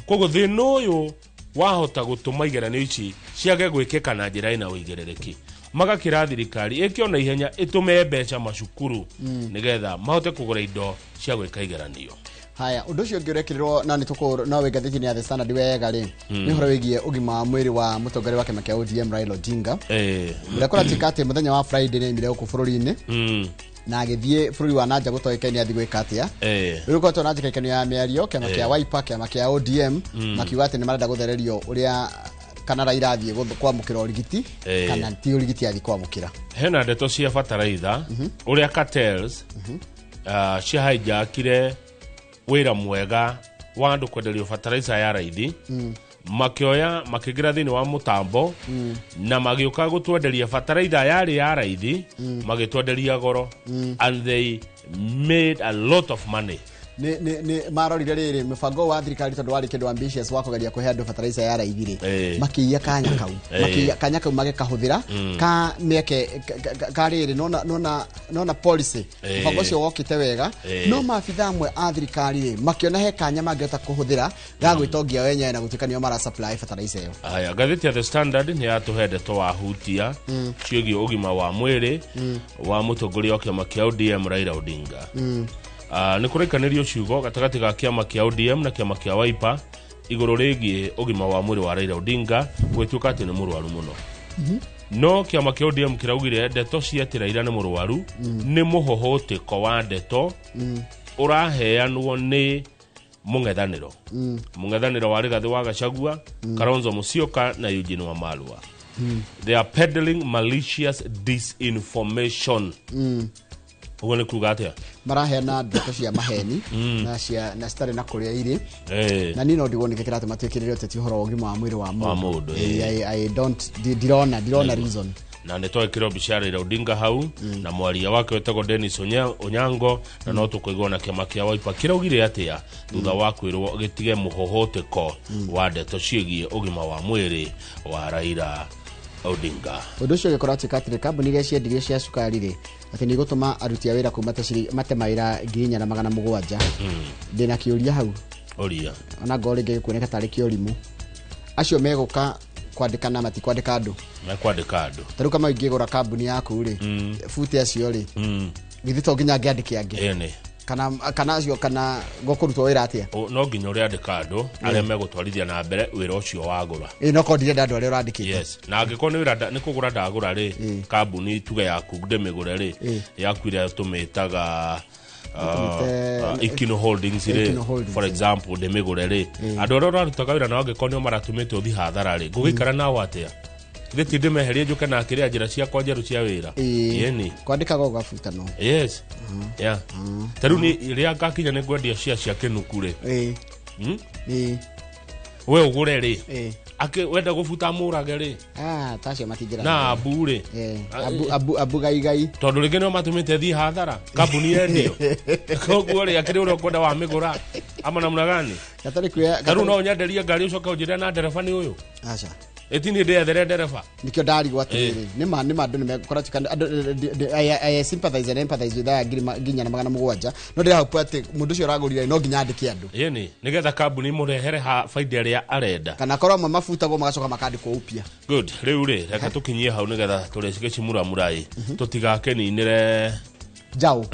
Koguo thĩna ũyũ wahota gũtũma igeranio ici ciage gwĩkĩka na njĩra ĩna ũigĩrĩrĩki. Magakĩra thirikari ĩke ona ihenya, ĩtũme mbeca macukuru nĩgetha mahote kũgũra indo cia gwĩka igeranio. Haya, ũndũ ũcio ũngĩ ũrekĩrĩrwo na nĩ tũkũ no wĩ ngathĩti-inĩ ya The Standard wega rĩ, nĩ ũhoro wĩgiĩ ũgima wa mwĩrĩ wa mũtongoria wa kĩama kĩa ODM Raila Odinga, ũrĩa kũratuĩka atĩ mũthenya wa Friday nĩ aimire gũkũ bũrũri-inĩ na agĩthiĩ bũrũri wa nanja gũtoĩkaine athiĩ gwĩka atĩa. Rĩu gũkoretwo na njĩkaikano ya mĩario, kĩama kĩa Wiper, kĩama kĩa ODM, makiuga atĩ nĩ marenda gũthererio ũrĩa kana Raila athiĩ kwamũkĩra ũrigiti kana ti ũrigiti athiĩ kwamũkĩra. Hena ndeto cia bataraitha, ũrĩa cartels cia hijackire wĩra mwega wa andũ kwenderio bataraitha ya raithi, makĩoya makĩingĩra thĩinĩ wa mũtambo na magĩũka gũtwenderia bataraitha yarĩ ya raithi, magĩtwenderia goro, and they made a lot of money. Nĩ marorire rĩrĩ mũbango wa thirikari, tondũ warĩ kĩndũ ambitious wa kũgeria kũhe andũ fertilizer ya raithi rĩ, makĩiya kanya kau. Makĩiya kanya kau, magĩkahũthĩra ka mĩeke ka rĩrĩ nona policy, mũbango ũcio wokĩte wega, no maabitha amwe a thirikari rĩ makĩona he kanya mangĩhota kũhũthĩra ga gwĩtongia wenyewe na gũtuĩka nĩo mara supply fertilizer ĩyo. Haya, ngathĩti ya The Standard nĩ yatũhe ndeto wa hutia ciĩgiĩ ũgima wa mwĩrĩ wa mũtongoria wa kĩama kĩa ODM Raila Odinga. Nĩ kũraikanĩrio ciugo gatagatĩ ga kĩama kĩa ODM na kĩama kĩa Wiper igũrũ rĩgiĩ ũgima wa mwĩrĩ wa Raila Odinga, gũgĩtuĩka atĩ nĩ mũrwaru mũno, no kĩama kĩa ODM kĩraugire ndeto cia atĩ Raila nĩ mũrwaru nĩ mũhũhũtĩko wa ndeto ũraheanwo nĩ mũng'ethanĩro wa Rigathĩ wa Gachagua, Kalonzo Musyoka na Eugene Wamalwa. They are peddling malicious disinformation. Ũguo nĩ kuga atĩa? Maraheana ndeto cia maheni na cia na citarĩ na kũrĩa irĩ. Na niĩ no ndigwo nĩkĩ kĩratũma twĩkĩrĩre ũteti ũhoro wa ũgima wa mwĩrĩ wa wa mũndũ. I don't ndirona reason. Na nĩ twekĩrwo mbica ya Raila Odinga hau na mwaria wake wetagwo Dennis Onyango, na no tũkũigua na kĩama kĩa Wiper kĩraugire atĩa thutha wa kwĩrwo gĩtige mũhũhũtĩko wa ndeto ciĩgiĩ ũgima wa mwĩrĩ wa Raila Odinga. Ũndũ ũcio ũgĩkorwo atĩ atĩrĩ, kambuni iria ciendirio cia cukari rĩ, atĩ nĩ igũtũma aruti a wĩra kuma mate mawĩra 4,700. Ndĩna kĩũria hau. Ũria. Ona ngorwo rĩngĩ gĩkuoneka tarĩ kĩũrimũ, acio megũka kwandĩkana matikwandĩka andũ? Mekwandĩka andũ. Ta rĩu kama ingĩgũra kambuni yaku rĩ, buti acio rĩ, githĩ to nginya ngĩandĩke angĩ? Ĩni. Kana acio kana gũkũrutwo wĩra atĩa? No nginya ũrĩandĩka andũ arĩa megũtwarithia na mbere wĩra ũcio wagũra. Ĩ, no korwo ndirenda andũ arĩa ũrandĩkĩte. Yes, na angĩkorwo nĩ wĩra nĩ kũgũra ndagũra rĩ, kambuni tuge yaku ndĩmĩgũre rĩ, yaku ĩrĩa tũmĩtaga Ikino Holdings rĩ, Ikino Holdings, for example, ndĩmĩgũre rĩ, andũ arĩa ũrarutaga wĩra nao angĩkorwo nĩo maratũmĩte ũthiĩ hathara rĩ, ngũgĩikara nao atĩa? Gĩti ndĩmeherie njũke na kĩrĩa njĩra ciakwa njerũ cia wĩra. Ĩni. Kwandĩkaga ũgabutanwo. Yes, yeah, ta rĩu nĩ rĩrĩa ngakinya nĩ ngwendia cia kĩnuku rĩ, We ũgũre rĩ, akĩ wenda gũbuta mũrage rĩ. Ah, tacio matingĩra. Na abu rĩ. Abu abu abu gai gai. Tondũ rĩngĩ nĩo matũmĩte thiĩ hathara kambuni yendio, koguo rĩ, akĩrĩ ũrĩa ũkwenda wamĩgũra ama namna gani? Gatarĩ kuoya. Ta rĩu no ũnyenderie ngari ũcoke ũnjĩre na ndereba nĩ ũyũ. Aca. Ĩti niĩ ndĩethere ndereba. Nikio ndarigwo atiriri, nĩ ma andũ nĩ mekora tuka andũ I sympathize and empathize with aya 4,700, no ndĩrahope atĩ mũndũ ũcio ũragũrire no nginya andĩke andũ. Ĩni, nĩgetha kambuni mũrehere ha baida ĩrĩa arenda. Kana korwo amwe mabutagwo magacoka makandĩkwo upya. Good. Rĩu rĩ, reke tũkinyie hau nĩgetha tũrĩcike cimuramura-ĩ, tũtigakeninĩre. Njaũ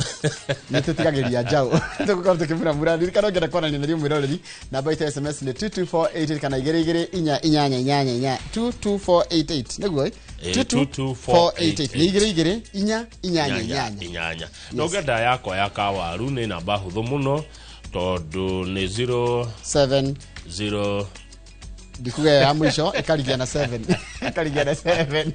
nĩ tũtigagĩria njaũ, tũgũkorwo tũkĩmuramura. Ririkana ũngĩenda kwaranĩria na ithuĩ mwĩroreri, namba itũ ya SMS nĩ 22488 kana 22488 22488 nĩguo ĩ? Ĩ, 22488 nĩ 22488. Inyanya. Na ũngĩenda yakwa ya kawaru nĩ namba hũthũ mũno tondũ nĩ 0 7 0. Ndikuga ya mũico ĩkarigia na 7, ĩkarigia na 7.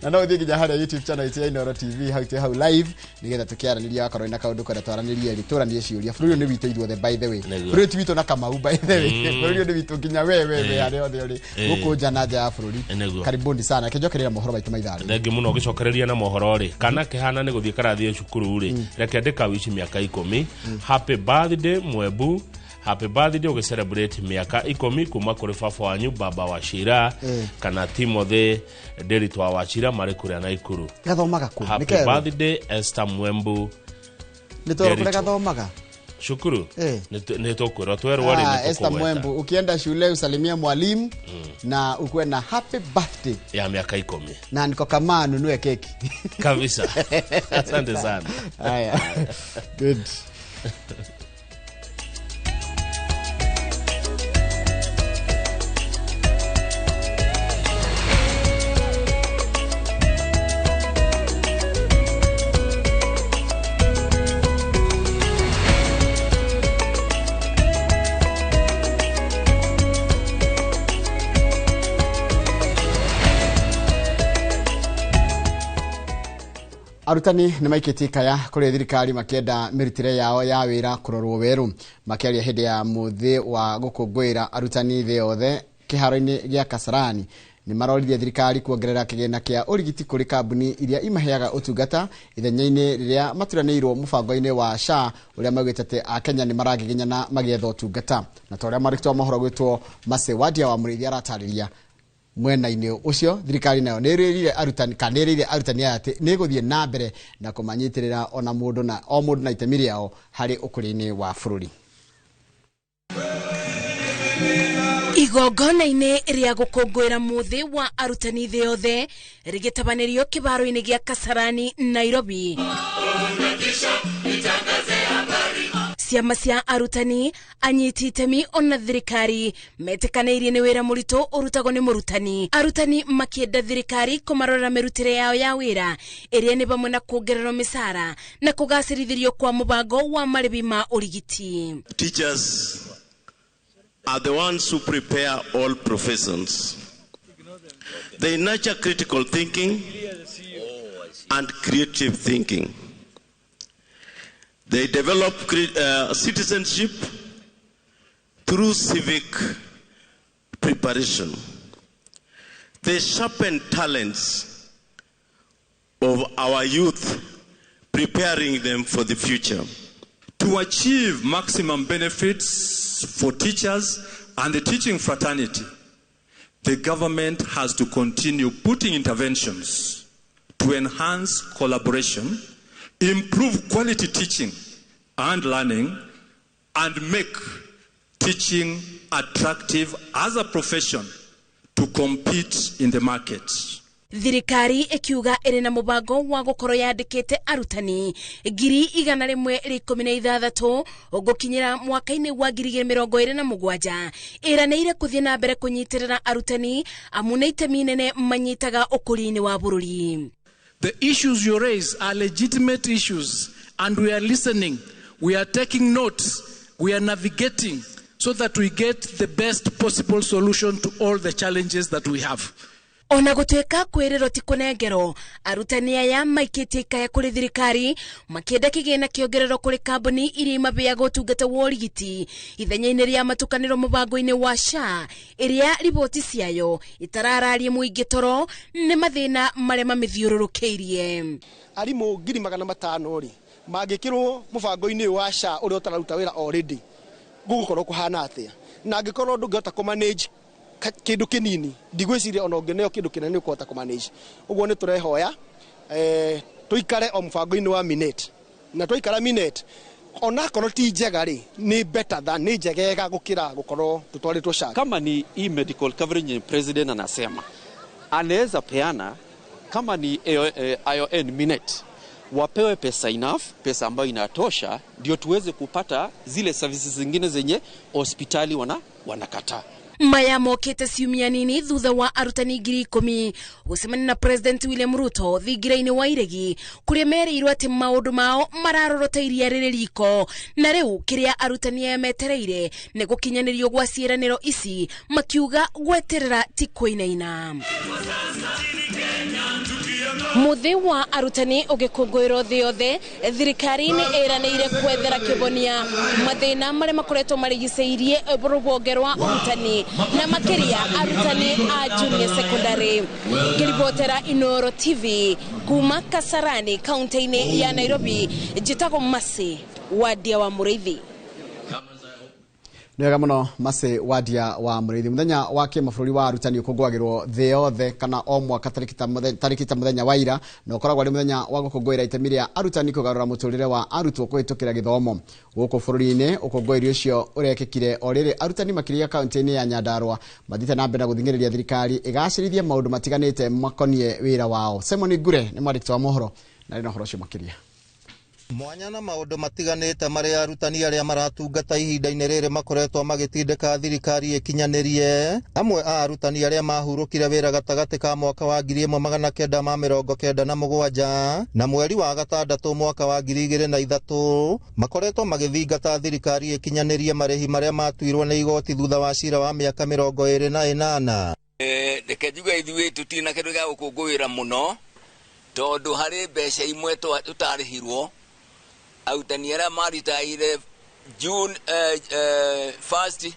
Na no ũthiĩ nginya harĩa YouTube channel itũ ya Inooro TV, hau twĩ hau live, nĩgetha tũkĩaranĩria. Wakorwo na kaũndũ kwenda twaranĩrie rĩ, tũranie ciũria. Bũrũri ũyũ nĩ witũ ithuothe, by the way. Bũrũri ũyũ ti witũ na Kamau, by the way. Bũrũri ũyũ nĩ witũ nginya we harĩa othe ũrĩ, gũkũ nja na nja ya bũrũri. Karibuni sana, kĩnjokerera mohoro maitũ maitharĩ. Thengi mũno. Ũgĩcokereria na mohoro rĩ, kana kĩhana nĩ gũthiĩ karathiĩ cukuru rĩ, reke ndĩkawici mĩaka 10. Happy birthday Mwembu, happy birthday, ũgĩcelebrate mĩaka 10 kuma kũrĩ baba wanyu baba wa Shira kana Timothy Ndĩritwa wa Shira marĩ kũrĩa Naikuru. Gathomaga kũ? Nĩ Happy kerũ. birthday, Esther Mwembu. Nĩ twerũ kũrĩa Nderitu. gathomaga. Cukuru nĩ tũkwĩrwo twerwo rĩ nĩ Esther tũkũgweta. Mwembu, ukienda shule usalimie mwalimu na ukuwe na happy birthday ya miaka 10 na niko kama nunue keki kabisa. Asante sana. Haya. Good. Arutani nĩ maikĩtie kaya kũrĩ thirikari makĩenda mĩrutĩre yao ya wĩra kũrorwo werũ. Makĩaria hĩndĩ ya mũthĩ wa gũkũngũĩra arutani thĩ yothe kĩharo-inĩ gĩa Kasarani, nĩ maroririe thirikari kuongerera kĩgĩna kĩa ũrigiti kũrĩ kambuni iria imaheaga ũtungata ithenya-inĩ rĩrĩa maturanĩirwo mũbango-inĩ wa SHA ũrĩa maugĩte atĩ Akenya nĩ maragiginyana magĩetha ũtungata. Na ta ũrĩa mwandĩki wa mohoro gwĩtwo Mercy Wadia wa Mũrĩithi aratarĩria mwena-inĩ ũcio, thirikari nayo nĩ ĩrĩrire arutani kana nĩ ĩrĩire arutani aya atĩ nĩ ĩgũthiĩ na mbere na kũmanyitĩrĩra ona mũndũ na o mũndũ na itemi rĩao harĩ ũkũria-inĩ wa bũrũri. Igongona-inĩ rĩa gũkũngũĩra mũthĩ wa arutani thĩ yothe rĩgĩtabanĩrio kĩbaro-inĩ gĩa Kasarani, Nairobi. Ciama cia arutani, anyiti itemi ona thirikari metĩkanĩirie nĩ wĩra mũritũ ũrutagwo nĩ mũrutani. Arutani makĩenda thirikari kũmarorera mĩrutĩre yao ya wĩra ĩrĩa nĩ vamwe na kuongererwo mĩcara na kũgacĩrithĩrio kwa mũbango wa marĩhi ma ũrigiti. Teachers are the ones who prepare all professions. They nurture critical thinking and creative thinking. They develop citizenship through civic preparation. They sharpen talents of our youth, preparing them for the future. To achieve maximum benefits for teachers and the teaching fraternity, the government has to continue putting interventions to enhance collaboration, improve quality teaching and learning, and make teaching attractive as a profession to compete in the market. Thirikari ikiuga ĩrĩ na mũbango wa gũkorwo yandĩkĩte arutani 116 gũkinyĩra mwaka-inĩ wa 2027. Ĩranĩire kũthiĩ na mbere kũnyitĩrĩra arutani amu nĩ itemi nene manyitaga ũkũria-inĩ wa bũrũri. The issues you raise are legitimate issues, and we are listening, we are taking notes, we are navigating so that we get the best possible solution to all the challenges that we have. Ona gũtuĩka kwĩrĩrwo ti kũnengerwo, arutani aya maikĩtie ikaya kũrĩ thirikari makĩenda kĩgĩna kĩongererwo kũrĩ kambuni iria imaheaga ũtungata wa ũrigiti ithenya-inĩ rĩa matukanĩro mũbango-inĩ wa SHA ĩrĩa riboti ciayo itarararie mũingĩ toro nĩ mathĩna marĩa mamĩthiũrũrũkĩirie. Arimũ 500,000 rĩ mangĩkĩrwo mũbango-inĩ wa SHA ũrĩa ũtararuta wĩra already, gũgũkorwo kũhana atĩa? Na angĩkorwo ndũngĩhota kũmanage kindu kinini, ndigwiciria ona ũngĩneo kindu kinene ũkũhota kũmanage. Ũguo nĩ tũrehoya tũikare o mũbango-inĩ wa Minet, na twaikara Minet onakorwo ti njega rĩ, nĩ better than nĩ njegega gũkĩra gũkorwo tũtwarĩtwo SHA. Kama ni hii medical coverage president anasema anaweza peana, kama ni ION Minet wapewe pesa enough, pesa ambayo inatosha ndio tuweze kupata zile services zingine zenye hospitali wanakataa. Maya mokĩte ciumia nini thutha wa arutani 10,000 gũcemania na President William Ruto thingira-inĩ wa Iregi kũrĩa merĩirwo atĩ maũndũ mao mararorota iria rĩrĩ riko, na rĩu kĩrĩa arutani aya metereire nĩ gũkinyanĩrio gwa ciĩranĩro ici, makiuga gweterera ti kũinaina. Mũthĩ wa arutani ũgĩkũngũĩrwo thĩ yothe, thirikari nĩ ĩranĩire kwethera kĩhonia mathĩna marĩa makoretwo marigicĩirie rũhonge rwa ũrutani na makĩria arutani a junior secondary. Ngĩribotera Inooro TV kuma Kasarani kaunti-inĩ ya Nairobi, njĩtagwo Mercy Wadia wa Mũrĩithi. Nĩ wega mũno Mercy Wadia wa Mũrĩithi. Mũthenya wa kĩmabũrũri wa arutani ũkũngũagĩrwo thĩ yothe kana o mwaka tarĩki ta mũthenya wa ira, na ũkoragwo arĩ mũthenya wa gũkũngũĩra itemi rĩa arutani kũgarũra mũtũrĩre wa arutwo kũhĩtũkĩra gĩthomo gũkũ bũrũri-inĩ. Ũkũngũĩri ũcio ũrekĩkire o rĩrĩ arutani makĩria kaunti-inĩ ya Nyandarua mathiĩte na mbere na gũthing'ĩrĩria thirikari ĩgacĩrithie maũndũ matiganĩte makoniĩ wĩra wao. Simon Ngure nĩ mwandĩki wa mohoro na arĩ na ũhoro ũcio makĩria. Mwanya na maũndũ matiganĩte marĩa arutani arĩa maratungata ihinda-inĩ rĩrĩ makoretwo magĩtindĩka thirikari ĩkinyanĩrie, amwe a arutani arĩa mahurũkire wĩra gatagatĩ ka mwaka wa 1997 na mweri wa gatandatũ mwaka wa 2003 makoretwo magĩthingata thirikari ĩkinyanĩrie marĩhi marĩa matuirwo nĩ igoti thutha wa cira wa mĩaka 28. Reke njuge ithuĩ tũtirĩ na kĩndũ gĩa gũkũngũĩra mũno tondũ harĩ mbeca imwe tũtarĩhirwo. Arutani arĩa maritaire June 1st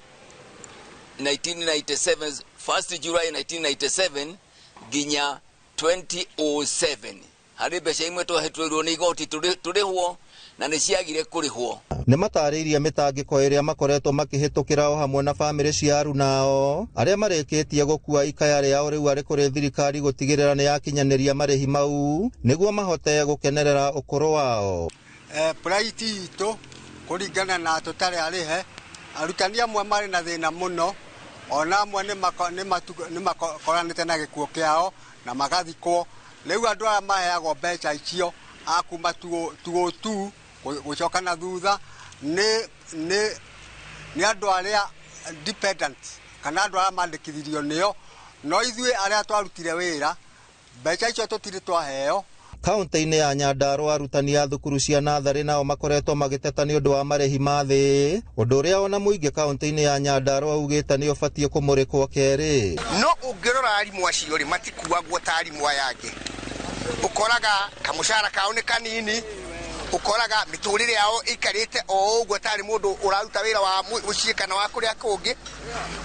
1997, 1st July 1997 nginya 2007 harĩ mbeca imwe twahĩtũirwo nĩ igoti tũrĩhwo na nĩ ciagire kũrĩhwo. Nĩ matarĩirie mĩtangĩko ĩrĩa makoretwo makĩhĩtũkĩra o hamwe na bamĩrĩ cia arunao arĩa marĩkĩtie gũkua ikaya rĩao rĩu arĩ kũrĩ thirikari gũtigĩrĩra nĩ yakinyanĩria marĩhi mau nĩguo mahote gũkenerera ũkũrũ wao. Plight itũ kũringana na tũtarĩ arĩhe, arutani amwe marĩ na thĩna mũno, ona amwe nĩ makoranĩte na gĩkuũ kĩao na magathikwo. Rĩu andũ aya maheagwo mbeca icio a kuma 202 gũcoka na thutha nĩ andũ arĩa dependent kana andũ arĩa mandĩkithirio nĩo, no ithuĩ arĩa twarutire wĩra mbeca icio tũtirĩ twaheo. Kaunti-inĩ ya Nyandarua arutani a thukuru cia natharĩ nao makoretwo magĩteta nĩ ũndũ wa marĩhi ma thĩ, ũndũ ũrĩa ona mũingĩ kaunti-inĩ ya Nyandarua ugĩte nĩ ũbatiĩ kũmũrĩkwo kerĩ. No ũngĩrora arimũ acio rĩ, matikuagwo ta arimũ aya angĩ, ũkoraga kamũcara kao nĩ kanini, ũkoraga mĩtũrĩre yao ĩikarĩte o ũguo tarĩ mũndũ ũraruta wĩra wa mũciĩ kana wa kũrĩa kũngĩ.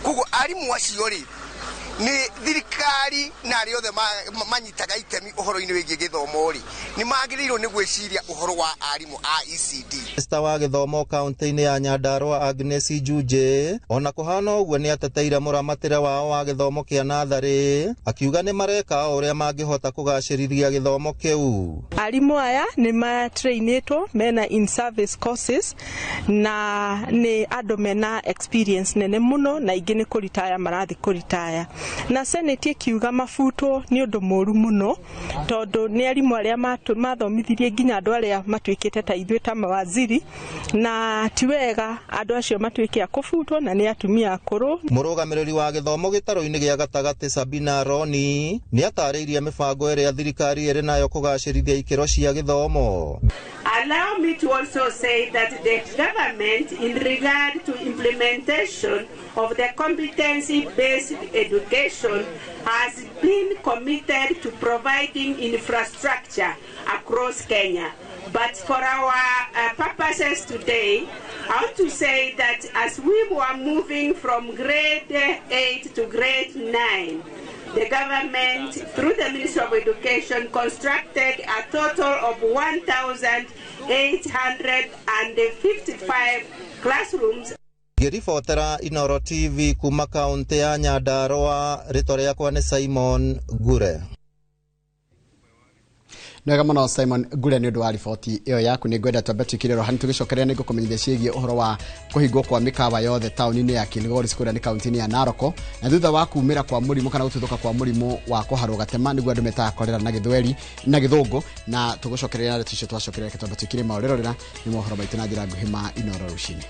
Koguo arimũ acio rĩ, nĩ thirikari na arĩa othe manyitaga itemi ũhoro-inĩ wĩgiĩ gĩthomo rĩ, nĩ magĩrĩirwo nĩ gwĩciria ũhoro wa arimũ a ECD. Minista wa gĩthomo kaunti-inĩ ya Nyandarua Agnes Njunje ona kũhana ũguo nĩ ateteire mũramatĩre wao wa gĩthomo kĩa natharĩ, akiuga nĩ mareka o ũrĩa mangĩhota kũgacĩrithia gĩthomo kĩu. Arimũ aya nĩ matrainĩtwo mena in service courses na nĩ andũ mena experience nene mũno, na ingĩ nĩ kũritaya marathiĩ kũritaya. Na senate ĩkiuga mabutwo nĩ ũndũ mũru mũno tondũ nĩ arimũ arĩa mathomithirie nginya andũ arĩa matuĩkĩte ta ithuĩ ta mawaziri, na ti wega andũ acio matuĩke a kũbutwo na nĩ atumia akũrũ. Mũrũgamĩrĩri wa gĩthomo gĩtarũ-inĩ gĩa gatagatĩ Sabina Roni nĩ atarĩirie mĩbango ĩrĩa thirikari ĩrĩ nayo kũgacĩrithia ikĩro cia gĩthomo. Allow me to also say that the government, in regard to implementation of the competency-based education, has been committed to providing infrastructure across Kenya. But for our purposes today, I want to say that as we were moving from grade 8 to grade 9, the government, through the Ministry of Education, constructed a total of 1,855 classrooms. Ngĩribotera Inoro TV kuma kaunti ya Nyandarua, rĩtwa rĩakwa nĩ Simon Ngure. Nĩwega mũno Simon Ngure nĩ ũndũ wa riboti ĩyo yaku. Nĩ ngwenda twambe twĩkĩre roho tũgĩcokeria nĩ ngũkũmenyithia ciĩgiĩ ũhoro wa kũhingwo kwa mĩkawa yothe taũni-inĩ ya Kilgoris kũrĩa nĩ kaunti-inĩ ya Narok, na thutha wa kumĩra kwa mũrimũ kana gũtuthũka kwa mũrimũ wa kũharwo gatema nĩguo andũ metaga korera na gĩthweri na gĩthũngũ, na tũgũcokeria na ndeto icio twacokeria. Reke twambe twĩkĩre maũrĩrorera nĩ mohoro maitũ na njĩra nguhĩ ma Inoro rũcinĩ.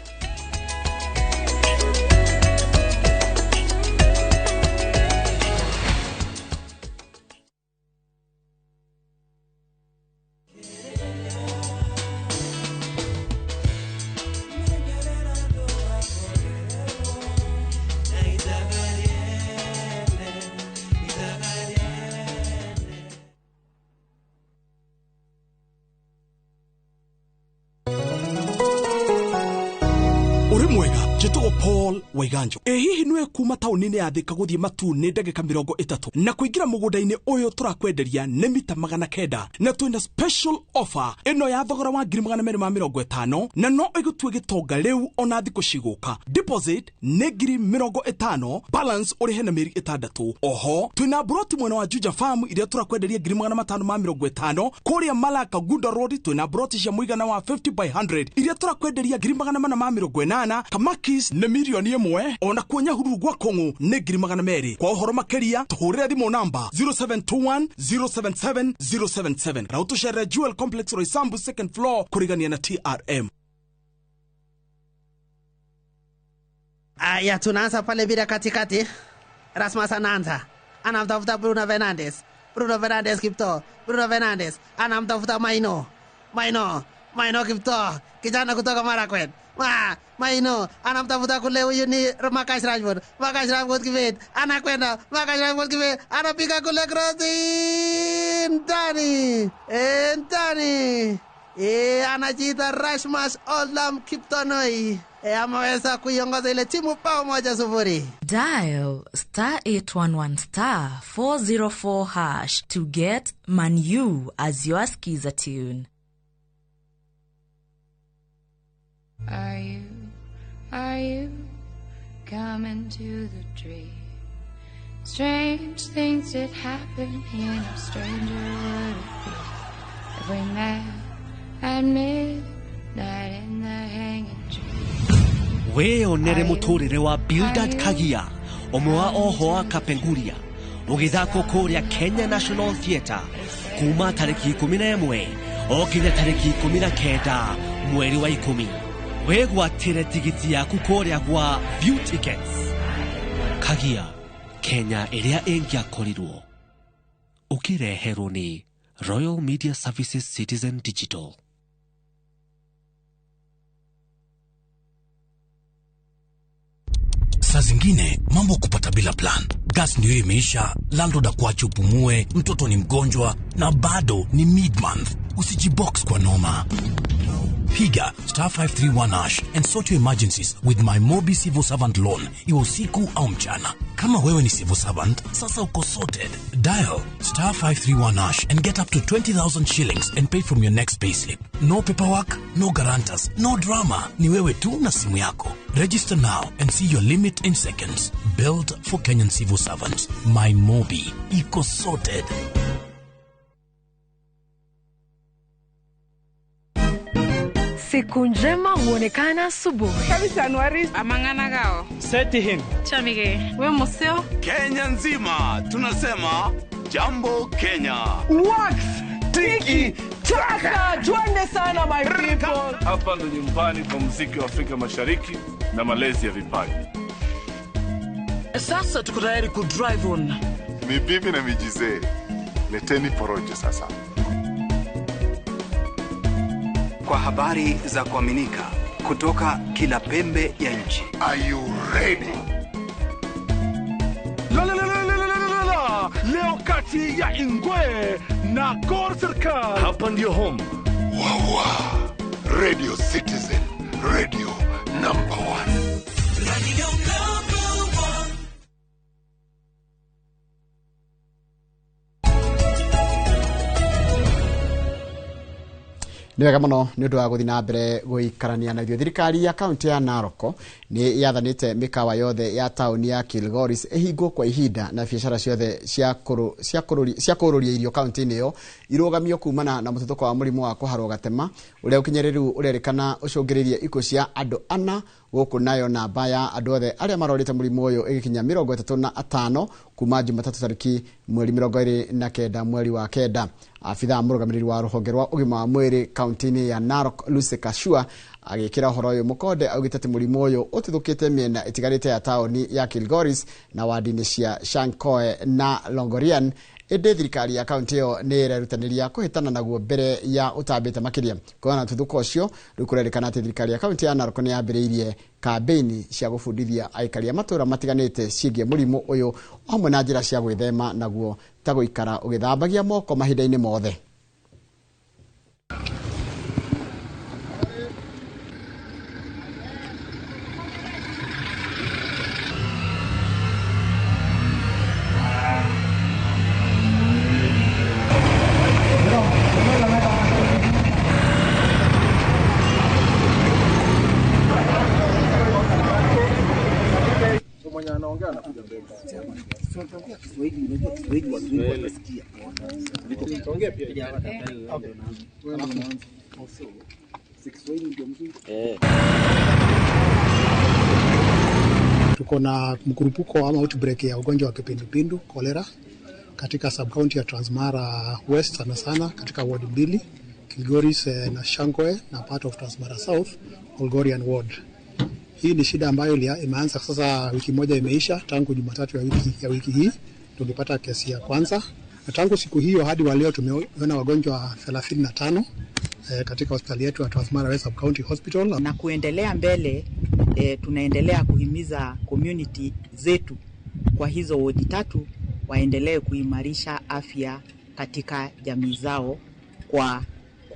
Njĩtagwo Paul Waiganjo. Ĩ hihi nĩwe kuma taũni-inĩ ya Thika gũthiĩ Matuu nĩ ndagĩka 30 na kũingĩra mũgũnda-inĩ ũyũ tũrakwenderia nĩ mita 900 na twĩna special offer ĩno ya thogora wa 250,000 na no ĩgũtue gĩtonga rĩu ona thikũ cigũka. Deposit nĩ 50,000, balance ũrĩhe na mĩeri 6. Oho twĩna broti mwena wa Juja Farm iria tũrakwenderia 550,000. Kũrĩa Malaka Gunda Road twĩna broti cia mũigana wa 50 by 100 iria tũrakwenderia 480,000. Kamakis nĩ 1,000,000, ona kuo Nyahururu gwa Kong'u nĩ 200,000. Kwa ũhoro makĩria tũhũrĩre thimũ namba 0721 077 077 na ũtũcerere Jewel Complex Roysambu second floor kũrigania na TRM. Aya, tunaanza pale bila katikati. Rasmus anaanza, anamtafuta Bruno Fernandes. Bruno Fernandes Kipto. Bruno Fernandes anamtafuta Maino. Maino, Maino Kipto, kijana kutoka Marakwet. Maino anamtafuta kule, huyu ni Marcus Rashford. Marcus Rashford Kibet anakwenda, Marcus Rashford Kibet anapiga kule cross ndani, ndani. Anajiita Rasmus Olam Kiptonoi. Ameweza kuiongoza ile timu bao 1-0. Dial star 811 star 404 hash to get Manu as your skiza tune. Are you coming to the tree? Strange things did happen here, no stranger would it be if we met at midnight in the hanging tree. Wĩyonere mũtũrĩre wa Bildad Kagia ũmwe wa oho wa Kapenguria ũgĩthakwo kũrĩa Kenya National Theatre kuma tarĩki 11 o nginya tarĩki 19 mweri wa 10. Wĩgwatĩre tigiti yaku kũrĩa gwa View Tickets. Kagia, Kenya ĩrĩa ĩngĩakorirwo. Ũkĩreherwo nĩ Royal Media Services Citizen Digital. Saa zingine mambo kupata bila plan. Gas ndio imeisha, landlord akuache upumue, mtoto ni mgonjwa na bado ni mid-month. Usijibox kwa noma. Piga star 531 hash and sort your emergencies with my Mobi Civil Servant Loan, iwe usiku au mchana. Kama wewe ni civil servant, sasa uko sorted. Dial star 531 hash and get up to 20,000 shillings and pay from your next payslip. No paperwork, no guarantors, no drama. Ni wewe tu na simu yako. Register now and see your limit in seconds. Built for Kenyan civil servants. My Mobi. Iko sorted. Siku njema huonekana asubuhi. Kabisa amangana gao. Seti him. Chamige. We museo. Kenya nzima tunasema jambo Kenya. Wax tiki taka. Twende sana my people. Hapa ndo nyumbani kwa muziki wa Afrika Mashariki na malezi ya vipaji. Sasa tuko tayari ku drive on. Ni bibi na mijize. Leteni porojo sasa. Kwa habari za kuaminika kutoka kila pembe ya nchi. Are you ready? La la la la la la la. Leo kati ya Ingwe na Gor Serikal. Hapa ndio home. Wawa. Radio Citizen, radio number 1. Radio number 1. Nĩ wega mũno nĩ ũndũ wa gũthiĩ na mbere gũikarania na ithuĩ. Thirikari ya kaunti ya Narok nĩ yathanĩte mĩkawa yothe ya taũni ya Kilgoris ĩhingwo kwa ihinda na biacara ciothe cia kũrũria irio kaunti-inĩ ĩyo irũgamio kumana na mũtuthũko wa mũrimũ wa kũharwo gatema ũrĩa ũkinyĩrĩru ũrerĩkana ũcũngĩrĩirie ikuũ cia andũ 4 gũkũ, nayo namba ya andũ othe arĩa marorĩte mũrimũ ũyũ ĩgĩkinya 35 kuma Jumatatũ tarĩki mweri 29 mweri wa 9. Afithaa mũrũgamĩrĩri wa rũhonge rwa ũgima wa mwĩrĩ kaunti-inĩ ya Narok Lucy Kashua agĩkĩra ũhoro ũyũ mũkonde augĩte atĩ mũrimũ ũyũ ũtuthũkĩte mĩena ĩtiganĩte ya taũni ya Kilgoris na wadi-inĩ cia Shankoe na Longorian, ĩndĩ thirikari ya kaunti ĩyo nĩ ĩrerutanĩria kũhĩtana naguo mbere ya ũtambĩte makĩria. Kuona tuthũko ũcio rĩu kũrerĩkana atĩ thirikari ya kaunti ya Narok nĩ yambĩrĩirie kambĩini cia gũbundithia aikari a matũũra matiganĩte ciĩgiĩ mũrimũ ũyũ o hamwe na njĩra cia gwĩthema naguo ta gũikara ũgĩthambagia moko mahinda-inĩ mothe. Anakuja mbele. Tunaongea Kiswahili, unajua Kiswahili watu wengi watasikia. Tuongee pia. Okay. Kiswahili ndio mzuri. Tuko na mkurupuko ama outbreak ya ugonjwa wa kipindupindu cholera katika sub-county ya Transmara West, sana sana katika ward mbili, Kilgoris na Shangoe, na part of Transmara South, Olgorian ward. Hii ni shida ambayo imeanza sasa, wiki moja imeisha tangu Jumatatu ya wiki hii tulipata kesi ya kwanza, na tangu siku hiyo hadi wa leo tumeona wagonjwa 35 katika hospitali yetu ya Transmara West Sub-County Hospital. Na kuendelea mbele, tunaendelea kuhimiza community zetu kwa hizo wodi tatu waendelee kuimarisha afya katika jamii zao kwa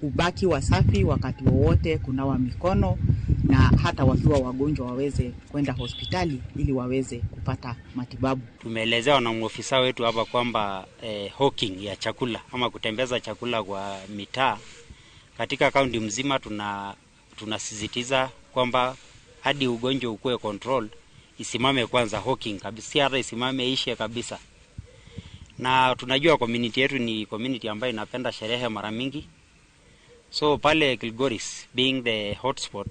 kubaki wasafi wakati wowote, kunawa mikono, na hata wakiwa wagonjwa waweze kwenda hospitali ili waweze kupata matibabu. Tumeelezewa na mwofisa wetu hapa kwamba hawking ya chakula ama kutembeza chakula kwa mitaa katika kaunti mzima, tunasisitiza kwamba hadi ugonjwa ukue control isimame kwanza hawking kabisa, hata isimame ishe kabisa. Na tunajua community yetu ni community ambayo inapenda sherehe mara mingi. So pale Kilgoris being the hotspot,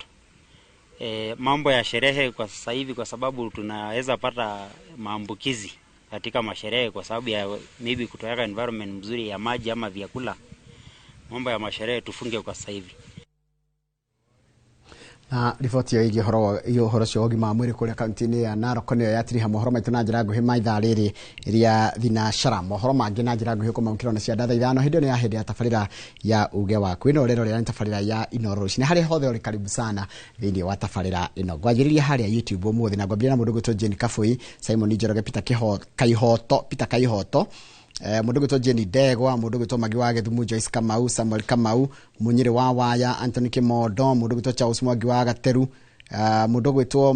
mambo ya sherehe kwa sasa hivi, kwa sababu tunaweza pata maambukizi katika masherehe kwa sababu ya maybe kutoweka environment mzuri ya maji ama vyakula, mambo ya masherehe tufunge kwa sasa hivi. Na riboti ĩyo ĩgiĩ ũhoro ũcio wa ũgima wa mwĩrĩ kũrĩa kaunti-inĩ ya Narok nĩyo yatiriha mohoro maitũ na njĩra nguhĩ ma ithaa rĩrĩ rĩa thinacara. Mohoro mangĩ na njĩra nguhĩ ũkũmamũkĩra ona cia thaa 5 hĩndĩ ĩyo nĩ ya hĩndĩ ya tabarĩra ya uge waku. Ĩno rĩro rĩra nĩ tabarĩra ya Inooro rũcinĩ, harĩa hothe ũrĩ karibu sana thĩinĩ wa tabarĩra ĩno. Ngwanjĩrĩria harĩa YouTube ũmũthĩ na ngwambĩrĩria na mũndũ ũgwĩtwo Jane Kabui, Simon Njoroge, Peter Kaihoto, mũndũ ũgwĩtwo Jane Ndegwa, mũndũ ũgwĩtwo Magi wa Gĩthumu, Joyce Kamau, Samuel Kamau, Munyĩrĩ wa Waya, Anthony Kimondo, mũndũ ũgwĩtwo Charles Mwangi wa Gateru, mũndũ ũgwĩtwo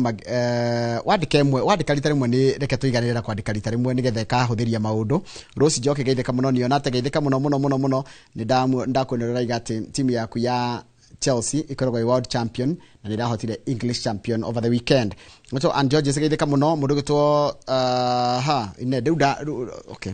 wandĩka rita rĩmwe, nĩ reke tũiganĩre na kwandĩka rita rĩmwe nĩgetha ĩkahũthĩria maũndũ. Rose Njoki geithĩka mũno, Nionate geithĩka mũno mũno mũno mũno, nĩ ndakuona ũraiga atĩ timu yaku ya Chelsea ikoragwo world champion na nĩrahotire English champion over the weekend. So and George geithĩka mũno, mũndũ ũgwĩtwo ha ine okay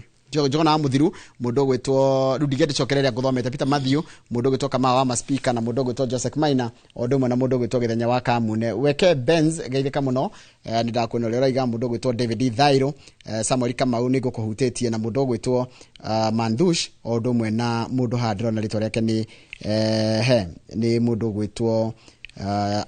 Jona Muthiru, mũndũ ũgwĩtwo rĩu ndingĩcokereria ngũthomete Peter Matthew, mũndũ ũgwĩtwo Kamau wa Maspika, na mũndũ ũgwĩtwo Joseph Maina, o ũndũ ũmwe na mũndũ ũgwĩtwo Gĩthenya wa Kamune. Weke Benz geithĩka mũno, nĩ ndakuona ũrĩa ũraiga, mũndũ ũgwĩtwo David Thairo, Samuel Kamau nĩ ngũkũhutĩtie, na mũndũ ũgwĩtwo Mandush, o ũndũ ũmwe na mũndũ haha ndĩrona rĩtwa rĩake nĩ nĩ mũndũ ũgwĩtwo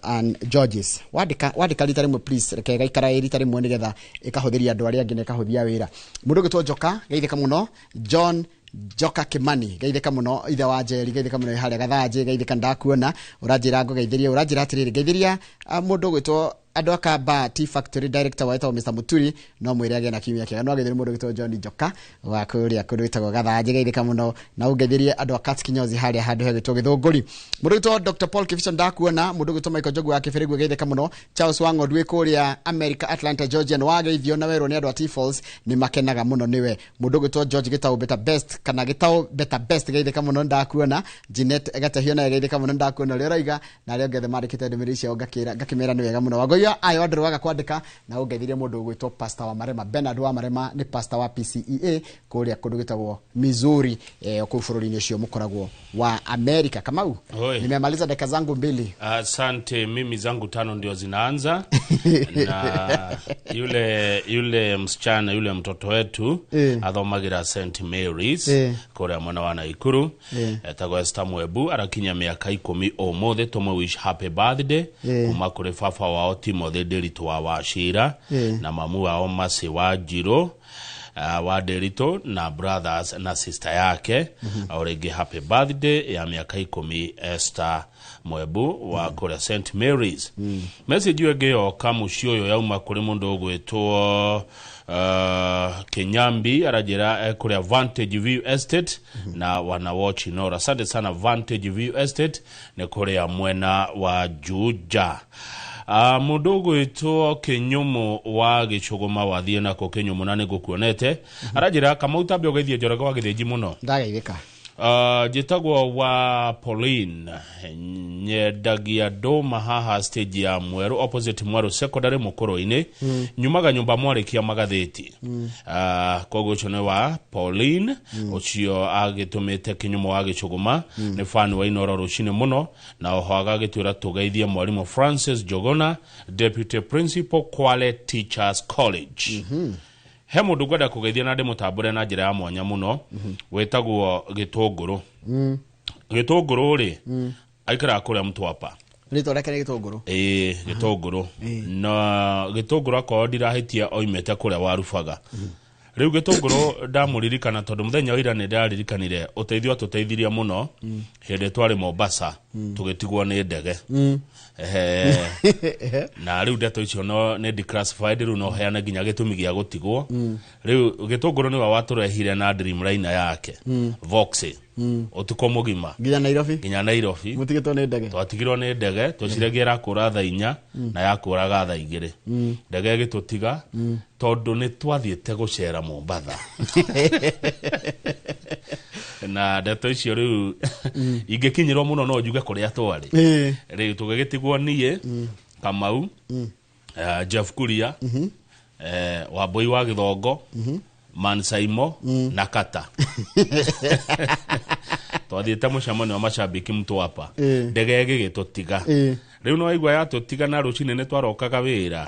and Georges. Wandĩka rita rĩmwe please, reke gaikara rita rĩmwe nĩgetha ĩkahũthĩria andũ arĩa angĩ na ĩkahũthia wĩra. Mũndũ ũgwĩtwo Njoka geithĩka mũno, John Njoka Kimani geithĩka mũno, ithe wa Njeri geithĩka mũno harĩa Gathanjĩ geithĩka, ndakuona ũranjĩra ngũgeithĩrie, ũranjĩra atĩrĩrĩ geithĩria mũndũ ũgwĩtwo andũ a Kamba Tea Factory director wetagwo Mr Muturi, no mwĩre agĩe na kiumia kĩega. No ageithĩrie mũndũ ũgwĩtwo John Njoka wa kũrĩa kũndũ gwĩtagwo Gathanjĩ geithĩka mũno, na ũngeithĩrie andũ a Kat Kinyozi harĩa handũ hegwĩtwo Gĩthũngũri. Mũndũ ũgwĩtwo Dr Paul Kibicho ndakuona, mũndũ ũgwĩtwo Michael Njogu wa Kĩbĩrĩgwe geithĩka mũno, Charles Wang'ondu wĩ kũrĩa America Atlanta Georgia nĩ wageithio na werwo nĩ andũ a T-Falls nĩ makenaga mũno nĩwe. Mũndũ ũgwĩtwo George Gĩtaũ Better Best kana Gĩtaũ Better Best geithĩka mũno ndakuona, Jeanette Gatahio naye geithĩka mũno ndakuona ũrĩa ũraiga, na arĩa othe mandĩkĩte ndũmĩrĩri ciao ngakĩmera nĩ wega mũno. Wangoiya ayo andũ waga kwandĩka na ũngeithirie mũndũ ũgwĩtwo Pastor wa Marema, Bernard wa Marema nĩ pastor wa PCEA kũrĩa kũndũ gwĩtagwo Missouri, kũu bũrũri-inĩ ũcio mũkoragwo wa America. Kamau, nimemaliza dakika zangu 2. Asante, mimi zangu 5 ndio zinaanza. Na yule msichana yule mtoto wetu athomagira St Mary's kũrĩa mwena wa Naikuru, etagwo Esther Mwebu, arakinya mĩaka 10 ũmũthĩ. Tũmwe wish happy birthday kuma kũrĩ baba wao Timothy Ndiritu wa Wachira na mamu wao Masi wa Njirũ wa Ndiritu na brothers na sister yake. O rĩngĩ happy birthday ya mĩaka 10 Esther Mwebu wa kũrĩa St Mary's. Message ĩyo ĩngĩ yoka mũciĩ ũyũ yauma kũrĩ mũndũ ũgwĩtwo Kinyambi, arajira kũrĩa Vantage View Estate na wana watch Inooro. Asante sana Vantage View Estate nĩ kũrĩa mwena wa Juja. Mũndũ ũgwĩtwo Kĩnyũmũ wa Gĩcũgũma wathiĩ nako Kĩnyũmũ na nĩngũkuonete, aranjĩra Kamau tambe ũgeithie Njoroge wa Gĩthĩnji mũno. Ndageithĩka. Njĩtagwo wa Pauline, nyendagia ndũma haha stage ya Mweru, opposite Mweru Secondary, Mũkũrũ-inĩ. Nyumaga nyũmba mwarĩkia magathĩti. Koguo ũcio nĩ wa Pauline, ũcio agĩtũmĩte kĩnyumo wa gĩcũgũma. Nĩ fan wa Inoro rũcinĩ mũno, na oho agagĩtwĩra tũgeithie mwarimũ Francis Jogona, deputy principal, Kwale Teachers College. He mũndũ ngwenda kũgeithia na ndĩmũtambũre na njĩra ya mwanya mũno, wĩtagwo Gĩtũngũrũ. Gĩtũngũrũ rĩ, aikaraga kũrĩa Mtwapa. Rĩtwa rĩake nĩ Gĩtũngũrũ? Ĩĩ, Gĩtũngũrũ. Na Gĩtũngũrũ akorwo ndirahĩtia oimĩte kũrĩa Warubaga. Rĩu Gĩtũngũrũ ndamũririkana tondũ mũthenya wa ira nĩ ndaririkanire ũteithio atũteithirie mũno hĩndĩ twarĩ Mombasa, tũgĩtigwo nĩ ndege. Ehe. Na rĩu ndeto icio no nĩ declassified, rĩu no heane nginya gĩtũmi gĩa gũtigwo. Rĩu Gĩtũngũrũ nĩwe watũrehire na Dreamliner yake, Voxy, ũtukũ mũgima nginya Nairobi. Nginya Nairobi. Mũtigĩtwo nĩ ndege. Twatigirwo nĩ ndege, tweciragia ĩrakũra thaa 4 na yakũraga thaa 2. Ndege ĩgĩtũtiga tondũ nĩ twathiĩte gũcera Mombatha. Na ndeto icio rĩu ingĩkinyĩrwo mũno no njuge kũrĩa twarĩ. Rĩu tũgĩgĩtigwo niĩ, Kamau, Jeff Kuria, Wambui wa Gĩthongo, Mansaimo na Kata. Twathiĩte mũcemanio wa macambiki Mtwapa. Ndege ĩgĩgĩtũtiga. Rĩu no waigua yatũtiga, na rũcinĩ nĩ twarokaga wĩra.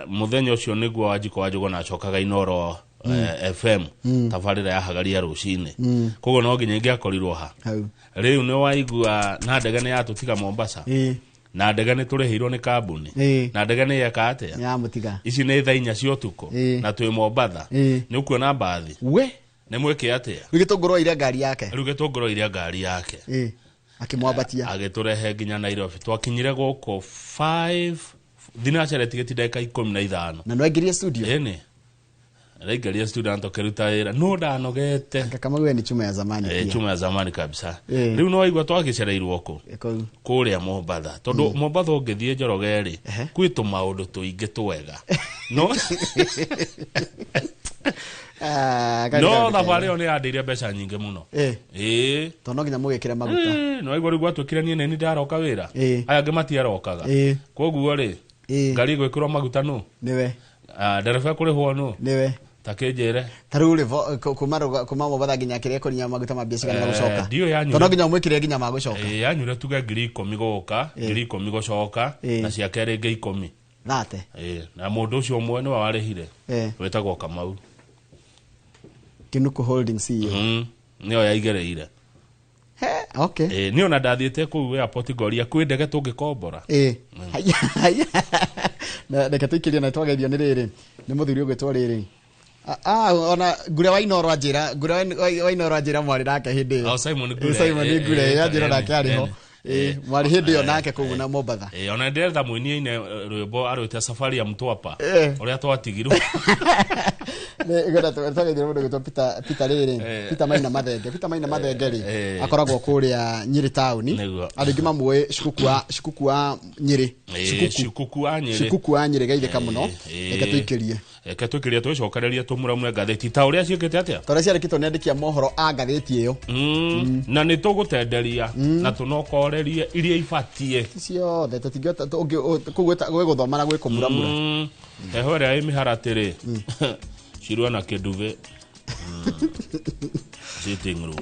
Mũthenya ũcio nĩguo Wanjikũ wa Njũgũna acokaga Inoro FM, tabarĩra ya Hagaria rũcinĩ. Koguo no nginya ingĩakorirwo ha hau. Rĩu nĩ waigua na ndege nĩ yatũtiga Mombasa, na ndege nĩ tũrĩhĩirwo nĩ kambuni, na ndege nĩ yeka atĩa? Nĩ yamũtiga. Ici nĩ thaa 4 cia ũtukũ na twĩ Mombatha. Nĩ ũkuona mbathi we nĩ mwĩke atĩa? Rĩu Gĩtũngũrũ oire ngari yake. Rĩu Gĩtũngũrũ oire ngari yake. Akĩmwambatia. Agĩtũrehe nginya Nairobi. Twakinyire gũkũ 5 thinacara tigĩti ndagĩka 15. Na nĩwaingĩrie studio? Ĩni, araingĩria studio na tũkĩruta wĩra, no ndanogete. Kama wewe ni chuma ya zamani pia. Chuma ya zamani kabisa. Rĩu no waigua twagĩcereirwo kũ? Kũu. Kũrĩa Mombatha, tondũ Mombatha ũngĩthiĩ Njoroge rĩ, kwĩ tũmaũndũ tũingĩ twega, no Ah, kari no kaũndũ thabarĩ kega. ĩyo nĩ yandĩire mbeca nyingĩ mũno. Ĩĩ. Tondũ no nginya mũgĩkĩre maguta. No waigua rĩu gwatuĩkire niĩ nĩ ndaroka wĩra, aya angĩ matiarokaga. Koguo rĩ, ngari ĩgwĩkĩrwo maguta nũ? Nĩwe. Ah, ndereba kũrĩhwo nũ? Nĩwe. Ta kĩnjĩre. Ta rĩu rĩ, kuma Mombatha nginya kĩrĩa kũrinya maguta ma mbia cigana na gũcoka? Ndiũĩ yanyure. Tondũ no nginya ũmwĩkĩre nginya ma gũcoka. Ĩĩ, yanyure tuge 10,000 gũka, 10,000 gũcoka, na ciake rĩngĩ 10. Thate. Ĩĩ, na mũndũ ũcio ũmwe nĩwe warĩhire, wĩtagwo Kamau. Kinuku Holding CEO. Nĩyo yaigĩrĩire. He, okay. Ĩĩ, niĩ ona ndathiĩte kũu airport ngoria kwĩ ndege tũngĩkombora. Haya, haya. Na reke tũikĩrie na twageithio nĩ rĩrĩ, nĩ mũthuri ũgwĩtwo rĩrĩ. Ona Ngure wa Inoro anjĩra, Ngure wa Inoro anjĩra mwarĩ nake hĩndĩ ĩyo. Oh, Simon Ngure. Simon Ngure, anjĩra nake arĩ ho. Mwarĩ hĩndĩ ĩyo nake kũu na Mombatha. Ona ndĩretha mũini aine rwĩmbo arwĩte Safari ya Mtwapa, ũrĩa twatigirwo. Nĩ ngwenda twageithio nĩ mũndũ ũgwĩtwo Peter rĩrĩ, Peter Maina Mathenge. Peter Maina Mathenge rĩ, akoragwo kũrĩa Nyĩrĩ taũni. Nĩguo. Andũ aingĩ mamũĩ Shukuku wa Nyĩrĩ. Shukuku. Shukuku wa Nyĩrĩ. Shukuku wa Nyĩrĩ, geithĩka mũno. Reke tũikĩrie. Reke tũikĩrie twĩcokererie tũmuramure ngathĩti ta ũrĩa ciĩkĩte atĩa. Ta ũrĩa ciandĩkĩtwo nĩ andĩki a mohoro a ngathĩti ĩyo. Na nĩ tũgũtenderia na tũnokorerie iria ibatiĩ. Ti ciothe tũtingĩhota, kũu gwĩ gũthoma na gwĩ kũmuramura. Heho ĩrĩa ĩ mĩharatĩ rĩ, cirua na kĩnduthĩ. Sitting room.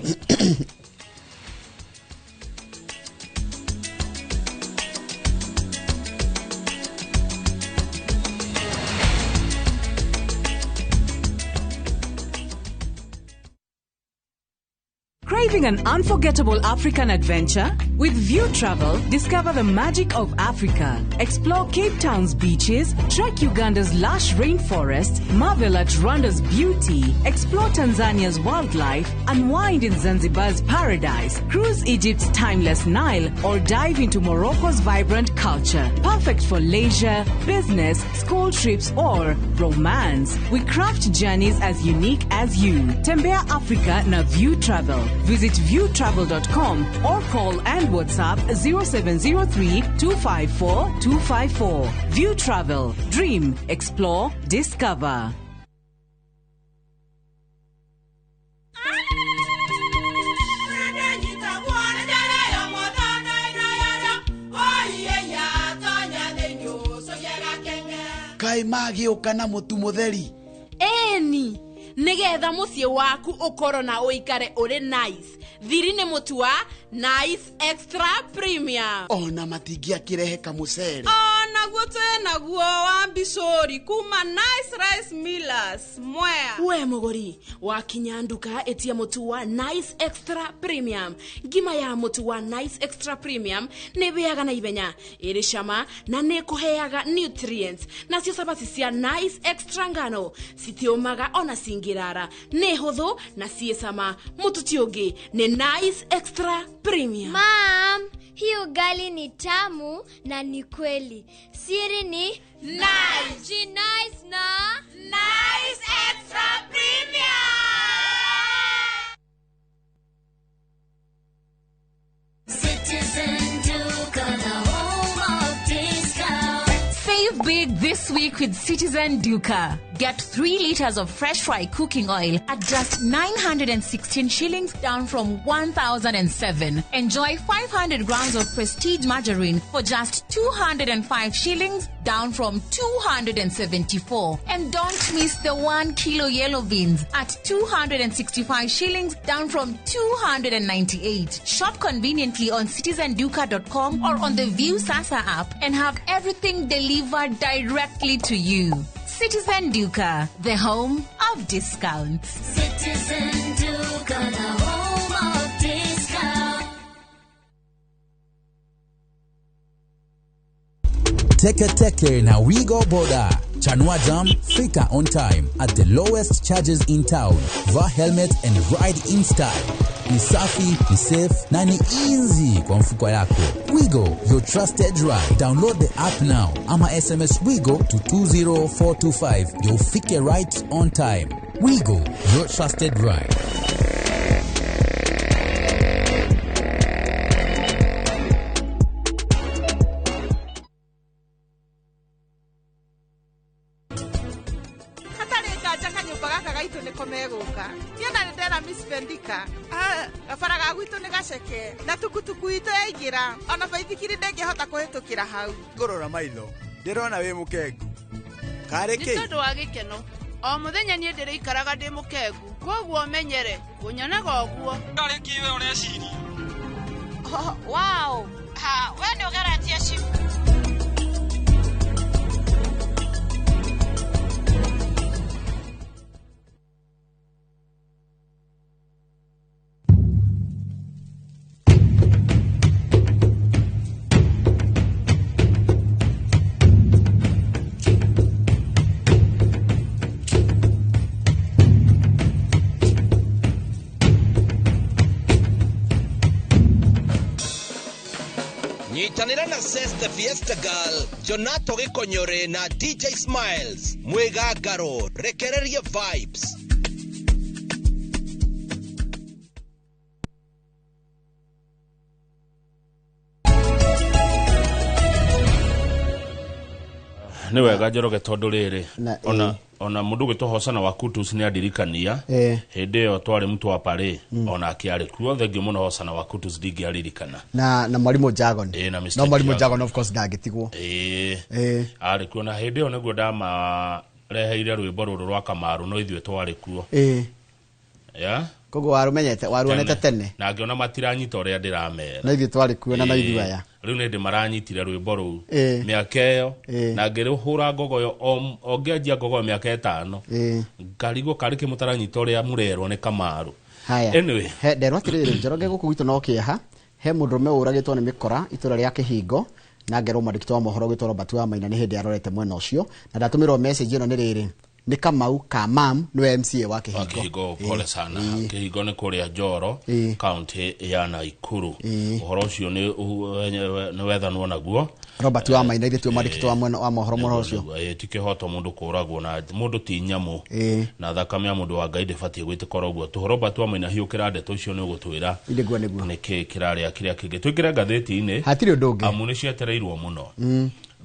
Craving an unforgettable African adventure? With View Travel, discover the magic of Africa. Explore Cape Town's beaches, trek Uganda's lush rainforests, marvel at Rwanda's beauty, explore Tanzania's wildlife, unwind in Zanzibar's paradise, cruise Egypt's timeless Nile, or dive into Morocco's vibrant culture. Perfect for leisure, business, school trips, or romance. We craft journeys as unique as you. Tembea Africa na View Travel. Visit viewtravel.com or call and WhatsApp 0703 254 254. View Travel. Dream, explore, discover. Kaĩ magĩũka na mũtu mũtheri? Eni nigetha muciĩ waku ũkorwo na ũikare ũrĩ nice. Thiri nĩ mũtu wa Nice Extra Premium. Ona matingĩakĩrehe kamũcere. Onaguo twĩ naguo wa mbicũri kuma Nice Rice Millers Mwea. We mũgũri wakinya nduka ĩtia mũtu wa Nice Extra Premium. Ngima ya mũtu wa Nice Extra Premium nĩ ĩhĩaga na ihenya, ĩrĩ cama na nĩ ĩkũheaga nutrients. Nacio cabaci cia Nice Extra ngano citiũmaga ona cingĩrara, nĩ hũthũ na ciĩ cama. Mũtu ti ũngĩ nĩ Nice Extra Premium. Mom, hii ugali ni tamu na ni kweli. Siri ni Nice. Nice na Nice Extra Premium. Citizen Duka, the home of discount. Save big this week with Citizen Duka. Get 3 liters of fresh fry cooking oil at just 916 shillings, down from 1,007. Enjoy 500 grams of Prestige margarine for just 205 shillings, down from 274. And don't miss the 1 kilo yellow beans at 265 shillings, down from 298. Shop conveniently on citizenduka.com or on the View Sasa app and have everything delivered directly to you. Citizen Duka, the home of discounts. Citizen Duka, the home of discounts. Teke Teke na Wigo Boda. Chanua Jam, fika on time at the lowest charges in town. Vaa helmet and ride in style. Ni safi, ni safe na ni easy kwa mfuko yako. Wigo, your trusted ride. Download the app now ama SMS Wigo to 20425. You'll fike right on time. Wigo, your trusted ride. Na tukutuku itũ yaingĩra ona baithikiri ndĩngĩhota kũhĩtũkĩra hau. Ngũrora maitho ndĩrona wĩ mũkengu. Karĩ kĩ? Nĩ tondũ wa gĩkeno. O mũthenya niĩ ndĩrĩikaraga ndĩ mũkengu, kwoguo menyere ngũnyonaga ũguo. Karĩ kĩ we ũreciria? Wow! Ha, we nĩ ũgeretie cimu. Nyitanĩra na Seste Fiesta Girl, Jonato Gĩkonyore na DJ Smiles. Mwĩgangaro, rekereria vibes. Nĩ wega Njoroge tondũ rĩrĩ ona mũndũ gwĩtwo Hosana wa Kutus nĩ andirikania hĩndĩ ĩyo twarĩ mtu wa Pare ona akĩarĩ kuo. Thengiũ mũno Hosana wa Kutus ndingĩaririkana na mwalimu Jagon. No mwalimu Jagon of course ndangĩtigwo. Arĩ kuo na hĩndĩ ĩyo nĩguo ndamareheire rwĩmbo rũrũ rwa Kamaru no ithuĩ twarĩ kuo. Yeah? Koguo warumenyete waruonete tene na ngĩona matiranyita ũrĩa ndĩramera na ithuĩ twarĩ kuo na ithuĩ aya rĩu nĩ ndĩ maranyitire rwĩmbo rũu mĩaka ĩyo na ngĩrũhũra ngogoyo o ngĩanjia ngogoyo mĩaka 5 ngarigwo karĩ kĩ mũtaranyita ũrĩa mũrerwo nĩ Kamaru. Haya. Anyway, he nderwo atĩrĩrĩ Njoroge gũkũ gwitũ no kĩeha he mũndũrũme ũragĩtwo nĩ mĩkora itũra rĩa Kĩhingo na ngerwo mwandĩki wa mohoro gwĩtwo Robert wa Maina nĩ hĩndĩ arorete mwena ũcio na ndatũmĩrwo message ĩno nĩ rĩrĩ nĩ Kamau Kamam nĩwe MCA wa Kĩhingo. Kĩhingo pole sana. Kĩhingo nĩ kũrĩa Njoro county ya Nakuru. Ũhoro ũcio nĩ wethanwo naguo. Robert wa Maina ithe tuo mwandĩki wa mwena wa mohoro mohoro ũcio. Ti kĩhoto mũndũ kũragwo na mũndũ ti nyamũ na thakame ya mũndũ wa Ngai ndĩbatiĩ gwĩtĩkora ũguo. Tu Robert wa Maina hiũkĩra ndeto icio nĩ ũgũtwĩra nĩguo nĩkĩ kĩrarĩa kĩrĩa kĩngĩ. Twĩkĩre ngathĩti-inĩ hatirĩ ũndũ ũngĩ amu nĩ cietereirwo mũno.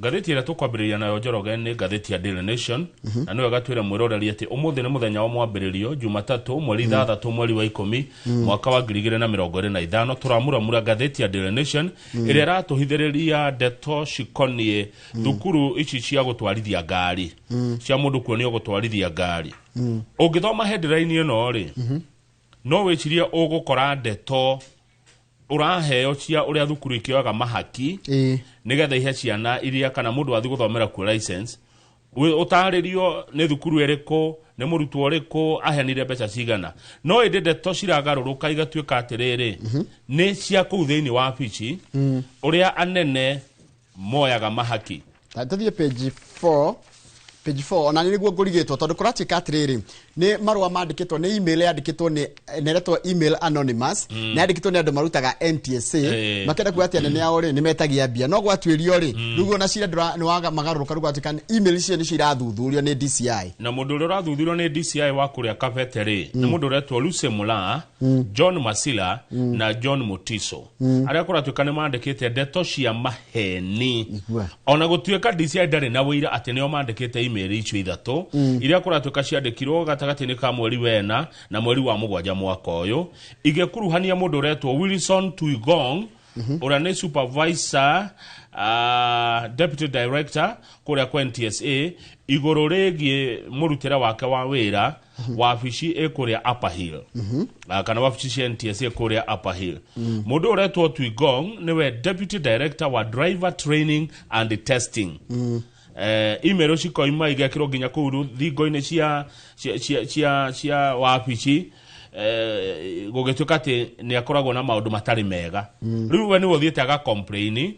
Ngathĩti ĩrĩa tũkwambĩrĩria nayo, Njoroge, nĩ ngathĩti ya Daily Nation, na nĩwe gatwĩre mwĩroreri atĩ ũmũthĩ nĩ mũthenya wa mwambĩrĩrio, Jumatatũ, mweri 6 mweri wa 10 mwaka wa 2025. Tũramuramura ngathĩti ya Daily Nation ĩrĩa ĩratũhithĩrĩria ndeto cikoniĩ thukuru ici cia gũtwarithia ngari, cia mũndũ kuonio gũtwarithia ngari. Ũngĩthoma headline ĩno rĩ, no wĩcirie ũgũkora ndeto ũraheo cia ũrĩa thukuru ikĩoyaga mahaki nĩgetha ihe ciana iria kana mũndũ athiĩ gũthomera kuo license. Ũtarĩrio nĩ thukuru ĩrĩkũ, nĩ mũrutwo ũrĩkũ aheanire mbeca cigana, no ĩndĩ ndeto ciragarũrũka igatuĩka atĩrĩrĩ, nĩ cia kũu thĩinĩ wa wabici, ũrĩa anene moyaga mahaki. Tũthiĩ page 4, page 4. Ona nĩ nĩguo ngũrigĩtwo, tondũ kũratuĩka atĩrĩrĩ, nĩ marũa mandĩkĩtwo, nĩ email yandĩkĩtwo nĩ ĩretwo email anonymous, nĩ yandĩkĩtwo nĩ andũ marutaga NTSA, makĩenda kuga atĩ anene ao rĩ nĩ metagia mbia, no gwatuĩrio rĩ, rĩu ona cira nĩ waga magarũrũka. Rĩu gwatuĩka nĩ email icio nĩcio irathuthurio nĩ DCI. Na mũndũ ũrĩa ũrathuthurio nĩ DCI wa kũrĩa Kabete rĩ, nĩ mũndũ ũretwo Lucy Mula, John Masila na John Mutiso, arĩa kũratuĩka nĩ mandĩkĩte ndeto cia maheni, ona gũtuĩka DCI ndarĩ na wĩira atĩ nĩo mandĩkĩte email icio ithatũ, iria kũratuĩka ciandĩkirwo gatagatĩ-inĩ ka mweri wena na mweri wa 7 mwaka ũyũ, igĩkuruhania mũndũ ũretwo Wilson Tuigong, ũrĩa nĩ supervisor, deputy director kũrĩa kwa NTSA, igũrũ rĩgiĩ mũrutĩre wake wa wĩra wabici ĩ kũrĩa Upper Hill, kana wabici cia NTSA kũrĩa Upper Hill. Mũndũ ũretwo Tuigong nĩwe deputy director wa driver training and testing. Email cikoima igekĩrwo nginya kũu thingo-inĩ cia wabici, gũgĩtuĩka atĩ nĩ akoragwo na maũndũ matarĩ mega. Rĩu we nĩwe ũthiĩte aga complain nĩ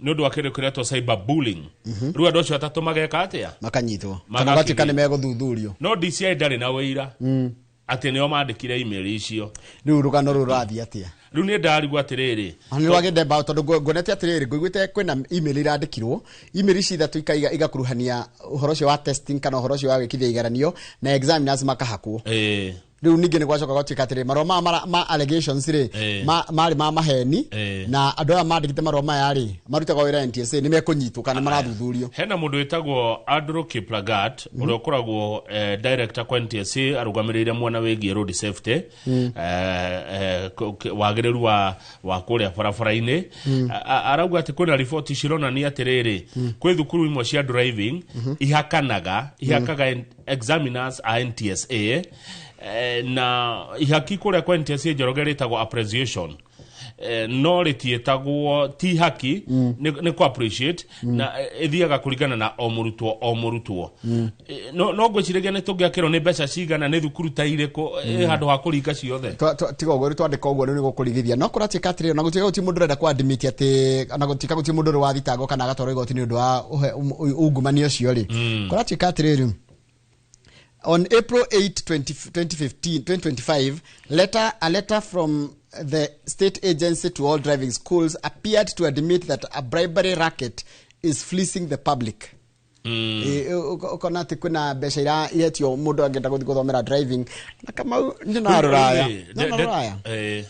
ũndũ wa kĩndũ kĩretwo cyber bullying. Rĩu andũ acio atatũ mageka atĩa? Makanyitwo kana gatuĩka nĩ megũthuthurio. No DCI ndarĩ na wĩira atĩ nĩo mandĩkire email icio. Rĩu rũgano rũrũ rũrathiĩ atĩa? Rĩu niĩ ndarigwo atĩrĩrĩ, nĩ rwagĩndemba, tondũ nguonete atĩrĩrĩ, ngũiguĩte kwĩna email irandĩkirwo, email ici ithatũ igakuruhania ũhoro ũcio wa testing kana ũhoro ũcio wa gwĩkithia igeranio na examiners makahakwo. Rĩu ningĩ nĩ gwacoka gwatuĩka atĩrĩ, marũa maya ma allegations rĩ, marĩ ma maheni, na andũ aya mandĩkĩte marũa maya rĩ, marutaga wĩra NTSA, nĩ mekũnyitwo kana marathuthurio. Hena mũndũ wĩtagwo Andrew Kiplagat, ũrĩa ũkoragwo director kwa NTSA, arũgamĩrĩire mwena wĩgiĩ road safety, wagĩrĩru wa kũrĩa barabara-inĩ. Arauga atĩ kwĩna riboti cironania atĩrĩrĩ, kwĩ thukuru imwe cia driving ihakanaga, ihakaga examiners a NTSA, na ihaki kũrĩa kwa NTSA, Njoroge, rĩtagwo appreciation, no rĩtiĩtagwo ti haki, nĩ kũ appreciate, na ĩthiaga kũringana na o mũrutwo o mũrutwo. No ngwĩciragia nĩ tũngĩakĩrwo nĩ mbeca cigana, nĩ thukuru ta irĩkũ, handũ ha kũringa ciothe. Tiga ũguo, rĩu twandĩka ũguo rĩu nĩ gũkũrigithia, no kũratuĩka atĩrĩrĩ, ona gũtuĩka gũtirĩ mũndũ ũrenda kũ admit atĩ, ona gũtuĩka gũtirĩ mũndũ ũrĩ wathitangwo kana agatwarwo igoti nĩ ũndũ wa ungumania ũcio rĩ, kũratuĩka atĩrĩrĩ, on April 8, 20, 2015, 2025, a letter from the state agency to all driving schools appeared to admit that a bribery racket is fleecing the public. Ũkona atĩ kwĩna mbeca iretio mũndũ angĩenda gũthiĩ gũthomera driving. Na Kamau, nyonaga rũraya, nyonaga rũraya,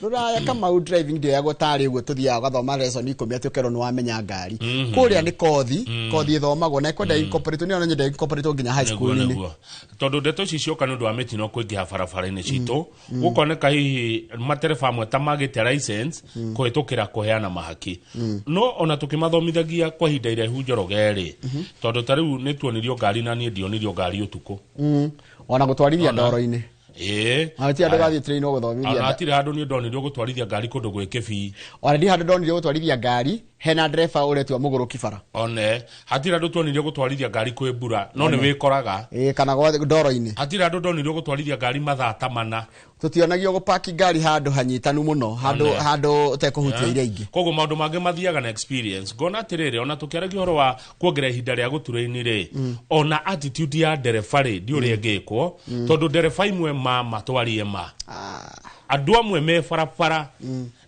rũraya, Kamau, driving ndĩoyagwo tarĩ ũguo tũthiaga ũgathoma lesson 10 atĩ ũkerwo nĩ wamenya ngari. Kũrĩa nĩ kothi, kothi ĩthomagwo na ĩkwenda incorporate, nĩ ona nyenda incorporate nginya high school-inĩ. Nĩguo, tondũ ndeto ici cioka nĩ ũndũ wa mĩtino kũingĩha barabara-inĩ citũ, gũkoneka hihi matereba amwe ta magĩte license kũhĩtũkĩra kũheana mahaki, no ona tũkĩmathomithagia kwa ihinda iraihu, Njoroge rĩ, tondũ ta rĩu nĩ tuonirio ngari, na niĩ ndionirio ngari ũtukũ. Ona gũtwarithia Ona. ndoro-inĩ. Ona ti andũ gathiĩ train gũthomithia. Ona hatirĩ handũ niĩ ndonirio gũtwarithia ngari kũndũ gwĩ kĩbii. Ona ndi handũ ndonirio gũtwarithia ngari hena ndereba ũretua mũgũrũki bara. One hatirĩ handũ tuonirio gũtwarithia ngari kwĩ mbura, no nĩ wĩkoraga. Ĩĩ, kana ndoro-inĩ. Hatirĩ handũ ndonirio gũtwarithia ngari mathaa ta 4. Tũtionagio gũpaki ngari handũ hanyitanu mũno, handũ One. handũ ũtekũhutia iria ingĩ. Koguo maũndũ mangĩ mathiaga na experience. Ngona atĩrĩrĩ, ona tũkĩaragia ũhoro wa kuongerera ihinda rĩa gũturaini rĩ, ona attitude ya ndereba rĩ, ndi ũrĩa ĩngĩkwo, tondũ ndereba imwe ma twarie ma, andũ amwe me barabara,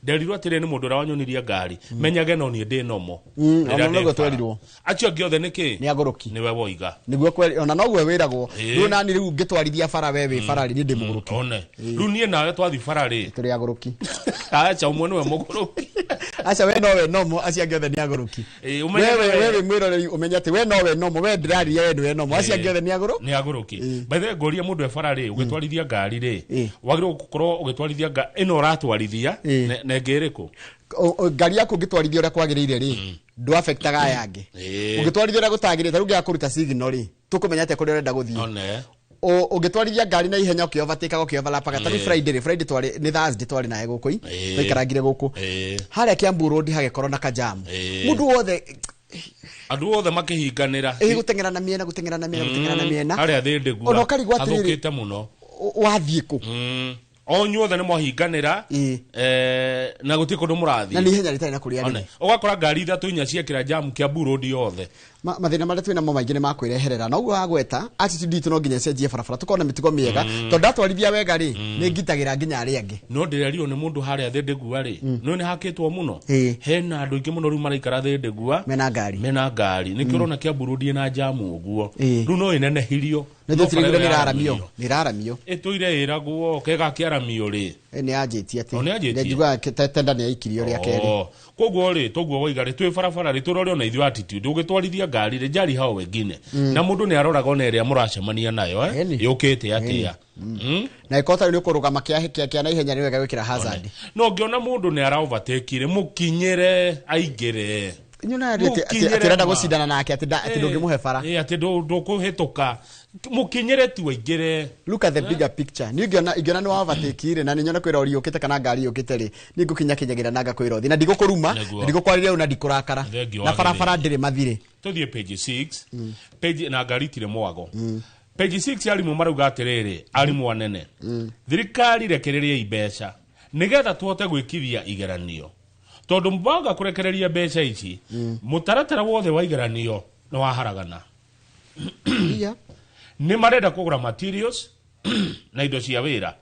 nderirwo atĩrĩ nĩ mũndũ ũrĩa wanyonirie ngari, menyage no niĩ ndĩ nomo rĩrĩa Ona ndĩ noguo bara. twerirwo. Acio angĩ othe nĩ kĩ? Nĩ agũrũki. Nĩwe woiga. Nĩguo kweri ona noguo wĩragwo. Rĩu nani rĩu ngĩtwarithia bara, we wĩ bara rĩ, niĩ ndĩ mũgũrũki. One rĩu niĩ nawe twathi bara rĩ, tũrĩ agũrũki. Acha, ũmwe nĩwe mũgũrũki. Aca we nowe nomo acio angĩ othe nĩ agũrũki. Wewe wewe mwĩroreri ũmenye atĩ we nowe nomo, we ndĩraria we nĩwe nomo, acio angĩ othe nĩ agũrũ nĩ agũrũki. By the way, ngũria mũndũ e bara rĩ, ũgĩtwarithia ngari rĩ, wagĩrĩirwo gũkorwo ũgĩtwarithia ĩno ũratwarithia na ĩngĩ ĩrĩkũ? Ngari yaku ũngĩtwarithia ũrĩa kwagĩrĩire rĩ, ndũ affectaga aya angĩ. Ũngĩtwarithia ũrĩa gũtagĩrĩire, ta rĩu ũngĩaga kũruta signal rĩ, tũkũmenya atĩa kũrĩa ũrenda gũthiĩ. Ũngĩtwarithia ngari na ihenya ũkĩovatĩkaga ũkĩoverlapaga, ta rĩu Friday rĩ, Friday twarĩ nĩ Thursday twarĩ naye gũkũ twaikarangire gũkũ harĩa Kiambu Road hagĩkorwo na kajamu, mũndũ wothe andũ othe makĩhinganĩra, gũteng'era na mĩena, gũteng'era na mĩena, gũteng'era na mĩena harĩa thĩndĩ ona ũkarigwo atĩrĩrĩ, hathũkĩte mũno, wathiĩ kũ? O inyuothe nĩ mwahinganĩra, na gũtirĩ kũndũ mũrathiĩ, na nĩ ihenya rĩtarĩ na kũrĩa rĩrĩ. Ũgakora ngari ithatũ inya ciekĩra jamu Kiambu Road yothe. Mathĩna marĩa twĩ namo maingĩ nĩ makwĩreherera, na ũguo wagweta attitude itũ no nginya ĩcenjie barabara, tũkorwo na mĩtugo mĩega, tondũ ndatwarithia wega rĩ, nĩ ngitagĩra nginya arĩa angĩ. No ndĩrerirwo nĩ mũndũ harĩa Thĩndĩgua rĩ, no nĩ hakĩtwo mũno, hena andũ aingĩ mũno rĩu maraikara Thĩndĩgua mena ngari, mena ngari, nĩkĩo ũrona Kiambu Road ĩna jamu ũguo. Rĩu no ĩnenehirio. Nĩ tũtirigire nĩ ĩraramio, nĩ ĩraramio, ĩtũire ĩragwo kega kĩaramio rĩ, nĩ yanjĩtie atĩ nĩ yanjĩtie, njiguaga tenda nĩ yaikirio rĩa kerĩ. Koguo rĩ, toguo waiga rĩ, twĩ barabara rĩ, tũrore ona ithuĩ attitude, ũgĩtwarithia ngari rĩ, njari hao wengine, na mũndũ nĩ aroraga ona ĩrĩa mũracemania nayo, yũkĩte atĩa. Na ĩkorwo tarĩ nĩ ũkũrũgama kĩa na ihenya nĩ wega gwĩkĩra hazard. No ũngĩona mũndũ nĩ ara overtake rĩ, mũkinyĩre aingĩre. Nyona atĩ atĩ gũcindana nake atĩ ndũngĩmũhe bara. Atĩ ndũkũhĩtũka, mũkinyĩre tu aingĩre. Look at the bigger picture. Niĩ ingĩona nĩ wa overtake rĩ, na nĩ nyona kwĩ rori yũkĩte kana ngari yũkĩte rĩ, niĩ ngũkinya kinyagĩra na ngakwĩra ũthiĩ, na ndigũkũruma, na ndigũkwarĩria na ndikũrakara, na barabara ndĩrĩ mathirĩ. Tũthiĩ page 6, page na ngari itirĩ mwago. Page 6 arimũ marauga atĩrĩrĩ, arimũ anene, thirikari rekereria mbeca nĩgetha tũhote gwĩkithia igeranio, tondũ mbanga kũrekereria mbeca ici, mũtaratara wothe wa igeranio nĩ waharagana. Nĩ marenda kũgũra materials na indo cia wĩra.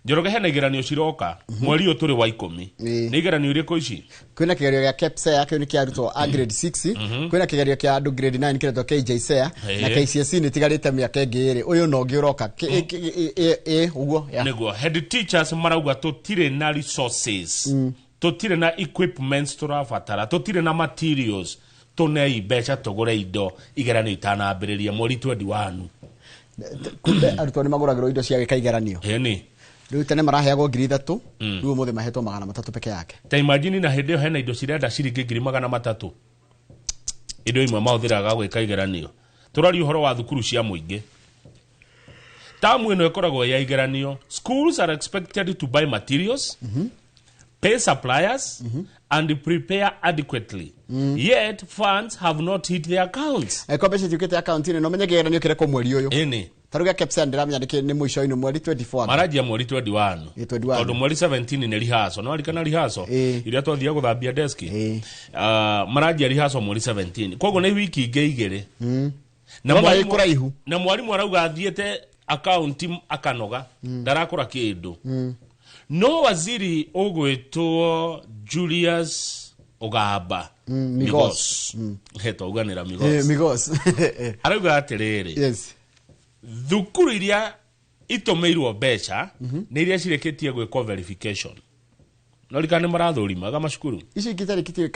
Njoroge hena igeranio ciroka mweri ũyũ tũrĩ wa 10. Nĩ igeranio irĩkũ ici? Kwĩna kĩgerio gĩa KPSEA, kĩu nĩ kĩa arutwo a grade 6, kwĩna kĩgerio kĩa andũ grade 9 kĩretwo KJSEA, na KCSE nĩ ĩtigarĩte mĩaka ĩngĩ ĩrĩ, ũyũ na ũngĩ ũroka ũguo. Nĩguo head teachers marauga tũtirĩ na resources, tũtirĩ na equipments tũrabatara, tũtirĩ na materials, tũnei mbeca tũgũre indo igeranio itanambĩrĩria mweri 21. Kumbe arutwo nĩ magũragĩrwo indo cia gwĩka igeranio. Ĩni. Rĩu tene maraheagwo 3,000, rĩu ũmũthĩ mahetwo 300 peke yake. Ta imagine na hĩndĩ ĩyo hena indo cirenda ciringi 300,000. Indo imwe mahũthĩraga gwĩka igeranio. Tũraria ũhoro wa thukuru cia mũingĩ. Tamu ĩno ĩkoragwo ya igeranio. Schools are expected to buy materials, pay suppliers, and prepare adequately. Yet funds have not hit their accounts. Eko mbeca ciũkĩte akaunti-inĩ, no menye kĩgeranio kĩrekwo mweri ũyũ. Ĩni. Ta rĩu gĩa KPSEA ndĩramenya nĩ mũico-inĩ mweri 24. Maranjia mweri 21. Tondũ mweri 17 nĩ rehearsal. No arikana rehearsal iria twathiaga gũthambia deski. Maranjia rehearsal mweri 17. Koguo nĩ wiki ingĩ igĩrĩ. Na mwarimũ arauga athiĩte akaunti akanoga, ndarakũra kĩndũ. No waziri ũgwĩtwo Julius Ogamba Migos, tauganĩra Migos, Migos arauga atĩrĩrĩ, yes, thukuru iria itũmĩirwo mbeca nĩ iria cirĩkĩtie gwĩkwo verification. No rikana nĩ marathũrimaga macukuru ici ingĩ itarĩkĩtie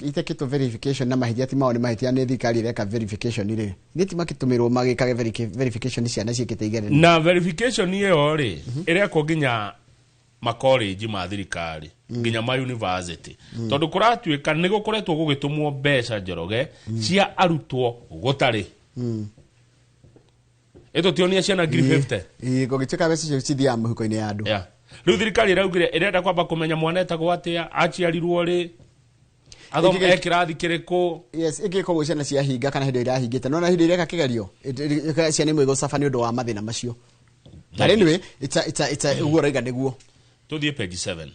itekĩtwo verification na mahĩtia ti mao nĩ mahĩtia nĩ thirikari ĩreka verification rĩ, nĩ ti makĩtũmĩrwo magĩkage verification ciana ciĩkĩte igeranio. Na verification ĩyo rĩ, ĩrekwo nginya makoleji ma thirikari, nginya ma university, tondũ kũratuĩka nĩ gũkoretwo gũgĩtũmwo mbeca Njoroge cia arutwo gũtarĩ. Ĩtũtionia ciana 50,000. Gũgĩtuĩka mbeca icio cithiaga mũhuko-inĩ ya andũ. Rĩu thirikari ĩraugire ĩrenda kwamba kũmenya mwana etagwo atĩa, aciarirwo rĩ, athoma e kĩrathi kĩrĩkũ. Yes, ĩngĩkorwo ciana ciahinga kana hĩndĩ ĩrĩa irahingĩte, no na hĩndĩ ĩreka kĩgerio ciana imwe igũcaba nĩ ũndũ wa mathĩna macio. But anyway, it's a ũguo ũrauga nĩguo. Tũthiĩ page 7.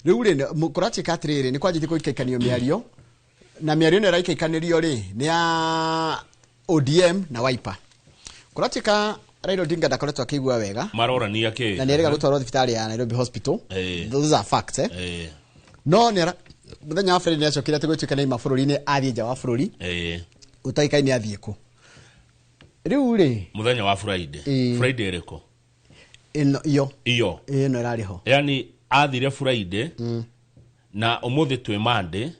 Rĩu rĩ, kũratuĩka atĩrĩrĩ, nĩ kwanjĩtie gũikaikanio mĩario, na mĩario ĩno ĩraikaikanĩrio rĩ, nĩ ya ODM na Wiper. Kũratuĩka Raila Odinga ndakoretwo akĩigua wega. Marorania kĩ? Na nĩerĩga gũtwarwo thibitarĩ ya Nairobi Hospital. Those are facts, No nĩ mũthenya wa Friday nĩacokire atĩ gwĩtuĩka nĩauma bũrũri-inĩ athiĩ nja wa bũrũri. Ũtaĩkaine athiĩ kũ. Rĩu rĩ, Mũthenya wa Friday. Friday ĩrĩkũ? Ĩno iyo. Iyo. Ĩno ĩrarĩ ho. Yani athire Friday. Na umuthi twi Monday.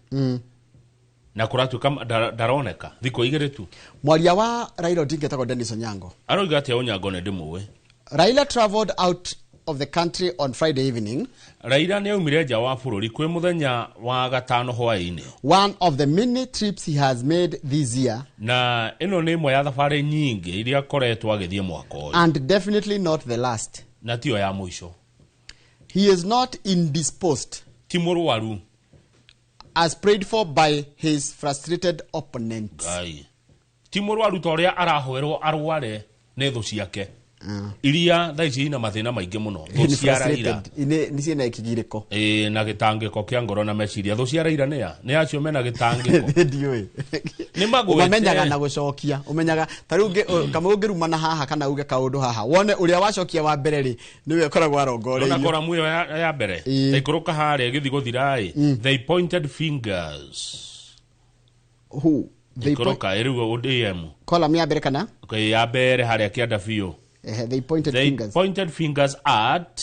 Na kuratuika ndaroneka thikũ igĩrĩ tu. Mwaria wa Raila Odinga etagwo Dennis Onyango. Aroiga atĩa Onyango nĩ ndĩmũĩ. Raila traveled out of the country on Friday evening. Raila nĩ aumire nja wa bũrũri kwĩ mũthenya wa gatano hwaĩ-inĩ. One of the many trips he has made this year. Na ĩno nĩ ĩmwe ya thabarĩ nyingĩ iria akoretwo agĩthiĩ mwaka ũyũ. And definitely not the last. Na tiyo ya mũico. He is not indisposed. Ti mũrwaru. As prayed for by his frustrated opponents. Ngai. Ti mũrwaru ta ũrĩa arahoerwo arware nĩ thũ ciake. Iria thaa ici ina mathĩna maingĩ mũno. Thũ cia Raila. Nĩ ciĩna kĩgirĩko. Ĩĩ, na gĩtangĩko kĩa ngoro na meciria. Thũ cia Raila nĩ a? Nĩ acio mena gĩtangĩko. Ndiũĩ. Nĩ magwĩte. Ũmamenyaga na gũcokia. Ũmenyaga ta rĩu kamwe ũngĩrumana haha kana uge kaũndũ haha. Wone ũrĩa wacokia wa mbere rĩ, nĩwe ũkoragwo arongoreirio. Ona kora muyo ya mbere. Taikũrũka harĩa gĩthiĩ gũthira ĩ. They pointed fingers. Who? They Ikũrũka ĩrĩu ODM. Column ya mbere kana? Okay, ya mbere harĩa kĩanda biũ. They pointed fingers. Pointed fingers at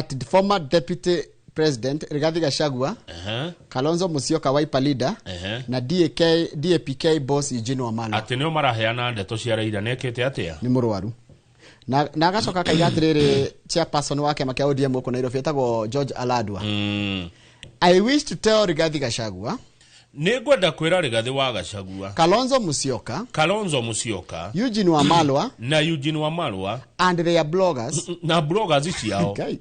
the former deputy president Rigathi Gachagua, Kalonzo Musyoka Wiper leader, na DAPK boss Eugene Wamalwa. Atĩ nĩo maraheana ndeto cia Raila nĩekĩte atĩa? Nĩ mũrwaru. Na agacoka akaiga atĩrĩrĩ, chairperson wa kĩama kĩa ODM gũkũ Nairobi etagwo George Aladwa. I wish to tell Rigathi Gachagua, nĩngwenda kwĩra Rigathi wa Gachagua, Kalonzo Musyoka, Eugene Wamalwa, na Eugene Wamalwa, and their bloggers, na bloggers ciao, okay,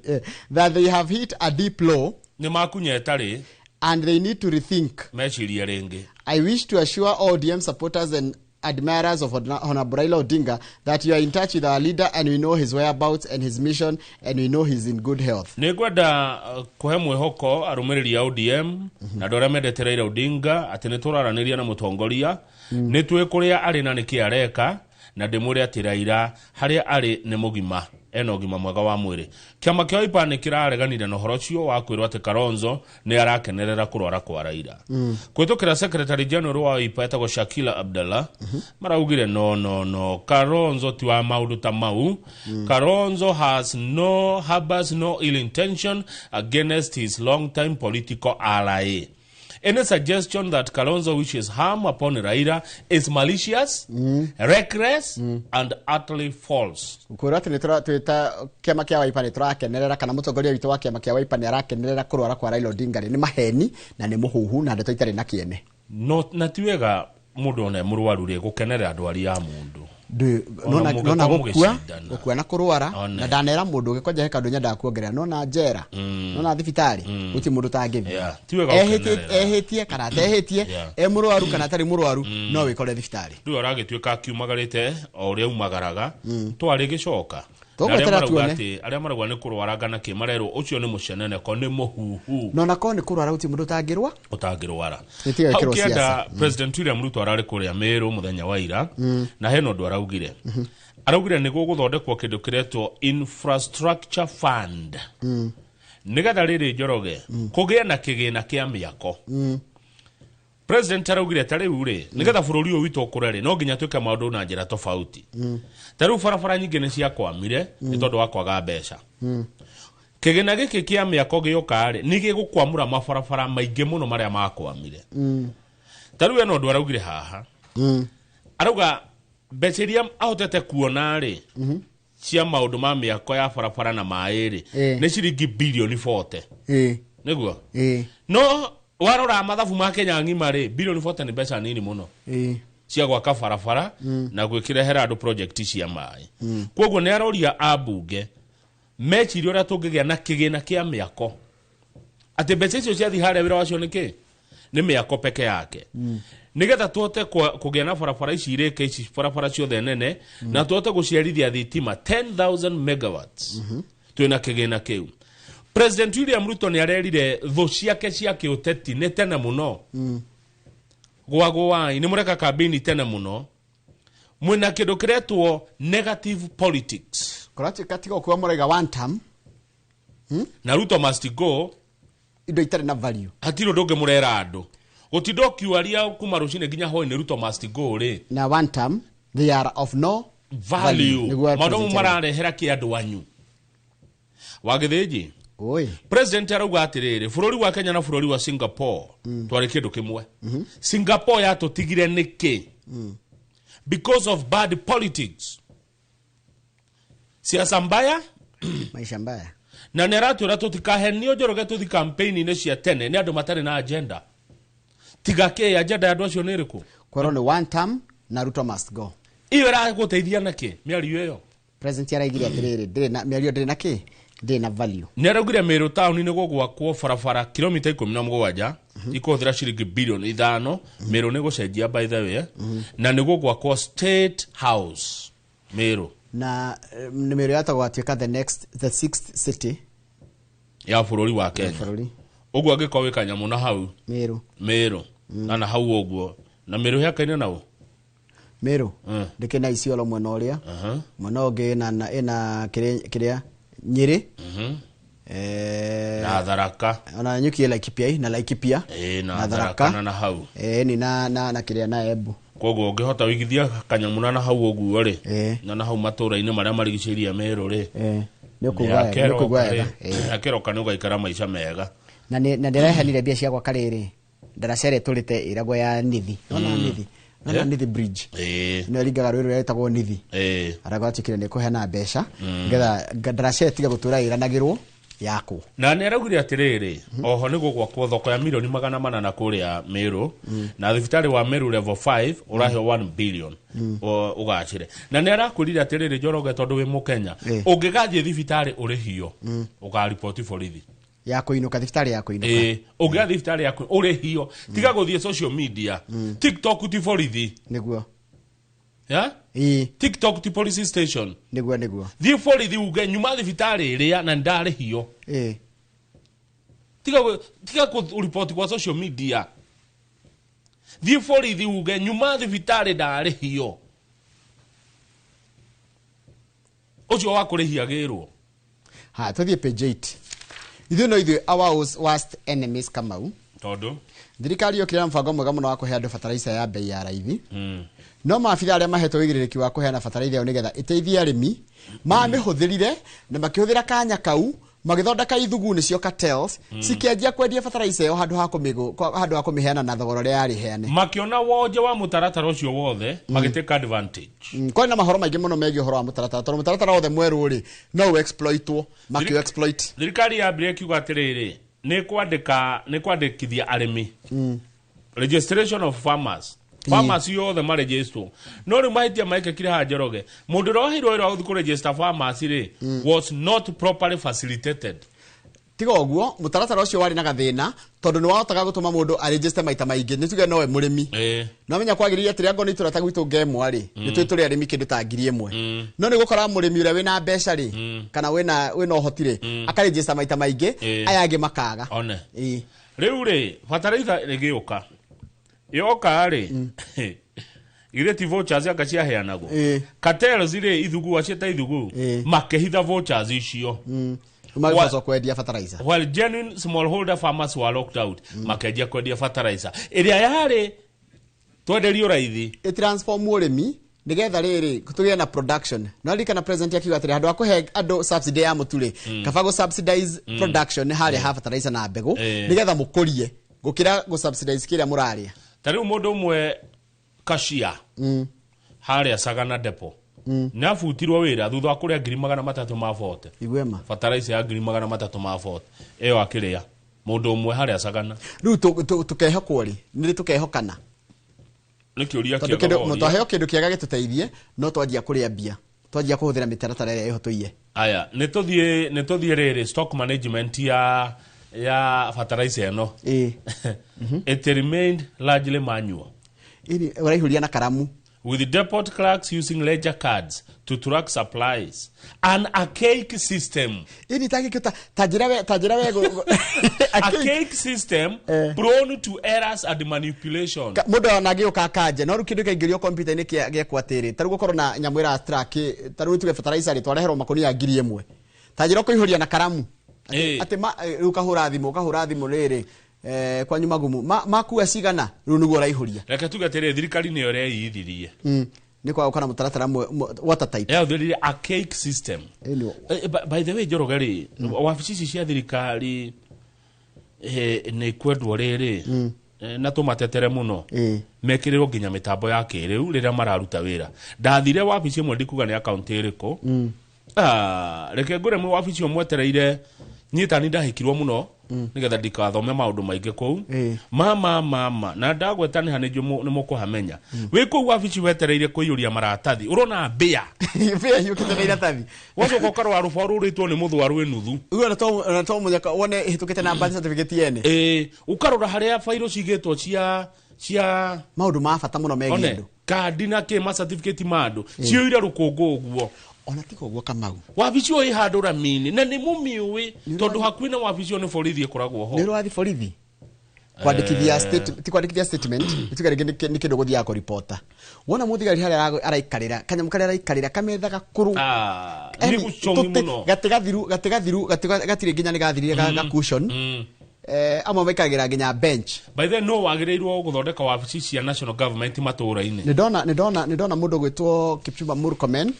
that they have hit a deep low, nĩ makunyeta rĩ, and they need to rethink, mecirie rĩngĩ. I wish to assure all ODM supporters and admirers of Honorable Raila Odinga that you are in touch with our leader and we know his whereabouts and his mission and we know he's in good health. Nĩngwenda kũhe mwĩhoko arũmĩrĩri a ODM na andũ arĩa mendete Raila Odinga atĩ nĩ tũraranĩria na mũtongoria, nĩ tũĩ kũrĩa arĩ na nĩkĩ areka, na ndĩmwĩre atĩ Raila harĩa arĩ nĩ mũgima, ena ũgima mwega wa mwĩrĩ. Kĩama kĩa Wiper nĩ kĩrareganire na ũhoro ũcio wa kwĩrwo atĩ Kalonzo nĩ arakenerera kũrwara kwa Raila. Kũhĩtũkĩra Secretary General wa Wiper etagwo Shakila Abdallah, maraugire no, Kalonzo ti wa maũndũ ta mau. Kalonzo has no harbors no ill intention against his long-time political ally. Any suggestion that Kalonzo wishes harm upon Raila is malicious, reckless, and utterly false. Kwĩrwo atĩ nĩ kĩama kĩa Wiper nĩ tũrakenerera kana mũtongoria witũ wa kĩama kĩa Wiper nĩ arakenerera kũrwara kwa Raila Odinga nĩ maheni na nĩ mũhuhu na ndeto itarĩ na kĩene. No, na ti wega mũndũ ona e mũrwaru rĩ gũkenerera ndwari ya mũndũ. Nona gũkua na kũrwara na ndanera mũndũ ũgĩkwanja he kaũndũ nyendaga kuongerera nona njera nona thibitarĩ gũtirĩ mũndũ ũtangĩthiĩ ehĩtie kana atehĩtie e mũrwaru kana atarĩ mũrwaru no wĩkore thibitarĩ. Rĩu aragĩtuĩka akiumagarĩte o ũrĩa aumagaraga twarĩ gĩcoka. Arĩa marauga nĩ kũrwaranga na kĩ marerwo ũcio nĩ mũceneneko nĩ mũhuhu. No na korwo nĩ kũrwara gũtirĩ mũndũ ũtangĩrwara. Hau kĩanda President William Ruto ararĩ kũrĩa Meru mũthenya wa ira na hena ũndũ araugire. Araugire nĩ gũgũthondekwo kĩndũ kĩretwo infrastructure fund. Nĩgetha rĩrĩ Njoroge kũgĩe na kĩgĩna kĩa mĩako. President araugire ta rĩu rĩ nĩgetha bũrũri ũyũ witũ ũkũre rĩ no nginya twĩke maũndũ na njĩra tofauti. Ta rĩu barabara nyingĩ nĩ ciakwamire nĩ tondũ wa kwaga mbeca. Kĩgĩna gĩkĩ kĩa mĩako gĩũka rĩ nĩ gĩgũkwamũra mabarabara maingĩ mũno marĩa makwamire. Ta rĩu ena ũndũ araugire haha. Arauga mbeca iria ahotete kuona rĩ cia maũndũ ma mĩako ya barabara na maĩ rĩ nĩ ciringi bilioni 40. Nĩguo? No warora mathabu ma Kenya ng'ima rĩ bilioni 40 nĩ mbeca nini mũno cia gwaka barabara na gwĩkĩrehera andũ project cia maĩ. Koguo nĩ aroria ambunge mecirie ũrĩa tũngĩgĩa na kĩgĩna kĩa mĩako atĩ mbeca icio ciathiĩ harĩa wĩra wacio nĩ kĩ nĩ mĩako peke yake nĩgetha tũhote kũgĩa na barabara ici irĩke ici barabara ciothe nene na tũhote gũciarithia thitima 10,000 megawatts twĩna kĩgĩna kĩu. President William Ruto nĩ arerire thũ ciake cia kĩũteti nĩ tene mũno. Gwagwai nĩ mũreka kambĩini tene mũno mwĩna kĩndũ kĩretwo negative politics. Kũratuĩka tiga ũkuo mũraiga one term na Ruto must go indo itarĩ na value. Hatirĩ ũndũ ũngĩ mũrera andũ gũtinda ũkiwaria kuma rũcinĩ nginya hwaĩ-inĩ Ruto must go rĩ na one term they are of no value. Maũndũ mararehera kĩ andũ anyu. Wagĩthĩnji Oi. President arauga atiriri bururi wa Kenya na bururi wa Singapore twari kindu kimwe. Singapore yatutigire niki? Because of bad politics. Siasa mbaya, maisha mbaya. Na nĩ aratwĩra tũtikahenio Njoroge tũthi campaign-inĩ cia tene nĩ andũ matarĩ na agenda. Tiga kĩ agenda ya andũ acio nĩ ĩrĩkũ? Kwerwo nĩ one term na Ruto must go. Iyo ĩragũteithia na kĩ mĩario ĩyo? President araigire atĩrĩrĩ ndĩrĩ na mĩario ndĩrĩ na kĩ ndĩrĩ na value. Nĩ araugire Meru town nĩ gũgwakwo barabara kilomita 17 ikũhũthĩra ciringi bilioni 5. Meru nĩ gũcenjia by the way, na nĩ gũgwakwo State House Meru. Na nĩ Meru yatagwo atuĩka the next the sixth city ya bũrũri wa Kenya. Ũguo angĩkorwo wĩ kanyamũ na hau Meru. Meru na na hau ũguo na Meru hakaine nao Meru ndĩkĩ na Isiolo mwena ũrĩa mwena ũngĩ na ĩna kĩrĩa Nyĩrĩ na Tharaka ona Nyuki Laikipia na Laikipia na Tharaka na hau ni na na kĩrĩa na Embu. Koguo ũngĩhota wĩigithia kanyamũ na hau ũguo rĩ na hau matũra-inĩ marĩa marigicĩirie Meru rĩ nĩ ũkũigua wega akĩroka nĩ ũgaikara maica mega. Na ndĩrehanire mbia cia gwaka rĩrĩ ndaraca ĩrĩa ĩtũrĩte ĩragwo ya Nithi. Nona Nithi. Nona Nithi Bridge. No ĩringaga rũĩ rũrĩa rwĩtagwo Nithi. Aragwa atuĩkire nĩ kũheana mbeca nĩgetha ndaraca ĩtige gũtũra ĩranagĩrwo yakwo. Na nĩ araugire atĩrĩrĩ oho nĩ gũgwakwo thoko ya milioni 800 na kũrĩa Meru na thibitarĩ wa Meru level 5 ũraheo 1 billion ũgacĩre. Na nĩ arakwĩrire atĩrĩrĩ Njoroge tondũ wĩ Mũkenya ũngĩgathiĩ thibitarĩ ũrĩhio ũkariboti borithi ya kuinuka thibitarĩ ya kuinuka. Ũngĩgathiĩ thibitarĩ ya ũrĩhio tiga gũthiĩ social media. TikTok ti borithi nĩguo. Ya? TikTok ti police station. Nĩguo nĩguo. Thiĩ borithi uge nyuma thibitarĩ ĩrĩa na ndarĩhio. Tiga kũripoti kwa social media. Thiĩ borithi uge nyuma thibitarĩ ndarĩhio. Ũcio wa kũrĩhia gĩrwo. Ha, tũthiĩ page 8. Ithuĩ no ithuĩ our worst enemies Kamau. Tondũ thirikari yokire na mũbango mwega mũno wa kũhe andũ bataraitha ya bei ya raithi. No maabitha arĩa mahetwo ũigĩrĩrĩki wa kũheana bataraitha ĩyo nĩgetha ĩteithie arĩmi mamĩhũthĩrire na makĩhũthĩra kanya kau magĩthondeka ithugu nĩcio cartels cikĩanjia kwendia bataraitha ĩyo handũ ha kũmĩheana na thogora ũrĩa yarĩ heane. Makĩona wonje wa mũtaratara ũcio wothe magĩtake advantage. Kwarĩ na mahoro maingĩ mũno megiĩ ũhoro wa mũtaratara tondũ mũtaratara wothe mwerũ rĩ no ũexploitwo makĩũ exploit. Thirikari yambire ĩkiuga atĩrĩrĩ nĩ kwandĩkithia arĩmi. Registration of farmers. Farmers yothe marejestwo. No rĩu mahĩtia maekĩkire haha Njoroge. Mũndũ ũrĩa waheirwo wĩra wa gũthiĩ kũregister farmers rĩ was not properly facilitated. Tiga ũguo mũtaratara ũcio warĩ na gathĩna tondũ nĩ wahotaga gũtũma mũndũ aregister maita maingĩ. Nĩ tuge nowe mũrĩmi. No menya kwagĩrĩire atĩrĩ angorwo nĩ itũra ta gwitũ Ngemwa rĩ nĩ twĩ tũrĩ arĩmi kĩndũ ta 1000. No nĩ gũkora mũrĩmi ũrĩa wĩna mbeca rĩ kana wĩna ũhoti rĩ akaregister maita maingĩ aya angĩ makaga. One. Rĩu rĩ bataraitha ĩgĩũka. Yoka rĩ githĩ ti vouchers anga ciaheanagwo. Cartels rĩ ithugu aciĩta ithugu makĩhitha vouchers icio. Magĩcoka kwendia fertilizer. While genuine smallholder farmers were locked out makĩanjia kwendia fertilizer ĩrĩa yarĩ twenderio raithi. Ĩ transform ũrĩmi nĩgetha rĩrĩ tũgĩe na production. No ririkana president akiuga atĩrĩ handũ ha kũhe andũ subsidy ya mũtu rĩ kaba gũ subsidize production harĩa ha fertilizer na mbegũ nĩgetha mũkũrie gũkĩra gũ subsidize kĩrĩa mũrarĩa. Ta rĩu mũndũ ũmwe Kashia harĩa Sagana Depot nĩ abutirwo wĩra thutha wa kũrĩa 340,000. Igwema. Fertilizer ya 340,000 ĩyo akĩrĩa mũndũ ũmwe harĩa Sagana. Rĩu tũkehokwo rĩ nĩ rĩ tũkehokana? Nĩ kĩũria kĩega. Tondũ twaheo kĩndũ kĩega gĩtũteithie no twanjia kũrĩa mbia twanjia kũhũthĩra mĩtaratara ĩrĩa ĩho tũiye. Aya nĩ tũthiĩ rĩrĩ stock management ya fertilizer ĩno. It remained largely manual. Ũraihũria na karamu. With the depot clerks using ledger cards to track supplies. An archaic system. Archaic system prone to errors and manipulation. Mũndũ ona agĩũka akanje no rĩu kĩndũ kĩaingĩrio kompiuta-inĩ gĩekwo atĩrĩ ta rĩu gũkorwo na nyamũ ĩra track ta rĩu tuge fertilizer rĩ twareherwo makũnia 1000 ta njĩra ũkũihũria na karamu atĩ rĩu ũkahũra thimũ rĩrĩ kwanyu magumu makua cigana rĩu nĩguo ũraihũria. Reke tuge atĩrĩ thirikari nĩyo ĩreithirie. Nĩ kwaga gũkorwo na mũtaratara watertight. Yahũthĩrire archaic system. By the way, Njoroge rĩ, wabici ici cia thirikari nĩ kwendwo rĩrĩ na tũmatetere mũno, mekĩrĩrwo nginya mĩtambo ya kĩrĩu rĩrĩa mararuta wĩra. Ndathire wabici ĩmwe, ndikuga nĩ akaunti ĩrĩkũ. Reke ngũre mwe wabici ĩyo mwetereire nyitani ndahĩkirwo mũno nĩgetha ndikathome maũndũ maingĩ kũu. Mama na ndagweta nĩ hanĩ nĩ mũkũhamenya. Wĩ kũu wabici wetereire kũiyũria maratathi, ũrona mbĩa mbĩa yũkĩte na iratathi, wacoka ũkarora rũbao rũrĩtwo nĩ mũthũa rwĩ nuthu. Ũguo to mũnyaka wone ĩhĩtũkĩte na birth certificate yene. Ũkarora harĩa bairũ cigĩtwo cia maũndũ ma bata mũno megiĩ andũ, kandi na kĩ ma certificate ma andũ ciyũire rũkũngũ ũguo. Ona tiga ũguo Kamau, wabici ĩyo ĩ handũ ramini na nĩ mũmĩũĩ tondũ hakuhĩ na wabici ĩyo nĩ borithi ĩkoragwo ho. Nĩ ũrathi borithi kwandĩkithia ti kwandĩkithia statement, ituga rĩngĩ nĩ kĩndũ gũthiaga kũripota. Wona mũthigari harĩa araikarĩra kanyamũ karĩa araikarĩra kametha gakũrũ, nĩ gũcomi mũno, gatĩ gathiru gatirĩ nginya nĩ gathirire ga cushion. Amwe maikaragĩra nginya bench. By the way, no wagĩrĩirwo gũthondeka wabici cia national government matũũra-inĩ. Nĩ ndona mũndũ gwĩtwo Kipchumba Murkomen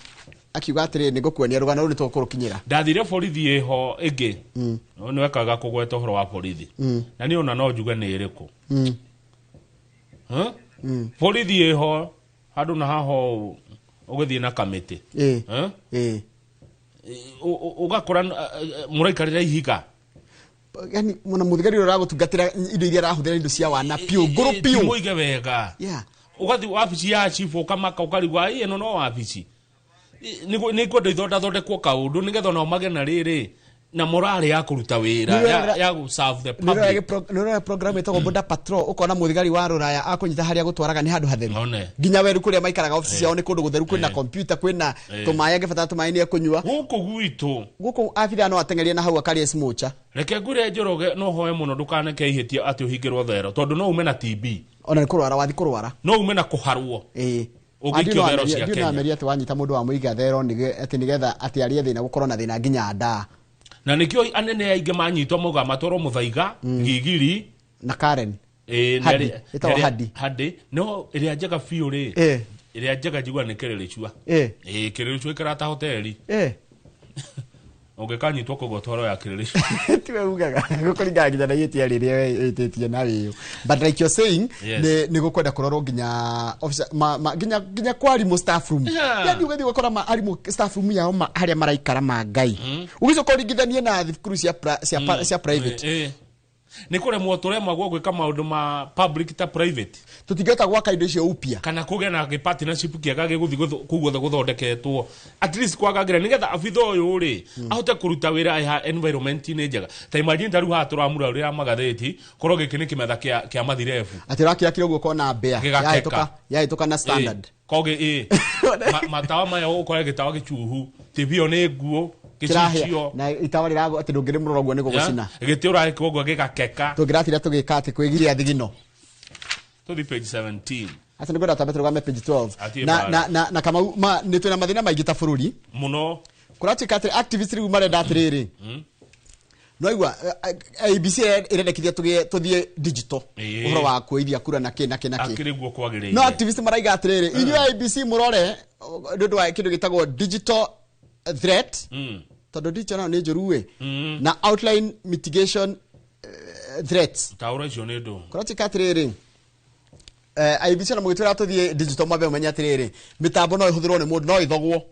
akiuga atĩrĩ, nĩ ngũkuonia rũgano rũu nĩ tũkũrũkinyĩra. Ndathire borithi ĩho ĩngĩ, nĩ wekaga kũgweta ũhoro wa borithi, na niĩ ona no njuge nĩ ĩrĩkũ. Borithi ĩho handũ na haho ũgĩthiĩ na kamĩtĩ, ũgakora mũraikarĩra ihiga. Yani mwana muthigari ũrĩa ũragũtungatĩra indo iria arahũthĩra indo cia wana piũ ngũrũ piũ. Mũige wega. Ũgathiĩ wabici ya chief ũkamaka ũkarigwo ĩno no wabici nĩ kwenda ithondathondekwo kaũndũ nĩgetha onao magĩe na rĩrĩ na morale ya kũruta wĩra ya gũ serve the public. Nĩ program ĩtagwo Border Patrol, ũkona mũthigari wa rũraya akũnyita harĩa gũtwaraga nĩ handũ hatheru, nginya weru kũrĩa maikaraga ofici ciao nĩ kũndũ gũtheru, kwĩna computer, kwĩna tũmaĩ angĩbatara tũmaĩ nĩ ekũnyua. Gũkũ gwitũ gũkũ abithaa no ateng'erie na hau akarĩa smocha. Reke ngwĩre Njoroge, no hoe mũno ndũkaneke ihĩtia atĩ ũhingĩrwo thero tondũ no ume na TB. Ona nĩ kũrwara wathi kũrwara. No ume na kũharwo. Ũngĩikio thero cia Kenya. Ndiũnameria atĩ wanyita mũndũ wa mũiga thero atĩ nĩgetha atĩ arĩe thĩna gũkorwo na thĩna nginya ndaa. Na nikio anene aingĩ manyitwo mauga matwarwo Muthaiga, Gigiri na Karen. Hadi, ĩtagwo Hadi. Hadi no ĩrĩa njega biũ rĩ, ĩrĩa njega njigua nĩ Kĩrĩrĩcua. Kĩrĩrĩcua ĩikaraga ta hoteli. Ũngĩkanyitwo koguo twaro ya Kĩrĩrĩcua. Tiwe ugaga gũkũringana nginya na ihĩtia rĩrĩa wĩtĩtie na wĩyo. But like you're saying, nĩ gũkwenda kũrorwo nginya officer nginya kwa arimũ staff room. Yani ũgathiĩ ũgakora arimũ staff room yao harĩa maraikara ma Ngai. Ũgĩcoka ũringithanie na thukuru cia private. Nĩ kũremwo tũremagwo gwĩka maũndũ ma public ta private. Tũtingĩhota gwaka indo icio upya. Kana kũgĩa na gĩ partnership kĩega gĩgũthiĩ kũu guothe gũthondeketwo. At least kwagagĩra nĩgetha abitha ũyũ rĩ ahote kũruta wĩra ha environment-inĩ njega. Ta imagine ta rĩu haha tũramura ũrĩa magathĩti korwo gĩkĩ nĩ kĩmetha kĩa mathirebu. Atĩ ũrakĩakire ũguo ũkona mbĩa yahĩtũka na standard. Koge matawa maya ũkore gĩtawa gĩcuhu, TV ĩyo nĩ nguo. Gĩcicio na itawa rĩrago atĩ ndũngĩrĩmũrora ũguo nĩ gũgũcina. Gĩtĩ ũragĩkwo ũguo gĩgakeka. Tũngĩratira tũgĩka atĩ kwĩgiria thigino. Tũthiĩ page 17. Aca nĩngwenda twambe tũrũgame page 12. Na Kamau nĩ twĩna mathĩna maingĩ ta bũrũri. Mũno. Kũratuĩka atĩ activists rĩu marenda atĩrĩrĩ. No igua ABC ĩrendekithia tũthiĩ digital. Ũhoro wa kũithia kura na kĩ na kĩ na kĩ. Akĩrĩ guo kwagĩrĩire. No activists maraiga atĩrĩrĩ, inyuĩ ABC mũrore nĩ ũndũ wa kĩndũ gĩtagwo digital threat. Tondũ digital nayo nĩ njũru ĩ. Na outline mitigation threats. Taũra icio nĩ ndũ. Kũratuĩka atĩrĩrĩ, IEBC ona mũgĩtwĩra tũthiĩ digital mwambe mũmenye atĩrĩrĩ, mĩtambo no ĩhũthĩrwo nĩ mũndũ, no ĩthogwo.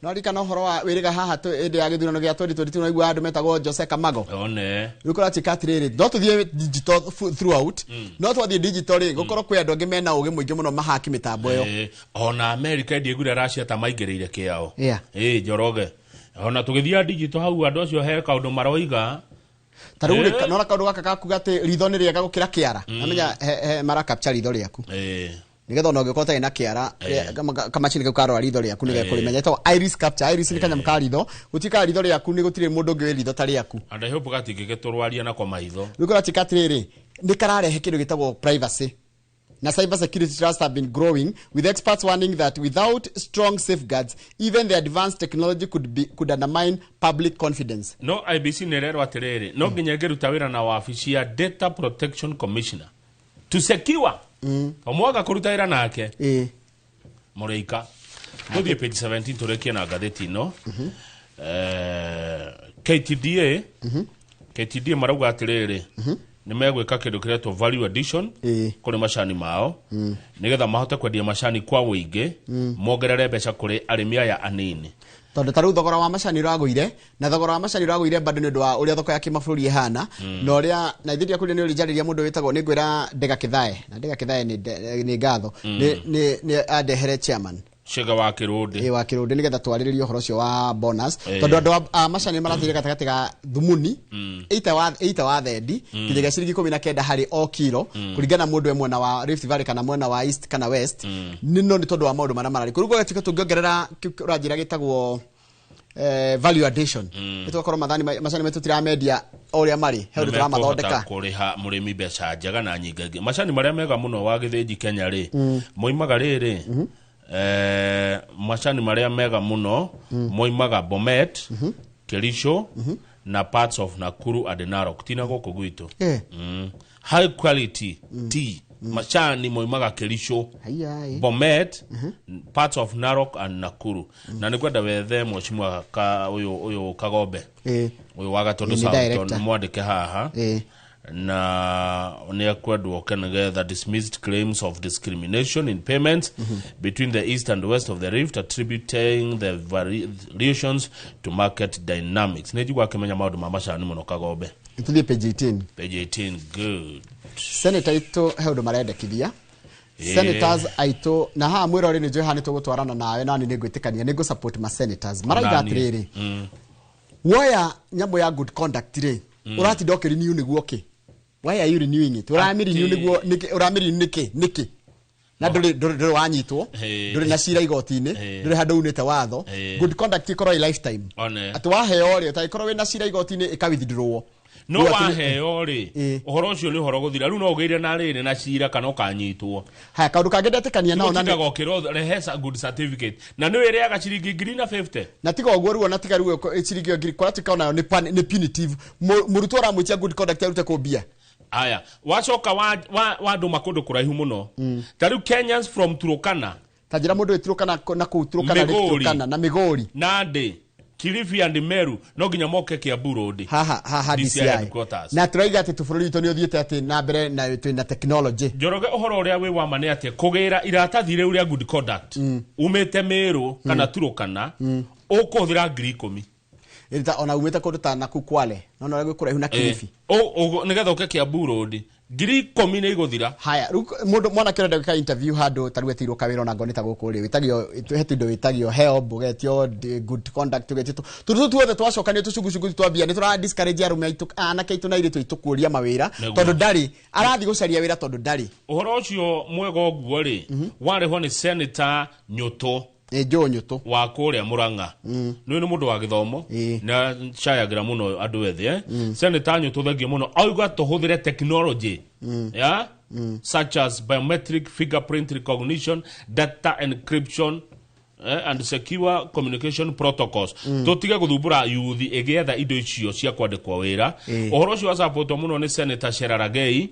No ririkana ũhoro wa wĩrĩga haha hĩndĩ ya gĩthurano gĩa 2022 naigua andũ metagwo Jose Kamago. One. Rĩu kũratuĩka atĩrĩrĩ, no tũthiĩ digital throughout, no twathiĩ digital rĩ, gũkorwo kwĩ andũ angĩ mena ũgĩ mũingĩ mũno mahaki mĩtambo ĩyo. Ona America ndiaiguire Russia ta maingĩrĩire kĩao. Njoroge. Ona tũgĩthiĩ digital hau andũ acio he kaũndũ maroiga. Ta rĩu rĩ, nona kaũndũ gaka gakuga atĩ ritho nĩ rĩega gũkĩra kĩara. Namenya he mara capture ritho rĩaku. Nĩgetha ona ũngĩkorwo ũtarĩ na kĩara, kamacini kau karora ritho rĩaku nĩ gekũrĩmenya. Ĩtagwo iris capture. Iris nĩ kanyamũ ka ritho. Gũtuĩkaga ritho rĩaku nĩ gũtirĩ mũndũ ũngĩ wĩ ritho ta rĩaku. And I hope gatingĩgĩtũrwaria nako maitho. Rĩu kũratuĩka atĩrĩrĩ, nĩ kararehe kĩndũ gĩtagwo privacy. Na cyber security trusts have been growing, with experts warning that without strong safeguards, even the advanced technology could undermine public confidence. No IBC nĩ ĩrerwo atĩrĩrĩ, no nginya ĩngĩruta wĩra na wabici ya Data Protection Commissioner to secure. O mwaga kũruta wĩra nake. Mũrĩika. Tũthiĩ page 17 tũrĩkie na ngathĩti ĩno. KTDA KTDA marauga atĩrĩrĩ, nĩ megwĩka kĩndũ kĩretwo value addition kũrĩ macani mao, nĩgetha mahote kwendia macani kwa ũingĩ, mongerere mbeca kũrĩ arĩmi aya anini. Tondũ ta rĩu thogora wa macani ũragũire, na thogora wa macani ũragũire bado nĩ ũndũ wa ũrĩa thoko ya kĩmabũrũri ĩhana, na ũrĩa na ithuĩ ndiakwĩrire nĩ ũrĩnjarĩria mũndũ wĩtagwo, nĩ ngwĩra Ndega Kĩthae, na Ndega Kĩthae nĩ ngatho, nĩ andehere chairman Chege wa Kĩrũndĩ. Ĩ, wa Kĩrũndĩ, nĩgetha twarĩrĩrie ũhoro ũcio wa bonus, tondũ andũ a macani nĩ marathire gatagatĩ ga thumuni ĩita wa thendi nginyagia ciringi 19 harĩ o kilo, kũringana na mũndũ e mwena wa Rift Valley kana mwena wa East kana West. Nĩ no nĩ tondũ wa maũndũ marĩa mararĩ kũu. Gũgatuĩka tũngĩongerera kĩu ũranjĩra gĩtagwo value addition, nĩ tũgakorwo macani maitũ tiramendia o ũrĩa marĩ, he ũndũ tũramathondeka. Kũrĩha mũrĩmi mbeca njega na nyingĩ. Macani marĩa mega mũno wa gĩthĩnji Kenya rĩ, moimaga rĩrĩ, macani marĩa mega mũno moimaga Bomet, Kericho na parts of Nakuru and Narok, tina gũkũ gwitũ. High quality tea macani moimaga Kericho, Haiya, ĩ. Bomet, parts of Narok and Nakuru. Na nĩ kwenda wethe mheshimiwa ka ũyũ Kagombe, ũyũ wa Gatũndũ Ĩ, nĩ South, director. tondũ mwandĩke haha na nĩ ekwendwo oke nĩgetha dismissed claims of discrimination in payments between the east and west of the Rift, attributing the variations to market dynamics. Nĩ njigua akĩmenya maũndũ ma macani mũno Kagombe. Tũthiĩ page 18. Page 18, good. Senator aitũ he ũndũ marendekithia, senators aitũ, na haha mwĩrori nĩ njũĩ haha nĩ tũgũtwarana nawe, nani nĩ ngwĩtĩkania, nĩ ngũ support ma senators maraiga Nani? atĩrĩrĩ, woya nyamũ ya good conduct rĩ, ũratinda ũkĩrenew nĩguo kĩ? Why are you renewing it? Ũramĩrenew nĩguo nĩkĩ? Ũramĩrenew nĩkĩ? Nĩkĩ na ndũrĩ wanyitwo, ndũrĩ na cira igoti-inĩ, ndũrĩ handũ unĩte watho? Good conduct ĩkorwo ĩ lifetime, One. atĩ waheo rĩ, ũtangĩkorwo wĩna cira igoti-inĩ, ĩka withdraw. No Rĩu atĩ waheo rĩ, ũhoro ũcio nĩ ũhoro gũthira. Rĩu no ũgĩire na rĩrĩ na cira kana ũkanyitwo. Haya, kaũndũ kangĩ ndetĩkania nao na Gũtindaga ũkĩrwo rehe good certificate na nĩ wĩrĩaga ciringi ngiri na 50. Na tiga ũguo rĩu, ona tiga rĩu ciringi ĩyo ngiri kũratuĩka onayo nĩ punitive. Mũrutwo ũramwĩtia good conduct arute kũ mbia? Aya, wacoka wandũma kũndũ kũraihu mũno, ta rĩu Kenyans from Turkana. Ta njĩra mũndũ wĩ Turkana na kũu Turkana rĩ, Migori. Turkana na Migori. Nandi, Kilifi and Meru no nginya moke Kiambu Road, haha haha DCI DCI headquarters. Na tũraiga atĩ tũbũrũri witũ nĩ ũthiĩte atĩ na mbere na twĩna technology. Njoroge, ũhoro ũrĩa wĩ wa ma nĩ atĩ kũgĩra iratathi rĩu rĩa good conduct umĩte Meru kana Turkana ũkũhũthĩra 10,000. Ĩta ona umĩte kũndũ ta naku Kwale, no no gwĩ kũraihu na Kilifi. Nĩgetha ũke Kiambu Road 10,000 nĩ igũthira. Haya, rĩu mũndũ mwanake ũrenda gwĩka interview handũ ta rĩu etirwo kawĩra, ona ngoni ta gũkũ rĩ, wĩtagio he tũindo wĩtagio help, ũgetio good conduct, ũgetio tũndũ tũu tuothe twacokanio tũcungucungu twambia nĩ tũra discourage arũme aitũ, anake aitũ na airĩtu aitũ kũria mawĩra. Nĩguo. Tondũ ndarĩ arathiĩ gũcaria wĩra tondũ ndarĩ. Ũhoro ũcio mwega ũguo rĩ, warĩhwo nĩ Senator Nyũtũ. Ĩ, Joe Nyũtũ. Wa kũrĩa Murang'a. Nĩ mũndũ wa gĩthomo na cayagĩra mũno andũ ethĩ, eh? Senator Nyũtũ, thengiũ mũno, auga tũhũthĩre technology, yeah? Such as biometric fingerprint recognition, data encryption, and secure communication protocols, tũtige gũthumbũra yuthi ĩgĩetha indo icio cia kwandĩkwo wĩra. Ũhoro ũcio wacapotwo mũno nĩ Senator Cherargei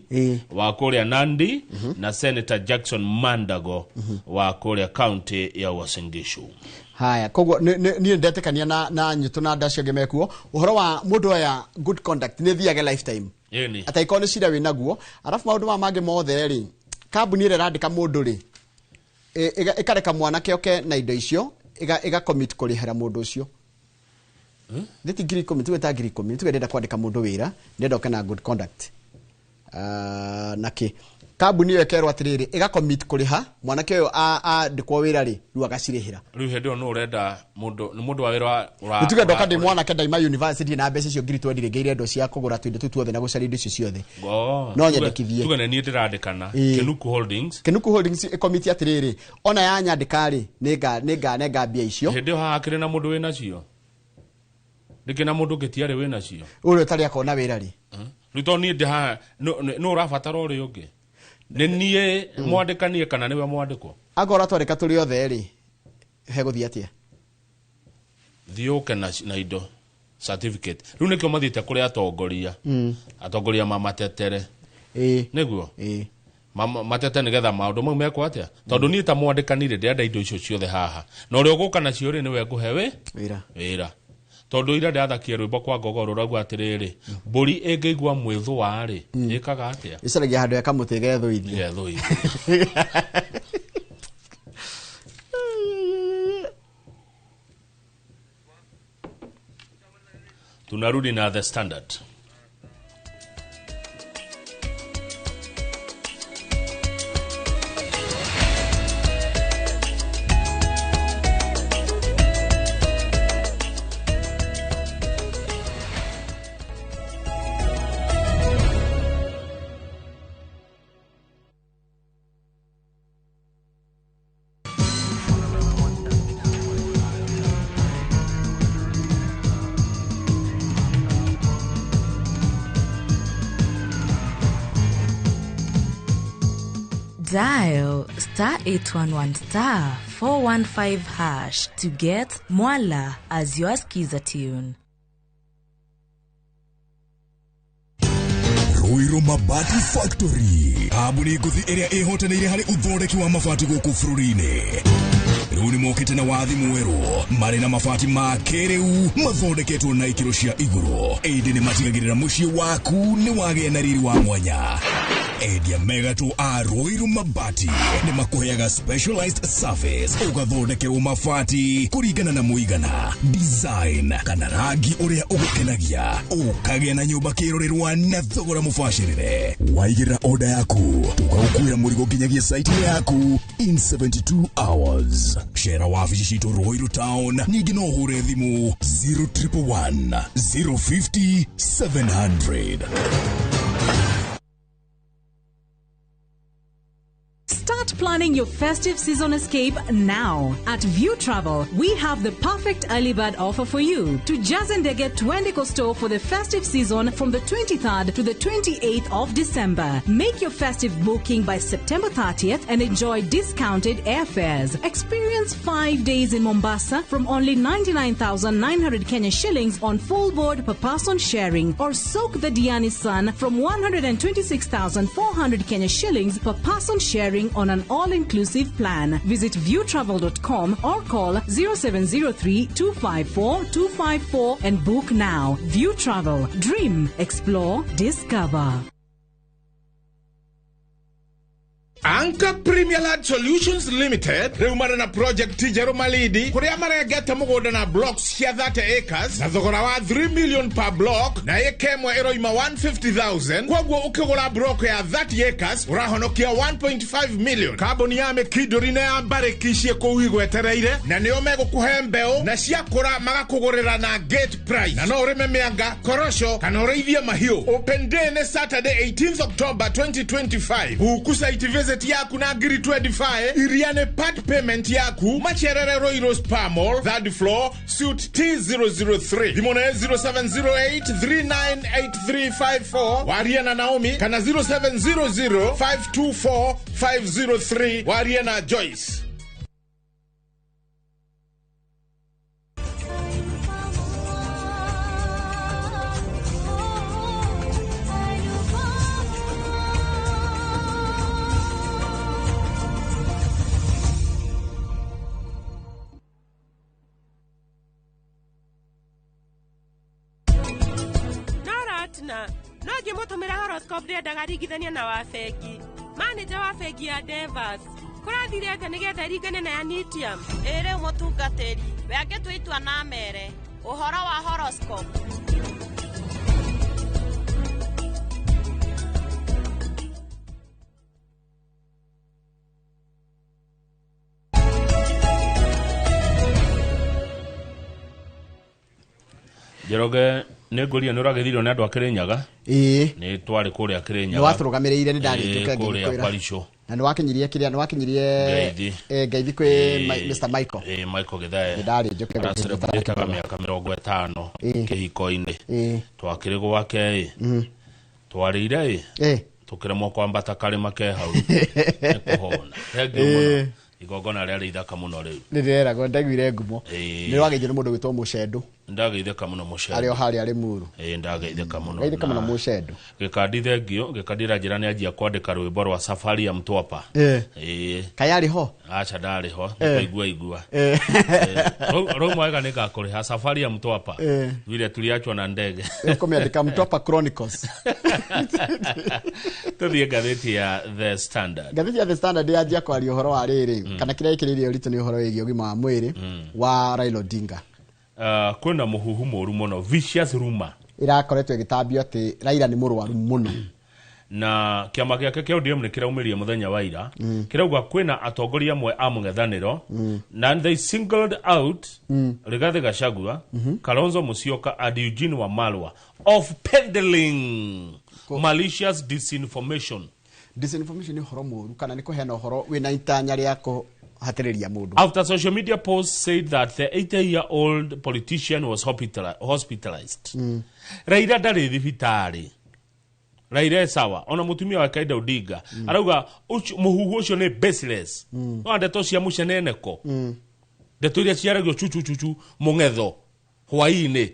wa kũrĩa Nandi na Senator Jackson Mandago wa kũrĩa county ya Uasin Gishu. Haya, koguo niĩ ndetĩkania na Nyũtũ na andũ acio angĩ mekuo ũhoro wa mũndũ oya good conduct nĩ thiage lifetime. Atangĩkorwo nĩ cira wĩnaguo, arabu maũndũ maya mangĩ mothe rĩ, kambuni ĩrĩa ĩrandĩka mũndũ rĩ, ĩkareka mwanake oke na indo icio, ĩga commit kũrĩhĩra mũndũ ũcio. Nĩ ti 10,000, tuge ta 10,000, tuge ndĩrenda kwandĩka mũndũ wĩra, ndĩrenda oke na good conduct. Na kĩ kambuni ĩyo ĩkerwo atĩrĩrĩ, ĩga commit kũrĩha mwanake ũyũ andĩkwo wĩra rĩ, rĩu agacirĩhĩra. Rĩu hĩndĩ ĩyo nũ ũrenda mũndũ nĩ mũndũ wa wĩra Nĩ tuge ndoka ndĩ mwanake, ndaima university na mbeca icio 20,000 rĩngĩ iria indo cia kũgũra tũindo tũu tuothe na gũcaria indo icio ciothe. Oh, No nyendekithie. Tuge nĩ niĩ ndĩrandĩkana Kenuku Holdings. Kenuku Holdings ĩkomiti atĩrĩrĩ, ona yanyandĩka rĩ, nĩnga mbia icio. Hĩndĩ ĩyo haha kĩrĩ na mũndũ wĩnacio, ndĩkĩ na mũndũ ũngĩ tiarĩ wĩnacio. Ũrĩa ũtarĩ akona wĩra rĩ? Rĩu tondũ niĩ ndĩ haha, nũ ũrabatara ũrĩa ũngĩ, nĩ niĩ mwandĩkanie kana nĩwe mwandĩkwo? Angorwo twandĩka tũrĩ othe rĩ, hegũthiĩ atĩa? Thiĩ ũke na indo certificate. Rĩu nĩkĩo mathiĩte kũrĩ atongoria, atongoria mamatetere. Nĩguo. Matete nigetha maundu mau mekwo atia tondu nie ta mwandĩkanire ndĩrenda indo icio ciothe haha na ũrĩa ũgũka nacio rĩ nĩwe ngũhe wĩ wĩra tondu ira ndĩrathakia rwĩmbo kwa ngogo rũrauga atĩrĩrĩ mbũri ĩngĩigua mwĩthũa rĩ ĩkaga atĩa ĩcaragia handũ ya kamũtĩ gethũithia Tunarudi na The Standard. Dial star 811 star 415 hash to get Mwala as your skiza tune. Ruiru Mabati Factory kambuni ngũthi ĩrĩa ĩhotanĩire harĩ ũthondeki wa mabati gũkũ bũrũri-inĩ. Rĩu nĩ mokĩte na wathi mwerũ marĩ na mabati ma kĩrĩu mathondeketwo na ikĩro cia igũrũ ĩndĩ nĩ matigagĩrĩra mũciĩ waku nĩ wagĩa na riri wa mwanya. Endia megatũ a Ruiru Mabati nĩ makũheaga specialized service ũgathondekerwo mabati kũringana na mũigana, design kana rangi ũrĩa ũgũkenagia, ũkagĩa na nyũmba kĩrorerwa na thogora mũbacĩrĩre. Waigĩrĩra order yaku tũgagũkuĩra mũrigo nginyagia site yaku in 72 hours. Cera wabici citũ Ruiru Town, ningĩ no ũhũre thimũ 0111 050 700. Start planning your festive season escape now. At View Travel, we have the perfect early bird offer for you. To Jazendege Twendiko store for the festive season from the 23rd to the 28th of December. Make your festive booking by September 30th and enjoy discounted airfares. Experience 5 days in Mombasa from only 99,900 Kenya shillings on full board per person sharing, or soak the Diani sun from 126,400 Kenya shillings per person sharing on an all-inclusive plan. Visit viewtravel.com or call 0703 254 254 and book now. View Travel. Dream, explore, discover. Anchor Premier Land Solutions Limited riu mara na project Njerũ Malindi kuria marengete mugunda na blocks cia 30 acres na thogora wa 3 million per block na ĩka ĩmwe ĩroima 150,000. Koguo ukigura block ya 30 acres urahonokia 1.5 million. Kambuni ya Mĩkindũri na ya Mbarĩki ciĩ kũu igwetereire na nĩo megũkũhe mbeũ na ciakũra magakũgũrĩra na gate price, na no ũrĩme mĩanga, korosho kana ũrĩithie mahiũ. Open day nĩ Saturday 18th October 2025. Huku site visit yaku na ngiri 25 iria nĩ part payment yaku Macherere Royal Spa Mall, 3rd floor, suite T003. Thimũ nĩ 0708 398354 warie na Naomi kana 0700 524 503 warie na Joyce. No ngĩmũtũmĩra horoscope ndĩendaga ringithania na wa bengi. Manager wa bengi ya Devas kũrathire atĩa nĩgetha ringane na ya Nitium? Ĩ rĩu mũtungatĩri we angĩtua itua na mere ũhoro wa horoscope. Njoroge nä ngå ria nä å ragä nä andå a kä rä nyaga nä twarä kå rä a kä rä nyaga nä watå rå gamä rä ire nä ndarä kå rä a parico na nä wakinyirie kä rä a nä wakinyirie ngeithi kwä Mr Michael Michael Githae nä ndarä njå ke aracelebrataga mä aka mä rongo ĩtano kä hiko-inä twakä rä gwake ä twarä ire ä tå kä remwo kwambata karä ma ke hau nä kå hona thengiå må no igongona rĩarĩ ithaka mũno rĩu nä ndäreragwo ndaiguire ngumo nä rwagä nä må ndå gwä two må cendå. Ndageithĩka mũno mũcendo. Arĩ o harĩa Limuru. Ĩĩ ndageithĩka mũno. Geithĩka mũno mũcendo. Gĩkandi thengio, gĩkandi ranjĩra nĩ anjia kwandĩka rwĩmbo rwa Safari ya Mtwapa. Ĩĩ. Kayarĩ ho? Aca ndarĩ ho, nĩkũigua igua. Rĩu mwega nĩngakũrĩha Safari ya Mtwapa. Vile tuliachwa na ndege. Ũkũmĩandĩka Mtwapa Chronicles. Tũthiĩ ngathĩti ya The Standard. Ngathĩti ya The Standard yanjia kwaria ũhoro wa rĩrĩ, kana kĩrĩa ĩkĩrĩirie ũritũ nĩ ũhoro wĩgiĩ ũgima wa mwĩrĩ wa Raila Odinga. Kwĩna mũhuhu mũru mũno, vicious rumor. Ĩrakoretwo ĩgĩtambio atĩ Raila nĩ mũrwaru mũno. Na kĩama gĩake kĩa ODM nĩ kĩraumĩria mũthenya wa ira. Kĩrauga kwĩna atongoria amwe a mũng'ethanĩro na they singled out Rigathi Gachagua, Kalonzo Musyoka and Eugene Wamalwa of peddling malicious disinformation. Disinformation nĩ ũhoro mũru kana nĩ kũheana ũhoro wĩna itanya rĩa kũhatĩrĩria mũndũ. After social media posts said that the 80-year-old politician was hospitalized. Raila ndarĩ thibitarĩ. Raila sawa ona mutumia wa Kaida Odinga arauga muhuhu ucio ni baseless. No ndeto cia muceneneko. Ndeto iria ciaragio chuchu chuchu mungetho hwaini.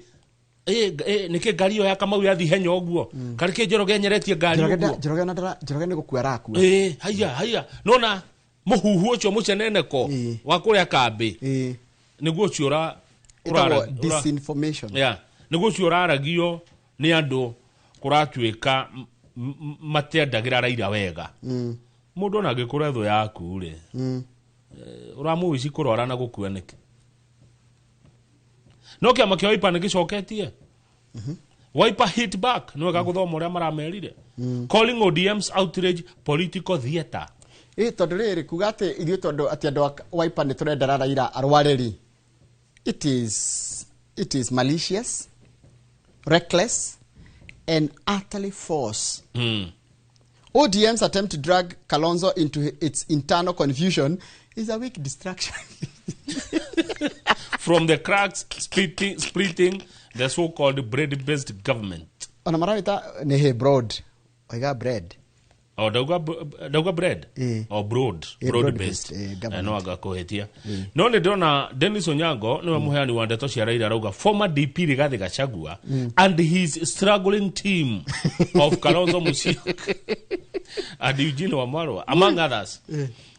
Nike ngari yo ya Kamau yathi henya uguo. Kari ke Njoroge enyeretie ngari uguo. Njoroge na Njoroge ni gukua arakua. Haya haya. Nona muhuhu ucio muceneneko wa kuria kambi. Niguo ucio ura disinformation. Yeah. Niguo ucio uraragio ni andu kuratuika matendagĩra Raila wega. Mũndũ ona angĩkũra thũ yaku rĩ, ũramũwici kũrwara na gũkua nĩkĩ? No kĩama kĩa Wiper nĩgĩcoketie. Wiper hit back, nĩ wega gũthoma ũrĩa maramerire. Calling ODM's outrage political theatre. Tondũ rĩrĩ kuga atĩ ithuĩ tondũ atĩ andũ a Wiper nĩ tũrendera Raila arware rĩ, it is malicious, reckless and utterly false. ODM's attempt to drag Kalonzo into its internal confusion is a weak distraction. From the cracks splitting the so-called bread-based government. Ona marawita ni he broad. Oiga bread. O dauga bread. O broad. Broad-based. No aga kuhetia. No nĩ ndĩrona Dennis Onyango nĩwe mũheani wa ndeto cia Raila arauga former DP Rigathi Gachagua and his struggling team of Kalonzo Musyoka and Eugene Wamalwa among others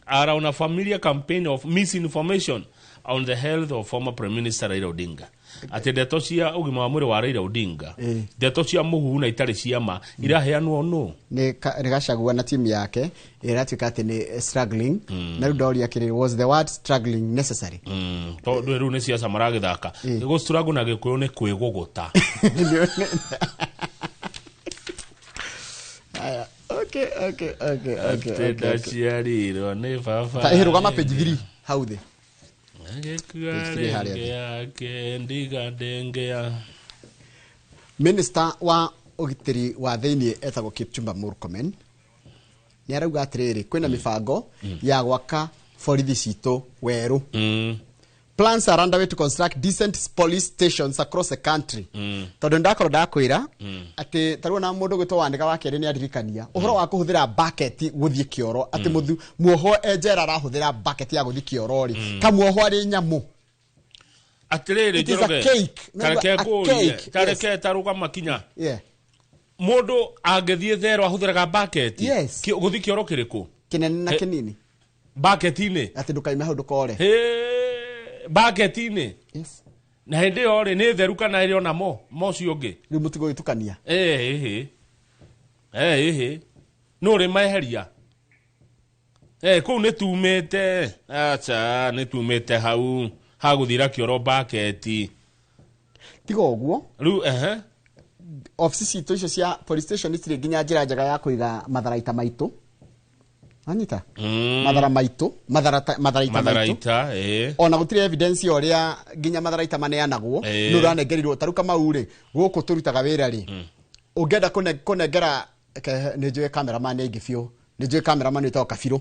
are on a familiar campaign of misinformation on the health of former Prime Minister Raila Odinga. Atĩ ndeto cia ũgima wa mwĩrĩ wa Raila Odinga, ndeto cia mũhuhu na itarĩ cia ma iraheanwo nũ? Nĩ Gachagua na timu yake ĩratuĩka atĩ nĩ struggling. Na rĩu ndoria kĩrĩ, was the word struggling necessary? Tondũ rĩu nĩ siasa maragĩthaka. Gũ struggle na Gĩkũyũ nĩ kwĩgũgũta. Okay. Atĩ ndaciarirwo nĩ baba. Ta ĩrũgama page 3 hau thĩ. Minister wa ũgitĩri wa thĩinĩ etagwo Kipchumba Murkomen nĩ arauga atĩrĩrĩ kwĩna mĩbango ya gwaka borithi citũ werũ. Plans are underway to construct decent police stations across the country. Tondũ ndakorwo ndakwĩra atĩ tarĩu ona mũndũ gwĩtwo Wandĩka wa kerĩ nĩ aririkania ũhoro wa kũhũthĩra bucket gũthiĩ kĩoro atĩ muohwo enjera arahũthĩra bucket ya gũthiĩ kĩoro rĩ kamuohwo arĩ nyamũ. Atĩrĩrĩ Njoroge, tareke ngũrie, tareke tarũgama kinya. Mũndũ angĩthiĩ therũ ahũthĩraga bucket gũthiĩ kĩoro kĩrĩkũ? Kĩnene na kĩnini. Bucket-inĩ. Atĩ ndũkaime hau ndũkore. Bucket-inĩ. Yes. Na hĩndĩ ĩyo rĩ nĩ theru kana ĩrĩ ona mo ũcio ũngĩ. Rĩu mũtigũgĩtukania. Ĩhĩ. Nũ ũrĩ meheria? Kũu nĩ tumĩte. Acha nĩ tumĩte hau hagũthira kĩoro bucket. Tiga ũguo. Rĩu Ofici citũ icio cia police station itirĩ nginya njĩra njega ya kũiga matharaita maitũ. Anyita? Mathara maitũ, matharaita maitũ. Ona gũtirĩ evidence ya ũrĩa nginya matharaita maneanagwo. Nĩ ũranengerirwo ta rĩu Kamau rĩ, gũkũ tũrutaga wĩra rĩ. Ũngĩenda kũnengera nĩ njũĩ cameraman aingĩ biũ. Nĩ njũĩ cameraman wĩtagwo Kabirũ.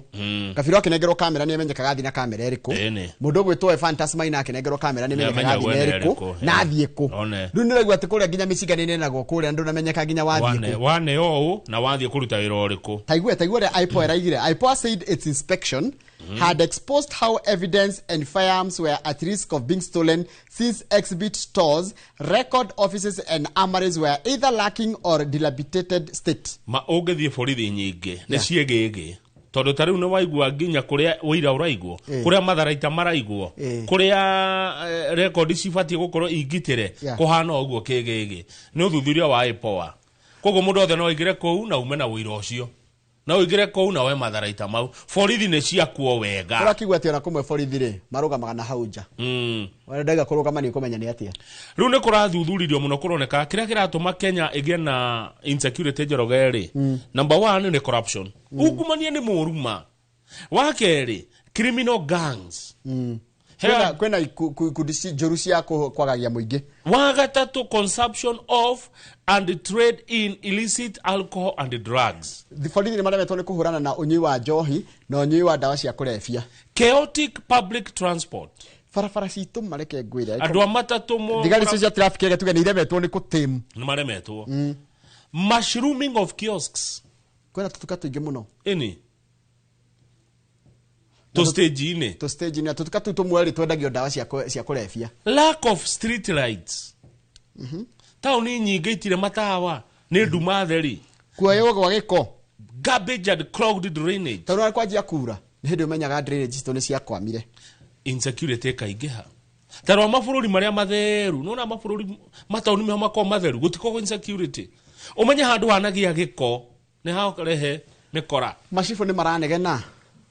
Kabirũ akĩnengerwo kamera nĩ amenyekaga athiĩ na kamera ĩrĩkũ. Mũndũ ũgwĩtwo Ephantus Maina akĩnengerwo kamera nĩ amenyekaga athiĩ na ĩrĩkũ na athiĩ kũ. Rĩu nĩ ũraigua atĩ kũrĩa nginya mĩcinga nĩ ĩneanagwo kũrĩa ndũnamenyeka nginya wathiĩ kũ. Wane ũũ na wathiĩ kũruta wĩra ũrĩkũ. Taigua ũrĩa IPOA ĩraigire. IPOA said its inspection Had exposed how evidence and firearms were at risk of being stolen since exhibit stores, record offices and armories were either lacking or dilapidated state. Ma ũngĩthiĩ borithi nyingĩ nĩ ciĩgĩgĩ tondũ ta rĩu nĩ waigua nginya kũrĩa ũira ũraigwo, kũrĩa matharaita maraigwo, kũrĩa rekondi cibatiĩ gũkorwo ingitĩre, kũhana ũguo kĩgĩgĩ nĩ ũthuthuria wa IPOA. Koguo mũndũ othe no aingĩre kũu na ume na ũira ũcio, na ũingĩre kũu na we matharaita mau. Borithi nĩ ciakuo wega. Ũrakigua atĩ ona kũmwe borithi rĩ marũgamaga na hau nja. Ndaiga kũrũgama nĩ ũkũmenya nĩ atĩa. Rĩu nĩ kũrathuthuririo mũno kũroneka kĩrĩa kĩratũma Kenya ĩgĩe na insecurity Njoroge rĩ, number 1 nĩ corruption. Ungumania nĩ mũru ma. Wa kerĩ, criminal gangs. Kwĩna ikundi njũru cia kwagagia mũingĩ. Wa gatatũ, consumption of and trade in illicit alcohol and drugs. Borithi nĩ maremetwo nĩ kũhũrana na ũnyui wa njohi na ũnyui wa ndawa cia kũrebia. Chaotic public transport. Barabara citũ mareke ngwĩre. Andũ a matatũ mo thigari icio cia traffic reke tuge nĩ iremetwo nĩ kũtĩmu. Nĩ maremetwo. Mushrooming of kiosks. Kwĩna tũtuka tũingĩ mũno. Ĩni. To stage-inĩ. To stage-inĩ tũtuka tũu tũmwe rĩ twendagio ndawa cia kũrebia. Lack of street lights. Taũni nyingĩ itirĩ matawa, nĩ nduma theri. Kuoywo gwa gĩko. Garbage and clogged drainage. Tondũ kwanjia kura nĩ hĩndĩ ũmenyaga drainage citũ nĩ ciakwamire. Insecurity ĩkaingĩha. Ta rora mabũrũri marĩa matheru, nĩwona mabũrũri mataũni meho makoragwo matheru, gũtikoragwo insecurity. Ũmenye handũ hanagia gĩko nĩ harehe mĩkora. Macibũ nĩ maranegena.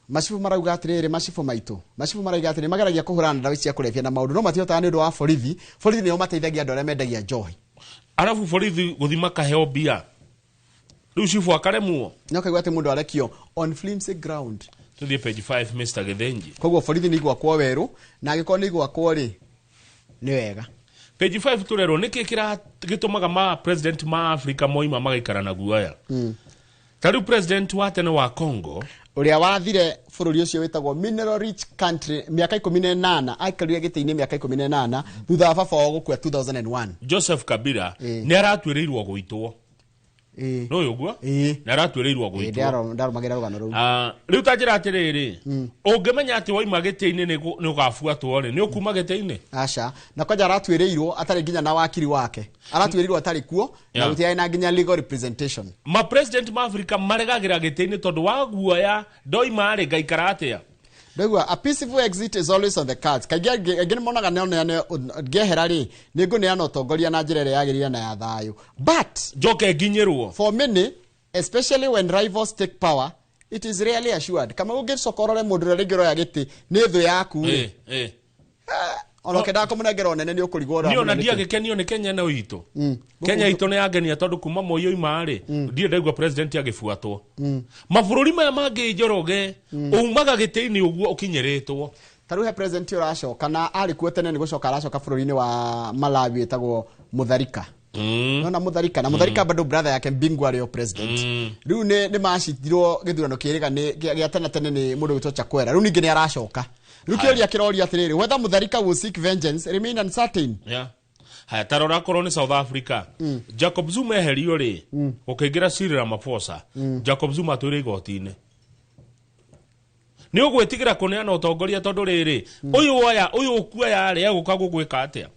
Macibũ marauga atĩrĩrĩ, macibũ maitũ, macibũ marauga atĩrĩrĩ, mageragia kũhũrana na ndawa cia kũrebia na maũndũ no matihotaga nĩ ũndũ wa borithi. Borithi nĩo mateithagia andũ arĩa mendagia njohi. Arabu borithi gũthi makaheo mbia, rĩu cibũ akaremwo. Nĩ ũkaigua atĩ mũndũ arekio on flimsy ground. Tũthiĩ page 5 Mr. Githinji. Koguo borithi nĩ igwakwo werũ, na angĩkorwo nĩ igwakwo rĩ nĩ wega. Page 5 tũrerwo nĩkĩ gĩtũmaga ma president ma Africa moima magaikara na guoya. Ta rĩu president wa tene wa Congo ũrĩa wathire bũrũri ũcio wĩtagwo mineral rich country mĩaka 18, aikarire gĩtĩ-inĩ mĩaka 18 thutha wa baba wao gũkua 2001. Joseph Kabila nĩ aratuĩrĩirwo gũitwo. No ũguo? Nĩ aratuĩrĩirwo gũitwo. Ndarũmagĩra rũgano rũu. Rĩu ta njĩra atĩrĩrĩ, ũngĩmenya atĩ waima gĩtĩ-inĩ nĩ ũgabuatwo rĩ, nĩ ũkuma gĩtĩ-inĩ? Aca. Na kwanja aratuĩrĩirwo atarĩ nginya na wakiri wake. Aratuĩrĩirwo atarĩ kuo na gũtiarĩ na nginya legal representation. Ma president ma Africa maregagĩra gĩtĩ-inĩ tondũ wa guoya ndoima rĩ ngaikara atĩa? Ndauga a peaceful exit is always on the cards. Kaingĩ angĩ nĩmonaga ngehera rĩ nĩ ngũneana ũtongoria na njĩra ĩrĩa yagĩrĩire na ya thayũ. But njoke nginyĩrwo. For many, especially when rivals take power, it is rarely assured. Kama ũngĩcoka ũrore mũndũ ũrĩa rĩngĩ ũroya gĩtĩ nĩ thũ yaku rĩ. Ona ũkĩendaga kũmũnengera ũnene nĩ ũkũrigwo ũramũnene. Niĩ ona ndiagĩkenio nĩ Kenya ĩno itũ. Kenya itũ nĩ yangenia tondũ kuma Moi oima rĩ, ndirĩ ndaigua president agĩbuatwo. Mabũrũri maya mangĩ Njoroge, umaga gĩtĩ-inĩ ũguo ũkinyĩrĩtwo. Ta rĩu he president ũracoka na arĩ kuo tene nĩ gũcoka aracoka bũrũri-inĩ wa Malawi wĩtagwo Mutharika. Nona Mutharika na Mutharika bado brother yake Mbingwa arĩ o president. Rĩu nĩ macitirwo gĩthurano kĩrĩga nĩ gĩa tene tene nĩ mũndũ wĩtwo Chakwera. Rĩu ningĩ nĩ aracoka. Rĩu kĩũria kĩroria atĩrĩrĩ, whether Mutharika will seek vengeance remain uncertain. Haya, ta rora korwo nĩ South Africa. Jacob Zuma eherio rĩ, ũkĩingĩra Cyril Ramaphosa. Jacob Zuma atũire igoti-inĩ. Nĩ ũgwĩtigĩra kũneana ũtongoria tondũ rĩrĩ, ũyũ woya, ũyũ ũkuoya rĩ, egũka gũgwĩka atĩa?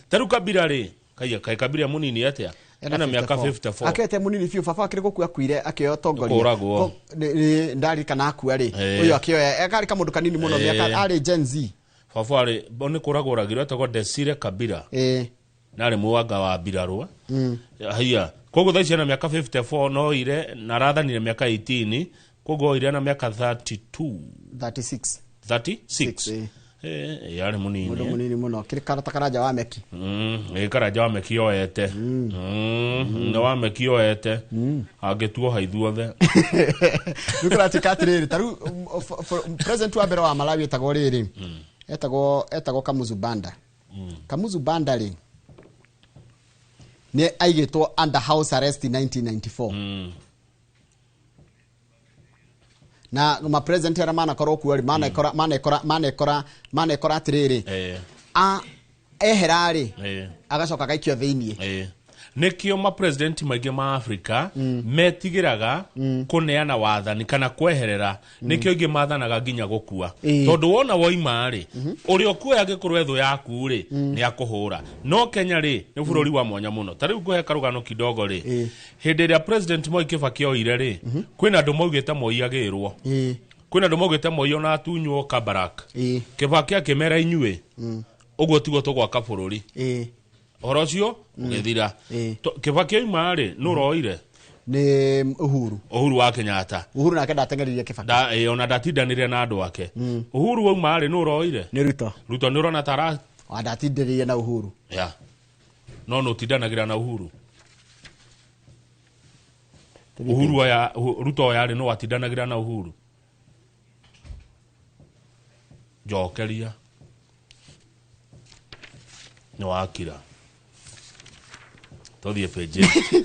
Ta rĩu Kabila rĩ, kaĩ Kabila mũnini atĩa? Ena mĩaka 54. Akĩte mũnini biũ, baba akĩrĩ gũkua akuire akĩoya ũtongoria. Kũragwo. Ndarĩ kana akua rĩ, ũyũ akĩoya, akarĩ kamũndũ kanini mũno mĩaka, arĩ Gen Z. Baba arĩ, nĩ kũragwo oragirwo etagwo Desire Kabila. Na arĩ mwanga wa mbirarũ. Haiya, koguo thaa ici ena mĩaka 54 no oire na arathanire mĩaka 18, koguo oire na mĩaka 32. 36. 36. Yarĩ mũnini. Mũndũ mũnini mũno, kĩrĩ karata karanja wa meki. Karanja wa meki oete. Nĩ wa meki oete. Angĩtuoha ithuothe. Rĩu kũratuĩka atĩrĩrĩ, ta rĩu president wa mbere wa Malawi etagwo rĩrĩ. Etagwo Kamuzu Banda. Kamuzu Banda rĩ nĩ aigĩtwo under house arrest in 1994. Na ma president arĩa manakorwo kuo rĩ, manekora atĩrĩrĩ, ehera rĩ, agacoka agaikio thĩiniĩ. Nĩkĩo mapresident maingĩ ma Africa metigĩraga kũneana wathani kana kweherera. Nĩkĩo ingĩ mathanaga nginya gũkua, tondũ wona woima rĩ, ũrĩa ũkuoya angĩkorwo ethũ yaku rĩ, nĩ akũhũra. No Kenya rĩ, nĩ bũrũri wa mwanya mũno. Ta rĩu ngũhe karũgano kidogo rĩ, hĩndĩ ĩrĩa President Moi Kibaki oire rĩ, kwĩna andũ maugĩte Moi agĩrwo, kwĩna andũ maugĩte Moi ona atunywo Kabarak. Kibaki akĩmera, inyuĩ ũguo tiguo tũgwaka bũrũri. Ũhoro ũcio ũgĩthira. Kibaki oima rĩ, nũ ũroire? Nĩ Uhuru. Uhuru wa Kenyatta. Uhuru nake ndateng'eririe Kibaki. Ona ndatindanĩire na andũ ake. Uhuru wauma rĩ, nũ ũroire? Nĩ Ruto. Ruto nĩ ũrona tara Ndatindĩrĩire na Uhuru. Ya, no nũ ũtindanagĩra na Uhuru? Uhuru oya, Ruto oya rĩ, nũ watindanagĩra na Uhuru? Njokeria. Nĩ wakira. Tũthiĩ page 8.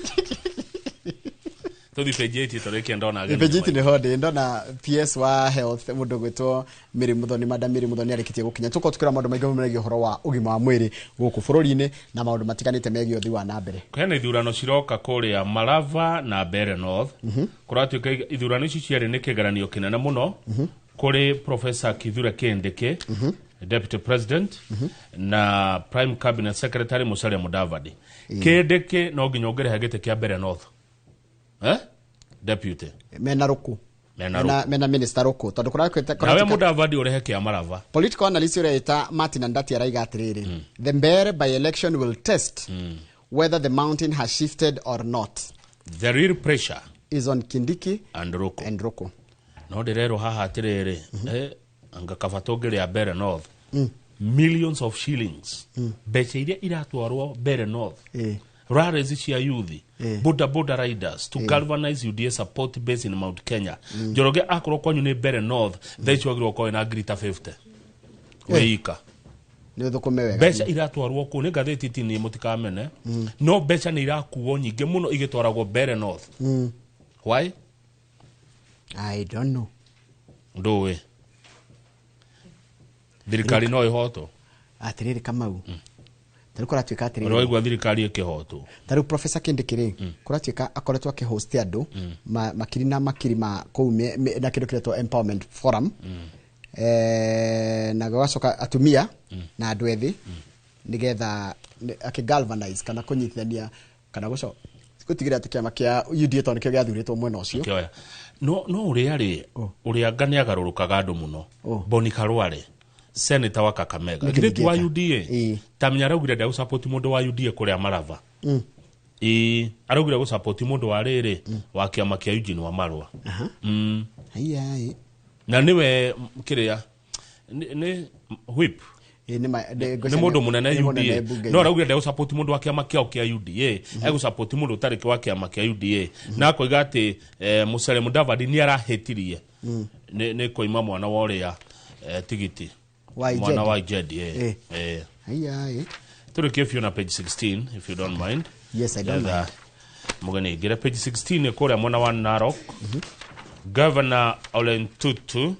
Tũthiĩ page 8 tũrĩkie ndona ageni. Page 8 nĩho ndĩ ndona PS wa health, mũndũ ũgwĩtwo Mary Muthoni, Madam Mary Muthoni, arĩkĩtie gũkinya. Tũkorwo tũkĩra maũndũ maingĩ megiĩ ũhoro wa ũgima wa mwĩrĩ gũkũ bũrũri-inĩ na maũndũ matiganĩte megiĩ ũthii wa na mbere. Hena ithurano ciroka kũrĩa Malava na Mbeere North. Kũratuĩka ithurano ici cierĩ nĩ kĩgeranio kĩnene mũno kũrĩ Professor Kithure Kindiki, Deputy President, na Prime Cabinet Secretary Musalia Mudavadi. Kindiki no nginya ũngĩrehe gĩtĩ kĩa Mbeere North, eh? Deputy mena rũkũ. Mena rũkũ. Mena minister rũkũ tondũ kũratuĩka Nawe Mudavadi ũrehe kĩa Malava. Political analyst ũrĩa ĩta Martin Andati araiga atĩrĩrĩ, the Mbeere by election will test whether the mountain has shifted or not. The real pressure is on Kindiki and Ruku. And Ruku. No ndĩrerwo haha atĩrĩrĩ, anga kaba tũngĩrĩa Mbeere North, millions of shillings, mbeca iria iratwarwo Mbeere North, rallies cia youth, boda boda riders, to galvanize UDA support base in Mount Kenya. Njoroge, akorwo kwanyu nĩ Mbeere North, thaa ici wagĩrĩirwo gũkorwo wĩna ngiri ta 50 wĩika. Nĩ ũthũkũme wega. Mbeca iratwarwo kũu nĩ ngathĩti tini, mũtikamene, no mbeca nĩ irakuo nyingĩ mũno igĩtwaragwo Mbeere North. Why? I don't know. Ndũĩ thirikari no ĩhotwo. Atĩrĩrĩ Kamau, tarĩu kũratuĩka atĩrĩrĩ, ũrĩa waigua thirikari ĩkĩhotwo. Tarĩu Professor Kindiki rĩ, kũratuĩka akoretwo akĩhost andũ makiri na makiri ma kũu na kĩndũ kĩretwo empowerment forum, na gũgacoka atumia na andũ ethĩ, nĩgetha akĩgalvanize kana kũnyitithania kana gũtigĩrĩra atĩ kĩama kĩa UDA, tondũ nĩkĩo gĩathurĩtwo mwena ũcio. Kĩoya. No ũrĩa rĩ, ũrĩa anga nĩ agarũrũkaga andũ mũno. Boni Khalwale, senator wa Kakamega, Nĩkĩ githĩ ti wa ningĩka? UDA? Tamenya araugire ndegũsupport mũndũ wa UDA kũrĩa Malava. Ĩ, araugire gũsupport mũndũ wa rĩrĩ, wa kĩama kĩa Eugene Wamalwa. Haiya, ĩ. Na nĩwe kĩrĩa nĩ whip. Ĩ, Nĩ mũndũ mũnene nĩ mũnene UDA, mbunge-inĩ. No araugire ndegũsupport mũndũ wa kĩama kĩao kĩa UDA, egũsupport mũndũ ũtarĩ wa kĩama kĩa UDA, na akoiga atĩ Musalia Mudavadi nĩ arahĩtirie nĩ kũima mwana wa ũrĩa tigiti. Wa Ijedi. Mwana wa Ijedi. Haiya, ĩ. Tũrĩkie biũ na page 16, if you don't mind. Yes, I don't Getha mind. Mũgeni ingĩre page 16 kũrĩa mwena wa Narok. Governor Ole Ntutu.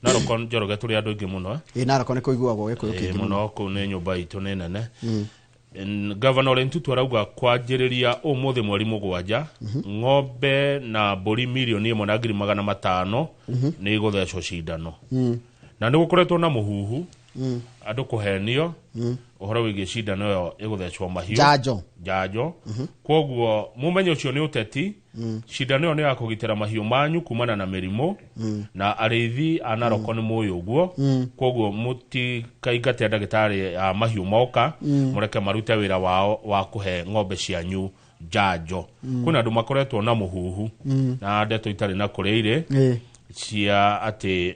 Narok, Njoroge, tũrĩ andũ aingĩ mũno, eh? Ĩ, Narok nĩ kũiguagwo gĩkũyũ kĩingĩ mũno. Mũno kũu, nĩ nyũmba itũ nĩ nene. Governor Ole Ntutu arauga kwanjĩrĩria ũmũthĩ mweri 7, ng'ombe na mbũri 1,500,000 nĩ igũthecwo cindano. Na nĩ gũkoretwo na mũhuhu, andũ kũhenio ũhoro wĩgiĩ cindano ĩyo ĩgũthecwo mahiũ. Njanjo. Njanjo. Koguo mũmenye ũcio nĩ ũteti. Cindano ĩyo nĩ ya kũgitĩra mahiũ manyu kumana na mĩrimũ, na arĩithi a Naroko nĩ mũĩ ũguo. Koguo mũtikaingate ndagĩtarĩ a mahiũ moka, mũreke marute wĩra wao wa kũhe ng'ombe cianyu njanjo. Kwĩna andũ makoretwo na mũhuhu na ndeto itarĩ na kũrĩa irĩ cia atĩ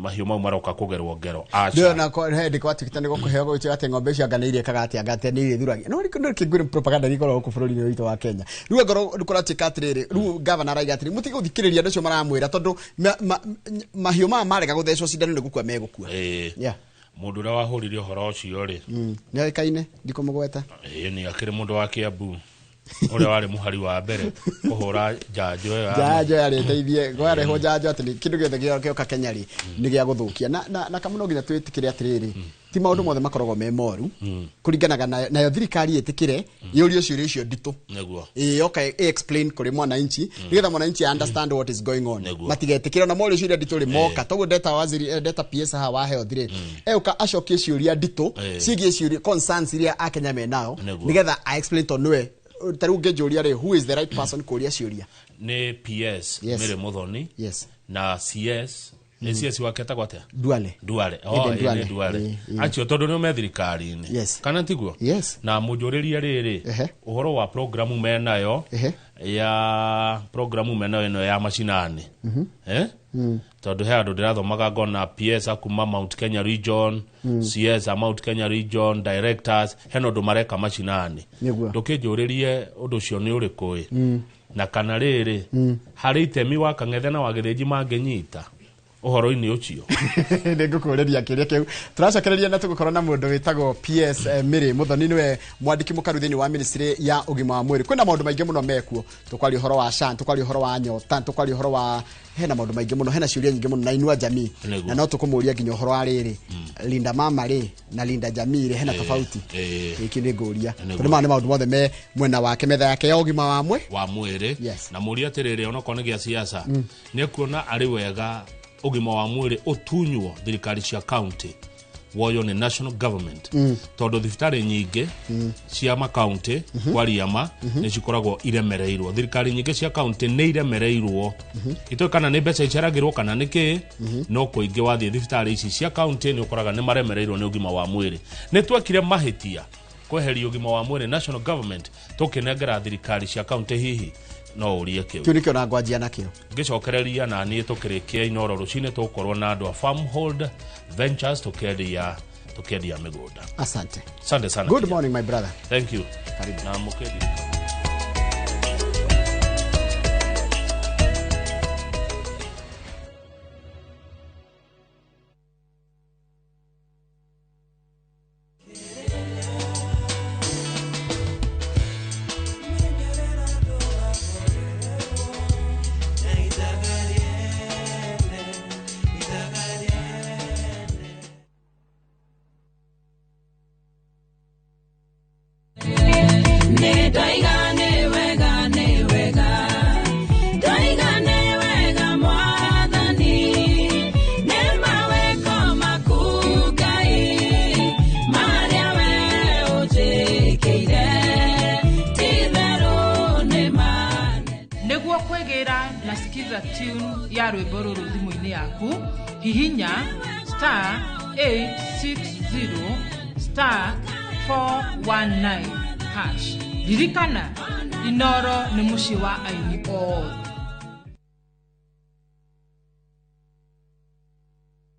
mahiũ mau maroka kũgerwo ngero. Aca. Ndio na ko he ndiko atuĩkĩte nĩ gũkũheo gũgĩtuĩka atĩ ng'ombe icio anga nĩ irĩkaga atĩ, anga atĩ nĩ irĩthuragia. No nĩ kĩngwĩre propaganda ikoragwo gũkũ bũrũri-inĩ witũ wa Kenya. Rĩu angorwo nĩ kũratuĩka atĩrĩrĩ, rĩu governor araiga atĩrĩ, mũtige gũthikĩrĩria andũ acio maramwĩra, tondũ mahiũ maya marega gũthecwo cindano nĩ gũkua megũkua. Mũndũ ũrĩa wahũrire ũhoro ũcio rĩ, Nĩ oĩkaine, ndikũmũgweta. Ĩ, nĩ akĩrĩ mũndũ wa Kiambu ũrĩa warĩ mũhari wa mbere kũhũra njanjo ĩyo ya Njanjo yarĩ ĩteithie kwarehwo njanjo atĩ kĩndũ gĩothe gĩoka Kenya rĩ, nĩ gĩa gũthũkia. Na kamũ no nginya twĩtĩkĩre atĩrĩrĩ, ti maũndũ mothe makoragwo me moru, kũringanaga nayo thirikari ĩtĩkĩre. Yũrio ciũria icio nditũ. Nĩguo. Ĩĩ, yoka ĩ explain kũrĩ mwananchi nĩgetha mwananchi understand what is going on. Matigetĩkĩre na morio ciũria nditũ rĩ moka toguo ndeta waziri, ndeta PS haha wa health rĩ, euka acokie ciũria nditũ ciĩgiĩ ciũria concerns iria akenya menao nĩgetha a explain tondũ nĩwe ta rĩu ngĩnjũria rĩ, who is the right person kũria ciũria? Nĩ PS. Yes. Mary Muthoni. Yes. Na CS nĩ CS wake etagwo atĩa? Duale. Duale. Aden Oh, ĩ, Duale. nĩ Duale. Ĩ, ĩ. Acio tondũ nĩo me thirikari-inĩ. Yes. Kana tiguo? Yes. Na mũnjũrĩrie rĩrĩ, ũhoro wa programu menayo ya programu menayo ĩno ya macinani, eh? Tondũ he andũ ndĩrathomaga ngona PS akuma Mount Kenya region, CS a Mount Kenya region directors, hena ũndũ mareka macinani. Nĩguo. Ndũkĩnjũrĩrie ũndũ ũcio nĩ ũrĩkũ ĩ, na kana rĩrĩ, harĩ itemi wa Kang'ethe na wa Gĩthĩnji mangĩnyita ũhoro-inĩ ũcio? Nĩ ngũkũrĩria kĩũria kĩu. Tũracokereria na tũgũkorwo na mũndũ wĩtagwo PS Mary Muthoni, nĩwe mwandĩki mũkaru thĩinĩ wa ministry ya ũgima wa mwĩrĩ. Kwĩna maũndũ maingĩ mũno mekuo, tũkwaria ũhoro wa SHA, tũkwaria ũhoro wa nyota, tũkwaria ũhoro wa hena maũndũ maingĩ mũno, hena ciũria nyingĩ mũno na inua jamii. Nĩguo. Na no tũkũmũria nginya ũhoro wa rĩrĩ, Linda Mama rĩ na Linda Jamii rĩ, hena tofauti? Gĩkĩ nĩ ngũria tondũ maya nĩ maũndũ mothe me mwena wake, metha yake ya ũgima wa mwĩrĩ. Wa mwĩrĩ. Yes. Na mũria atĩrĩrĩ, onokorwo nĩ gĩa siasa, nĩ ekuona arĩ wega ũgima wa mwĩrĩ ũtunywo thirikari cia county woywo nĩ national government, tondũ thibitarĩ nyingĩ cia makaunti, kwaria ma, nĩ cikoragwo iremereirwo. Thirikari nyingĩ cia kaunti nĩ iremereirwo, itoĩ kana nĩ mbeca iceragĩrwo kana nĩ kĩ, no kũingĩ wathiĩ thibitarĩ ici cia kaunti nĩ ũkoraga nĩ maremereirwo nĩ ũgima wa mwĩrĩ. Nĩ twekire mahĩtia kweheria ũgima wa mwĩrĩ national government tũkĩnengera thirikari cia kaunti? Hihi no ũrie kĩu. Kĩu nĩkĩo na ngwanjia nakĩo. Ngĩcokereria na niĩ tũkĩrĩkia Inoro rũcinĩ, tũgũkorwo na andũ a Farmhold Ventures tũkĩendia mĩgũnda. Asante. Asante sana. Good morning, my brother. Thank you. Karibu. Na mũkĩndi. Nĩ ndoiga nĩ wega, nĩ wega, ndoiga nĩ wega Mwathani, nĩ mawĩko maku Ngai marĩa we ũnjĩkĩire, ti-itherũ nĩ manene. Nĩguo kwĩgĩra na Skiza tune ya rwĩmbo rũrũ thimũ-inĩ yaku, hihinya *860*419#. Ririkana, Inoro nĩ mũciĩ wa aini othe.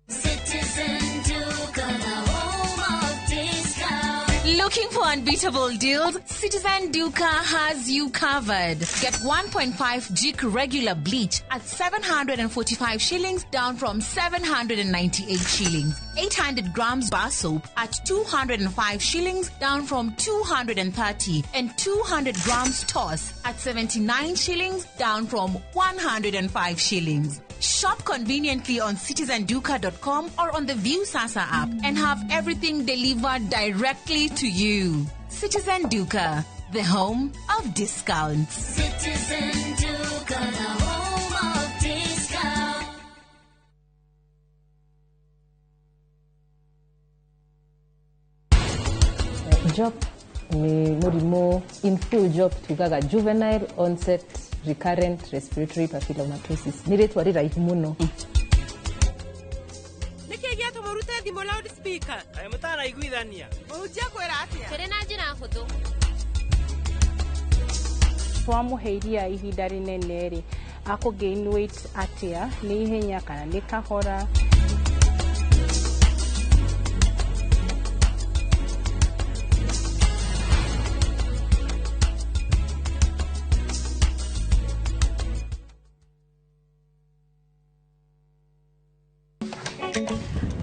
Citizen Duka, the home of discount. Looking for unbeatable deals? Citizen Duka has you covered. Get 1.5 Jik regular bleach at 745 shillings, down from 798 shillings. 800 grams bar soap at 205 shillings, down from 230. And 200 grams toss at 79 shillings, down from 105 shillings. Shop conveniently on citizenduka.com or on the View Sasa app and have everything delivered directly to you. Citizen Duka, the home of discounts. Citizen Duka, the home of discount. JOP nĩ mũrimũ, in full JOP tugaga juvenile onset recurrent respiratory papillomatosis, nĩ rĩtwa rĩraihu mũno. Nĩkĩ gĩatũma ũrute thimũ loudspeaker? Kaĩ mũtaraiguithania? Mũhunjia kwĩra atĩa? Tũrĩ na njĩra hũthũ. Twamũhe iria ihinda rĩnene rĩ, akũ gain weight atĩa? Nĩ ihenya kana nĩ kahora?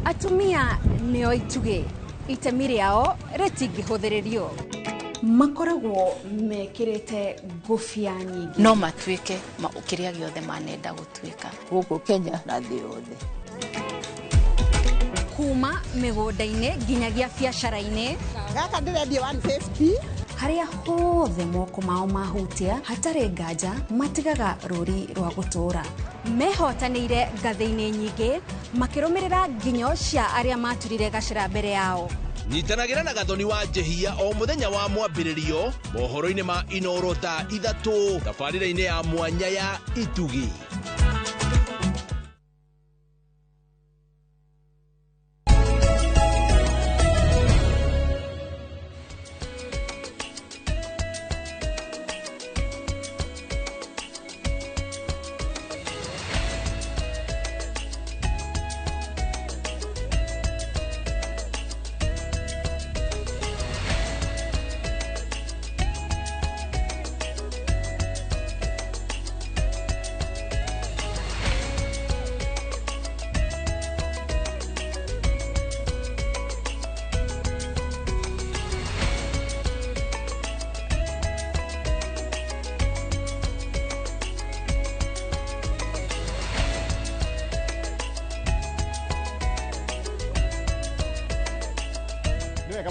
Atumia nĩo itugĩ, itemi rĩao rĩtingĩhũthĩrĩrio. Makoragwo mekĩrĩte ngũbia nyingĩ. No matuĩke kĩrĩa gĩothe manenda gũtuĩka. Gũkũ Kenya na thĩ yothe. Kuma mĩgũnda-inĩ nginyagia biacara-inĩ. Gaka ndĩrendia 150. Harĩa hothe moko mao mahutia hatarĩ nganja matigaga rũri rwa gũtũũra. Mehotanĩire ngathĩ-inĩ nyingĩ makĩrũmĩrĩra nginyo cia arĩa maturire gacĩra mbere yao. Nyitanagĩra na Gathoni wa Njehia o mũthenya wa mwambĩrĩrio mohoro-inĩ ma Inoro thaa 3 tabarĩra-inĩ ya mwanya ya Itugi.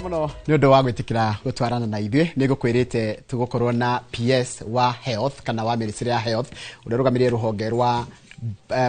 Muno nĩ ũndũ wa gwĩtĩkĩra gũtwarana na ithuĩ. Nĩ ngũkwĩrĩte tũgũkorwo na PS wa Health kana wa Ministry ya Health ũrĩa ũrũgamĩrĩire rũhonge rwa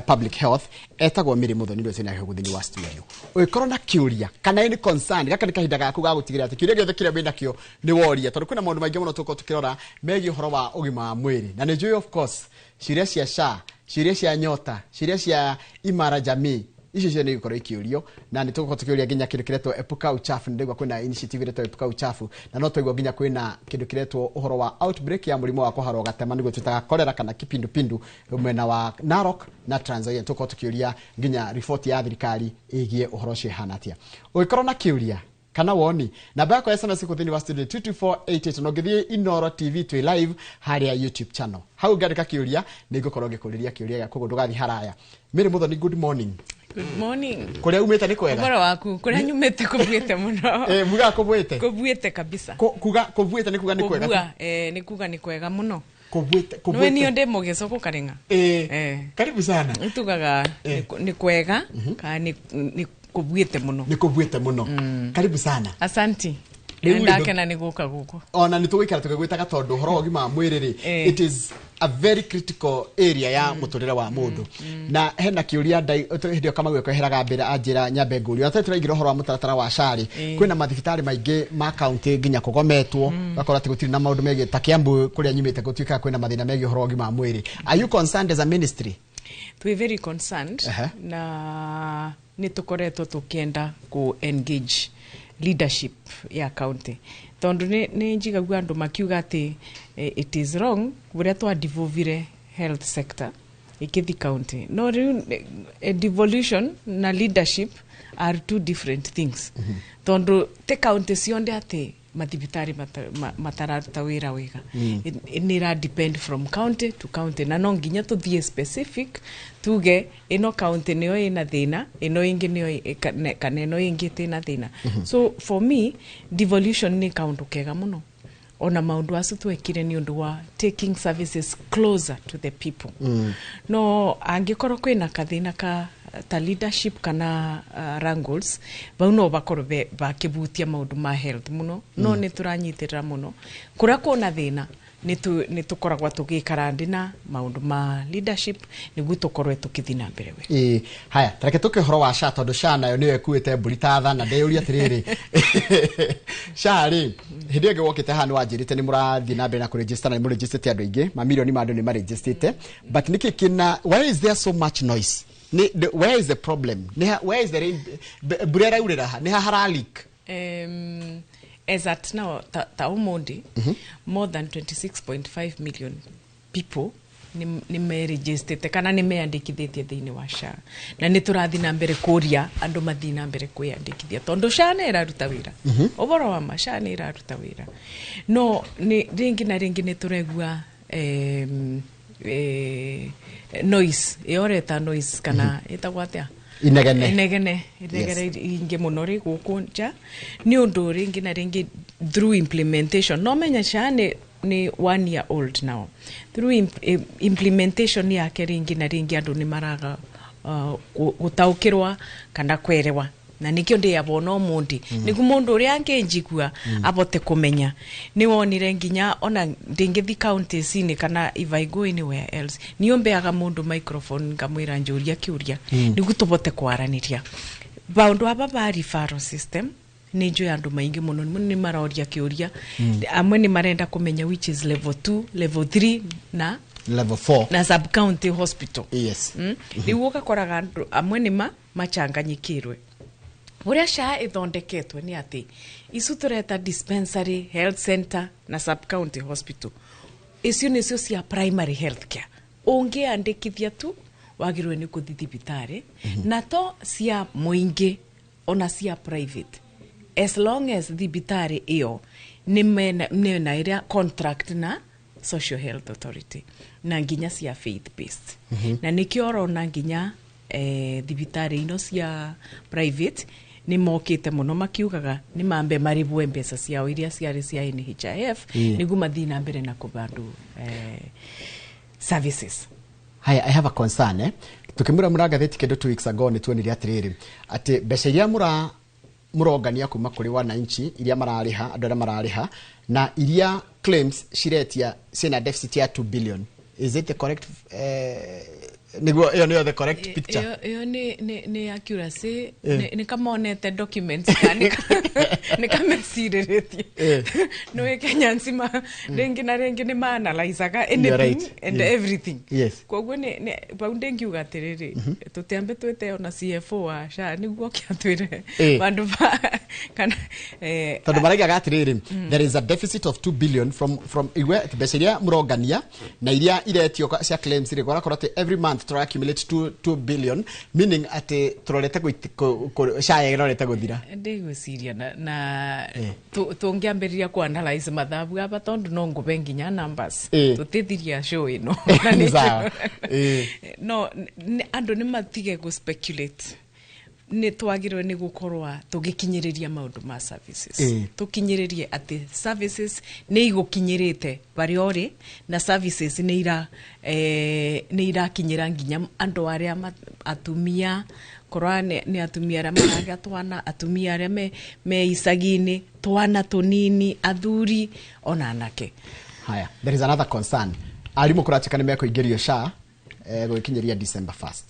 Public Health, etagwo Mary Muthoni ũrĩa twĩnake gũkũ thĩinĩ wa studio. Ũngĩkorwo na kĩũria kana any concern, gaka nĩ kahinda gaku ga gũtigĩrĩra atĩ kĩũria gĩothe kĩrĩa wĩnakĩo nĩ woria, tondũ kwĩna maũndũ maingĩ mũno tũgũkorwo tũkĩrora megiĩ ũhoro wa ũgima wa mwĩrĩ. Na nĩ njũĩ of course ciũria cia SHA, ciũria cia Nyota, ciũria cia Imara Jamii, icio ciothe nĩ igũkorwo ikĩũrio. Na nĩ tũgũkorwo tũkĩũria nginya kĩndũ kĩretwo Epuka Uchafu. Nĩ ndaigua kwĩna initiative ĩretwo Epuka Uchafu, na no twaigua nginya kwĩna kĩndũ kĩretwo ũhoro wa outbreak ya mũrimũ wa kũharwo gatema, nĩguo twĩtaga cholera kana kipindupindu mwena wa Narok na Trans Nzoia. Tũgũkorwo tũkĩũria nginya riboti ya thirikari ĩgiĩ ũhoro ũcio ĩhana atĩa. Ũngĩkorwo na kĩũria kana woni, namba yakwa ya SMS thĩinĩ wa studio 22488, na ũngĩthiĩ Inoro TV twĩ live harĩa YouTube channel, hau ngandĩka kĩũria nĩ ngũkorwo ngĩkũrĩria kĩũria gĩaku, koguo ndũgathiĩ haraya. Mary Muthoni, good morning. Good morning. Kũrĩa umĩte nĩ kwega? Ũhoro waku? Kũrĩa nyumĩte kũbuĩte mũno. Mugaga kũbuĩte? Kũbuĩte kabisa. Kuga kũbuĩte nĩ kuga nĩ kwega? Kũbua, nĩ kuga nĩ kwega mũno. Kũbuĩte, kũbuĩte. Nĩwe niĩ ndĩ mũgĩcoko Karĩng'a. Karibu sana. Tugaga nĩ kwega kana nĩ kũbuĩte mũno. Nĩ kũbuĩte mũno. Karibu sana. Asanti. Ndakena nĩ gũka gũkũ. Ona nĩ tũgũikara tũgĩgwĩtaga tondũ ũhoro wa ũgima wa mwĩrĩ rĩ, it is a very critical area ya mũtũrĩre wa mũndũ. Na hena kĩũria hĩndĩ ĩyo Kamau ekweheraga mbere anjĩra nyambe ngũrio. Ata tũraingĩra ũhoro wa mũtaratara wa SHA rĩ, kwĩna mathibitarĩ maingĩ ma county nginya kũgometwo, ũgakora atĩ gũtirĩ na maũndũ megiĩ ta Kiambu kũrĩa nyumĩte gũtuĩkaga kwĩna mathĩna megiĩ ũhoro wa ũgima wa mwĩrĩ. Are you concerned as a ministry? Twĩ very concerned na nĩ tũkoretwo tũkĩenda kũ engage leadership ya county, tondu nĩ njigagua andũ makiuga atĩ it is wrong ũrĩa twadivovire health sector ĩkĩthi county. No rĩu devolution na leadership are two different things. Tondu te county cionde atĩ mathibitari matararuta wĩra wega. Nĩ ĩra depend from county to county, na no nginya tũthiĩ specific tuge ĩno county nĩyo ĩna thĩna, ĩno ĩngĩ nĩyo kana ĩno ĩngĩ ĩtĩna thĩna. So for me devolution nĩ kaũndũ kega mũno. Ona maũndũ acio twekire nĩ ũndũ wa taking services closer to the people. No angĩkorwo kwĩna kathĩna ka ta leadership kana wrangles, bau no bakorwo bakĩbutia maũndũ ma health mũno. No nĩ tũranyitĩrĩra mũno kũrĩa kwona thĩna nĩ tũkoragwo tũgĩikara ndĩ na maũndũ ma leadership nĩguo tũkorwo tũkĩthiĩ na mbere we. Haya, tareke tũke ũhoro wa SHA, tondũ SHA nayo nĩyo ĩkuĩte mbũri ta tha, na ndeyũria atĩrĩrĩ, SHA rĩ, hĩndĩ ĩngĩ wokĩte haha nĩ wanjĩrĩte nĩ mũrathiĩ na mbere na kũregister, na nĩ mũregistete andũ aingĩ, mamirioni ma andũ nĩ marejistĩte, but nĩkĩ kĩna, why is there so much noise? Where is the problem? Where is the rain? Mbura ĩraurĩra ha? Nĩ ha hara leak? As at now, ta ũmũthĩ, more than 26.5 million people nĩ merejistĩte kana nĩ meyandĩkithĩtie thĩinĩ wa SHA. Na nĩ tũrathiĩ na mbere kũria andũ mathiĩ na mbere kwĩyandĩkithia tondũ SHA nĩ ĩraruta wĩra. Ũhoro wa ma, SHA nĩ ĩraruta wĩra. No nĩ rĩngĩ na rĩngĩ nĩ tũraigua noise, ĩyo noise kana ĩtagwo atĩa? Inegene. Inegene ingĩ mũno rĩ gũkũ nja nĩ ũndũ rĩngĩ na rĩngĩ through implementation. No menya SHA nĩ 1 year old now. Through implementation yake rĩngĩ na rĩngĩ andũ nĩ maraga gũtaũkĩrwa kana kwerewa Na nikio ndiyabona umundi nigu mundu uria anginjigua abote kumenya. Ni wonire nginya ona ndingithi counties-ini kana if I go anywhere else, niyo mbeaga mundu microphone ngamwira njuria kiuria nigu tubote kwaraniria. Baundu aba ba referral system ni njå andu maingi muno ni maroria kiuria. Amwe ni marenda kumenya which is level 2, level 3 na level 4 na sub county hospital. Yes. Riu ugakoraga andu amwe ni machanganyikirwe. Uria SHA ithondeketwe ni ati icu tureta dispensary, health center na sub county hospital, icio nicio cia primary health care. Ungiandikithia tu wagirwe ni kuthi thibitari. Na to cia muingi ona cia private, as long as thibitari iyo ni mena ira contract na Social Health Authority na nginya cia faith based. Na nikio orona nginya thibitari ino cia private ni mokite muno makiugaga ni mambe maribwe mbeca ciao iria ciarĩ cia NHIF niguo mathii na mbere na kubandu services. Haya, I have a concern eh. Tukimura muragatheti kindu 2 weeks ago ni tuonire atiriri ati mbeca iria murongania kuma kuri wananchi iria marariha andu aria marariha na iria claims ciretia ciina deficit ya 2 billion. Is it the correct niguo iyo niyo the correct picture? Iyo ni accuracy ni kama onete documents ni kama ciriritie no Kenya nzima ringi na ringi ni ma analyzaga anything and everything. Koguo ni baunde ngiuga atiriri tutiambe twete ona CFO wa SHA niguo kiatwire bandu kana tondu maraigaga atiriri there is a deficit of 2 billion from igwe mbeca iria murongania na iria iretio cia claims ri gwarakorwo ati every month try accumulate 2 billion, meaning ati turorete SHA irorete guthira. Ndigwiciria na tungiambiriria ku analyze mathabu aba tondu no ngube nginya numbers tutithiria show ino. No andu ni matige ku speculate. Ni twagirwe ni gukorwa tugikinyiriria maundu ma services. Tukinyiririe ati services ni igukinyirite bari ori na services ni ira ni irakinyira nginya andu aria atumia korwa ni atumia aria maragia twana, atumia aria me icagi-ini, twana tunini, athuri ona anake. Haya, there is another concern. Arimu kurachika ni mekuingirio SHA gukinyiriria December 1st.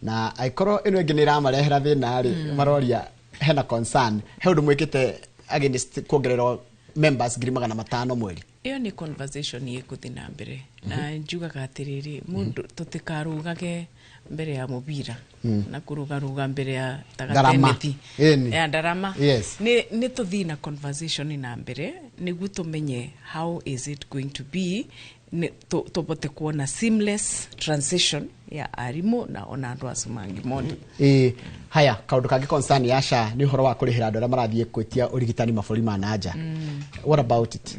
Na aikorwo ino ingi ni ramarehera thina ri maroria hena concern he undu mwikite against kuongererwo members 500,000 mweri. Iyo ni conversation ikuthi na mbere na njugaga atiriri mundu tutikarugage mbere ya mubira na kurugaruga mbere ya tagateneti ya ndarama. Yes. Ni tuthi na conversation na mbere niguo tumenye how is it going to be tubote kuona seamless transition ya arimu na ona andu acio mangi mondo. Haya, kaundu kangi concern ya SHA ni uhoro wa kurihira andu aria marathie gwitia urigitani mabũrũri ma nanja. What about it?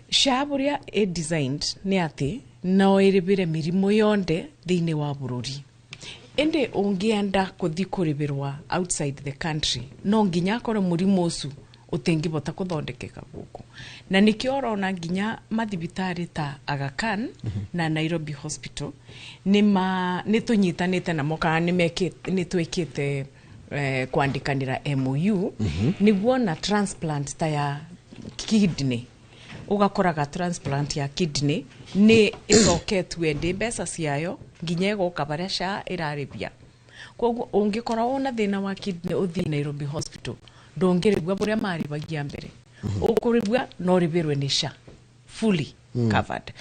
SHA buria e designed ni ati no iribire mirimu yonde thiini wa bururi. Indi ungienda kuthi kuribirwa outside the country no nginya akorwo murimu ucu utingibota kuthondekeka guku. Na nikio urona nginya mathibitari ta Aga Khan na Nairobi Hospital ni tunyitanite namo kana ni twikite kwandikanira MOU niguo na transplant ta ya kidney. Ugakoraga transplant ya kidney ni icoketwe ndi mbeca ciayo nginya igoka baria SHA iraribia. Koguo ungikora wona thina wa kidney uthi Nairobi Hospital ndungiribwa buria maribagia mbere. Ukuribwa no ribirwe ni SHA fully covered.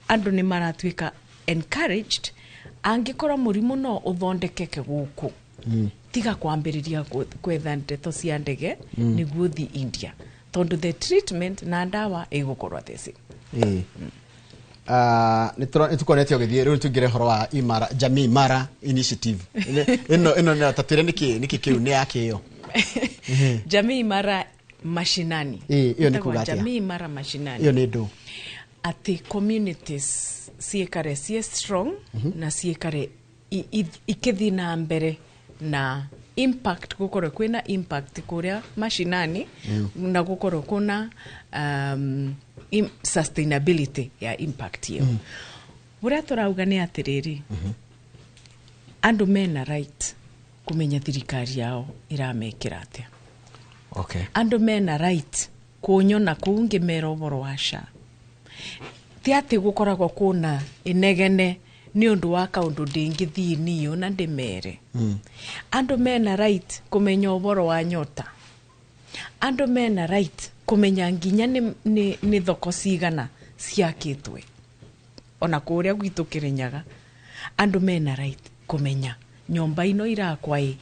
Andu ni maratuika encouraged angikora murimu no uthondekeke guku tiga kwambiriria kwetha ndeto cia ndege niguo thi India tondu the treatment na ndawa igukorwo theci. Nitukonete ugithie riu tungire horo wa Imara Jamii Imara initiative ino ino tatwire niki kiu ni yake iyo Jamii Imara mashinani. Iyo ni kuga atia? Jamii Imara mashinani iyo ni ndu ati communities ciikare cie strong na ciikare ikithi na mbere na impact gukorwo kwina impact kuria mashinani na gukorwo kuna sustainability ya impact iyo. Buria turauga ni atiriri andu mena right kumenya thirikari yao iramekira atia. Okay. Andu mena right kunyona kuu ngimera ũhoro wa SHA. Ti atĩ gũkoragwo kuna inegene nĩ ũndũ wa kaũndũ ndĩngĩthiĩ niyo na ndĩmere. Andũ mena right kũmenya ũhoro wa nyota. Andũ mena right kũmenya nginya nĩ thoko cigana ciakĩtwe. Ona kũrĩa gwitũ Kĩrĩnyaga andũ mena right kũmenya nyũmba ino irakwa ĩ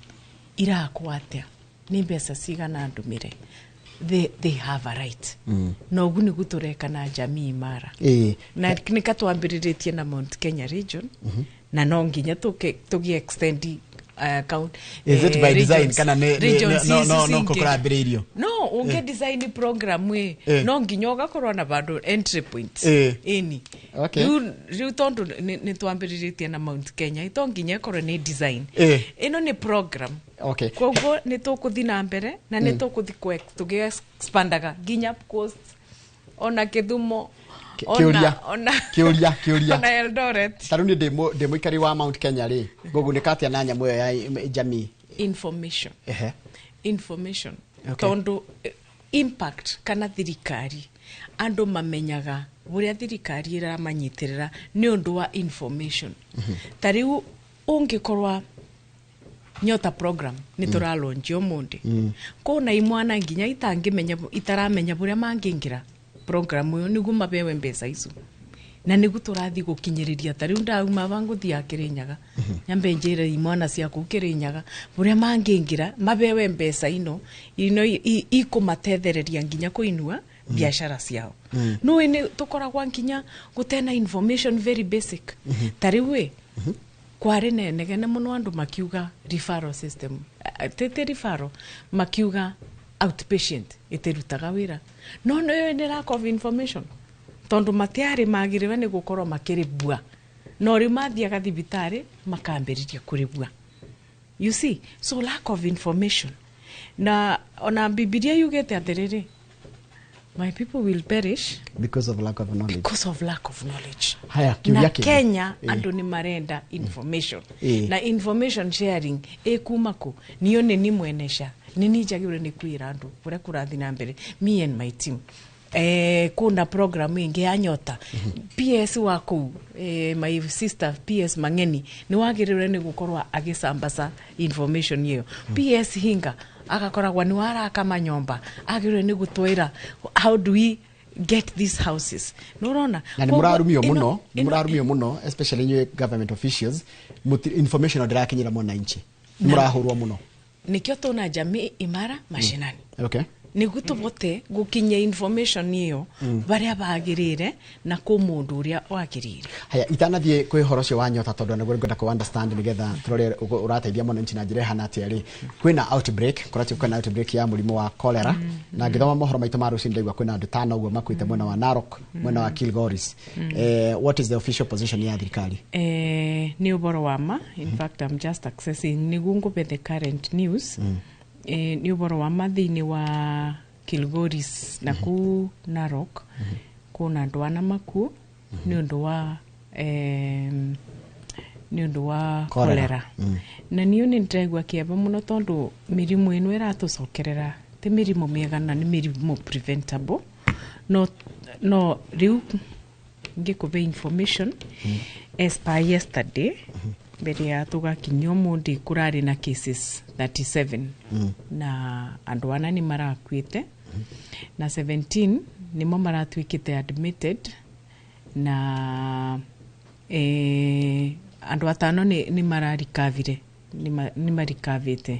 irakwa atĩa, nĩ mbeca cigana andũmĩre. They have a right. Na ũguo nĩguo tũreka na Jamii Imara. Na nĩka twambĩrĩrĩtie na Mount Kenya region. Na no nginya tũgĩ extend count. Is it by design kana no kũrambĩrĩirio? No, ũngĩ design program ĩ no nginya ũgakorwo na bandũ entry point. Ĩni. Okay. Rĩu tondũ nĩ twambĩrĩrĩtie na Mount Kenya, to nginya ĩkorwo nĩ design. Ĩno nĩ program. Okay. Koguo nĩ tũkũthi na mbere na nĩ tũkũthi tũgĩ-expandaga nginya coast ona Kĩthumo Kĩũria kĩũria ona Eldoret. Ta rĩu niĩ ndĩ mũikari wa Mount Kenya rĩ, ngũgunĩka atĩa na nyamũ ĩyo ya jamii? Information. Information. Okay. Tondũ impact kana thirikari andũ mamenyaga ũrĩa thirikari ĩramanyitĩrĩra nĩ ũndũ wa information. Ta rĩu ũngĩkorwa Nyota program nĩ tũralaunch ũmũthĩ. Kũna imwana nginya itangĩmenya itaramenya ũrĩa mangĩingĩra program ĩyo nĩguo mabewe mbeca icio. Na nĩguo tũrathiĩ gũkinyĩrĩria ta rĩu ndauma aba ngũthiĩ Kĩrĩnyaga. Nyambe njĩre imwana ciaku Kĩrĩnyaga ũrĩa mangĩingĩra mabewe mbeca ino ikũmatethereria nginya kũinua biashara ciao. No nĩ tũkoragwo nginya gũtena information very basic. Ta rĩu ĩ kwarĩ na inegene mũno andũ makiuga referral system, tete referral makiuga outpatient ĩtĩrutaga wĩra. No nĩyo nĩ lack of information tondũ matiarĩ magĩrĩwe nĩ gũkorwo makĩrĩbua, no rĩu mathiaga thibitarĩ makambĩrĩria kũrĩbua. You see, so lack of information. Na ona Bibilia yugĩte atĩrĩrĩ, my people will perish because of lack of knowledge. Because of lack of knowledge. Haya, na Kenya andũ nĩ marenda information. Na information sharing ĩkuma kũ? Niyo nĩ ni mwenesha. Nĩ ni njagĩrĩirwo nĩ kwĩra andũ ũrĩa kũrathiĩ na mbere. Me and my team. Kuna program ĩngĩ ya Nyota. PS wa kũu, my sister PS Mang'eni nĩ wagĩrĩirwo nĩ gũkorwo agĩsambaca information ĩyo. PS Hinga agakoragwo nĩ waraka manyomba, agĩrĩirwo nĩ gũtwĩra how do we get these houses. No urona na nĩ mũrarumio mũno, nĩ mũrarumio mũno especially inyuĩ government officials, information ndĩrakinyĩra mwananchi, nĩ mũrahũrwo mũno. Nĩkĩo tũna Jamii Imara mashinani. Okay. Nĩguo tũbote gũkinyia information ĩyo barĩa bagĩrĩire na kũ mũndũ ũrĩa wagĩrĩire. Haya, itanathiĩ kwĩ ũhoro ũcio wa Nyota tondũ naguo ngwenda kũ understand nĩgetha tũrore ũrateithia mwananchi na njĩra ĩhana atĩa rĩ. Kwĩna outbreak, kũratio kwĩna outbreak ya mũrimũ wa cholera, na ngĩthoma mohoro maitũ ma rũcinĩ ndaigua kwĩna andũ tano ũguo makuĩte mwena wa Narok, mwena wa Kilgoris. What is the official position ya thirikari? Nĩ ũhoro wa ma. In fact, I'm just accessing nĩguo ngũbe the current news. Nĩ ũhoro wa ma thĩinĩ wa Kilgoris na kũu Narok kwĩna andũ ana makuo nĩ ũndũ wa nĩ ũndũ wa cholera. Na niĩ nĩ ndĩraigua kĩeva mũno tondũ mĩrimũ ĩno ĩratũcokerera ti mĩrimũ mĩega na nĩ mĩrimũ preventable. No rĩu ngĩkũbe information as per yesterday mbere ya tũgakinyia ũmũthĩ kũrarĩ na cases 37 na andũ ana nĩ marakuĩte na 17 nĩmo maratuĩkĩte admitted na andũ atano nĩ mararikavire, nĩ marikavĩte.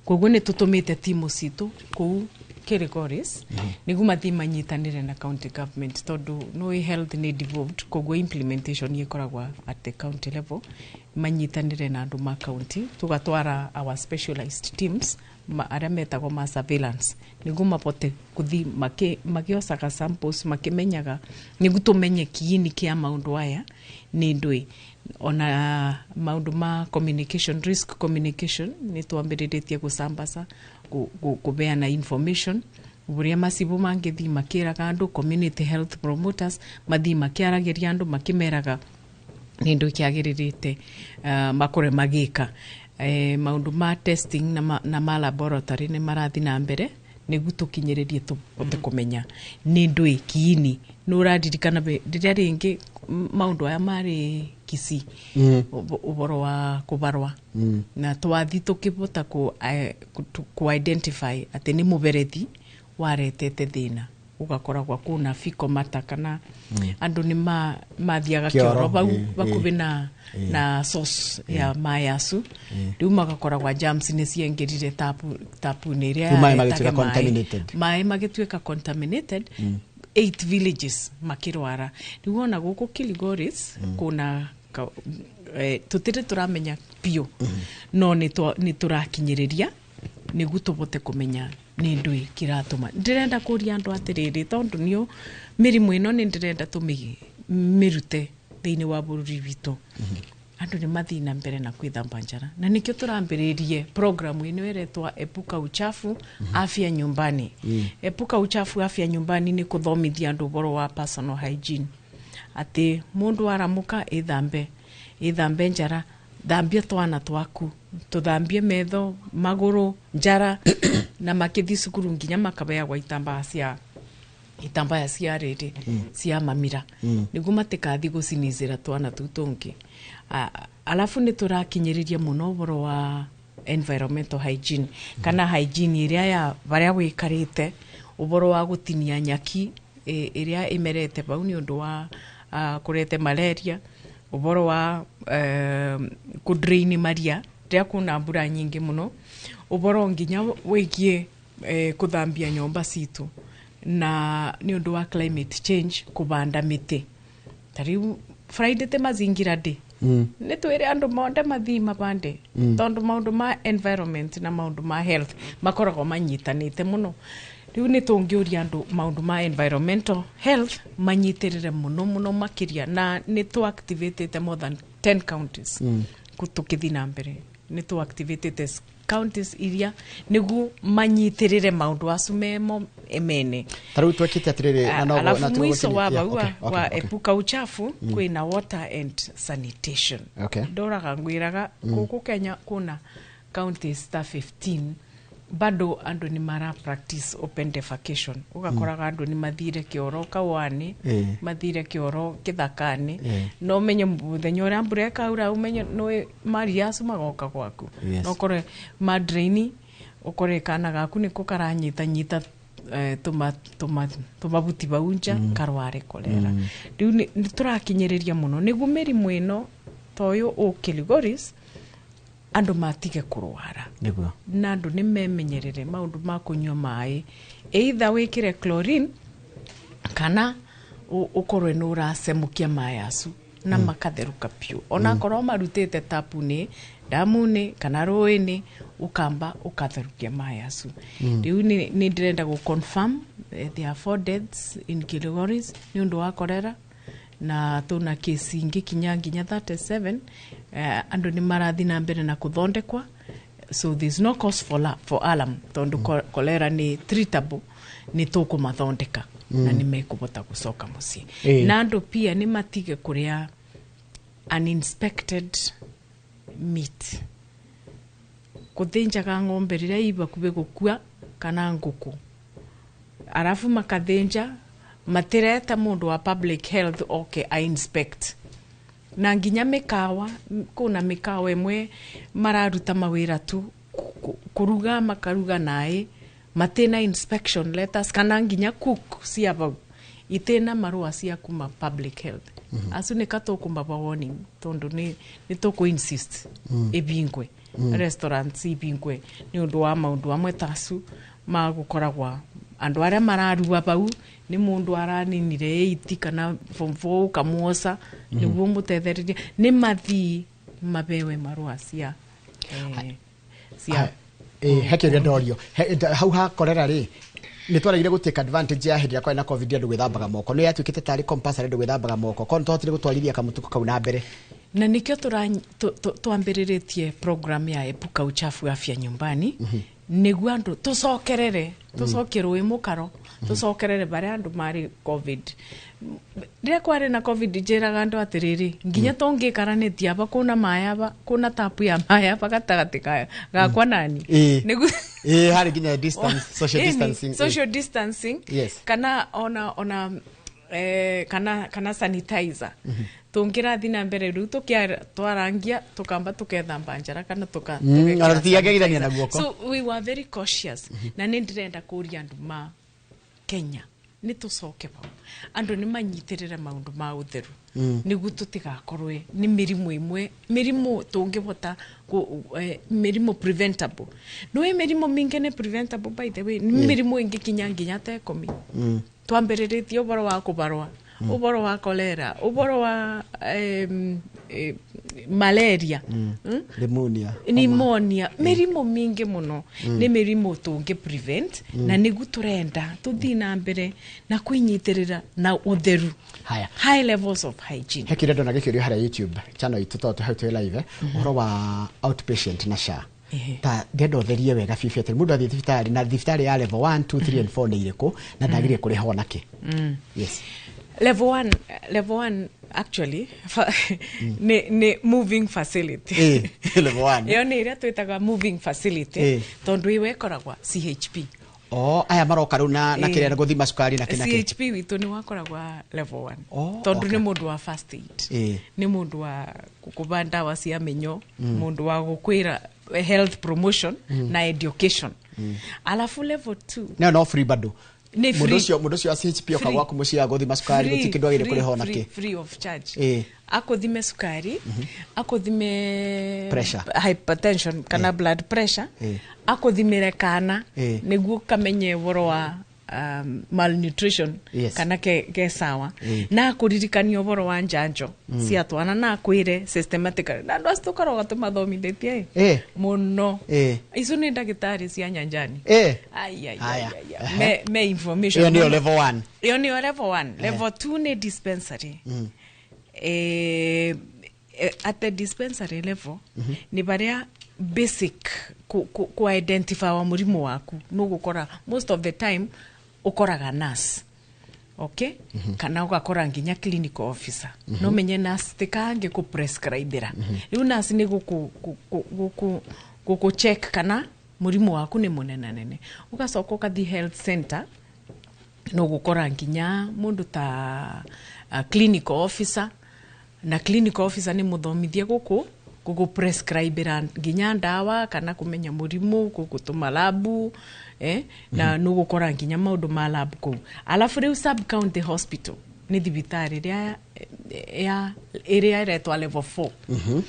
Koguo nĩ tũtũmĩte timu citũ kũu Kilgoris nĩguo mathiĩ manyitanĩre na county government tondũ no health nĩ devolved, koguo implementation ĩkoragwo at the county level. Manyitanĩre na andũ ma county tũgatwara our specialized teams arĩa metagwo ma surveillance nĩguo mabote gũthiĩ makĩocaga samples makĩmenyaga nĩguo tũmenye kiini kĩa maũndũ aya nĩ ndũĩ. Ona maũndũ ma communication, risk communication nĩ twambĩrĩrĩtie gũsambaca kũbeana information ũrĩa macibu mangĩthiĩ makĩraga andũ, community health promoters mathiĩ makĩaragĩria andũ makĩmeraga nĩ ndũ kĩagĩrĩrĩte makore magĩka. Maundu ma testing na ma laboratory nĩ marathi na mbere nĩguo tũkinyĩrĩrie tũhote kũmenya nĩ ndũĩ kiini. Nĩ ũraririkana rĩrĩa rĩngĩ maũndũ aya marĩ Kisii, ũhoro wa kũbarwa, na twathi tũkĩbota ku identify atĩ nĩ mũberethi waretete thĩna, ũgakoragwa kuna fecal matter kana andũ nĩ mathiaga kĩoro kĩoro bau bakubi na source ya maĩ acu. Rĩu magakoragwa germs nĩ ciaingĩrire tapu-inĩ ĩrĩa Rĩu maĩ yaretage magĩtuĩka maĩ. Contaminated. Maĩ magĩtuĩka contaminated, eight villages makĩrwara. Rĩu ona gũkũ Kilgoris kuna tũtirĩ tũramenya biũ, no nĩ tũrakinyĩrĩria nĩguo tũbote kũmenya nĩ ndũĩ kĩratũma. Ndĩrenda kũria andũ atĩrĩrĩ, tondũ nĩo mĩrimũ ĩno nĩ ndĩrenda tũmĩrute thĩinĩ wa bũrũri witũ, andũ nĩ mathiĩ na mbere na kwĩthamba njara, na nĩkĩo tũrambĩrĩrie programu ĩno ĩretwa Epuka Uchafu Afya Nyumbani. Epuka Uchafu Afya Nyumbani nĩ kũthomithia andũ ũhoro wa personal hygiene, atĩ mũndũ aramũka ĩthambe, ĩthambe njara, thambia twana twaku, tũthambie metho, magũrũ, njara, na makĩthiĩ cukuru nginya makabeagwa itambaya cia rĩrĩ cia mamira nĩguo matikathi gũcinizĩra twana tũu tũngĩ. Alafu nĩ tũrakinyĩrĩria mũno ũhoro wa environmental hygiene kana hygiene ĩrĩa ya barĩa wĩkarĩte, ũhoro wa gũtinia nyaki ĩrĩa ĩmerete bau nĩ ũndũ wa kũrete malaria, ũhoro wa kũdrain maria rĩrĩa kwĩna mbura nyingĩ mũno, ũhoro nginya wĩgiĩ kũthambia nyũmba citũ, na nĩ ũndũ wa climate change kũbanda mĩtĩ. Ta rĩu Friday te mazingira day, nĩ twĩre andũ monde mathii mabande, tondũ maũndũ ma environment na maũndũ ma health makoragwo manyitanĩte mũno. Rĩu nĩ tũngĩũria andũ maũndũ ma environmental health manyitĩrĩre mũno mũno makĩria, na nĩ tũ activatĩte more than 10 counties. Tũkĩthiĩ na mbere nĩ tũ activatĩte counties iria nĩguo manyitĩrĩre maũndũ acu memo mene. Ta rĩu twekĩte atĩrĩrĩ na Alafu mwiso wa bau wa Epuka Uchafu kwĩna water and sanitation. Ndoraga ngwĩraga gũkũ Kenya kuna counties ta 15 bado andũ nĩ mara practice open defecation, ũgakoraga andũ nĩ mathire kĩoro kawani, mathire kĩoro kĩthaka-inĩ, no ũmenye mũthenya ũrĩa mbura ĩkaura, ũmenye nĩ maria acu magoka gwaku. No ũkore madraini, ũkore kana gaku nĩko karanyita nyita tũmabuti bau nja, karware kolera. Rĩu nĩ tũrakinyĩrĩria mũno nĩguo mĩrimũ ĩno ta ũyũ ũ Kilgoris andũ matige kũrwara, na andũ nĩ memenyerere maũndũ ma kũnyua maĩ, either wĩkĩre chlorine kana ũkorwe nĩ ũracemũkia maĩ acu na makatherũka biũ, onakorwo marutĩte tapu-inĩ, damu-inĩ kana rũĩ-inĩ, ũkamba ũkatherũkia maĩ acu. Rĩu nĩ ndĩrenda gũ confirm there are four deaths in Kilgoris nĩ ũndũ wa cholera, na tuna kesi ingĩ kinya nginya 37. Andũ nĩ marathiĩ na mbere na kũthondekwa, so there's no cause for alarm, tondũ cholera nĩ treatable, nĩ tũkũmathondeka na nĩ mekũbota gũcoka mũciĩ. Na andũ pia nĩ matige kũrĩa uninspected meat, kũthĩnjaga ng'ombe rĩrĩa ĩ bakubĩ gũkua kana ngũkũ, arabu makathĩnja matireta mũndũ wa public health oke a inspect. Na nginya mĩkawa, kuna mĩkawa ĩmwe mararuta mawĩra tu kũruga, makaruga naĩ matina inspection letters, kana nginya cook cia bau itina marũa cia kuma public health. Acu nĩ katũkũmaba warning, tondũ nĩ tũkũ insist ĩbingwe, restaurants ibingwe nĩ ũndũ wa maũndũ amwe ta acu ma gũkoragwa andũ arĩa mararua bau nĩ mũndũ araninire 8 kana form 4, ũkamwoca nĩguo mũtethererie, nĩ mathii mabewe marũa cia He kĩũria ndorio hau ha korera rĩ, nĩ twaregire gũ take advantage ya hĩndĩ ĩrĩa kwarĩ na COVID, andũ gwĩthambaga moko, nĩ yatuĩkĩte tarĩ compulsory andũ gwĩthambaga moko, korwo nĩ twahotire gũtwarithia kamũtuko kau na mbere. Na nĩkĩo twambĩrĩrĩtie program ya Epuka Uchafu Afya Nyumbani. Nĩguo andũ tũcokerere tũcokie rũĩ mũkaro, tũcokerere barĩa andũ marĩ COVID. Rĩrĩa kwarĩ na COVID, njĩraga andũ atĩrĩrĩ, nginya tũngĩkaranĩtie aba kũna maĩ aba, kũna tapu ya maĩ aba gatagatĩ gakwa nani. Nĩguo Harĩ nginya distance, social Ĩni, distancing. Social distancing. Kana ona kana sanitizer tũngĩrathi na mbere rĩu twarangia tukamba tukethamba njara kana tuka tũgekĩra Ona tũtiangĩgeithania na sanitizer. guoko. So we were very cautious, na nĩ ndĩrenda kũria andũ ma Kenya nĩ tũcoke bau, andũ nĩ manyitĩrĩre maũndũ ma ũtheru nĩguo tũtigakorwe nĩ mĩrimũ ĩmwe, mĩrimũ tũngĩhota mĩrimũ preventable. Nĩũĩ mĩrimũ mĩingĩ nĩ preventable, by the way. Nĩ mĩrimũ ĩngĩ kinya nginya ta 10. Twambĩrĩrĩtie ũboro wa kũbarwa, ũboro wa kolera, ũboro wa malaria. Pneumonia. Pneumonia, mĩrimũ mĩingĩ mũno nĩ mĩrimũ tũngĩ prevent, na nĩguo tũrenda tũthiĩ na mbere na kwĩnyitĩrĩra na ũtheru. Haya. High levels of hygiene. He kĩrĩa ndona gĩkĩũrio harĩa YouTube channel itũ, tondũ hau twĩ live, ũhoro wa outpatient na SHA. Ta ndĩrenda ũtherie wega biũ atĩ mũndũ athiĩ thibitarĩ, na thibitarĩ ya level 1, 2, 3 and 4 nĩ irĩkũ, na ndagĩrĩire kũrĩha ona kĩ? Yes. Level 1 actually nĩ moving facility. Level 1. Ĩyo nĩ ĩrĩa twĩtaga moving facility, tondũ ĩyo ĩkoragwa CHP. Oh, aya maroka rĩu na kĩrĩa gũthima cukari na kĩ na kĩ. CHP witũ nĩ wakoragwa level 1, Oh, tondũ nĩ mũndũ wa first aid, nĩ mũndũ wa gũkũba ndawa cia mĩnyo, mũndũ wa gũkwĩra health promotion na education. Alafu level 2 Nayo no free bado? Nĩ Mũndũ free. ũcio, mũndũ ũcio wa CHP oka Free. gwaku mũciĩ agũthima cukari, gũtirĩ kĩndũ agĩrĩire kũrĩha ona Free, kĩ? free of charge. Akũthime cukari, akũthime Pressure. hypertension kana blood pressure, akũthimĩre kana nĩguo kamenye ũhoro wa malnutrition kana ke sawa, na akũririkania ũhoro wa njanjo cia twana, na akwĩre systematically, na andũ acio tũkoragwo tũmathomithĩtie mũno. Icio nĩ ndagĩtarĩ cia nyanjani. Ai, ai, ai, Haya. ai, ai. Me information Ĩyo nĩyo mũno. level 1. Ĩyo nĩyo level 1. Level 2 nĩ dispensary. At the dispensary level nĩ barĩa basic ku identify wa mũrimũ waku. Nũgũkora most of the time ũkoraga nurse, okay, kana ũgakora nginya clinical officer. No menye nurse tikange kũ prescribera rĩu, nurse nĩ gũkũ check kana mũrimũ waku nĩ mũnenanene. Ũgacoka ũgathiĩ health center, no gũkora nginya mũndũ ta clinical officer, na clinical officer nĩ mũthomithie gũkũ gũgũ prescribera nginya ndawa kana kũmenya mũrimũ, gũgũtũma labu, na nĩ ũgũkora nginya maũndũ ma lab kũu. Alafu rĩu sub county hospital nĩ thibitarĩ ĩrĩa ya ĩrĩa ĩretwa level 4.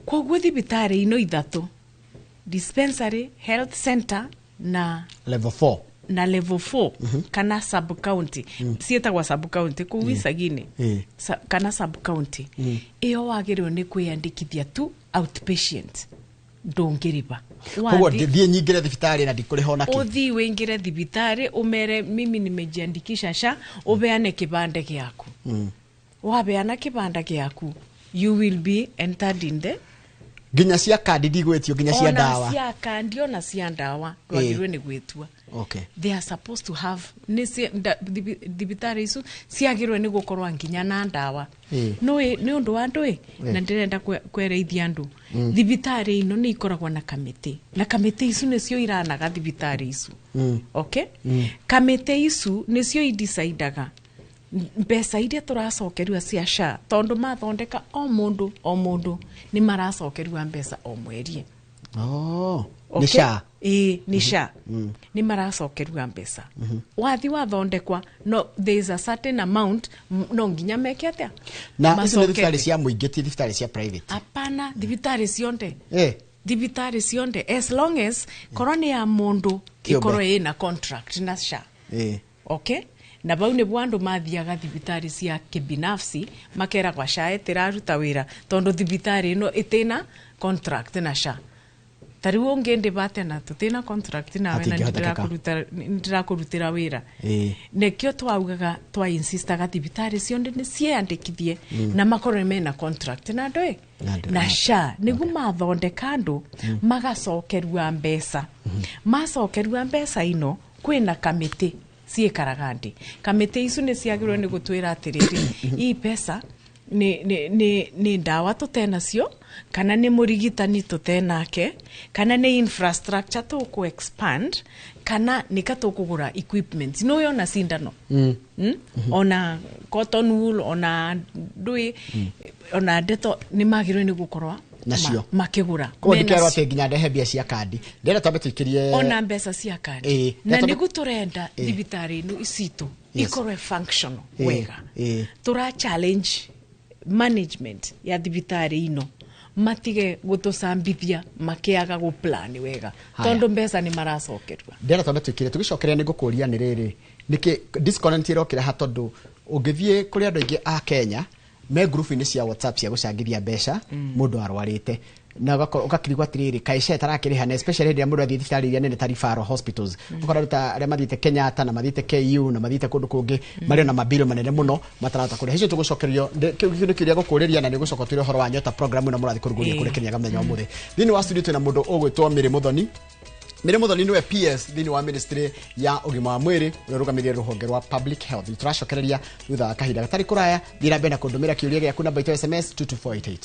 Koguo thibitarĩ ino ithatũ, dispensary, health center na level 4. Na level 4 kana sub county, ciĩtagwo sub county kũu icagi-inĩ. Kana sub county ĩyo wagĩrĩirwo nĩ kwĩyandĩkithia tu outpatient, ndũngĩrĩba. Koguo thiĩ nyingĩre thibitarĩ na ndikũrĩha ona kĩ? Ũthiĩ wĩingĩre thibitarĩ, ũmere mimi nimejiandikisha SHA, ũbeane kĩbande gĩaku. Wabeana kĩbanda gĩaku, you will be entered in the Nginya cia kandi ndigwĩtio, nginya cia ona ndawa? Cia kandi ona cia ndawa ndwagĩrĩirwo nĩ gwĩtua. They are supposed to have nĩ thibitarĩ icu ciagĩrĩirwo nĩ gũkorwo nginya na ndawa. Nĩ nĩ ũndũ wa andũ ĩ, na ndĩrenda kwereithia andũ, thibitarĩ ino nĩ ikoragwo na kamĩtĩ, na kamĩtĩ icu nĩcio iranaga thibitarĩ icu. Okay, kamĩtĩ icu nĩcio idecidaga mbeca iria tũracokerua cia SHA, tondũ mathondeka o mũndũ o mũndũ nĩ maracokerua mbeca o mweri. Oh, nĩ Okay? SHA? Ĩĩ, nĩ SHA nĩ maracokerua mbeca. Wathi wathondekwa, no there is a certain amount, no nginya meke atĩa? Na icio nĩ Macokere. thibitarĩ cia mũingĩ, ti thibitarĩ cia private? Hapana, thibitarĩ cionde, thibitarĩ cionde, as long as korwo nĩ ya mũndũ Kĩũmbe. ĩkorwo ĩna contract na SHA. Okay, na bau nĩguo andũ mathiaga thibitarĩ cia kĩbinafsi makeragwa SHA ĩtĩraruta wĩra tondũ thibitarĩ ĩno ĩtĩna contract na SHA. Ta rĩu ũngĩndĩba atĩa na tũtĩna contract nawe na Hatingĩhotekeka. nĩndĩrakũrutĩra wĩra? Nĩkĩo twaugaga, twa insistaga thibitarĩ cionde nĩ ciĩyandĩkithie na makorwo mena contract na andũ ĩ Na andũ, na SHA, nĩguo mathondeka andũ magacokerua mbeca. Macokerua mbeca ino kwina kamiti ciikaraga ndi. Kamiti icu ni ciagirwo ni gutwira atiriri ii pesa ni ndawa tutenacio kana ni murigitani tutenake kana ni infrastructure tuku expand kana nika tukugura equipment no yona sindano ona cotton wool ona ndui ona ndeto ni magirwo ni gukorwa nacio makigura ko ndikero ati nginya ndehe mbia cia kandi ndera twambe tuikirie ona mbeca cia kandi na nigu turenda thibitari ino icitu ikorwe functional wega. Tura challenge management ya thibitari ino matige gutucambithia makiaga gu plan wega tondu mbeca ni maracokerwa. Ndera twambe tuikirie tugicokeria ni ngukuria ni riri niki disconnect irokira ha tondu ungithie kuri andu aingi a Kenya me group-inĩ cia WhatsApp cia gũcangithia mbeca mũndũ arwarĩte na ũgakirigwo atĩrĩrĩ kaĩ SHA ĩtarakĩrĩha na especially hĩndĩ ĩrĩa mũndũ athiĩ thibitarĩ iria nene ta referral hospitals ũkora ta arĩa mathiĩte Kenyatta na mathiĩte KU na mathiĩte kũndũ kũngĩ marĩ na mabiro manene mũno matarahota kũrĩha. Icio tũgũcokerio kĩu nĩ kĩũria gũkũrĩria na nĩ ũgũcoka ũtwĩre ũhoro wa Nyota program ĩno mũrathiĩ kũrugũria kũrĩa Kĩrĩnyaga mũthenya wa ũmũthĩ. Thĩinĩ wa studio twĩna mũndũ ũgwĩtwo Mary Muthoni. Mary Muthoni niwe PS thĩinĩ wa ministry ya ũgima wa mwĩrĩ ũrĩa ũrũgamĩrĩire rũhonge rwa public health. Tũracokereria thutha wa kahinda gatarĩ kũraya. Thiĩ na mbere na kũndũmĩra kĩũria gĩaku namba itũ SMS 22488.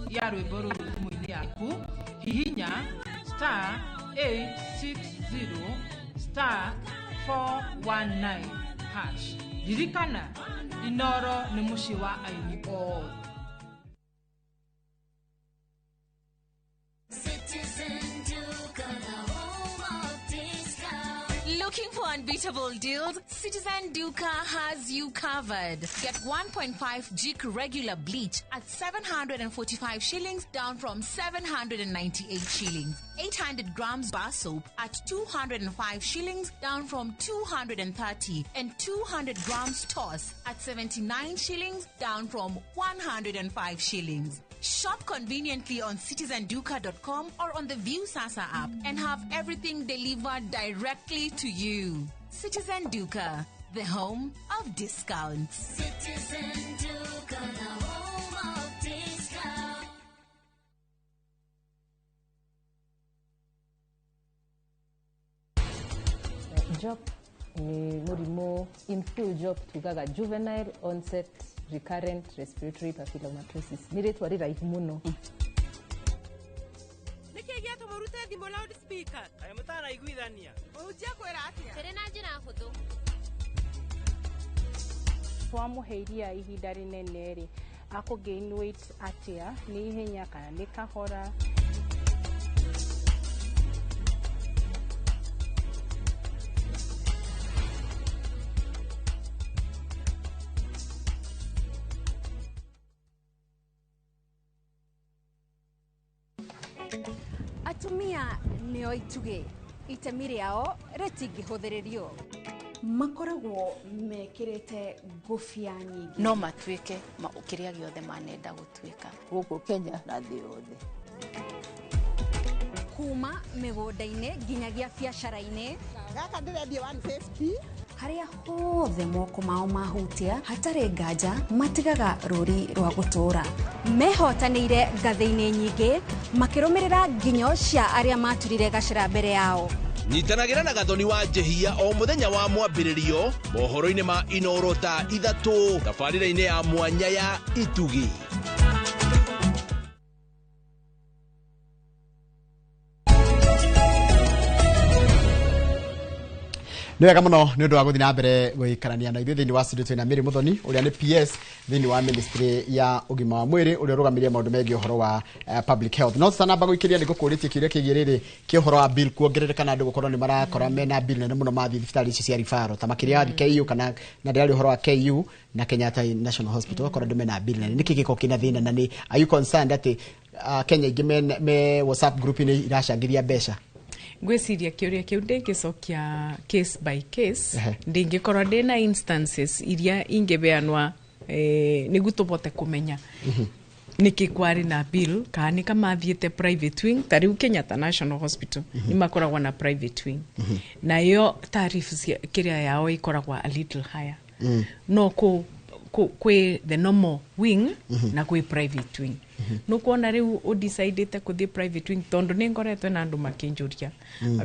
Ya rwĩmbo rũrũ thimũ-inĩ yaku hihinya star 860 star 419 hash. Ririkana Inoro nĩ mũciĩ wa aini othe. Looking for unbeatable deals? Citizen Duka has you covered. Get 1.5 Jik regular bleach at 745 shillings, down from 798 shillings. 800 grams bar soap at 205 shillings, down from 230. And 200 grams toss at 79 shillings, down from 105 shillings. Shop conveniently on citizenduka.com or on the View Sasa app and have everything delivered directly to you. Citizen Duka, the home of discounts. Citizen Duka, the home of discounts. JOP ni mũrimũ in full JOP tugaga juvenile onset recurrent respiratory papillomatosis. Nĩ rĩtwa rĩraihu mũno. Nĩkĩ gĩatũma ũrute thimũ loudspeaker? Kaĩ mũtaraiguithania? Mũhunjia kwĩra atĩa? Tũrĩ na njĩra hũthũ. Twamũhe iria ihinda rĩnene rĩ, akũ gain weight atĩa? Nĩ ihenya kana nĩ kahora? Atumia nĩo itugĩ, itemi rĩao rĩtingĩhũthĩrĩrio. Makoragwo mekĩrĩte ngũbia nyingĩ. No matuĩke kĩrĩa gĩothe manenda gũtuĩka gũkũ Kenya na thĩ yothe. Kuma mĩgũnda-inĩ nginyagia biacara-inĩ. Gaka ndĩrendia 150. Harĩa hothe moko mao mahutia hatarĩ nganja matigaga rũri rwa gũtũũra. Mehotanĩire ngathĩ-inĩ nyingĩ makĩrũmĩrĩra nginyo cia arĩa maturire gacĩra mbere yao. Nyitanagĩra na Gathoni wa Njehia o mũthenya wa mwambĩrĩrio mohoro-inĩ ma Inoro thaa 3 tabarĩra-inĩ ya mwanya ya Itugi. Nĩ wega mũno nĩ ũndũ wa gũthiĩ na mbere gũikarania na ithuĩ thĩinĩ wa studio twĩna Mary Muthoni ũrĩa nĩ PS thĩinĩ wa ministry ya ũgima wa mwĩrĩ ũrĩa ũrũgamĩrĩire maũndũ megiĩ ũhoro wa public health. No tũtanamba gũikĩria nĩ ngũkũrĩtie kĩũria kĩgiĩ rĩrĩ kĩa ũhoro wa bill kuongerereka na andũ gũkorwo nĩ marakora mena bill nene mũno mathiĩ thibitarĩ icio cia referral ta makĩria ya KU kana na ndĩraria ũhoro wa KU na Kenyatta National Hospital ũgakora andũ mena bill nene. Nĩkĩ gĩkoragwo kĩna thĩna na nĩ are you concerned atĩ Kenya aingĩ me WhatsApp group-inĩ iracangĩria mbeca? Ngwĩciria kĩũria kĩu ndĩngĩcokia case by case. Ndingĩkorwo ndĩna instances iria ingĩbeanwa nĩguo tũbote kũmenya nĩkĩ kwarĩ na bill kana nĩ kamathiĩte private wing. Ta rĩu Kenyatta National Hospital nĩ makoragwo na private wing, nayo tariff kĩrĩa yao ĩkoragwo a little higher. No kwĩ the normal wing na kwĩ private wing. Nukuona rĩu ũdecidĩte kũthiĩ private wing tondũ nĩ ngoretwo na andũ makĩnjũria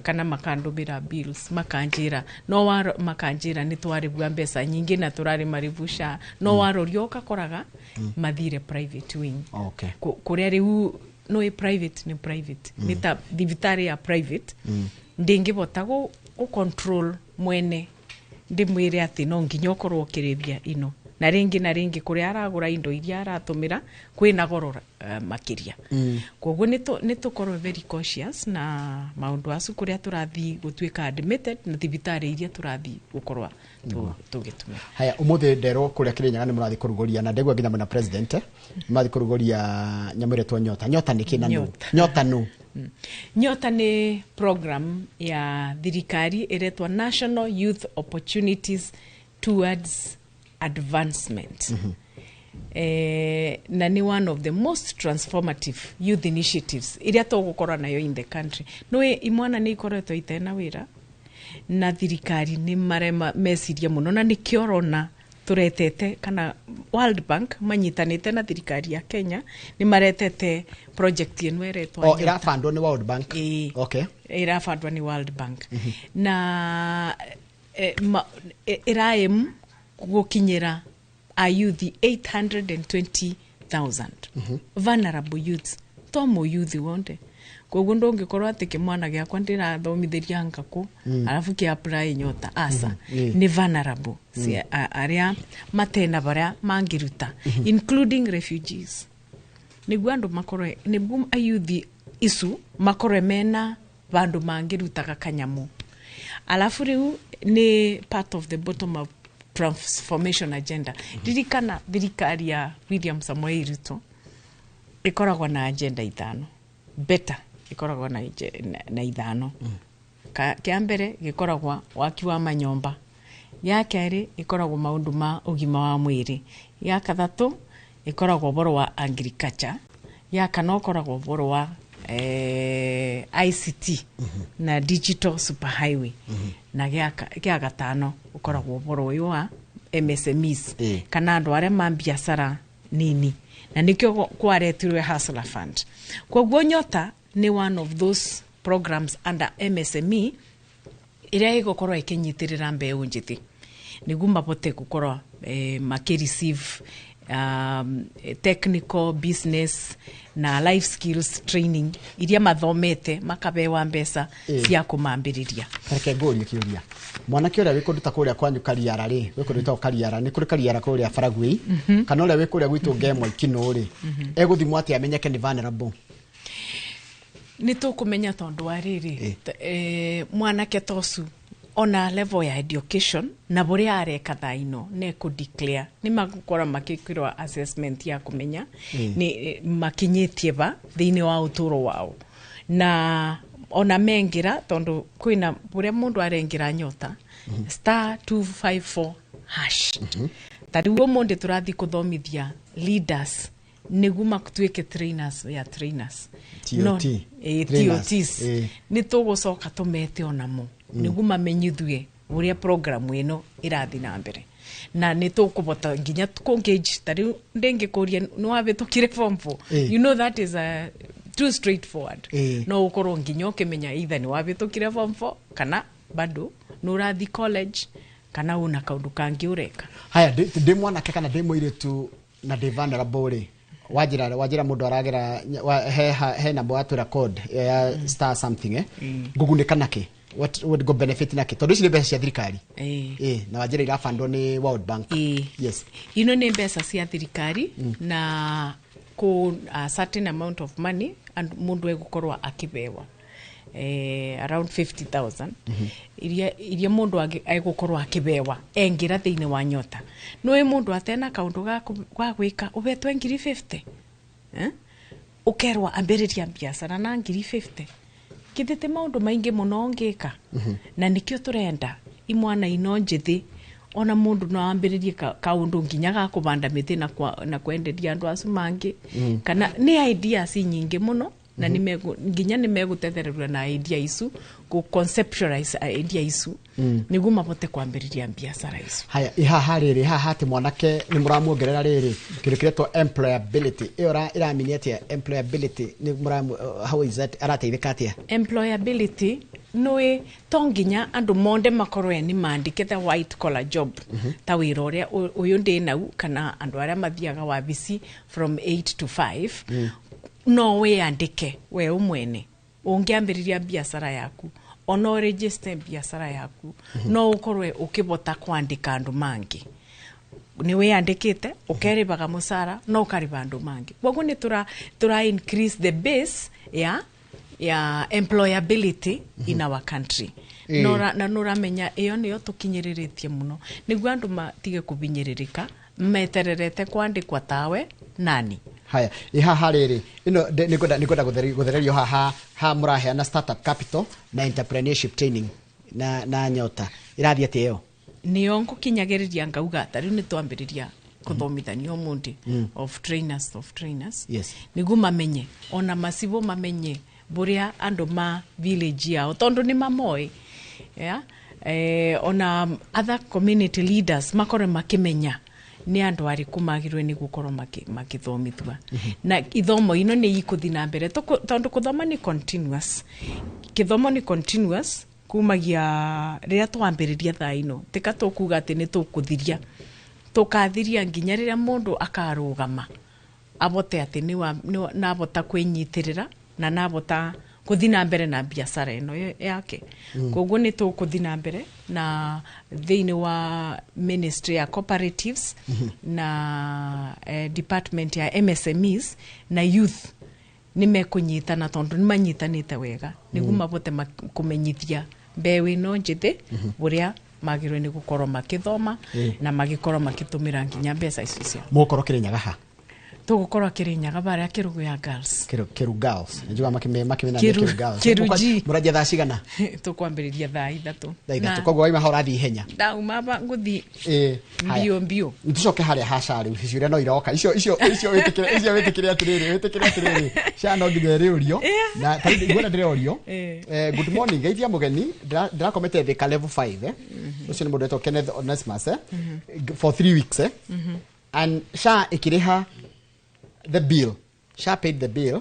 kana makandũmĩra bills makanjĩra no makanjĩra nĩ twarĩbua mbeca nyingĩ na tũrarĩ marĩbu SHA no waroria ũgakoraga mathire private wing. Kũrĩa rĩu no ĩ private nĩ private nĩ ta thibitarĩ ya private ndĩngĩbota gũ control mwene ndĩmwĩre atĩ no nginya ũkorwo ũkĩrĩbia ino na rĩngĩ kũrĩa aragũra indo iria aratũmĩra kwĩna goro makĩria. Koguo nĩ tũkorwo very cautious na maũndũ acu kũrĩa tũrathiĩ gũtuĩka admitted na thibitarĩ iria tũrathiĩ gũkorwo tũgĩtũmĩra. Haya, ũmũthĩ nderwo kũrĩa Kĩrĩnyaga nĩ mũrathiĩ kũrugũria na ndegwa nginya mwena president mũrathiĩ kũrugũria nyamũ ĩretwo Nyota. Nyota nĩ kĩ na nũ? Nyota nũ? Nyota nĩ program ya thirikari ĩretwo National Youth Opportunities Towards Advancement. Na ni one of the most transformative youth initiatives iria tũgũkorwo nayo in the country. No imwana nĩ ikoretwo itena wĩra na thirikari nĩ marema meciria mũno na nĩkĩo ũrona tũretete kana World Bank manyitanĩte na thirikari ya Kenya nĩ maretete project ĩno ĩretwo Nyota. Ĩrabandwo nĩ World Bank. Okay. Ĩrabandwo nĩ World Bank. Na ĩraim gũkinyĩra a youth 820,000 vulnerable youths to mo youth wonde. Koguo ndũngĩkorwo atĩ kĩmwana gĩakwa ndĩrathomithĩria ngakũ arabu kĩ apply Nyota asa nĩ vulnerable arĩa matena barĩa mangĩruta including refugees nĩguo andũ makorwe nĩguo ayuthi icu makorwe mena bandũ mangĩrutaga kanyamu. Alafu rĩu nĩ part of the bottom up transformation agenda. Ririkana thirikari ya William Samoei Ruto ĩkoragwo na agenda ithano better ĩkoragwo na ithano. Kĩa mbere gĩkoragwo waki wa manyomba, ya kerĩ ĩkoragwo maũndũ ma ũgima wa mwĩrĩ, ya kathatũ ĩkoragwo ũhoro wa agriculture, ya kana ũkoragwo ũhoro wa ICT na digital superhighway na gĩa gatano ũkoragwo ũhoro ũyũ wa MSMEs kana andũ arĩa ma biacara nini na nĩkĩo kwaretirwe Hustler Fund. Koguo Nyota nĩ one of those programs under MSME ĩrĩa ĩgũkorwo ĩkĩnyitĩrĩra mbeũ njĩthĩ nĩguo mabote gũkorwo makĩreceive technical business na life skills training iria mathomete makabewa mbeca cia kũmambĩrĩria. Reke ngũrie kĩũria. Mwanake ũrĩa wĩ kũndũ ta kũrĩa kwanyu Kariara rĩ, wĩ kũndũ gwĩtagwo Kariara, nĩ kũrĩ Kariara kũrĩa Baragwi, kana ũrĩa wĩ kũrĩa gwitũ Ngemwa Ikinũ rĩ, egũthimwo atĩa amenyeke nĩ vulnerable? Nĩ tũkũmenya tondũ wa rĩrĩ mwanake ta ũcio ona level ya education na bũrĩa areka thaa ino nĩ kũ-declare nĩ magũkorwo makĩkĩrwo assessment ya kũmenya nĩ makinyĩtie ba thĩinĩ wa ũtũũro wao na ona mengĩra tondũ kwĩna bũrĩa mũndũ arengĩra Nyota *254# ta rĩu ũmũthĩ tũrathiĩ kũthomithia leaders nĩguo matuĩke trainers ya trainers TOT. TOTs nĩ tũgũcoka tũmete onamo nĩguo mamenyithue ũrĩa program ĩno ĩrathiĩ na mbere na nĩ tũkũbota nginya kũ-engage. Ta rĩu ndĩngĩkũria nĩ wabĩtũkire form 4, you know that is a too straightforward. No ũkorwo nginya ũkĩmenya either nĩ wabĩtũkire form 4 kana bado nĩ ũrathiĩ college kana una kaũndũ kangĩ ũreka. Haya, ndĩ mwanake kana ndĩ mũirĩtu na ndĩ vulnerable rĩ, wajira mũndũ aragera he namba watwĩra code ya star something ngũgunĩka nakĩ? What would go benefit nake tondu ici nĩ mbeca cia thirikari na wanjĩra irabandwo nĩ World Bank. Yes. Ino nĩ mbeca cia thirikari na ku a certain amount of money and mundu egukorwo akibewa around 50,000 iria mundu egukorwo akibewa engira thiini wa Nyota. Noe mundu atena kaundu ga gwika ubetwe ngiri 50 ukerwa ambiriria biacara na ngiri 50 kithite maundu maingi muno ngika na nikio turenda imwana ino njithi ona mundu no ambiririe kaundu nginya ga kubanda miti na kwenderia andu acu mangi kana ni ideas nyingi muno na nginya ni megutethererwa na idea icu ku conceptualize idea icu niguo mabote kwambiriria biacara icu. Haya ihaha riri haha ati mwanake ni muramuongerera riri kindu kiretwo employability iyo iramini atia employability ni muramu how is that arateithika atia employability noe tonginya andu monde makorwe ni mandikite white collar job ta wira uria uyu ndi nau kana andu aria mathiaga wabici from 8 to 5 no wiyandike we umwene ungiambiriria biacara yaku ono register biacara yaku no ukorwe ukibota kwandika andu mangi ni wiyandikite ukeribaga musara no ukariba andu mangi koguo ni tura increase the base ya employability in our country. Na nuramenya iyo niyo tukinyiriritie muno niguo andu matige kubinyiririka metererete kwandikwa tawe nani. Haya ihaha riri ino nikwenda guthererio haha ha muraheana startup capital na entrepreneurship training na Nyota irathie atia iyo niyo ngukinyagiriria ngauga ta riu ni twambiriria kuthomithania umundi of trainers yes. Niguo mamenye ona masibo mamenye buria andu ma village yao tondu ni mamoi yeah? Ona other community leaders makore makimenya ni andu ariku magirwe ni gukorwo makithomithua na ithomo ino ni ikuthi na mbere tondu kuthoma ni continuous kithomo ni continuous kumagia riria twambiriria thaa ino tika tukuga ati ni tukuthiria tukathiria nginya riria mundu akarugama abote ati ni nabota kwinyitirira na nabota kuthi na mbere na biacara ino yake. Koguo ni tukuthi na mbere na thiini wa ministry ya cooperatives na department ya MSMEs na youth ni mekunyitana tondu ni manyitanite wega niguo mabote kumenyithia mbeũ ino njithi buria magirwe ni gukorwo makithoma na magikorwo makitumira nginya mbeca icio cia mugukorwo Kirinyaga ha tugukorwo Kirinyaga baria Kirugu ya girls Kiru girls njuga makime na Kiru girls murajia thaa cigana tukwambiriria thaa ithatũ koguo waima ha urathii ihenya ndauma ba nguthi mbio tucoke haria ha SHA riu ciuria no iroka icio witikire atiriri SHA no nginya iriurio na tarä ndirorio good morning geithia mugeni ndirakomete Thika level 5 ucio ni mundu wetwo Kenneth Onesmus for 3 weeks and SHA ikiriha the bill. SHA paid the bill,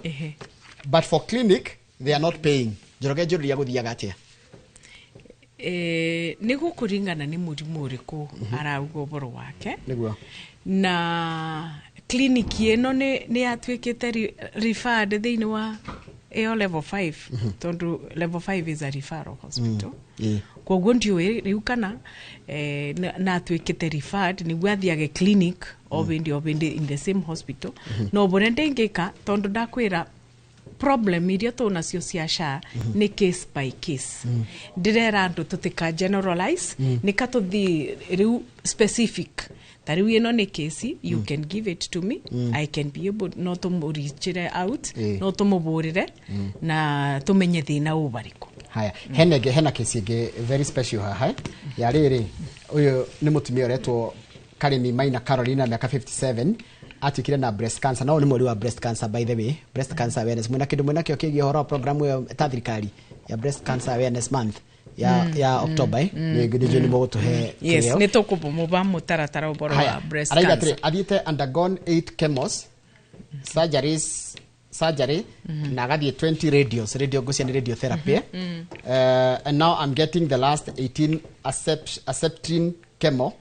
but for clinic they are not paying. Njoroge njũria gũthiaga atĩa? Nĩ gũkũringana nĩ mũrimũ ũrĩkũ arauga ũhoro wake. Nĩguo. Na clinic ĩno nĩ yatuĩkĩte referred thĩinĩ wa ĩyo level 5 tondu level 5 is a referral hospital. Koguo ndiũĩ rĩu kana na atuĩkĩte referred nĩguo athiage clinic o bindi in the same hospital. No bore ndingĩka tondu ndakwĩra problem iria tunacio cia SHA ni case by case. Ndirera andu tutika generalize nika tuthi riu specific ta riu ino ni case you can give it to me. I can be able no tumurichire out no tumuburire na tumenye thina ubariko. Haya hena case ingi very special haha ya riri uyu ni mutumia uretwo Karimi Maina Carolina miaka 57 atikire na breast cancer. No ni mweri wa breast cancer, by the way, breast cancer awareness mwina kindu mwina kio kigie horo program ya ta thirikari ya breast cancer awareness month ya October ni ngijo ni mugutuhe. Yes, ni tukubumuba mutaratara uboro wa breast cancer. Athiite undergone 8 chemos surgery na agathie 20 radios radio ngucia ni radiotherapy. And now I'm getting the last 18 accepting chemo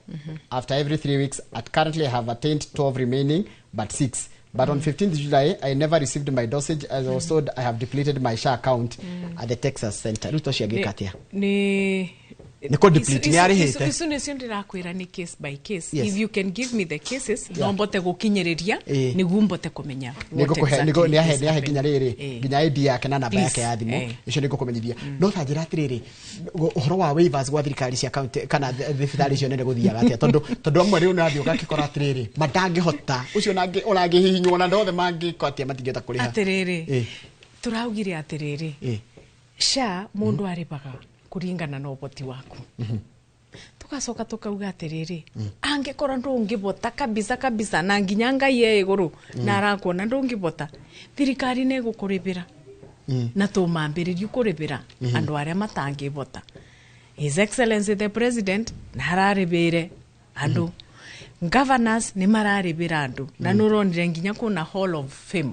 after every 3 weeks. At currently I have attained 12 remaining but 6. But on 15th July I never received my dosage as I was told I have depleted my SHA account at the Texas Center. Rĩu tocio angĩka atĩa? Nĩ Nĩ kũ deplete, nĩ arĩhĩte. Icu nĩcio ndĩrakwĩra nĩ case by case. Yes. If you can give me the cases, no mbote gũkinyĩrĩria nĩguo mbote kũmenya what Nĩngũkũhe exactly nĩ ahe is nĩ ahe nginya happening. rĩrĩ nginya ID yake na namba Please. yake ya thimũ, icio nĩngũkũmenyithia. No ta njĩra atĩrĩrĩ, ũhoro wa waivers gwa thirikari cia county kana thibitarĩ icio nene gũthiaga atĩa? Tondũ amwe rĩu nĩũrathiĩ ũgakĩkora atĩrĩrĩ, matangĩhota ũcio nangĩ ũrangĩhihinywo na andũ othe mangĩko atĩa matingĩhota kũrĩha. Atĩrĩrĩ, tũraugire atĩrĩrĩ, SHA mũndũ arĩbaga kũringana na ũhoti waku. Tugacoka tukauga atĩrĩrĩ, angĩkorwo ndũngĩbota kabisa kabisa na nginya Ngai e igũrũ na arakuona ndũngĩbota, thirikari nĩ ĩgũkũrĩbĩra na tũmambĩrĩrie kũrĩbĩra andũ arĩa matangĩbota. His Excellency the President na ararĩbĩre andũ, governors nĩ mararĩbĩra andũ, na nĩ ũronire nginya kuna Hall of Fame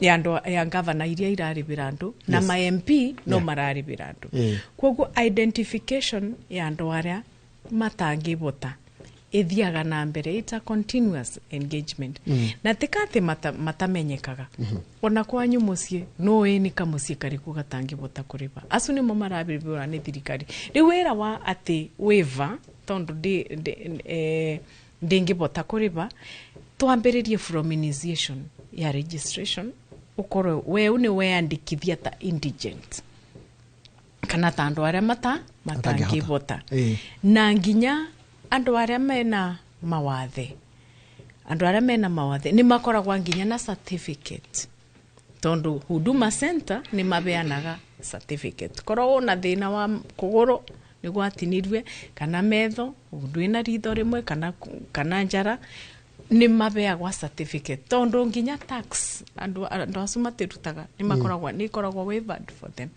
ya andũ ya gavana iria irarĩbĩra andũ na ma MP no mararĩbĩra andũ. Koguo identification ya andũ arĩa matangĩbota ĩthiaga na mbere, it's a continuous engagement. Na tika atĩ matamenyekaga. Ona kwanyu mũciĩ nũĩ nĩ kamũciĩ karĩkũ gatangĩbota kũrĩba, acu nĩmo mararĩbĩrwa nĩ thirikari. Rĩu wĩra wa atĩ waiver, tondũ ndĩngĩbota kũrĩba, twambĩrĩrie from initiation ya registration, ũkorwo weũ nĩ weyandĩkithia ta indigent kana ta andũ arĩa matangĩbota. Na nginya andũ arĩa mena mawathe, andũ arĩa mena mawathe nĩ makoragwa nginya na certificate, tondũ Huduma Center nĩ mabeanaga certificate. Korwo una thĩna wa kũgũrũ nĩ gwatinirwe kana metho ndwĩna ritho rĩmwe kana njara, nĩ mabeagwa certificate, tondũ nginya tax andũ acu matirutaga, nĩ makoragwa nĩ ikoragwo waived for them.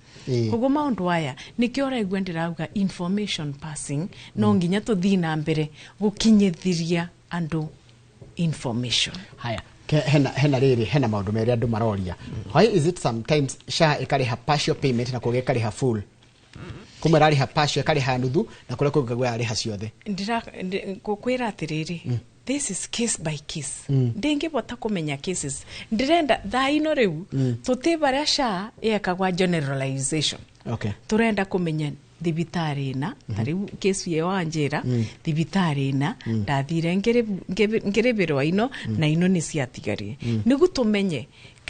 Koguo maũndũ aya nĩkĩo ũraigua ndĩrauga information passing, no nginya tũthiĩ na mbere gũkinyithĩria andũ information. Haya, hena rĩrĩ, hena maũndũ merĩ andũ maroria. Why is it sometimes SHA ĩkarĩha partial payment na kũngĩ ĩkarĩha full? Kũmwe ĩrarĩha partial, ĩkarĩha nuthu, na kũrĩa kũngĩ ũkaigua yarĩha ciothe. Ngũkwĩra atĩrĩrĩ, this is case by case. Ndingĩbota kũmenya cases, ndĩrenda thaa ino rĩu tũtĩ barĩa SHA yekagwa generalization. Tũrenda kũmenya thibitarĩ ĩna, ta rĩu kesi ĩyo wanjĩra, thibitarĩ ĩna ndathire ngĩrĩbĩrwa ino na ino nĩ ciatigarire, nĩguo tũmenye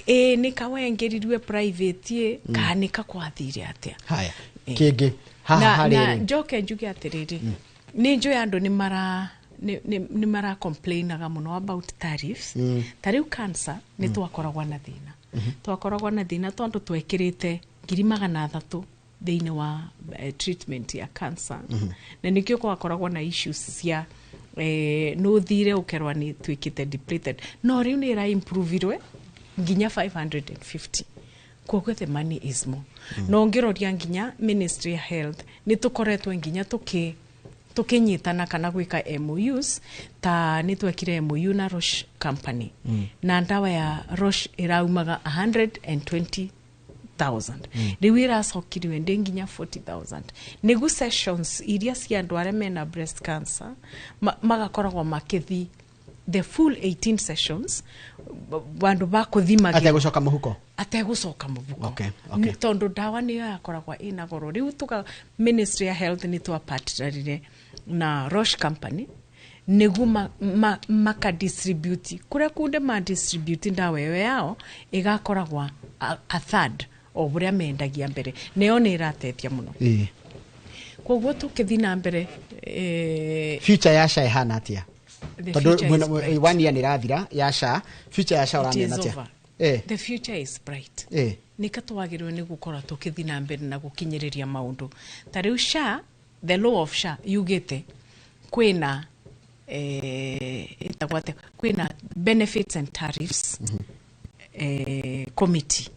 ĩ nĩ kawengerirwe private ĩ kana nĩ kakwathire atĩa. Haya, kĩngĩ haha Na harĩ njoke njuge atĩrĩrĩ, nĩ njũĩ andũ nĩ mara nĩ mara complainaga mũno about tariffs. Ta rĩu cancer nĩ twakoragwa na thĩna, twakoragwa na thĩna tondũ twekĩrĩte 300,000 thĩinĩ wa treatment ya cancer. Na nĩkĩo gwakoragwo na issues cia nũ thire ũkerwa nĩ tuĩkĩte depleted, no rĩu nĩ ĩra improvirwe nginya 550, koguo the money is more. No ngĩroria nginya Ministry ya Health nĩ tũkoretwo nginya tũkĩnyitana kana gwĩka MOUs, ta nĩ twekire MOU na Roche Company, na ndawa ya Roche ĩraumaga 120,000, rĩu ĩracokiriwe ndĩ nginya 40,000, nĩgu sessions iria cia andũ arĩa mena breast cancer magakoragwo makĩthi the full 18 sessions bandu bakũthimagĩrwo ategũcoka mũhuko. Ategũcoka mũhuko. Tondũ ndawa nĩyo yakoragwa ĩna goro. Rĩu tuka Ministry ya Health nĩ twapartnerire na Roche Company nĩguo maka distribute kũrĩa kunde ma distribute ndawa ĩyo yao ĩgakoragwa a third o ũrĩa mendagia mbere, nayo nĩ ĩrateithia mũno. Koguo tũkĩthiĩ na mbere Future ya SHA ĩhana atĩa? The Tondũ future is bright. One year nĩ ĩrathira ya SHA, future ya SHA It is ũramĩona atĩa? over. The future is bright. Nĩka twagĩrĩirwo nĩ gũkorwo tũkĩthiĩ na mbere na gũkinyĩrĩria maũndũ ta rĩu SHA, the law of SHA yugĩte kwĩna ĩtagwo atĩa, kwĩna benefits and tariffs committee.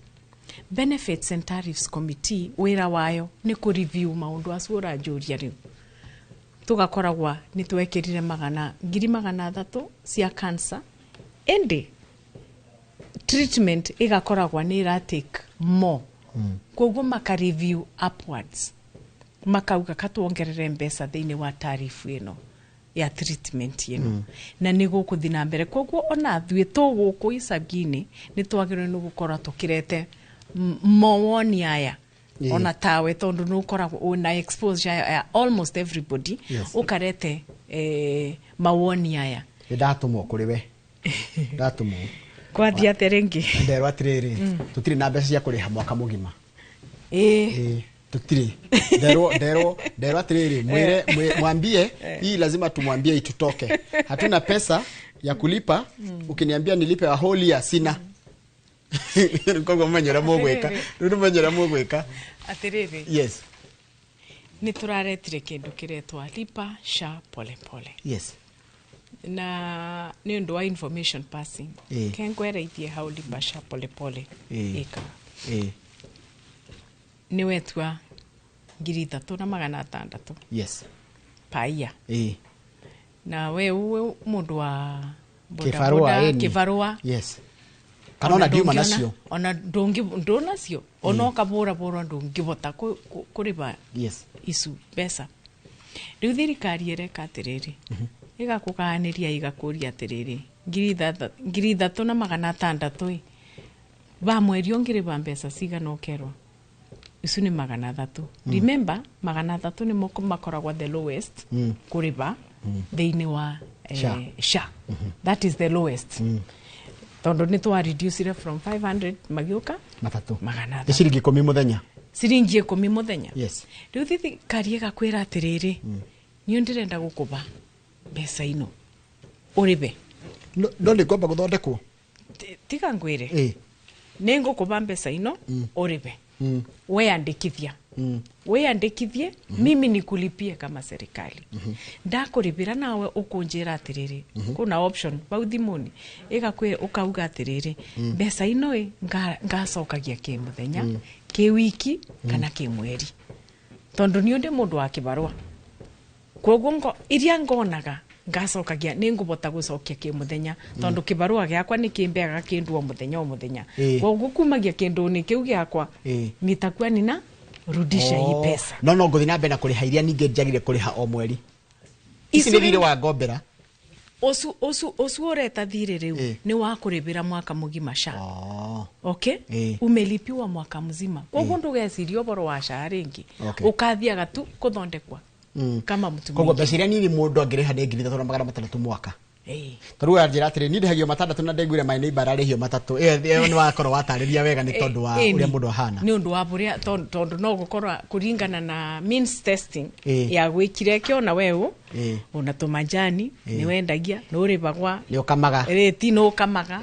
Benefits and Tariffs Committee wĩra wayo nĩ kũ review maũndũ acio ũranjũria. Rĩu tũgakoragwa nĩ twekĩrire 300,000 cia cancer, ĩndĩ treatment ĩgakoragwa nĩ ĩra take more, koguo maka review upwards, makauga katuongerere mbeca thĩinĩ wa tarifu ĩno Ya treatment ĩno na nĩ gũkũthiĩ na mbere. Koguo ona ithuĩ tũgũkũ icagi-inĩ nĩ twagĩrĩirwo nĩ gũkorwo tũkĩrete mawoni aya. Ona tawe, tondũ nĩ ũkoragwo wĩna exposure ya almost everybody, ũkarete mawoni aya. Nĩ ndatũmwo kũrĩ we, ndatũmwo. Kwathiĩ atĩa rĩngĩ? Nderwo atĩrĩrĩ, tũtirĩ na mbeca cia kũrĩha mwaka mũgima. Ĩĩ. Tũtirĩ. Nderwo atĩrĩrĩ, mwĩre mwambie hii, lazima tumwambie itutoke, hatuna pesa ya kulipa. Ukiniambia nilipe a whole year, sina. Koguo menye ũrĩa mũgwĩka rĩu, nĩ menye ũrĩa mũgwĩka. Atĩrĩrĩ, nĩ tũraretire kĩndũ kĩretwa Lipa SHA Pole Pole na nĩ ũndũ wa information passing. Kengwereithie hau Lipa SHA Pole Pole ĩkaga. Nĩ wetua 3,600 paia na we uwe mũndũ wa Kĩbarũa, bodaboda, ĩni. Kĩbarũa. Yes, kana ona ndiuma ndũngĩona- nacio. Ona ndũnacio, ona ũkabũrabũrwo ndũngĩbota kũrĩba icu mbeca. Rĩu thirikari ĩreka atĩrĩrĩ, ĩgakũgaanĩria, ĩgakũria atĩrĩrĩ, 3,600 ĩ ba mweri ũngĩrĩba mbeca cigana? Ũkerwo icu nĩ 300. Remember, 300 nĩmo makoragwo the lowest kũrĩba thĩinĩ wa SHA. SHA. That is the lowest, tondũ nĩ twa reducire from 500 magĩũka 300. 300. Nĩ ciringi 10 mũthenya. Ciringi 10 mũthenya. Rĩu thirikari ĩgakwĩra atĩrĩrĩ, niĩ ndĩrenda gũkũba mbeca ino ũrĩbe. No nĩ ngomba gũthondekwo. Tiga ngwĩre, nĩ ngũkũba mbeca ino ũrĩbe, weyandĩkithia, weyandĩkithie, mimi nikulipie kama serikali. Ndakũrĩbĩra nawe ũkũnjĩra atĩrĩrĩ, kuna option bau thimũ-inĩ ĩgakwĩra, ũkauga atĩrĩrĩ, mbeca ino ĩ ngacokagia kĩ mũthenya, kĩ wiki, kana kĩ mweri, tondũ niĩ ndĩ mũndũ wa kĩbarũa, koguo iria ngonaga ngacokagia nĩ ngũbota gũcokia kĩ mũthenya, tondũ kĩbarũa gĩakwa nĩ kĩmbeaga kĩndũ o mũthenya o mũthenya. Koguo kumagia kĩndũ-inĩ kĩu gĩakwa nitakuwa nina rudisha hii pesa. No ngũthiĩ na mbere na kũrĩha iria ningĩ njagire kũrĩha o mweri ici nĩ Icu thirĩ rĩu- wa ngombera. Ũcio ũreta thirĩ rĩu nĩ wa kũrĩbĩra mwaka mũgima SHA. Okay, umelipiwa mwaka mzima, koguo ndũgeciria ũboro wa SHA rĩngĩ. Ũkathiaga tu kũthondekwa kama mtu Koguo mwingine. mbeca iria nini mũndũ angĩrĩha nĩ 3,600 mwaka. Tarĩu anjĩra atĩrĩ, niĩ ndĩhagio 6 na ndaiguire my neighbor ararĩhio 3. Ĩyo nĩ wakorwo watarĩria wega nĩ tondũ wa ũrĩa mũndũ ahana. Nĩ ũndũ wa bũrĩa tondũ no gũkorwo kũringana na means testing ya gwĩkire kĩona weũ ona tũmanjani nĩ wendagia nĩ ũrĩbagwa. Nĩ ũkamaga. Rĩti nĩ ũkamaga.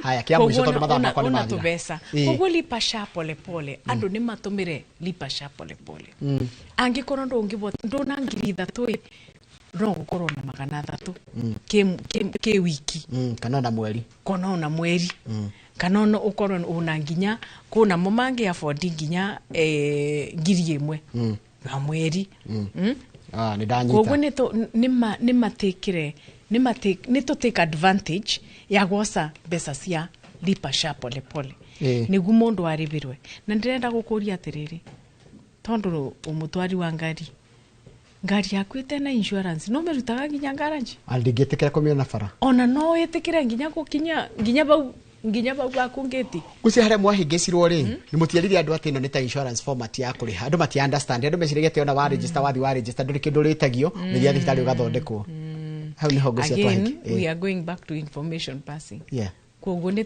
Haya, kĩa mũico, Koguo tondũ mathaa makwa nĩ una mathira. tũbeca. Koguo Lipa SHA Pole Pole, andũ nĩ matũmĩre Lipa SHA Pole Pole. Angĩkorwo ndũngĩbota, ndũna 3,000 ĩ, no gũkorwo na 300 kĩ wiki. Kana ona mweri. Kana ona mweri, kana ona ũkorwo una nginya kũna mo mangĩ afford nginya 1,000 ya mweri. Ah, nĩ ndanyita. Koguo nĩ matikire nĩ tũ take advantage ya gwoca mbeca cia Lipa SHA Pole Pole nĩguo mũndũ arĩbĩrwe. Na ndĩrenda gũkũria atĩrĩrĩ, tondũ ũmũtwari wa ngari, ngari yaku ĩtena insurance no mĩrutaga nginya ngaraji. Ah, ndingĩtĩkĩra kũmĩona bara. Ona no ĩtĩkĩre nginya gũkinya nginya bau baku ngĩti. Gucia harĩa mwahĩngĩcirwo rĩ, nĩ mũtiarire andũ atĩ ĩno nĩ ta insurance format ya kũrĩha. Andũ mati understand, andũ meciragia atĩ ona wa register, wathi wa register, ndũrĩ kĩndũ ũrĩtagio, nĩ thibitarĩ ũgathondekwo. Hau nĩho ngũcia. Again, twahĩngĩ. we are going back to information passing. Koguo nĩ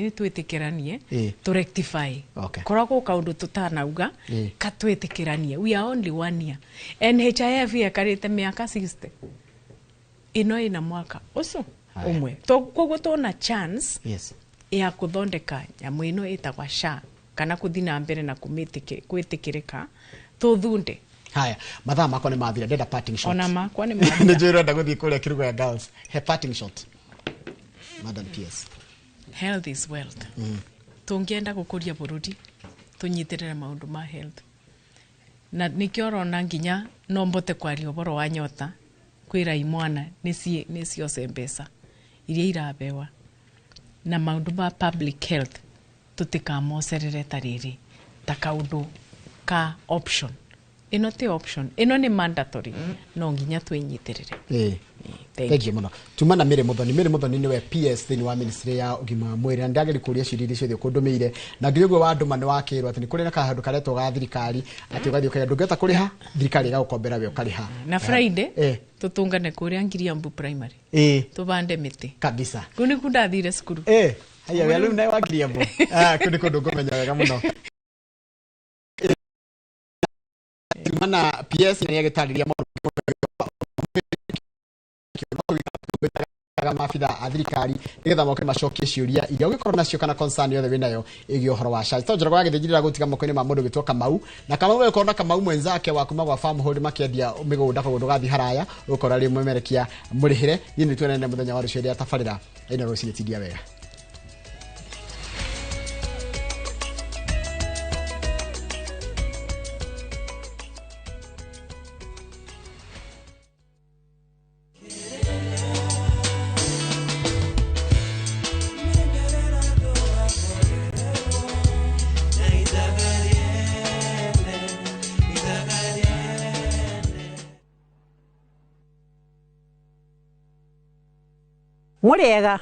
twĩtĩkĩranie tũ rectify. Koragwo kaũndũ tũtanauga katwĩtĩkĩranie. We are only one year. NHIF yekarĩte mĩaka 60, ĩno ĩna mwaka ũcio Haya. ũmwe. Koguo tũna chance ya kũthondeka nyamũ ĩno ĩtagwa SHA kana kũthi na mbere na kwĩtĩkĩrĩka tũthunde. Haya, mathaa makwa nĩ mathira, ndenda parting shot. Ona makwa nĩ Nĩ mathira. njũĩ ũrenda gũthiĩ kũrĩa kĩrugo ya girls. He parting shot, Madam PS. Health is wealth. Tũngĩenda gũkũria bũrũri, tũnyitĩrĩre maũndũ ma health, na nĩkĩo ũrona nginya no mbote kwaria ũboro wa nyota kwĩra imwana nĩ cioce mbeca iria irabewa na maũndũ ma public health, tũtikamocerere ta rĩrĩ ta kaũndũ ka option. Ĩno ti option, ĩno nĩ mandatory, no nginya twĩnyitĩrĩre. Thank you muno. Tuma na Mary Muthoni. Mary Muthoni niwe PS thĩinĩ wa ministry ya ũgima wa mwĩrĩ, na ndagĩrĩ kũria ciũria iria ciothe ũkũndũmĩire, na nginya ũguo wa ndũma nĩ wakĩrwo atĩ nĩ kũrĩ na kahandũ karetwo ga thirikari atĩ ũgathiĩ ũkaiga ndũngĩhota kũrĩha, thirikari ĩgagũkombera we ũkarĩha. Na Friday tũtũngane kũrĩa Ngiriambu Primary, tũbande mĩtĩ kabisa. Kũu nĩkuo ndathire cukuru. Haya, we alumni wa Ngiriambu. Kũu nĩ kũndũ ngũmenya wega mũno. Tuma na PS nĩ agĩtarĩria maũndũ maabitha a thirikari nigetha moke macokie ciũria iria ũngĩkorwo nacio kana concern yothe wĩnayo ĩgiĩ ũhoro wa SHA. To Njoroge wa Gĩthĩnji ndĩragũtiga moko-inĩ ma mũndũ wĩtwo Kamau, na Kamau ũgĩkorwo na Kamau mwenzake wa kuma gwa Farm Hold makĩendia mĩgũnda, koguo ndũgathiĩ haraya, ũgũkorwo arĩ mwemerekia mũrĩhĩre. Niĩ nĩ tuonane mũthenya wa rũciũ rĩa tabarĩra ĩno rũcinĩ tindia wega. Mũrĩega,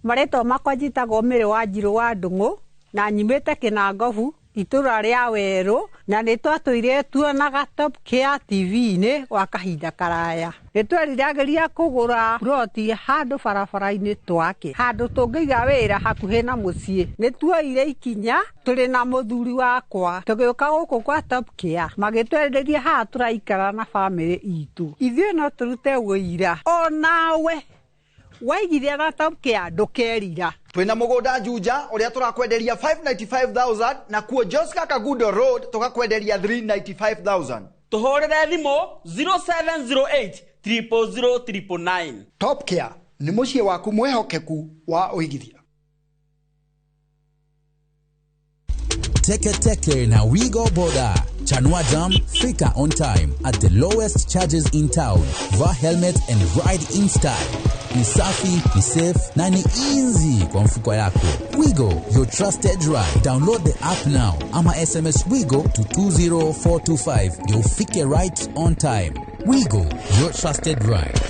marĩtwa makwa njĩtagwo Mary Wanjirũ wa Ndung'u na nyumĩte Kĩnangobu itũra rĩa Werũ, na nĩ twatũire tuonaga Top Care TV-inĩ gwa kahinda karaya. Nĩ tweriragĩria kũgũra ploti handũ barabara-inĩ twake, handũ tũngĩiga wĩra hakuhĩ na mũciĩ. Nĩ tuoire ikinya tũrĩ na mũthuri wakwa tũgĩũka gũkũ kwa Top Care, magĩtwenderia haha tũraikara na bamĩrĩ itũ. Ithuĩ no tũrute ũira onawe waigithia na Top Care ndũkerira. Twina mugunda Juja uria turakwenderia 595,000 na kuo Joska Kagudo Road tukakwenderia 395,000. Tuhurire thimu 0708 000 999. Top Care ni muciĩ waku mwihokeku wa uigithia. Teke Teke na Wigo Boda. Chanua Jam, fika on time at the lowest charges in town. Vaa helmet and ride in style. Ni safi, ni safe na ni easy kwa mfuko yako. Wigo, your trusted ride. Download the app now ama SMS Wigo to 20425 ndio ufike right on time. Wigo, your trusted ride.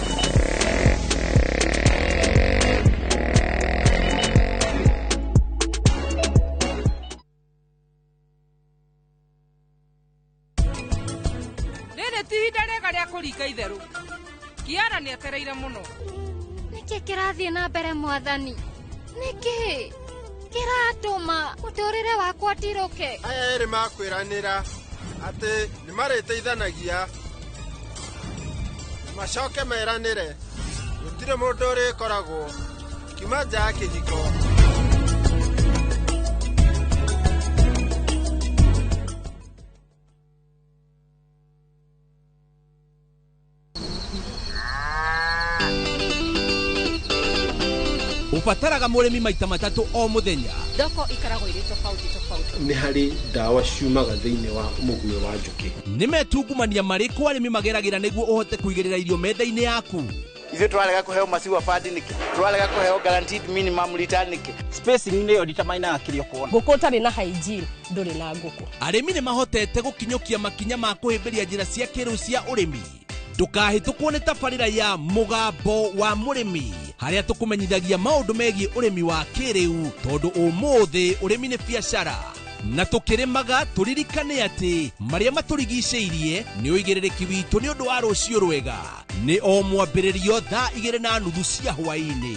Itheru Kiara nĩ etereire mũno. Nĩkĩ kĩrathiĩ na mbere mwathani? Nĩkĩ kĩratũma mũtũrĩre wakwa ndirũke? Aya erĩ makwĩranĩra atĩ nĩ marĩteithanagia na macoke meranĩre gũtirĩ mũndũ ũrĩkoragwo kiuma nja ya kĩhiko. Ubataraga mũrĩmi maita matatũ o mũthenya. Thoko ikaragwo irĩ tofauti tofauti. Nĩ harĩ ndawa ciumaga thĩinĩ wa mũguĩ wa njũkĩ. Nĩ metungumania marĩkũ arĩmi mageragĩra nĩguo ũhote kũigĩrĩra irio metha-inĩ yaku? Ithuĩ tũrarega kũheo maziwa fund nĩkĩ? Tũrarega kũheo guaranteed minimum return nĩkĩ? Spacing nĩyo determinaga kĩrĩa ũkuona. Ngũkũ ũtarĩ na hygiene ndũrĩ na ngũkũ. Arĩmi nĩ mahotete gũkinyũkia makinya ma kũhĩmbĩria njĩra cia kĩrĩu cia ũrĩmi. Ndũkahĩtũkwo nĩ tabarĩra ya Mũgambo wa Mũrĩmi harĩa tũkũmenyithagia maũndũ megiĩ ũrĩmi wa kĩrĩu, tondũ ũmũthĩ ũrĩmi nĩ biacara. Na tũkĩrĩmaga tũririkane atĩ marĩa matũrigicĩirie nĩ ũigĩrĩrĩki witũ nĩ ũndũ wa rũciũ rwega. Nĩ o mwambĩrĩrio thaa 2:30 cia hwaĩ-inĩ.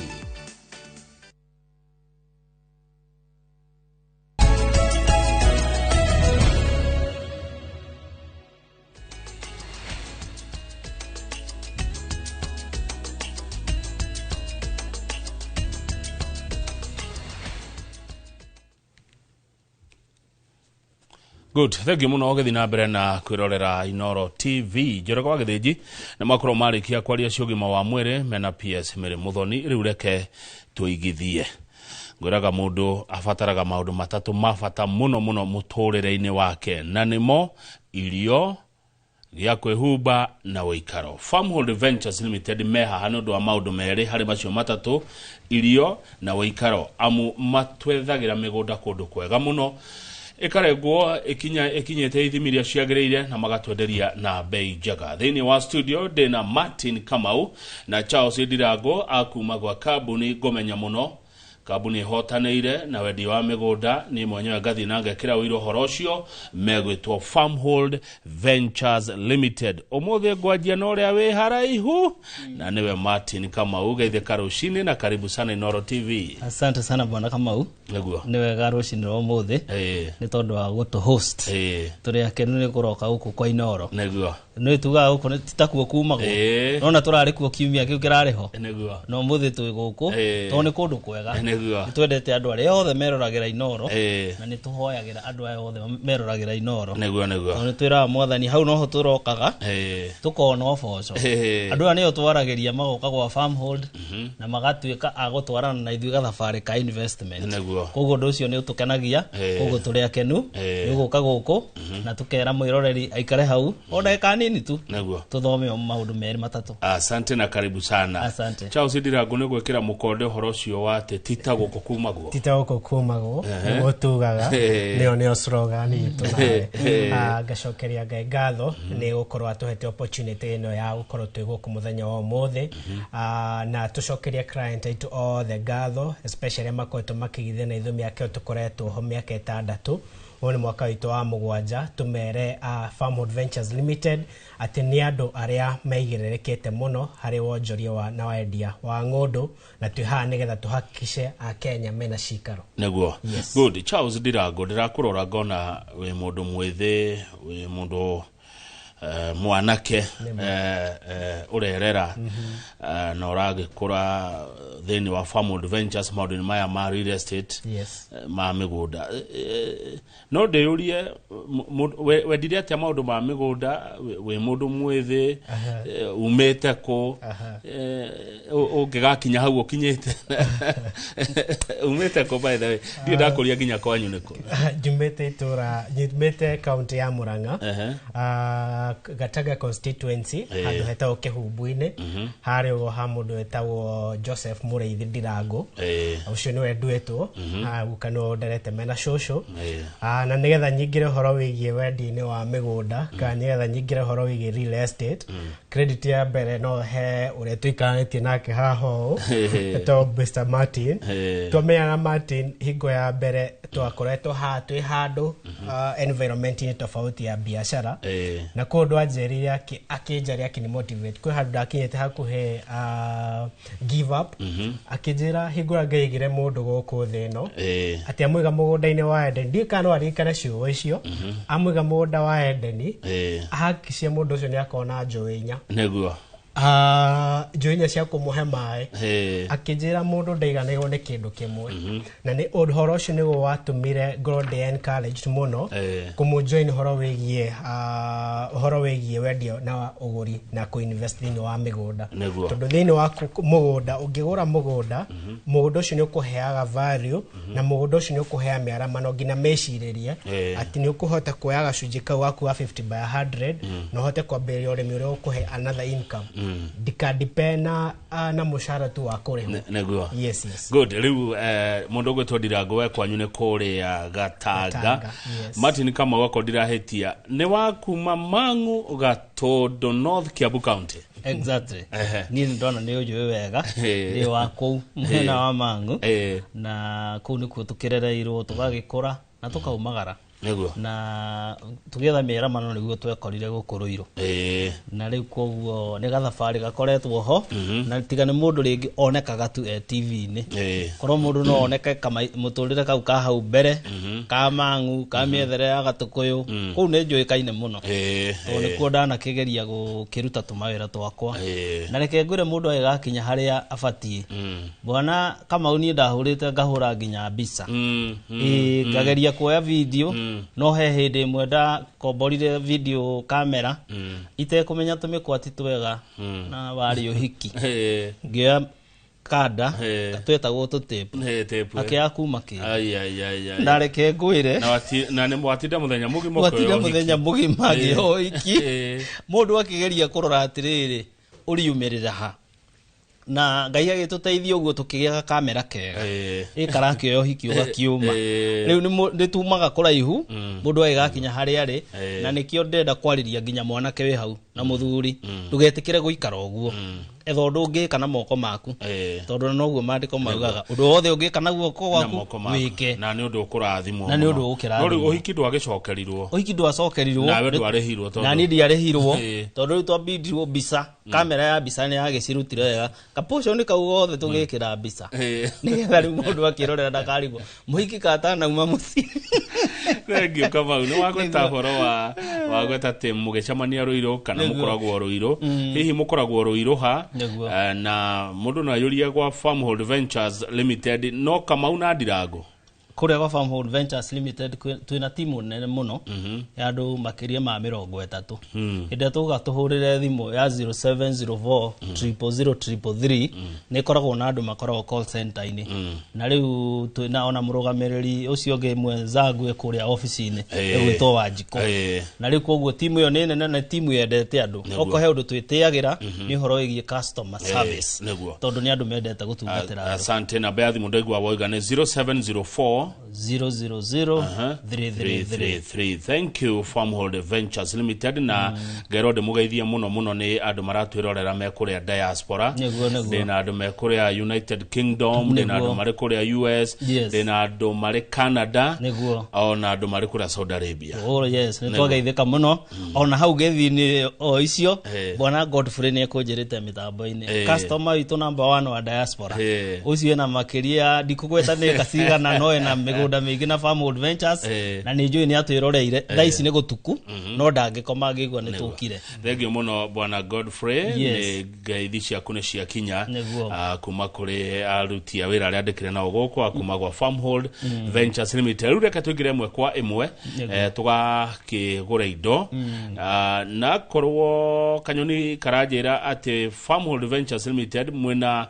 Good, thank you muno ũgĩthiĩ na mbere na kwĩrorera Inoro TV. Njoroge wa Gĩthĩnji na makorwo marĩkia kwaria cia ũgima wa mwĩrĩ mena PS Mary Muthoni. Rĩu reke tũigithie. Ngwĩraga mũndũ abataraga maũndũ matatũ ma bata mũno mũno mũtũrĩre-inĩ wake, na nĩmo irio, gĩa kwĩhumba na ũikaro. Farmhold Ventures Limited me haha nĩ ũndũ wa maũndũ merĩ harĩ macio matatũ, irio na ũikaro, amu matwethagĩra mĩgũnda kũndũ kwega mũno. Ĩkarengwo ĩkinyĩte ithimi iria ciagĩrĩire na magatwenderia na bei njega. Thĩinĩ wa studio ndĩna Martin Kamau na Charles Ndirango akuma gwa kambuni ngũmenya mũno, kambuni ĩhotanĩire na wendia wa mĩgũnda. Niĩ mwenyewe ngathiĩ na ngekĩra ũira ũhoro ũcio, megwĩtwo Farmhold Ventures Limited. Ũmũthĩ ngwanjia na ũrĩa wĩ haraihu na nĩwe Martin Kamau. Geithĩka rũcinĩ na karibu sana Inooro TV. Asante sana bwana Kamau. Nĩguo. Nĩ wega rũcinĩ rwa ũmũthĩ nĩ tondũ wa gũtũ host. Tũrĩ akenu nĩ kũroka gũkũ kwa Inooro. Nĩguo. Nĩ tugaga gũkũ nĩ takuo kumagwo. Nona tũrarĩ kuo kiumia kĩu kĩrarĩ ho. Nĩguo. No ũmũthĩ twĩ gũkũ tondũ nĩ kũndũ kwega. Nĩguo. Nĩ twendete andũ arĩa othe meroragĩra Inooro na nĩ tũhoyagĩra andũ aya othe meroragĩra Inooro. Nĩguo nĩguo. Tondũ nĩ twĩraga mwathani hau noho tũrokaga tũkona ũboco. Andũ aya nĩo twaragĩria magoka gwa Farmhold na magatuĩka a gũtwarana na ithuĩ gathabarĩ ka investment. Nĩguo. Koguo ũndũ ũcio nĩ ũtũkenagia, koguo tũrĩ akenu nĩ gũka gũkũ na tũkera mwĩroreri aikare hau o ndagĩka nini tu nĩguo tũthome o maũndũ merĩ matatũ. Asante na karibu sana. Asante. Charles Ndirango nĩ gwĩkĩra mũkonde ũhoro ũcio wa atĩ tita gũkũ kumagwo. Tita gũkũ kumagwo nĩguo tugaga, nĩyo nĩyo slogan itũ nawe. Ngacokeria Ngai ngatho nĩ gũkorwo atũhete opportunity ĩno ya gũkorwo twĩ gũkũ mũthenya wa ũmũthĩ, na tũcokerie client aitũ othe ngatho, especially arĩa makoretwo makĩgithia na ithuĩ mĩaka ĩyo tũkoretwo ho mĩaka 6. Ũyũ nĩ mwaka witũ wa 7. Tũmere Farmhold Ventures Limited atĩ nĩ andũ arĩa maigĩrĩrĩkĩte mũno harĩ wonjoria wa na wendia wa ng'ũndũ, na twĩ haha nĩgetha tũhakikice Akenya mena cikaro. Nĩguo. Yes. Good. Charles Ndirango, ndĩrakũrora ngona wĩ mũndũ mwĩthĩ, wĩ mũndũ mwanake ũrerera na ũragĩkũra thĩinĩ wa Farmhold Ventures maũndũ-inĩ maya ma real estate. Yes. Ma mĩgũnda. No ndĩyũrie wendire atĩa maũndũ ma mĩgũnda, wĩ mũndũ mwĩthĩ, umĩte kũ, ũngĩgakinya hau ũkinyĩte? Umĩte kũ by the way? Ndirĩ ndakũria nginya kwanyu nĩ kũ? Njumĩte itũra, njumĩte kaunti ya Murang'a, Gataga constituency, handũ hetagwo Kĩhumbu-inĩ, harĩa ũguo ha mũndũ wetagwo Joseph Mũrĩithi Ndirango. Ũcio nĩwe nduĩtwo, guka nĩwe ũnderete mena cũcũ. Na nĩgetha nyingĩre ũhoro wĩgiĩ wendia-inĩ wa mĩgũnda kana nĩgetha nyingĩre ũhoro wĩgiĩ real estate, credit ya mbere no he ũrĩa tũikaranĩtie nake haha ũũ, etagwo Mr. Martin. Twamenyana na Martin hingo ya mbere twakoretwo haha twĩ handũ environment-inĩ tofauti ya biacara, na kũndũ anjĩrire akĩnjaria akĩni motivate kwĩ handũ ndakinyĩte hakuhĩ give up, akĩnjĩra hingũra Ngai aigire mũndũ gũkũ thĩ ĩno atĩ amũiga mũgũnda-inĩ wa Edeni. Ndiũĩ kana no aririkane ciugo icio, amũiga mũgũnda wa Edeni ahakicie mũndũ ũcio nĩ akona njũĩ inya. Nĩguo. Njũĩ inya cia kũmũhe maĩ. Akĩnjĩra mũndũ ndaiganĩirwo nĩ kĩndũ kĩmwe, na nĩ ũhoro ũcio nĩguo watũmire ngorwo ndĩ encouraged mũno kũmũjoin ũhoro wĩgiĩ wendia na ũgũri na kũinvest thĩinĩ wa mĩgũnda. Nĩguo. Tondũ thĩinĩ wa mũgũnda, ũngĩgũra mũgũnda, mũgũnda ũcio nĩ ũkũheaga value, na mũgũnda ũcio nĩ ũkũheaga mĩaramano nginya mecirĩrie atĩ nĩ ũkũhota kuoya gacunjĩ kau gaku ga 50 by 100 na ũhote kwambĩrĩria ũrĩmi ũrĩa ũkũhe another income. Ndikadepend na mũcara tu wa kũrĩhwo. Nĩguo. Yes, yes. Good. Rĩu mũndũ ũgwĩtwo Ndirango we kwanyu nĩ kũrĩa Gatanga. Yes. Martin Kamau akorwo ndirahĩtia nĩ wa kuma Mang'u Gatũndũ North Kiambu County. Exactly. Niĩ nĩ ndona nĩ ũnjũĩ wega, ndĩ wa kũu mwena wa Mang'u, na kũu nĩkuo tũkĩrereirwo tũgagĩkũra na tũkaumagara. Nĩguo. Na tũgĩetha mĩaramano nĩguo twekorire gũkũ Rũirũ. Na rĩu koguo nĩ gathabarĩ gakoretwo ho, na tiga nĩ mũndũ rĩngĩ onekaga tu e TV-inĩ. Korwo mũndũ no oneke mũtũrĩre kau ka hau mbere, ka Mang'u, ka mĩethere ya Gatũkũyũ, kũu nĩ njũĩkaine mũno. Tondũ nĩkuo ndanakĩgeria gũkĩruta tũmawĩra twakwa. Na reke ngwĩre mũndũ agĩgakinya harĩa abatiĩ. Bwana Kamau niĩ ndahũrĩte ngahũra nginya mbica. Ngageria kuoya video, no he hĩndĩ ĩmwe ndakomborire video camera itekũmenya tũmĩkwa ti twega, na warĩ ũhiki. Ngĩoya kanda twetagwo tũtĩpu, akĩaga kuma kĩndũ. Na reke ngwĩre, na nĩ watinda mũthenya mũgima watinda mũthenya mũgima ngĩoya ũhiki. Mũndũ akĩgeria kũrora atĩrĩrĩ, ũriumĩrĩra ha? Na Ngai agĩtũteithia ũguo tũkĩgĩa kamera kega ĩkarakĩoya ũhiki ũgakiuma. Rĩu nĩ tumaga kũraihu mũndũ agĩgakinya harĩa arĩ, na nĩkĩo ndĩrenda kwarĩria nginya mwanake wĩ hau na mũthuri, ndũgetĩkĩre gũikara ũguo. Etha ũndũ ũngĩka na moko maku, tondũ noguo maandĩko maugaga ũndũ wothe ũngĩka na guoko gwaku wĩke, na nĩ ũndũ ũkũrathimwo. Na nĩ ũndũ ũkũrathimwo. No rĩu ũhiki ndwagĩcokerirwo. Ũhiki ndwacokerirwo. Nawe ndwarĩhirwo tondũ. Na niĩ ndiarĩhirwo tondũ rĩu twambindirwo mbica, kamera ya mbica nĩ yagĩcirutire wega, kapotion kau gothe tũgĩkĩra mbica nĩgetha rĩu mũndũ akĩrorera ndakarigwo mũhiki katanauma mũciĩ. Thengiũ Kamau, nĩ wagweta ũhoro wa wagweta atĩ mũgĩcemania Rũirũ kana mũkoragwo Rũirũ, hihi mũkoragwo Rũirũ ha? Na mũndũ no ayũrie gwa Farmhold Ventures Limited no Kamau na Ndirango. Kũrĩa gwa Farmhold Ventures Limited twĩna timu nene mũno ya andũ makĩria ma 30. Hĩndĩ ĩrĩa tũga tũhũrĩre thimũ ya 0704 000 333 nĩ ĩkoragwo na andũ makoragwo call center-inĩ. Na rĩu twĩna ona mũrũgamĩrĩri ũcio ũngĩ mwenzangu e kũrĩa ofici-inĩ ĩgwĩtwo Wanjikũ. Na rĩu koguo timu ĩyo nĩ nene na timu yendete andũ. Okorwo he ũndũ twĩtĩagĩra nĩ ũhoro wĩgiĩ customer service, tondũ nĩ andũ mendete gũtungatĩra andũ. Asante. Namba ya thimũ ndaigua woiga nĩ 0704 000 333. Thank you Farmhold Ventures Limited. Na ngero ndĩmũgeithie mũno mũno nĩ andũ maratwĩrorera me kũrĩa diaspora. Ndĩna andũ me kũrĩa United Kingdom, ndĩna andũ marĩ kũrĩa US, ndĩna andũ marĩ Canada, ona andũ marĩ kũrĩa Saudi Arabia. Oh yes, nĩ twageithĩka mũno. Ona hau gethi-inĩ o icio bwana Godfrey nĩ ekũnjĩrĩte mĩtambo-inĩ, customer witũ number 1 wa diaspora ũcio ena makĩria ndikũgweta nĩ kacigana no ena mĩgũnda mĩingĩ na Farmhold Ventures, na nĩ njũĩ nĩ atwĩroreire thaa ici nĩ gũtuku no ndangĩkoma angĩigua nĩ tũkire. Thengiũ mũno bwana Godfrey, nĩ ngeithi ciaku nĩ ciakinya kuma kũrĩ aruti a wĩra arĩa andĩkire nao gũkũ kuma gwa Farmhold Ventures Limited. Rĩu reke tũingĩre ĩmwe kwa ĩmwe tũgakĩgũra indo, na korwo kanyoni karanjĩra atĩ Farmhold Ventures Limited mwĩna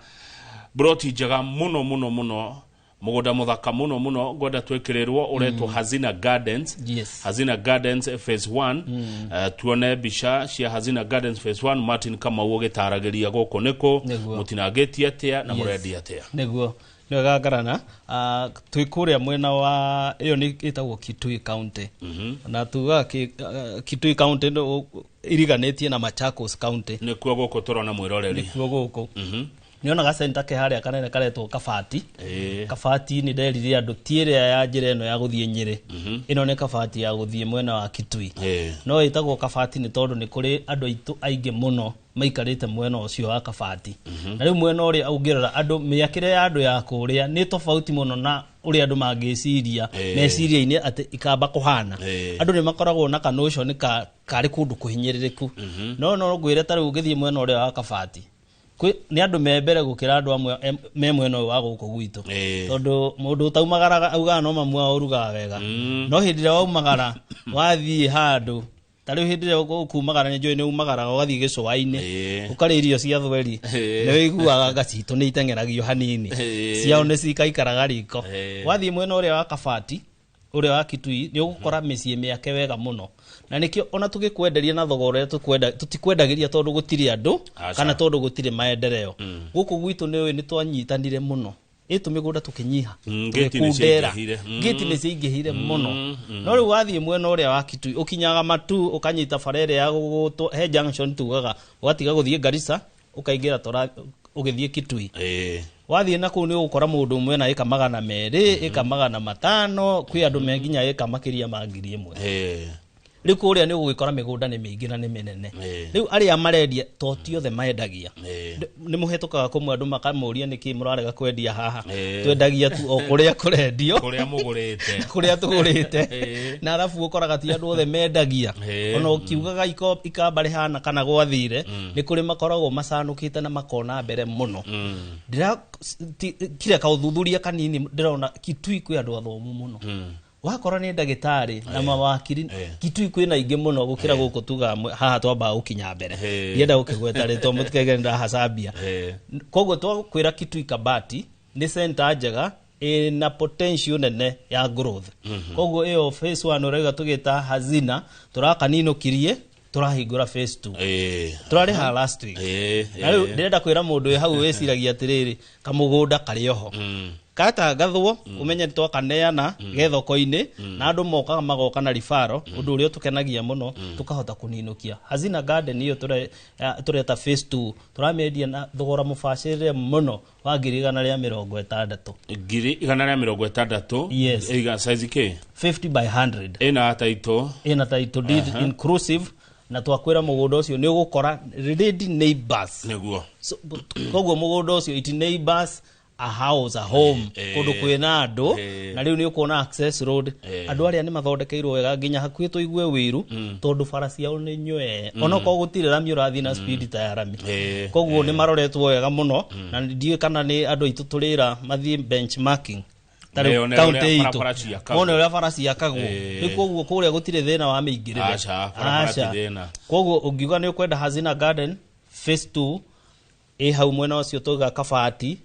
broti njega mũno mũno mũno, mũgũnda mũthaka mũno mũno ngwenda twĩkĩrĩrwo ũretwo Hazina Gardens. Hazina Gardens Phase 1. Tuone mbica cia Hazina Gardens Phase 1. Martin Kamau ũgĩtaragĩria gũkũ nĩkũ, mũtinangĩtie atĩa na mũrendia atĩa. Nĩguo nĩ wega ngarana. Twĩ kũrĩa mwena wa ĩyo nĩ ĩtagwo Kitui County, na tugaga Kitui County iriganĩtie na Machakos County. Nĩkuo gũkũ tũrona mwĩroreri. Nĩkuo gũkũ nĩonaga center ke harĩa kanene karetwo Kabati. Kabati nĩ nderire andũ ti ĩrĩa ya njĩra ĩno ya gũthiĩ Nyĩrĩ, ĩno nĩ Kabati ya gũthiĩ mwena wa Kitui. No ĩtagwo Kabati nĩ tondũ nĩ kũrĩ andũ aitũ aingĩ mũno maikarĩte mwena ũcio wa Kabati. Na rĩu mwena ũrĩa ũngĩrora andũ mĩakĩre ya andũ ya kũrĩa nĩ tofauti mũno na ũrĩa andũ mangĩciria meciria-inĩ atĩ ikamba kũhana. Andũ nĩ makoragwo na kanotion karĩ kũndũ kũhinyĩrĩrĩku. No ngwĩre ta rĩu ũngĩthiĩ mwena ũrĩa wa Kabati nĩ andũ me mbere gũkĩra andũ amwe me mwena ũyũ wa gũkũ gwitũ, tondũ mũndũ ũtaumagaraga augaga no mamu wao ũrugaga wega, no hĩndĩ ĩrĩa waumagara wathiĩ handũ ta rĩu hĩndĩ ĩrĩa ũkumagara nĩ njũĩ nĩ umagaraga ũgathiĩ gĩcũa-inĩ ũkarĩa irio cia thweri, nĩ wĩiguaga nga citũ nĩ iteng'eragio hanini, ciao nĩ cikaikaraga riko. Wathiĩ mwena ũrĩa wa Kabati ũrĩa wa Kitui nĩ ũgũkora mĩciĩ mĩake wega mũno, na nĩkĩo ona tũgĩkwenderia na thogora ũrĩa tũtikwendagĩria tondũ gũtirĩ andũ kana tondũ gũtirĩ maendeleo. Gũkũ gwitũ nĩ ũĩ nĩ twanyitanire mũno, ĩtũ mĩgũnda tũkĩnyiha tũgĩkundera, ngĩti nĩ ciaingĩhire mũno. No rĩu wathiĩ mwena ũrĩa wa Kitui ũkinyaga Matu ũkanyita bara ĩrĩa ya gũgũtwo he junction tugaga ũgatiga gũthiĩ Garissa ũkaingĩra tora ũgĩthiĩ Kitui. Wathiĩ na kũu nĩ ũgũkora mũndũ ũmwe na ĩka 200, ĩka 500, kwĩ andũ me nginya ĩka makĩria ma 1000. Rĩu kũrĩa nĩ ũgũgĩkora mĩgũnda nĩ mĩingĩ na nĩ mĩnene. Rĩu arĩa marendia to ti othe maendagia, nĩ mũhetũkaga kũmwe andũ makamũria nĩkĩ mũrarega kwendia haha. Twendagia tu o kũrĩa kũrendio, kũrĩa mũgũrĩte, kũrĩa tũgũrĩte. Na arabu ũkoraga ti andũ othe mendagia. Ona ũkiugaga ikamba rĩhana kana gwathire, nĩ kũrĩ makoragwo macanũkĩte na makona mbere mũno. Kira kaũthuthuria kanini ndĩrona Kitui kwĩ andũ athomu mũno. Wakora nĩ ndagĩtarĩ na mawakiri Kitui kwĩna aingĩ mũno gũkĩra gũkũ tugaga haha twambaga gũkinya mbere. Ndienda gũkĩgweta rĩtwa mũtikaige ndahacambia. Koguo twakwĩra Kitui Kabati nĩ center njega ĩna potential nene ya growth. Koguo ĩyo phase 1 ũrauga tũgĩta Hazina tũrakaninũkirie Tũrahingũra phase 2. Tũrarĩha last week. Na rĩu ndĩrenda kwĩra mũndũ wĩ hau wĩciragia atĩrĩrĩ, kamũgũnda karĩ oho. Katangathwo umenye nĩ twakaneana ge thoko-inĩ, na andũ mokaga magoka na ribaro, ũndũ ũrĩa ũtũkenagia mũno, tũkahota kũninũkia. Hazina Garden iyo tũreta phase 2, tũramĩendia na thogora mũbacĩrĩre mũno wa 160,000. 160,000. Yes. Ĩiga size kĩ? 50 by 100. Ĩna title. Ĩna title deed inclusive, na twakwĩra mũgũnda ũcio nĩ ũgũkora ready neighbors. Nĩguo. So, koguo mũgũnda ũcio it neighbors a house, a home, kũndũ kwĩna andũ, na rĩu nĩ ũkuona access road. Andũ arĩa nĩ mathondekeirwo wega nginya hakuhĩ tũigue wĩiru, tondũ bara ciao nĩ nywee, onokorwo gũtirĩ rami ũrathiĩ na speed ta ya rami. Koguo nĩ maroretwo wega mũno, na ndiũĩ kana nĩ andũ aitũ tũrĩra mathiĩ benchmarking ta rĩu Meyonere kaunti ũrĩa itũ, barabara ciakagwo. mone ũrĩa bara ciakagwo. Rĩu koguo kũrĩa gũtirĩ thĩna wa mĩingĩrĩre. Aca, barabara ti Aca. thĩna. Koguo ũngiuga nĩ ũkwenda Hazina Garden phase 2 ĩ hau mwena ũcio tũiga Kabati,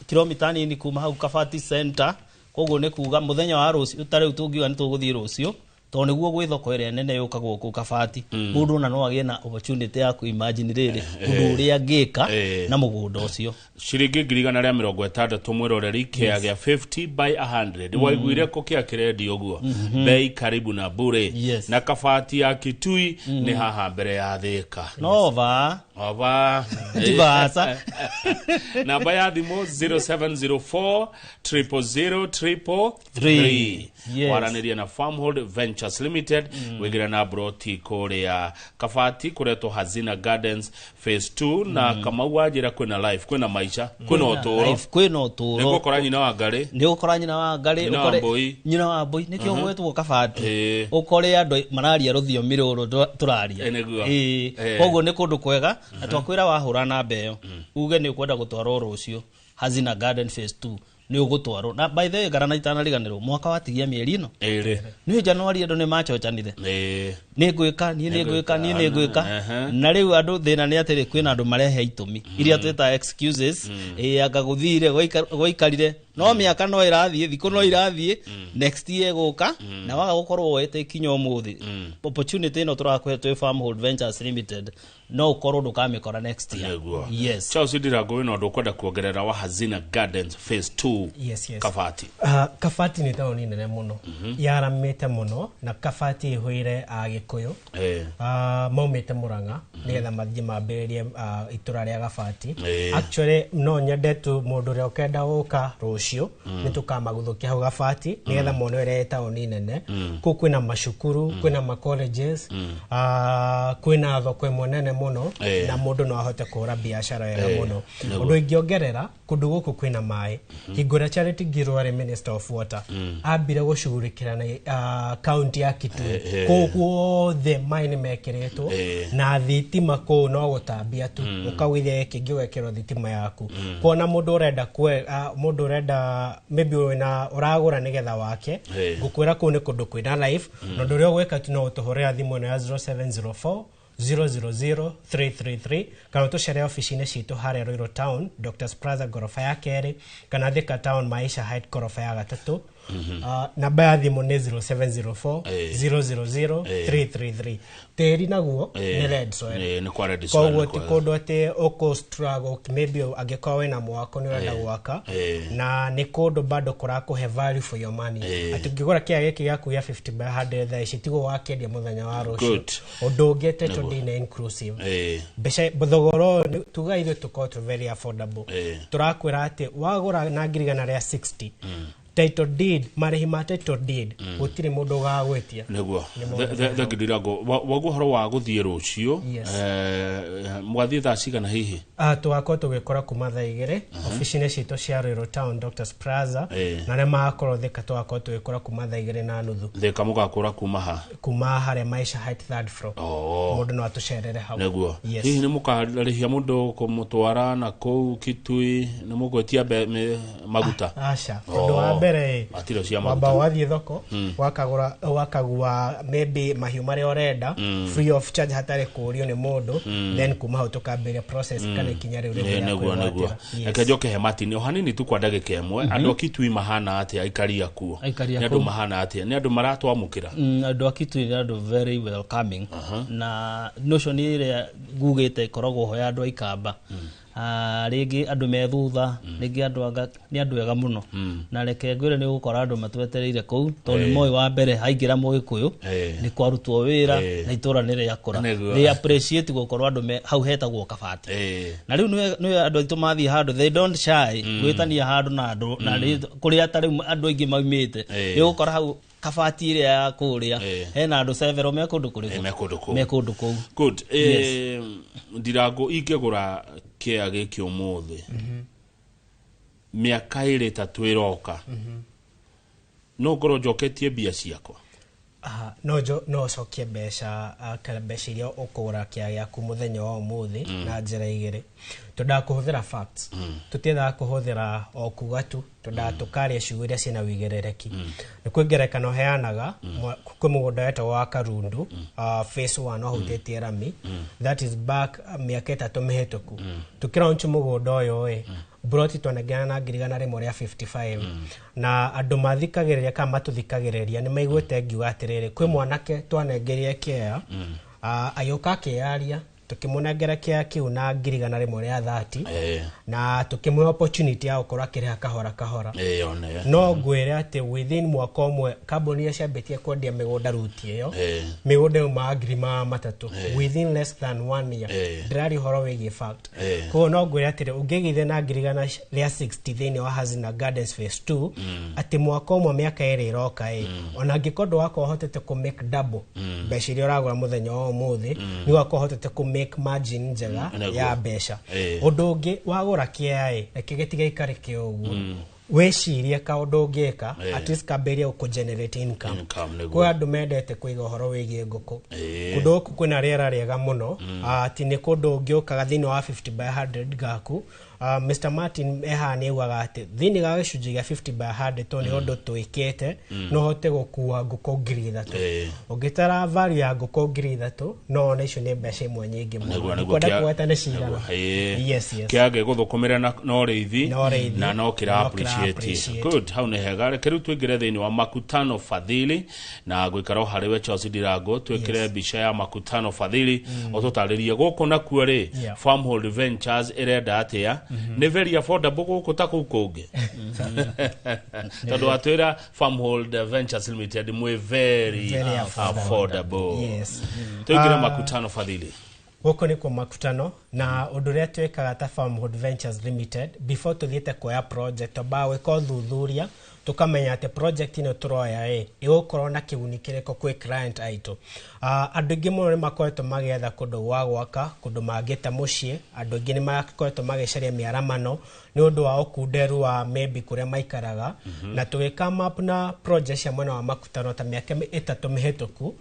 kilomita nini kuma hau Kabati center. Koguo nĩ kuga mũthenya wa rũciũ, ta rĩu tũngiuga nĩ tũgũthiĩ rũciũ, tondũ nĩguo gwĩ thoko ĩrĩa nene yũkagwo kũu Kabati. Mũndũ ona no agĩe na opportunity ya kũ imagine rĩrĩ ũndũ ũrĩa angĩka na mũgũnda ũcio. Ciringi 160,000 mwĩroreri, kĩa gĩa 50 by 100. Waiguire kũ kĩa kĩrendio ũguo? Bei karibu na bure. Na Kabati ya Kitui nĩ haha mbere ya Thika. Nova. Ova. Ti baca. Namba ya thimũ 0704 000 333. Yes. Waranĩria na Farmhold Ventures Limited, wĩgĩre na broti kũrĩa Kabati kũretwo Hazina Gardens phase 2, na Kamau wanjĩra kwĩna life, kwĩna maica, kwĩna ũtũũro. Life, kwĩna ũtũũro. Nĩ ũgũkora nyina wa Ngarĩ. Nĩ ũgũkora nyina wa Ngarĩ, Nyina wa Mbũi. Nyina wa Mbũi, nĩkĩo gwetwo Kabati. Ũkore andũ mararia rũthiomi rũrũ tũraria. Nĩguo. Koguo nĩ kũndũ kwega, na twakwĩra wahũra namba ĩyo, uge nĩ ũkwenda gũtwarwo rũciũ Hazina Garden phase 2, nĩ ũgũtwarwo. Na by the way, ngarana itanariganĩrwo, mwaka watigia mĩeri ĩno. Ĩrĩ. Nĩ January andũ nĩ machocanire. Nĩ ngwĩka, niĩ nĩ ngwĩka, niĩ nĩ ngwĩka. Na rĩu andũ thĩna nĩ atĩrĩ, kwĩna andũ marehe itũmi iria twĩtaga excuses. Anga gũthire, gwaikarire. No mĩaka no ĩrathiĩ, thikũ no irathiĩ, next year ĩgũka, na waga gũkorwo woete ikinya ũmũthĩ. Opportunity ĩno tũrakũhe twĩ Farmhold Ventures Limited, no ũkorwo ndũkamĩkora next year. Nĩguo. Yes. Charles Ndirango, wĩna ũndũ ũkwenda kuongerera wa Hazina Gardens phase 2? Yes, yes. Kabati. Kabati nĩ taũni nene mũno, yaramĩte mũno, na Kabati ĩhũire Agĩkũyũ. Maumĩte Mũrang'a nĩgetha mathiĩ mambĩrĩrie itũra rĩa Kabati. Actually no nyende tu mũndũ ũrĩa ũkenda gũka rũciũ, nĩ tũkamaguthũkia hau Kabati nĩgetha mone ũrĩa ĩ taũni nene. Kũu kwĩna macukuru, kwĩna ma colleges, kwĩna thoko ĩmwe nene mũno, na mũndũ no ahote kũhũra biacara wega mũno. Ũndũ ingĩongerera, kũndũ gũkũ kwĩna maĩ. Hingo ĩrĩa Charity Ngilu arĩ Minister of Water, ambire gũcugurĩkĩra na kaunti ya Kitui. Kũu guothe maĩ nĩ mekĩrĩtwo, na thitima kũu no gũtambia tu, ũkagũithia gĩkĩ ũgekĩrwo thitima yaku. Kuona mũndũ ũrenda mũndũ ũrenda maybe wĩna ũragũra nĩgetha wake, ngũkwĩra kũu nĩ kũndũ kwĩna life, na ũndũ ũrĩa ũgwĩka tu no ũtũhũrĩra thimũ ĩno ya 0704 000 333, kana ũtũcere ofici-inĩ citũ harĩa Ruiru Town, Doctors Plaza ngoroba ya kerĩ, kana Thika Town Maisha Height ngoroba ya gatatũ. Namba ya thimũ nĩ 0704 000 333. Tĩri naguo nĩ red soil. Nĩ kwa red soil. Koguo ti kũndũ atĩ ũkũ struggle, maybe angĩkorwo wĩna mwako nĩ ũrenda gwaka, na nĩ kũndũ bado kũrakũhe value for your money. Atĩ ũngĩgũra kĩaya gĩkĩ gĩaku gĩa 50 by 100 thaa ici, tiguo wakĩendia mũthenya wa rũciũ. Good. Ũndũ ũngĩ title deed nĩ inclusive. Mbeca thogora ũyũ tuga ithuĩ tũkorwo tũ very affordable. Tũrakwĩra atĩ wagũra na 160,000, title deed, marĩhi ma title deed, gũtirĩ mũndũ ũgagwĩtia. Nĩguo. Nĩ maũndũ Thengi Ndirango. Waguo ũhoro wa gũthiĩ rũciũ, Yes. mũgathiĩ thaa cigana hihi? Tũgakorwo tũgĩkora kuma thaa 2 ofici-inĩ citũ cia Ruiru Town Doctors Plaza, na arĩa magakorwo Thika tũgakorwo tũgĩkora kuma thaa 2:30. Thika mũgakũra kuma ha? Kuma harĩa Maisha Height third floor. Mũndũ no atũcerere hau. Nĩguo. Yes. Hihi nĩ mũkarĩhia mũndũ kũmũtwara na kũu Kitui, nĩ mũgwĩtia maguta? Aca, ũndũ wa Mbere Matiro cia wamba maguta. Wathiĩ thoko, wakagũra, wakagua maybe mahiũ marĩa ũrenda free of charge hatarĩ kũũrio nĩ mũndũ. Then kuma hau tũkambĩrĩria process kana ikinya rĩu rĩngĩ rĩa Nĩguo. kwĩgwatĩra. Yes. Reke njoke he Martin o hanini tu kwa ndagĩka ĩmwe. Andũ a Kitui mahana atĩa, aikari akuo? Aikari a Nĩ andũ kũu. mahana atĩa? Nĩ andũ maratwamũkĩra? Andũ a Kitui nĩ andũ very welcoming, na notion ĩrĩa ngugĩte ĩkoragwo ho ya andũ a Ikamba. Ah, rĩngĩ andũ me thutha, rĩngĩ andũ anga nĩ andũ ega mũno, na reke ngwĩre nĩ ũgũkora andũ matwetereire kũu tondũ nĩ moĩ wa mbere haingĩra Mũgĩkũyũ nĩ kwarutwo wĩra na itũra nĩ rĩakũra. They appreciate gũkorwo andũ me hau hetagwo Kabati. Na rĩu nĩwe andũ aitũ mathiĩ handũ, they don't shy gwĩtania handũ na andũ na kũrĩa ta rĩu andũ aingĩ maumĩte. Nĩ ũgũkora hau Kabati ĩrĩa ya kũrĩa hena andũ several me kũndũ kũrĩkũ? Me kũndũ kũu. Me kũndũ kũu. Good. Yes. Ndirango, ingĩgũra kĩa gĩkĩ ũmũthĩ, mĩaka 2, 3 ĩroka, no ngorwo njoketie mbia ciakwa? Aha, no ũcokie mbeca, kana mbeca iria ũkũgũra kĩa gĩaku mũthenya wa ũmũthĩ na njĩra igĩrĩ. Twendaga kũhũthĩra facts, tũtiendaga kũhũthĩra o kuga tu, twendaga tũkaria ciugo iria ciĩna wĩigĩrĩrĩki. Nĩ kwĩ ngerekano heanaga. Kwĩ mũgũnda wetagwo wa Karundu, phase 1, wahutĩtie rami. That is back mĩaka 3 mĩhĩtũku. Tũkĩlaunch mũgũnda ũyũ ĩ, broti twanengerana na 155,000, na andũ mathikagĩrĩria kana matũthikagĩrĩria nĩ maiguĩte ngiuga atĩrĩrĩ, kwĩ mwanake twanengerie kĩea, agĩũka akĩyaria, tũkĩmũnengera kĩea kĩu na 130,000 na tũkĩmũhe opportunity ya gũkorwo akĩrĩha kahora kahora. One. No ngwĩre atĩ within mwaka ũmwe kambuni iria ciambĩtie kwendia mĩgũnda ruti ĩyo, mĩgũnda yaumaga 300,000 within less than one year. Ndĩraria ũhoro wĩgiĩ fact. Koguo no ngwĩre atĩrĩ, ũngĩgĩithia na 160,000 thĩinĩ wa Hazina Gardens phase 2, atĩ mwaka ũmwe, mĩaka 2 ĩroka ĩ, ona angĩkorwo ndũgakorwo ũhotete kũ make double mbeca iria ũragũra mũthenya wa ũmũthĩ, nĩ ũgakorwo ũhotete kũ make margin njega ya mbeca. Ũndũ ũngĩ, wagũra kĩea ĩ, reke gĩtigaikare kĩ ũguo, wĩcirie kaũndũ ũngĩka, at least kambĩrĩrie gũkũ generate income. Income, nĩguo. Kwĩ andũ mendete kũiga ũhoro wĩgiĩ ngũkũ. Kũndũ gũkũ kwĩna rĩera rĩega mũno. Atĩ nĩ kũndũ ũngĩũkaga thĩinĩ wa 50 by 100 gaku. Mr Martin ehaha nĩ augaga atĩ thĩinĩ ga gĩcunjĩ gĩa 50 by 100, tondũ nĩ ũndũ twĩkĩte, no ũhote gũkua ngũkũ 3,000. Ũngĩtara value ya ngũkũ 3,000, no one icio nĩ mbeca imwe nyingĩ mũno. Ndikwenda kũgweta nĩ cigana. Yes. Kĩage gũthũkũmĩra na ũrĩithi Na ũrĩithi. Na no kĩra No kĩra appreciate. Appreciate. Good, hau nĩ hega. Reke rĩu tũingĩre thĩinĩ wa Makutano Fadhili na gũikara o harĩ we Charles Ndirango, twĩkĩre mbica ya Makutano Fadhili, ũtũtarĩrie gũkũ nakuo rĩ, Farmhold Ventures ĩrenda atĩa? Nĩ very affordable gũkũ ta kũu kũngĩ? Tondũ watwĩra Farmhold Ventures Limited mwĩ very, Very affordable. affordable. Yes. Tũingĩre Makutano Fadhili. Gũkũ nĩkuo Makutano, na ũndũ ũrĩa twĩkaga ta Farmhood Ventures Limited, before tũthiĩte kuoya project, twambaga gwĩka ũthuthuria, tũkamenya atĩ project ĩno tũroya ĩ ĩgũkorwo na kĩguni kĩrĩkũ kwĩ client aitũ. Andũ aingĩ mũno nĩ makoretwo magĩetha kũndũ gwa gwaka, kũndũ mangĩta mũciĩ. Andũ aingĩ nĩ makoretwo magĩcaria mĩaramano nĩ ũndũ wa ũkunderu wa maybe kũrĩa maikaraga. Na tũgĩka up na project cia mwena wa Makutano ta mĩaka 3 mĩhĩtũku,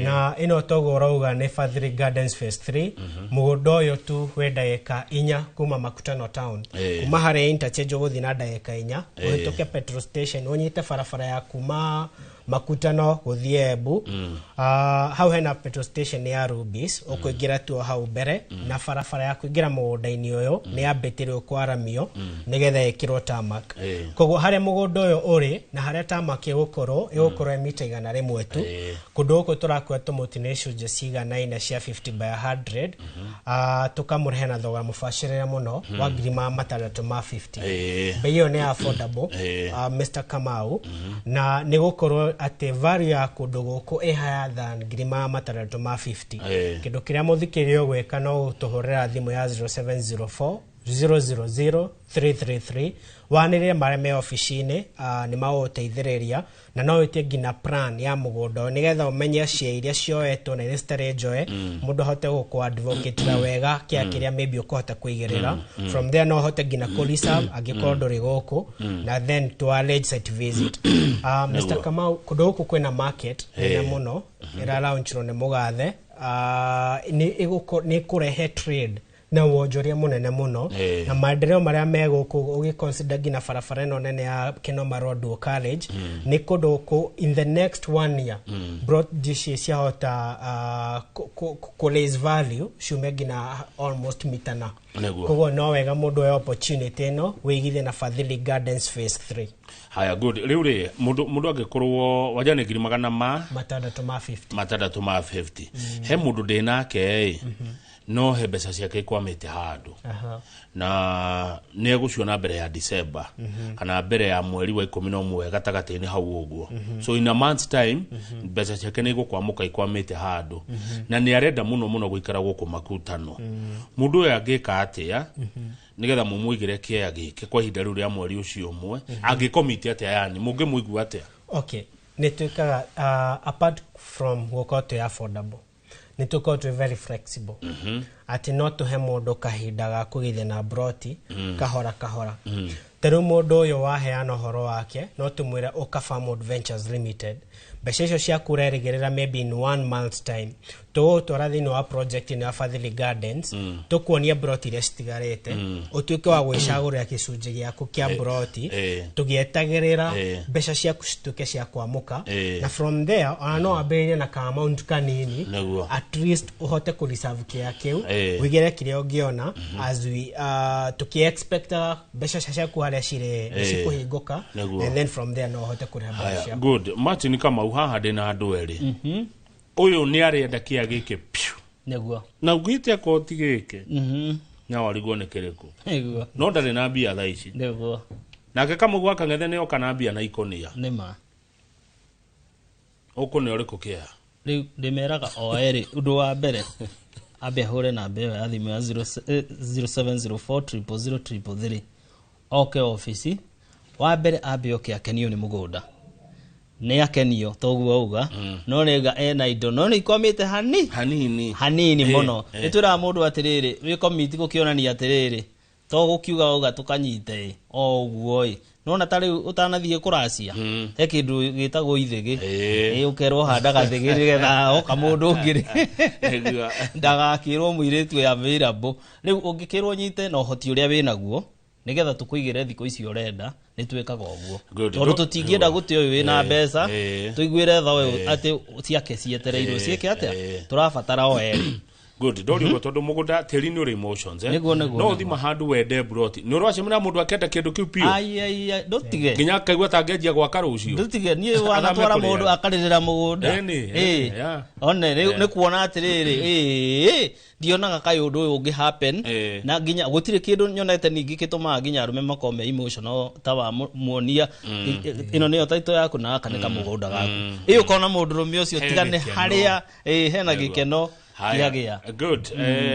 na ĩno toguo ũrauga nĩ Fadhili Gardens phase 3. Mũgũnda ũyũ tu wĩ ndagĩka 4 kuma Makutano town. Kuma harĩa interchange ũgũthiĩ na ndagĩka 4, ũhĩtũke petrol station, ũnyite barabara ya kuma Makutano gũthiĩ Embu. Hau hena petrol station ya Rubis, ũkũingĩra tu o hau mbere, na barabara ya kũingĩra mũgũnda-inĩ ũyũ nĩ yambĩtĩrwo kwaramio nĩgetha ĩkĩrwo tarmac. Koguo harĩa mũgũnda ũyũ ũrĩ na harĩa tarmac ĩgũkorwo ĩ mita 100 tu. Kũndũ gũkũ tũrakua tũmũtĩ nĩ icunjĩ ciganaine cia 50 by 100, tũkamũrehe na thogora mũbacĩrĩre mũno wa 650,000. Bei ĩyo nĩ affordable, Mr Kamau, na nĩ gũkorwo atĩ value ya kũndũ gũkũ ĩ higher than 650,000. Kĩndũ kĩrĩa mũthikĩrĩria ũgwĩka no gũtũhũrĩra thimũ ya 0704 000 333, wanĩrĩre marĩa me obici-inĩ, nĩ magũgũteithĩrĩria, na no wĩtie nginya plan ya mũgũnda ũyũ nĩgetha ũmenye cia iria cioetwo na iria citarĩ njoe, mũndũ ahote gũkũ advocate wega kĩa kĩrĩa maybe ũkũhota kũigĩrĩra. From there no ũhote nginya kũ reserve angĩkorwo ndũrĩ gũkũ, na then to arrange site visit. Mr Kamau, kũndũ gũkũ kwĩna market nene mũno ĩra launchirwo nĩ mũgathe, nĩ ĩkũrehe trade. Na wonjoria munene muno na maendeleo maria me guku ugiconsider nginya barabara ino nene ya Kinoma Road Dual Carriage ni kundu ku in the next 1 year brought dishi ciahota ku raise value ciume nginya almost mitana. Koguo no wega mundu oe opportunity ino wigithie na Fadhili Gardens phase 3. Haya, good. Riu ri mundu angikorwo wanja ni 650 650 50. He mundu ndi nake no he mbeca ciake ikwamite handu na nĩ egũciona mbere ya December kana mbere ya mweri wa 11 gatagatĩ-inĩ hau ũguo. So in a month's time mbeca ciake nĩ igũkwamũka ikwamĩte handũ na nĩ arenda mũno mũno gũikara gũkũ Makutano. Mũndũ ũyũ angĩka atĩa nĩgetha mũmũigĩre kĩea gĩkĩ kwa ihinda rĩu rĩa mweri ũcio ũmwe? Angĩkomiti atĩa, yani mũngĩmũigua atĩa? Okay, nĩ twĩkaga apart from gũkorwo twĩ affordable, nĩ tũkorwo twĩ very flexible. Atĩ no tũhe mũndũ kahinda ga kũgĩithia na broti kahora kahora. Ta rĩu mũndũ ũyũ waheana ũhoro wake no tũmwĩre ũka Farmwood Ventures Limited, mbeca icio ciaku ũrerĩgĩrĩra maybe in 1 month's time tũgũtwara thĩinĩ wa project ĩno ya Fadhili Gardens, tũkuonia broti iria citigarĩte, ũtuĩke wa gwĩcagũrĩra gĩcunjĩ gĩaku kĩa broti tũgĩetagĩrĩra mbeca ciaku cituĩke cia kwamũka, na from there ona no wambĩrĩrie na ka amount kanini at least ũhote kũ reserve kĩa kĩu wĩigĩre kĩrĩa ũngĩona as we tũkĩ-expectaga mbeca ciaku harĩa cirĩ nĩcikũhingũka, and then from there no ũhote kũrĩha mbeca ciaku. Good. Martin Kamau, haha ndĩ na andũ erĩ. Ũyũ nĩ arenda kĩa gĩkĩ piũ. Nĩguo. Na ũngĩte koti gĩkĩ na warigwo nĩ kĩrĩkũ. Nĩguo. No ndarĩ na mbia thaa ici. Nĩguo. Nake Kamau wa Kang'ethe nĩ oka na mbia na ikonia. Nĩma. Ũkũ nĩ ũrĩkũ kĩa? Rĩu ndĩmeraga o erĩ ũndũ wa mbere ambe ahũre namba ĩyo ya thimũ ya 0704 000 333 oke ofici. Wa mbere ambe oke akenio nĩ mũgũnda, nĩ akenio toguo auga, no nĩga ena indo no nĩ ikwamĩte hanini hanini mũno. Nĩ twĩraga mũndũ atĩrĩrĩ, wĩ komiti gũkĩonania atĩrĩrĩ, to gũkiuga auga tũkanyite o ũguo ĩ, nona ta rĩu ũtanathiĩ kũracia he kĩndũ gĩtagwo ithĩgĩ, ũkerwo handaga thĩgĩ nĩgetha oka mũndũ ũngĩ rĩ ndagakĩrwo mũirĩtu ya available. Rĩu ũngĩkĩrwo nyite na ũhoti ũrĩa wĩnaguo nĩgetha tũkũigĩre thikũ icio ũrenda, nĩ twĩkaga ũguo tondũ tũtingĩenda gũte ũyũ wĩna mbeca tũiguĩre tha ũyũ atĩ ciake cietereirwo ciĩke atĩa, tũrabatara o erĩ. Good. Ndori ũguo tondũ mũgũnda tĩri nĩ ũrĩ emotions. Nĩguo nĩguo. No ũthima handũ wende broti nĩ ũracemania mũndũ akenda kĩndũ kĩu piũ. Ai ndũtige nginya akaigua ta angĩanjia gwaka rũciũ. Ndũtige niĩ wanatwara mũndũ akarĩrĩra mũgũnda. One nĩ kuona atĩrĩrĩ, ndionaga kaĩ ũndũ ũyũ ũngĩ happen, na nginya gũtirĩ kĩndũ nyonete ningĩ gĩtũmaga nginya arũme makorwo me emotional ta wa muonia ĩno nĩyo title yaku na gaka nĩ kamũgũnda gaku. Ĩ ũkona mũndũrũme ũcio tiga nĩ harĩa hena gĩkeno. Haya. Good.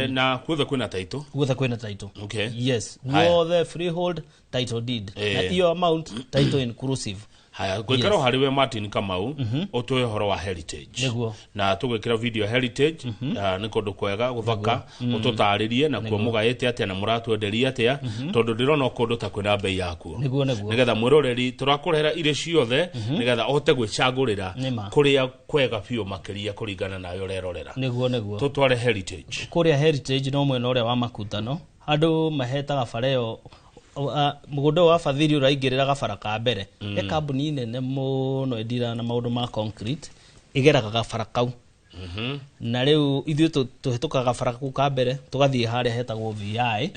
Na guothe kwĩna title. Guothe kwĩna title. Okay. Yes. Guothe freehold title deed. Na iyo amount title inclusive. Haya, gwikara harĩ we Martin Kamau, ũtũhe ũhoro wa Heritage. Nĩguo. Na tũgwĩkĩra video Heritage, nĩ kũndũ kwega gũthaka, ũtũtarĩrie na kuo mũgaĩte atĩa na mũratwenderia atĩa, tondũ ndĩrona kũndũ ta kwĩna bei yakuo. Nĩguo nĩguo. Nĩgetha mwĩroreri tũrakũrehera irĩ ciothe, nĩgetha ũhote gwĩcagũrĩra kũrĩa kwega biũ makĩria kũringana nawe ũrerorera. Nĩguo nĩguo. Tũtware Heritage. Kũrĩa Heritage no mwena ũrĩa wa Makutano, andũ mahetaga bara ĩyo mũgũnda wa Fadhili ũraingĩrĩra gabara ka mbere. He kambuni nene mũno ĩndiraga na maũndũ ma concrete ĩgeraga gabara kau. Na rĩu ithuĩ tũhĩtũkaga gabara kau ka mbere tũgathiĩ harĩa hetagwo VI.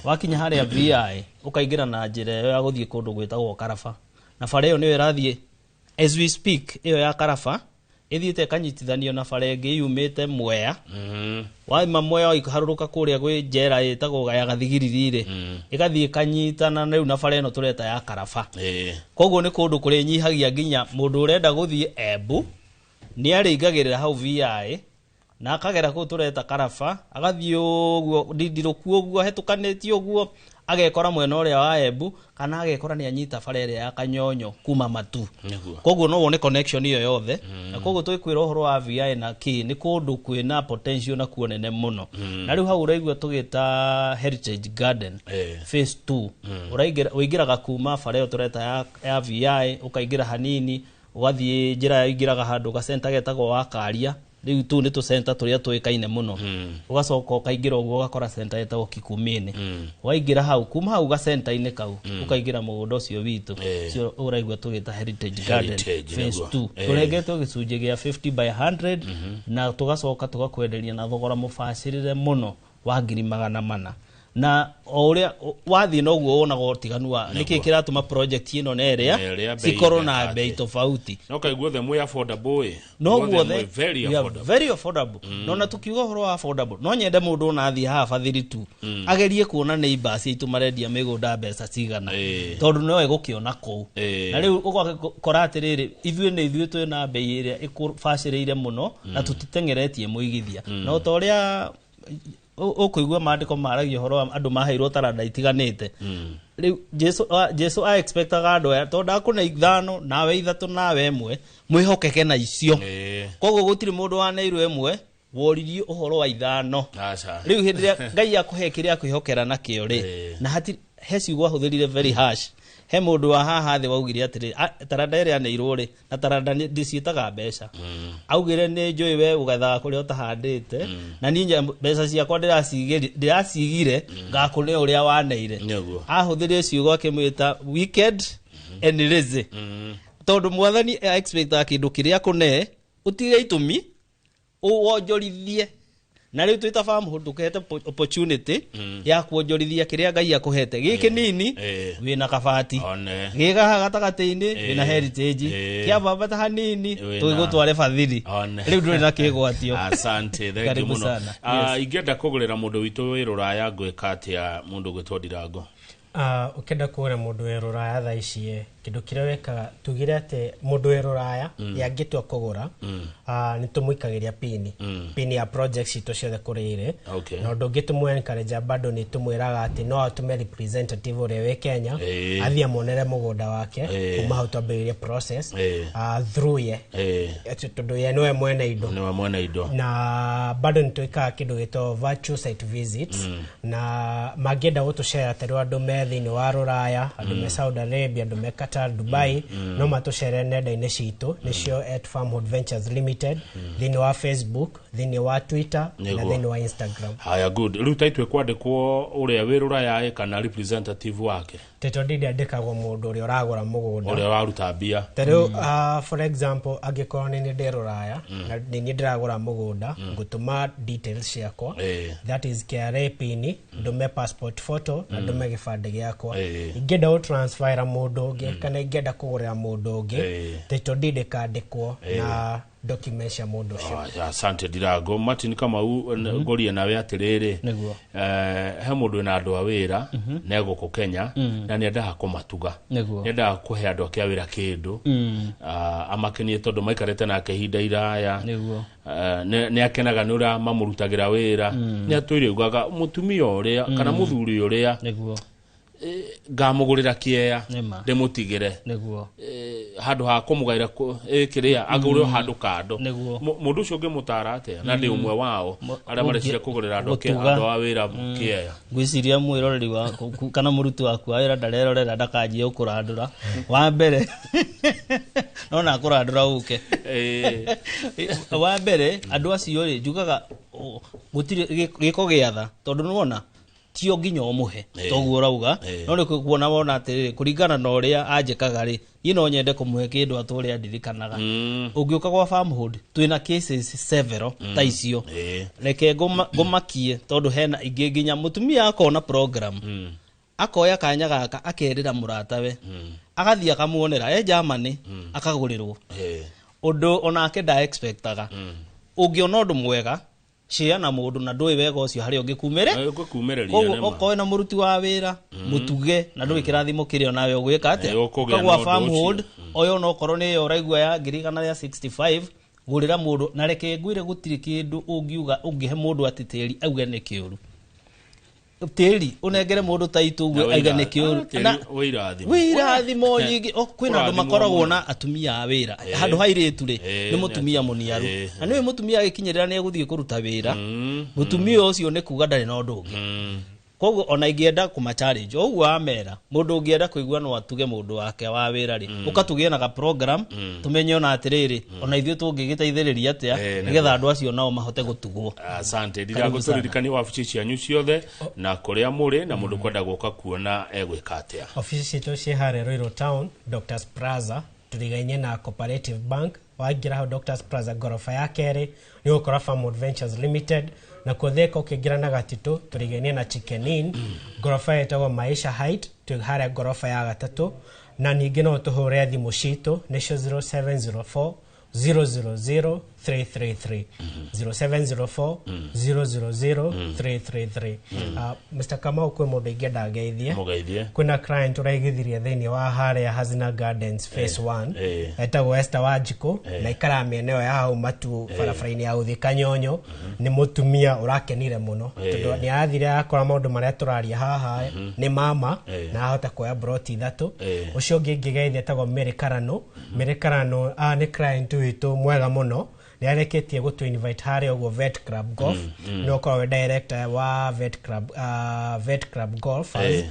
Wakinya harĩa VI ũkaingĩra na njĩra ĩyo ya gũthiĩ kũndũ gwĩtagwo Karaba, na bara ĩyo nĩyo ĩrathiĩ as we speak, ĩyo ya Karaba ĩthiĩte ĩkanyitithanio na bara ĩngĩ yumĩte Mwea. Waima Mwea ĩkaharũrũka kũrĩa gwĩ njera ĩtagwo ya Gathigiriri rĩ, ĩgathiĩ ĩkanyitana rĩu na bara ĩno tũreta ya Karaba. Koguo nĩ kũndũ kũrĩnyihagia nginya mũndũ ũrenda gũthiĩ Embu nĩ arĩingagĩrĩra hau VI na akagera kũu tũreta Karaba, agathiĩ ũguo ndindirũku ũguo ahĩtũkanĩtie ũguo agekora mwena ũrĩa wa Embu, kana agekora nĩ anyita bara ĩrĩa ya Kanyonyo kuma Matu. Koguo no wone connection ĩyo yothe. Na koguo twĩkwĩra ũhoro wa VI na kĩ nĩ kũndũ kwĩna potential na kuo nene mũno. Na rĩu hau ũraigua tũgĩta Heritage Garden phase 2, ũraingĩra ũingĩraga kuma bara ĩyo tũreta ya VI, ũkaingĩra hanini ũgathiĩ njĩra ĩingĩraga handũ gacenta getagwo wa Karia, Rĩu tũu nĩ tũcenta tũrĩa tũĩkaine mũno. Ũgacoka ũkaingĩra ũguo ũgakora centa ĩtagwo Kikumini. Waingĩra hau, kuma hau gacenta-inĩ kau, ũkaingĩra mũgũnda ũcio witũ, ũcio ũraigua tũgĩta Heritage Garden phase 2. Tũrengetwo gĩcunjĩ gĩa 50 by 100 na tũgacoka tũgakwenderia na thogora mũbacĩrĩre mũno wa 400,000. Na o ũrĩa wathiĩ noguo wonaga ũtiganu wa nĩkĩ kĩratũma project ĩno na ĩrĩa cikorwo na bei tofauti. No kaigua othe mwĩ affordable. No guothe very affordable. No na tukiuga ũhoro wa affordable, no nyende mũndũ ona athiĩ haha Bathiri tu agerie kuona neighbors aitũ marendia mĩgũnda mbeca cigana, tondũ no egũkĩona kũu. Na rĩu ũgakora atĩrĩrĩ, ithuĩ nĩ ithuĩ twĩna bei ĩrĩa ĩkũbacĩrĩire mũno na tũtiteng'eretie mũigithia. No ta ũrĩa ũkũigua maandĩko maragia ũhoro wa andũ maheirwo taranda itiganĩte. Rĩu Jesu a expectaga andũ aya tondũ ndakũne 5 nawe 3 nawe 1 mwĩhokeke na icio. Koguo gũtirĩ mũndũ waneirwo 1 woririe ũhoro wa 5. Rĩu hĩndĩ ĩrĩa Ngai akũhe kĩrĩa akwĩhokera nakĩo rĩ, na hatirĩ he ciugo ahũthĩrire very harsh. He mũndũ wa haha thĩ waugire atĩrĩ, taranda ĩrĩa aneirwo rĩ, na taranda ndĩciĩtaga mbeca. Augire nĩ njũĩ we ũgethaga kũrĩa ũtahandĩte, na niĩ mbeca ciakwa ndĩracigire ngakũne ũrĩa waneire. Ahũthĩrire ciugo akĩmwĩta wicked and lazy. Tondũ mwathani expectaga kĩndũ kĩrĩa akũne ũtige itũmi wonjorithie. Na rĩu twĩta farmhold tũkĩhete opportunity ya kuonjorithia kĩrĩa Ngai akũhete. Gĩkĩ nini wĩna kabati, gĩ haha gatagatĩ-inĩ wĩna Heritage, kĩambambata hanini tũgĩgũtware Bathiri. Rĩu ndũrĩ na kĩgwatio. Asante, thank you mũno. Ingĩenda kũgũrĩra mũndũ witũ wĩ Rũraya ngwĩka atĩa mũndũ gwĩtwo Ndirango? Ũkĩenda kũgũra mũndũ wĩ Rũraya thaa ici kĩndũ kĩrĩa wekaga, tugire atĩ mũndũ wĩ Rũraya yangĩtua kũgũra, nĩ tũmũikagĩria pini, pini ya project citũ ciothe kũrĩa irĩ. Na ũndũ ũngĩ tũmũ encourage bado nĩ tũmwĩraga atĩ no atũme representative ũrĩa wĩ Kenya athiĩ amuonere mũgũnda wake, kuma hau twambĩrĩrie process through ye, tondũ ye nĩwe mwene indo. Nĩwe mwene indo. Na bado nĩ twĩkaga kĩndũ gĩtagwo virtual site visits, na mangĩenda gũtũcera ta rĩu andũ me thĩinĩ wa Rũraya, andũ me Saudi Arabia, andũ me Qatar, Dubai, no matũcere nenda-inĩ citũ nĩcio @Farmhold Ventures Limited, thĩinĩ wa Facebook, thĩinĩ wa Twitter na thĩinĩ wa Instagram. Haya, good. Rĩu ta itwe kwandĩkwo ũrĩa wĩ Rũraya kana representative wake? Title deed yandĩkagwo mũndũ ũrĩa ũragũra mũgũnda, ũrĩa ũraruta mbia. Ta rĩu for example, angĩkorwo nĩ niĩ ndĩ Rũraya na nĩ niĩ ndĩragũra mũgũnda, ngũtũma details ciakwa, that is KRA pin, ndũme passport photo na ndũme gĩbandĩ gĩakwa. Ingĩenda gũtransfera mũndũ ũngĩ kana ingĩenda kũgũrĩra mũndũ ũngĩ, title deed ĩkandĩkwo na document cia mũndũ ũcio. Asante Ndirango. Martin Kamau, ngorie nawe atĩrĩrĩ, he mũndũ wĩna andũ a wĩra na gũkũ Kenya na nĩendaga kũmatuga, nĩendaga kũhe andũ ake a wĩra kĩndũ amakenie tondũ maikarĩte nake ihinda iraya, nĩ akenaga nĩ ũrĩa mamũrutagĩra wĩra, nĩ atwĩre ugaga mũtumia ũrĩa kana mũthuri ũrĩa ngamũgũrĩra kĩeya ndĩmũtigĩre handũ ha kũmũgaĩra kĩrĩa agũre handũ kando. Mũndũ ũcio ũngĩmũtara atĩa? Na ndĩ ũmwe wao arĩa mareciria kũgũrĩra andũ a wĩra kĩeya. Ngwĩciria mwĩroreri waku kana mũruti waku wa wĩra ndarerorera ndakanjie gũkũrandũra. Wa mbere no na kũrandũra ũke. Wa mbere andũ acio rĩ, njugaga gũtirĩ gĩko gĩa tha, tondũ nĩwona tio nginya ũmũhe toguo ũrauga, no nĩ kuona wona atĩrĩrĩ, kũringana na ũrĩa anjĩkaga rĩ, niĩ no nyende kũmũhe kĩndũ atũre andirikanaga. Ũngĩũka gwa Farmhold twĩna cases several ta icio. Reke ngũmakie tondũ hena ingĩ nginya mũtumia akona program, akoya kanya gaka akerĩra mũratawe, agathiĩ akamuonera e Germany, akagũrĩrwo ũndũ onake nda expectaga. Ũngĩona ũndũ mwega share na mũndũ na ndũĩ wega ũcio harĩa ũngĩkumĩre. Koguo okorwo na mũruti wa wĩra mũtuge na ndũĩ kĩrathimo kĩrĩa onawe ũgwĩka atĩa. Ũkagwa Farmhold oyo no korwo nĩ ĩyo ũraigua ya 165,000, gũrĩra mũndũ. Na reke ngwĩre gũtirĩ kĩndũ ũngiuga ũngĩhe mũndũ atĩ tĩri auge nĩ kĩũru. Tĩri ũnengere mũndũ ta itũ ũguo auge nĩ kĩũru. Na wĩirathimo nyingĩ. Kwĩna andũ makoragwo na atumia a wĩra handũ ha airĩtu rĩ, nĩ mũtumia mũniaru, na nĩwe mũtumia agĩkinyĩrĩra nĩ egũthiĩ kũruta wĩra. Mũtumia ũcio nĩ kuga ndarĩ na ũndũ ũngĩ. Koguo ona ingĩenda kũma challenge ũguo amera mũndũ ũngĩenda kũigua no atuge mũndũ wake wa wĩra rĩ, ũkatũgĩe na ga program tũmenye ona atĩrĩrĩ, ona ithuĩ tũngĩgĩteithĩrĩria atĩa nĩgetha andũ acio nao mahote gũtugwo. Asante. Karibu sana. Ndiragũtũririkania wabici cianyu ciothe na kũrĩa mũrĩ na mũndũ kwenda gũka kuona egwĩka atĩa. Ofici citũ ciĩ harĩa Ruiru Town, Doctors Plaza, tũrigainie na Cooperative Bank. Waingĩra hau Doctors Plaza ngoroba ya kerĩ nĩ ũgũkora Farmwood Ventures Limited, na kuo Thika ũkĩingĩra na Gatitũ tũrigainie na Chicken Inn, ngoroba ĩtagwo Maisha Height, twĩ harĩa ngoroba ya gatatũ. Na ningĩ no tũhũre thimũ citũ nĩcio 0704 000 333, 0704 000 333. Mr. Kamau, kwĩ mũndũ ingĩenda ngeithie. Mũgeithie. Kwĩna client ũraigithirie thĩinĩ wa harĩa Hazina Gardens phase 1, etagwo Esther Wanjikũ, na ikaraga mĩena ĩyo ya hau Matu, barabara-inĩ ya gũthiĩ Kanyonyo. Nĩ mũtumia ũrakenire mũno tondũ nĩ arathire akora maũndũ marĩa tũraria haha nĩ mama, na ahota kuoya broti ithatũ. Ũcio ũngĩ ingĩgeithia etagwo Mary Karano. Mary Karano nĩ client witũ mwega mũno, nĩ areketie gũtũ invite harĩa ũguo Vet Club Golf. Nĩ ũkorwo wĩ director wa Vet Club, Vet Club Golfers.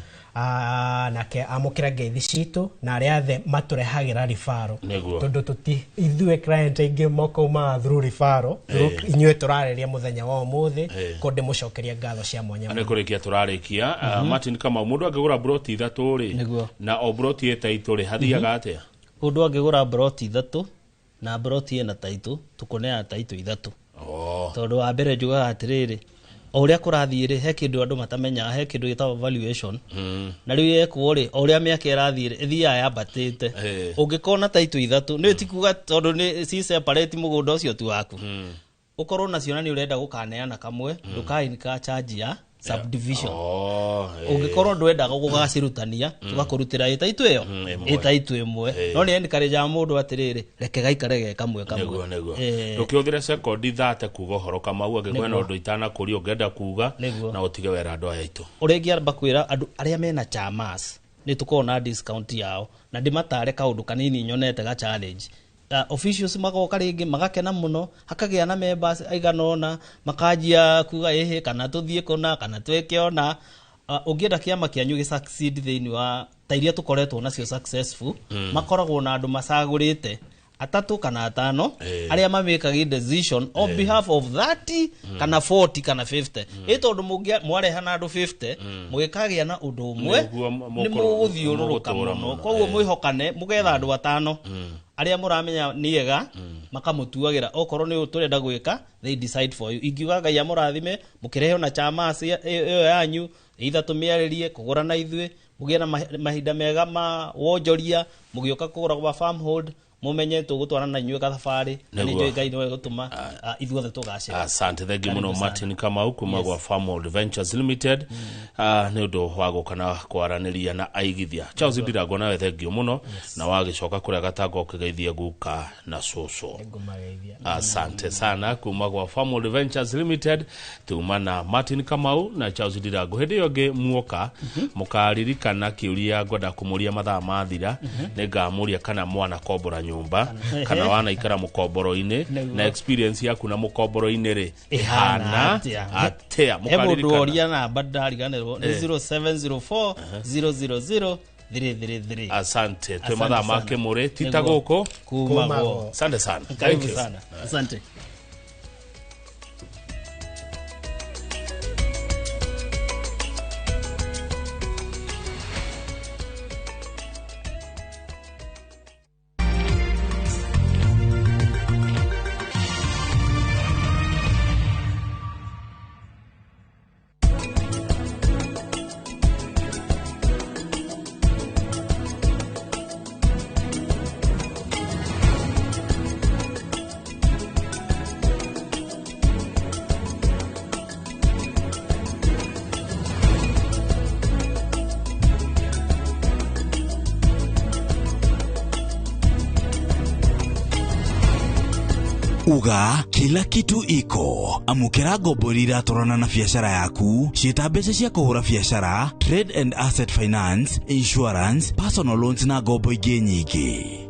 Nake amũkĩra ngeithi citũ na arĩa othe matũrehagĩra ribaro, tondũ tũti ithuĩ client aingĩ mokaumaga through ribaro, through inyuĩ tũrarĩria mũthenya wa ũmũthĩ. Ko ndĩmũcokeria ngatho cia mwanya Nĩ mũno. kũrĩkia tũrarĩkia. Martin Kamau, mũndũ angĩgũra broti ithatũ rĩ, na o broti ĩ taitũ rĩ, hathiaga atĩa? Mũndũ angĩgũra broti ithatũ na broti ĩna taitũ, tũkũneana taitũ ithatũ, tondũ wa mbere njugaga atĩrĩrĩ, o ũrĩa kũrathiĩ rĩ, he kĩndũ andũ matamenyaga, he kĩndũ gĩtagwo valuation, na rĩu yekwo rĩ, o ũrĩa mĩaka ĩrathiĩ rĩ, ĩthiaga yambatĩte. Ũngĩkorwo na taitũ ithatũ nĩ ti kuga tondũ nĩ ci separate mũgũnda ũcio ti waku, ũkorwo nacio na nĩ ũrenda gũkaneana kamwe, ndũkainka charge ya subdivision. Ũngĩkorwo ndwendaga gũgacirutania, tũgakũrutĩra ĩ taitũ ĩyo ĩmwe. Ĩ taitũ ĩmwe. No nĩ encourage mũndũ atĩrĩrĩ, reke gaikare ge kamwe kamwe. Nĩguo ndũkĩhũthĩre sekondi 30 kuga ũhoro Kamau, angĩkorwo na ũndũ itanakũria ũngĩenda kuga, na ũtige wera andũ aya aitũ. Ũrĩa ingĩamba kwĩra andũ arĩa mena chamas, nĩ tũkoragwo na discount yao, na ndĩmatare kaũndũ kanini nyonete ga challenge. Officials magoka rĩngĩ magakena mũno, hakagĩa na members aigana ũna, makanjia kuga ĩhĩ kana tũthiĩ kũna kana twĩke ona. Ũngĩenda kĩama kĩanyu gĩ succeed thĩinĩ wa ta iria tũkoretwo nacio successful, makoragwo na andũ macagũrĩte atatũ kana atano, arĩa mamĩkaga decision on behalf of 30 kana 40 kana 50, ĩ tondũ mwareha na andũ 50 mũgĩkagĩa na ũndũ ũmwe, Nĩguo nĩ mũgũthiũrũrũka mũgũtũra mũno. Mũno. Koguo mwĩhokane, mũgetha andũ atano arĩa mũramenya nĩ ega, makamũtuagĩra okorwo nĩ ũũ tũrenda gwĩka, they decide for you. Ingiuga Ngai amũrathime mũkĩrehe ona chamas ĩyo yanyu, either tũmĩarĩrie kũgũra na ithuĩ, mũgĩe na mahinda mega ma wonjoria, mũgĩũka kũgũra gwa Farmhold, mũmenye tũgũtwarana na inyuĩ gathabarĩ, na nĩ njũĩ Ngai nĩwe gũtũma ithuothe tũgacĩre. Asante, thengi Karibu mũno. sana. Martin Kamau kuma gwa Farmhold Ventures Limited, nĩ ũndũ wa gũka na kwaranĩria na aigithia. Charles Ndirango, nawe thengio mũno, na wagĩcoka kũrĩa gatanga ũkĩgeithia guka na cũcũ. Ngũmageithia. Asante sana kuma gwa Farmhold Ventures Limited. Tuma na Martin Kamau na Charles Ndirango. Hĩndĩ ĩyo ĩngĩ muoka mũkaririkana kĩũria ngwenda kũmũria mathaa mathira, nĩ ngamũria kana mwana kombora nyũmba kana wanaikara mũkomboro-inĩ, na experience yaku na mũkomboro-inĩ rĩ ĩhana atĩa? Atĩa? He mũndũ Mũkaririkana. woria namba ndariganĩrwo nĩ 0704 000 333. Asante. Twĩ Asante mathaa ma sana. kĩmũrĩ tita Nĩguo. gũkũ. Kumagwo. Asante sana. Thank Karibu you. sana, asante. Uga kila kitu iko. Amukira ngombo iria iratwarana na biacara yaku, ciĩta mbeca cia kũhũra biacara, trade and asset finance, insurance, personal loans na ngombo ingĩ nyingĩ.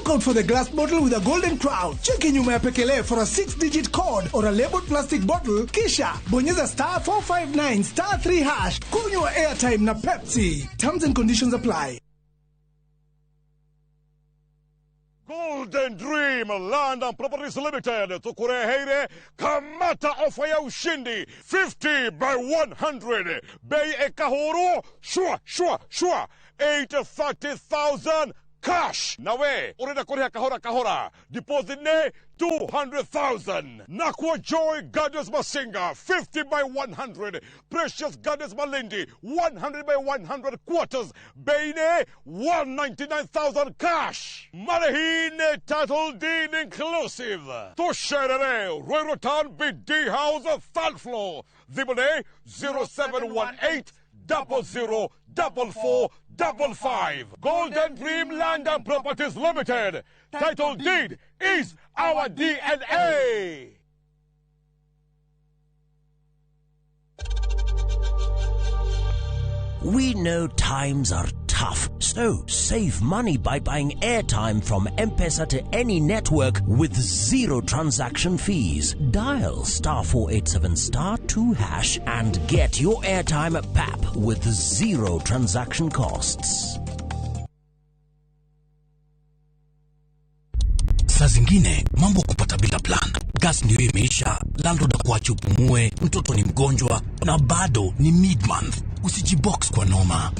Look out for the glass bottle with a golden crown. Cheki nyuma ya pekele for a 6-digit code or a labeled plastic bottle, kisha bonyeza star 459 star 3 hash. Kunywa airtime na Pepsi. Terms and conditions apply. Golden Dream Land and Properties Limited tukureheire kamata ofa ya ushindi 50 by 100 bei ekahuru shwa shwa shwa 830,000 cash nawe urenda kuriha kahora kahora deposit ne 200,000 Nakwa Joy Gardens Masinga 50 by 100 Precious Gardens Malindi 100 by 100 quarters Beine 199,000 cash Marihine title deed inclusive Tusherere Ruiru Town BD House third floor Thimũ 0718 00 44 55. Golden Dream Land and Properties Limited. Title deed is our DNA. We know times are tough, so save money by buying airtime from M-Pesa to any network with zero transaction fees. Dial star 487 star 2 hash and get your airtime at PAP with zero transaction costs. Saa zingine mambo kupata bila plan. Gas ndio imeisha, landlord akuache upumue, mtoto ni mgonjwa na bado ni mid-month. Usijibox kwa noma.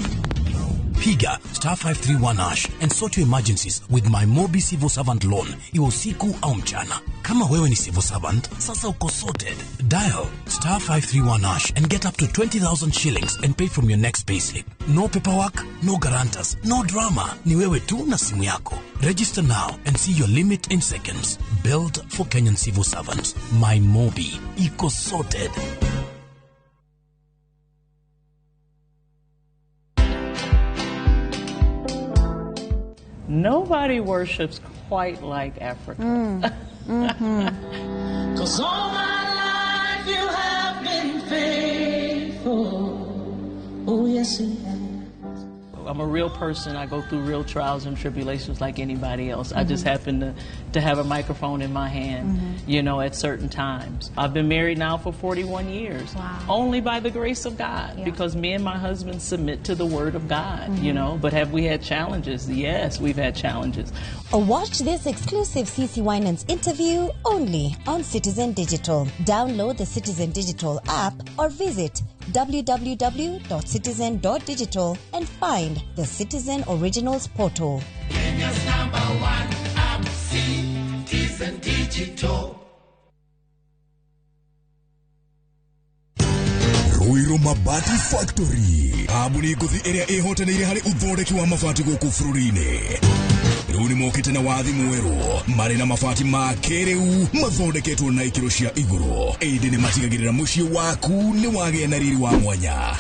Piga star 531 hash and sort your emergencies with my Mobi Civil Servant Loan, iwe usiku au mchana. Kama wewe ni civil servant, sasa uko sorted. Dial star 531 hash and get up to 20,000 shillings and pay from your next payslip. No paperwork, no guarantors, no drama. Ni wewe tu na simu yako. Register now and see your limit in seconds. Built for Kenyan civil servants. My Mobi. Iko sorted. Nobody worships quite like Africa. Mm. 'Cause all my life you have been faithful. Oh, yes, you have. I'm a real person. I go through real trials and tribulations like anybody else. I just happen to have a microphone in my hand, you know, at certain times. I've been married now for 41 years. Wow. Only by the grace of God, because me and my husband submit to the Word of God, you know. But have we had challenges? Yes, we've had challenges. Watch this exclusive CC Winans interview only on Citizen Digital. Download the Citizen Digital app or visit www.citizen.digital and find the Citizen Originals portal. Kenya's number one app, Citizen Digital. Ruiru Mabati Factory kambuni ngũthi ĩrĩa ĩhotanĩire harĩ ũthondeki wa mabati gũkũ bũrũri-inĩ. Rĩu nĩ mokĩte na wathi mwerũ marĩ na mabati ma kĩrĩu mathondeketwo na ikĩro cia igũrũ, ĩndĩ nĩ matigagĩrĩra mũciĩ waku nĩ wagĩa na riri wa mwanya.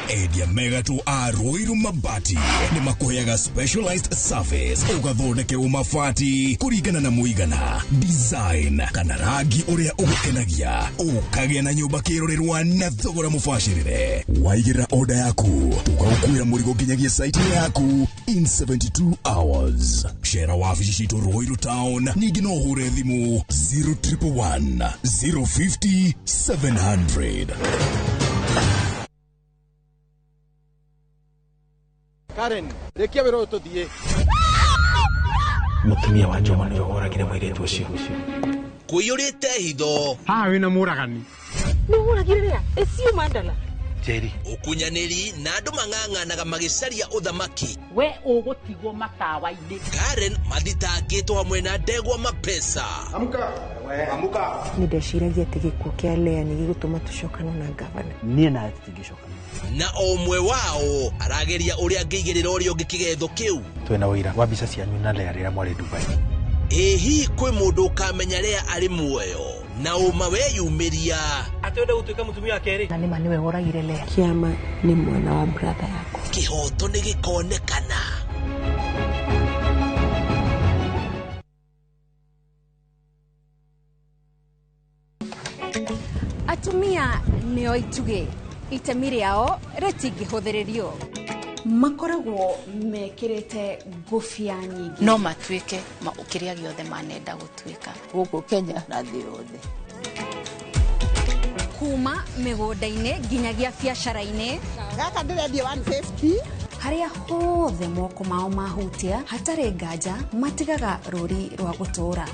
Endia megatũ a Ruiru Mabati nĩ makũheaga specialized service ũgathondekerwo mabati kũringana na mũigana, design kana rangi ũrĩa ũgũkenagia, ũkagĩa na nyũmba kĩrorerwa na thogora mũbacĩrĩre. Waigĩrĩra order yaku tũgagũkuĩra mũrigo nginyagia site yaku in 72 hours. Cera wabici citũ Ruiru Town, ningĩ no ũhũre thimũ 0111 050 700. Karen, rekia wĩra ũyũ tũthiĩ. Mũtumia wa Njoma nĩwe woragire mũirĩtu ũcio. Kũiyũrĩte hitho. Haha wĩna mũragani. Nĩ woragire rĩa? Ĩcio Mandala. Njeri. Ũkunyanĩri na andũ mang'ang'anaga magĩcaria ũthamaki. We ũgũtigwo matawa-inĩ. Karen mathitangĩtwo hamwe na ndegwa mapesa. Amka. We, amka. Nĩ ndeciragia atĩ gĩkuũ kĩa Lea nĩ gĩgũtũma tũcokane na ngavana. Niĩ nawe tũtingĩcokana. Na o ũmwe wao arageria ũrĩa angĩigĩrĩra ũrĩa ũngĩ kĩgetho kĩu. Twĩna ũira wa mbica cianyu na Lea rĩrĩa mwarĩ Dubai. Ĩ hihi kwĩ mũndũ ũkamenya Lea arĩ muoyo na ũma weyumĩria atĩ wenda gũtuĩka mũtumia wa kerĩ? Na nĩma nĩwe woragire Lea. Kĩama nĩ mwana wa brother yakwa. Kĩhoto nĩ gĩkonekana. Atumia nĩo itugĩ, itemi rĩao rĩtingĩhũthĩrĩrio. Makoragwo mekĩrĩte ngũbia nyingĩ. No matuĩke kĩrĩa gĩothe manenda gũtuĩka gũkũ Kenya na thĩ yothe. Kuma mĩgũnda-inĩ nginyagia biacara-inĩ. Gaka ndĩrendia 150. Harĩa hothe moko mao mahutia hatarĩ nganja matigaga rũri rwa gũtũũra.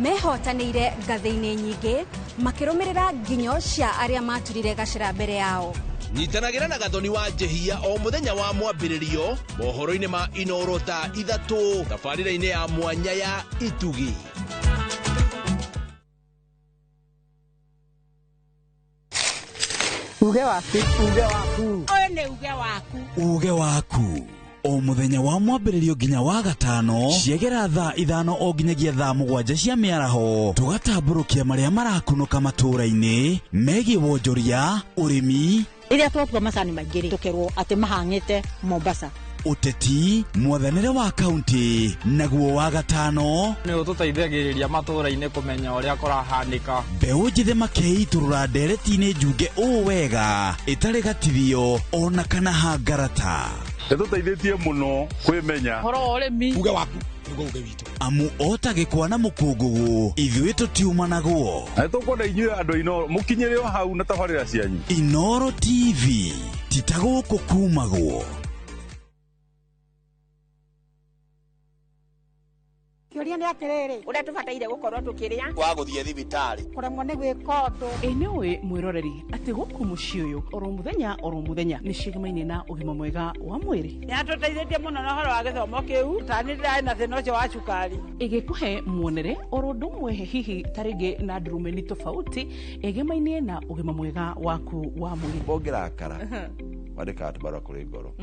Mehotanĩire ngathĩ-inĩ nyingĩ makĩrũmĩrĩra nginyo cia arĩa maturire gacĩra mbere yao. Nyitanagĩra na Gathoni wa Njehia o mũthenya wa mwambĩrĩrio mohoro-inĩ ma Inoro thaa 3 tabarĩra-inĩ ya mwanya ya Itugi. Uge waku, uge waku. Ũyũ nĩ uge waku. Uge waku. O mũthenya wa mwambĩrĩrio nginya wa gatano ciegera thaa 5 o nginyagia thaa 7 cia mĩaraho tũgatambũrũkia marĩa marakunũka matũũra-inĩ megiĩ wonjoria, ũrĩmi. Rĩrĩa twatua macani maingĩ rĩ, tũkerwo atĩ mahang'ĩte Mombasa. Ũteti, mwathanĩre wa kaunti, naguo wa gatano nĩ ũtũteithagĩrĩria matũũra-inĩ kũmenya ũrĩa kũrahanĩka. Mbeũ njĩthĩ makeitũrũra ndereti-inĩ njunge ũũ wega ĩtarĩ gatithio ona kana hangarata. Nĩtũteithĩtie mũno kwĩmenya ũhoro wa ũrĩmi. Uge waku nĩguo uge witũ. Amu ota gĩkwa na mũkũngũgũ ithuĩ tũtiumanagwo. Na nĩtũkwenda inyuĩ andũ Inoro mũkinyĩre o hau na tabarĩra cianyu. Inoro TV ti ta gũkũ kumagwo. Kĩũria nĩ atĩrĩrĩ, ũrĩa tũbataire gũkorwo tũkĩrĩa wa gũthiĩ thibitarĩ kũremwo nĩ gwĩka ũndũ. Ĩ nĩũĩ mwĩroreri atĩ gũkũ mũciĩ ũyũ oro mũthenya nĩ ciĩgamaine na ũgima mwega wa mwĩrĩ. Nĩatũteithĩtie mũno na ũhoro wa gĩthomo kĩu, ta niĩ ndĩrarĩ na thĩna ũcio wa cukari. Ĩgĩkũhe muonere oro ũndũ ũmwe hihi ta rĩngĩ na ndurumeni tofauti ĩgemaine na ũgima mwega waku wa mwĩrĩ. Ũngĩrakara wandĩkaga tũbarũa kũrĩ ngoro,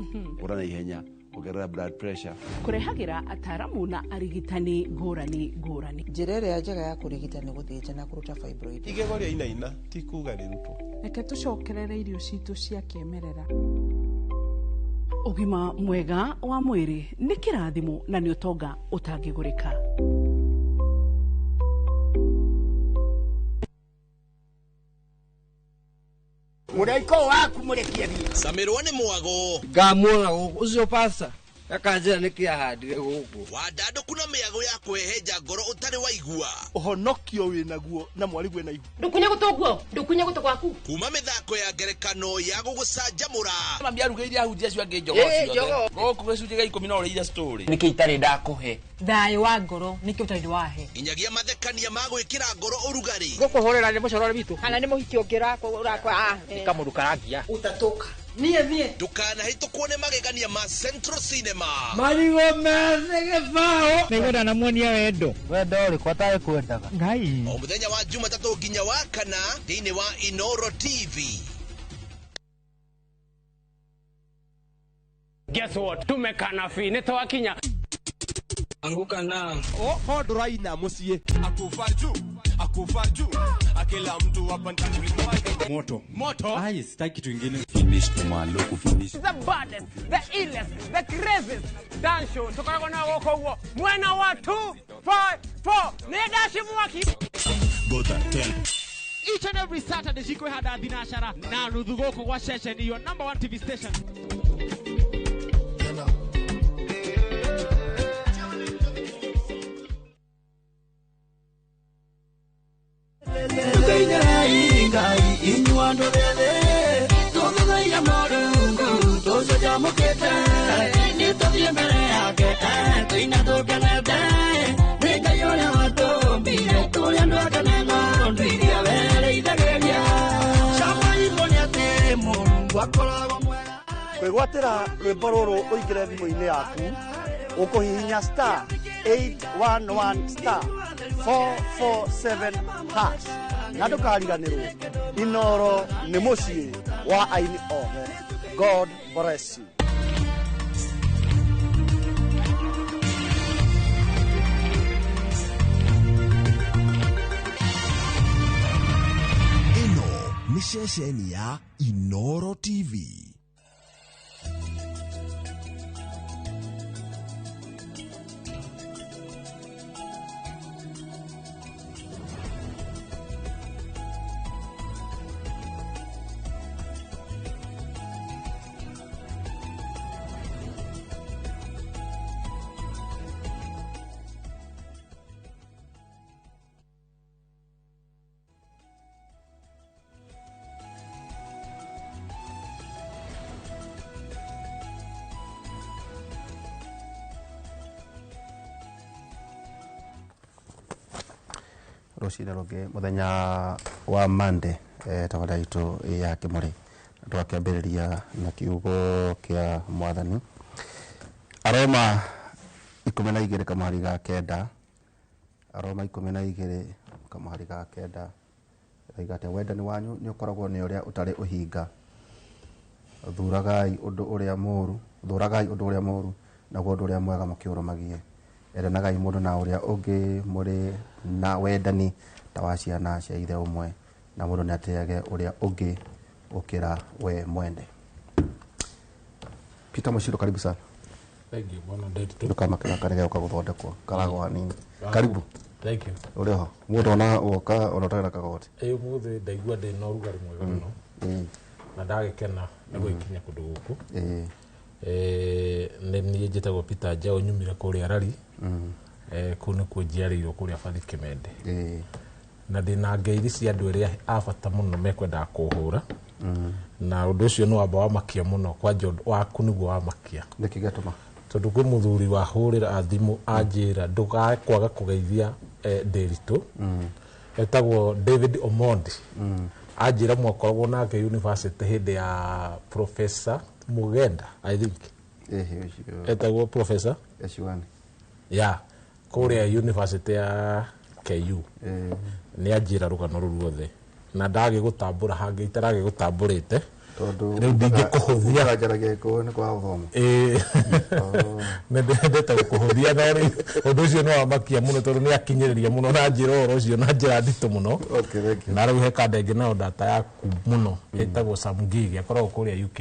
ũra na ihenya ongerera blood pressure. Kũrehagĩra ataaramu na arigitani ngũrani ngũrani. Njĩra ĩrĩa njega ya kũrigita nĩ gũthĩnja na kũruta fibroid. Igego rĩa inaina ti kuga rĩrutwo. Reke tũcokerere irio citũ cia kĩmerera. Ũgima mwega wa mwĩrĩ nĩ kĩrathimo na nĩ ũtonga ũtangĩgũrĩka. Mũraiko waku mũrekie thiĩ. Camirwo nĩ mwago. Ngamuona gũkũ ũcio pasta akanjĩra nĩkĩ ahandire gũkũ. Wandandũku na mĩago ya kũhehenja ngoro ũtarĩ waigua. Ũhonokio wĩnaguo na mwarĩguo ena ihu. Ndũkunye gũtũ guo, ndũkunye gũtũ gwaku. Kuma mĩthako ya ngerekano ya gũgũcanjamũra. Mami arugĩire ahunjia acio angĩ njogoo ciothe. Gũkũ gĩcunjĩ gĩa 10 no ũrĩire story. Nĩkĩ itarĩ ndakũhe? Thayũ wa ngoro nĩkĩ ũtarĩ wahe. Nginyagia mathekania ma gwĩkĩra ngoro ũrugarĩ. Gũkũhũrĩra nĩ mũcorore witũ. Kana nĩ mũhiki ũngĩ ũrakwa. Nĩ kamũndũ karangia. Ũtatũka. Niĩ niĩ. Ndũkanahĩtũkwo nĩ magegania ma Central Cinema. Marigũ methĩ gĩbaũ. Nĩngwenda na muonia wendo. Wendo ũrĩkũ atarĩ kwendaga? Ngai. O mũthenya wa Jumatatũ nginya wa kana thĩinĩ wa Inoro TV. Guess what? Tumekana fi nĩtwakinya. Anguka na. Oh, ndũraina mũciĩ. Akufa juu, akufa juu. Akila mtu hapa ndani. Moto. Moto. Ai, sitaki kitu kingine. Finish tomalo kufinish. The baddest, the illest, the craziest dance show. Tukoragwo na gũkũ ũguo. Mwena wa 2 5 4. Nĩ ndaci mwaki. Gota 10. Each and every Saturday cikwĩhanda thinacara na nuthu gũkũ gwa ceceni your number 1 TV station. Kwĩgwatĩra rwĩmbo rũrũ ũingĩre thimũ-inĩ yaku ũkũhihinya star 811 star 447 hash na ndũkariganĩrwo Inoro nĩ mũciĩ wa aini othe. God bless you. Ĩno nĩ ceceni ya Inoro TV. Rũcinĩ rũngĩ mũthenya wa Monday, tabarĩra itũ ya Kĩmũrĩ, twakĩambĩrĩria na kiugo kĩa Mwathani. Aroma 12 kamũhari ga 9, Aroma 12 kamũhari ga 9 ĩroiga atĩ wendani wanyu nĩ ũkoragwo nĩ ũrĩa ũtarĩ ũhinga, thuragai ũndũ ũrĩa mũũru, thũragai ũndũ ũrĩa mũũru naguo ũndũ ũrĩa mwega mũkĩũrũmagie, endanagai mũndũ na ũrĩa ũngĩ mũrĩ na wendani ta wa ciana cia ithe ũmwe, na mũndũ nĩatĩage ũrĩa ũngĩ gũkĩra we mwene. Peter Mushiro, karibu sana. Thank you, bwana Nderitu. Ndũkamakĩra karĩa gĩoka gũthondekwo karagwo hanini. Karibu. Thank you. Ũrĩ ho mũndũ ona woka ona ũtarĩ na kagoti. Ĩ ũmũthĩ ndaigua ndĩ na ũrugarĩ mwega mũno na ndagĩkena nĩ gwĩkinya kũndũ gũkũ. Nĩ niĩ njĩtagwo Peter Njaũ, nyumire kũrĩa Rari. Kũu nĩkuo njiarĩirwo, kũrĩa Bathi Kĩmende. Na ndĩna ngeithi cia andũ arĩa a bata mũno mekwendaga kũhũra. Na ũndũ ũcio nĩ wamba wamakia mũno, kwanja ũndũ waku nĩguo wamakia. Nĩkĩ gĩatũma? Tondũ kwĩ mũthuri wahũrĩra thimũ anjĩra ndũkae kwaga kũgeithia Nderitu. Etagwo David Omondi. Anjĩra mwakoragwo nake university hĩndĩ ya Professor Mugenda, I think. Etagwo Professor Eshiwani. Ya, kũrĩa university ya KU. Nĩ anjĩra rũgano rũu ruothe. Na ndagĩgũtambũra hangĩ itaragĩgũtambũrĩte. Tondũ rĩu ndingĩkũhũthia. Njaragia gĩkũyũ nĩ kwaga gũthoma. Nĩ ndendete gũkũhũthia, no rĩu ũndũ ũcio nĩ wamakia mũno tondũ nĩ akinyĩrĩria mũno na njĩra ũhoro ũcio na njĩra nditũ mũno. Na rĩu he kanda ĩngĩ nayo ndata yaku mũno ĩtagwo Sam Ngigi, akoragwo kũrĩa UK.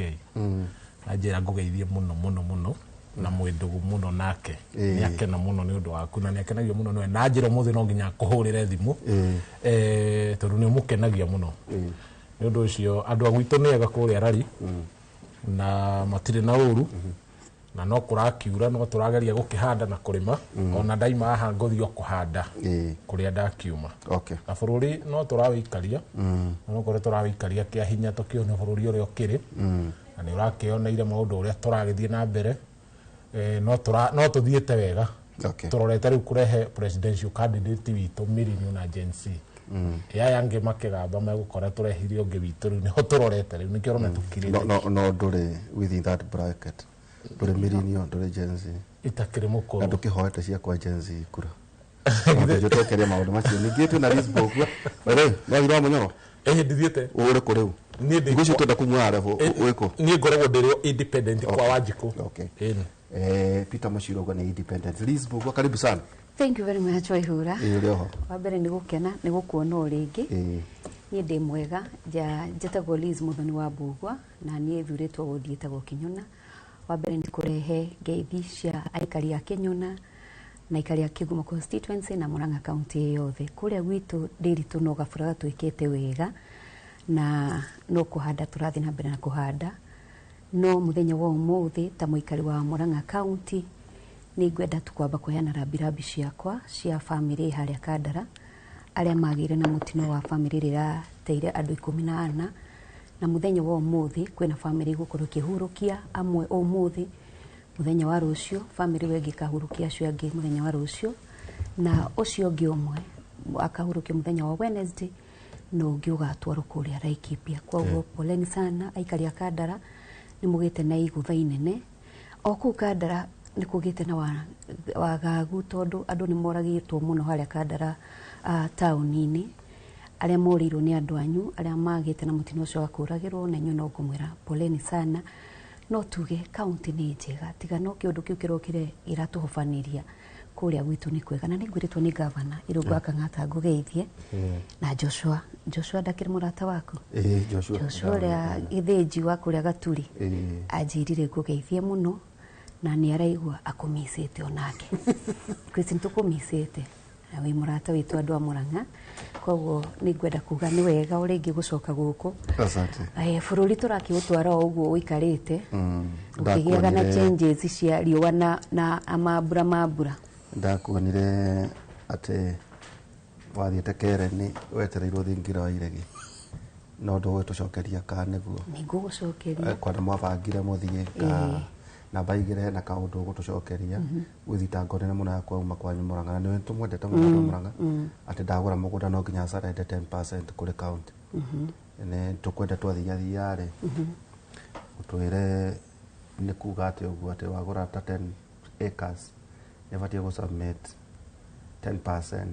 Na njĩra ngũgeithie mũno mũno mũno na mwĩndũgũ mũno nake. Nĩ akena mũno nĩ ũndũ waku na nĩ akenagio mũno nĩwe. Na njĩra ũmũthĩ no nginya akũhũrĩre thimũ tondũ nĩ ũmũkenagia mũno. Nĩ ũndũ ũcio andũ a gwitũ nĩ ega kũrĩa Rari na matirĩ na ũru, na no kũrakiura no tũrageria gũkĩhanda na kũrĩma. Ona ndaima haha ngũthiĩ o kũhanda kũrĩa ndakiuma. Na bũrũri no tũrawĩikaria, no korwo tũrawĩikaria kĩa hinya tũkĩone bũrũri ũrĩa ũkĩrĩ, na nĩ ũrakĩoneire maũndũ ũrĩa tũragĩthiĩ na mbere. No tũthiĩte wega. Tũrorete rĩu kũrehe presidential candidate witũ Mĩrinyo na Gen Z. Aya angĩ makĩgamba megũkora tũrehire ũngĩ witũ, rĩu nĩho tũrorete rĩu nĩkĩo ũrona tũkirĩte. No ndũrĩ within that bracket, ndũrĩ Mĩrinyo, ndũrĩ Gen Z. Itakĩrĩ mũkũrũ. Na ndũkĩhoete cia kwa Gen Z kura. Ndũgĩtwekeria maũndũ macio. Ningĩ twĩna Liz Mbũgua. By the way, no thira wa Mũnyoro? Ĩhĩ ndithiĩte. Ũrĩ kũ rĩu? Thikũ icio twenda kũmuoya rebu, wĩ kũ? Niĩ ngoragwo ndĩrĩ independent kwa Wanjikũ. Peter Mushiro ũguo nĩ independent. Liz Mbũgua, karibu sana. Thank you very much, Waihura. Ũrĩ oho. Wa mbere nĩ gũkena nĩ gũkuona o rĩngĩ. Niĩ ndĩ mwega, njĩtagwo Liz Muthoni wa Mbũgua na niĩ thurĩtwo wodi ĩtagwo Kĩnyona. Wa mbere nĩ kũrehe ngeithi cia aikari a Kĩnyona na aikari a Kĩgumo constituency na Murang'a county yothe. Kũrĩa gwitũ Nderitu no gabura gatwĩkĩte wega na no kũhanda tũrathiĩ na mbere na kũhanda. No mũthenya wa ũmũthĩ ta mũikari wa Murang'a county nĩ ngwenda tu kwamba kũheana rambirambi ciakwa cia bamĩrĩ harĩa Kandara arĩa magĩire na mũtino wa bamĩrĩ ĩrĩa ĩrateire andũ 14, na mũthenya wa ũmũthĩ kwĩna bamĩrĩ ĩgũkorwo ĩkĩhurũkia amwe ũmũthĩ, mũthenya wa rũciũ bamĩrĩ ĩyo ĩngĩ ĩkahurũkia acio angĩ mũthenya wa rũciũ, na ũcio ũngĩ ũmwe akahurũkio mũthenya wa Wednesday na ũngĩ ũgatwarwo kũrĩa Laikipia. Koguo poleni sana aikari a Kandara, nĩ mũgĩte na igũtha inene. O kũu Kandara nĩ kũgĩte na wagagu tondũ andũ nĩ moragĩtwo mũno harĩa Kandara taũni-inĩ, arĩa morĩirwo nĩ andũ anyu arĩa magĩte na mũtino ũcio wa kũragĩrwo, na inyuĩ no ngũmwĩra poleni sana. No tuge kaunti nĩ njega, tiga no kĩũndũ kĩu kĩrokire ĩratũhobanĩria kũrĩa gwitũ nĩ kwega. Na nĩ ngwĩrĩtwo nĩ gavana Irũngũ wa Kang'ata ngũgeithie na Joshua. Joshua ndakĩrĩ mũrata waku? Joshua. Joshua ũrĩa gĩthĩnji wa kũrĩa Gaturi anjĩrire ngũgeithie mũno na nĩ araigua akũmicĩte onake. Christine, tũkũmicĩte na wĩ mũrata witũ andũ a Murang'a, koguo nĩ ngwenda kuga nĩ wega o rĩngĩ gũcoka gũkũ. Asante. Bũrũri tũrakĩũtwara o ũguo ũikarĩte, ũkĩgĩaga na changes cia riũa na mambura mambura. Ndakuonire atĩ wathiĩte Keren wetereirwo thingira wa iregi, no ndũgũtũcokeria ka nĩguo? Nĩ ngũgũcokeria. Kwana mwabangire mũthiĩ ka Namba igĩrĩ hena kaũndũ ũgũtũcokeria gwĩ thitango nene mũno ya kwauma kwanyu Murang'a, na nĩwe tũmwendete mũno andũ a Murang'a, atĩ ndagũra mũgũnda no nginya surrender 10% kũrĩ county. Nĩ tũkwenda twathiathia rĩ, ũtwĩre nĩ kuga atĩ ũguo atĩ wagũra ta 10 acres nĩ batiĩ gũ submit 10%.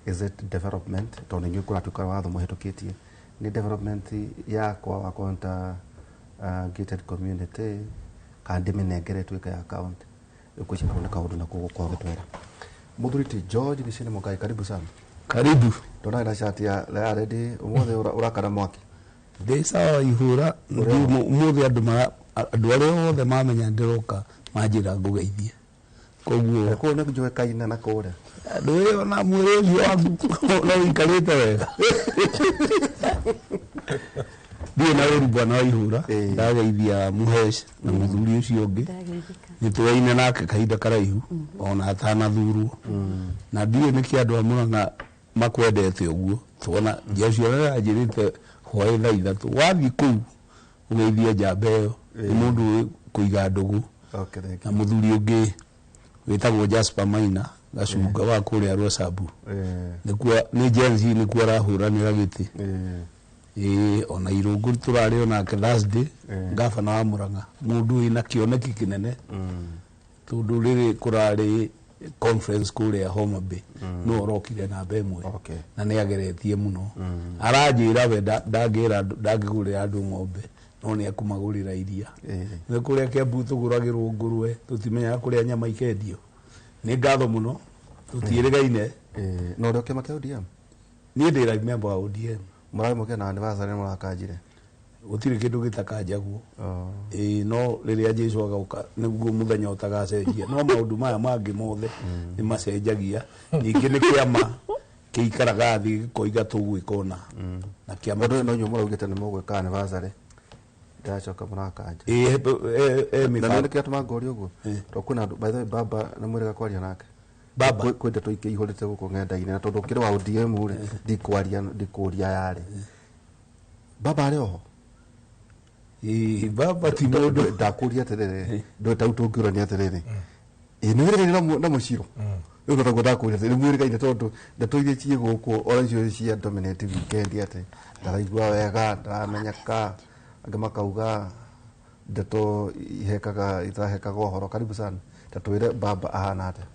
Is it development? Tondũ inyuĩ kũratuĩka watho mũhĩtũkĩtie nĩ development yakwa wakwa ta gated community kana ndĩmĩnengere ĩtuĩke ya county. Rĩu kwĩcia kau nĩ kaũndũ nako gũkorwo gĩtwĩra. Mũthuri ti George Gĩcini Mũkai, karibu sana. Karibu. Ndona na shati ya ya ready ũmũthĩ ũrakana mwaki. Ndĩ sawa ihũra ũmũthĩ andũ arĩa othe mamenya ndĩroka manjĩra ngũgeithie, koguo kũu nĩ njũĩkaine na kũrĩa ndũĩ ona mwĩrĩ ũcio waku no ũikarĩte wega. Ndirĩ na ũru bwana wa ihũra, ndageithia Mũhesh na mũthuri ũcio ũngĩ nĩ tũraine nake kahinda karaihu ona atanathurwo, na ndiũĩ nĩkĩ andũ a Murang'a makwendete ũguo. Tuona jeshi ũrĩa anjĩrĩte hwaĩ thaa 3 wathiĩ kũu ũgeithie njamba ĩyo, nĩ mũndũ ũĩ kũiga ndũgũ. Okay, thank na mũthuri ũngĩ wĩtagwo Jasper Maina Gacunga wa kũrĩa Rwacabu, nĩkuo nĩ Gen Z, nĩkuo arahũranĩra gĩtĩ. Ĩĩ, ona Irũngũ tũrarĩ onake Thursday, ngabana wa Murang'a, mũndũ wĩna kĩoneki kĩnene, tondũ rĩrĩ kũrarĩ conference kũrĩa Homa Bay no orokire namba 1 na nĩ ageretie mũno. Aranjĩra we ndangĩgũrĩra andũ ng'ombe no nĩ ekũmagũrĩra iria. Nĩ kũrĩa Kiambu tũgũragĩrwo ngũrwe, tũtimenyaga kũrĩa nyama ikendio. Nĩ ngatho mũno, tũtiĩrĩgaine. No ũrĩa kĩama kĩa ODM? Niĩ ndĩ life member wa ODM. Mũrarĩ mũkĩona na anniversary mũrakanjire? Gũtirĩ kĩndũ gĩtakanjagwo. Ĩĩ, no rĩrĩa Jesũ agoka nĩguo mũthenya ũtagacenjia, no maũndũ maya mangĩ mothe nĩ macenjagia. Ningĩ nĩ kĩama kĩikaraga thĩ gĩkoiga tũgwĩka ũna na kĩama. Ũndũ ũyũ no inyuĩ mũraugĩte nĩ mũgwĩka anniversary, ndĩracoka mũrakanja. Ĩĩ, Na nĩ kĩatũma ngoria ũguo tondũ kwĩna andũ, by the way, baba nĩ mwĩrĩga kwaria nake. Baba. Kwĩ ndeto ingĩ ihũrĩte gũkũ ng'enda-inĩ, na tondũ ũkĩrĩ wa ODM rĩ, ndikwaria ndikũria yarĩ baba arĩ oho. Ĩĩ, baba ti mũndũ. Ndakũria atĩrĩrĩ, ndũ tau tũngĩũrania atĩrĩrĩ, ĩĩ nĩ wĩrĩgaine na mũciro rĩu noguo ndakũria atĩrĩrĩ, nĩ mwĩrĩgaine tondũ ndeto iria ciĩ gũkũ ona icio cia dominate weekend atĩ ndaraigua wega, ndaramenyeka, angĩ makauga ndeto ihekaga itahekaga ũhoro. Karibu sana, ta twĩre baba ahana atĩa?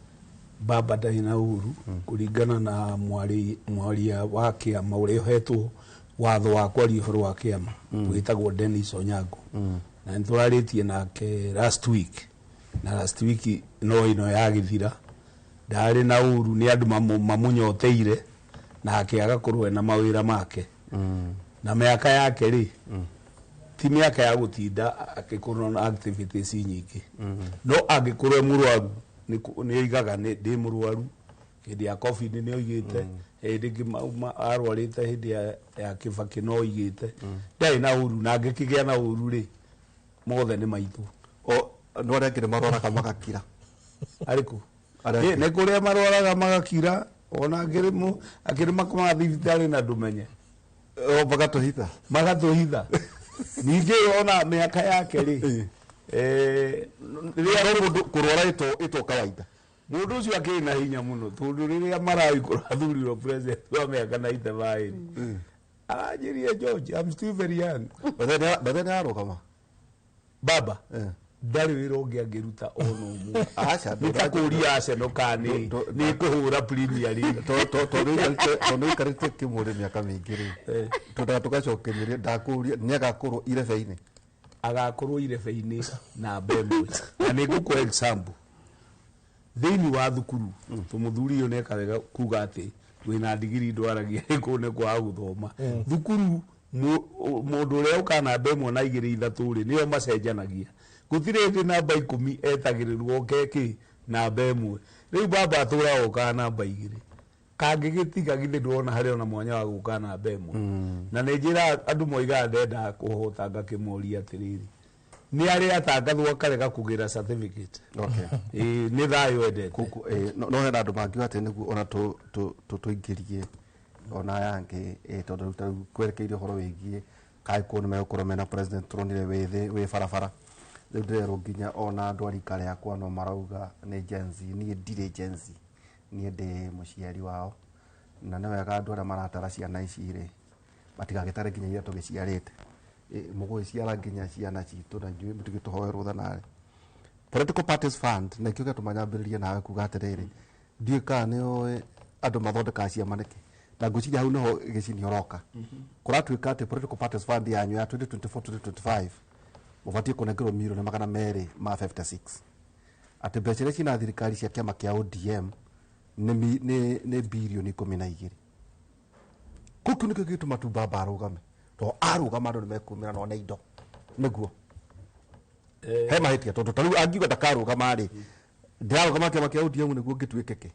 Baba ndarĩ na ũru kũringana na mwaria wa kĩama ũrĩa ũhetwo watho wa kwaria ũhoro wa kĩama wĩtagwo Dennis Onyango, na nĩ tũrarĩtie nake last week, na last week no ĩno yagĩthira ndarĩ na ũru, nĩ andũ mamũnyoteire na akĩaga kũrũa na mawĩra make. Na mĩaka yake rĩ, ti mĩaka ya gũtinda akĩkorwo na activities nyingĩ, no angĩkorwo e mũrwaru nĩ oigaga ndĩ mũrwaru. Hĩndĩ ya COVID nĩ oigĩte, hĩndĩ ĩngĩ arwarĩte hĩndĩ ya Kĩbakĩ no oigĩte ndarĩ na ũru, na angĩkĩgĩa na ũru rĩ, mothe nĩ maitũ. No arĩa angĩ nĩ marwaraga magakira. Arĩkũ? Nĩ kũrĩa marwaraga magakira, ona akĩrĩ makomaga thibitarĩ na ndũmenye. Magatũhitha. Magatũhitha. Ningĩ ona mĩaka yake rĩ, rĩrĩa mũndũ kũrwara ĩto kawaida, mũndũ ũcio akĩrĩ na hinya mũno, tondũ rĩrĩa Malawi kũrathurirwo president wa mĩaka 95 aranjĩrire, George, I'm still very young. Bethe nĩ arũgama baba ndarĩ wĩra ũngĩ angĩruta ona ũmwe. Aca, nĩ ta kũria Arsenal kana nĩ kũhũra Premier League. Tondũ ũikarĩte kĩmũrĩ mĩaka mĩingĩ rĩ, twendaga tũgacokeria, ndakũria nĩ agakorwo irebe-inĩ? Agakorwo irebe-inĩ namba 1. Na nĩ ngũkũhe example thĩinĩ wa thukuru, tũmũthuri ũyũ nĩeka wega kuga atĩ wĩna ndigiri ndwaragia kũu nĩ kwaga gũthoma. Thukuru mũndũ ũrĩa ũkaga namba 1 na 2 3 rĩ, nĩo macenjanagia. Gũtirĩ hĩndĩ namba 10 etagĩrĩrwo oke kĩ namba 1. Rĩu baba atũraga okaga namba 2, kangĩgĩtiga githĩ ndwona harĩ ona mwanya wa gũka namba 1. Na nĩ njĩra andũ moigaga ndendaga kũhota, ngakĩmoria atĩrĩrĩ, nĩ arĩ atangathwo akarega kũgĩra certificate. Ĩĩ, nĩ thayũ endete. No hena andũ mangiuga atĩ nĩguo ona tũingĩrie ona aya angĩ, tondũ rĩu kwerekeire ũhoro wĩgiĩ kangĩkorwo nĩ megũkorwo mena president tũronire wĩ thĩ wĩ barabara, Rĩu ndĩrerwo nginya ona andũ a rika rĩakwa no marauga nĩ Gen Z. Niĩ ndirĩ Gen Z, niĩ ndĩ mũciari wao, na nĩ wega andũ arĩa maratara ciana ici rĩ matigagĩtare nginya iria tũgĩciarĩte. Mũgũgĩciara nginya ciana citũ na inyuĩ mũtigĩtũhoe rũtha narĩ. Political Parties Fund na kĩo gĩatũma nyambĩrĩrie nawe kuga atĩrĩrĩ, ndiũĩ kana nĩ ũĩ andũ mathondekaga ciama nĩkĩ, na ngwĩciria hau nĩho gĩcini ũroka. Kũratuĩka atĩ Political Parties Fund yanyu ya 2024 2025 mũbatiĩ kũnengerwo mirioni 256, atĩ mbeca iria cina thirikari cia kĩama kĩa ODM nĩ birioni 12. Kũu kĩu nĩkĩo gĩgĩtũma tu baba arũgame, tondũ arũgama andũ nĩ mekumĩra na one indo nĩguo he mahĩtia, tondũ ta rĩu angiuga ndakarũgama rĩ, ndĩrarũgama kĩama kĩa ODM nĩguo ngĩtuĩke kĩ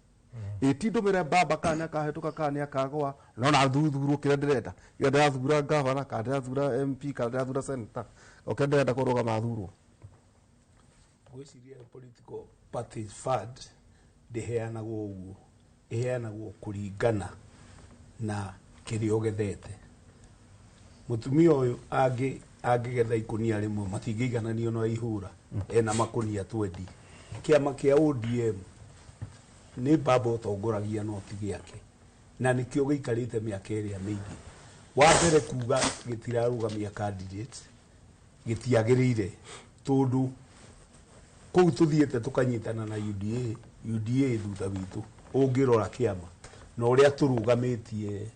ĩ ti ndũmĩre baba kana nĩ akahĩtũka kana nĩ akagwa, no na thuthurwo kĩrĩa ndĩrenda, ĩrĩa ndĩrathura gavana kana ndĩrathura MP kana ndĩrathura senator, o kĩrĩa ndĩrenda kũrũgama athurwo. Ngwĩciria Political Parties Fund ndĩheanagwo ũguo, ĩheanagwo kũringana na kĩrĩa ũgethete. Mũtumia ũyũ angĩgetha ikũnia rĩmwe matingĩigananio na ihũra ena makũnia 20. Kĩama kĩa ODM nĩ baba ũtongoragia no ti gĩake, na nĩkĩo gĩikarĩte mĩaka ĩrĩa mĩingĩ. Wa mbere kuga gĩtirarũgamia candidate gĩtiagĩrĩire, tondũ kũu tũthiĩte tũkanyitana na UDA, UDA thutha witũ ũngĩrora kĩama na ũrĩa tũrũgamĩtie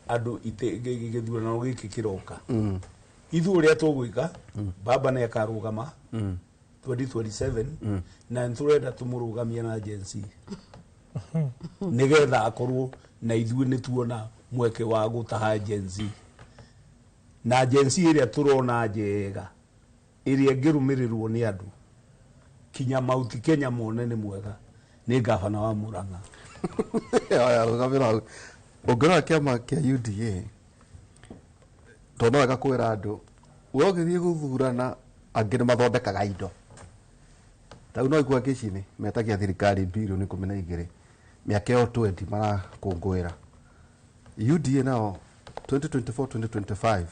andũ gĩthurano gĩkĩ kĩroka. Ithuĩ ũrĩa tũgwĩka, baba nĩ akarũgama 2027, na nĩtũrenda tũmũrũgamie na Gen Z nĩgetha akorwo na ithuĩ nĩ tuona mweke wa gũtaha Gen Z, na Gen Z ĩrĩa tũrona njega ĩrĩa ĩngĩrũmĩrĩrwo nĩ andũ kinya Mount Kenya mone nĩ mwega nĩ gavana wa Murang'a. Aya, rũgamĩra hau. Ũngĩrora kĩama kĩa UDA, tondũ no wega kwĩra andũ we ũgĩthiĩ gũthurana angĩ nĩ mathondekaga indo. Ta rĩu no igua gĩcini metagia thirikari birioni 12 mĩaka ĩyo 20 marakũngũĩra. UDA nao 2024 2025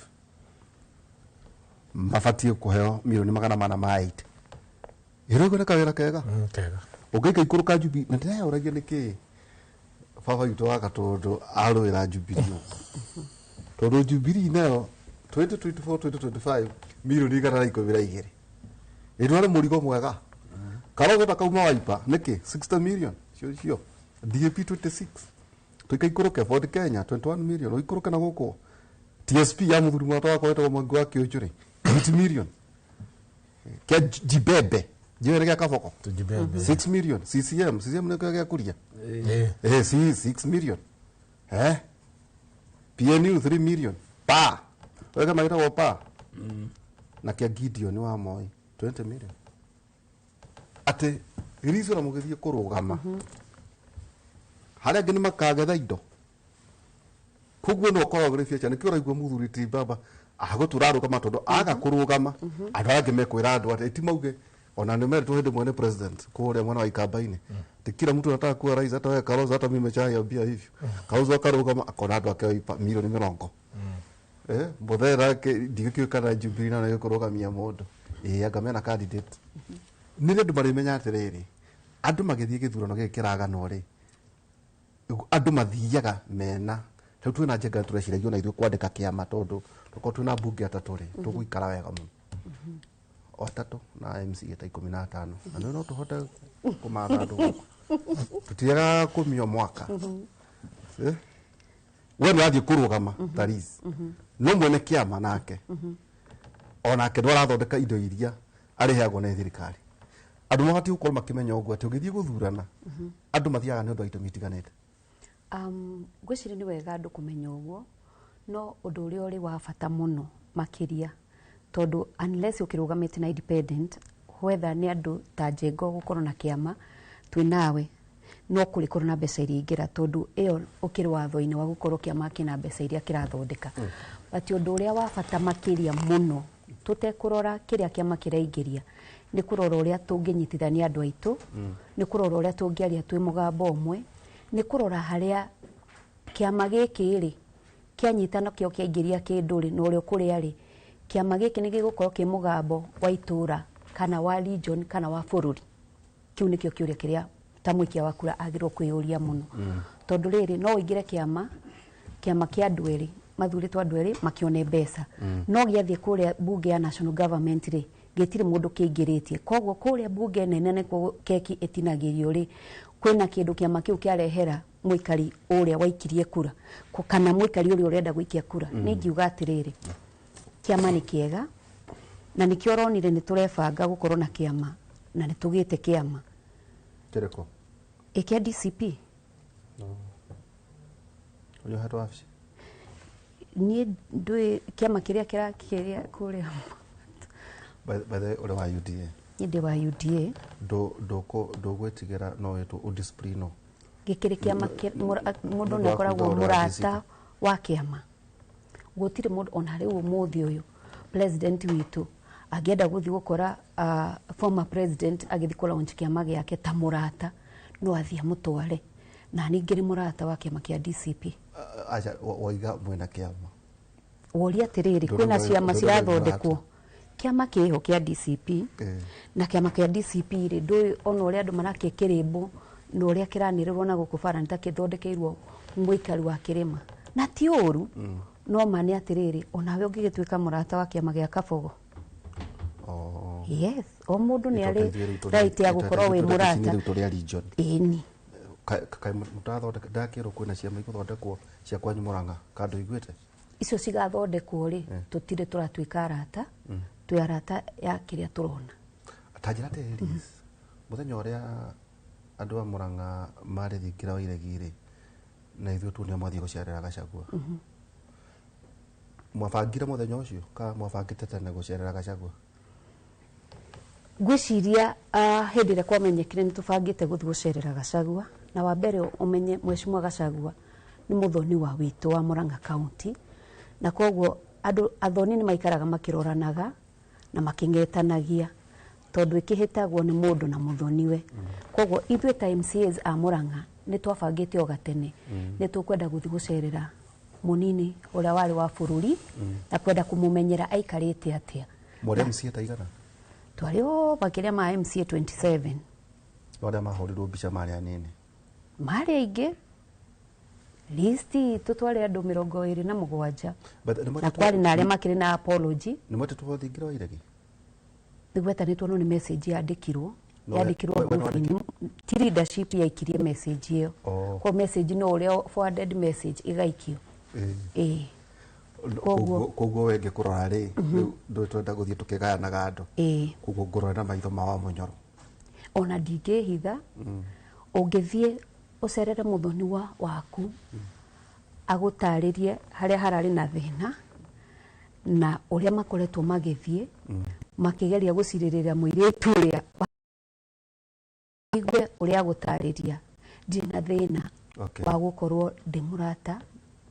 mabatiĩ kũheo mirioni 480. Ĩrauga nĩ kawĩra kega. Kega. Ũngĩika ikũrũka Jubilee, na ndĩreyũragia nĩkĩ baba witũ wa Gatũndũ arũĩra Jubilee, tondũ Jubilee nayo 2024 2025 mirioni 112. Ĩno nĩ mũrigo mwega. Karogota kauma Wiper nĩkĩ 60 million cio cio, DAP 26, tũikaikũrũke Ford Kenya 21 million, ũikũrũke na gũkũ TSP ya mũthuri mwata wakwa wetagwo Mwangi wa Kĩũnjũrĩ 8 million, kĩa Jibebe njĩwe nĩ gĩa Kaboko Tujibebe. 6 million, CCM nĩ gĩa Kuria si 6 million, PNU 3 million, pa wega magĩtagwo pa na kĩa Gideon wa Moi 20 million. Atĩ ricora mũgĩthiĩ kũrũgama harĩa angĩ nĩ makagetha indo, koguo no ũkoragwo rĩ biacara. Nĩkĩo ũraigua mũthuri ti baba agũtũra arũgama, tondũ aga kũrũgama andũ arĩa angĩ mekwĩra andũ atĩ ti mauge ona nĩ meretwo hĩndĩ ĩmwe nĩ president kũrĩa mwena wa Ikamba-inĩ ti kila mtu anataka kuwa rais, hata wewe Kalonzo, hata mimi nimeshaiambia hivyo. Kalonzo akarũgama akona andũ ake oipa milioni 20. Mũthera ndigĩkĩũĩ kana Jubilee na nĩgĩkũrũgamia mũndũ, ĩĩ anga mena candidate. Nĩ andũ marĩmenya atĩrĩrĩ, andũ magĩthiĩ gĩthurano gĩkĩ kĩraganwo rĩ, andũ mathiaga mena rĩu twĩna njenga tũreciragia ona ithuĩ kwandĩka kĩama, tondũ tũkorwo twĩna mbunge atatũ rĩ, tũgũikara wega mũno, o atatũ na MCA ta 15, na nĩ no tũhote kũmatha andũ gũkũ, tũtiagaga kũmio mwaka. We nĩ wathiĩ kũrũgama ta Liz, no mwene kĩama nake onake ndwarathondeka indo iria arĩheagwo nĩ thirikari. Andũ mabatiĩ gũkorwo makĩmenya ũguo atĩ ũgĩthiĩ gũthurana andũ mathiaga nĩ ũndũ wa itũmi itiganĩte. Ngwĩciria nĩ wega andũ kũmenya ũguo, no ũndũ ũrĩa ũrĩ wa bata mũno makĩria, tondũ unless ũkĩrũgamĩte na independent, whether nĩ andũ ta Njengo gũkorwo na kĩama twĩ nawe, no kũrĩkorwo na mbeca iria ingĩra, tondũ ĩyo ũkĩrĩ watho-inĩ wa gũkorwo kĩama kĩna mbeca iria kĩrathondeka. But ũndũ ũrĩa wa bata makĩria mũno tũtekũrora kĩrĩa kĩama kĩraingĩria nĩ kũrora ũrĩa tũngĩnyitithania andũ aitũ, nĩ kũrora ũrĩa tũngĩaria twĩ mũgambo ũmwe, nĩ kũrora harĩa kĩama gĩkĩ rĩ kĩanyitana kĩo kĩaingĩria kĩndũ rĩ, na ũrĩa ũkũrĩa rĩ Kĩama gĩkĩ nĩ gĩgũkorwo kĩ mũgambo wa itũra kana wa region kana wa bũrũri. Kĩu nĩkĩo kĩũria kĩrĩa ta mũikia wa kura agĩrĩirwo kwĩyũria mũno. Tondũ rĩrĩ no ũingĩre kĩama kĩa andũ erĩ mathurĩtwo andũ erĩ makĩone mbeca. No gĩathiĩ kũrĩa bunge ya national government rĩ gĩtirĩ mũndũ kĩingĩrĩtie. Koguo kũrĩa bunge nene nĩkuo keki ĩtinagĩrio rĩ kwĩna kĩndũ kĩama kĩu kĩarehera mũikari ũrĩa waikirie kura kana mũikari ũrĩa ũrenda gũikia kura. Nĩ ingiuga atĩrĩrĩ, kĩama nĩ kĩega na nĩkĩo ũronire nĩ tũrebanga gũkorwo na kĩama na nĩ tũgĩte kĩama. Kĩrĩkũ? Ĩkĩa DCP. Ũrĩa ũhetwo wabici? Niĩ ndũĩ kĩama kĩrĩa kĩrakĩrĩa kũrĩa. By the way, ũrĩ wa UDA? Niĩ ndĩ wa UDA. Ndũgwĩtigĩra no wĩtwo ũdisciplinwo? Gĩkĩrĩ kĩama mũndũ nĩ akoragwo mũrata wa kĩama. Gũtirĩ mũndũ ona rĩu ũmũthĩ ũyũ president witũ angĩenda gũthiĩ gũkora former president agĩthiĩ kũ launch kĩama gĩake ta mũrata no athiĩ amũtware. Na ningĩ nĩ mũrata wa kĩama kĩa DCP. Aca waiga mwena kĩama. Woria atĩrĩrĩ, kwĩna ciama cirathondekwo. Kĩama kĩho kĩa DCP na kĩama kĩa DCP rĩ ndũĩ ona ũrĩa andũ marakia kĩrĩmbũ na ũrĩa kĩranĩrĩrwo na gũkũ bara nĩ ta kĩthondekeirwo mũikari wa kĩrĩma. Na ti ũru, no ma nĩ atĩrĩrĩ, onawe ũngĩgĩtuĩka mũrata wa kĩama gĩa Kabogo. Yes, o mũndũ nĩ arĩ right ya gũkorwo wĩ mũrata. Ĩni. Kaĩ mũtarathondeka ndakĩrwo kwĩna ciama igũthondekwo cia kwanyu Mũrang'a kando iguĩte? Icio cigathondekwo rĩ tũtirĩ tũratuĩka arata, twĩ arata ya kĩrĩa tũrona. Ta njĩra atĩrĩrĩ, mũthenya ũrĩa andũ a Mũrang'a marĩ thingira wa iregi rĩ na ithuĩ tuonire mwathiĩ gũcerera Gachagua. Mwabangire mũthenya ũcio kana mwabangĩte tene gũcerera Gachagua? Ngwĩciria hĩndĩ ĩrĩa kwamenyekire nĩ tũbangĩte gũthiĩ gũcerera Gachagua na wa mbere ũmenye Mheshimiwa Gachagua nĩ mũthoni wa witũ wa Murang'a County na koguo andũ athoni nĩ maikaraga makĩroranaga na makĩng'etanagia tondũ ĩkĩhĩtagwo nĩ mũndũ na mũthoniwe. Koguo ithuĩ ta MCAs a Murang'a nĩ twabangĩte o gatene nĩ tũkwenda gũthiĩ gũcerera mũnini ũrĩa warĩ wa bũrũri na kwenda kũmũmenyera aikarĩte atĩa. Mwarĩ MCA ta igana? Twarĩ o makĩria ma MCA 27. Arĩa mahũrirwo mbica marĩ anini? Marĩ aingĩ. Listi itũ twarĩ andũ 27 na kwarĩ na arĩa makĩrĩ na apology. Nĩ mwetĩtwo thingira wa iregi? Nĩgwetanĩtwo no nĩ message yandĩkirwo. Yandĩkirwo ti leadership yaikirie message ĩyo. Kwa message no ũrĩa forwarded message ĩgaikio. Ĩĩ. Koguo we ngĩkũrora rĩ rĩu ndũĩ twenda gũthiĩ tũkĩgayanaga andũ. Koguo ngũrore na maitho ma Wamunyoro. Ona ndingĩhitha ũngĩthiĩ ũcerere mũthoni waku agũtarĩrie harĩa hararĩ na thĩna na ũrĩa makoretwo magĩthiĩ makĩgeria gũcirĩrĩra mũirĩtu ũrĩa igue ũrĩa agũtarĩria. Ndirĩ na thĩna wa gũkorwo ndĩ mũrata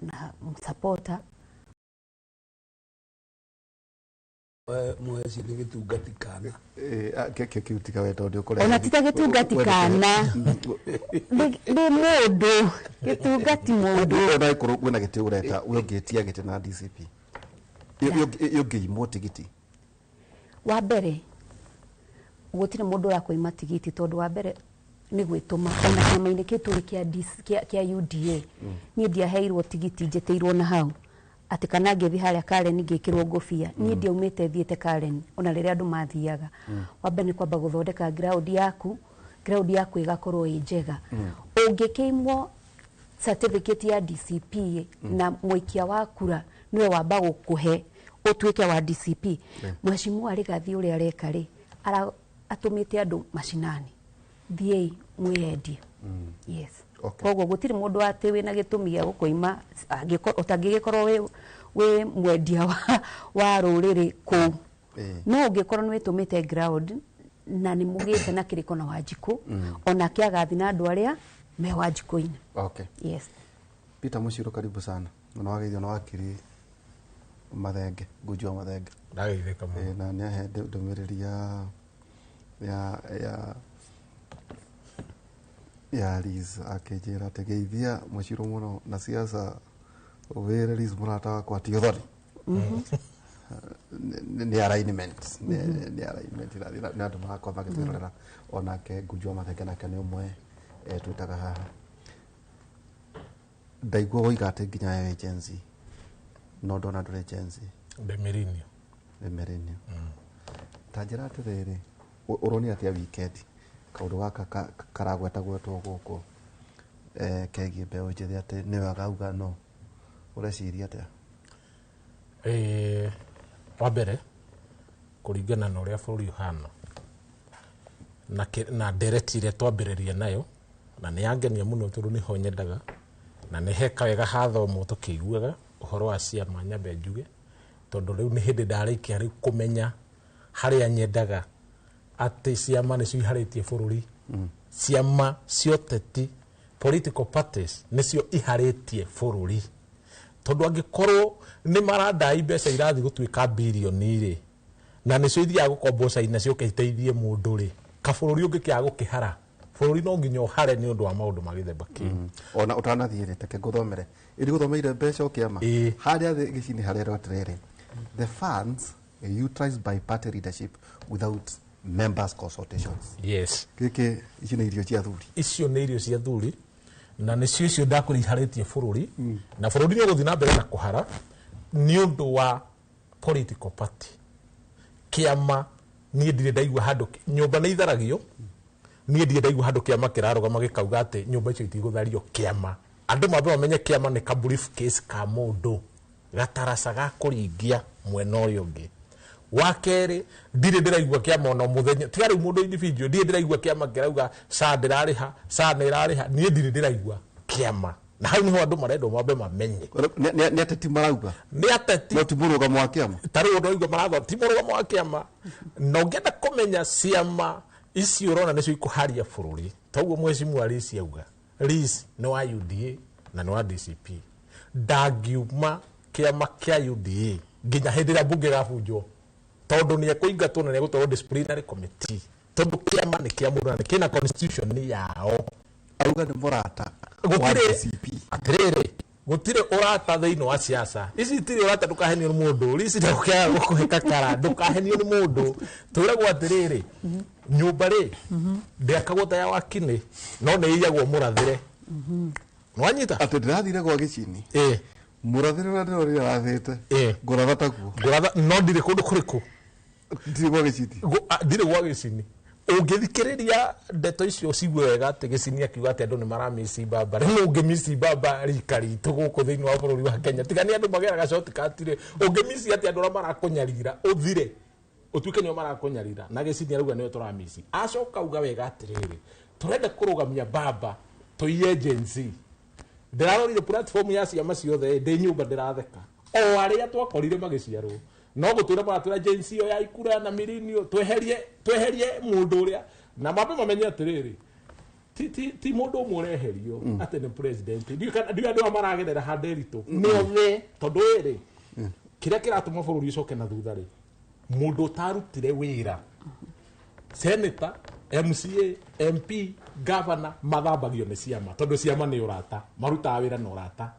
na supporter. Mweci nĩ gĩtungati kana. Kĩu tiga we tondũ ũkũrehe. Ona ti ta gĩtungati kana. Nĩ mũndũ gĩtungati mũndũ. Ona ĩkorwo kwĩna gĩtĩ ũreta we ũngĩtia gĩtĩ na DCP. Ũngĩimwo tigiti. Wa mbere gũtirĩ mũndũ ũrakũima tigiti tondũ wa mbere nĩ gwĩtũma ona kĩama-inĩ kĩu tũrĩ kĩa UDA. Niĩ ndiaheirwo tigiti njĩtĩirwo na hau. Atĩ kana ngĩthiĩ harĩa Karen ngĩkĩrwo ngũbia. Niĩ ndiaumĩte thiĩte Karen ona rĩrĩa andũ mathiaga. Wa mbere nĩ kwamba gũthondeka ground yaku, ground yaku ĩgakorwo ĩ njega. Ũngĩkĩimwo certificate ya DCP na mũikia wa kura nĩwe wamba gũkũhe ũtuĩke wa DCP. Mheshimiwa Rigathi ũrĩa areka rĩ atũmĩte andũ macinani thiĩi mwĩyendie. Yes. Koguo gũtirĩ mũndũ atĩ wĩna gĩtũmi gĩa gũkũima ũtangĩgĩkorwo wĩ mwendia wa rũrĩrĩ kũu. No ũngĩkorwo nĩ wĩtũmĩte ground na nĩ mũgĩte na kĩrĩko na Wanjikũ onake agathiĩ na andũ arĩa me Wanjikũ-inĩ. Okay. Yes. Peter Muciro karibu sana. Na wageithio na wakiri Mathenge, Nguji wa Mathenge. Ndageithĩka mũno. Na nĩ ahe ndũmĩrĩri ya Liz akĩnjĩra atĩ geithia Muciro mũno na siasa wĩre Liz mũrata wakwa ti ũthoni. Nĩ alignment, nĩ alignment na andũ marakorwo magĩtwĩrorera. Onake Ngunjua Mathenge nake nĩ ũmwe twĩtaga haha. Ndaigua woiga atĩ nginya we wĩ Gen Z, no ndona ndũrĩ Gen Z. Ndĩ millennial. Nĩ millennial. Ta njĩra atĩrĩrĩ, ũronia atĩa weekend kaũndũ gaka karagwetagwetwo gũkũ kegiĩ mbeũ njĩthĩ atĩ nĩwe akauga no ũreciria atĩa? Wa mbere kũringana na ũrĩa bũrũri ũhana na ndereti ĩrĩa twambĩrĩria nayo, na nĩ yangenia mũno tondũ nĩho nyendaga na nĩ heka wega hathomwo tũkĩiguaga ũhoro wa ciama, nyambe njuge tondũ rĩu nĩ hĩndĩ ndarĩkia rĩu kũmenya harĩa nyendaga atĩ ciama nĩcio iharĩtie bũrũri. Ciama cia ũteti, political parties, nĩcio iharĩtie bũrũri, tondũ angĩkorwo nĩ marandai mbeca irathiĩ gũtuĩka birioni rĩ, na nĩcio ithiaga gũkombwo China ciũke iteithie mũndũ rĩ, kabũrũri ũngĩkĩaga gũkĩhara bũrũri no nginya ũhare nĩ ũndũ wa maũndũ ma gĩthemba kĩu. Ona ũtanathiĩ rĩ, reke ngũthomere ĩrĩ gũthomeire mbeca ũkĩama harĩa thĩ gĩcinĩ harĩa atĩrĩrĩ, the funds utilized by party leadership without members consultations. Yes. Gĩkĩ ici nĩ irio cia thuri. Icio nĩ irio cia thuri na nĩcio icio ndakwĩra iharĩtie bũrũri, na bũrũri nĩ ũgũthiĩ na mbere na kũhara nĩ ũndũ wa political party. Kĩama niĩ ndirĩ ndaigua handũ nyũmba nĩ itharagio, niĩ ndirĩ ndaigua handũ kĩama kĩrarũgama gĩkauga atĩ nyũmba icio itigũthario. Kĩama andũ mambe mamenye kĩama nĩ ka briefcase ka mũndũ, gataraca ga kũringia mwena ũrĩa ũngĩ. Wa kerĩ, ndirĩ ndĩraigua kĩama ona mũthenya tiga rĩu mũndũ individual, ndirĩ ndĩraigua kĩama kĩrauga SHA ndĩrarĩha, SHA nĩ ĩrarĩha. Niĩ ndirĩ ndĩraigua kĩama, na hau niho andũ marendwo mambe mamenye. Nĩ ateti marauga, nĩ ateti, no ti mũrũgamo wa kĩama. Ta rĩu ũndũ ũraigua maratho ti mũrũgamo wa kĩama. Na ũngĩenda kũmenya ciama ici ũrona nĩcio ikũharia bũrũri, toguo mheshimiwa Liz auga, Liz nĩ wa UDA na nĩ wa DCP, ndangiuma kĩama kĩa UDA nginya hĩndĩ ĩrĩa mbunge ĩgabunjwo, tondũ nĩ ekũingatwo na nĩ egũtwarwo disciplinary committee, tondũ kĩama nĩ kĩa mũndũ na nĩ kĩna constitution nĩ yao. Auga nĩ mũrata wa DCP. Atĩrĩrĩ, gũtirĩ ũrata thĩinĩ wa siasa ici, itirĩ ũrata, ndũkahenio nĩ mũndũ. Liz ndagũkĩaga gũkũhe kakara, ndũkahenio nĩ mũndũ. Twĩragwo atĩrĩrĩ, nyũmba rĩ ndĩakagwo ta ya wakinĩ, no nĩ ĩiyagwo mũrathĩre. Nĩwanyita atĩ ndĩrathire gwa gĩcini mũrathĩre ũrĩa ndĩronire arathĩte ngũratha taguo ngũratha, no ndirĩ kũndũ kũrĩkũ, ndirĩ gwa gĩcini, ndirĩ gwa gĩcini. Ũngĩthikĩrĩria ndeto icio cigue wega atĩ gĩcini akiuga atĩ andũ nĩ maramici mbamba, rĩu ũngĩmici mbamba rika ritũ gũkũ thĩinĩ wa bũrũri wa Kenya, tiga nĩ andũ mageraga shortcut rĩ, ũngĩmici atĩ andũ arĩa marakũnyarira ũthire ũtuĩke nĩo marakũnyarira, na gĩcini arauga nĩwe tũramici. Acoka auga wega atĩrĩrĩ, tũrenda kũrũgamia mbamba tũiye Gen Z. Ndĩrarorire platform ya ciama ciothe ndĩ nyũmba ndĩratheka, o arĩa twakorire magĩciarwo no gũtwĩra maratwĩra Gen Z ĩyo ya ikura na millennial, tweherie mũndũ ũrĩa, na mambe mamenye atĩrĩrĩ, ti mũndũ ũmwe ũreherio atĩ nĩ president. Ndiũĩ andũ aya maragerera handũ ritũ nĩ othe, tondũ ĩrĩ kĩrĩa kĩratũma bũrũri ũcoke na thutha rĩ, mũndũ ũtarutire wĩra, senator, MCA, MP, governor mathambagio nĩ ciama, tondũ ciama nĩ ũrata, marutaga wĩra na ũrata.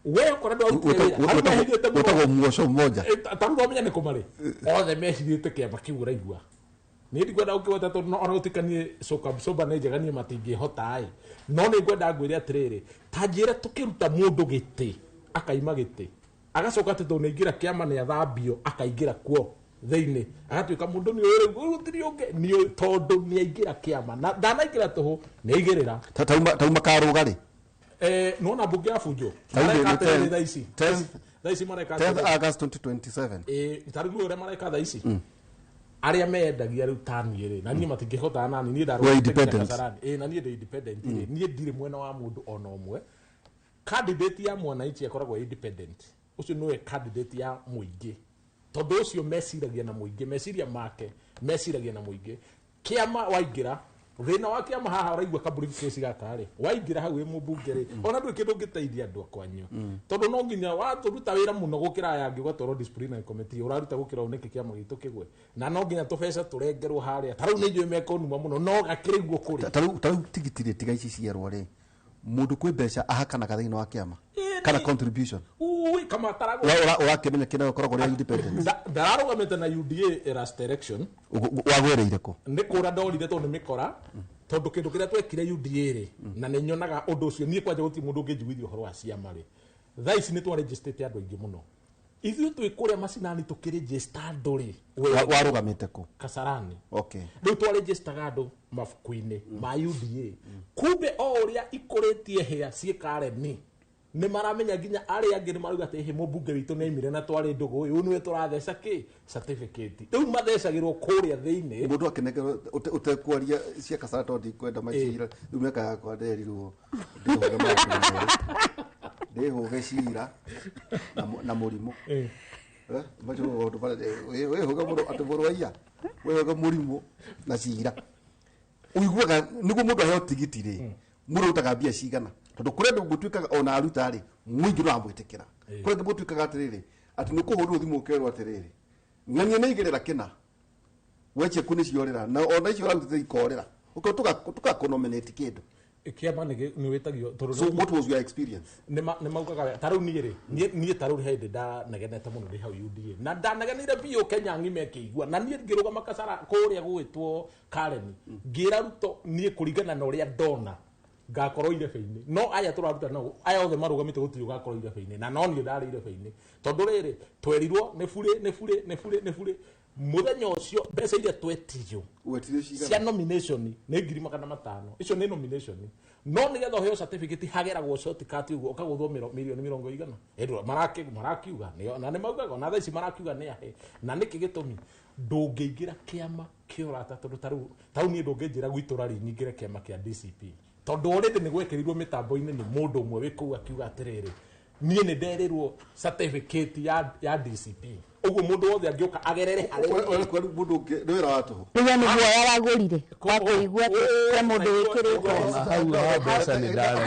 We ũkora ndwarutire wĩra, arĩa mehithĩte mũno. Wĩtagwo muoco mmoja. Ta rĩu ndwamenya nĩ kũ marĩ, othe mehithĩte kĩama kĩu ũraigua. Niĩ ndikwenda gũkĩgweta tondũ ona gũtuĩka niĩ coka soba nĩ njega, niĩ matingĩhota ĩ, no nĩ ngwenda ngwĩre atĩrĩrĩ, ta njĩra tũkĩruta mũndũ gĩtĩ akaima gĩtĩ agacoka atĩ tondũ nĩaingĩra kĩama nĩ athambio akaingĩra kuo thĩinĩ agatuĩka mũndũ nĩ ũyũ rĩu gũtirĩ ũngĩ nĩ tondũ nĩaingĩra kĩama na ndanaingĩra tũhũ nĩaigĩrĩra. Tauma karũga rĩ? Nĩwona mbunge yabunjwo? Tarĩu nĩ Mareka atĩrĩrĩ thaa ici. Thaa ici mareka 10th atĩrĩrĩ. August 2027. Ta rĩu ũrĩa mareka thaa ici, arĩa mendagia rĩu ta niĩ rĩ, na niĩ matingĩhota nani, niĩ ndarũgamĩte We're nginya independent. Kasarani. Na niĩ ndĩ independent rĩ, niĩ ndirĩ mwena wa mũndũ ona ũmwe. Candidate ya mwananchi ĩkoragwo independent, ũcio nĩwe candidate ya mũingĩ, tondũ ũcio meciragia na mũingĩ, meciria make meciragia na mũingĩ. Kĩama waingĩra thĩna wa kĩama haha ũraigua ka briefcase gaka rĩ, waingĩra hau wĩ mũmbunge rĩ, ona ndũrĩ kĩndũ ũngĩteithia andũ akwanyu, tondũ no nginya watũruta wĩra mũno gũkĩra aya angĩ ũgatwarwo disciplinary committee, ũraruta gũkĩra ũũ nĩkĩ kĩama gitũ kĩgwe, na no nginya tũbeca tũrengerwo harĩa. Ta rĩu nĩ njũĩ mekũnuma mũno, no gakĩrĩ guo kũrĩ. Ta rĩu tigiti rĩ, tiga ici cierwo rĩ, mũndũ kwĩ mbeca ahakanaga thĩinĩ wa kĩama kana contribution. Ui kamataragwo Ũrakĩmenya kĩna ũkoragwo ũrĩ independent. Ndararũgamĩte na UDA last election. Wagwĩrĩire kũ? Nĩ kũra ndorire tondũ nĩ mĩkora, tondũ kĩndũ kĩrĩa twekire UDA rĩ, na nĩ nyonaga ũndũ ũcio niĩ kwanja gũtirĩ mũndũ ũngĩnjiguithia ũhoro wa ciama rĩ. Thaa ici nĩ twarĩnjĩstĩte andũ aingĩ mũno. Ithuĩ twĩ kũrĩa macinani tũkĩrĩnjĩsta andũ rĩ. Warũgamĩte kũ? Kasarani. Okay. Rĩu twarĩnjĩstaga andũ mabuku-inĩ ma UDA. Kumbe o ũrĩa ikũrĩtie hĩa ciĩ Kareni, nĩ maramenya nginya arĩa angĩ nĩ marauga atĩ hĩ mũmbunge witũ nĩ aimire na twarĩ ndũgũ ũyũ nĩwe tũratheca kĩ certificate. Rĩu mathecagĩrwo kũrĩa thĩinĩ. Mũndũ akĩnengerwo ũtekwaria cia Kasarani tondũ ndikwenda macira. Rĩu mĩaka yakwa nderirwo ndĩhũge maũndũ. Ndĩhũge cira na mũrimũ. Macio maũndũ marĩa wĩhũge mũndũ atĩ mũrũ wa wĩhũge mũrimũ na cira. Ũiguaga nĩguo mũndũ aheo tigiti rĩ, mũndũ arutaga mbia cigana? Tondũ kũrĩa andũ gũtuĩkaga ona aruta rĩ, mũingĩ ũramwĩtĩkĩra. Kũrĩa angĩ gũtuĩkaga atĩrĩrĩ, atĩ nĩ kũhũrwo thimũ ũkerwo atĩrĩrĩ, ng'ania nĩ igĩrĩra kĩna, wecheku nĩ ciorĩra, na ona icio ũrarutĩte ikorĩra. Tũgakũnominate kĩndũ. Kĩama nĩ wĩtagio tondũ So what was your experience? Nĩ maugaga ta rĩu niĩ rĩ, niĩ ta rĩu hĩndĩ ndanegenete mũno ndĩ hau UDA na ndanegenire biũ Kenya ng'ima ĩkĩigua, na niĩ ngĩrũgama Kasara kũrĩa gũgĩtwo Kareni, ngĩra Ruto niĩ kũringana na ũrĩa ndona ngakorwo irebe-inĩ, no aya tũraruta nao aya othe marũgamĩte gũtirĩ ũgakorwo irebe-inĩ, na no niĩ ndarĩ irebe-inĩ tondũ rĩrĩ twerirwo nĩ burĩ nĩ burĩ nĩ burĩ nĩ burĩ. Mũthenya ũcio mbeca iria twetirio cia nomination nĩ 500,000. Icio nĩ nomination, no nĩgetha ũheo certificate hageragwo shortcut ũguo ũkagũthwo mirioni 100. Ĩndũ marakiuga na nĩ maugaga na thaa ici marakiuga nĩ ahe. Na nĩkĩ gĩtũmi ndũngĩingĩra kĩama kĩa ũrata tondũ ta rĩu niĩ ndũngĩnjĩra gwitũ rari nyingĩre kĩama kĩa DCP tondũ already nĩ gwekĩrirwo mĩtambo-inĩ nĩ mũndũ ũmwe wĩ kũu akiuga atĩrĩrĩ, niĩ nĩ nderirwo certificate ya DCP. Ũguo mũndũ wothe angĩũka agerere harĩ mũndũ ũngĩ nĩ wĩra wa tũhũ. Rĩu nĩ guoya wagũrire wa kũigua atĩ he mũndũ wĩkĩrĩtwo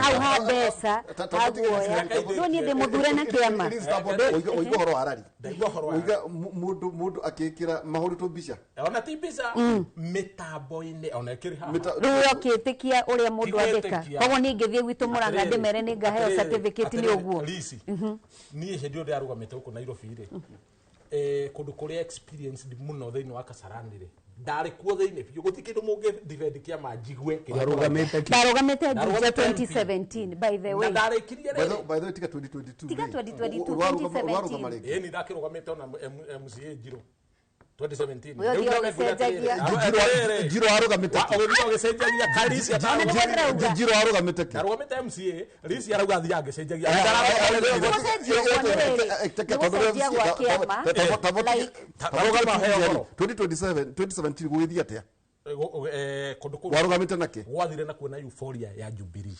hau ha mbeca ha guoya. No niĩ ndĩ mũthure na kĩama. Ũigua ũhoro wa rari. Ũiga mũndũ akĩĩkĩra mahũrĩtwo mbica. Ona ti mbica mĩtambo-inĩ ona ĩkĩrĩ haha. Rĩu ũkĩtĩkia ũrĩa mũndũ andĩka. Koguo niĩ ngĩthiĩ gwitũ Mũrang'a ndĩmere nĩ ngaheo certificate nĩ ũguo. Niĩ hĩndĩ ĩyo ndĩrarũgamĩte gũkũ Nairobi rĩ, kũndũ kũrĩa experienced mũno thĩinĩ wa Kasarani rĩ, ndarĩ kuo thĩinĩ biũ gũtirĩ kĩndũ mũngĩ defend kĩama njigue. Ndarũgamĩte Juja 2017 by the way. Na ndarĩkirie rĩ. By the way tiga 2022. Tiga 2022 2017. Ĩĩ ni ndakĩrũgamĩte ona MCA Njirũ 2017. Njirũ arũgamĩte kĩ? Ũgĩthiĩ ũgĩcenjagia Karisi. Njirũ arũgamĩte kĩ? Arũgamĩte MCA, Risi arauga athiaga agĩcenjagia. Nĩgũcenjia gwa kĩama. 2027 2017 gũgĩthiĩ atĩa? Kũndũ kũu warũgamĩte nakĩ? Gwathire na kuona euphoria ya Jubilee.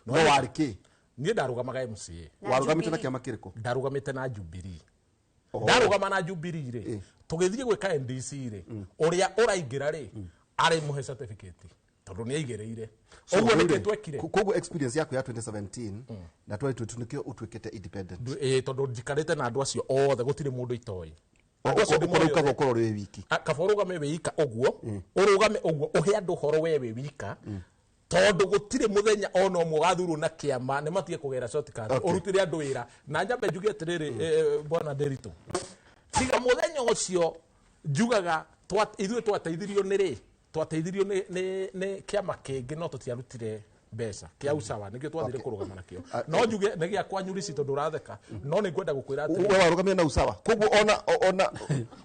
No warĩ kĩ? Niĩ ndarũgamaga MCA. Warũgamĩte na kĩama kĩrĩkũ? Ndarũgamĩte na Jubilee. Ndarũgama na Jubilee rĩ, tũgĩthiĩ gwĩka NDC rĩ, ũrĩa ũraingĩra rĩ, arĩ mũhe certificate tondũ nĩ aigĩrĩire. Ũguo nĩkĩ twekire? Koguo experience yaku ya 2017 na 2022 nĩkĩo ũtuĩkĩte independent. Tondũ njikarĩte na andũ acio othe gũtirĩ mũndũ itoĩ. Ũkorwo ũkorwo wĩ wiki. Kaba ũrũgame wĩ wika ũguo, ũrũgame ũguo ũhe andũ ũhoro we wĩ wika, tondũ gũtirĩ mũthenya ona ũmwe ũgathurwo na kĩama nĩ matige kũgera shortcut ũrutĩre andũ wĩra. Na nyambe njuge atĩrĩrĩ, bwana Nderitu, tiga mũthenya ũcio njugaga ithuĩ twateithirio nĩ rĩ, twateithirio nĩ kĩama kĩngĩ no tũtiarutire mbeca kĩa usawa nĩkĩo twathire kũrũgama nakĩo. No njuge nĩ gĩa kwanyu Risi tondũ ũratheka, no nĩ ngwenda gũkwĩra atĩrĩrĩ, we warũgamire na usawa koguo ona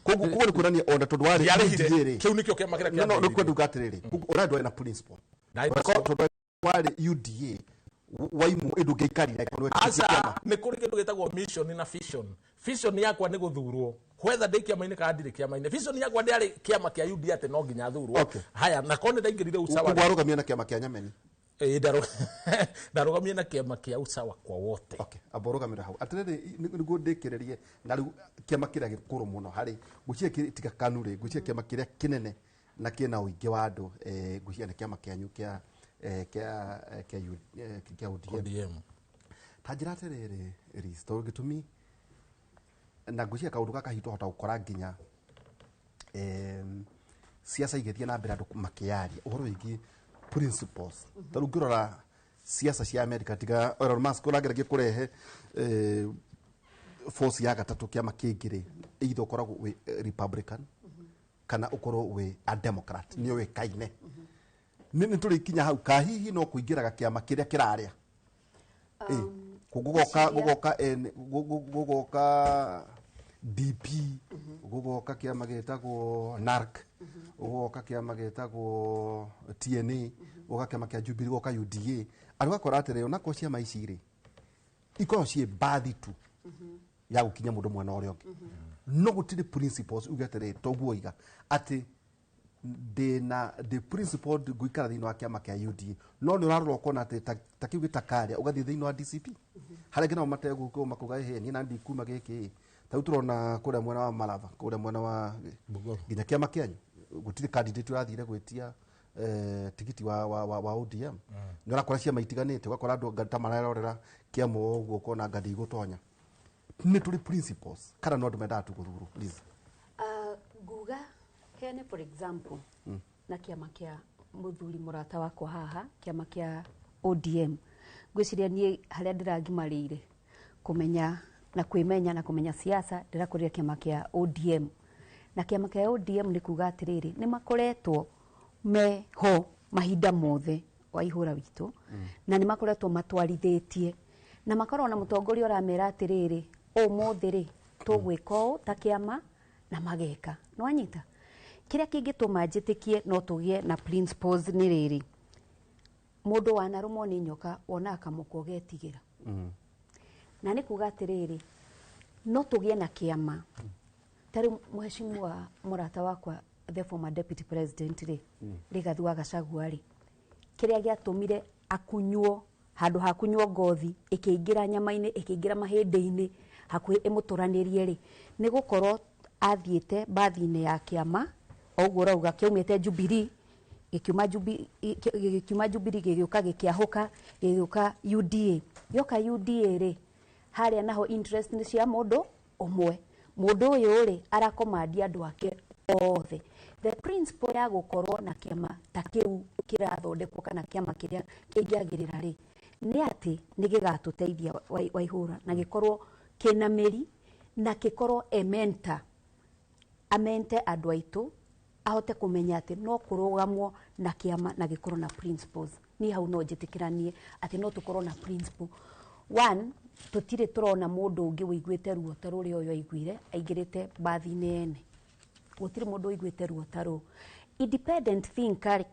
koguo nĩ kuonania ona tondũ warĩ UDA rĩ, kĩu nĩkĩo kĩama kĩrĩa kĩa no nĩ kwenda uga atĩrĩrĩ, ona ndwarĩ na principle tondũ warĩ UDA waimu ĩndũ ngĩikarire. Aca nĩ kũrĩ kĩndũ gĩtagwo mission na vision. Vision yakwa nĩ gũthurwo whether ndĩ kĩama-inĩ kana ndirĩ kĩama-inĩ. Vision yakwa ndĩarĩ kĩama kĩa UDA atĩ no nginya thurwo. Haya, na korwo nĩ ndaingĩrire usawa. Koguo warũgamire na kĩama kĩa Nyameni? Ndarũgamire na kĩama kĩa usawa kwa wote. Okay, amba ũrũgamĩre hau atĩrĩrĩ, nĩguo ndĩkĩrĩrie na rĩu kĩama kĩrĩa gĩkũrũ mũno harĩ ngwĩciria tiga KANU rĩ, ngwĩciria kĩama kĩrĩa kĩnene na kĩna ũingĩ wa andũ, ngwĩciria nĩ kĩama kĩanyu kĩa kĩa ODM. Ta njĩra atĩrĩrĩ Riz, tondũ gĩtũmi na ngwĩciria kaũndũ gaka hihi twahota gũkora nginya siasa igĩthiĩ na mbere andũ makĩaria ũhoro wĩgiĩ principles. Ta rĩu ngĩrora Siasa cia America tiga Elon Musk ũrageragia kũrehe force ya gatatũ kĩama kĩngĩ rĩ, either ũkoragwo wĩ Republican kana ũkorwo wĩ a Democrat, nĩ ũĩkaine. Nĩ tũrĩkinya hau ka hihi no kũingĩraga kĩama kĩrĩa kĩrarĩa? Gũgoka gũgoka gũgoka DP, gũgoka kĩama gĩtagwo NARC, gũgoka kĩama gĩtagwo TNA, gũgoka kĩama kĩa Jubilee, gũgoka UDA. Andũ gakora atĩrĩ, onakorwo ciama ici rĩ ikoragwo ciĩ mbathi tu ya gũkinya mũndũ mwena ũrĩa ũngĩ, no gũtirĩ principles. Uge atĩrĩ, toguo iga atĩ ndĩna ndĩ principle ngũikara thĩinĩ wa kĩama kĩa UDA, no nĩ ũrarora ũkona atĩ ta kĩu gĩtakarĩa ũgathiĩ thĩinĩ wa DCP harĩa nginya mategũkũ makuga ĩhĩ niĩ na ndikuma gĩkĩ. Ta rĩu tũrona kũrĩa mwena wa Malava, kũrĩa mwena wa nginya kĩama kĩanyu gũtirĩ candidate ũrathire gwĩtia tigiti wa ODM. Nĩ ũrakora ciama itiganĩte, ũgakora andũ ta marerorera kĩama ũguo, ũkona anga ndigũtonya. Nĩ tũrĩ principles kana no andũ mendaga tu gũthurwo, Liz? Nguga heane for example na kĩama kĩa mũthuri mũrata wakwa haha, kĩama kĩa ODM. Ngwĩciria niĩ harĩa ndĩragimarĩire kũmenya na kwĩmenya na kũmenya siasa, ndĩrakũrire kĩama kĩa ODM. Na kĩama kĩa ODM nĩ kuga atĩrĩrĩ, nĩ makoretwo meho mahinda mothe wa ihũra witũ, na nĩ makoretwo matwarithĩtie na makorwo na mũtongoria ũramera atĩrĩrĩ, ũmũthĩ rĩ tũgwĩka ũũ ta kĩama, na mageka. Nĩwanyita? Kĩrĩa kĩngĩtũma njĩtĩkie no tũgĩe na principles nĩ rĩrĩ, mũndũ wanarũmwo nĩ nyoka wonaga kamũkwa ũgetigĩra. Na nĩ kuga atĩrĩrĩ, no tũgĩe na kĩama. Ta rĩu mheshimiwa mũrata wakwa the former deputy president rĩ, Rigathi wa Gachagua rĩ, kĩrĩa gĩatũmire akunywo handũ ha kunywo ngothi ĩkĩingĩra nyama-inĩ, ĩkĩingĩra mahĩndĩ-inĩ, hakuhĩ ĩmũtũranĩrie rĩ, nĩ gũkorwo athiĩte mbathi-inĩ ya kĩama, o ũguo ũrauga kĩaumĩte Jubilee, gĩkiuma Jubilee gĩgĩũka gĩkĩahũka gĩgĩũka UDA. Gĩoka UDA rĩ, harĩa naho interest nĩ cia mũndũ ũmwe. Mũndũ ũyũ rĩ arakomandia andũ ake othe. The principle ya gũkorwo na kĩama ta kĩu kĩrathondekwo kana kĩama kĩrĩa kĩngĩagĩrĩra rĩ, nĩ atĩ nĩ gĩgatũteithia Waihũra, na gĩkorwo kĩna mĩri na gĩkorwo ementa amente andũ aitũ, ahote kũmenya atĩ no kũrũgamwo na kĩama na gĩkorwo na principles. Niĩ hau no njĩtĩkĩranie atĩ no tũkorwo na principle. One, tũtirĩ tũrona mũndũ ũngĩ ũiguĩte ruo ta rũrĩa ũyũ aiguire aingĩrĩte mbathi-inĩ ene. Gũtirĩ mũndũ ũiguĩte ruo ta rũu. Independent thinker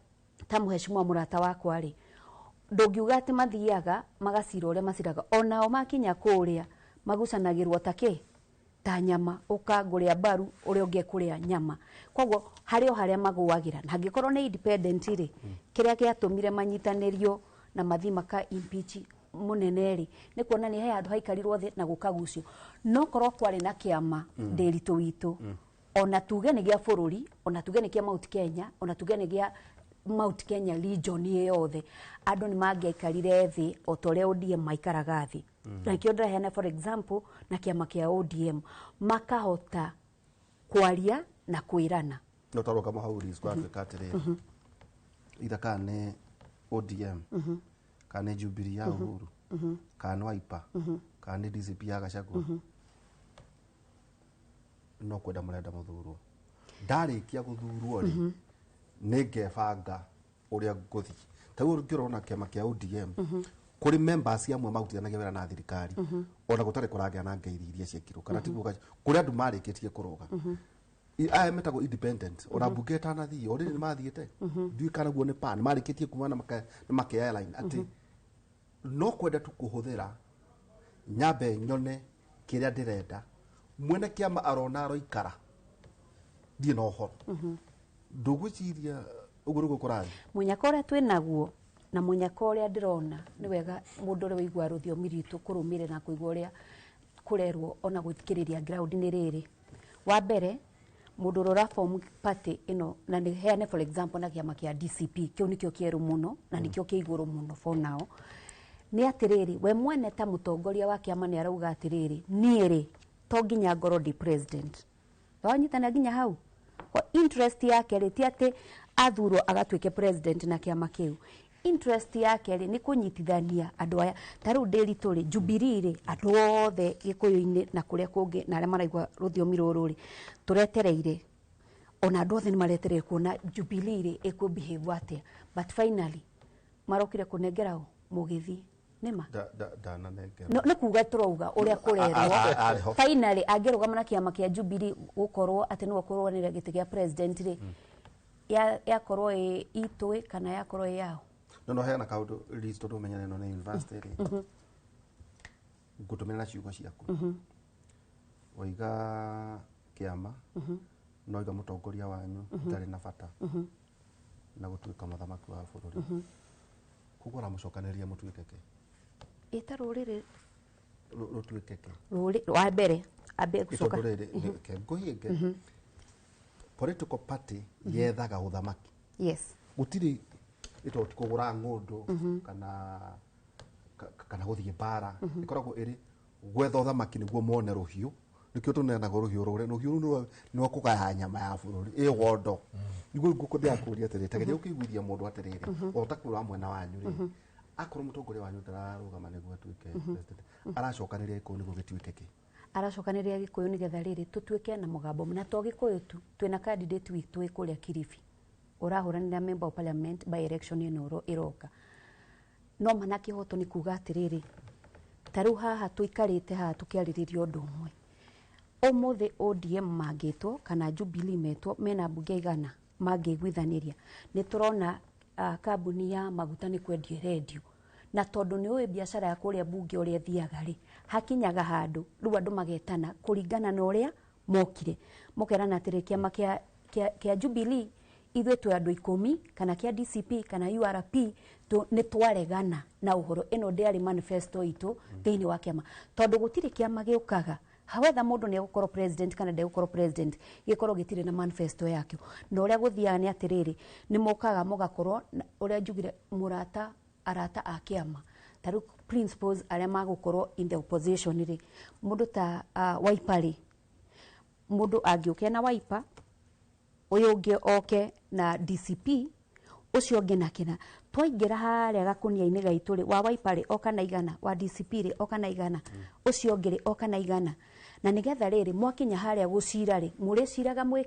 ta mheshimiwa mũrata wakwa rĩ, ndũngiuga atĩ mathiaga magacira ũrĩa maciraga, onao makinya kũrĩa magucanagĩrwo ta kĩ ta nyama, ũka ngũrĩa mbaru ũrĩa ũngĩ ekũrĩa nyama. Koguo harĩ o harĩa magũagĩra. Na angĩkorwo nĩ independent rĩ, kĩrĩa gĩatũmire manyitanĩrio na mathiĩ maka impeach mũnene rĩ, nĩ kuonania he handũ haikarirwo thĩ na gũkagucio. No korwo kwarĩ na kĩama ndĩritũ witũ, ona tuge nĩ gĩa bũrũri, ona tuge nĩ kĩa Mount Kenya, ona tuge nĩ gĩa Mount Kenya region yothe, andũ nĩ mangĩaikarire thĩ o ta ũrĩa ODM maikaraga thĩ. Na nĩkĩo ndĩraheana for example na kĩama kĩa ODM, makahota kwaria na kwĩrana. No twarũgama hau Liz, gwatuĩka atĩrĩrĩ, either kana nĩ ODM, kana nĩ Jubilee ya Uhuru, kana nĩ Wiper, kana nĩ DCP ya Gachagua, no kwenda mũrenda mũthurwo. Ndarĩkia gũthurwo rĩ, nĩ ngebanga ũrĩa ngũthiĩ. Ta rĩu ũngĩrora kĩama kĩa ODM, kũrĩ members amwe marutithanagia wĩra na thirikari, ona gũtarĩ kũragĩa na ngeithi iria ciekirwo, kana tiguo kũrĩ andũ marĩkĩtie kũrũga. Aya metagwo independent, ona mbunge ĩtanathiĩ already nĩ mathiĩte, ndiũĩ kana guo nĩ pa nĩ marĩkĩtie kuma na makeya line atĩ no kwenda tu kũhũthĩra nyambe nyone kĩrĩa ndĩrenda. Mwene kĩama arona aroikara ndirĩ na ũhoro. Ndũgwĩciria ũguo nĩguo kũrathiĩ? Mũnyaka ũrĩa twĩ naguo na mũnyaka ũrĩa ndĩrona nĩ wega mũndũ ũrĩa ũiguaga rũthiomi rwitũ kũrũmĩrĩra na kũigua ũrĩa kũrerwo ona gũthikĩrĩria ground nĩ rĩrĩ. Wa mbere, mũndũ ũrĩa ũra form party ĩno, na nĩ heane for example na kĩama kĩa DCP, kĩu nĩkĩo kĩerũ mũno na nĩkĩo kĩ igũrũ mũno for now, nĩ atĩrĩrĩ, we mwene ta mũtongoria wa kĩama nĩ arauga atĩrĩrĩ, niĩ rĩ to nginya ngorwo ndĩ president. Wanyitana nginya hau. Kwa interest yake rĩ, ti atĩ athurwo agatuĩke president na kĩama kĩu. Interest yake rĩ nĩ kũnyitithania andũ aya. Ta rĩu Ndĩritũ rĩ, Jubilee rĩ, andũ othe Gĩkũyũ-inĩ na kũrĩa kũngĩ na arĩa maraigua rũthiomi rũrũ rĩ, tũretereire ona andũ othe nĩ maretereire kuona Jubilee rĩ ĩkũ behave atĩa, but finally marokire kũnengera ũ Mũgĩthi nĩma Ndananengera. No, nĩ kuga tũrauga ũrĩa kũrerwo. Finally angĩrũgama na kĩama kĩa Jubilee gũkorwo atĩ nĩwe kũrũanĩra gĩtĩ kĩa president rĩ, yakorwo ĩ itũ kana yakorwo ĩ yao. No heana kaũndũ Liz, tondũ ũmenyane no nĩ university rĩ, ngũtũmĩra na ciugo ciaku. Waiga kĩama no iga mũtongoria wanyu ndarĩ na bata na gũtuĩka mũthamaki wa bũrũri. Koguo ũramũcokanĩrĩria mũtuĩke kĩ? Ĩta rũrĩrĩ. Rũtuĩke kĩ? Rũrĩrĩ wa mbere ambe gũcoka. Tondũ rĩrĩ, ke ngũhinge. Political party yethaga ũthamaki. Yes. Gũtirĩ ĩtondũ ti kũgũra ng'ũndũ kana gũthiĩ mbara. Ĩkoragwo ĩrĩ gwetha ũthamaki nĩguo mone rũhiũ. Nĩkĩo tũneanaga rũhiũ rũrĩa, rũhiũ rũu nĩ rwa kũgaya nyama ya bũrũri ĩ wondo. Nĩguo ndĩrakũria atĩrĩrĩ, ta geria gũkĩiguithia mũndũ atĩrĩrĩ, o ta kũrĩa mwena wanyu rĩ, akorwo mũtongoria wanyu ndararũgama nĩguo atuĩke president, aracokanĩrĩria Gĩkũyũ nĩguo gĩtuĩke kĩ? Aracokanĩrĩria Gĩkũyũ nĩgetha rĩrĩ tũtuĩke na mũgambo, na to Gĩkũyũ tu, twĩna candidate witũ wĩ kũrĩa Kilifi ũrahũranĩra member of parliament by election ĩno ĩroka. No mana kĩhoto nĩ kuga atĩrĩrĩ, ta rĩu haha tũikarĩte haha tũkĩarĩrĩria ũndũ ũmwe. Ũmũthĩ ODM mangĩtwo kana Jubilee metwo mena mbunge igana mangĩiguithanĩria, nĩ tũrona kambuni ya maguta nĩ kwendio ĩrendio, na tondũ nĩ ũĩ biacara ya kũrĩa mbunge ũrĩa ĩthiaga rĩ, hakinyaga handũ rĩu andũ magetana kũringana na ũrĩa mokire, mũkerana atĩrĩ kĩama kĩa Jubilee ithuĩ twĩ andũ 10 kana kĩa DCP kana URP nĩ twaregana na ũhoro ĩno ndĩarĩ manifesto itũ thĩinĩ wa kĩama, tondũ gũtirĩ kĩama gĩũkaga hawetha mũndũ nĩ egũkorwo president kana ndegũkorwo president gĩkorwo gĩtirĩ na manifesto yakĩo. Na ũrĩa gũthiaga nĩ atĩrĩrĩ, nĩ mokaga mũgakorwo ũrĩa njugire mũrata arata a kĩama, ta rĩu principles arĩa magũkorwo in the opposition rĩ, mũndũ ta Wiper rĩ, mũndũ angĩũke na Wiper, ũyũ ũngĩ oke na DCP, ũcio ũngĩ na kĩna, twaingĩra harĩa gakũnia-inĩ gaitũ rĩ, wa Wiper rĩ oka na igana, wa DCP rĩ oka na igana, ũcio ũngĩ rĩ oka na igana, na nĩgetha rĩrĩ mwakinya harĩa gũcira rĩ, mũrĩciraga mwĩ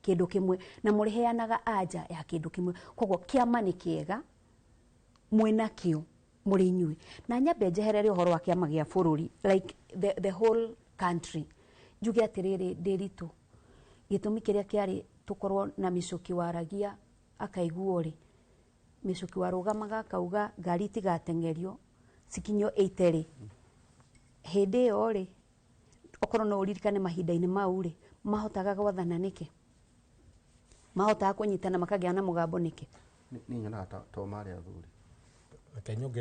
kĩndũ kĩmwe na mũrĩheanaga anja ya kĩndũ kĩmwe. Koguo kĩama nĩ kĩega mwĩna kĩo mũrĩ inyuĩ. Na nyambe njeherere ũhoro wa kĩama gĩa bũrũri, like the whole country, njuge atĩrĩrĩ Ndĩritũ, gĩtũmi kĩrĩa kĩarĩ tũkorwo na Mĩcũki waragia akaiguo rĩ, Mĩcũki warũgamaga akauga ngari itigateng'erio cikinyio 80 rĩ, hĩndĩ ĩyo rĩ, okorwo no ũririkane mahinda-inĩ mau rĩ, mahotaga gwathana nĩkĩ? Mahotaga kũnyitana makagĩa na mũgambo nĩkĩ? Niĩ nyonaga to marĩ athuri.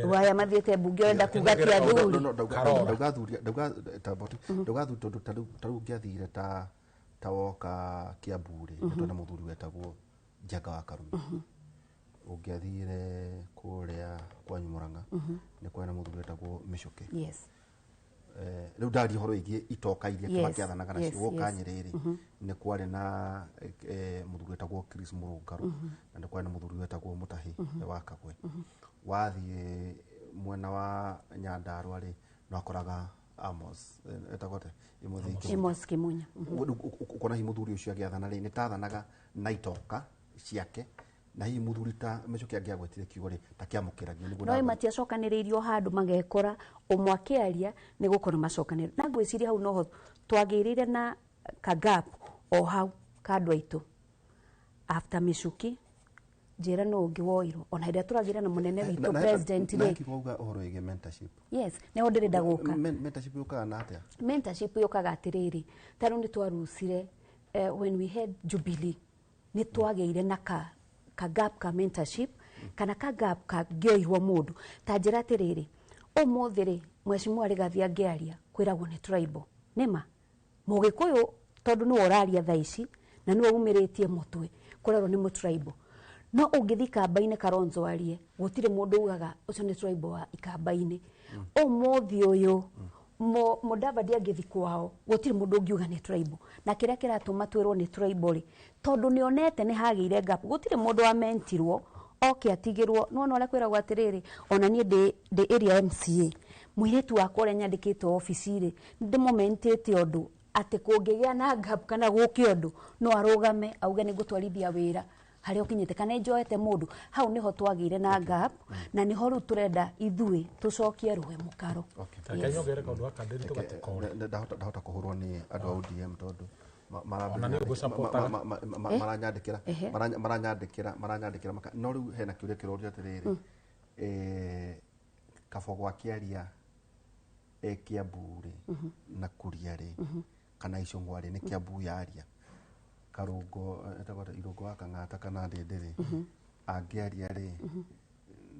Waya mathiĩte mbunge ũrenda kuga ti athuri. Ndauga athuri, ndauga athuri tondũ ta rĩu ũngĩathire ta woka Kiambu rĩ, nĩ twena mũthuri wetagwo Njenga wa Karume. Ũngĩathire kũrĩa kwanyu Murang'a, nĩ kwarĩ na mũthuri wetagwo Mĩcũkĩ. Yes. Rĩu ndaria ũhoro wĩgiĩ itoka iria kĩama kĩathanaga nacio woka Nyĩrĩ rĩ, nĩ kwarĩ na mũthuri wetagwo Chris Mũrũngarũ, na nĩ kwarĩ na mũthuri wetagwo Mũtahi wa Kagwe. Wathiĩ mwena wa Nyandarua rĩ, nĩ wakoraga Amos etagwo atĩa? Amos Kimunya. Ũkona hihi mũthuri ũcio agĩathana rĩ, nĩ tathanaga na itoka ciake, na hihi mũthuri ta Mĩcũkĩ angĩagwetire kiugo rĩ, ta kĩamũkĩragio nĩguo. No matiacokanĩrĩirio handũ magekora ũmwe akĩaria nĩ gũkorwo macokanĩrĩirio. Na ngwĩciria hau noho twagĩrĩire na kagap o hau ka andũ aitũ. After Mĩcũkĩ njĩra no ũngĩ woirwo ona hĩndĩ ĩrĩa tũragĩra na mũnene witũ president rĩ, na wauga ũhoro wĩgiĩ mentorship. Yes, nĩho ndĩrenda gũka. Mentorship yũkaga na atĩa? Mentorship yũkaga atĩrĩrĩ, ta rĩu nĩ twarucire when we had Jubilee, nĩ twagĩire na ka gap ka mentorship kana ka gap kangĩoirwo mũndũ. Ta njĩra atĩrĩrĩ, ũmũthĩ rĩ, mheshimiwa Rigathi angĩaria kwĩragwo nĩ tribal, nĩma Mũgĩkũyũ tondũ nĩwe ũraria thaa ici na nĩwe umĩrĩtie mũtwe kũrerwo nĩ mũtribal. No ũngĩthiĩ ikamba-inĩ Kalonzo arie, gũtirĩ mũndũ ugaga ũcio nĩ tribal wa ikamba-inĩ. Ũmũthĩ ũyũ Mudavadi angĩthiĩ kwao gũtirĩ mũndũ ũngiuga nĩ tribal. Na kĩrĩa kĩratũma twĩrwo nĩ tribal rĩ, tondũ nĩonete nĩ hagĩire gap, gũtirĩ mũndũ wamentirwo Oke atigĩrwo nĩwona ũrĩa kwĩragwo atĩrĩrĩ, ona niĩ ndĩ area MCA, mũirĩtu wakwa ũrĩa nyandĩkĩtwo obici rĩ, nĩndĩmũmentĩte ũndũ atĩ kũngĩgĩa na gap kana gũke ũndũ no arũgame auge nĩ ngũtwarithia wĩra harĩa ũkinyĩte kana njoete mũndũ. Hau nĩho twagĩire na gap, na nĩho rĩu tũrenda ithuĩ tũcokie rũe mũkaro. Reke nyongerere kaũndũ gaka ndĩri tũgatikore. Ndahota kũhũrwo nĩ andũ a ODM tondũ Ona nĩ ũgũsupportaga. Maranyandĩkĩra maranyandĩkĩra no rĩu hena kĩũria kĩrorio atĩrĩrĩ, Kabogo akĩaria Kiambu rĩ na Kuria rĩ kana Icũng'wa rĩ, nĩ Kiambu yaria, Karũngo etagwo atĩa, Irũngũ wa Kang'ata kana Ndĩndĩ rĩ, angĩaria rĩ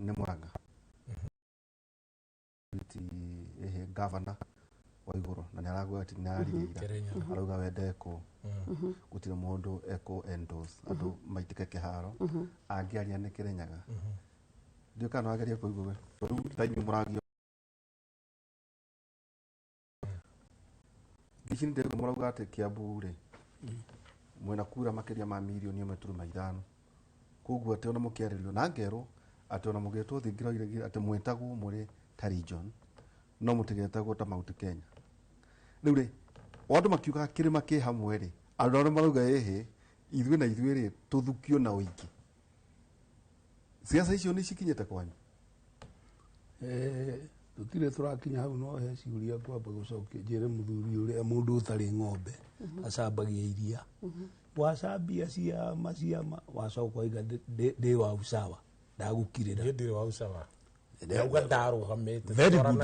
nĩ Mũrang'a, gavana wa igũrũ, na nĩ arauga atĩ nĩ araririe ira, arauga we ndekũ gũtirĩ mũndũ ekũ endorse andũ maitĩke kĩharo, angĩaria nĩ Kĩrĩnyaga. Ndiũĩ kana no agerie kũigua we, tondũ ta inyuĩ mũragio ici nĩ ndĩrauga mũrauga atĩ Kiambu rĩ mwena kura makĩria ma mirioni 1.5, koguo atĩ ona mũkĩarĩrio na ngerwo atĩ ona mũgĩtwo thingira iregi atĩ mwĩtagwo mũrĩ ta region no mũtigetagwo ta Mount Kenya. Rĩu rĩ o andũ makiugaga kĩrĩma kĩ hamwe rĩ, andũ arĩa marauga ĩhĩ ithuĩ na ithuĩ rĩ tũthukio na ũingĩ. Siasa icio nĩ cikinyĩte kwanyu? Tũtirĩ tũrakinya hau, no he ciũria ngwamba gũcokia njĩre mũthuri ũrĩa mũndũ ũtarĩ ng'ombe acambagia iria. Wacambia ciama ciama wacoka waiga ndĩ wa usawa, ndagũkirĩra. Niĩ ndirĩ wa usawa. Ndauga ndarũgamĩte. Very good.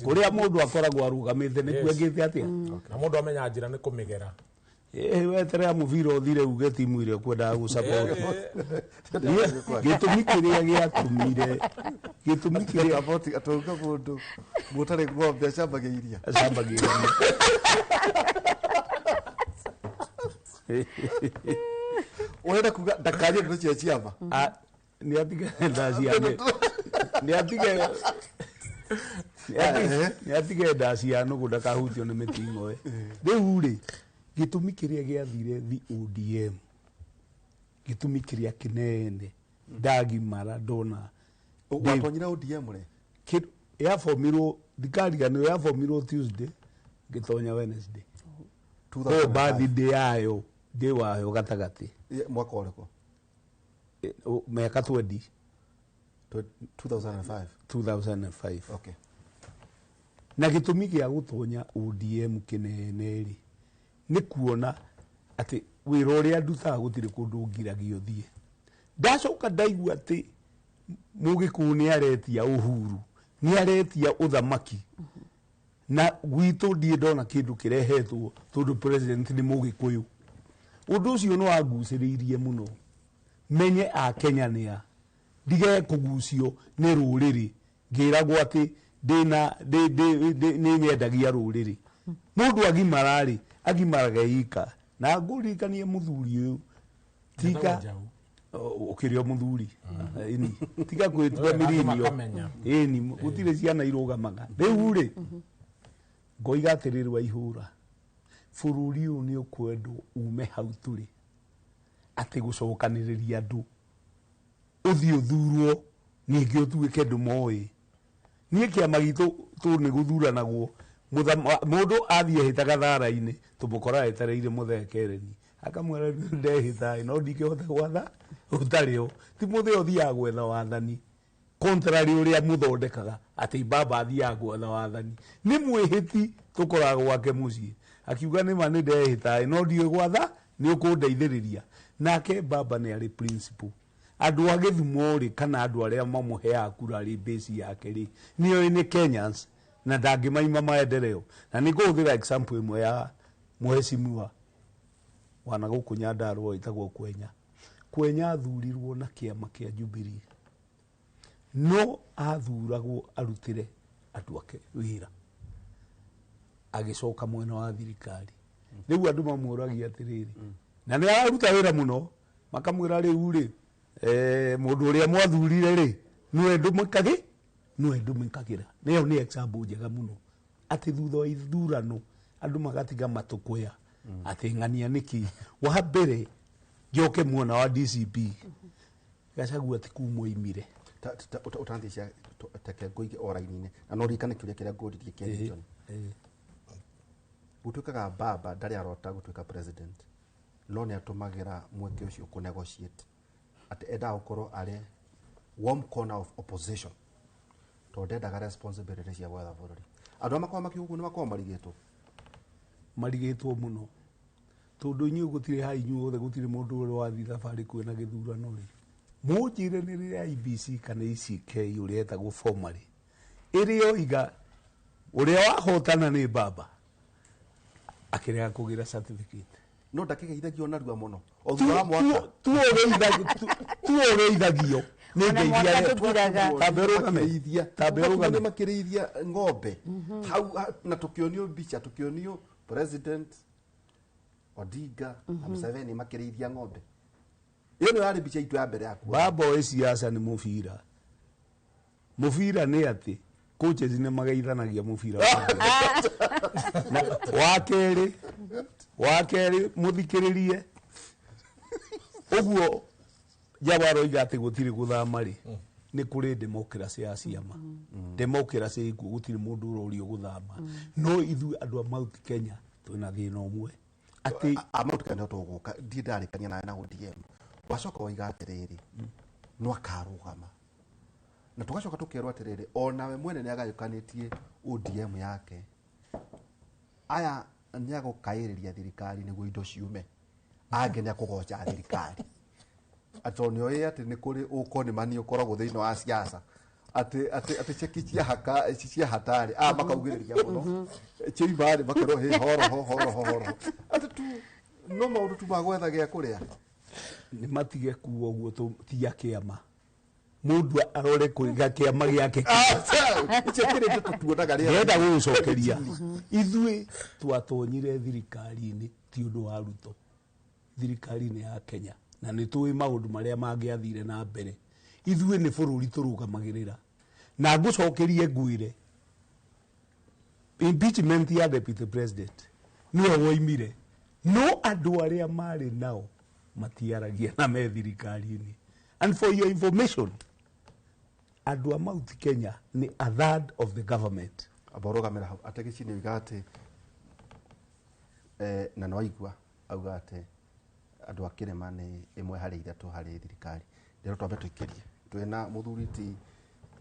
Kũrĩa mũndũ akoragwo arũgamĩte nĩkuo ekĩte atĩa? Na mũndũ amenya njĩra nĩ kũmĩgera. Weterera mũbira ũthire uge timu ĩrĩa ũkwendaga gũsupport. Gĩtũmi kĩrĩa gĩatũmire, gĩtũmi kĩrĩa atauga mũndũ mũtarĩ ng'ombe acambagia iria. Acambagia iria. Ũrenda kuga ndakarie ndeto cia ciama? Nĩ atige ndacia nĩ atige nĩ atige ndacia nũgũ ndakahutio nĩ mĩting'oe. Rĩu rĩ gĩtũmi kĩrĩa gĩathire the ODM, gĩtũmi kĩrĩa kĩnene ndagimara ndona watonyire ODM rĩ yabomirwo, ndikariganĩrwo, yabomirwo Tuesday ngĩtonya Wednesday. Ko birthday yayo ndĩ wayo gatagatĩ. Mwaka ũrĩkũ? Mĩaka 20. 2005. 2005. Okay. Na gĩtũmi gĩa gũtonya ODM kĩnene rĩ nĩ kuona atĩ wĩra ũrĩa ndutaga gũtirĩ kũndũ ngiragio thiĩ. Ndacoka ndaigua atĩ Mũgĩkũyũ nĩ aretia ũhuru, nĩ aretia ũthamaki, na gwitũ ndirĩ ndona kĩndũ kĩrehetwo tondũ president nĩ Mũgĩkũyũ. Ũndũ ũcio nĩ wangucĩrĩirie mũno menye a Kenya nĩ a, ndige kũgucio nĩ rũrĩrĩ ngĩragwo atĩ ndĩna nĩ nyendagia rũrĩrĩ. Mũndũ agimara rĩ agimaraga ika, na ngũririkanie mũthuri ũyũ tiga ũkĩrĩ o mũthuri ĩni tiga kwĩtua mĩrinio ĩni gũtirĩ ciana irũgamaga. Rĩu rĩ ngoiga atĩrĩrĩ wa ihũra, bũrũri ũyũ nĩ ũkwendwo ume hau tũrĩ atĩ gũcokanĩrĩria andũ ũthiĩ ũthurwo ningĩ ũtuĩke ndũmoĩ. Niĩ kĩama gitũ tũ nĩ gũthuranagwo, mũndũ athiĩ ehĩtaga thara-inĩ tũmũkoraga etereire mũthee Kereni akamwĩra ndehĩta no ndingĩhota gwatha ũtarĩ ho. Ti mũthee ũthiaga gwetha wathani contrary ũrĩa mũthondekaga atĩ baba athiaga gwetha wathani, nĩ mwĩhĩti tũkoraga gwake mũciĩ akiuga nĩma nĩ ndehĩta no ndiũĩ gwatha nĩ ũkũndeithĩrĩria. Nake baba nĩ arĩ principle. Andũ a Gĩthumo rĩ kana andũ arĩa mamũheaga kura rĩ base yake rĩ nĩoĩ nĩ Kenyans na ndangĩmaima maendeleo. Na nĩ ngũhũthĩra example ĩmwe ya mheshimiwa wana gũkũ Nyandarua wĩtagwo Kwenya. Kwenya athurirwo na kĩama kĩa Jubilee, no athuragwo arutĩre andũ ake wĩra, agĩcoka mwena wa thirikari. Rĩu andũ mamũragia atĩrĩrĩ, na nĩ araruta wĩra mũno, makamwĩra rĩu rĩ mũndũ ũrĩa mwathurire rĩ nĩwe ndũmĩkagĩra. Nĩyo nĩ example njega mũno atĩ thutha wa ithurano andũ magatiga matũkũya atĩ ng'ania nĩkĩ. Wa mbere njoke mwena wa DCP, Gachagua ti kuma oimire. Ũtanathiĩ teke ngũige o raini-inĩ na no ririkane kĩũria kĩrĩa ngũririe kĩa John. Gũtuĩkaga baba ndarĩ arota gũtuĩka president, no nĩ atũmagĩra mweke ũcio kũ negotiate atĩ endaga gũkorwo arĩ warm corner of opposition tondũ ndendaga responsibility cia gwetha bũrũri. Andũ arĩa makoragwo makiuga ũguo nĩ makoragwo marigĩtwo. Marigĩtwo mũno tondũ inyuĩ gũtirĩ ha inyuĩ othe gũtirĩ mũndũ ũrĩa wathiĩ thabarĩ kwĩna gĩthurano rĩ mũnjĩre nĩ rĩrĩa IBC kana ECK ũrĩa etagwo formally ĩrĩa oiga ũrĩa wahotana nĩ baba akĩrega kũgĩra certificate. No ndakĩgeithagio narua mũno o thutha wa mwaka. Tu ũgeithagio nĩ ngeithia tambe ũrũgame makĩrĩithia ng'ombe hau na tũkĩonio mbica, tũkĩonio president Odinga na Museveni makĩrĩithia ng'ombe. Ĩyo nĩyo yarĩ mbica itũ ya mbere yaku. Baba oĩ siasa nĩ mũbira. Mũbira nĩ atĩ coaches nĩ mageithanagia mũbira. Wa kerĩ mũthikĩrĩrie ũguo Jaba aroiga atĩ gũtirĩ gũthama rĩ nĩ kũrĩ democracy ya ciama. Democracy ĩkuo gũtirĩ mũndũ ũrorio gũthama. No ithuĩ andũ a Mount Kenya twĩna thĩna ũmwe atĩ a Mount Kenya tũgũka ndiĩ ndarĩkania nawe na ODM. Wacoka woiga atĩrĩrĩ no akarũgama na tũgacoka tũkerwo atĩrĩrĩ onawe mwene nĩ agayũkanĩtie ODM yake aya nĩ agũkaĩrĩria thirikari nĩguo indo ciume angĩ nĩ akũgoca thirikari atĩ nĩ oĩ atĩ nĩ kũrĩ ũkonimani ũkoragwo thĩinĩ wa siasa atĩ atĩ atĩ ceki cia haka cia hatari a makaugĩrĩria mũno ciimbarĩ makerwo hĩ horo horo horo atĩ tu no maũndũ tu magwetha gĩa kũrĩa. Nĩ matige kuo ũguo ti a kĩama mũndũ arore kũiga kĩama gĩake. Icio kĩrĩ ndeto tuonaga rĩera. Ndĩrenda gũgũcokeria ithuĩ twatonyire thirikari-inĩ ti ũndũ wa Ruto, thirikari-inĩ ya Kenya, na nĩ tũĩ maũndũ marĩa mangĩathire na mbere. Ithuĩ nĩ bũrũri tũrũgamagĩrĩra na ngũcokerie ngwĩre impeachment ya deputy president nĩwe woimire, no andũ arĩa marĩ nao matiaragia na me thirikari-inĩ. And for your information, andũ a Mount Kenya nĩ a third of the government. Amba ũrũgamĩra hau atĩ Gĩcini oiga atĩ na no aigua auga atĩ andũ a kĩrĩma nĩ ĩmwe harĩ ithatũ harĩ thirikari. Ndĩrwo twambe tũikĩrie twĩna mũthuri ti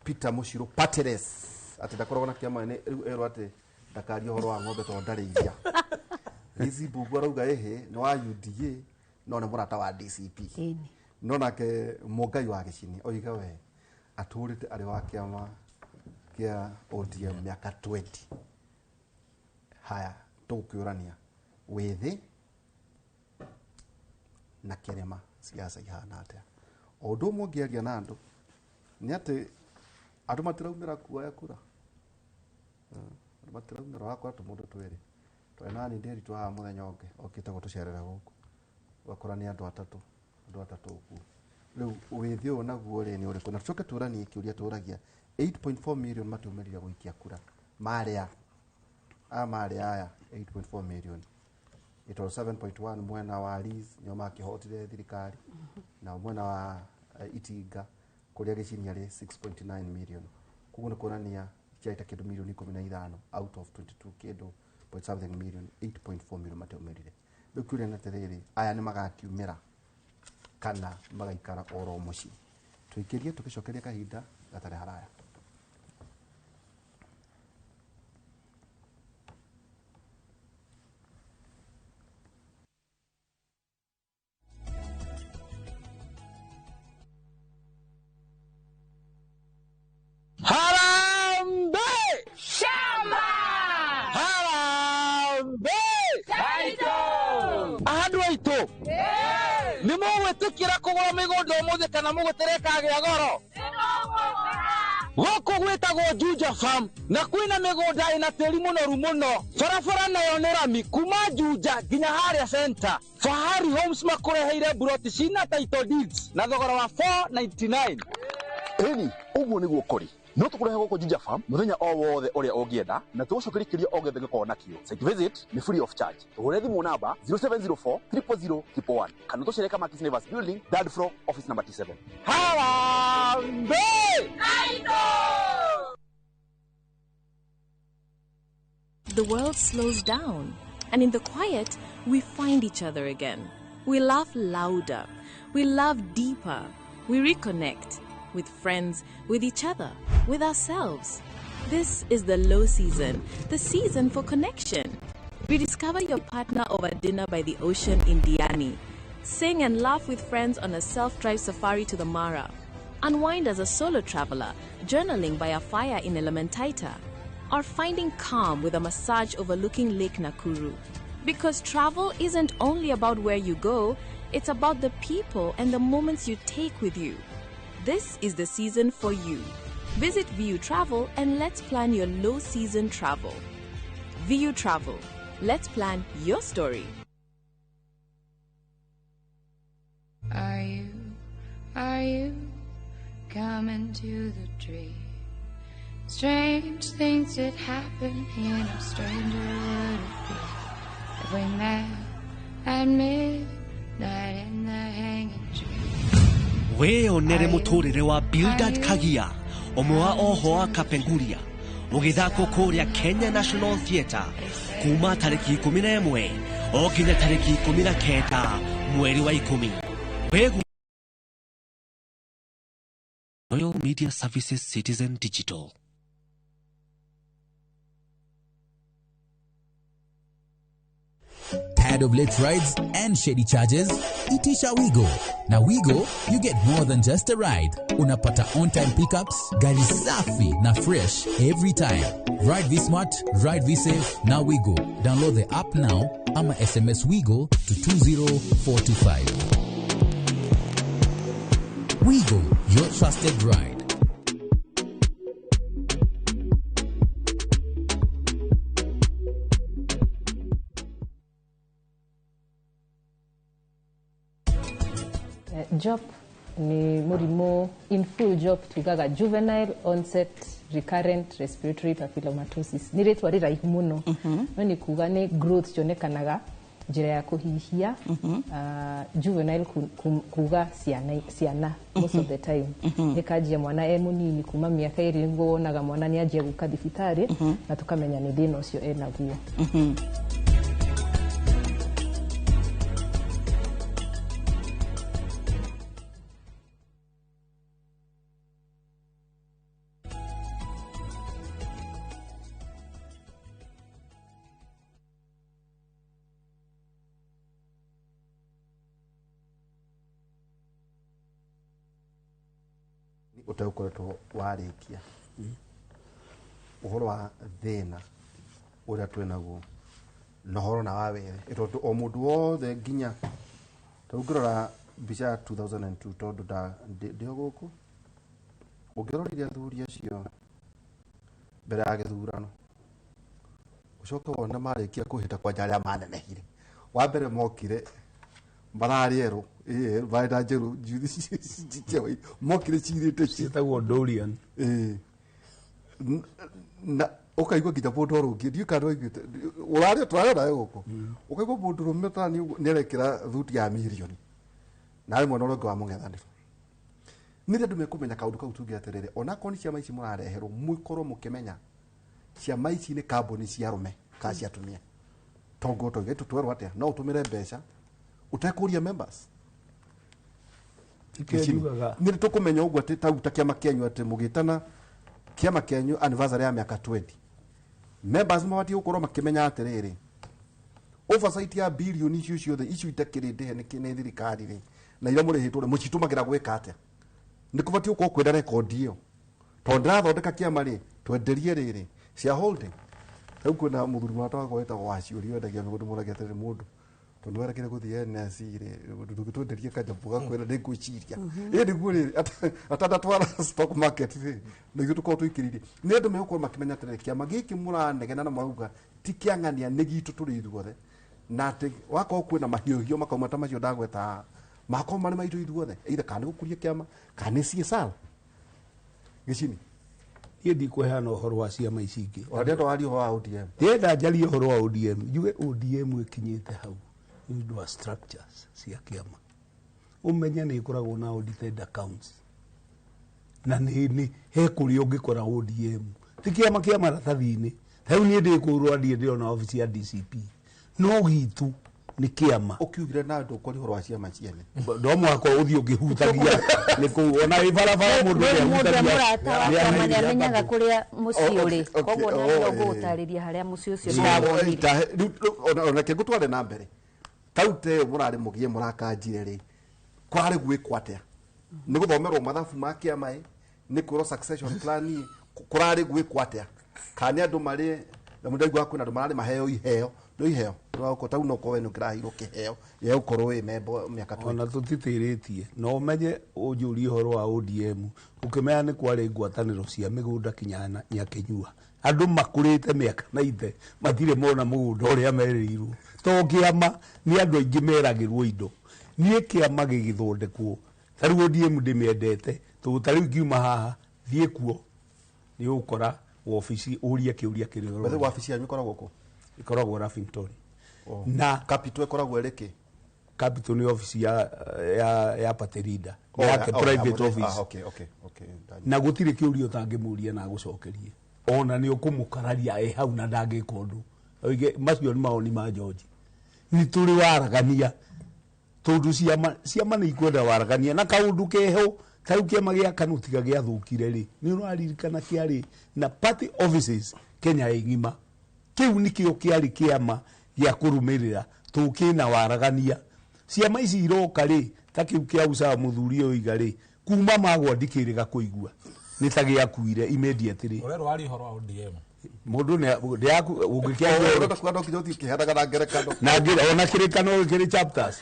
Peter Mũcirũ Pateres atĩ ndakoragwo na kĩama nĩ rĩu erwo atĩ ndakaria ũhoro wa ng'ombe tondũ ndarĩithia. Lizzy Mbugua arauga ĩhĩ nĩ wa UDA no nĩ mũrata wa DCP. No nake Mũngai wa Gĩcini oiga we atũrĩte arĩ wa kĩama kĩa ODM mĩaka 20. Haya tũgũkĩũrania wĩthĩ na kĩrĩma siasa ihana atĩa. O ũndũ ũmwe ũngĩaria na andũ nĩ atĩ andũ matiraumĩra kuoya kura. Andũ matiraumĩra, ũrakora tũmũndũ twĩrĩ twarĩ na Nderitu haha mũthenya ũngĩ okĩte gũtũcerera gũkũ ũgakora nĩ andũ atatũ ũguo. Rĩu wĩthĩ ũyũ naguo rĩ nĩ ũrĩkũ? Na tũcoke tũranie kĩũria tũragia 8.4 million matiumĩrire gũikia kura marĩa aya marĩa aya 8.4 million ĩtondũ 7.1 mwena wa Liz nĩo makĩhotire thirikari na mwena wa Itinga kũrĩa Gĩcini arĩ 6.9 million. Koguo nĩ kuonania kĩaita kĩndũ milioni 15 out of 22 kĩndũ point something million 8.4 million matiumĩrire. Rĩu kĩũria nĩ atĩrĩrĩ aya nĩ magakiumĩra kana magaikara oro mũciĩ. Tũikĩrie tũgĩcokeria kahinda gatarĩ haraya. Harambee! Shamba! Harambee! Taito! Andũ aitũ nĩ mũgwĩtĩkĩra kũgũra mĩgũnda ũmũthĩ kana mũgũtereka gĩa goro? Gũkũ gwĩtagwo Juja Farm na kwĩna mĩgũnda ĩna tĩri mũnoru mũno. Barabara nayo nĩ rami kuma Juja nginya harĩa center. Fahari Homes makũreheire mburoti cina title deeds na thogora wa 499. Ĩni, ũguo nĩguo kũrĩ. No tũkũrehe gũkũ Juja Farm mũthenya o wothe ũrĩa ũngĩenda na tũgũcokerie kĩrĩa o gĩothe gĩkoragwo nakĩo. Site visit nĩ free of charge. Tũhũre thimũ namba 0704 000 111 kana tũcere Kamakis Neighbors Building, third floor, office number T7. Harambee! The world slows down, and in the quiet, we find each other again. We laugh louder, we love deeper, we reconnect with friends, with each other, with ourselves. This is the low season, the season for connection. Rediscover your partner over dinner by the ocean in Diani. Sing and laugh with friends on a self drive safari to the Mara. Unwind as a solo traveler, journaling by a fire in Elementaita, or finding calm with a massage overlooking Lake Nakuru. Because travel isn't only about where you go, it's about the people and the moments you take with you. This is the season for you. Visit VU Travel and let's plan your low season travel. VU Travel. Let's plan your story. Are you coming to the tree? Strange things did happen here, no stranger would it be if we met at midnight in the hanging tree. Wĩyonere mũtũrĩre wa Bildad Kagia ũmwe wa oho a Kapenguria ũgĩthakwo kũrĩa Kenya National Theatre kuma tarĩki 11 o nginya tarĩki 19 mweri wa 10. Wĩgu Royal Media Services Citizen Digital. Tired of late rides and shady charges? Itisha Wigo. Na Wigo, you get more than just a ride. Unapata on-time pickups, gari safi na fresh every time. Ride V-Smart, ride V-Safe, na Wigo. Download the app now ama SMS Wigo to 20425. Wigo, your trusted ride. JOP ni mũrimũ in full JOP tugaga juvenile onset recurrent respiratory papillomatosis nĩ rĩtwa rĩraihu mũno no nĩ kuga nĩ growth cionekanaga njĩra ya kũhihia. Juvenile kuga ciana most of the time ĩkanjia mwana e mũnini kuma mĩaka ĩrĩ nĩguo wonaga mwana nĩ anjia gũka thibitarĩ na tũkamenya nĩ thĩna ũcio enaguo. Ũtegũkoretwo warĩkia ũhoro wa thĩna ũrĩa twĩnaguo na ũhoro na wa wethe tondũ o mũndũ wothe nginya ta ũngĩrora mbica ya 2002 tondũ ndĩho gũkũ ũngĩrorire athuri acio mbere ya gĩthurano ũcoke wone marĩkia kũhĩta kwanja arĩa manenehire wa mbere mokire mararĩ erũ marĩ na njerũ mokire cirĩte ciĩtagwo Dorian na ũkaigua nginya mũndũ arũngiĩ ndiũĩ kana nĩwaiguĩte ũrarĩ tũrarĩ nawe gũkũ ũkaigua mũndũ rũme tani nĩarekĩra thuti ya mirioni na arĩ mwena ũrĩa ũngĩ wa mũng'ethanĩro. Nĩ andũ mekũmenya kaũndũ kau tuge atĩrĩrĩ onakorwo nĩ ciama ici mũrareherwo mũkorwo mũkĩmenya ciama ici nĩ kambuni cia arũme kana cia atumia tongo tũige tũtwerwo atĩa no ũtũmĩre mbeca ũtekũria members nĩ tũkũmenya ũguo atĩ tau ta kĩama kĩanyu atĩ mũgĩtana kĩama kĩanyu anniversary ya mĩaka 20 members mabatiĩ gũkorwo makĩmenya atĩrĩrĩ oversight ya bilioni icio ciothe icio itakĩrĩ ndĩhe nĩ thirikari rĩ na iria mũrĩhĩtwo rĩ mũcitũmagĩra gwĩka atĩa nĩ kũbatiĩ gũkorwo kwĩna rekondi ĩyo tondũ ndĩrathondeka kĩama rĩ twenderie rĩrĩ shareholding rĩu kwĩna mũthuri mũrata wakwa wĩtagwo Waciũri wendagia mĩgũnda mũragia atĩrĩrĩ mũndũ tondũ werekire gũthiĩ NSC rĩ ndũngĩtwenderie kanyamũ gakwĩra nĩ ngwĩciria ĩ nĩguo rĩrĩ atanatwara stock market rĩ na ithuĩ tũkorwo tũikĩrĩirie nĩ andũ megũkorwo makĩmenya atĩrĩrĩ kĩama gĩkĩ mũranegena na marauga ti kĩang'ania nĩ gitũ tũrĩ ithuothe na atĩ wakorwo kwĩna mahiũhio makauma ta macio ndagweta haha makorwo marĩ maitũ ithuothe either kana nĩ gũkũria kĩama kana nĩ CSR gĩcini Niĩ ndikũheana ũhoro wa ciama ici ingĩ. Ũrenda warie ũhoro wa ODM? Ndĩrenda njarie ũhoro wa ODM. Njuge ODM ĩkinyĩte hau nĩ ũndũ wa structures cia kĩama. Ũmenye nĩ ĩkoragwo na audited accounts. Na nĩ he kũrĩa ũngĩkora ODM. Ti kĩama kĩa maratathi-inĩ. Ta rĩu niĩ ndĩ kũrũa ndiĩ ndĩrona obici ya DCP. No gitũ nĩ kĩama. Ũkiugire na ndũkwaria ũhoro wa ciama ciene. No mũhaka ũthiĩ ũkĩhutagia nĩ kũu ona wĩ barabara mũndũ Nĩ mũndũ nĩahutagia. mũrata wakwa ma nĩamenyaga kũrĩa mũciĩ ũrĩ. Okay, Koguo oh, na no eh. ngũgũtarĩria harĩa mũciĩ ũcio ndawonire. Ona ke ngũtware na mbere taute ĩyo mũrarĩ mũgie mũrakanjire rĩ kwarĩ gwĩkwo atĩa nĩ gũthomerwo mathabu ma kĩama ĩ nĩ kwĩrwo succession plan ĩ kũrarĩ gwĩkwo atĩa kana nĩ andũ marĩ na mũndũ aiguaga kwĩna andũ mararĩ maheo iheo no iheo no tau no korwo nĩ ũkĩraheirwo kĩheo gĩa gũkorwo wĩ membo mĩaka 20 Ona tũtitĩrĩtie na ũmenye ũnjũrie ũhoro wa ODM ũkĩmenya nĩ kwarĩ ngwatanĩro cia mĩgũnda kinya Nyakĩnyua. Andũ makũrĩte mĩaka na ithe matirĩ mona mũgũnda ũrĩa merĩirwo. To kĩama nĩ andũ aingĩ meragĩrwo indo. Niĩ kĩama gĩgĩthondekwo ta rĩu ODM ndĩmĩendete tondũ ta rĩu ngiuma haha thiĩ kuo nĩ ũgũkora wabici ũrie kĩũria kĩrĩa By the way, ũroria. wabici yanyu ĩkoragwo kũ? Ĩkoragwo Lavington. Oh. Na Capital ĩkoragwo ĩrĩ kĩ? Capital nĩ obici ya party leader. Oh, Yake oh, private oh, office. ah, okay, okay, okay. Na gũtirĩ kĩũria ũtangĩmũria na agũcokerie. Ona nĩ ũkũmũkararia ĩ hau na ndangĩka ũndũ. Oige macio nĩ mawoni ma George. Nĩ tũrĩ waragania tondũ ciama nĩ ikwenda waragania na kaũndũ keho ta rĩu kĩama gĩa KANU tiga gĩathũkire rĩ nĩ ũraririkana kĩarĩ na party offices Kenya ĩ ng'ima. Kĩu nĩkĩo kĩarĩ kĩama gĩa kũrũmĩrĩra tondũ kĩna waragania. Ciama ici iroka rĩ ta kĩu kĩa Usawa mũthuri ũyũ oiga rĩ kuma magwa ndikĩrĩga kũigua nĩ ta gĩakuire immediately. Ũrerwo warie ũhoro wa ODM. Mũndũ nĩ ũngĩkĩaria Ũrenda kuga no nginya ũthiĩ ũkĩheanaga na ngerekano. Na ona kĩrĩkano kĩrĩ chapters.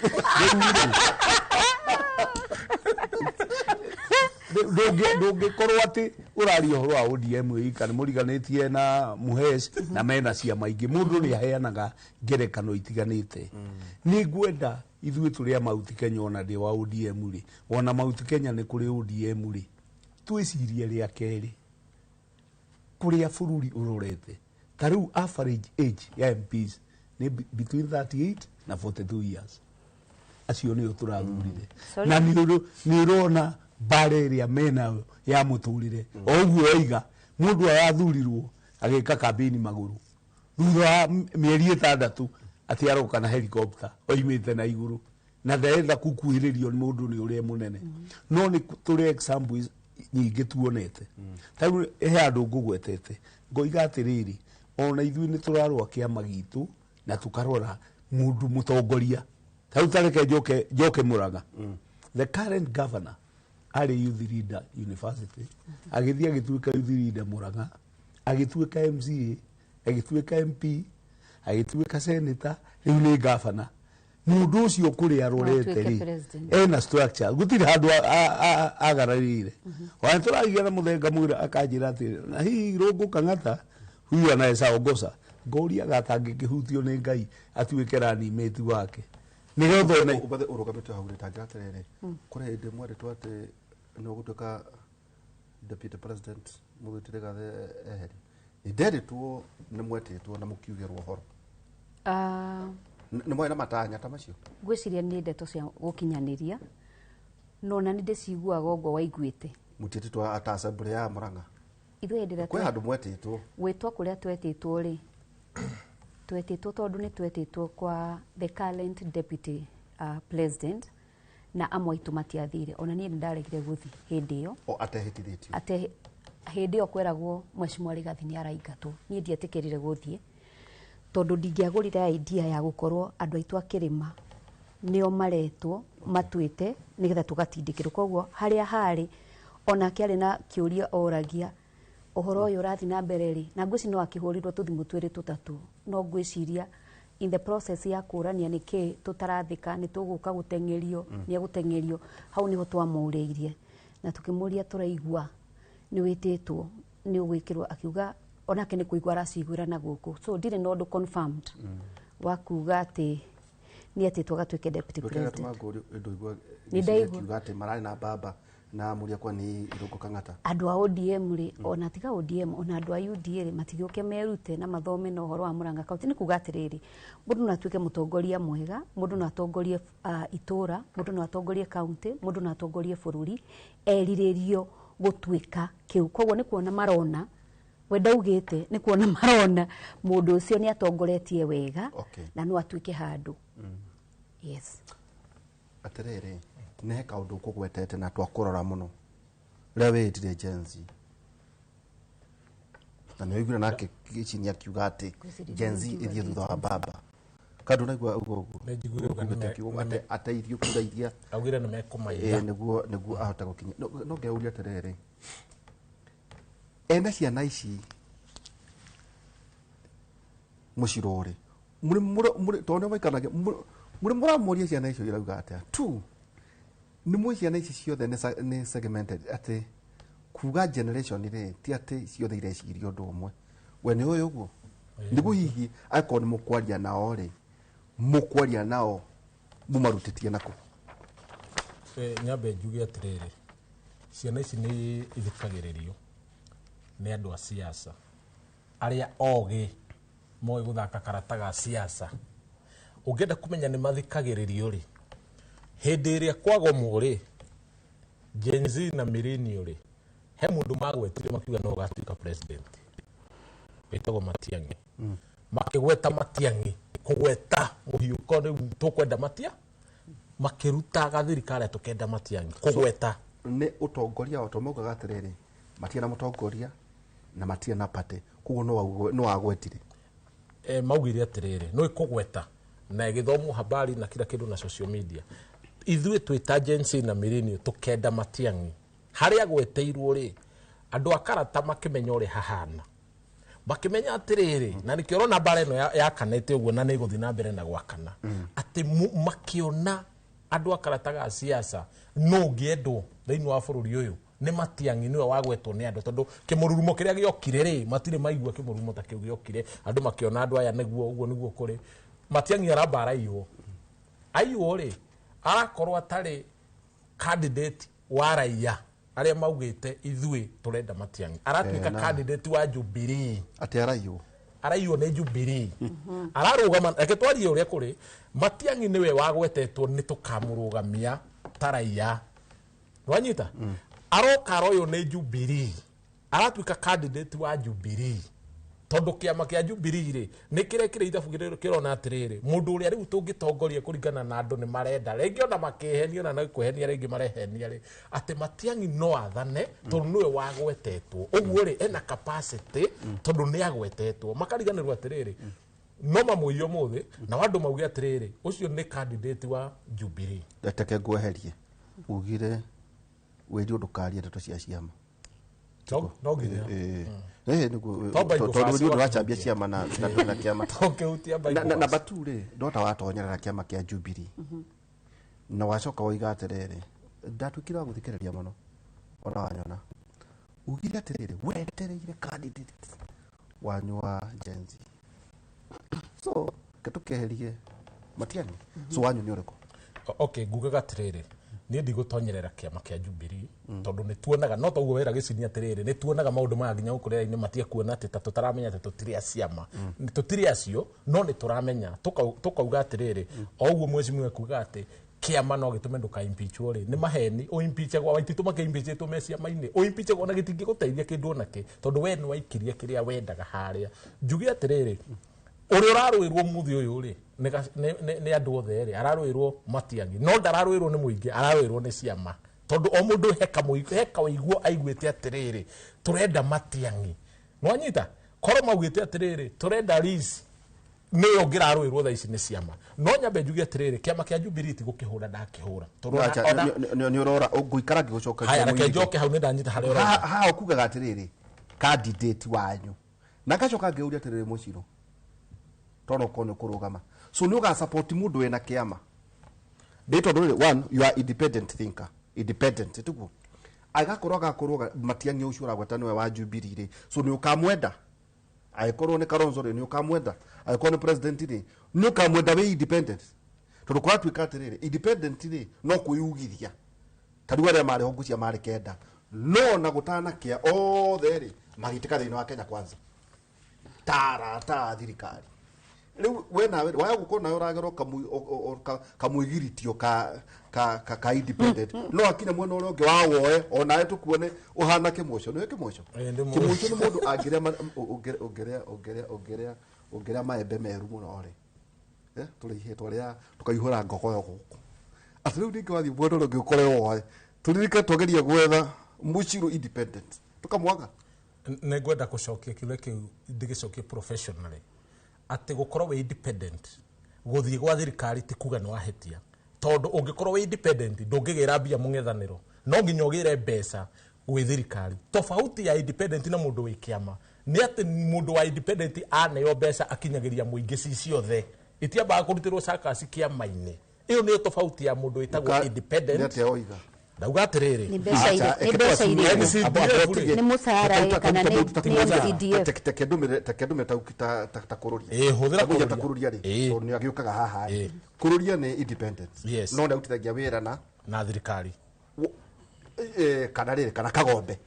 Ndũngĩkorwo atĩ ũraria ũhoro wa ODM ĩ kana mũriganĩtie na Muhesh na mena ciama ingĩ. Mũndũ nĩ aheanaga ngerekano itiganĩte. Nĩ ngwenda ithuĩ tũrĩ a Mount Kenya ona ndĩ wa ODM rĩ, ona Mount Kenya nĩ kũrĩ ODM rĩ, twĩcirie rĩa kerĩ kũrĩa bũrũri ũrorete. Ta rĩu average age ya MPs nĩ between 38 na 42 years. Acio nĩo tũrathurire. Sorry. Na nĩ ũrona mbara ĩrĩa menayo ya mũtũrĩre. O ũguo oiga mũndũ arathurirwo agĩka kambĩini magũrũ. Thutha wa mĩeri 6 atĩ aroka na helicopter oimĩte na igũrũ na ndarenda kukuhĩrĩrio nĩ mũndũ nĩ ũrĩa mũnene. No nĩ tũrĩ examples nyingĩ tuonete. Ta rĩu he handũ ngũgwetete ngoiga atĩrĩrĩ ona ithuĩ nĩ tũrarũa kĩama gitũ na tũkarora mũndũ mũtongoria. Ta rĩu ta reke njoke Mũrang'a. The current governor arĩ youth leader university agĩthiĩ agĩtuĩka youth leader Mũrang'a, agĩtuĩka MCA, agĩtuĩka MP, agĩtuĩka senator, rĩu nĩ governor. Mũndũ ũcio kũrĩa arorete Atuĩke rĩ president. ena structure gũtirĩ handũ agararĩire. Ona tũragia na mũthenga mwĩra akanjĩra atĩ na hihi Irũngũ Kang'ata huyu anaweza ongoza. Ngũriaga atangĩkĩhutio nĩ Ngai atuĩke running mate wake. Nĩgetha one Ũbathe ũrũgamĩte hau rĩ tangira atĩrĩrĩ kũrĩ hĩndĩ mwerĩtwo atĩ nĩ ũgũtuĩka deputy president mũthuri Rigathĩ eheri. Nĩ nderĩtwo nĩ mwetĩtwo na mũkiugĩrwo ũhoro. Nĩ mwarĩ na matanya ta macio? Ngwĩciria nĩ ndeto cia gũkinyanĩria no na nĩ ndĩciguaga ũguo waiguĩte. Mũtiĩtĩtwo ata assembly ya Mũrang'a? Ithuĩ hĩndĩ ĩrĩa Kwĩ handũ mwetĩtwo? Gwĩtwo kũrĩa twetĩtwo rĩ, twetĩtwo tondũ nĩ twetĩtwo kwa the current deputy president na amwe aitũ matiathire. Ona niĩ nĩ ndaregire gũthiĩ hĩndĩ ĩyo. O atehĩtithĩtio? Ate hĩndĩ ĩyo kweragwo Mheshimiwa Rigathi nĩ araingatwo. Niĩ ndietĩkĩrire gũthiĩ tondũ ndingĩagũrire idea ya gũkorwo andũ aitũ a kĩrĩma nĩo maretwo matuĩte nĩgetha tũgatindĩkĩrwo. Koguo harĩa harĩ onake arĩ na kĩũria oragia ũhoro ũyũ ũrathiĩ na mbere rĩ, na ngwĩciria no akĩhũrirwo tũthimũ twĩrĩ tũtatũ, no ngwĩciria in the process ya kũrania nĩkĩ tũtarathĩka nĩ tũgũka gũteng'erio, nĩ egũteng'erio, hau nĩho twamũrĩirie na tũkĩmũria tũraigua nĩ wĩtĩtwo nĩ ũgwĩkĩrwo, akiuga onake nĩ kũigua araciguĩra na gũkũ, so ndirĩ na ũndũ confirmed wa kuga atĩ nĩ etĩtwo agatuĩke deputy president. Nĩ ndaigua. Nĩ atĩ mararĩ na baba Na mũria kwa nĩ Irũngũ Kang'ata. Andũ a ODM rĩ, ona tiga ODM, ona andũ a UDA rĩ, matigĩũke merute na mathome na ũhoro wa Murang'a County. Nĩ kuga atĩrĩrĩ, mũndũ no atuĩke mũtongoria mwega, mũndũ no atongorie itũra, mũndũ no atongorie county, mũndũ no atongorie bũrũri, erirĩrio gũtuĩka kĩu. Koguo nĩ kuona marona, we ndaugĩte, nĩ kuona marona mũndũ ũcio nĩ atongoretie wega na no atuĩke handũ. Yes. Atĩrĩrĩ, nĩ he kaũndũ ũkũgwetete na twakũrora mũno rĩrĩa wĩĩtire Gen Z, na nĩ ũiguire nake Gĩchini akiuga atĩ Gen Z ĩthiĩ thutha wa baba. Kandũ ũraigua ũguo ũguo? Nĩ njiguire ũguo, Ũguo akiuga atĩ ateithio kura iria augire nĩ mekũmaiga. Nĩguo ahote gũkinya. No ngeuria atĩrĩrĩ, ene ciana ici mũcirũrĩ tondũ nĩ maikaragia mũrĩ mũramũria ciana icio irauga atĩa? Two, nĩ mũĩ ciana ici ciothe nĩ segmented, atĩ kuga generation rĩ ti atĩ ciothe ireciria ũndũ ũmwe. We nĩ ũĩ ũguo? Nĩguo hihi angĩkorwo nĩ mũkwaria nao rĩ, mũkwaria nao mũmarutĩtie nakũ? Nyambe njuge atĩrĩrĩ, ciana ici nĩ ithikagĩrĩrio nĩ andũ a siasa arĩa ogĩ moĩ gũthaka karata ga siasa. Ũngĩenda kũmenya nĩ mathikagĩrĩrio rĩ, hĩndĩ ĩrĩa kwagomwo rĩ, Gen Z na millennial rĩ, he mũndũ magwetire makiuga no ũgatuĩka president, wĩtagwo Matiang'i. Makĩgweta Matiang'i, kũgweta mũhiũko rĩu tũkwenda Matia, makĩruta gathirikari tũkenda Matiang'i, kũgweta. Nĩ ũtongoria wa tondũ maugaga atĩrĩrĩ, matirĩ na mũtongoria na matirĩ na party, koguo no agwetire. Maugire atĩrĩrĩ, no ĩkũgweta na ĩgĩthomwo habari na kila kĩndũ na social media. Ithuĩ twĩ ta Gen Z na millennial tũkenda Matiang'i. Harĩa agweteirwo rĩ, andũ a karata makĩmenya ũrĩa hahana, makĩmenya atĩrĩrĩ, na nĩkĩo ũrona mbara ĩno yakanĩte ũguo na nĩ ĩgũthiĩ na mbere na gwakana, atĩ makĩona andũ a karata ga siasa no ũngĩendwo thĩinĩ wa bũrũri ũyũ nĩ Matiang'i, nĩwe wagwetwo nĩ andũ, tondũ kĩmũrurumo kĩrĩa gĩokire rĩ, matirĩ maigua kĩmũrurumo ta kĩu gĩokire, andũ makĩona andũ aya nĩguo ũguo nĩguo kũrĩ. Matiang'i aramba araiywo, aiywo rĩ, arakorwo atarĩ candidate wa raia arĩa maugĩte ithuĩ tũrenda Matiang'i, aratuĩka candidate wa Jubilee. Atĩ araiywo? Araiywo nĩ Jubilee. Ararũgama, reke twarie ũrĩa kũrĩ, Matiang'i nĩwe wagwetetwo nĩ tũkamũrũgamia ta raia. Nĩwanyita? Aroka aroywo nĩ Jubilee, aratuĩka candidate wa Jubilee, tondũ kĩama kĩa Jubilee rĩ, nĩ kĩrekĩra ithabu kĩrona atĩrĩrĩ, mũndũ ũrĩa rĩu tũngĩtongoria kũringana na andũ nĩ marenda, rĩngĩ ona makĩhenio ona no kwĩhenia rĩngĩ marehenia rĩ, atĩ Matiang'i no athane tondũ nĩwe wagwetetwo. Ũguo rĩ, ena capacity tondũ nĩ agwetetwo. Makariganĩrwo atĩrĩrĩ, no mamũiye ũmũthĩ na andũ mauge atĩrĩrĩ, ũcio nĩ candidate wa Jubilee. Reke ngweherie, ugire wĩrio ndũkarie ndeto cia ciama. No nginya. Nĩguo, To Bible tondũ verse wĩrio ndũracambia wakĩhutia. ciama na ndũrĩ na kĩama. Tũngĩhutia Bible Na verse. namba 2 rĩ, ndota watonyerera kĩama kĩa Jubilee. Na wacoka woiga atĩrĩrĩ, ndatuĩkire wa gũthikĩrĩria mũno ona wanyona. Ugire atĩrĩrĩ, wetereire candidate wanyu wa Gen Z. So, tũkeherie Matiang'i. So wanyu nĩ ũrĩkũ? Okay, ngugaga atĩrĩrĩ, niĩ ndigũtonyerera kĩama kĩa Jubilee tondũ nĩ tuonaga, no toguo wera Gĩcinia atĩrĩrĩ, nĩ tuonaga maũndũ maya nginya gũkũ rĩera-inĩ, matige kuona atĩ ta tũtaramenya atĩ tũtirĩ a ciama. Tũtirĩ acio, no nĩ tũramenya, tũkauga atĩrĩrĩ, o ũguo mheshimiwa ekuga atĩ kĩama no gĩtũme ndũka-impeachwo rĩ, nĩ maheni. Ũimpeachagwo, Waititu makĩ-impeachĩtwo me ciama-inĩ, ũimpeachagwo na gĩtingĩgũteithia kĩndũ ona kĩ, tondũ we nĩ waikirie kĩrĩa wendaga harĩa. Njuge atĩrĩrĩ, ũrĩa ũrarũĩrwo mũthĩ ũyũ rĩ, nĩ andũ othe rĩ, ararũĩrwo Matiang'i, no ndararũĩrwo nĩ mũingĩ, ararũĩrwo nĩ ciama, tondũ o mũndũ he kaũiguo aiguĩte atĩrĩrĩ, tũrenda Matiang'i. Nĩwanyita? Korwo maugĩte atĩrĩrĩ, tũrenda Liz, nĩyo ũngĩrarũĩrwo thaa ici nĩ ciama. No nyambe njuge atĩrĩrĩ, kĩama kĩa Jubilee ti gũkĩhũra ndakĩhũra. Tondũ Nĩ ũrora ũngũikara ngĩgũcokagia Haya, reke mũirĩtu. njoke hau, nĩ ndanyita harĩa ũrauga. Haha ũkugaga atĩrĩrĩ, candidate wanyu, na ngacoka ngĩũria atĩrĩrĩ, mũciro tondũ okorwo nĩ ũkũrũgama, so nĩ ũga support mũndũ wĩna kĩama ndĩ, tondũ rĩrĩ, one, you are independent thinker, independent tiguo, agakorwo agakorwo Matiang'i ũcio ũragweta nĩwe wa Jubilee rĩ, so nĩ ũkamwenda? Angĩkorwo nĩ Kalonzo rĩ, nĩ ũkamwenda? Angĩkorwo nĩ president rĩ, nĩ ũkamwenda wĩ independent? Tondũ kũratuĩka atĩrĩrĩ, independent rĩ, no kwĩyugithia. Ta rĩu arĩa marĩ ho ngũcia marĩ 9 no na gũtanakia othe rĩ magĩtĩka thĩinĩ wa Kenya Kwanza tara ta thirikari. Rĩu we nawe waya gũkorwo nawe ũragerwo kamwĩgiritio ka independent no akinya mwena ũrĩa ũngĩ wa woe onawe tũkuone ũhana kĩmũco. Nĩwe kĩmũco? Kĩmũco nĩ mũndũ angĩrĩa ũngĩrĩa maembe meru mũno rĩ, tũrĩihĩtwo twarĩa tũkaihũra ngogoyo gũkũ. Atĩ rĩu ningĩ wathiĩ mwena ũrĩa ũngĩ ũkore woe tũririkane twageria gwetha Muciru independent tũkamwaga. Nĩ ngwenda gũcokia kĩũria kĩu ndĩgĩcokie professionally atĩ gũkorwo wĩ independent gũthiĩ gwa thirikari ti kuga nĩ wahĩtia, tondũ ũngĩkorwo wĩ independent ndũngĩgĩra mbia mũng'ethanĩro, no nginya ũgĩre mbeca gwĩ thirikari. Tofauti ya independent na mũndũ wĩ kĩama nĩ atĩ mũndũ wa independent aneo mbeca akinyagĩria mũingĩ ci ciothe, itiambaga kũrutĩrwo cakaci kĩama-inĩ. Ĩyo nĩyo tofauti ya mũndũ wĩtagwo independent. Ndauga atĩrĩrĩ, Nĩ mbeca irĩkũ? Nĩ mũcara kana nĩ NCDF? Teke ndũmĩre ta kũrũria. Hũthĩra kũrũria. Ta kũrũria rĩ, tondũ nĩ agĩũkaga haha rĩ. Kũrũria nĩ independent. No nĩ arutithagia wĩra na thirikari. Kana rĩrĩ, kana Kagombe.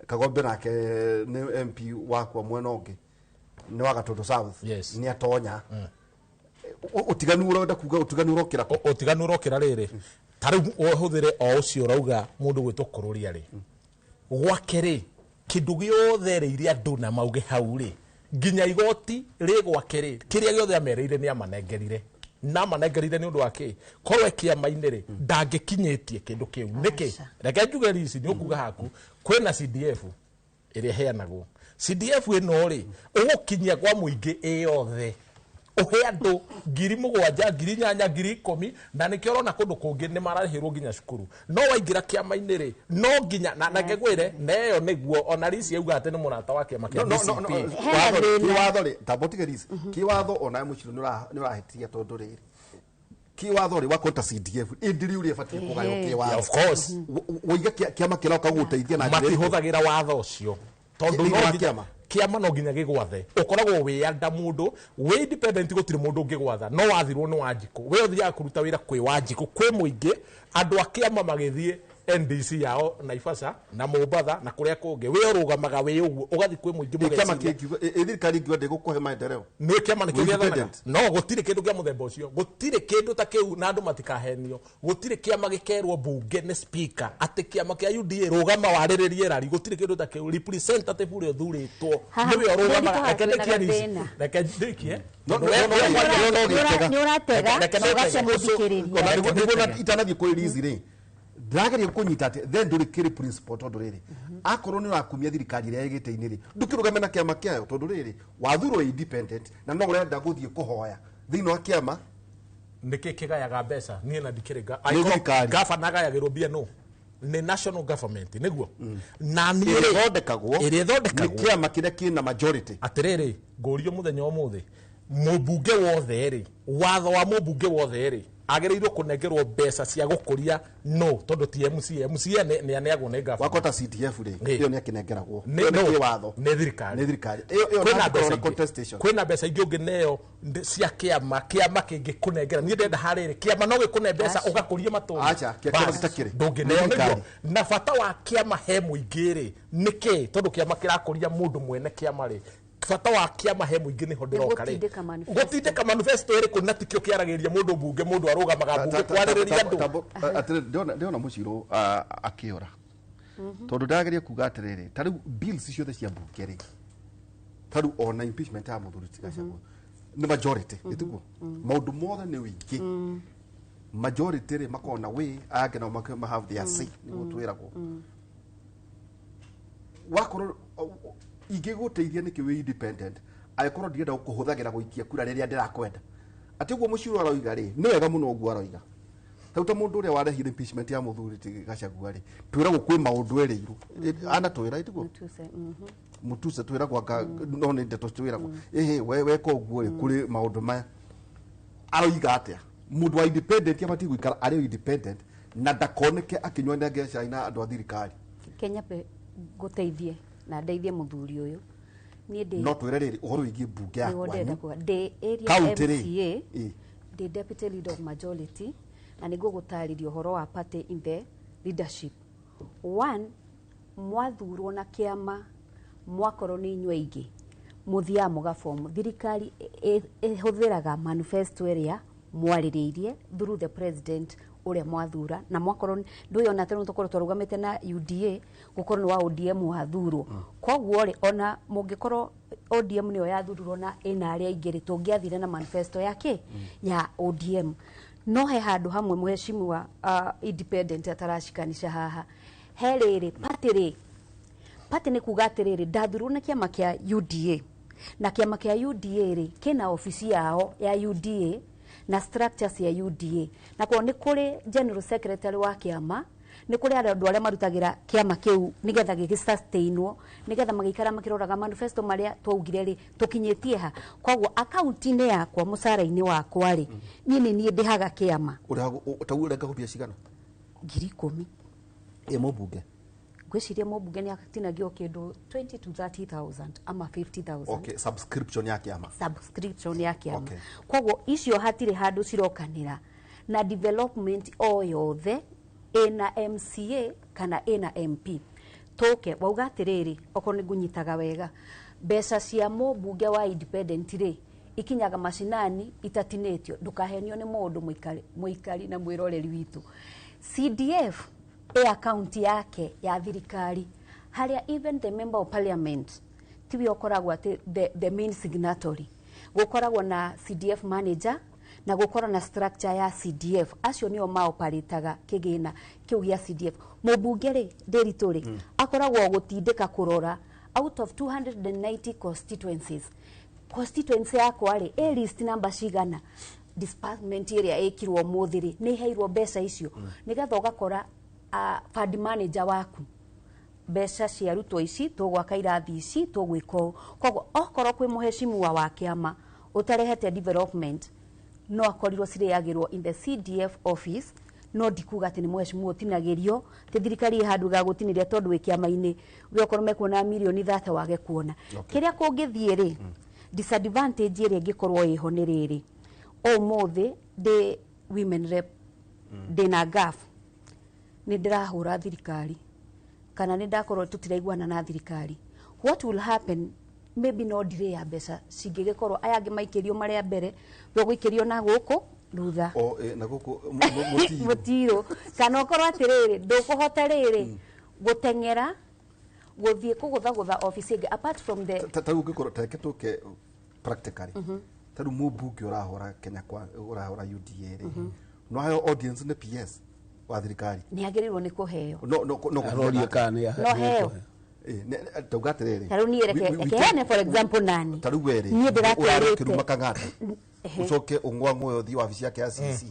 Kagombe nake nĩ MP wakwa mwena ũngĩ. Nĩ wa Gatũndũ South. Nĩ atonya. Ũtiganu ũrenda kuga ũtiganu ũrokĩra kũ? Ũtiganu ũrokĩra rĩrĩ. Ta rĩu ũhũthĩre o ũcio ũrauga mũndũ gwĩtwo kũrũria rĩ, gwake rĩ kĩndũ gĩothe erĩire andũ na mauge hau rĩ, nginya igoti rĩ gwake rĩ, kĩrĩa gĩothe amerĩire nĩ amanengerire. Na amanengerire nĩ ũndũ wa kĩ? Korwo kĩama-inĩ rĩ, ndangĩkinyĩtie kĩndũ kĩu. Nĩkĩ? Reke njuge rici nĩ ũkuga haku kwĩna CDF ĩrĩa ĩheanagwo. CDF ĩno rĩ, ũgũkinyia kwa mũingĩ ĩyothe. Ũhe andũ 7,000, 8,000, 10,000 na nĩkĩo ũrona kũndũ kũngĩ nĩ mararĩhĩrwo nginya cukuru. No waingĩra kĩama-inĩ rĩ, no nginya na ngegwĩre na ĩyo nĩguo ona Rici auga atĩ nĩ mũrata wa kĩama kĩa DCP. Kĩwatho rĩ, tamba ũtige Rici. Kĩwatho onawe Mũciru nĩ ũrahĩtia tondũ rĩrĩ kĩwatho rĩ wakwo ta CDF ĩndĩ rĩu rĩbatiĩ kũgaywo kĩwatho. Of course. Woiga kĩama kĩroka gũgũteithia na njĩra ĩrĩkũ? Matihũthagĩra watho ũcio tondũ no kĩama no nginya gĩgwathe. Ũkoragwo wĩ anda mũndũ wĩ independent, gũtirĩ mũndũ ũngĩgwatha. No wathirwo nĩ Wanjikũ, we ũthiaga kũruta wĩra kwĩ Wanjikũ, kwĩ mũingĩ. Andũ a kĩama magĩthiĩ NDC yao Naivasha na Mombatha na kũrĩa kũngĩ, we ũrũgamaga wĩ ũguo ũgathiĩ kwĩ mũingĩ. Kĩama kĩngiuga thirikari ingiuga ndĩgũkũhe maendeleo, nĩ kĩama nĩkĩo gĩathanaga. No gũtirĩ kĩndũ kĩa mũthemba ũcio, gũtirĩ kĩndũ ta kĩu, na andũ matikahenio. Gũtirĩ kĩama gĩkerwo mbunge nĩ speaker atĩ kĩama kĩa UDA rũgama warĩrĩrie rari. Gũtirĩ kĩndũ ta kĩu. Representative ũrĩa ũthurĩtwo nĩwe ũrũgamaga. Reke ndĩkie Rici, reke ndĩkie. Nĩ ũratega na ũgacemũthikĩrĩria. Itanathiĩ kwĩ Rici rĩ, ndĩrageria kũnyita atĩ then ndũrĩ kĩrĩ principle tondũ rĩrĩ akorwo nĩ ũrakumia thirikari ĩrĩa ĩgĩte-inĩ rĩ, ndũkĩrũgame na kĩama kĩayo tondũ rĩrĩ wathurwo independent na no ũrenda gũthiĩ kũhoya thĩinĩ wa kĩama. Nĩkĩ kĩgayaga mbeca? Niĩ na ndikĩrĩ gavana agayagĩrwo mbia no nĩ national government nĩguo na niĩ ĩrĩa ĩthondekagwo nĩ kĩama kĩrĩa kĩna majority. Atĩrĩrĩ, ngũrio mũthenya ũmũthĩ mũmbunge wothe rĩ, watho wa mũmbunge wothe rĩ agĩrĩirwo kũnengerwo mbeca cia gũkũria no tondũ ti MCA. MCA nĩ aneagwo nĩ gavana. Wakota CDF rĩ, ĩyo nĩ akĩnengeragwo nĩ watho, nĩ thirikari, nĩ thirikari. Ĩyo kwĩna mbeca ingĩ, kwĩna mbeca ingĩ ũngĩneo cia kĩama, kĩama kĩngĩkũnengera. Niĩ ndenda harĩrĩ kĩama no gĩkũne mbeca ũgakũria matũũra. Acha, kĩama gĩtakĩrĩ ndũngĩneo nĩguo. Na bata wa kĩama he mũingĩ rĩ nĩkĩ? Tondũ kĩama kĩrakũria mũndũ mwene kĩama rĩ, bata wa kĩama he mũingĩ nĩho ndĩroka rĩ, gũtindĩka manifesto ĩrĩkũ na tikĩo kĩaragĩrĩria mũndũ mbunge, mũndũ arũgamaga mbunge kwarĩrĩria andũ. Atĩrĩrĩ, ndĩrona Mũcirũ akĩora tondũ ndĩrageria kuga atĩrĩrĩ, ta rĩu bills ciothe cia mbunge rĩ, ta rĩu ona impeachment ya mũthuri ti Gachagua nĩ majority, ĩtiguo maũndũ mothe nĩ ũingĩ. Majority rĩ makoragwo na way, aya angĩ nao ma have their say, nĩguo twĩragwo. Wakorwo ingĩgũteithia nĩkĩ wĩ independent angĩkorwo ndirenda gũkũhũthagĩra gũikia kura rĩrĩa ndĩrakwenda? Atĩ ũguo Mũciru aroiga rĩ, nĩ wega mũno ũguo aroiga. Ta rĩu ta mũndũ ũrĩa warehire impeachment ya mũthuri ti Gachagua rĩ, twĩragwo kwĩ maũndũ erĩirwo. Anatwĩra ĩtiguo Mutuse twĩragwo anga no nĩ ndeto twĩragwo ĩhĩ we weka ũguo rĩ kũrĩ maũndũ maya. Aroiga atĩa? Mũndũ wa independent abatiĩ gũikara arĩ independent na ndakoneke akĩnyuanĩra cai na andũ a thirikari. Kenya ngũteithie na ndeithie mũthuri ũyũ. Niĩ ndĩ no twĩre rĩrĩ ũhoro wĩgiĩ mbunge ya kwanyu ndĩ area MCA, ndĩ deputy leader of majority, na nĩ ngũgũtarĩria ũhoro wa party in the Leadership one, mwathurwo na kĩama, mwakorwo nĩ inyuĩ aingĩ, mũthiaga mũgabomu. Thirikari ĩhũthĩraga manifesto ĩrĩa mwarĩrĩirie through the president ũrĩa mwathura, na mwakorwo ndũĩ ona tene tũkorwo twarũgamĩte na UDA, gũkorwo nĩ wa ODM wathurwo. Koguo rĩ, ona mũngĩkorwo ODM nĩyo yathurirwo na ĩna arĩa aingĩ rĩ, tũngĩathire na manifesto ya kĩ ya ODM. No he handũ hamwe mheshimiwa independent ataracikanisha haha, he rĩrĩ party rĩ, party nĩ kuga atĩrĩrĩ, ndathurwo na kĩama kĩa UDA, na kĩama kĩa UDA rĩ, kĩna obici yao ya UDA na structure cia UDA, na kwa nĩ kũrĩ general secretary wa kĩama, nĩ kũrĩ andũ arĩa marutagĩra kĩama kĩu nĩgetha gĩgĩsustainwo, nĩgetha magĩikara makĩroraga manifesto marĩa twaugire rĩ, tũkinyĩtie ha. Koguo akaunti-inĩ yakwa, mũcara-inĩ wakwa rĩ, niĩ nĩ niĩ ndĩhaga kĩama. Tau ũrenga mbia cigana? 10,000. Ĩ mũmbunge? Ngwĩciria mũmbunge nĩ atinagio kĩndũ 20 to 30,000 ama 50,000. Okay, subscription ya kĩama. Subscription ya kĩama. Okay. Koguo icio hatirĩ handũ cirokanĩra na development o yothe ĩna MCA kana ĩna MP. Tũke wauga atĩrĩrĩ, okorwo nĩ ngũnyitaga wega, mbeca cia mũmbunge wa independent rĩ, ikinyaga macinani itatinĩtio. Ndũkahenio nĩ mũndũ, mũikari na mwĩroreri witũ. CDF ĩ account yake ya thirikari, harĩa even the member of parliament tiwe ũkoragwo atĩ the main signatory. Gũkoragwo na CDF manager na gũkorwo na structure ya CDF, acio nĩo maoparĩtaga kĩgĩna kĩu gĩa CDF. Mũmbunge rĩ, Ndĩritũ rĩ, akoragwo gũtindĩka kũrora out of 290 constituencies, constituency yakwa rĩ, ĩ list number cigana, disbursement ĩrĩa ĩkirwo ũmũthĩ rĩ, nĩ iheirwo mbeca icio, nĩgetha ũgakora fund manager waku, mbeca cia arutwo ici, tũgwaka irathi ici, tũgwĩka ũũ. Koguo okorwo kwĩ mũheshimiwa wa kĩama ũtarehete development, no akorirwo cirĩagĩrwo in the CDF office. No ndikuga atĩ nĩ mũheshimiwa ũtinagĩrio, atĩ thirikari ĩ handũ ĩgagũtinĩria tondũ wĩ kĩama-inĩ, we okorwo mekuona mirioni 30 wage kuona. Kĩrĩa kũngĩthiĩ rĩ, disadvantage ĩrĩa ĩngĩkorwo ĩho nĩ rĩrĩ, ũmũthĩ ndĩ women rep, ndĩna gaf, nĩ ndĩrahũra thirikari kana nĩ ndakorwo tũtiraiguana na thirikari, what will happen? Maybe no delay ya mbeca cingĩgĩkorwo aya angĩ maikĩrio marĩa mbere, we gũikĩrio na gũkũ thutha. O na gũkũ mũtirũ. Mũtirũ, kana ũkorwo atĩrĩrĩ, ndũkũhota rĩrĩ gũteng'era gũthiĩ kũgũthagũtha obici ĩngĩ apart from the Ta rĩu ũngĩkorwo, tareke tũke practically, ta rĩu mũmbunge ũrahũra Kenya kwa ũrahũra UDA rĩ, no heo audience nĩ PS wa thirikari? Nĩ agĩrĩirwo nĩ kũheo. No. Aroria kana nĩ No heo. Tauga atĩrĩrĩ, Ta rĩu niĩ reke heane for example nani. Ta rĩu we rĩ, Niĩ ndĩratwarĩte. ũrarĩ Kang'ata, ũcoke ũng'wang'we ũthiĩ wabici yake ya CC,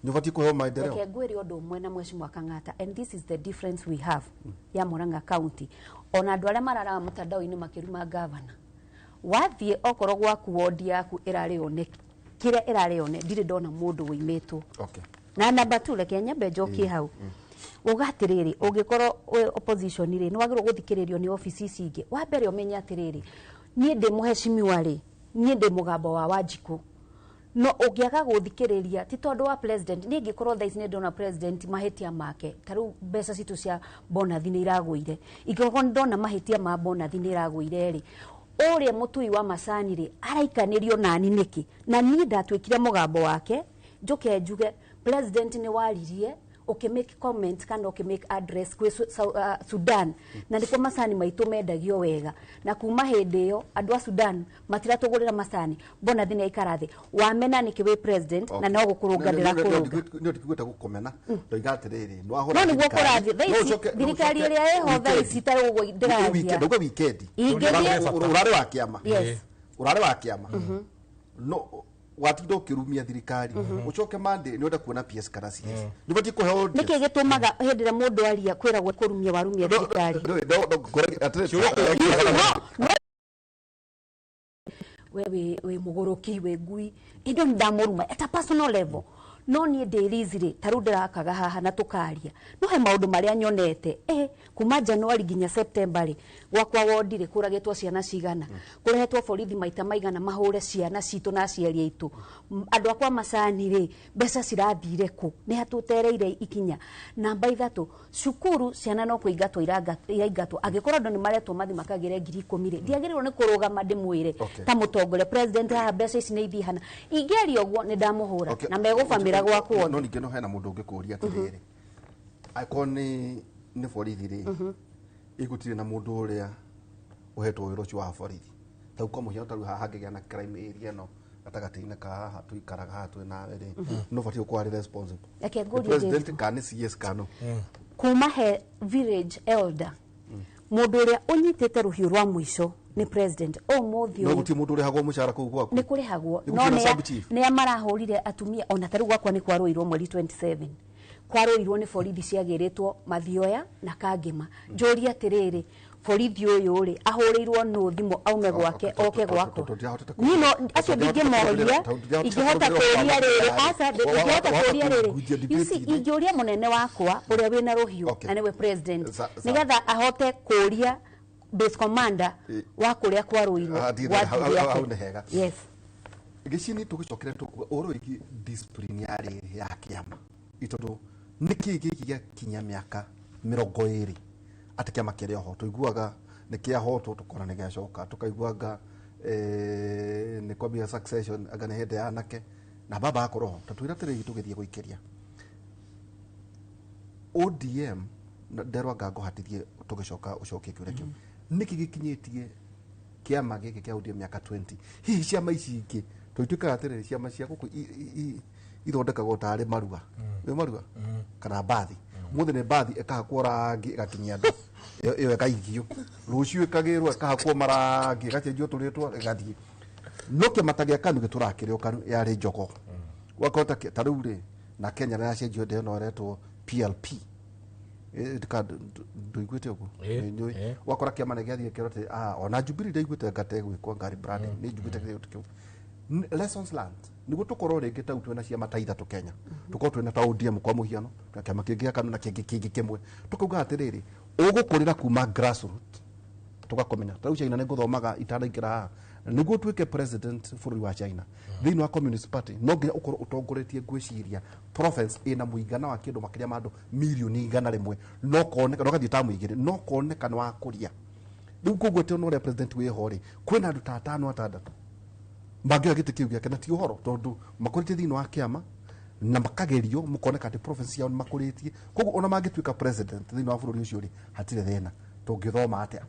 nĩ ũbatiĩ kũheo maendeleo? Reke ngwĩre ũndũ ũmwe na mheshimiwa Kang'ata, and this is the difference we have ya Murang'a County. Ona andũ arĩa mararaga mtandao-inĩ makĩruma gavana, wathiĩ okorwo gwaku wodi yaku ĩrarĩo nĩ kĩrĩa ĩrarĩo nĩ, ndirĩ ndona mũndũ wĩimĩtwo. Na number two, reke nyambe njokie hau uga atĩrĩrĩ, ũngĩkorwo wĩ opposition rĩ, nĩ wagĩrĩirwo gũthikĩrĩrio nĩ obici ici ingĩ. Wa mbere ũmenye atĩrĩrĩ, niĩ ndĩ mũheshimiwa rĩ, niĩ ndĩ mũgambo wa Wanjikũ, no ũngĩaga gũthikĩrĩria ti tondũ wa president. Niĩ ingĩkorwo thaa ici nĩ ndona president mahĩtia make, ta rĩu mbeca citũ cia bonathi nĩ iragũire, ingĩkorwo nĩ ndona mahĩtia ma bonathi nĩ iragũire rĩ, ũrĩa mũtui wa macani rĩ, araikanĩrio nani nĩkĩ? Na niĩ ndatuĩkire mũgambo wake, njoke njuge president nĩ waririe ũkĩmake comment kana ũkĩmake address kwĩ Sudan, na nĩkuo macani maitũ mendagio wega, na kuma hĩndĩ ĩyo andũ a Sudan matiratũgũrĩra macani. Bonathi nĩ aikara thĩ wamena nĩkĩ wĩ president na no gũkũrũnga ndĩrakũrũnga. Nĩ ndikuĩte gũkomena, ndoiga atĩrĩrĩ, nĩ wahũra No nĩguo thirikari, kũrathiĩ thaa no ici, no thirikari ũcoke ĩrĩa ĩho thaa weekend. ici ta ũguo ndĩraria. Ndauga weekend. Ingĩthiĩ- Ũrarĩ wa kĩama. Yes. Ũrarĩ wa kĩama, no watinda ũkĩrumia thirikari, ũcoke Monday nĩ ũrenda kuona PS kana CS, nĩ ũbatiĩ kũheo audience. Nĩkĩ gĩtũmaga hĩndĩ ĩrĩa mũndũ aria kwĩragwo kũrumia warumia thirikari? No, no, We wĩ mũgũrũki, wĩ ngui, indo nĩ ndamũruma at a personal level. No niĩ ndĩ Liz rĩ, ta rĩu ndĩrakaga haha na tũkaria, no he maũndũ marĩa nyonete kuma January nginya September rĩ, gwakwa wondi rĩ kũragĩtwo ciana cigana, kũrehetwo borithi maita maigana mahũre ciana citũ na aciari aitũ. Andũ akwa macani rĩ, mbeca cirathire kũ? Nĩ hatũtereire ikinya. Namba 3, cukuru ciana no kũingatwo iraingatwo. Angĩkorwo andũ nĩ maretwo mathi makagĩre 10,000 rĩ, ndiagĩrĩirwo nĩ kũrũgama ndĩmwĩre ta mũtongoria president haha mbeca ici nĩ ithiĩ hana. Ingĩaria ũguo nĩ ndamũhũra na megũbamĩra gwakwa. No ningĩ no hena mũndũ ũngĩkũria atĩrĩrĩ, angĩkorwo nĩ borithi rĩ, igũtirĩ na mũndũ ũrĩa ũhetwo wĩra ũcio wa borithi. Ta kwa mũhiano ta rĩu haha hangĩgĩa na crime area ĩno gatagatĩ-inĩ ka haha tũikaraga haha twĩ nawe rĩ, no batiĩ gũkorwo arĩ responsible. Reke ngũrie President kana nĩ CS kana kuma he village elder, mũndũ ũrĩa ũnyitĩte rũhiũ rwa mũico nĩ president. Ũmũthĩ no gũtirĩ mũndũ ũrĩhagwo mũcara kũu gwaku. Nĩ kũrĩhagwo, Nĩ no gũtirĩ na sub chief. nĩa marahũrire atumia. Ona ta rĩu gwakwa nĩ kwarũirwo mweri 27, kwarũirwo nĩ borithi ciagĩrĩtwo Mathioya na Kangema. Njũrie atĩrĩrĩ, borithi ũyũ rĩ ahũrĩirwo nũ thimũ aume gwake oke gwakwa? Niĩ no acio ndingĩmoria, ingĩhota kũria rĩrĩ, aca ingĩhota kũria rĩrĩ, you see, ingĩũria mũnene wakwa ũrĩa wĩna rũhiũ na nĩwe president, nĩgetha ahote kũria base commander wa kũrĩa kwarũirwo hau nĩ hega. Yes. Gĩcini tũgĩcokere tũkuga ũhoro wĩgiĩ discipline ya rĩrĩ ya kĩama, tondũ nĩkĩĩ gĩkĩ gĩakinya mĩaka 20 atĩ kĩama kĩrĩ oho? Tũiguaga nĩ kĩahotwo tũkona nĩ gĩacoka, tũkaiguaga nĩ kwambia succession, anga nĩ hĩndĩ ya anake na baba akorwo ho. Ta twĩra atĩrĩrĩ, tũgĩthiĩ gũikĩria ODM nderwa anga ngũhatithie tũgĩcoka ũcokie kĩũria kĩu, nĩkĩ gĩkinyĩtie kĩama gĩkĩ kĩa ODM mĩaka 20? Hihi ciama ici ingĩ tũituĩkaga atĩrĩrĩ, ciama cia gũkũ ithondekagwo tarĩ marua, nĩ marua kana mbathi. Mũthĩ nĩ mbathi ĩkahakwo rangi ĩgakinyia andũ, ĩyo ĩkaigio, rũciũ ĩkagĩrwo ĩkahakwo marangi ĩgacenjio tũrĩtwa ĩgathiĩ. No kĩama ta gĩa KANU gĩtũrakĩrĩ o KANU yarĩ njogo. Ũgakora ta rĩu rĩ, na Kenya nĩ yacenjio ndĩ ĩno ĩretwo PLP. Ndũiguĩte ũguo? Wakora kĩama nĩ gĩathiĩ kĩrwo atĩ ona Jubilee ndaiguĩte ngate gwĩkwo ngari branding, nĩ njiguĩte kĩndũ kĩu. Lessons learned nĩguo tũkorwo rĩngĩ tau twĩna ciama ta 3 Kenya, tũkorwo twĩna ta ODM kwa mũhiano, na kĩama kĩngĩ gĩa KANU na kĩngĩ kĩngĩ kĩmwe, tũkauga atĩrĩrĩ, ũgũkũrĩra kuma grassroot tũgakũmenya. Ta rĩu China nĩ ngũthomaga itanaingĩra haha, nĩguo ũtuĩke president bũrũri wa China thĩinĩ wa Communist Party no nginya ũkorwo ũtongoretie ngwĩciria province ĩna mũigana wa kĩndũ makĩria ma andũ mirioni 100, no koneka no gathiĩ tamu 2, no koneka nĩ wakũria. Rĩu koguo atĩ ona ũrĩa president wĩho rĩ, kwĩna andũ ta 5 6 mangĩoya gĩtĩ kĩu gĩake, na ti ũhoro tondũ makũrĩtie thĩinĩ wa kĩama na makagerio mũkoneka atĩ province ciao nĩ makũrĩtie. Koguo ona mangĩtuĩka president thĩinĩ wa bũrũri ũcio rĩ, hatirĩ thĩna. Tũngĩthoma atĩa?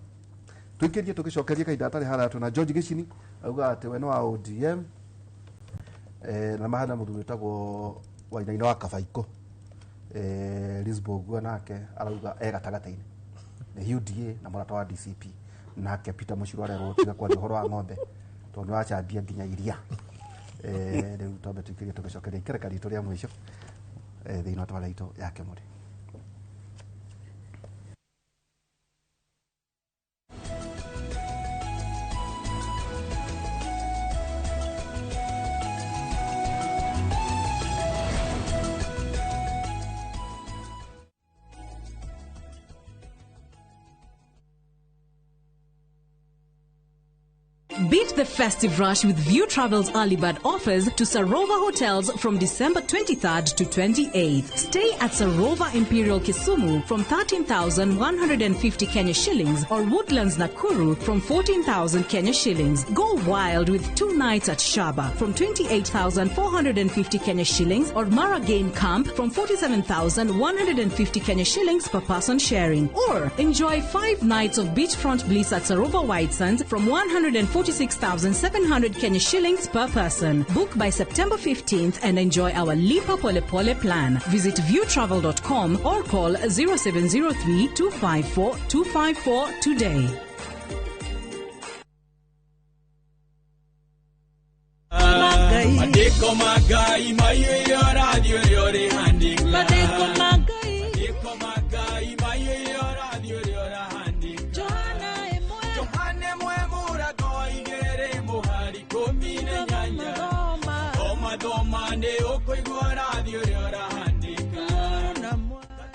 Tũikĩrie tũgĩcokeria kahinda gatarĩ haraya twĩna George Gĩcini auga atĩ we nĩ wa ODM, na mahana mũthuri wĩtagwo Wainaina wa Kabaikũ, Lisbogua nake arauga e gatagatĩ-inĩ nĩ UDA na mũrata wa DCP, nake Peter Mũcirũ arerwo tiga kwaria ũhoro wa ng'ombe tondũ nĩ wacambia nginya iria. Rĩu twambe tũikĩrie tũgĩcokeria ikereka ritũ rĩa mũico thĩinĩ wa tabarĩra itũ ya Kĩmũrĩ. Beat the festive rush with View Travel's early bird offers to Sarova Hotels from December 23rd to 28th. Stay at Sarova Imperial Kisumu from 13,150 Kenya shillings or Woodlands Nakuru from 14,000 Kenya shillings. Go wild with 2 nights at Shaba from 28,450 Kenya shillings or Mara Game Camp from 47,150 Kenya shillings per person sharing. Or enjoy 5 nights of beachfront bliss at Sarova White Sands from 146,700 Kenya shillings per person. Book by September 15th and enjoy our Lipa Pole Pole plan. Visit viewtravel.com or call 0703 254 254 today.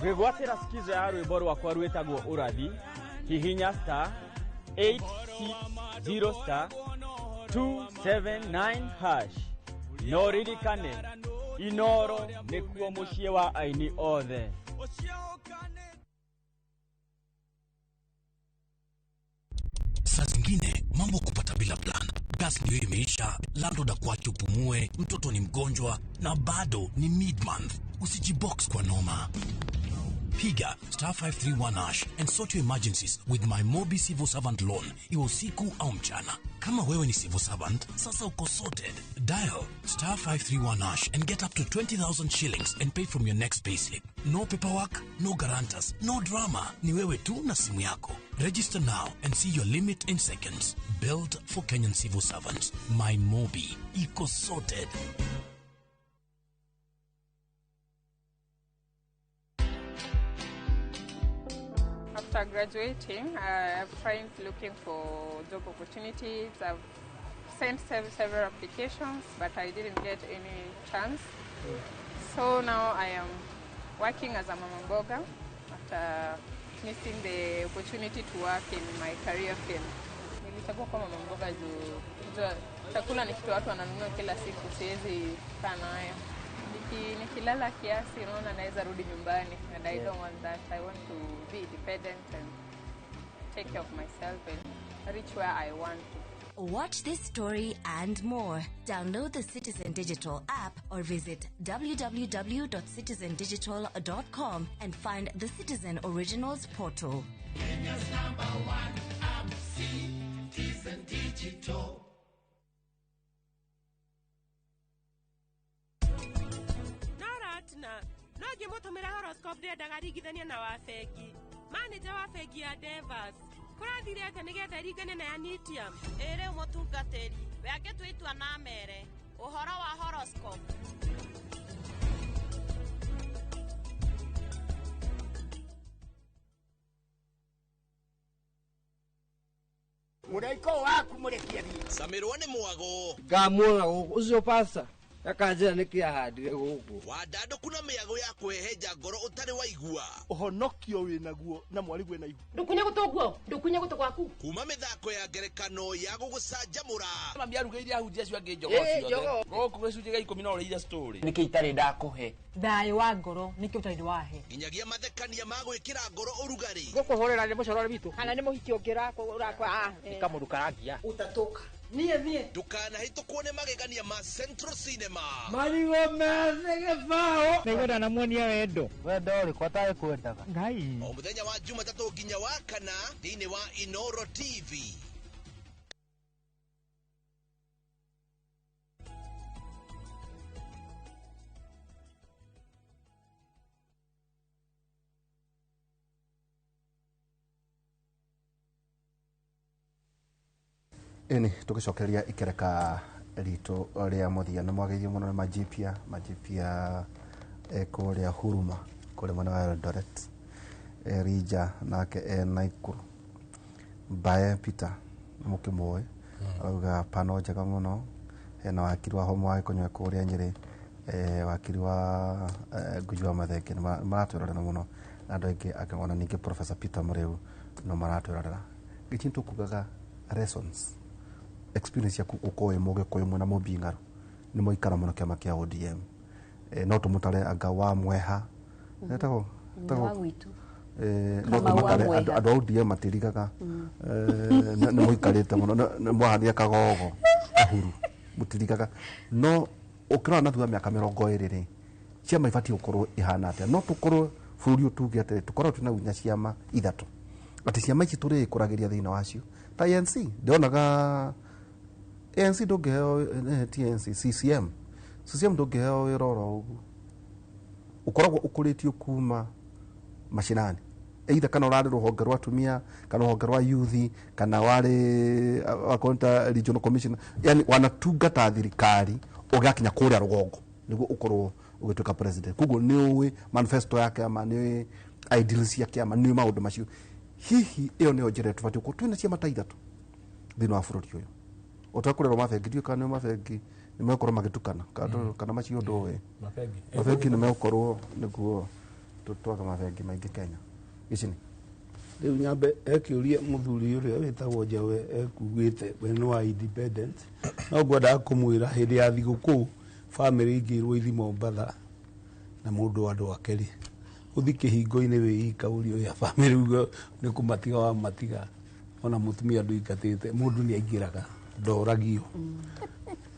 Kwĩgwatĩra skiza ya rwĩmbo rwakwa rwĩtagwo ũrathi, hihinya star 860 star 279 hash. No ririkane, Inoro nĩkuo mũciĩ wa aini othe. Saa zingine mambo kupata bila plan. Gas ndio imeisha, landlord akuache upumue, mtoto ni mgonjwa na bado ni mid-month. Usijibox kwa noma. Piga star 531 hash and sort your emergencies with my Mobi Civil Servant Loan, iwe usiku au mchana. Kama wewe ni civil servant, sasa uko sorted. Dial star 531 hash and get up to 20,000 shillings and pay from your next payslip. No paperwork, no guarantors, no drama. Ni wewe tu na simu yako. Register now and see your limit in seconds. Built for Kenyan civil servants. My Mobi. Iko sorted. After graduating, I've tried looking for job opportunities. I've sent several applications, but I didn't get any chance. So now I am working as a mama mboga after missing the opportunity to work in my career field. Nilichagua kuwa mama mboga juu chakula ni kitu watu wananunua kila siku, siwezi kaa nayo. Nikilala kiasi, unaona naweza rudi nyumbani, and I don't want that. I want to be independent and take care of myself and reach where I want to. Watch this story and more. Download the Citizen Digital app or visit www.citizendigital.com and find the Citizen Originals portal. Kenya's #1 app, Citizen Digital. Na no ngĩmũtũmĩra horoscope ndĩendaga ringithania na wa bengi. Manager wa bengi ya Devas kũrathire atĩa nĩgetha ĩringane na ya Nitium? Ĩ rĩu mũtungatĩri we angĩtua itua na amere ũhoro wa horoscope. Mũraika waku mũrekie thiĩ. Camirwo nĩ mwago. Ngamuona gũkũ ũcio pasta akanjĩra nĩkĩ ahandire gũkũ. Wandandũku na mĩago ya kwĩhehenja ngoro ũtarĩ waigua. Ũhonokio wĩnaguo na mwarĩguo ena ihu. Ndũkunye gũtũ guo, ndũkunye gũtũ gwaku. Kuma mĩthako ya ngerekano ya gũgũcanjamũra. Mami arugĩire ahunjia acio angĩ njogoo ciothe. Gũkũ gĩcunjĩ gĩa 10 no ũrĩire story. Nĩkĩ itarĩ ndakũhe? Thayũ wa ngoro nĩkĩ ũtarĩ wahe. Nginyagia mathekania ma gwĩkĩra ngoro ũrugarĩ. Gũkũhũrĩra nĩ mũcorore witũ. Kana nĩ mũhiki ũngĩ ũrakwa. Nĩ kamũndũ karangia. Utatoka. Niĩ niĩ. Ndũkanahĩtũkwo nĩ magegania ma Central Cinema. Marigũ methĩ gĩbaũ. Nĩngwenda namuonia wendo. Wendo ũrĩkũ atarĩ kwendaga? Ngai. O mũthenya wa Jumatatũ nginya wa kana thĩinĩ wa Inoro TV. Ĩni tũgĩcokereria ikereka ritũ rĩa mũthia nĩ mwageithio mũno nĩ majipia kũrĩa Huruma kũrĩa mwena wa Eldoret, Rija nake e Naikuru, Mbae Peter nĩ mũkĩmũĩ arauga pano njega mũno, hena wakiri wa Homo wa Gĩkũnywe kũrĩa Nyĩrĩ, wakiri wa Ngugi wa Mathenge nĩ maratwĩrorera mũno na andũ aingĩ akĩona ningĩ Professor Peter Mũrĩu no maratwĩrorera. Gĩchini tũkugaga lessons experience yaku uko wĩ mũgĩkũyũ mwena mũmbingaru nĩ mwaikara mũno kĩama kĩa ODM, no tũmũtare anga wa mweha etagwo wa gwitũ, no tũmũtare andũ a ODM matirigaga, nĩ mũikarĩte mũno nĩ mwahania kagogo kahuru mũtirigaga, no ũkĩrora na thutha mĩaka 20 rĩ ciama ibatiĩ gũkorwo ihana atĩa? No tũkorwo bũrũri ũyũ tuge atĩrĩ tũkorwo twĩna winya ciama ithatũ atĩ ciama ici tũrĩkũragĩria thĩinĩ wacio ta ANC ndĩonaga ANC ndũngĩheo TNC CCM ndũngĩheo wĩra oro ũguo, ũkoragwo ũkũrĩtio kuma mashinani either kana ũrarĩ rũhonge rwa atumia kana rũhonge rwa youth kana warĩ wakorwo ta regional commissioner, yani wanatungata thirikari ũgakinya kũrĩa rũgongo nĩguo ũkorwo ũgĩtuĩka president. Koguo nĩ ũĩ manifesto ya kĩama, nĩ ũĩ ideals cia kĩama, nĩ ũĩ maũndũ macio. Hihi ĩyo nĩyo njĩra tũbatiĩ gũkorwo twĩna ciama ta ithatũ thĩinĩ wa bũrũri ũyũ ũtakũrerwo mabengi ndiũĩ kana nĩ mabengi nĩ megũkorwo magĩtukana kana macio ndũĩ mabengi nĩ megũkorwo nĩguo Twaka mabengi maingĩ Kenya ici nĩ Rĩu nyambe ekĩũria mũthuri ũrĩa wĩtagwo Njawe ekugĩte we nĩ wa independent, no ngwendaga kũmwĩra hĩndĩ ya thigũkũ bamĩrĩ ingĩirwo ithi Mombatha na mũndũ andũ ake rĩ, ũthi kĩhingo-inĩ wĩ ika ũria ũrĩa bamĩrĩ uge nĩ kũmatiga wamatiga, ona mũtumia ndũingatĩte, mũndũ nĩ aingĩraga, ndoragio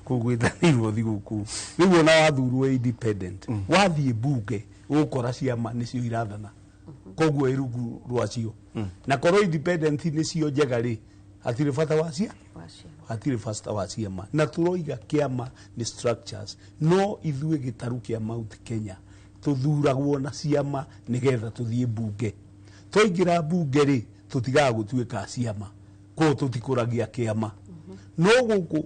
kũu gwĩtanĩirwo thigũkũ. Rĩu ona wathurwo independent, wathiĩ mbunge ũgũkora ciama nĩcio irathana, koguo ĩ rungu rwacio, na korwo independent nĩcio njega rĩ, hatirĩ bata wa cia hatirĩ bata wa ciama. Na tũroiga kĩama nĩ structures, no ithuĩ gĩtarũ kĩa Mount Kenya tũthuragwo na ciama nĩgetha tũthiĩ mbunge. Twaingĩra mbunge rĩ, tũtigaga gũtuĩka ciama, koguo tũtikũragia kĩama. No gũkũ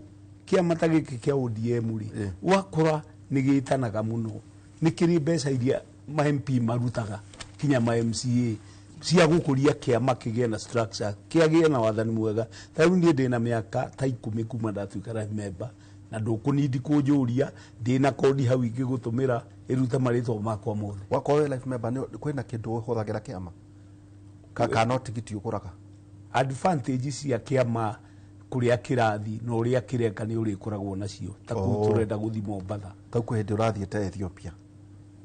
kĩama ta gĩkĩ kĩa ODM rĩ, wakora nĩ gĩtanaga mũno, nĩ kĩrĩ mbeca iria ma MP marutaga kinya ma MCA cia gũkũria kĩama kĩgĩe na structure, kĩagĩe na wathani mwega. Ta rĩu niĩ ndĩna mĩaka ta 10 kuma ndatuĩka life member, na ndũkũnindi kũnjũria, ndĩna kodi hau ingĩgũtũmĩra ĩrute marĩtwa makwa mothe. Wakorwo wĩ life member kwĩna kĩndũ ũhũthagĩra kĩama kana no tigiti ũgũraga? Advantage cia kĩama kũrĩa kĩrathi na ũrĩa kĩreka nĩ ũrĩkoragwo nacio, ta kũu tũrenda gũthi Mombatha. Kau kwĩ hĩndĩ ũrathiĩte Ethiopia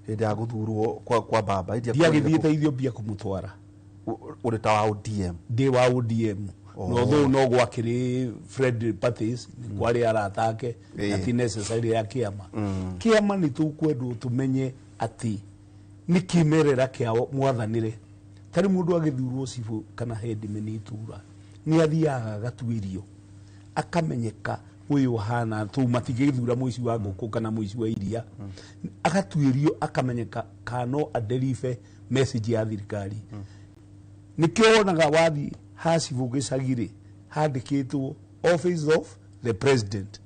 hĩndĩ ya gũthurwo kwa baba hĩndĩ ya Ndiagĩthiĩte Ethiopia kũmũtwara. Ũrĩ ta wa ODM? Ndĩ wa ODM, no though no gwakĩrĩ friendly parties, nĩ kwarĩ arata ake, na ti necessary ya kĩama. Kĩama nĩ tũkwendwo tũmenye atĩ nĩ kĩmerera kĩa mwathanĩre. Tarĩ mũndũ agĩthurwo cibũ kana headman itũra, nĩ athiaga agatuĩrio, akamenyeka ũyũ ahana tũ, matingĩthura mũici wa ngũkũ kana mũici wa iria. Agatuĩrio akamenyeka kana no adeliver message ya thirikari. Nĩkĩo wonaga wathi ha cibũ gĩcagi rĩ, handĩkĩtwo Office of the President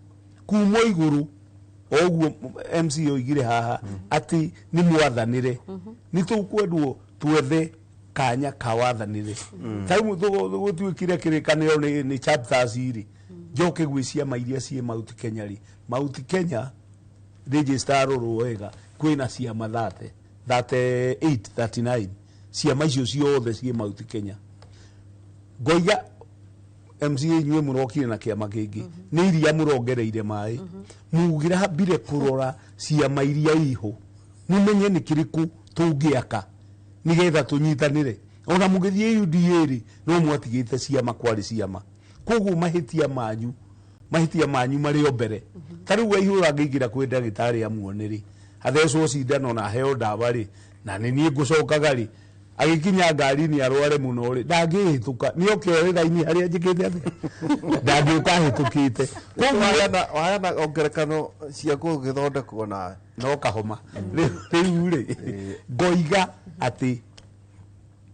kuma igũrũ. O ũguo MC oigire haha atĩ nĩ mwathanĩre, nĩ tũkwendwo twethe kanya ka wathanĩre. Ta rĩu gũtuĩkire kĩrĩkanĩro nĩ chapters rĩ, njoke gwĩ ciama iria ciĩ Mount Kenya rĩ, Mount Kenya register rorwo wega, kwĩna ciama 30, 38, 39. Ciama icio ciothe ciĩ Mount Kenya. Ngoiga MCA inyuĩ mũrokire na kĩama kĩngĩ, nĩ iria mũrongereire maĩ, mugĩrambire kũrora ciama iria iho, mumenye nĩ kĩrĩkũ tũngĩaka nĩgetha tũnyitanĩre. Ona mũgĩthiĩ UDA rĩ, no mwatigĩte ciama, kwarĩ ciama. Koguo mahĩtia manyu marĩ o mbere. Ta rĩu Waihũra angĩingĩra kwĩ ndagĩtarĩ amuone rĩ, athecwo cindano na aheo ndawa rĩ, na nĩ niĩ ngũcokaga rĩ, agĩkinya ngari-inĩ arware mũno rĩ, ndangĩhĩtũka, nĩ oke oe raini harĩa njĩkĩte atĩa, ndangĩũka ahĩtũkĩte. Waheana ngerekano cia gũgĩthondekwo nawe. No kahoma rĩu rĩ, ngoiga atĩ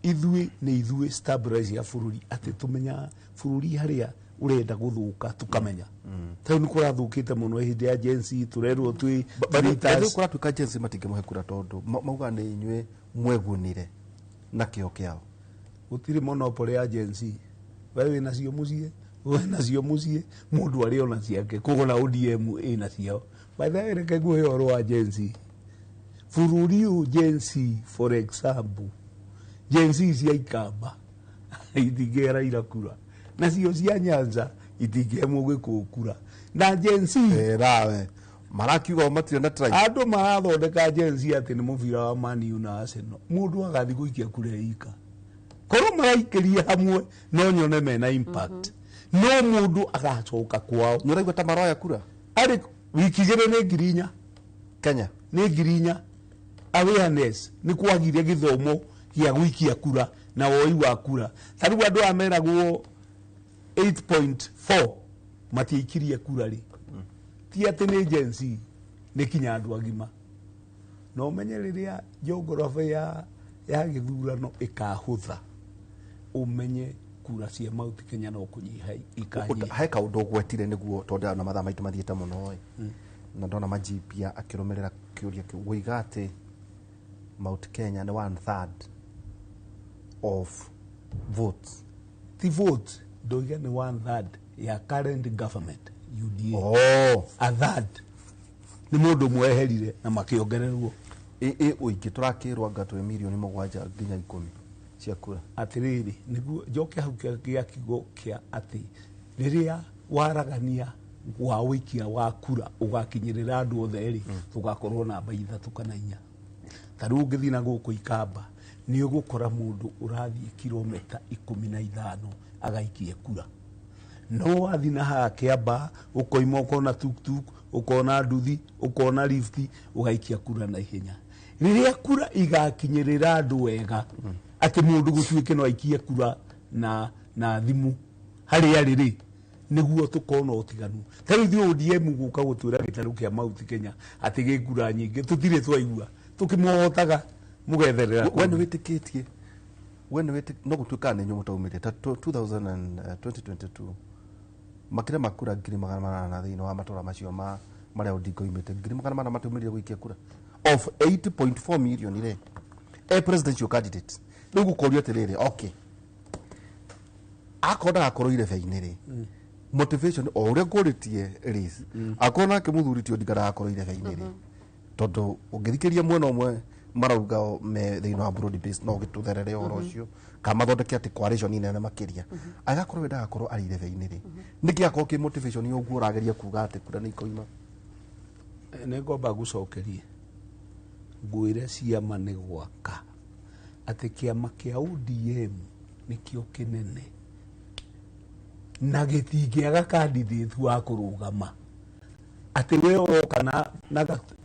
ithuĩ nĩ ithuĩ stabilize ya bũrũri, atĩ tũmenyaga bũrũri harĩa ũrenda gũthũka, tũkamenya. Ta rĩu nĩ kũrathũkĩte mũno hĩndĩ ya Gen Z, tũrerwo twĩ traitors. Kũratuĩka Gen Z matingĩmũhe kura tondũ mauga nĩ inyuĩ mwegunire na kĩo kĩao. Gũtirĩ monopoly ya Gen Z. We wĩ nacio mũciĩ, we nacio mũciĩ, mũndũ arĩ ona ciake, koguo na ODM ĩna ciao. By the way, reke nguhe ũhoro wa Gen Z. Bũrũri ũyũ Gen Z, for example, Gen Z cia Ikamba itingĩhe Raila kura, nacio cia Nyanza itingĩhe Mũgĩkũyũ kura, na Gen Z Nawe marakiuga o matirĩ na tribe. Andũ marathondeka Gen Z atĩ nĩ mũbira wa Man U na Arsenal, mũndũ agathiĩ gũikia kura ika. Korwo maraikĩria hamwe no nyone mena impact, no mũndũ agacoka kwao. Nĩ ũraigua ta maroya kura? Arĩ wiki 2 nĩ 4,000. Kenya. Nĩ 4,000. Awareness nĩ kwagire gĩthomo gĩa gũikia kura na woi wa kura. Ta rĩu andũ aya meragwo 8.4 matiaikirie kura rĩ, ti atĩ nĩ Gen Z, nĩ kinya andũ agima. Na ũmenye rĩrĩa geography ya gĩthurano ĩkahũtha, ũmenye kura cia Mount Kenya no kũnyiha ikanyiha. He kaũndũ ũgwetire nĩguo tondũ na mathaa maitũ mathiĩte mũno ĩ, na ndona majibia akĩrũmĩrĩra kĩũria kĩu woiga atĩ Mount Kenya nĩ one third of votes. Ti vote, ndoiga nĩ one third ya current government UDA. Oh. A third nĩ mũndũ mweherire na makĩongererwo. Ĩ ũingĩ tũrakĩrwo anga twĩ mirioni 7 nginya 10 cia kura. Atĩrĩrĩ, nĩguo njoke hau gĩa kiugo kĩa atĩ rĩrĩa waragania wa ũikia wa kura ũgakinyĩrĩra andũ othe rĩ, tũgakorwo namba 3 kana 4. Ta rĩu ũngĩthiĩ na gũkũ Ikamba nĩ ũgũkora mũndũ ũrathiĩ kilomita 15 agaikie kura. No wathiĩ na haha Kĩambaa ũkoima ũkona tuktuk, ũkona nduthi, ũkona lifti, ũgaikia kura na ihenya. Rĩrĩa kura igakinyĩrĩra andũ wega, atĩ mũndũ gũtuĩke no aikie kura na thimũ harĩa arĩ rĩ, nĩguo tũkona ũtiganu. Ta rĩu ithuĩ ODM gũka gũtwĩra gĩtarũ kĩa Mount Kenya atĩ gĩ kura nyingĩ, tũtirĩ twaigua, tũkĩmohotaga mũgetherera. We nĩ wĩtĩkĩtie, we nĩ wĩtĩkĩtie no gũtuĩka nĩ inyuĩ mũtaumĩrire ta 2022 makĩria ma kura 800,000 thĩinĩ wa matũra macio ma marĩa Odinga oimĩte, 800,000 matiumĩrire gũikia kura of 8.4 million rĩ, a presidential candidate. Rĩu gũkorio atĩrĩrĩ, okay, akorwo ndagakorwo irebe-inĩ rĩ, motivation o ũrĩa ngũrĩtie Liz, akorwo nake mũthuri ti Odinga ndagakorwo irebe-inĩ rĩ, tondũ ũngĩthikĩria mwena ũmwe marauga me thĩinĩ wa broad base no gĩtũtherere ũhoro ũcio, kana mathondeke atĩ coalition nene makĩria, agakorwo we ndagakorwo arĩ irebe-inĩ rĩ, nĩkĩ akorwo kĩ motivation ũguo ũrageria kuga atĩ kura nĩ ikoima? Nĩ ngomba gũcokerie ngwĩre ciama nĩ gwaka atĩ kĩama kĩa ODM nĩkĩo kĩnene na gĩtingĩaga candidate wa kũrũgama, atĩ we woka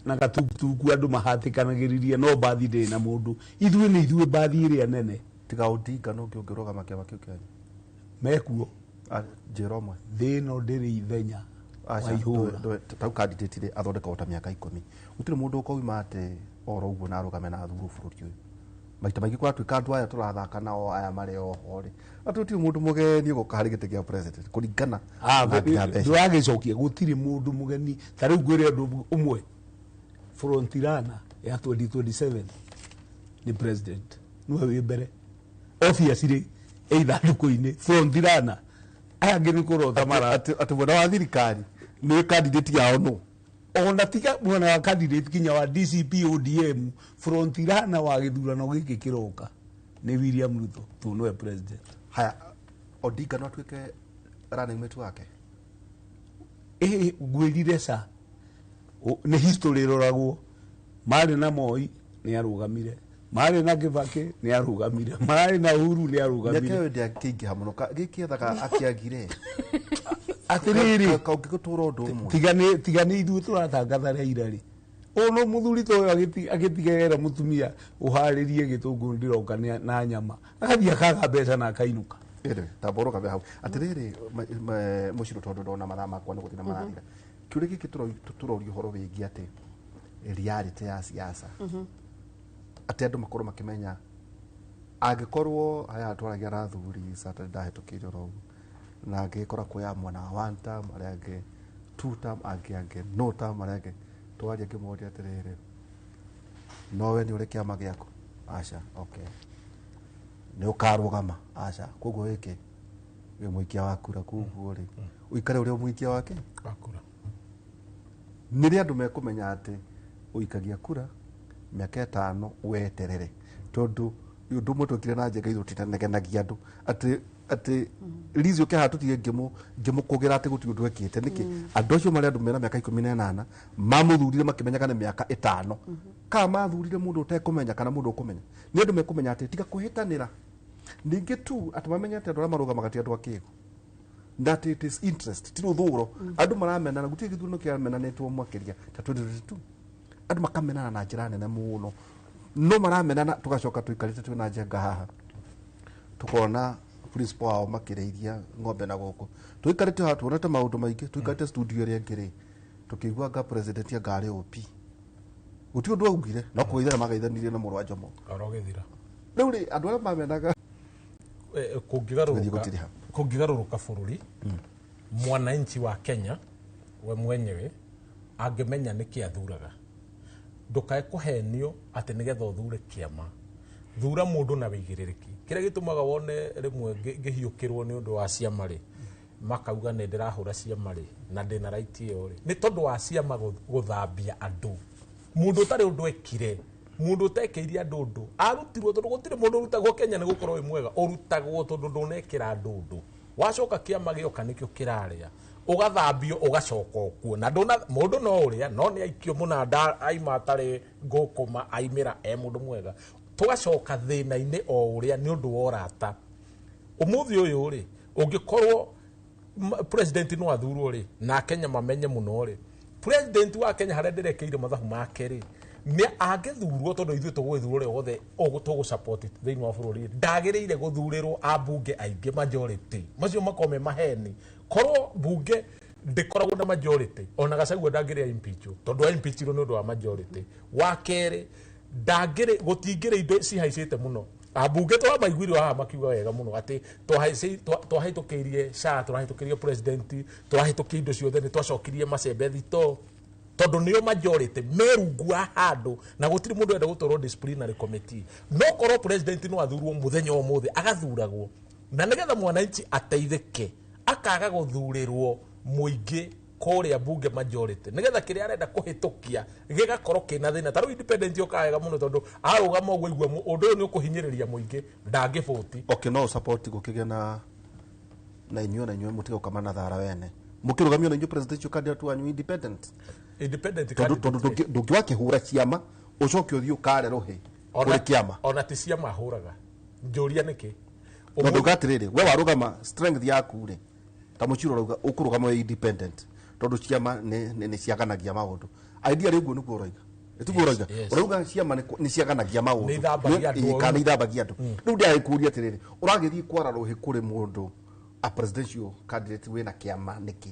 na gatukutuku andũ mahatĩkanagĩrĩria no mbathi ndĩrĩ na mũndũ. Ithuĩ nĩ ithuĩ mbathi ĩrĩa nene. Tiga Odinga no ũngĩrũgama kĩama kĩu kĩanyu mekuo njĩra ũmwe, thĩ ĩno ndĩrĩ ithenya wa ihũra. Tau candidate rĩ athondekagwo ta mĩaka 10, gũtirĩ mũndũ ũkoima atĩ oro ũguo na arũgame na athurwo bũrũri ũyũ. Maita maingĩ kũratuĩka andũ aya tũrathaka nao aya marĩ oho rĩ, atĩ gũtirĩ mũndũ mũgeni ũgoka harĩ gĩtĩ kĩa president kũringana na nginya mbeca. Ndũragĩcokia, gũtirĩ mũndũ mũgeni. Ta rĩu ngwĩre ũndũ ũmwe, front runner ya 2027 nĩ president, nĩwe wĩ mbere obviously ĩ ithandũkũ-inĩ front runner, aya angĩ nĩ kũrota mara atĩ mwena wa thirikari nĩ candidate yao no ona tiga mwena wa candidate kinya wa DCP ODM, front runner wa gĩthurano gĩkĩ kĩroka nĩ William Ruto tondũ nĩwe president. Haya, Odinga no atuĩke running mate wake? Ĩ ngwĩrire ca nĩ history ĩroragwo. Marĩ na Moi nĩ arũgamire, marĩ na Kibaki nĩ arũgamire, marĩ na Uhuru nĩ arũgamire. Mĩaka ĩyo ndĩakĩingĩha mũno, gĩkĩethaga akĩagire. Atĩrĩrĩ, kaũngĩgũtũra ũndũ ũmwe. Tiga nĩ ithuĩ tũratangatha Raila rĩ, ũyũ no mũthuri ta ũyũ agĩtigera mũtumia ũharĩrie gĩtũngũrũ ndĩroka na nyama, agathiĩ akaga mbeca na akainũka. Ĩrĩ, tamba ũrũgame hau. Atĩrĩrĩ, mũcirũ, tondũ ndona mathaa makwa nĩ gũthiĩ na marathira. Kĩũria gĩkĩ tũroria ũhoro wĩgiĩ atĩ reality ya siasa, atĩ andũ makorwo makĩmenya angĩkorwo haya twaragia na athuri Saturday ndahĩtũkĩire oro ũguo, na angĩkora kuoya mwena wa one term, arĩa angĩ two term, angĩ no term, arĩa angĩ twaria ngĩmoria atĩrĩrĩ, no we nĩ ũrĩ kĩama gĩaku? Aca. Okay, nĩ ũkarũgama? Aca. Koguo wĩke wĩ mũikia wa kura, koguo rĩ ũikare ũrĩa mũikia wake wa kura. Nĩ andũ mekũmenya atĩ ũikagia kura mĩaka 5 weterere, tondũ ũndũ ũmwe twekire na Njenga ithuĩ tũtinegenagia andũ atĩ Liz ũke haha tũtige ngĩmũkũgĩra atĩ gũtirĩ ũndũ ekĩte nĩkĩ. Andũ acio marĩ andũ mena mĩaka 18 mamũthurire makĩmenyaga nĩ mĩaka 5, kana mathurire mũndũ ũtekũmenya kana mũndũ ũkũmenya. Nĩ andũ mekũmenya atĩ tiga kwĩhĩtanĩra, ningĩ tu atĩ mamenye atĩ andũ arĩa marũgamaga ti andũ akĩgu, that it is interest, ti rũthũro. Andũ maramenana, gũtirĩ gĩthurano kĩramenanĩtwo makĩria ta 2022, andũ makamenana na njĩra nene mũno, no maramenana tũgacoka tũikarĩte twĩna Njenga haha tukona principal wao makĩrĩithia ng'ombe na gũkũ, tũikarĩte haha tuonete maũndũ maingĩ, tũikarĩte studio ĩrĩa ĩngĩ rĩ, tũkĩigua anga president anga arĩ OP, gũtirĩ ũndũ augire, no kũgeithana mageithanirie na mũrũ wa Jomo oro gĩthira. Rĩu rĩ andũ arĩa mamenaga kũngĩgarũrũka bũrũri, mwananchi wa Kenya we mwenyewe angĩmenya nĩkĩ athuraga, ndũkae kũhenio atĩ nĩgetha ũthure kĩama, thura mũndũ na wĩigĩrĩrĩki. Kĩrĩa gĩtũmaga wone rĩmwe ngĩhiũkĩrwo nĩ ũndũ wa ciama rĩ, makauga nĩ ndĩrahũra ciama rĩ na ndĩna right ĩyo rĩ, nĩ tondũ wa ciama gũthambia andũ. Mũndũ ũtarĩ ũndũ ekire Mundu utekeire andu undu arutirwo tondu gutire mundu urutagwo Kenya ni gukorwo wi mwega, urutagwo tondu ndunekira andu undu. Wacoka kiama gioka nikio kiraria, ugathambio ugacoka okuo na nduna mundu no uria no ni aikio munanda aima atari ngukuma aimira e mundu mwega, tugacoka thina-ini o uria ni undu wa urata. Umuthi uyu ri ungikorwo president no athurwo ri na Kenya mamenye muno ri, president wa Kenya haria ndirekeire mathabu make ri ni angithurwo tondu ithuĩ tũgũgĩthurwo rĩ othe tũgũ support thĩinĩ wa bũrũri, ndagĩrĩire gũthurĩrwo ambunge aingĩ majority macio makorwo me maheni. Korwo bunge ndĩkoragwo na majority ona Gachagua ndangĩrĩa impeach tondu impeachirwo nĩ ũndũ wa majority. Wa kerĩ ndangĩrĩ gũtingĩrĩ indo cihaicĩte mũno. Ambunge twamaiguire haha makiuga wega mũno atĩ twahĩtũkĩirie SHA, tũrahĩtũkĩirie president, tũrahĩtũkĩirie indo ciothe, nĩ twacokirie macembe thito tondu nio majority merungu wa handu na gutiri mundu enda gutwarwo disciplinary committee. No korwo president no athurwo muthenya umuthi agathuragwo na nigetha mwananchi ateithike akaga guthurirwo muingi kuria bunge majority nigetha kiria arenda kuhitukia gigakorwo kina thina. Ta riu independent yoka wega muno tondu arugama uguo igua undu uyu ni ukuhinyiriria muingi ndangiboti. Okay, no support gukigia na inyuĩ na inyuĩ mutiga gukamana thara wene mukirugamio na inyuĩ presidential candidate wanyu independent tondu ndũngĩwakĩhũra ciama ũcoke ũthiĩ ũkare rũhĩ kũrĩ kĩama. Ona ti ciama hũraga njũria nĩkĩ no ndauga atĩrĩrĩ, we warũgama strength yaku rĩ ta mũciro ũrauga ũkũrũgama wĩ independent tondu ciama nĩ ciaganagia maũndũ. Idea rĩ ũguo nĩguo ũroiga, ĩtiguo ũroiga, ũrauga ciama nĩ ciaganagia maũndũ kana ithambagia andũ. Rĩu ndĩragĩkũria atĩrĩrĩ, ũragĩthiĩ kwara rũhĩ kũrĩ mũndũ a presidential candidate wĩna kĩama nĩkĩ?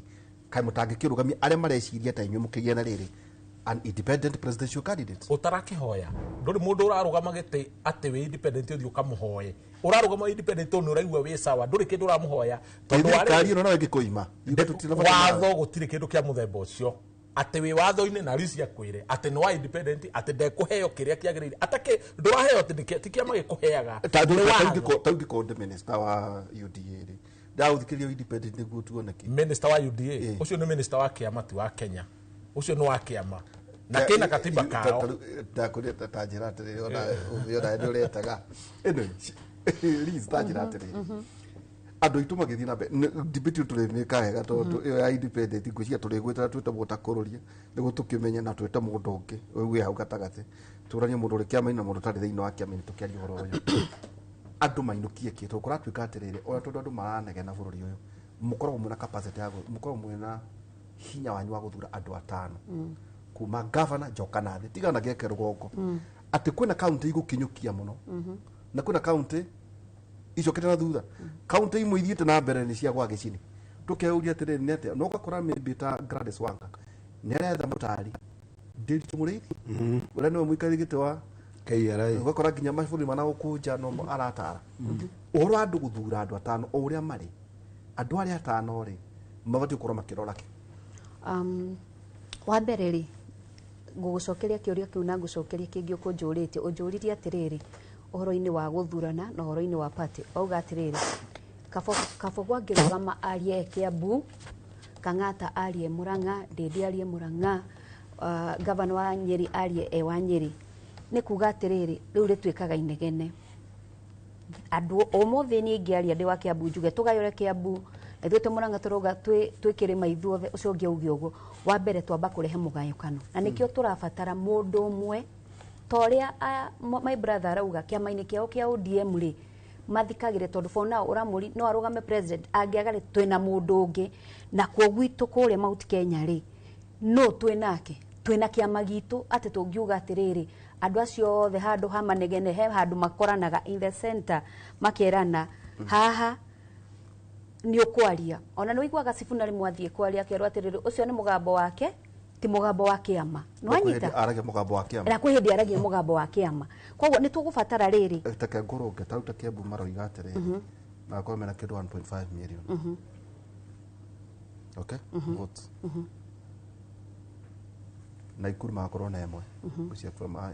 Kaĩ mũtangĩkĩrũgamia arĩa mareciria ta inyuĩ mũkĩgĩa na rĩrĩ an independent presidential candidate? Ũtarakĩhoya ndũrĩ mũndũ ũrarũgama gĩtĩ atĩ wĩ independent ũthiĩ ũkamũhoe. Ũrarũgama independent nĩ ũraigua wĩ sawa, ndũrĩ kĩndũ ũramũhoya tondũ thirikari ĩno nayo ĩngĩkũima watho gũtirĩ kĩndũ kĩa mũthemba ũcio atĩ wĩ watho-inĩ na risi akwĩre atĩ nĩ wa independent atĩ ndekũheo kĩrĩa kĩagĩrĩire atake ndũraheo atĩ ti kĩama gĩkũheaga. Ta ũngĩkorwo ndĩ minister wa UDA rĩ ndaũthikĩria independent nĩguo tuone kĩ minister wa UDA ũcio nĩ minister wa kĩama ti wa Kenya, ũcio nĩ wa kĩama na kĩna katiba kao. Ndakwĩrĩte ta njĩra atĩrĩrĩ, ona ũmĩona nĩ ũretaga ĩno Liz, ta njĩra atĩrĩrĩ, andũ aitũ magĩthiĩ na mbere debate tũrĩmĩka wega tondũ ĩyo ya independent ngwĩciria tũrĩgwĩtara twĩte mũndũ takũrũria nĩguo tũkĩmenye na twĩte mũndũ ũngĩ wĩ hau gatagatĩ tũranie mũndũ ũrĩ kĩama-inĩ na mũndũ ũtarĩ thĩinĩ wa kĩama-inĩ tũkĩaria ũhoro ũyũ. Andũ mainũkie kĩ tondũ kũratuĩka atĩrĩrĩ, ona tondũ andũ maranegena bũrũri ũyũ mũkoragwo mwĩna capacity ya mũkoragwo mwĩna hinya wanyu wa gũthura andũ atano kuma governor njoka na thĩ tigana geke rũgongo atĩ kwĩna county igũkinyũkia mũno na kwĩna county icokete na thutha. County imwe ithiĩte na mbere nĩ cia gwa gĩcini tũkeuria atĩrĩrĩ nĩ atĩa, no ũgakora maybe ta Gladys Wanga nĩ aretha mũtari Ndiritu Mũrĩithi ũrĩa nĩwe mũikarĩri gĩtĩ wa KRA, ũgakora nginya mabũrũri mana gũkũnja no aratara ũhoro wa andũ gũthura andũ atano o ũrĩa marĩ andũ arĩa atano rĩ mabatiĩ gũkorwo makĩrora kĩ. Wa mbere rĩ ngũgũcokeria kĩũria kĩu na ngũcokeria kĩngĩ ũkũnjũrĩtie. Ũnjũririe atĩrĩrĩ ũhoro-inĩ wa gũthurana na ũhoro-inĩ wa party, wauga atĩrĩrĩ Kabogo angĩrũgama arie Kiambu, Kang'ata arie Murang'a, Ndindi arie Murang'a, gavana wa Nyeri arie e wa Nyeri, nĩ kuga atĩrĩrĩ rĩu rĩtuĩkaga inegene. Andũ ũmũthĩ niĩ ingĩaria ndĩ wa Kiambu njuge tũgayũre Kiambu na ithuĩ twĩ Murang'a tũrauga twĩ kĩrĩma ithuothe, ũcio ũngĩ auge ũguo. Wa mbere twamba kũrehe mũgayũkano na nĩkĩo tũrabatara mũndũ ũmwe ta ũrĩa my brother arauga kĩama-inĩ kĩao kĩa ODM rĩ mathikagĩre, tondũ for now ũramũri no arũgame president angĩaga rĩ twĩna mũndũ ũngĩ. Na kuo gwitũ kũrĩa Mount Kenya rĩ no twĩ nake, twĩna kĩama gitũ atĩ tũngiuga atĩrĩrĩ andũ acio othe handũ ha manegene he handũ makoranaga in the center makerana haha nĩ ũkwaria. Ona nĩ ũiguaga Sifuna rĩmwe athiĩ kwaria akerwo atĩrĩrĩ ũcio nĩ mũgambo wake ti mũgambo wa kĩama. Nĩ wanyita aragia mũgambo wa kĩama na kwĩ hĩndĩ aragia mũgambo wa kĩama. Koguo nĩ tũgũbatara rĩrĩ take ngũrũnge ta rĩu ta Kiambu maroiga atĩrĩrĩ magakorwo mena kĩndũ 1.5 million okay votes Naikuru magakorwo na ĩmwe ũcio from 800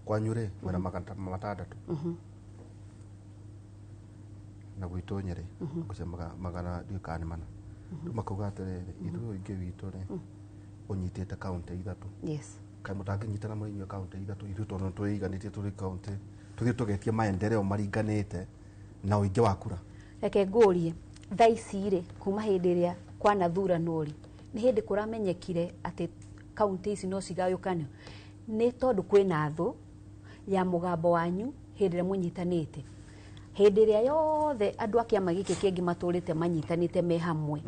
kwanyu rĩ mwena 600 na gwitũ Nyeri ũcio magana ndiũĩ kana nĩ mana. Rĩu makauga atĩrĩrĩ ithuĩ ũingĩ witũ rĩ ũnyitĩte county ithatũ. Yes. Kaĩ mũtangĩnyitana mũrĩ inyuĩ kaũntĩ ithatũ, ithuĩ tondũ nĩtwĩiganĩtie tũrĩ kaũntĩ, tũthiĩ tũgetie maendeleo maringanĩte na ũingĩ wa kura. Reke ngũrie, thaa ici rĩ, kuma hĩndĩ ĩrĩa kwanathuranwo rĩ, nĩ hĩndĩ kũramenyekire atĩ kaũntĩ ici no cigayũkane? Nĩ tondũ kwĩna thũ ya mũgambo wanyu hĩndĩ ĩrĩa mũnyitanĩte. Hĩndĩ ĩrĩa yothe andũ a kĩama gĩkĩ kĩngĩ matũrĩte manyitanĩte me hamwe,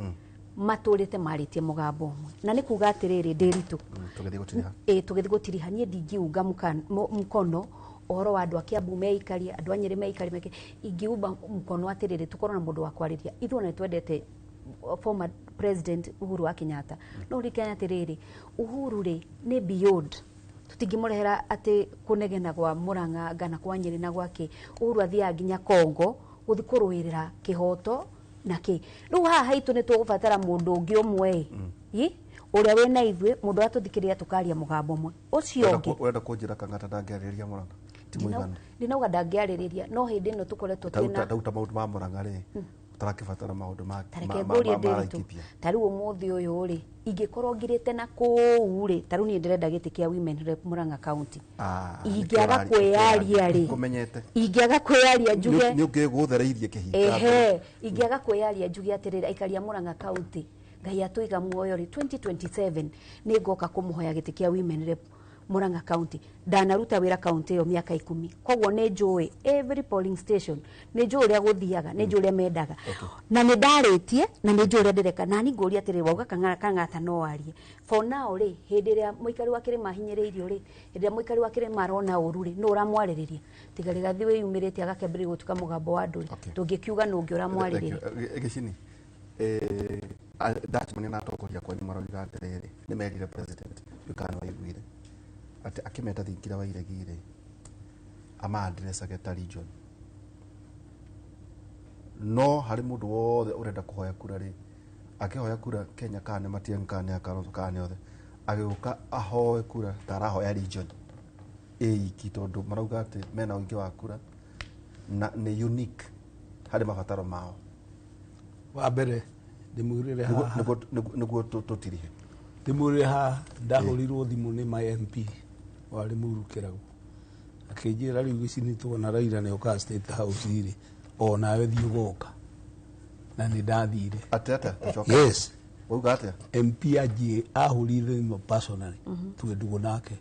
matũrĩte marĩtie mũgambo ũmwe. Na nĩ kuga atĩrĩrĩ, Ndĩritũ, Tũgĩthiĩ gũtiriha. Ĩ, tũgĩthiĩ gũtiriha, niĩ ndingiunga mũkono ũhoro wa andũ a Kiambu meikarie, andũ a Nyĩrĩ meikarie, meke ingiumba mũkono atĩrĩrĩ, tũkorwo na mũndũ wa kwarĩria. Ithuĩ ona nĩtwendete former president Uhuru wa Kenyatta, no ririkane atĩrĩrĩ, Uhuru rĩ nĩ beyond, tũtingĩmũrehera atĩ kũnegena gwa Murang'a ngana kwa Nyĩrĩ na gwake. Uhuru athiaga nginya Congo gũthiĩ kũrũĩrĩra kĩhoto na kĩ. Rĩu haha haitũ nĩ tũgũbatara mũndũ ũngĩ ũmwe ĩ ũrĩa wĩna ithuĩ, mũndũ ũrĩa tũthikĩrĩria tũkaria mũgambo ũmwe. Ũcio ũngĩ Ũrenda kũnjĩra Kang'ata ndangĩarĩrĩria Murang'a? Ti mũiganu. Ndinauga ndangĩarĩrĩria, no hĩndĩ ĩno tũkoretwo twĩna Tauta maũndũ ma Murang'a rĩ, ũtarakĩbatara maũndũ ma tareke ngũrie, Ndĩritũ, Laikipia. ta rĩu ũmũthĩ ũyũ rĩ, ingĩkorwo ngirĩte na kũu rĩ, ta rĩu niĩ ndĩrenda gĩtĩ kĩa women rep Murang'a County, ingĩaga kwĩyaria rĩ, Kũmenyete. ingĩaga kwĩyaria njuge Nĩ ũngĩgũthereirie kĩhinga. Ehe, ingĩaga kwĩyaria njuge atĩrĩrĩ, aikari a Murang'a County, Ngai atũiga muoyo rĩ, 2027 nĩ ngoka kũmũhoya gĩtĩ kĩa women rep Murang'a County. Ndanaruta wĩra kaunti ĩyo mĩaka 10, koguo nĩ njũĩ every polling station, nĩ njũĩ ũrĩa gũthiaga, nĩ njũĩ ũrĩa mendaga, na nĩ ndarĩtie na nĩ njũĩ ũrĩa ndĩreka. Na ni ngũria atĩrĩrĩ, wauga Kang'ata no arie for now rĩ, hĩndĩ ĩrĩa mũikari wa kĩrĩma ahinyĩrĩirio rĩ, hĩndĩ ĩrĩa mũikari wa kĩrĩma arona ũru rĩ, nũ ũramwarĩrĩria? Tiga Rigathi wĩyumĩrĩtie agakĩambĩrĩria gũtuĩka mũgambo wa andũ rĩ, tũngĩkiuga nũ ũngĩ ũramwarĩrĩria? Gĩcini, ndacemania na atongoria kwanyu maroiga atĩrĩrĩ, nĩ merire president kana waiguire atĩ akĩmeta thingira wa iregi rĩ, ama-addressage ta region, no harĩ mũndũ wothe ũrenda kũhoya kura rĩ, akĩhoya kura Kenya, kana nĩ Matiang'i, kana nĩ Kalonzo, kana nĩ othe, agĩũka ahoe kura ta arahoya region ĩ iki, tondũ marauga atĩ mena ũingĩ wa kura na nĩ unique harĩ mabataro mao. Wa mbere ndĩmwĩrĩre haha, Nĩguo tũtirihe. Ndĩmwĩrĩre haha, ndahũrirwo thimũ nĩ my MP warĩ Muru Kĩragu, akĩnjĩra rĩu gĩcini tuona Raila nĩ okaga State House rĩ, o nawe thiĩ ũgoka, na nĩ ndathire. Atĩ atĩa? Ũcoke. Yes. Wauga atĩa? MP anjĩ ahũrire thimũ personally, twĩ ndũgũ nake,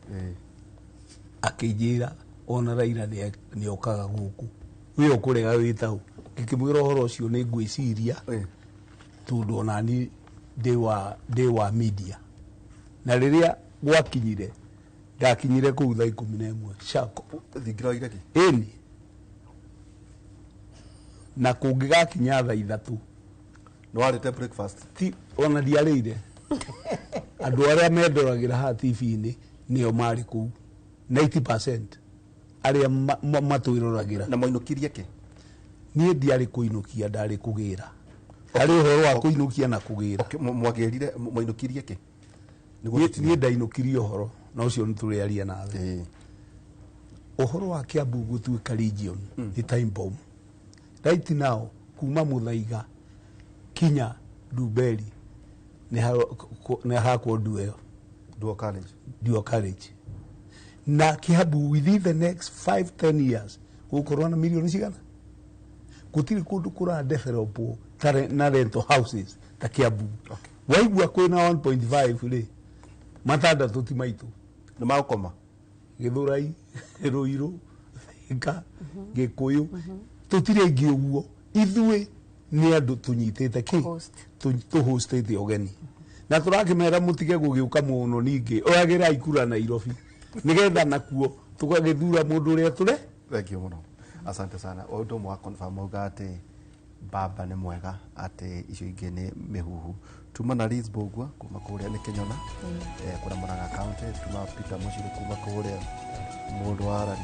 akĩnjĩra ona Raila nĩ okaga gũkũ, we ũkũrega wĩtaũ. Ngĩkĩmwĩra ũhoro ũcio nĩ ngwĩciria, tondũ onani ndĩ wa media, na rĩrĩa gwakinyire, ndakinyire kũu thaa 11 sharp. Thingira wa iregi? Ĩni, na kũngĩgakinya thaa 3. Nĩ warĩte breakfast? Ti ona ndiarĩire. Andũ arĩa mendoragĩra haha TV-inĩ nĩo marĩ kũu 90% arĩa matwĩroragĩra. Na moinũkirie kĩ? Niĩ ndiarĩ kũinũkia, ndarĩ kũgĩra. Harĩ ũhoro wa kũinũkia na kũgĩra. Mwagĩrire, moinũkirie kĩ? Niĩ ndainũkirie ũhoro na ũcio nĩ tũrĩaria nawe. Ũhoro wa Kiambu gũtuĩka region nĩ time bomb right now. Kuma Muthaiga kinya Ndumberi nĩ hakwo ndueo. Dual carriage. Dual carriage. Na Kiambu within the next 5 10 years gũkorwo na milioni cigana. Gũtirĩ kũndũ kũra develop ta na rental houses ta Kiambu. Waigua kwĩna 1.5 rĩ, matandatũ ti maitũ. Nĩ magũkoma. Gĩthũrai, Rũirũ, Thika, Gĩkũyũ, tũtirĩ aingĩ ũguo. Ithuĩ nĩ andũ tũnyitĩte kĩ tũhostĩte ũgeni, na tũrakĩmera mũtige gũgĩũka mũno, ningĩ oyagĩrai kura Nairobi nĩgetha nakuo tũgagĩthura mũndũ ũrĩa tũre. Thank you mũno, asante sana. Ũndũ ũmwe wa confirm auga atĩ baba nĩ mwega, atĩ icio ingĩ nĩ mĩhuhu. Tuma na Liz Mbũgua kuma kũrĩa nĩ Kĩnyona, kũrĩa Murang'a County. Tuma Peter Mũcirũ kuma kũrĩa mũndũ wa Arari.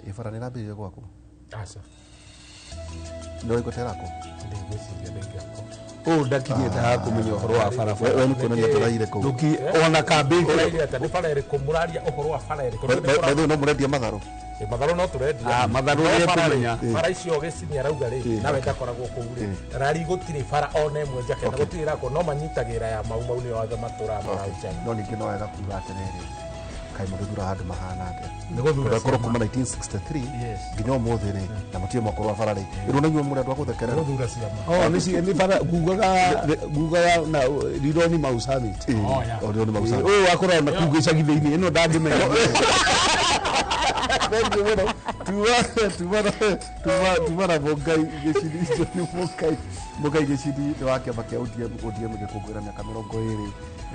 Ibara nĩ ĩrambĩrĩria gwaku? Aca. Nĩ ũraigua ta ĩrakwo? Ndigwĩciria ndĩngĩakwo. Ũũ ndakinyĩte haha kũmenya ũhoro wa barabara. We nĩ kuonania tũraire kũu. Ona kambĩ. Mũraire atĩa? Nĩ bara ĩrĩkũ mũraria ũhoro wa bara ĩrĩkũ? By the way, no mũrendia matharũ? Matharũ no tũrendia. Ah, matharũ No nĩ bara rĩ, ekũmenya. bara icio gĩcini arauga rĩ, nawe ndakoragwo kũu rĩ, rari gũtirĩ bara ona ĩmwe njake na gũtirĩ ĩrakwo, no manyitagĩra ya Mau Mau nĩo wathe matũraga marauca. No ningĩ no wega kuga atĩrĩrĩ, kaĩ mũgĩthura handũ mahana atĩa? Nĩ gũthura Tondũ akorwo ciama. kuma 1963 Yes. nginya ũmũthĩ rĩ, na mũtirĩ mwakorwo wa bara rĩ, ĩrwo na inyuĩ mũrĩ andũ a gũthekerera. Nĩ gũthura ciama. Oh, nĩ bara ngugaga na Rironi Mau Summit. Oh, yeah. O Rironi Mau Summit. Ũyũ wakorwo na kuu gĩcagi thĩinĩ ĩno ndangĩmenya. Thank you mũno. Tuma na Mũngai Gĩcindi, icio nĩ Mũngai Gĩcindi nĩ wa kĩama kĩa ODM, ODM gĩkũngũĩra mĩaka 20,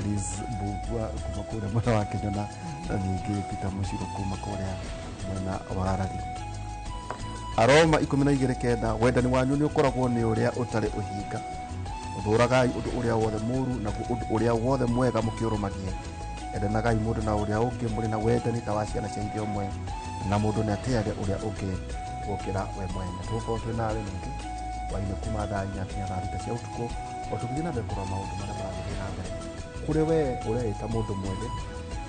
Liz Mbugua kuma kũrĩa mwena wa Kĩnyona, na ningĩ Peter Mũcirũ kuma kũrĩa mwena wa Rari. Aroma 12:9, wendani wanyu nĩ ũkoragwo nĩ ũrĩa ũtarĩ ũhinga. Ũthũragai ũndũ ũrĩa wothe mũũru, naguo ũndũ ũrĩa wothe mwega mũkĩũrũmagie. Endanagai mũndũ na ũrĩa ũngĩ mũrĩ na wendani ta wa ciana cia ithe ũmwe, na mũndũ nĩ atĩage ũrĩa ũngĩ gũkĩra we mwene. Tũgũkorwo twĩ nawe ningĩ hwainĩ kuma thaa 4 nginya thaa 6 cia ũtukũ, o tũgĩthiĩ na mbere kũrora maũndũ marĩa maragĩthiĩ na mbere. Kũrĩ we ũreĩta mũndũ mwĩthĩ,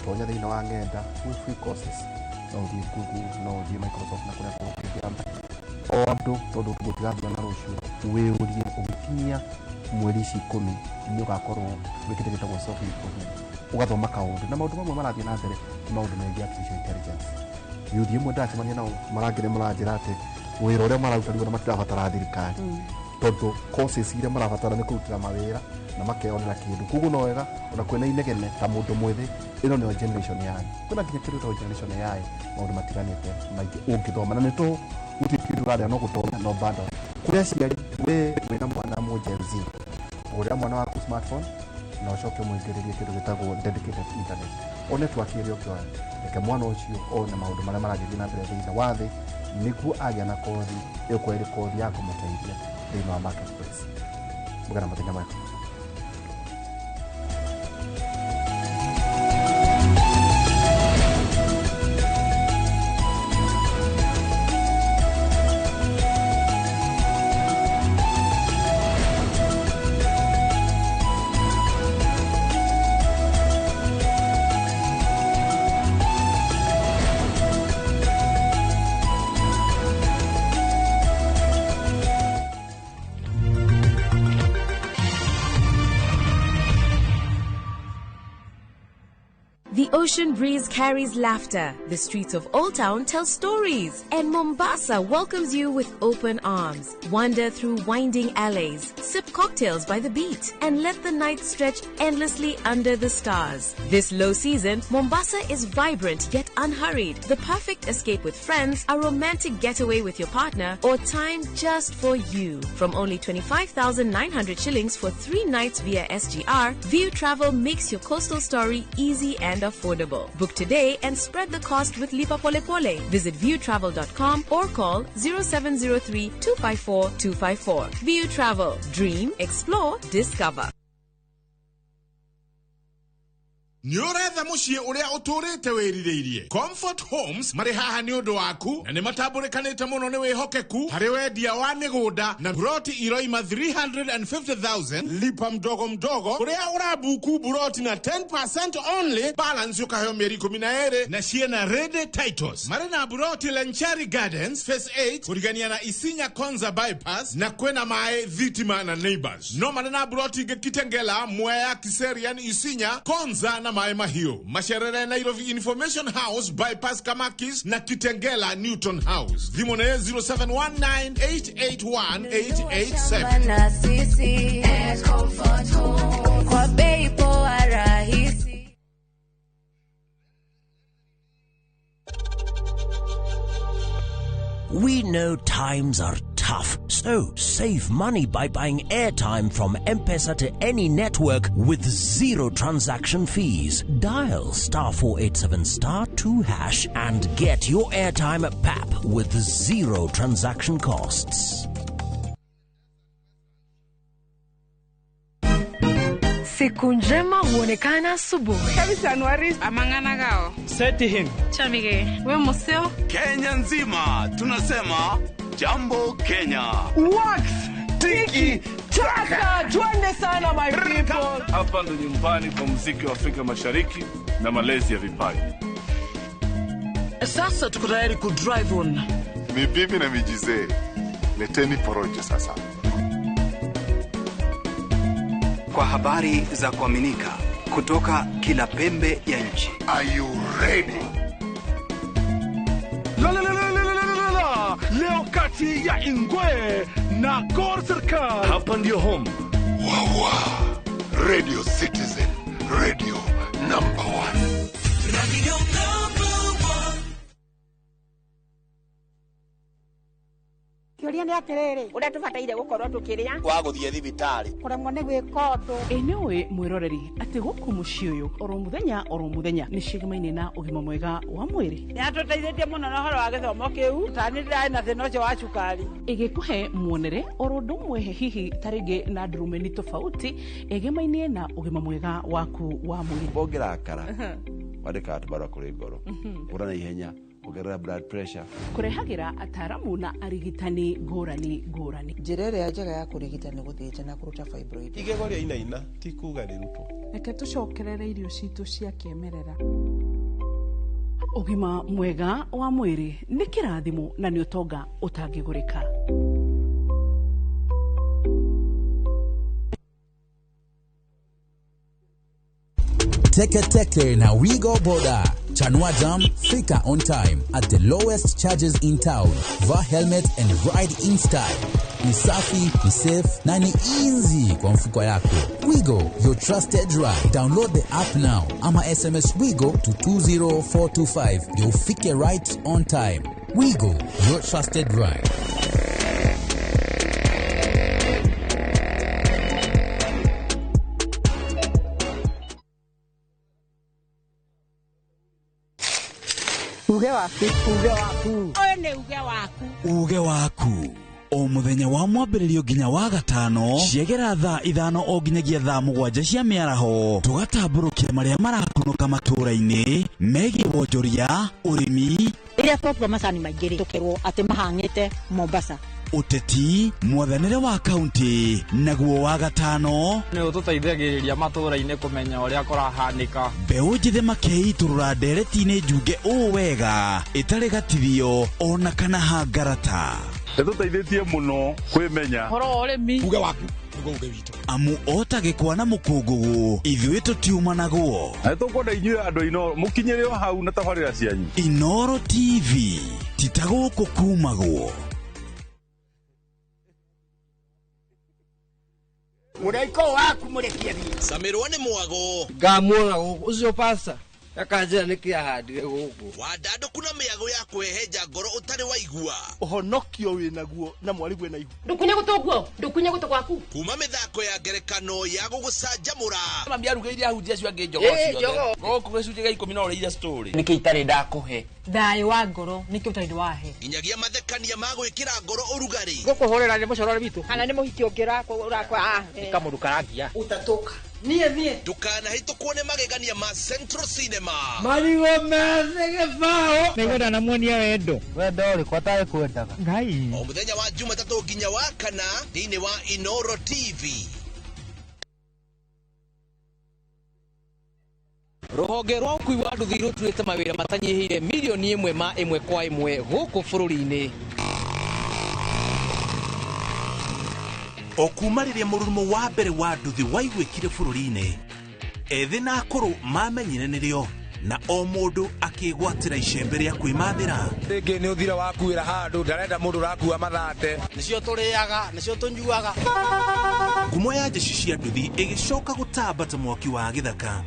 tonya thĩinĩ wa ng'enda, gwĩ free courses, no ũthiĩ Google, no ũthiĩ Microsoft na kũrĩa kũngĩ. O andũ, tondũ gũtigathira na rũciũ, wĩyũrie ũgĩkinyia mweri ici 10 nĩ ũgakorwo wĩkĩte gĩtagwo self improvement, ũgathoma kaũndũ, na maũndũ mamwe marathiĩ na mbere nĩ maũndũ megiĩ artificial intelligence. Yuthi ĩmwe ndacemania nao marangĩre maranjĩra atĩ wĩra ũrĩa mararuta rĩu ona matirabatara thirikari, tondũ courses iria marabatara nĩ kũrutĩra mawĩra na makeyonera kĩndũ. Koguo no wega ona kwĩna inegene ta mũndũ mwĩthĩ, ĩno nĩyo generation yayo. Kwĩna nginya kĩndũ gĩtagwo generation AI, maũndũ matiganĩte maingĩ ũngĩthoma, na nĩ tũhũ, gũtirĩ kĩndũ ũrarĩa no gũtonya no bado. Kũrĩ aciari, we wĩna mwana mũ Gen Z, ũrĩa mwana waku smartphone na ũcoke ũmũingĩrĩrie kĩndũ gĩtagwo dedicated internet, o network ĩrĩa ũngĩoya, reke mwana ũcio one maũndũ marĩa maragĩthiĩ na mbere thĩinĩ wa thĩ, nĩguo agĩa na kothi ĩgũkorwo ĩrĩ kothi ya kũmũteithia thĩinĩ wa marketplace. Mũgana mũthenya mwega. The ocean breeze carries laughter. The streets of Old Town tell stories. And Mombasa welcomes you with open arms. Wander through winding alleys, sip cocktails by the beach, and let the night stretch endlessly under the stars. This low season, Mombasa is vibrant yet unhurried. The perfect escape with friends, a romantic getaway with your partner, or time just for you. From only 25,900 shillings for 3 nights via SGR, View Travel makes your coastal story easy and affordable. Book today and spread the cost with Lipa Pole Pole. Visit viewtravel.com or call 0703 254 254. View Travel. Dream, explore, discover. Nĩ ũretha mũciĩ ũrĩa ũtũrĩte wĩrirĩirie. Comfort Homes marĩ haha nĩ ũndũ waku, na nĩ matambũrĩkanĩte mũno nĩ wĩhokeku harĩ wendia wa mĩgũnda na buroti iroima 350,000 lipa mdogo mdogo, kũrĩa ũrabuku buroti na 10% only, balance ũkaheo mĩeri 12 na ciĩna ready titles. Marĩ na buroti Lenchari Gardens Phase 8 kũrigania na Isinya Konza Bypass, na kwĩna maĩ, thitima na neighbors. No marĩ na buroti ingĩ Kitengela, Mwea, Kiserian, Isinya, Konza na Maĩ Mahiũ. Macerere Nairobi Information House Bypass Kamakis na Kitengela Newton House. Thimũ nĩ 0719881887. Na sisi at Comfort Home kwa bei poa rahisi. We know times are tough, so save money by buying airtime from M-Pesa to any network with zero transaction fees. Dial *487*2# and get your airtime at PAP with zero transaction costs. Siku njema huonekana asubuhi. Kabisa Anuari amangana gao. Seti him. Chamige. We museo. Kenya nzima tunasema Jambo Kenya. Wax tiki taka, twende sana my people. Hapa ndo nyumbani kwa muziki wa Afrika Mashariki na malezi ya vipaji. Sasa tuko tayari ku drive on. Ni bibi na mijizee, leteni porojo sasa. Kwa habari za kuaminika kutoka kila pembe ya nchi. Are you ready? La la la la la la la la. Leo kati ya Ingwe na Gor Serikali. Hapa ndio home. Wawa. Radio Citizen, radio number 1. Radio number 1. Kĩũria nĩ atĩrĩrĩ, ũrĩa tũbataire gũkorwo tũkĩrĩa wa gũthiĩ thibitarĩ kũremwo nĩ gwĩka ũndũ. Ĩ nĩũĩ mwĩroreri atĩ gũkũ mũciĩ ũyũ oro mũthenya nĩ cigamaine na ũgima mwega wa mwĩrĩ. Nĩ atũteithĩtie mũno na ũhoro wa gĩthomo kĩu, ta nĩ ndĩrarĩ na thĩna ũcio wa cukari. Ĩgĩkũhe muonere oro ũndũ ũmwe hihi ta rĩngĩ na ndurumeni tofauti ĩgemainie na ũgima mwega waku wa mwĩrĩ. Ũngĩrakara wandĩkaga tũbarũa kũrĩ ngoro, ũra na ihenya, ongerera blood pressure. Kũrehagĩra ataaramu na arigitani ngũrani ngũrani. Njĩra ĩrĩa njega ya kũrigita nĩ gũthĩnja na kũruta fibroid. Igego rĩa inaina ti kuga rĩrutwo. Reke tũcokerere irio citũ cia kĩmerera. Ũgima mwega wa mwĩrĩ nĩ kĩrathimo na nĩ ũtonga ũtangĩgũrĩka. Teke Teke na Wigo Boda. Chanua Jam, fika on time at the lowest charges in town. Vaa helmet and ride in style. Ni safi, ni safe na ni easy kwa mfuko yako. Wigo, your trusted ride. Download the app now ama SMS Wigo to 20425 ndio ufike right on time. Wigo, your trusted ride. Uge waku, uge waku. Ũyũ nĩ uge waku. Uge waku. O mũthenya wa mwambĩrĩrio nginya wa gatano ciegera thaa 5 o nginyagia thaa 7 cia mĩaraho tũgatambũrũkia marĩa marakunũka matũũra-inĩ megiĩ wonjoria, ũrĩmi, rĩrĩa twatua macani maingĩ rĩ, tũkerwo atĩ mahang'ĩte Mombasa, ũteti, mwathanĩre wa kaunti, naguo wa gatano nĩ ũtũteithagĩrĩria matũũra-inĩ kũmenya ũrĩa kũrahanĩka. Mbeũ njĩthĩ makeitũrũra ndereti-inĩ njunge ũũ wega ĩtarĩ gatithio ona kana hangarata. Nĩtũteithĩtie mũno kwĩmenya ũhoro wa ũrĩmi. Uge waku nĩguo uge witũ. Amu ota gĩkwa na mũkũngũgũ ithuĩ tũtiumanagwo. Na nĩtũkwenda inyuĩ andũ a Inooro mũkinyĩre o hau na tabarĩra cianyu. Inooro TV ti ta gũkũ kumagwo. Mũraika waku mũrekie thiĩ. Camirwo nĩ mwago. Ngamuona gũkũ ũcio pasta akanjĩra nĩkĩ ahandire gũkũ. Wandandũku na mĩago ya kũhehenja ngoro ũtarĩ waigua. Ũhonokio wĩnaguo na mwarĩguo na ihu. Ndũkunye gũtũ guo, ndũkunye gũtũ gwaku. Kuma mĩthako ya ngerekano ya gũgũcanjamũra. Mami arugĩire ahunjia acio angĩ njogoo ciothe. Gũkũ gĩcunjĩ gĩa 10 no ũrĩire story. Nĩkĩ itarĩ ndakũhe? Thayũ wa ngoro nĩkĩ ũtarĩ wahe? Nginyagia mathekania ma gwĩkĩra ngoro ũrugarĩ. Gũkũhũrĩra nĩ mũcorore witũ kana nĩ mũhiki ũngĩ ũrakwa. Nĩ kamũndũ karangia. Ũtatũka. Niĩ niĩ. Ndũkanahĩtũkwo nĩ magegania ma Central Cinema. Marigũ methĩ gĩbaũ. Nĩngwenda na muonia wendo. Wendo ũrĩkũ atarĩ kwendaga? Ngai. O mũthenya wa Jumatatũ nginya wa kana thĩinĩ wa Inooro TV. Rũhonge rwa ũkui wa nduthi rũtuĩte mawĩra matanyihĩire milioni 1 ma 1 kwa 1 gũkũ bũrũri-inĩ. O kuma rĩrĩa mũrurumo wa mbere wa nduthi waiguĩkire bũrũri-inĩ, ethĩ na akũrũ mamenyire nĩrĩo na o mũndũ akĩgwatĩra icembe rĩa kwĩmathĩra. Rĩngĩ nĩ ũthira wakuĩra handũ ndarenda mũndũ ũrakua mathate. Nĩcio tũrĩaga, nĩcio tũnyuaga. Ngumo ya njeci cia nduthi ĩgĩcoka gũtamba ta mwaki wa gĩthaka.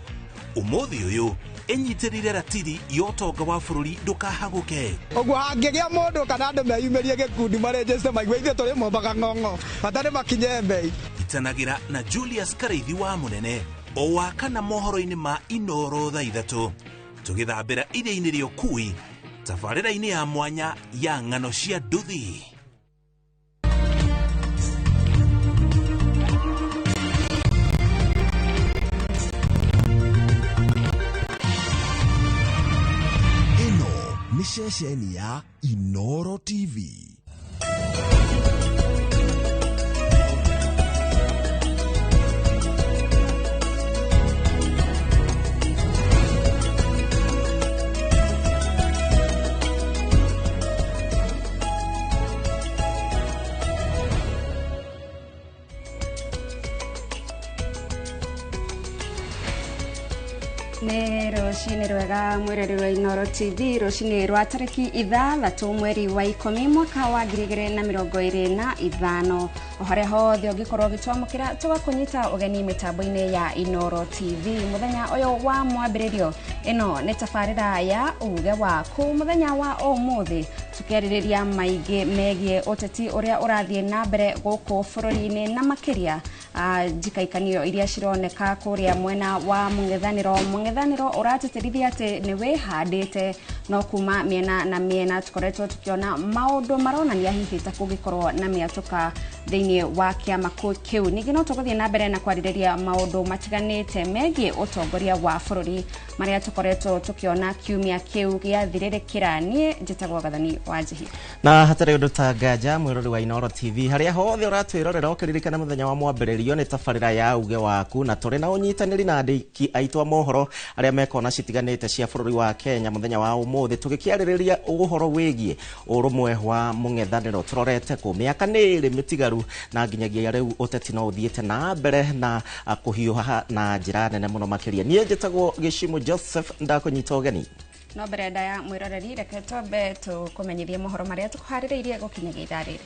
Ũmũthĩ ũyũ ĩnyitĩrĩire ratiri ya ũtonga wa bũrũri ndũkahagũke. Ũguo hangĩgĩa mũndũ kana andũ meyumĩrie gĩkundi marenjeste maigue ithuĩ tũrĩ mombaga ng'ong'o bata nĩ makinye mbei. Itanagĩra na Julius Karaithi wa Mũnene o wa kana mohoro-inĩ ma Inooro thaa 3 tũgĩthambĩra iria-inĩ rĩa ũkui tabarĩra-inĩ ya mwanya ya ng'ano cia nduthi. Ceceni ya Inooro TV. Rũcinĩ rwega mwĩroreri wa Inooro TV, rũcinĩ rwa tarĩki 6 mweri wa 10 mwaka wa 2025. O harĩa hothe ũngĩkorwo ũgĩtwamũkĩra, tũgakũnyita ũgeni mĩtambo-inĩ ya Inooro TV mũthenya ũyũ wa mwambĩrĩrio. Ĩno nĩ tabarĩra ya Uge Waku. Mũthenya wa ũmũthĩ tũkĩarĩrĩria maingĩ megiĩ ũteti ũrĩa ũrathiĩ na mbere gũkũ bũrũri-inĩ, na makĩria njikaikanio iria cironeka kũrĩa mwena wa mũng'ethanĩro. Mũng'ethanĩro ũratĩtĩrithia atĩ nĩ wĩhandĩte, no kuma mĩena na mĩena tũkoretwo tũkĩona maũndũ maronania hihi ta kũngĩkorwo na mĩatũka thĩinĩ wa kĩama kĩu. Ningĩ no tũgũthiĩ na mbere na kwarĩrĩria maũndũ matiganĩte megiĩ ũtongoria wa bũrũri marĩa tũkoretwo tũkĩona kiumia kĩu gĩathirĩrĩkĩra. Niĩ njĩtagwo Gathani wa Njihia. Na hatarĩ ũndũ ta nganja, mwĩrori wa Inooro TV harĩa hothe ũratwĩrorera, ũkĩririkana mũthenya wa mwambĩrĩrio nĩ tabarĩra ya Uge Waku, na tũrĩ na ũnyitanĩri na andĩki aitũ a mohoro arĩa mekona citiganĩte cia bũrũri wa Kenya. Mũthenya wa ũmũthĩ tũgĩkĩarĩrĩria ũhoro wĩgiĩ ũrũmwe wa mũng'ethanĩro. Tũrorete kũ mĩaka nĩ ĩrĩ mĩtigaru, na nginyagia rĩu ũteti no ũthiĩte na mbere na kũhiũha na njĩra nene mũno makĩria. Niĩ njĩtagwo Gĩcimo Joseph, ndakũnyita ũgeni. No mbere ndaya mwĩroreri, reke twambe tũkũmenyithie mohoro marĩa tũkũharĩrĩirie gũkinyagia ithaa rĩrĩ.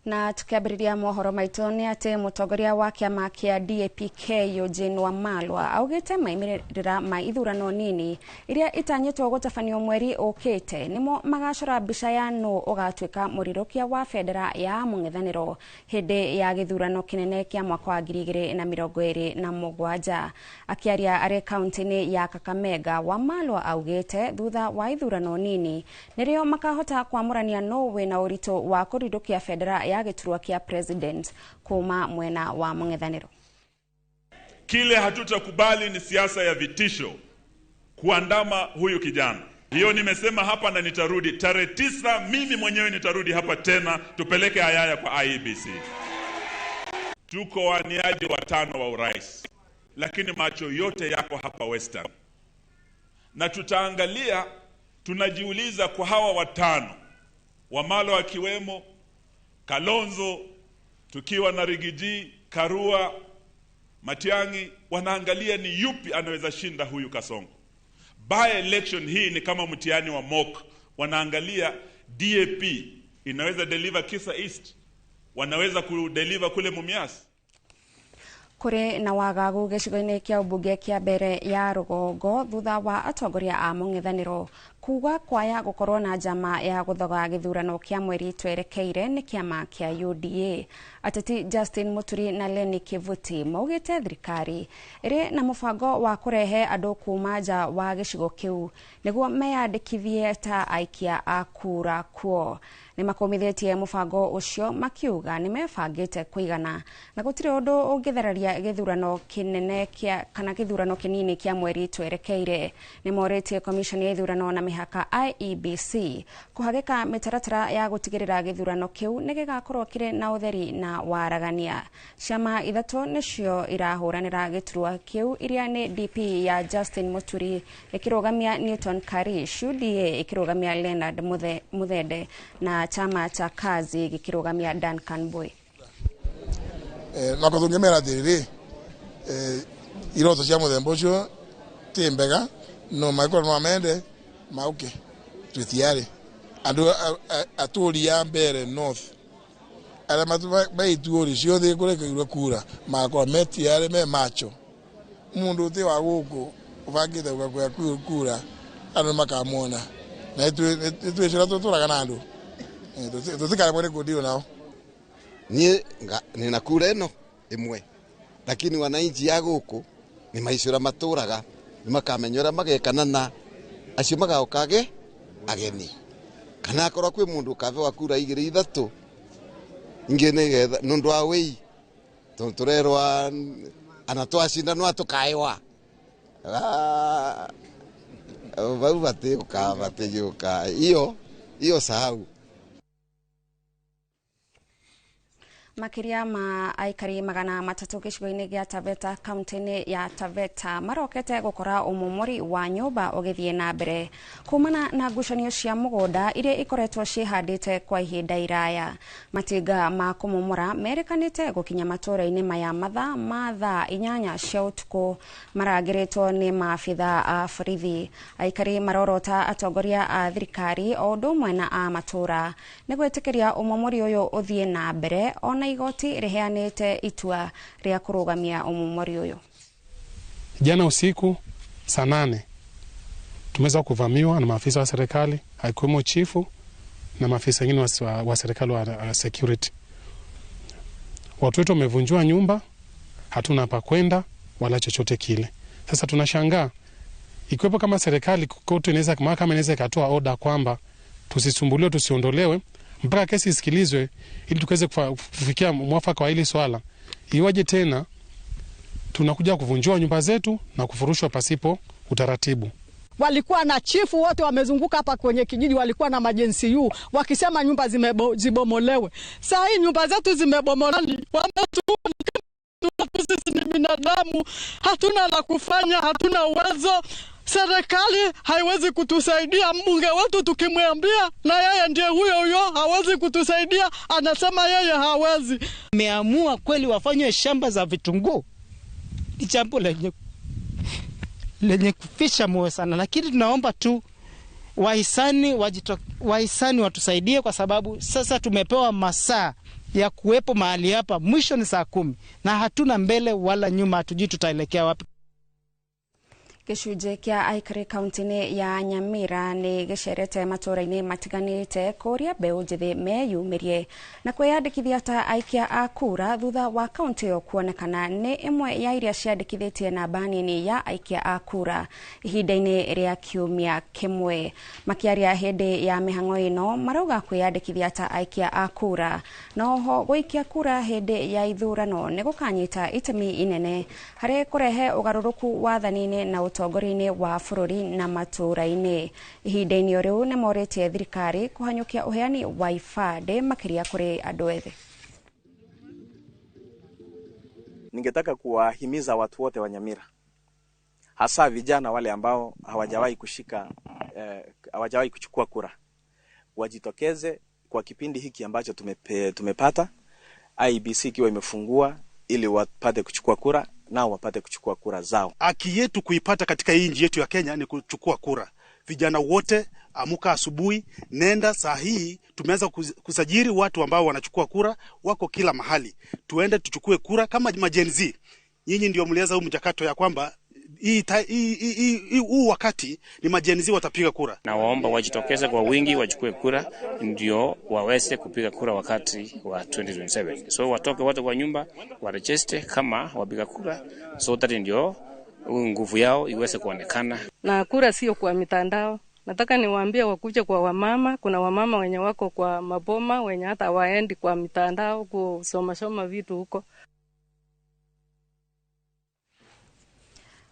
Na tukiambĩrĩria mohoro maitũ nĩ atĩ mũtongoria wa kĩama kĩa DAP-K Eugene Wamalwa augĩte maimĩrĩra ma ithurano nini iria itanyĩtwo gũtabanio mweri ũkĩte nĩmo magacora mbica ya nũ ũgatuĩka mũrirũkia wa bendera ya mũng'ethanĩro hĩndĩ ya gĩthurano kĩnene kĩa mwaka wa 2027. Akĩaria arĩ kaunti-inĩ ya Kakamega, Wamalwa augĩte thutha wa ithurano nini nĩrĩo makahota kwamũrania nũ wĩna ũritũ wa kũrirũkia bendera ya gĩturwa kĩa president kuma mwena wa mũng'ethanĩro. Kile hatutakubali ni siasa ya vitisho kuandama huyu kijana. Hiyo nimesema hapa na nitarudi tarehe 9, mimi mwenyewe nitarudi hapa tena, tupeleke hayaya kwa IEBC. Tuko waniaji 5 wa urais, lakini macho yote yako hapa Western, na tutaangalia, tunajiuliza kwa hawa 5, Wamalwa akiwemo, Kalonzo, tukiwa na Rigiji, Karua, Matiang'i, wanaangalia ni yupi anaweza shinda huyu Kasongo. By election hii ni kama mtihani wa mock. Wanaangalia DAP inaweza deliver Kisa East, wanaweza kudeliver kule Mumias. Kũrĩ na wagagu gĩcigo-inĩ kĩa ũmbunge kĩa mbere ya rũgongo thutha wa atongoria a mũng'ethanĩro kuga kwaya gũkorwo na njama ya gũthoga gĩthurano kĩa mweri twerekeire nĩ kĩama kĩa UDA. Ateti Justin Muturi na Lenny Kivuti maugĩte thirikari ĩrĩ na mũbango wa kũrehe andũ kuma nja wa gĩcigo kĩu nĩguo meyandĩkithie ta aikia a kura kuo. Nĩ makũmithĩtie mũbango ũcio makiuga nĩ mebangĩte kũigana na gũtirĩ ũndũ ũngĩthararia gĩthurano kĩnene kĩa kana gĩthurano kĩnini kĩa mweri twerekeire. Nĩ morĩtie commission ya ithurano na mĩhaka IEBC kũhagĩka mĩtaratara ya gũtigĩrĩra gĩthurano kĩu nĩ gĩgakorwo kĩrĩ na ũtheri na waragania. Ciama 3 nĩcio irahũranĩra gĩturwa kĩu iria nĩ DP ya Justin Muturi ĩkĩrũgamia Newton Karish, UDA ĩkĩrũgamia Leonard Muthende na chama cha Kazi gĩkĩrũgamia Duncan Boy. Na kũthũngĩmera atĩrĩrĩ, iroto cia mũthemba ũcio ti mbega, no mangĩkorwo no amende mauke twĩ tayari. Andũ atũri a Mbeere North arĩa maitũri ciothe kũrekeirwo kura magakorwo me tayari, me macho. Mũndũ ũtĩ wa gũkũ ũbangĩte gũka kura andũ makamwona, na ithuĩ tũtũraga na andũ tũtikaremwo nĩ kũndirwo nao. Niĩ nina kura ĩno ĩmwe, lakini wananchi ya gũkũ nĩ maicũra matũraga, nĩ makamenya ũrĩa magekana na acio magaũkage ageni, kana akorwo kwĩ mũndũ ũkabewa kura 2 3 Ingi nigetha nundu wa wei tondu turerwa ana twacinda no atukaiwa vau vatiuka vatiuka iyo iyo sahau. Makiria ma aikari 300 gĩcigo-inĩ gĩa Taveta kaunti-inĩ ya Taveta marokete gũkora ũmomori wa nyũmba ũgĩthiĩ na mbere kumana na ngucanio cia mũgũnda iria ikoretwo ciĩhandĩte kwa ihinda iraya. Matinga ma kũmomora merĩkanĩte gũkinya matũũra-inĩ maya mathaa ma thaa 8 cia ũtukũ marangĩrĩtwo nĩ maabitha a borithi. Aikari marorota atongoria a thirikari o ũndũ ũmwe na a matũũra nĩ gwĩtĩkĩria ũmomori ũyũ ũthiĩ na mbere ona igoti riheanite itua ria kurugamia umomori uyu. Jana usiku saa 8 tumeweza kuvamiwa na maafisa wa serikali akiwemo chifu na maafisa wengine wa serikali wa security. Watu wetu wamevunjwa nyumba, hatuna pa kwenda wala chochote kile. Sasa tunashangaa ikiwepo kama serikali kote inaweza, mahakama inaweza ikatoa order kwamba tusisumbuliwe, tusiondolewe mpaka kesi isikilizwe ili tuweze kufikia mwafaka wa hili swala. Iwaje tena tunakuja kuvunjwa nyumba zetu na kufurushwa pasipo utaratibu. Walikuwa na chifu wote wamezunguka hapa kwenye kijiji, walikuwa na majensi yu wakisema nyumba zibomolewe. Saa hii nyumba zetu zimebomolewa, sisi ni binadamu, hatuna la kufanya, hatuna uwezo. Serikali haiwezi kutusaidia. Mbunge wetu tukimwambia na yeye ndiye huyo huyo hawezi kutusaidia, anasema yeye hawezi. Ameamua kweli wafanywe shamba za vitunguu. Ni jambo lenye kufisha moyo sana, lakini tunaomba tu wahisani watusaidie, kwa sababu sasa tumepewa masaa ya kuwepo mahali hapa, mwisho ni saa 10 na hatuna mbele wala nyuma, hatujui tutaelekea wapi. Gĩcunjĩ kĩa aikari kaunti-inĩ ya Nyamira nĩ gĩcerete matũũra-inĩ matiganĩte kũrĩa mbeũ njĩthĩ meyumĩrie na kwĩyandĩkithia ta aikia a kura thutha wa kaunti ĩyo kuonekana nĩ ĩmwe ya iria ciandĩkithĩtie namba nini ya aikia a kura ihinda-inĩ rĩa kiumia kĩmwe. Makĩaria hĩndĩ ya mĩhang'o ĩno marauga kwĩyandĩkithia ta aikia a kura na oho gũikia kura hĩndĩ ya ithurano nĩ gũkanyita itemi inene harĩ kũrehe ũgarũrũku wathani-inĩ na ũtongoria-inĩ wa bũrũri na matũũra-inĩ. Ihinda-inĩ rĩu nĩ morĩtie thirikari kũhanyũkia ũheani wa ibandĩ makĩria kũrĩ andũ ethĩ. Ningetaka kuwahimiza watu wote wa Nyamira, hasa vijana wale ambao hawajawahi kushika hawajawahi kuchukua kura, wajitokeze kwa kipindi hiki ambacho tumepata IEBC ikiwa imefungua, ili wapate kuchukua kura nao wapate kuchukua kura zao. Haki yetu kuipata katika hii nchi yetu ya Kenya ni kuchukua kura. Vijana wote amuka asubuhi, nenda saa hii tumeanza kusajili watu ambao wanachukua kura, wako kila mahali. Tuende tuchukue kura kama Gen Z. Nyinyi ndio mlianza huu mchakato ya kwamba huu wakati ni Gen Z watapiga kura. Na waomba wajitokeze kwa wingi wachukue kura ndio waweze kupiga kura wakati wa 2027. So watoke watu kwa nyumba waregister kama wapiga kura, so that ndio nguvu yao iweze kuonekana. Na kura sio kwa mitandao. Nataka niwaambie wakuje kwa wamama, kuna wamama wenye wako kwa maboma wenye hata waendi kwa mitandao kusoma soma vitu huko.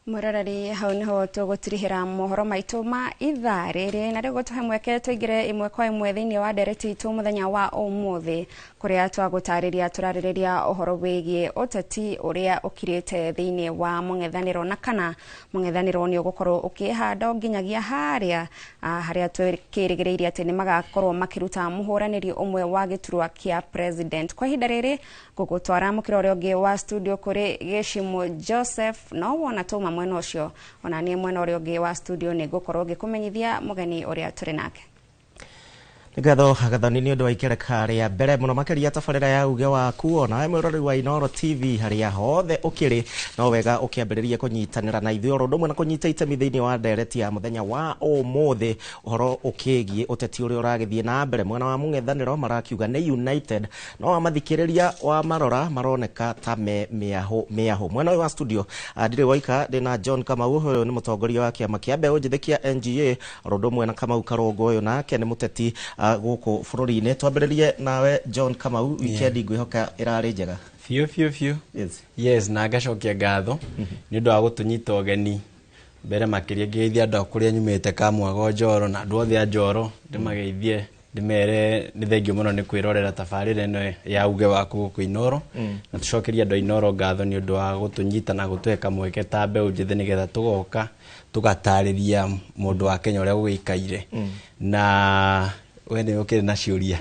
Muroreri hau niho tũgũtirihĩra mohoro maitũ ma ithaa rĩrĩ, na rĩu gũtũhe mweke tũingĩre ĩmwe kwa ĩmwe thĩinĩ wa ndereti itũ mũthenya wa ũmũthĩ, kũrĩa twagũtarĩria tũrarĩrĩria ũhoro wĩgiĩ ũteti ũrĩa ũkirĩte thĩinĩ wa mũng'ethanĩro, na kana mũng'ethanĩro nĩ ũgũkorwo ũkĩhanda nginyagia harĩa harĩa twĩkĩrĩgĩrĩire atĩ nĩ magakorwo makĩruta mũhũranĩri ũmwe wa gĩturwa kĩa president. Kwa ihinda rĩrĩ ngũgũtwara mũkĩra ũrĩa ũngĩ wa studio kũrĩ Gĩcimũ Joseph, no wona tũma mwena ũcio ona niĩ mwena ũrĩa ũngĩ wa studio nĩ ngũkorwo ngĩkũmenyithia mũgeni ũrĩa tũrĩ nake. Ngatho Gathoni nĩ ũndũ wa ikereka rĩa mbere mũno makĩria tabarĩra ya uge waku, ona mwĩroreri wa Inooro TV harĩa hothe ũkĩrĩ, no wega ũkĩambĩrĩria kũnyitanĩra na ithuĩ oro ũndũ ũmwe na kũnyita itemi thĩinĩ wa ndereti ya mũthenya wa ũmũthĩ, ũhoro ũkĩgiĩ ũteti ũrĩa ũragĩthiĩ na mbere mwena wa mũng'ethanĩro marakiuga nĩ United, no wamathikĩrĩria wamarora maroneka ta me mĩahũ mĩahũ. Mwena ũyũ wa studio ndirĩ woika, ndĩna John Kamau, ũyũ nĩ mũtongoria wa kĩama kĩa mbeũ njĩthĩ kĩa NGA, oro ũndũ ũmwe na Kamau Karũngũ, ũyũ nake nĩ mũteti gũkũ bũrũri-inĩ. Twambĩrĩrie nawe John Kamau, weekend ngwĩhoka ĩrarĩ njega. Biũ biũ biũ. Yes. Yes, na ngacokia ngatho nĩ ũndũ wa gũtũnyita ũgeni. Mbere makĩria ngĩgeithia andũ a kũrĩa nyumĩte Kamwago Njoro na andũ othe a Njoro, ndĩmageithie ndĩmere nĩ thengio mũno nĩ kwĩrorera tabarĩra ĩno ya uge waku gũkũ Inooro. Na tũcokerie andũ a Inooro ngatho nĩ ũndũ wa gũtũnyita na gũtũhe kamweke ta mbeũ njĩthĩ nĩgetha tũgoka tũgatarĩria mũndũ wa Kenya ũrĩa gũgĩikaire. Na we nĩ ũkĩrĩ na ciũria.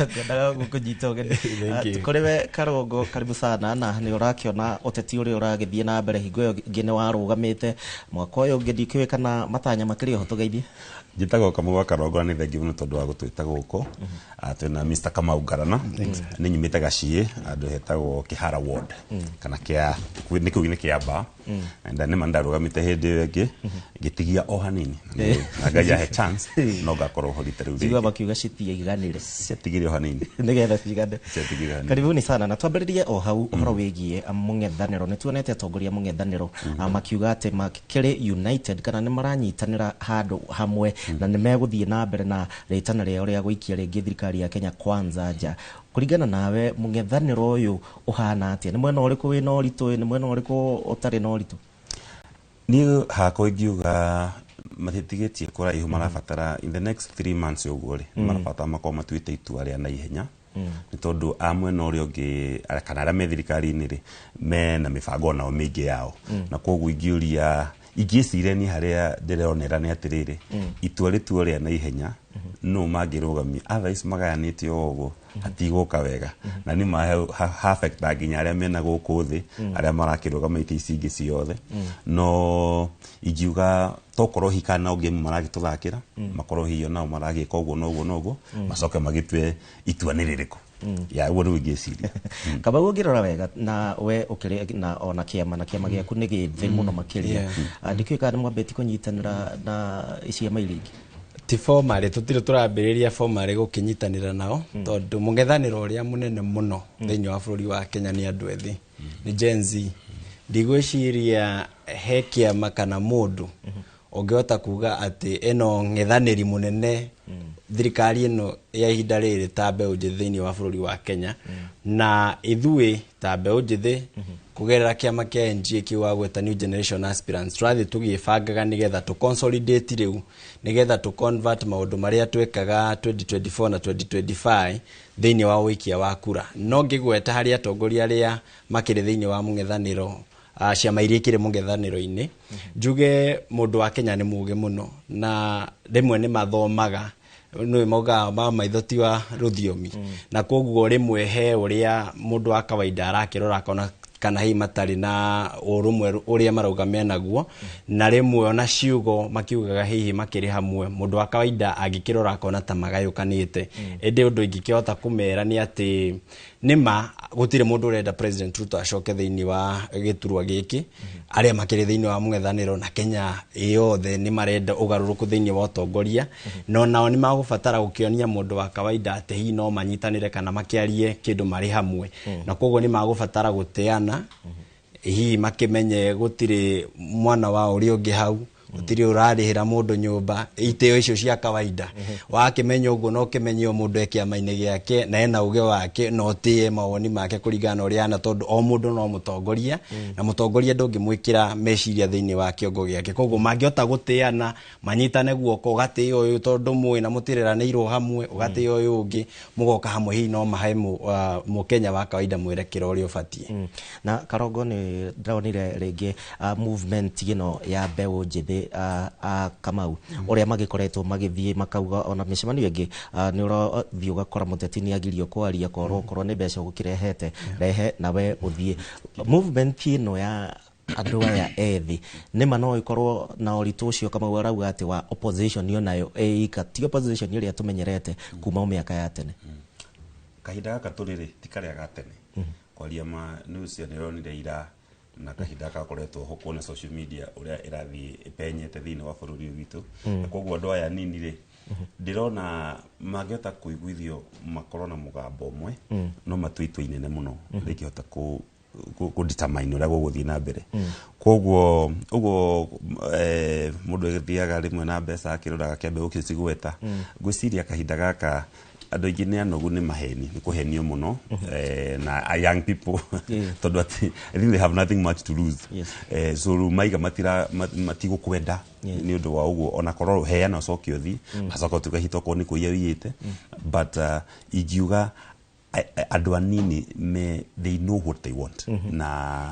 Ngwendaga gũkũnyita ũgeni. Thank you. Kũrĩ we Karongo, karibu sana, na nĩ ũrakĩona ũteti ũrĩa ũragĩthiĩ na mbere. Hingo ĩyo ĩngĩ nĩ warũgamĩte, mwaka ũyũ ũngĩ ndikĩũĩ kana matanya makĩrĩ oho, tũgeithie. Njĩtagwo Kamau wa Karongo na nĩ thengiũ mũno tondũ wa gũtwĩta gũkũ. Twĩna Mr. Kamau Ngarana, nĩ nyumĩte Gaciĩ handũ hetagwo Kĩhara Ward, kana kĩa nĩ kĩu nĩ Kĩamba. Na nĩ ma ndarũgamĩte hĩndĩ ĩyo ĩngĩ ngĩtigia o hanini, na Ngai ahe chance no ngakorwo ho rita rĩu Njigua rĩngĩ. Makiuga citiaiganire. Ciatigire o hanini. Nĩgetha cigane. Ciatigire hanini. Karibuni sana, na twambĩrĩrie o hau ũhoro wĩgiĩ mũng'ethanĩro. Nĩ tuonete atongoria mũng'ethanĩro makiuga atĩ makĩrĩ united kana nĩ maranyitanĩra handũ hamwe na nĩ megũthiĩ na mbere na rĩtana rĩao rĩa gũikia rĩngĩ thirikari ya Kenya Kwanza nja. Kũringana nawe, mũng'ethanĩro ũyũ ũhana atĩa? Nĩ mwena ũrĩkũ wĩna ũritũ, nĩ mwena ũrĩkũ ũtarĩ na ũritũ? Niĩ hakwa ingiuga matitigĩtie kũraihu, marabatara in the next 3 months ũguo rĩ, marabatara makorwo matuĩte itua rĩa naihenya, nĩ tondũ a mwena ũrĩa ũngĩ kana arĩa me thirikari-inĩ rĩ, mena mĩbango onao mĩingĩ yao. Na koguo ingĩũria, ingĩciria niĩ harĩa ndĩronera nĩ atĩrĩrĩ, itua rĩtuo rĩa naihenya no mangĩrũgamia, otherwise magayanĩte o ũguo hatigũka wega, na nĩ ma nginya arĩa mena gũkũ thĩ, arĩa marakĩrũgama itĩ ici ingĩ ciothe. No ingiuga tokorwo hihi kana o game maragĩtũthakĩra, makorwo hihi onao maragĩka ũguo na ũguo na ũguo, macoke magĩtue itua nĩ rĩrĩkũ ya ũguo rĩu ingĩciria. Kamau, ũngĩrora wega na we ũkĩrĩ na ona kĩama na kĩama gĩaku nĩ gĩthĩ mũno makĩria. Ndikĩũĩ kana nĩ mwambĩtie kũnyitanĩra na ciama iria ingĩ. Ti formally, tũtirĩ tũrambĩrĩria formally gũkĩnyitanĩra nao, tondũ mũng'ethanĩro ũrĩa mũnene mũno thĩinĩ wa bũrũri wa Kenya nĩ andũ ethĩ, nĩ Gen Z. Ndigwĩciria he kĩama kana mũndũ ũngĩhota kuga atĩ ĩno ng'ethanĩri mũnene thirikari ĩno ya ihinda rĩrĩ ta mbeũ njĩthĩ thĩinĩ wa bũrũri wa Kenya. Na ithuĩ ta mbeũ njĩthĩ kũgerera kĩama kĩa NGA kĩu wagweta, New Generation Aspirants, tũrathiĩ tũgĩbangaga nĩgetha tũ consolidate rĩu, nĩgetha tũ convert maũndũ marĩa twekaga 2024 na 2025 thĩinĩ wa ũikia wa kura. No ngĩgweta harĩ atongoria arĩa makĩrĩ thĩinĩ wa mũng'ethanĩro, ciama iria ikĩrĩ mũng'ethanĩro-inĩ, njuge mũndũ wa Kenya nĩ mũgĩ mũno na rĩmwe nĩ mathomaga nĩ maugaga ma maitho ti wa rũthiomi, na koguo rĩmwe he ũrĩa mũndũ wa kawaida arakĩrora akona kana hihi matarĩ na ũrũmwe ũrĩa marauga menaguo, na rĩmwe ona ciugo makiugaga hihi makĩrĩ hamwe, mũndũ wa kawaida angĩkĩrora akona ta magayũkanĩte. Ĩndĩ ũndũ ingĩkĩhota kũmera nĩ atĩ nĩma gũtirĩ mũndũ ũrenda President Ruto acoke thĩinĩ wa gĩturwa gĩkĩ. Arĩa makĩrĩ thĩinĩ wa mũng'ethanĩro na Kenya yothe nĩ marenda ũgarũrũku thĩinĩ wa ũtongoria, no nao nĩ magũbatara gũkĩonia mũndũ wa kawaida atĩ hihi no manyitanĩre kana makĩarie kĩndũ marĩ hamwe. Na koguo nĩ magũbatara gũteana, hihi makĩmenye gũtirĩ mwana wa ũrĩa ũngĩ hau, gũtirĩ ũrarĩhĩra mũndũ nyũmba, itĩo icio cia kawaida. Wakĩmenya ũguo no ũkĩmenye o mũndũ e kĩama-inĩ gĩake na ena uge wake, na ũtĩe mawoni make kũringana na ũrĩa ahana, tondũ o mũndũ no mũtongoria, na mũtongoria ndũngĩmwĩkĩra meciria thĩinĩ wa kĩongo gĩake. Koguo mangĩhota gũtĩana, manyitane guoko, ũgatĩĩa ũyũ tondũ mũĩ na mũtireranĩirwo hamwe, ũgatĩĩa ũyũ ũngĩ, mũgoka hamwe, hihi no mahe mũkenya wa kawaida mwerekero ũrĩa ũbatiĩ. Na Karongo, nĩ ndĩronire rĩngĩ movement ĩno ya mbeũ njĩthĩ, Kamau, ũrĩa magĩkoretwo magĩthiĩ makauga ona mĩcemanio ĩngĩ, nĩ ũrathiĩ ũgakora mũteti nĩ agirio kwaria, korwo okorwo nĩ mbeca ũgũkĩrehete rehe nawe ũthiĩ. Movement ĩno ya andũ aya ethĩ nĩma no ĩkorwo na ũritũ ũcio Kamau arauga atĩ wa opposition onayo ĩika ti opposition ĩrĩa tũmenyerete kuma o mĩaka ya tene? Kahinda gaka tũrĩ rĩ ti karĩa ga tene. Kwaria ma news ĩyo nĩronire ira na kahinda gakoretwo ho kuona social media ũrĩa ĩrathiĩ ĩpenyete thĩinĩ wa bũrũri ũyũ witũ. Na koguo andũ aya nini rĩ, ndĩrona mangĩhota kũiguithio makorwo na mũgambo ũmwe, no matue itua inene mũno rĩngĩhota kũ Kũ determine ũrĩa gũgũthiĩ na mbere. Koguo ũguo mũndũ agĩthiaga rĩmwe na mbeca akĩroraga kĩambe gũkĩcigweta. Ngwĩciria kahinda gaka andũ aingĩ nĩ anogu nĩ maheni, nĩ kũhenio mũno, na young people, tondũ atĩ I think they have nothing much to lose. So rĩu maiga matira matigũkwenda nĩ ũndũ wa ũguo, ona korwo heana ũcoke ũthiĩ, macoka ũtuĩke hihi tokorwo nĩ kũiya ũiyĩte. But ingiuga andũ anini me, they know what they want, na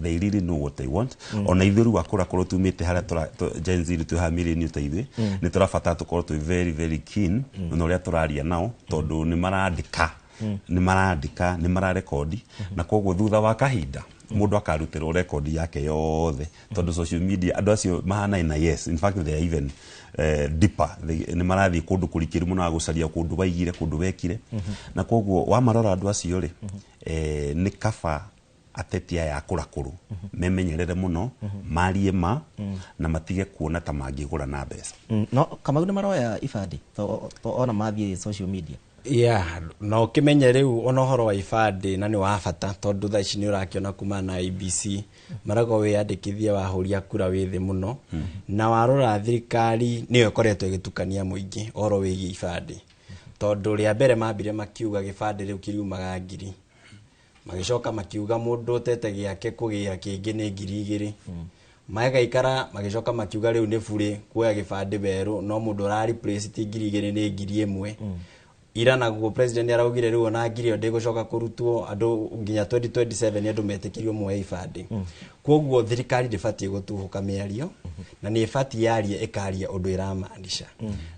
they really know what they want. Ona ithuĩ rĩu akũrakũrũ tumĩte harĩa Gen Z rĩu twĩ haha millennial ta ithuĩ, nĩ tũrabatara tũkorwo twĩ very very keen na ũrĩa tũraria nao, tondũ nĩ marandĩka, nĩ marandĩka, nĩ mararekondi, na koguo thutha wa kahinda mũndũ akarutĩrwo rekondi yake yothe, tondũ social media andũ acio mahanaine na, yes, in fact they are even deeper. Nĩ marathiĩ kũndũ kũrikĩru mũno gũcaria kũndũ waigire, kũndũ wekire. Na koguo wamarora andũ acio rĩ, nĩ kaba ateti aya akũrakũrũ memenyerere mũno, marie ma, na matige kuona ta mangĩgũra na mbeca. No Kamau, nĩ maroya ibandĩ to ona mathiĩ social media? Yeah, na ũkĩmenye rĩu ona ũhoro wa ibandĩ na nĩ wa bata, tondũ thaa ici nĩ ũrakĩona kuma na IEBC marauga wĩyandĩkithie wahũria kura wĩ thĩ mũno. Na warora thirikari nĩyo ĩkoretwo ĩgĩtukania mũingĩ ũhoro wĩgiĩ ibandĩ, tondũ rĩa mbere mambire makiuga gĩbandĩ rĩu kĩriumaga 1,000, magĩcoka makiuga mũndũ ũtete gĩake kũgĩra kĩngĩ nĩ 2,000, magaikara magĩcoka makiuga rĩu nĩ burĩ kuoya gĩbandĩ werũ, no mũndũ ũra replace ti 2,000 nĩ 1,000. Ira naguo president araugire rĩu ona 1,000 ĩyo ndĩgũcoka kũrutwo andũ nginya 2027, andũ metĩkĩrio moe ibandĩ. Koguo thirikari ndĩbatiĩ gũtuhũka mĩario, na nĩ ĩbatiĩ yarie ĩkaria ũndũ ĩramaanisha.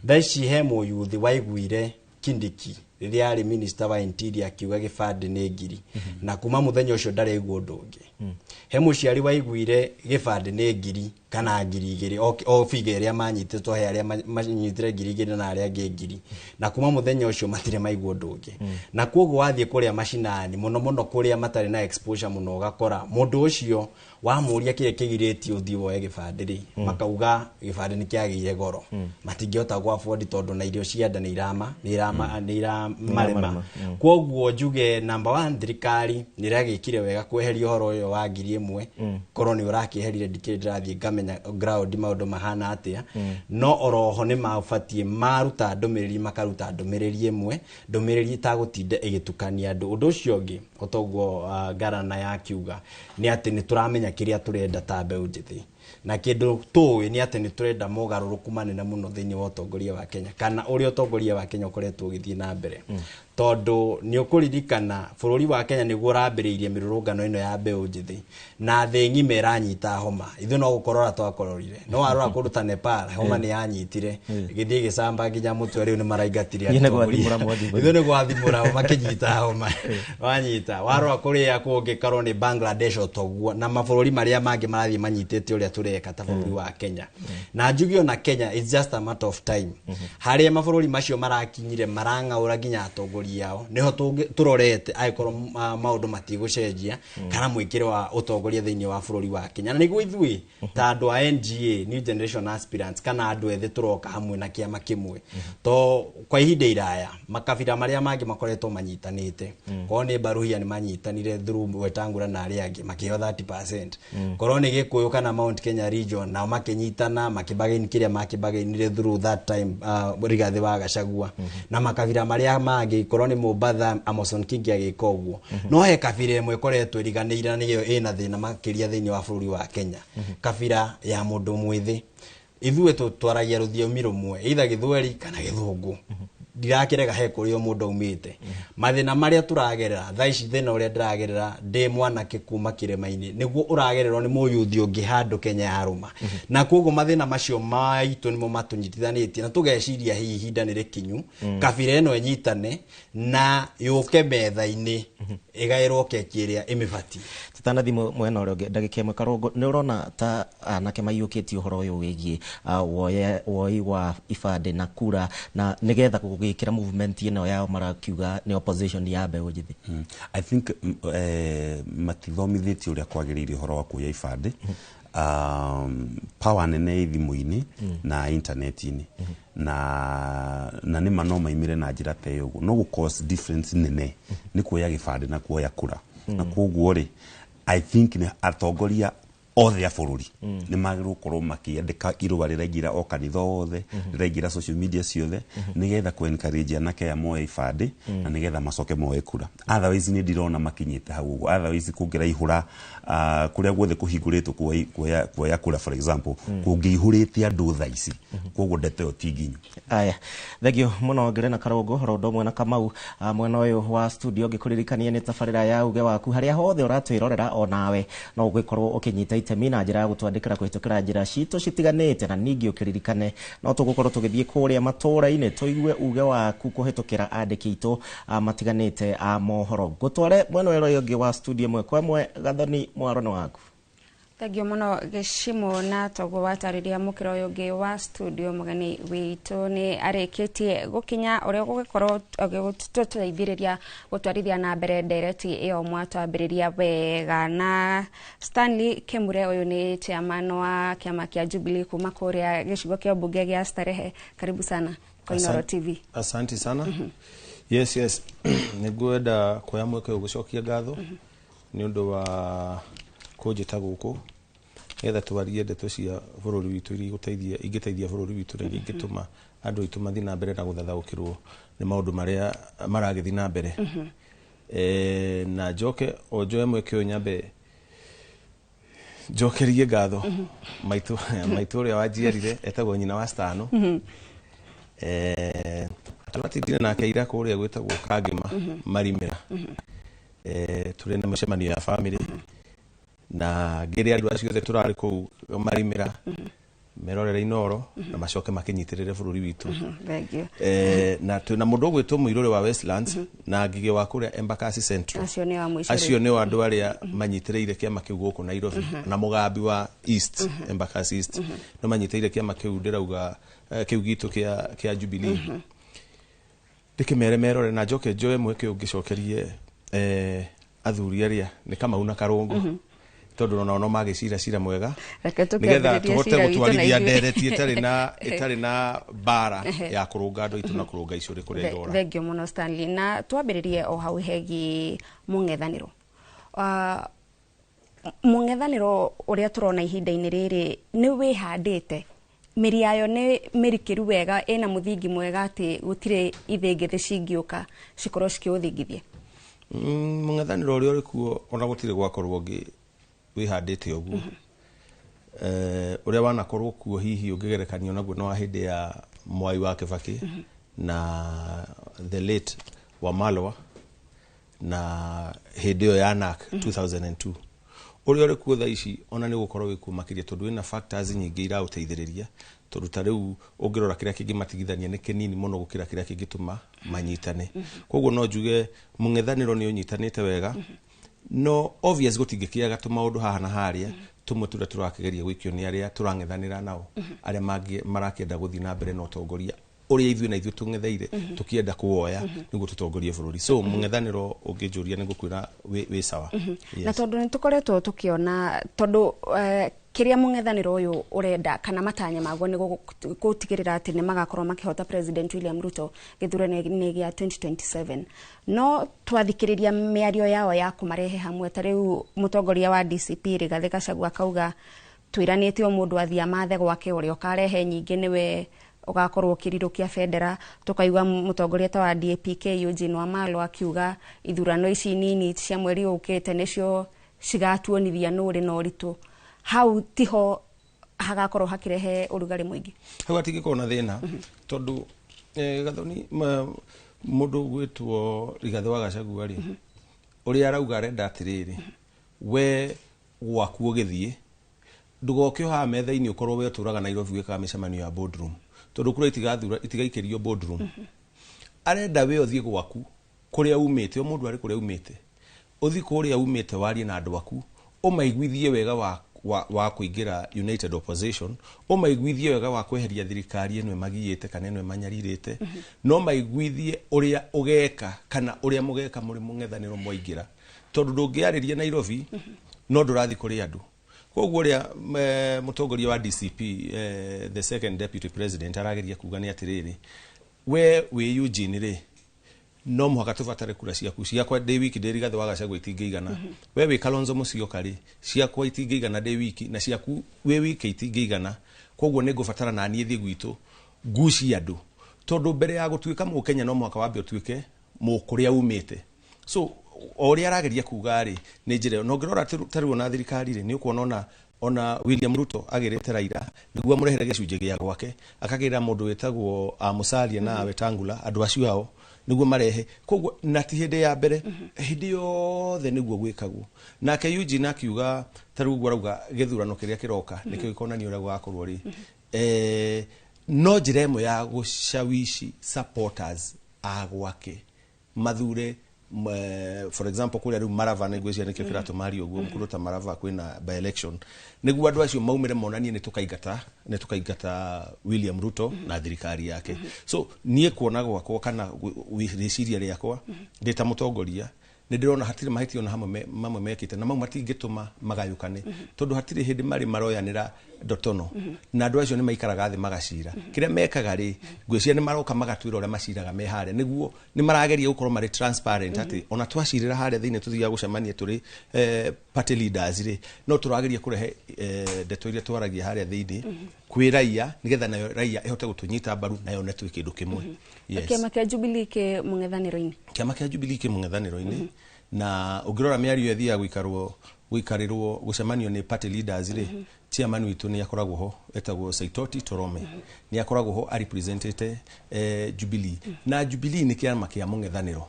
Thaa ici he mũyuthi waiguire Kindiki rĩrĩa arĩ minister wa interior akiuga gĩbandĩ nĩ 1,000, na kuma mũthenya ũcio ndaraigua ũndũ ũngĩ. He mũciari waiguire gĩbandĩ nĩ 1,000 kana 2,000, o figure ĩrĩa manyitĩtwo, he arĩa manyitire 2,000 na arĩa angĩ 1,000, na kuma mũthenya ũcio matirĩ maigua ũndũ ũngĩ. Na koguo wathiĩ kũrĩa macinani mũno mũno, kũrĩa matarĩ na exposure mũno, ũgakora mũndũ ũcio wamũria kĩrĩa kĩgirĩtie ũthiĩ woe gĩbandĩ rĩ, makauga gĩbandĩ nĩ kĩagĩire goro, matingĩhota gũ afford tondũ na irio cia nda nĩ irama nĩ irama nĩ iramarema. Koguo njuge number one, thirikari nĩ ĩragĩkire wega kweheria ũhoro ũyũ wa 1,000. Korwo nĩ ũrakĩeherire, ndikĩrĩ ndĩrathiĩ ngamenya ground maũndũ mahana atĩa. No oroho nĩ mabatiĩ maruta ndũmĩrĩri, makaruta ndũmĩrĩri ĩmwe, ndũmĩrĩri ĩtagũtinda ĩgĩtukania andũ. Ũndũ ũcio ũngĩ, otoguo Ngarana yakiuga, nĩ atĩ nĩ tũramenya kĩrĩa tũrenda ta mbeũ njĩthĩ, na kĩndũ tũĩ nĩ atĩ nĩ tũrenda mogarũrũku manene mũno thĩinĩ wa ũtongoria wa Kenya, kana ũrĩa ũtongoria wa Kenya ũkoretwo ũgĩthiĩ na mbere, tondũ nĩ ũkũririkana bũrũri wa Kenya nĩguo ũrambĩrĩirie mĩrũrũngano ĩno ya mbeũ njĩthĩ, na thĩ ng'ima ĩranyita homa. Ithuĩ no gũkorora twakororire, no warora kũndũ ta Nepal homa nĩ yanyitire ĩgĩthiĩ ĩgĩcamba nginya mũtwe, rĩu nĩ maraingatire Ithuĩ nĩ atongoria. gwathimũra mwathimũra. Ithuĩ nĩ gwathimũra makĩnyita homa wanyita. Warora kũrĩa kũngĩ karwo nĩ Bangladesh otoguo, na mabũrũri marĩa mangĩ marathiĩ manyitĩte ũrĩa tũreka ta bũrũri wa Kenya. Na njuge ona Kenya, it's just a matter of time, harĩa mabũrũri macio marakinyire marang'aũra nginya atongoria ao, niho tũrorete angĩkorwo maũndũ matigũcenjia kana mwĩkĩre wa ũtongoria thĩinĩ wa bũrũri wa Kenya. Na nĩguo ithuĩ ta andũ a NGA, New Generation Aspirants, kana andũ ethĩ, tũroka hamwe na kĩama kĩmwe, to kwa ihinda iraya makabira marĩa mangĩ makoretwo manyitanĩte. Korwo nĩ Baruhia nĩ manyitanire through Wetangula na arĩa angĩ makĩheo 30%. Korwo nĩ Gĩkũyũ kana Mount Kenya region, nao makĩnyitana makĩbagain kĩrĩa makĩbagainire through that time, Rigathĩ wa Gachagua na makabira marĩa mangĩ. Korwo nĩ Mombatha, Amason Kingi agĩka ũguo. No he kabira ĩmwe ĩkoretwo ĩriganĩire, na nĩyo ĩna thĩna makĩria thĩinĩ wa bũrũri wa Kenya, kabira ya mũndũ mwĩthĩ. Ithuĩ twaragia rũthiomi rũmwe, either Gĩthweri kana Gĩthũngũ, ndirakĩrega he kũrĩa o mũndũ aumĩte. Mathĩna marĩa tũragerera thaa ici, thĩna ũrĩa ndĩragerera ndĩ mwanake kuma kĩrĩma-inĩ nĩguo ũragererwo nĩ mũyuthi ũngĩ handũ Kenya yarũma, na koguo mathĩna macio maitũ nĩmo matũnyitithanĩtie, na tũgeciria hihi ihinda nĩ rĩkinyu kabira ĩno ĩnyitane na yũke metha-inĩ ĩgaĩrwo keki ĩrĩa ĩmĩbatiĩ. Tutanathi mwena ũrĩa ũngĩ ndagĩka ĩmwe, Karũngũ, nĩ ũrona ta anake maiyũkĩtie ũhoro ũyũ wĩgiĩ woi wa ibandĩ na kura, na nĩgetha gũgĩkĩra movement ĩno yao marakiuga nĩ opposition ya mbeũ njĩthĩ? I think matithomithĩtio ũrĩa kwagĩrĩire ũhoro wa kuoya ibandĩ. Power nene ĩ thimũ-inĩ na internet-inĩ, na nĩma no maimĩre na njĩra ta ĩyo ũguo, no gũ cause difference nene nĩ kuoya gĩbandĩ na kuoya kura. Na koguo rĩ, I think nĩ atongoria othe a bũrũri nĩ magĩrĩirwo gũkorwo makĩandĩka irũa rĩraingĩra o kanitha wothe, rĩraingĩra social media ciothe, nĩgetha kũ encourage anake aya moe ibandĩ na nĩgetha macoke moe kura. Otherwise nĩ ndirona makinyĩte hau ũguo. Otherwise kũngĩraihũra kũrĩa guothe kũhingũrĩtwo kuoya kura, for example, kũngĩihũrĩte andũ thaa ici, koguo ndeto ĩyo ti nginyu. Aya, thengio muno Ngĩrĩ na Karũngũ oro ũndũ ũmwe na Kamau mwena ũyũ wa studio. Ngĩkũririkania nĩ tabarĩra ya uge waku, harĩa hothe ũratwĩrorera onawe no ũgĩkorwo ũkĩnyita itemi na njĩra ya gũtwandĩkĩra kũhĩtũkĩra njĩra citũ citiganĩte. Na ningĩ ũkĩririkane no tũgũkorwo tũgĩthiĩ kũrĩa matũũra-inĩ tũigue uge waku kũhĩtũkĩra andĩki aitũ matiganĩte a mohoro. Ngũtware mwena ũyũ ũngĩ wa studio ĩmwe kwa ĩmwe. Gathoni, mwaro nĩ waku. Thengio muno Gĩcimo, na toguo watarĩria mũkĩra ũyũ ũngĩ wa studio, mũgeni witũ nĩ arĩkĩtie gũkinya, ũrĩa ũgũgĩkorwo ũgĩtũteithĩrĩria gũtwarithia na mbere ndereti ĩyo mwatwambĩrĩria wega. Na Stanley Kemure, ũyũ nĩ chairman wa kĩama kĩa Jubilee kuma kũrĩa gĩcigo kĩa mbunge gĩa Starehe. Karibu sana kwa Inooro TV. Asante sana. Yes. Nĩngwenda kuoya mweke ũyũ gũcokia ngatho nĩ ũndũ wa kũnjĩta gũkũ nĩgetha twarie ndeto cia bũrũri witũ iria igũteithia, ingĩteithia bũrũri witũ na iria ingĩtũma andũ aitũ mathiĩ na mbere na gũthathaũkĩrwo nĩ maũndũ marĩa maragĩthiĩ na mbere. Na njoke o njoe mweke ũyũ nyambe njokerie ngatho maitũ, maitũ ũrĩa wanjiarire etagwo nyina wa Stano. Tũratindire nake ira kũrĩa gwĩtagwo Kangĩma Marimĩra. Tũrĩ na mĩcemanio ya family na ngĩrĩ andũ acio othe tũrarĩ kũu Marimĩra merorere Inooro na macoke makĩnyitĩrĩre bũrũri witũ. Thank you. Na twĩna mũndũ ũgwĩtwo Mũirũrĩ wa Westlands na Ngigĩ wa kũrĩa Embakasi Central. Acio nĩ wa mũico. Acio nĩo andũ arĩa manyitĩrĩire kĩama kĩu gũkũ Nairobi, na Mũgambi wa East, Embakasi East, no manyitĩrĩire kĩama kĩu, ndĩrauga kĩu gitũ kĩa Jubilee. Ndĩkĩmere merore na njoke njoe mweke ũyũ ngĩcokerie athuri arĩa nĩ Kamau na Karũngũ, tondũ onao no magĩcira cira mwega Reke nĩgetha tũkĩambĩrĩrie tũhote cira witũ na gũtwarithia ithuĩ. ndereti ĩtarĩ na mbara ya kũrũnga andũ aitũ na kũrũnga icũrĩ kũrĩa irora. Thengio muno Stanley, na twambĩrĩrie o hau hegiĩ mũng'ethanĩro. Mũng'ethanĩro ũrĩa tũrona ihinda-inĩ rĩrĩ nĩ wĩhandĩte, mĩri yayo nĩ mĩrikĩru wega, ĩna mũthingi mwega atĩ gũtirĩ ithĩngĩthĩ cingĩũka cikorwo cikĩũthingithia? Mũng'ethanĩro ũrĩa ũrĩ kuo ona gũtirĩ gwakorwo ũngĩ wĩhandĩte ũguo. Ũrĩa wanakorwo kuo hihi ũngĩgerekanio naguo no wa hĩndĩ ya Mwai wa Kibaki na the late Wamalwa na hĩndĩ ĩyo ya NARC 2002. Ũrĩa ũrĩ kuo thaa ici ona nĩ gũkorwo wĩ kuo makĩria, tondũ wĩna factors nyingĩ iraũteithĩrĩria, tondũ ta rĩu ũngĩrora kĩrĩa kĩngĩmatigithania nĩ kĩnini mũno gũkĩra kĩrĩa kĩngĩtũma manyitane. Koguo no njuge mũng'ethanĩro nĩ ũnyitanĩte wega, no obvious gũtingĩkĩaga tũmaũndũ haha na harĩa tũmwe tũrĩa tũrakĩgeria gũikio nĩ arĩa tũrang'ethanĩra nao, arĩa marakĩenda gũthiĩ na mbere na ũtongoria ũrĩa ithuĩ na ithuĩ tũng'etheire tũkĩenda kuwoya nĩguo tũtongorie bũrũri. So mũng'ethanĩro ũngĩnjũria nĩ ngũkwĩra wĩ sawa. Na tondũ nĩ tũkoretwo tũkĩona, tondũ kĩrĩa mũng'ethanĩro ũyũ ũrenda kana matanya maguo nĩ gũtigĩrĩra atĩ nĩ magakorwo makĩhota President William Ruto gĩthurano-inĩ gĩa 2027, no twathikĩrĩria mĩario yao ya kũmarehe hamwe, ta rĩu mũtongoria wa DCP Rigathĩ Gachagua akauga twĩranĩte o mũndũ athiĩ amathe gwake, ũrĩa ũkarehe nyingĩ nĩwe ũgakorwo ũkĩrirũkia bendera. Tũkaigua mũtongoria ta wa DAP-K Eugene Wamalwa akiuga ithurano ici nini cia mweri ũkĩte nĩcio cigatuonithia nũ ũrĩ na ũritũ. Hau tiho hagakorwo hakirehe ũrugarĩ mũingĩ? Hau hatingĩkorwo na thĩna, tondũ Gathoni, mũndũ ũgwĩtwo Rigathĩ wa Gachagua rĩ, ũrĩa arauga arenda atĩrĩrĩ, we gwaku ũgĩthiĩ ndũgoke o haha metha-inĩ ũkorwo we ũtũraga Nairobi wĩkaga mĩcemanio ya boardroom, tondũ kura itigathura itigaikĩrio boardroom. Arenda we ũthiĩ gwaku kũrĩa umĩte, o mũndũ arĩ kũrĩa umĩte, ũthiĩ kũrĩa umĩte warie na andũ aku, ũmaiguithie wega wa kũingĩra united opposition, ũmaiguithie wega wa kweheria thirikari ĩno ĩmagiĩte kana ĩno ĩmanyarirĩte, no maiguithie ũrĩa ũgeka kana ũrĩa mũgeka mũrĩ mũng'ethanĩro mwaingĩra, tondũ ndũngĩarĩria Nairobi no ndũrathiĩ kũrĩ andũ. Koguo ũrĩa mũtongoria wa DCP, the second deputy president, arageria kuga nĩ atĩrĩrĩ, we wĩ Eugene rĩ, No mũhaka tũbatare kura ciaku. Ciakwa ndĩ wiki ndĩ Rigathĩ wa Gachagua itingĩigana. We wĩ Kalonzo Musyoka rĩ, ciakwa itingĩigana ndĩ wiki, na ciaku wĩ wiki itingĩigana. Koguo nĩ ngũbatara na niĩ thiĩ gwitũ ngucie andũ, tondũ mbere ya gũtuĩka Mũkenya no mũhaka wambe ũtuĩke mũkũrĩa umĩte. So o ũrĩa arageria kuga rĩ, nĩ njĩra ĩyo. Na ũngĩrora ta rĩu ona thirikari rĩ, nĩ ũkuona ona William Ruto agĩrĩte Raila nĩguo amũrehere gĩcunjĩ gĩa gwake, akagĩra mũndũ wĩtagwo Musalia na Wetangula, andũ acio ao nĩguo marehe. Koguo na ti hĩndĩ ya mbere, hĩndĩ yothe nĩguo gwĩkagwo. Nake Eugene akiuga ta rĩu ũguo arauga gĩthurano kĩrĩa kĩroka nĩkĩo gĩkonania ũrĩa gũgakorwo rĩ. No njĩra ĩmwe ya gũcawishi supporters a gwake mathure, for example kũrĩa rĩu Marava, nĩ ngwĩciria nĩkĩo kĩratũma arie ũguo, kũndũ ta Marava kwĩna by election, nĩguo andũ acio maumĩre monanie nĩ tũkaingata William Ruto na thirikari yake. So niĩ kuona gwakwa kana rĩciria rĩakwa ndĩ ta mũtongoria, nĩ ndĩrona hatirĩ mahĩtia ona hamwe mamwe mekĩte, na mau matingĩtũma magayũkane, tondũ hatirĩ hĩndĩ marĩ maroyanĩra ndotono, na andũ acio nĩ maikaraga thĩ magacira. Kĩrĩa mekaga rĩ, ngwĩciria nĩ maroka magatwĩra ũrĩa maciraga me harĩa, nĩguo nĩ marageria gũkorwo marĩ transparent atĩ ona twacirĩra harĩa thĩinĩ tũthiaga gũcemania tũrĩ party leaders rĩ, no tũrageria kũrehe ndeto iria twaragia harĩa thĩinĩ kwĩ raia, nĩgetha nayo raia ĩhote gũtũnyita mbaru na yone twĩ kĩndũ kĩmwe. Yes. Kĩama kĩa Jubilee kĩ mũng'ethanĩro-inĩ? Kĩama kĩa Jubilee kĩ mũng'ethanĩro-inĩ, na ũngĩrora mĩario ĩthiaga gũikarwo gũikarĩrwo gũcemanio nĩ party leaders rĩ, chairman witũ nĩ akoragwo ho, etagwo Saitoti Torome, nĩ akoragwo ho arepresentete Jubilee. Na Jubilee nĩ kĩama kĩa mũng'ethanĩro,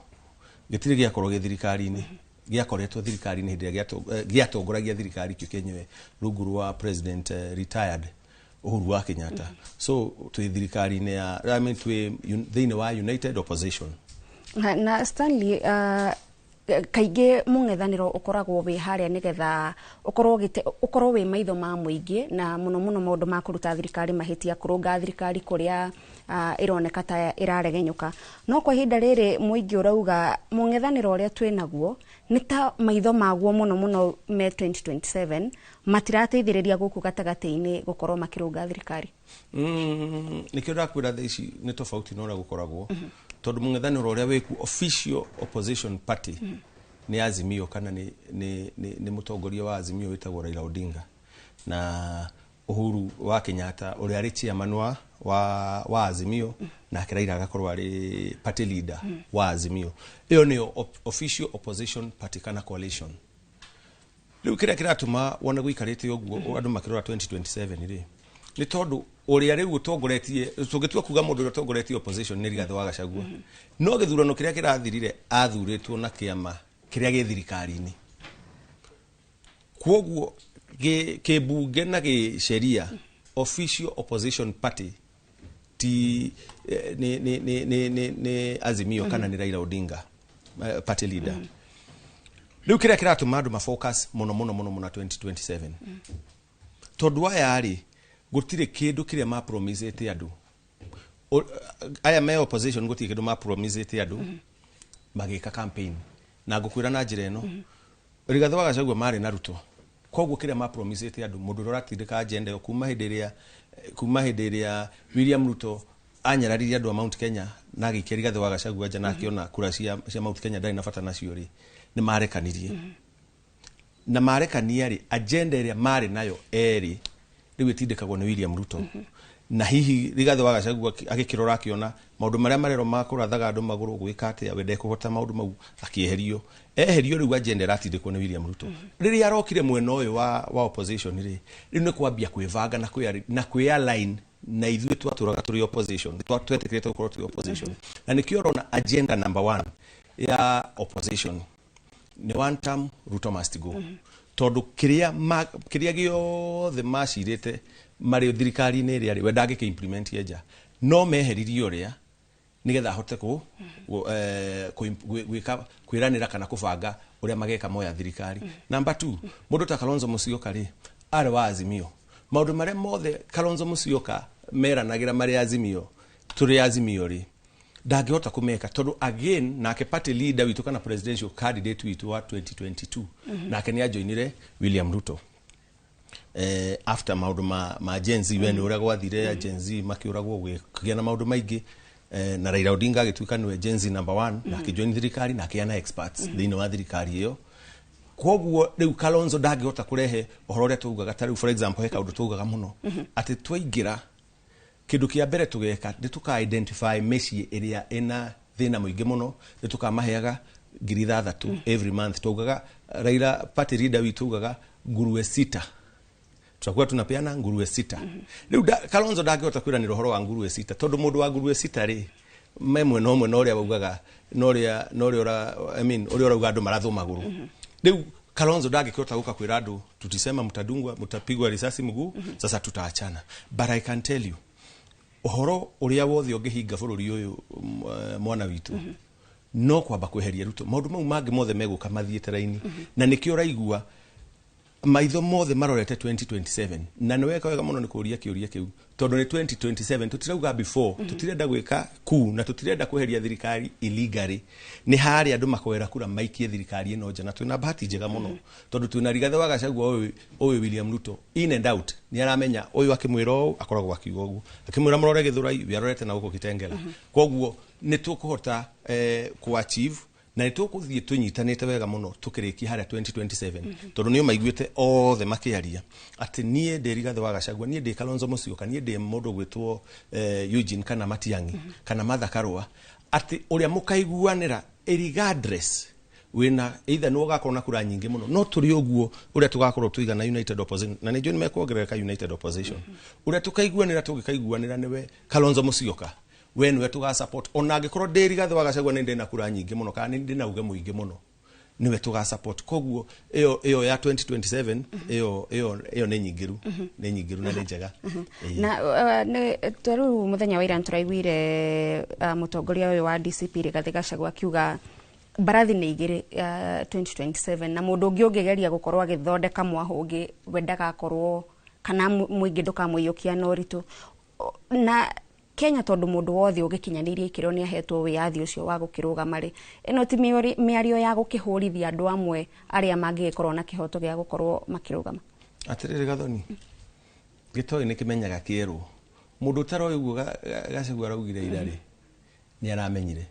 gĩtirĩ gĩakorwo gĩ thirikari-inĩ. Gĩakoretwo thirikari-inĩ hĩndĩ ĩrĩa gĩatongoragia thirikari kĩo kĩenyewe rungu rwa president retired Uhuru wa Kenyatta. So twĩ thirikari-inĩ ya, I mean, twĩ thĩinĩ wa united opposition. Na Stanley, kaingĩ mũng'ethanĩro ũkoragwo wĩ harĩa nĩgetha ũkorwo wĩ maitho ma mũingĩ, na mũno mũno maũndũ ma kũruta thirikari mahĩtia, kũrũnga thirikari kũrĩa ĩroneka ta ĩraregenyũka. No kwa ihinda rĩrĩ mũingĩ ũrauga mũng'ethanĩro ũrĩa twĩ naguo nĩ ta maitho maguo mũno mũno me 2027 matirateithĩrĩria gũkũ gatagatĩ-inĩ gũkorwo makĩrũnga thirikari. Nĩkĩo ndakwĩra thaa ici nĩ tofauti na ũrĩa gũkoragwo, tondũ mũng'ethanĩro ũrĩa wĩku official opposition party nĩ Azimio, kana nĩ mũtongoria wa Azimio wĩtagwo Raila Odinga, na Uhuru wa Kenyatta ũrĩa arĩ chairman wa Azimio, nake Raila agakorwo arĩ party leader wa Azimio. Ĩyo nĩyo official opposition party kana coalition. Rĩu kĩrĩa kĩratũma wone gũikarĩte ũguo andũ makĩrora 2027 rĩ, nĩ tondũ ũrĩa rĩu ũtongoretie, tũngĩtua kuga mũndũ ũrĩa ũtongoretie opposition nĩ Rigathĩ wa Gachagua, no gĩthurano kĩrĩa kĩrathirire athurĩtwo na kĩama kĩrĩa gĩ thirikari-inĩ. Kwoguo kĩmbunge na gĩsheria official opposition party ti nĩ Azimio kana nĩ Raila Odinga, party leader. Rĩu kĩrĩa kĩratũma andũ mafocus mũno mũno mũno mũno 2027, tondũ aya rĩ, gũtirĩ kĩndũ kĩrĩa mapromisĩte andũ. Aya me opposition gũtirĩ kĩndũ mapromisĩte andũ magĩka campaign. Na ngũkwĩra na njĩra ĩno, Rigathĩ wa Gachagua marĩ na Ruto, koguo kĩrĩa mapromisĩte andũ, mũndũ ũrĩa ũratindĩka agenda ĩyo kuma hĩndĩ ĩrĩa William Ruto anyararirie andũ a Mount Kenya na agĩikia Rigathĩ wa Gachagua nja na akĩona kura cia Mount Kenya ndarĩ na bata nacio rĩ, nĩ marekanirie. Na marekania rĩ, agenda ĩrĩa marĩ nayo erĩ rĩu ĩtindĩkagwo nĩ William Ruto. Na hihi Rigathĩ wa Gachagua agĩkĩrora akĩona maũndũ marĩa marerwo ma kũrathaga andũ magũrũ gwĩka atĩa, we ndekũhota maũndũ mau, akĩeherio. Eherio, rĩu agenda ĩratindĩkwo nĩ William Ruto. Rĩrĩa arokire mwena ũyũ wa opposition rĩ, rĩu nĩ kwambia kwĩbanga na kwĩ align na ithuĩ twatũraga tũrĩ opposition. Twetĩkĩrĩte gũkorwo tũrĩ opposition, na nĩkĩo ũrona agenda number one ya opposition nĩ one term, Ruto must go, tondũ kĩrĩa gĩothe macirĩte marĩ thirikari-inĩ ĩrĩa rĩ, we ndangĩkĩ implement nja, no meheririe ũrĩa nĩgetha ahote gwĩka kwĩranĩra kana kũbanga ũrĩa mageka moya thirikari. Number two, mũndũ ta Kalonzo Musyoka rĩ, arĩ wa Azimio. Maũndũ marĩa mothe Kalonzo Musyoka meranagĩra marĩ Azimio, tũrĩ Azimio rĩ, ndangĩhota kũmeka, tondũ again nake party leader witũ kana presidential candidate witũ wa 2022 nake nĩ ajoinire William Ruto after maũndũ ma Gen Z. We nĩ ũrĩa gwathire, Gen Z makĩũragwo, gũkĩgĩa na maũndũ maingĩ. Na Raila Odinga agĩtuĩka nĩwe Gen Z number 1 na akĩjoin thirikari na akĩgĩa na experts thĩinĩ wa thirikari ĩyo. Koguo rĩu Kalonzo ndangĩhota kũrehe ũhoro ũrĩa tugaga. Ta rĩu, for example, he kaũndũ tugaga mũno atĩ twaingĩra, kĩndũ kĩa mbere tũgeka nĩ tũka identify mĩciĩ ĩrĩa ĩna thĩna mũingĩ mũno, nĩ tũkamaheaga 6,000 every month. Tugaga Raila, party leader witũ, ugaga nguruwe sita, tutakuwa tunapeana nguruwe sita. Rĩu Kalonzo ndangĩhota kwĩranĩra ũhoro wa nguruwe sita, tondũ mũndũ wa nguruwe sita rĩ, me mwena ũmwe na ũrĩa waugaga na ũrĩa I mean, ũrĩa ũrauga andũ marathwo magũrũ. Rĩu Kalonzo ndangĩkĩhota gũka kwĩra andũ tutisema mtadungwa, mtapigwa risasi mguu, sasa tutaachana. But I can tell you, ũhoro ũrĩa wothe ũngĩhinga bũrũri ũyũ, mwana witũ, no kwamba kweheria Ruto. Maũndũ mau mangĩ mothe megũka mathiĩte raini, na nĩkĩo ũraigua maitho mothe marorete 2027. Na nĩ weka wega mũno nĩ kũũria kĩũria kĩu, tondũ nĩ 2027, tũtirauga before. Tũtirenda gwĩka ku na tũtirenda kweheria thirikari illegally. Nĩ harĩa andũ makoera kura maikie thirikari ĩno nja. Na twĩna bahati njega mũno, tondũ twĩna Rigathĩ wa Gachagua ũyũ William Ruto, in and out nĩ aramenya ũyũ akĩmwĩra ũũ akoragwo akiuga ũguo, akĩmwĩra mũrore Gĩthũrai, we arorete na gũkũ Kitengela. Koguo nĩ tũkũhota ku achieve na nĩ tũkũthiĩ tũnyitanĩte wega mũno tũkĩrĩkia harĩa 2027, tondũ nĩo maiguĩte othe makĩaria atĩ niĩ ndĩ Rigathĩ wa Gachagua, niĩ ndĩ Kalonzo Musyoka, niĩ ndĩ mũndũ gwĩtwo Eugene kana Matiang'i kana Martha Karũa, atĩ ũrĩa mũkaiguanĩra, regardless wĩna either nĩ ũgakorwo na kura nyingĩ mũno, no tũrĩ ũguo ũrĩa tũgakorwo tũigana united opposition, na nĩ njũĩ nĩ mekuongerereka united opposition, ũrĩa tũkaiguanĩra, tũngĩkaiguanĩra nĩwe Kalonzo Musyoka, we nĩwe tũga support, ona angĩkorwo ndĩ Rigathĩ wa Gachagua nĩ ndĩ na kura nyingĩ mũno kana nĩ ndĩ na uge mũingĩ mũno, nĩwe tũga support. Koguo ĩyo ya 2027 ĩyo nĩ nyingĩru, nĩ nyingĩru na nĩ njega. Ĩĩ. Na nĩ rĩu mũthenya wa ira nĩtũraiguire mũtongoria ũyũ wa DCP Rigathĩ Gachagua akiuga mbarathi nĩ igĩrĩ 2027, na mũndũ ũngĩ ũngĩgeria gũkorwo agĩthondeka mwahũ ũngĩ we ndagakorwo kana mũingĩ ndũkamũiyũkia na ũritũ. Na Kenya, tondũ mũndũ wothe ũgĩkinyanĩirie ikĩro nĩ ahetwo wĩyathi ũcio wa gũkĩrũgama rĩ, ĩno ti mĩario ya gũkĩhũrithia andũ amwe arĩa mangĩgĩkorwo na kĩhoto gĩa gũkorwo makĩrũgama? Atĩrĩrĩ Gathoni, gĩtoĩ nĩ kĩmenyaga kĩerwo. Mũndũ ũtaroĩ ũguo Gachagua araugire ira rĩ, nĩ aramenyire.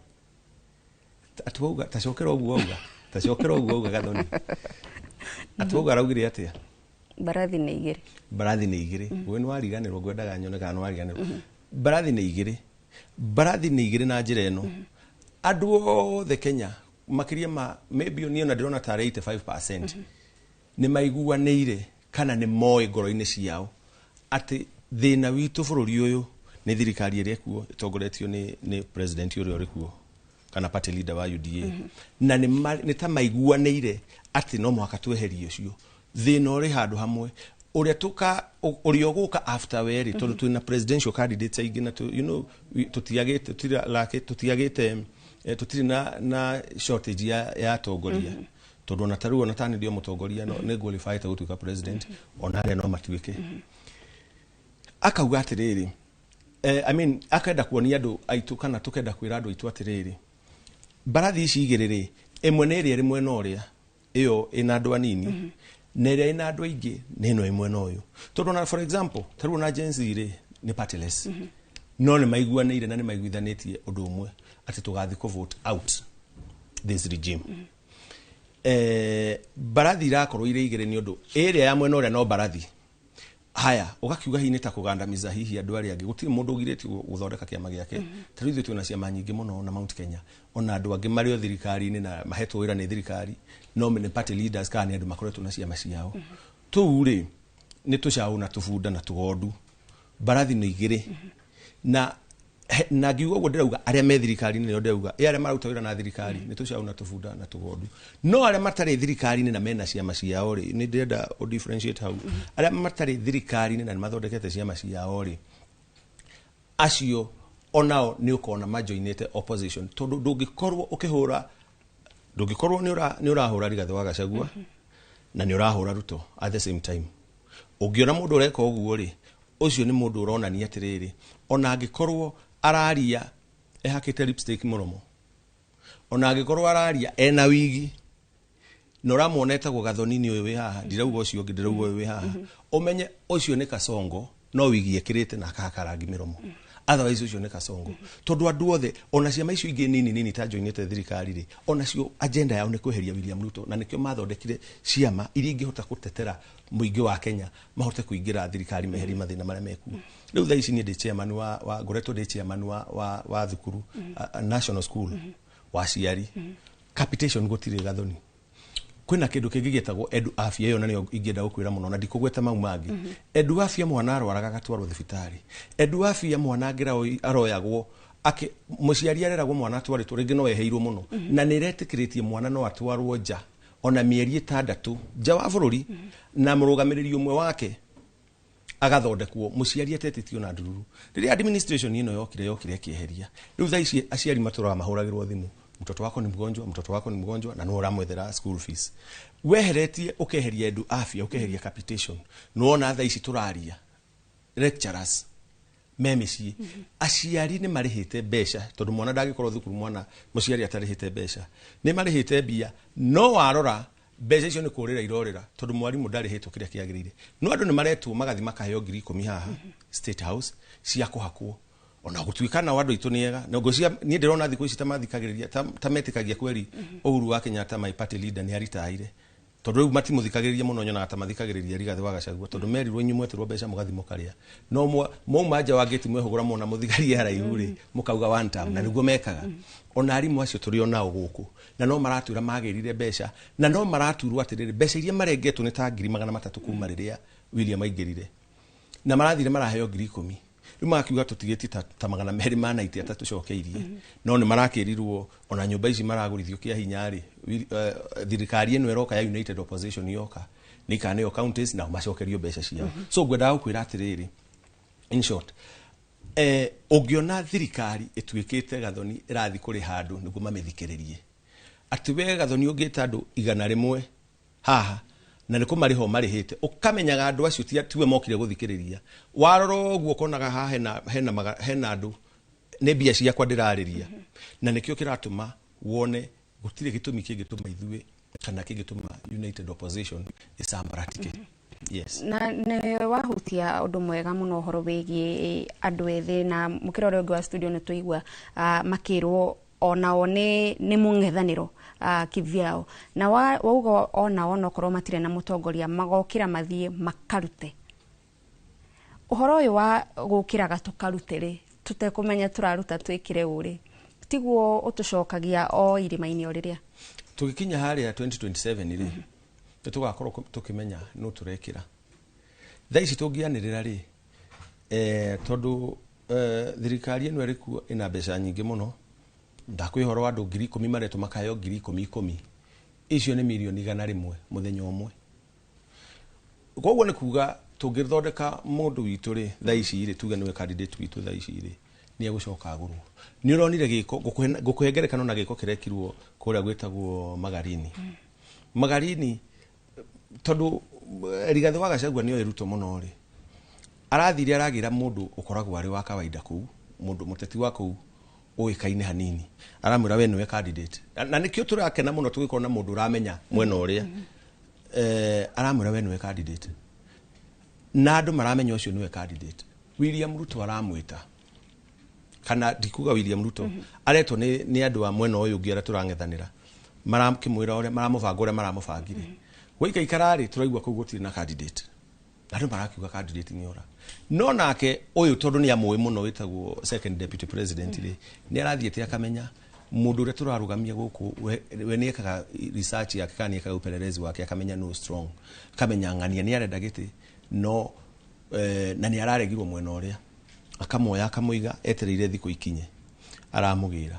Atwauga, tacokera ũguo auga, tacokera ũguo auga Gathoni, atwauga araugire atĩa? Mbarathi nĩ igĩrĩ. Mbarathi nĩ igĩrĩ. We nĩ wariganĩrwo, ngwendaga nyone kana nĩ wariganĩrwo. Mbarathi nĩ igĩrĩ, mbarathi nĩ igĩrĩ na njĩra ĩno, andũ othe Kenya makĩria ma maybe niĩ ona ndĩrona tarĩ 85% nĩ maiguanĩire kana nĩ moĩ ngoro-inĩ ciao atĩ thĩna witũ bũrũri ũyũ nĩ thirikari ĩrĩa ĩkuo ĩtongoretio nĩ president ũrĩa ũrĩ kuo kana party leader wa UDA, na nĩ ta maiguanĩire atĩ no mũhaka tweherie ũcio. Thĩna ũrĩ handũ hamwe, ũrĩa tũka ũrĩa ũgũka after werĩ, tondũ twĩna presidential candidates aingĩ na tũtiagĩte, tũtiagĩte, tũtirĩ na shortage ya atongoria, tondũ ona ta rĩu ona tani ndio mũtongoria, no nĩ qualified gũtuĩka president, ona arĩa no matuĩke. Akauga atĩrĩrĩ, I mean, akenda kuonia andũ aitũ kana tũkenda kwĩra andũ aitũ atĩrĩrĩ, mbarathi ici igĩrĩ rĩ, ĩmwe nĩ ĩrĩa ĩrĩ mwena ũrĩa, ĩyo ĩna andũ anini, na ĩrĩa ĩna andũ aingĩ nĩ ĩno ĩ mwena ũyũ, tondũ ona for example ta rĩu ona Gen Z rĩ, nĩ partyless, no nĩ maiguanĩire na nĩ maiguithanĩtie ũndũ ũmwe atĩ tũgathiĩ kũ vote out this regime. Mbarathi irakorwo irĩ igĩrĩ nĩ ũndũ ĩrĩa ya mwena ũrĩa no mbarathi haya ũgakiuga hihi nĩ ta kũgandamiza hihi andũ arĩa angĩ. Gũtirĩ mũndũ ũgirĩtio gũthondeka kĩama gĩake. Ta rĩu ithuĩ twĩna ciama nyingĩ mũno na Mount Kenya, ona andũ angĩ marĩ o thirikari-inĩ na mahetwo wĩra nĩ thirikari, no nĩ party leaders kana nĩ andũ makoretwo na ciama ciao. Tũu rĩ, nĩ tũcaũ na tũbunda na tũgondu. Mbarathi nĩ igĩrĩ, na ngiuga ũguo ndĩrauga arĩa me thirikari-inĩ, nĩo ndĩrauga ĩ arĩa maruta wĩra na thirikari nĩ tũcaũ na tũbunda na tũgondu. No arĩa matarĩ thirikari-inĩ na mena ciama ciao rĩ, nĩ ndĩrenda ũ differentiate hau, arĩa matarĩ thirikari-inĩ na nĩ mathondekete ciama ciao rĩ, acio onao nĩ ũkona majoinĩte opposition, tondũ ndũngĩkorwo ũkĩhũra, ndũngĩkorwo nĩ ũrahũra Rigathĩ wa Gachagua na nĩ ũrahũra Ruto at the same time. Ũngĩona mũndũ ũreka ũguo rĩ, ũcio nĩ mũndũ ũronania atĩrĩrĩ, ona angĩkorwo araria ehakĩte lipstick mũromo, ona angĩkorwo araria ena wigi, na ũramuona etagwo Gathoni-inĩ ũyũ wĩ haha, ndirauga ũcio ũngĩ, ndĩrauga ũyũ wĩ haha, ũmenye ũcio nĩ Kasongo, no wigi ekĩrĩte na akahaka rangi mĩromo. Otherwise ũcio nĩ Kasongo, tondũ andũ othe, ona ciama icio ingĩ nini nini ta joinĩte thirikari rĩ, onacio agenda yao nĩ kweheria William Ruto, na nĩkĩo mathondekire ciama iria ingĩhota gũtetera mũingĩ wa Kenya mahote kũingĩra thirikari meherie mathĩna marĩa mekuo rĩu. Thaa ici niĩ ndĩ chairman wa ngoretwo ndĩ chairman wa thukuru, national school wa aciari. Capitation gũtirĩ, Gathoni. Kwĩna kĩndũ kĩngĩ gĩtagwo Edu Afya. Ĩyo na nĩyo ingĩenda gũkwĩra mũno, na ndikũgweta mau mangĩ. Edu Afya, mwana arwaraga agatwarwo thibitarĩ. Edu Afya, mwana angĩra aroyagwo akĩ mũciari areragwo mwana atwarĩtwo rĩngĩ no eheirwo mũno, na nĩ ĩretĩkĩrĩtie mwana no atwarwo nja ona mĩeri 6 nja wa bũrũri na mũrũgamĩrĩri ũmwe wake agathondekwo, mũciari atetĩtio na ndururu. Rĩrĩa administration ĩno yokire ĩkĩeheria. Rĩu thaa ici aciari matũraga mahũragĩrwo thimũ, "Mtoto wako ni mgonjwa, mtoto wako ni mgonjwa," na nĩwe ũramwethera school fees. Weheretie, ũkeheria Edu Afya, ũkeheria capitation, nĩwona thaa ici tũraria lecturers me mĩciĩ. Aciari nĩ marĩhĩte mbeca, tondũ mwana ndangĩkorwo thukuru mwana mũciari atarĩhĩte mbeca. Nĩ marĩhĩte mbia, no warora mbeca icio nĩ kũrĩra irorĩra, tondũ mwarimũ ndarĩhĩtwo kĩrĩa kĩagĩrĩire. No andũ nĩ maretwo magathi makaheo 10,000 haha State House cia kũhakwo, ona gũtuĩka nao andũ aitũ nĩ ega na ngwĩciria niĩ ndĩrona thikũ ici ta mathikagĩrĩria, ta metĩkagia kweri Uhuru wa Kenyatta, my party leader, nĩ aritaire, tondũ rĩu matimũthikagĩrĩria mũno. Nyonaga ta mathikagĩrĩria Rigathĩ wa Gachagua, tondũ merirwo inyuĩ mwetirwo mbeca mũgathi mũkarĩa, no mwauma nja wa gĩti mwehũgũra mwona mũthigari haraihu rĩ, mũkauga one term, na nĩguo mekaga. Ona arimũ acio tũrĩ o nao gũkũ, na no maratwĩra magĩrire mbeca, na no maraturwo atĩrĩrĩ, mbeca iria marengetwo nĩ ta 300,000 kuma rĩrĩa William aingĩrire, na marathire maraheo 10,000. Rĩu magakiuga tũtigĩtie ta 293 tũcokeirie, no nĩ marakĩrirwo ona nyũmba ici maragũrithio kĩa hinya rĩ, thirikari ĩno ĩroka ya United Opposition yoka nĩ ikaneo counties nao macokerio mbeca ciao. So ngwendaga gũkwĩra atĩrĩrĩ, in short, ũngĩona thirikari ĩtuĩkĩte, Gathoni, ĩrathiĩ kũrĩ handũ nĩguo mamĩthikĩrĩrie, atĩ we Gathoni ũngĩta andũ 100 haha na nĩ kũmarĩha ũmarĩhĩte, ũkamenyaga andũ acio tiwe mokire gũthikĩrĩria. Warora ũguo ũkonaga haha hena andũ nĩ mbia ciakwa ndĩrarĩria, na nĩkĩo kĩratũma wone gũtirĩ gĩtũmi kĩngĩtũma ithuĩ kana kĩngĩtũma United Opposition ĩcambaratike. Yes. Na nĩ wahutia ũndũ mwega mũno, ũhoro wĩgiĩ andũ ethĩ, na mũkĩra ũrĩa ũngĩ wa studio nĩ tũigua makĩrwo onao nĩ mũng'ethanĩro kivyao, na wauga onao onokorwo matirĩ na mũtongoria magokĩra mathiĩ makarute. Ũhoro ũyũ wa gũkĩraga tũkarute rĩ, tũtekũmenya tũraruta twĩkĩre ũrĩ, tiguo ũtũcokagia o irima-inĩ o rĩrĩa Tũgĩkinya harĩa 2027 rĩ, nĩ tũgakorwo tũkĩmenya nũ tũrekĩra. Thaa ici tũngĩanĩrĩra rĩ, tondũ thirikari ĩno ĩrĩ kuo ĩna mbeca nyingĩ mũno, ndakwĩ ũhoro wa andũ 10,000 maretwo makaheo 10,000 10,000, icio nĩ mirioni 100 mũthenya ũmwe. Koguo nĩ kuga tũngĩthondeka mũndũ witũ rĩ, thaa ici rĩ, tuge nĩwe candidate witũ thaa ici rĩ, nĩ egũcoka agũrwo. Nĩ ũronire gĩko, ngũkũhe ngerekano na gĩko kĩrekirwo kũrĩa gwĩtagwo Magarini. Magarini, tondũ Rigathĩ wa Gachagua nĩoĩ Ruto mũno rĩ, arathire aragĩra mũndũ ũkoragwo arĩ wa kawaida kũu, mũndũ mũteti wa kũu ũĩkaine hanini, aramwĩra we nĩwe candidate, na nĩkĩo tũrakena mũno tũgĩkorwo na mũndũ ũramenya mwena ũrĩa, aramwĩra we nĩwe candidate, na andũ maramenya ũcio nĩwe candidate. William Ruto aramwĩta, kana ndikuga William Ruto aretwo nĩ andũ a mwena ũyũ ũngĩ arĩa tũrang'ethanĩra, marakĩmwĩra ũrĩa maramũbanga, ũrĩa maramũbangire. Gwaikaikara rĩ, tũraigua kũu gũtirĩ na candidate, na andũ marakiuga candidate nĩ ora, no nake ũyũ tondũ nĩ amũĩ mũno wĩtagwo second deputy president rĩ, nĩ arathiĩte akamenya mũndũ ũrĩa tũrarũgamia gũkũ. We nĩ ekaga research yake kana nĩ ekaga upelelezi wake, akamenya no strong, akamenya ng'ania nĩ arenda gĩtĩ no na nĩ araregirwo mwena ũrĩa, akamoya akamũiga etereire thikũ ikinye, aramũgĩra,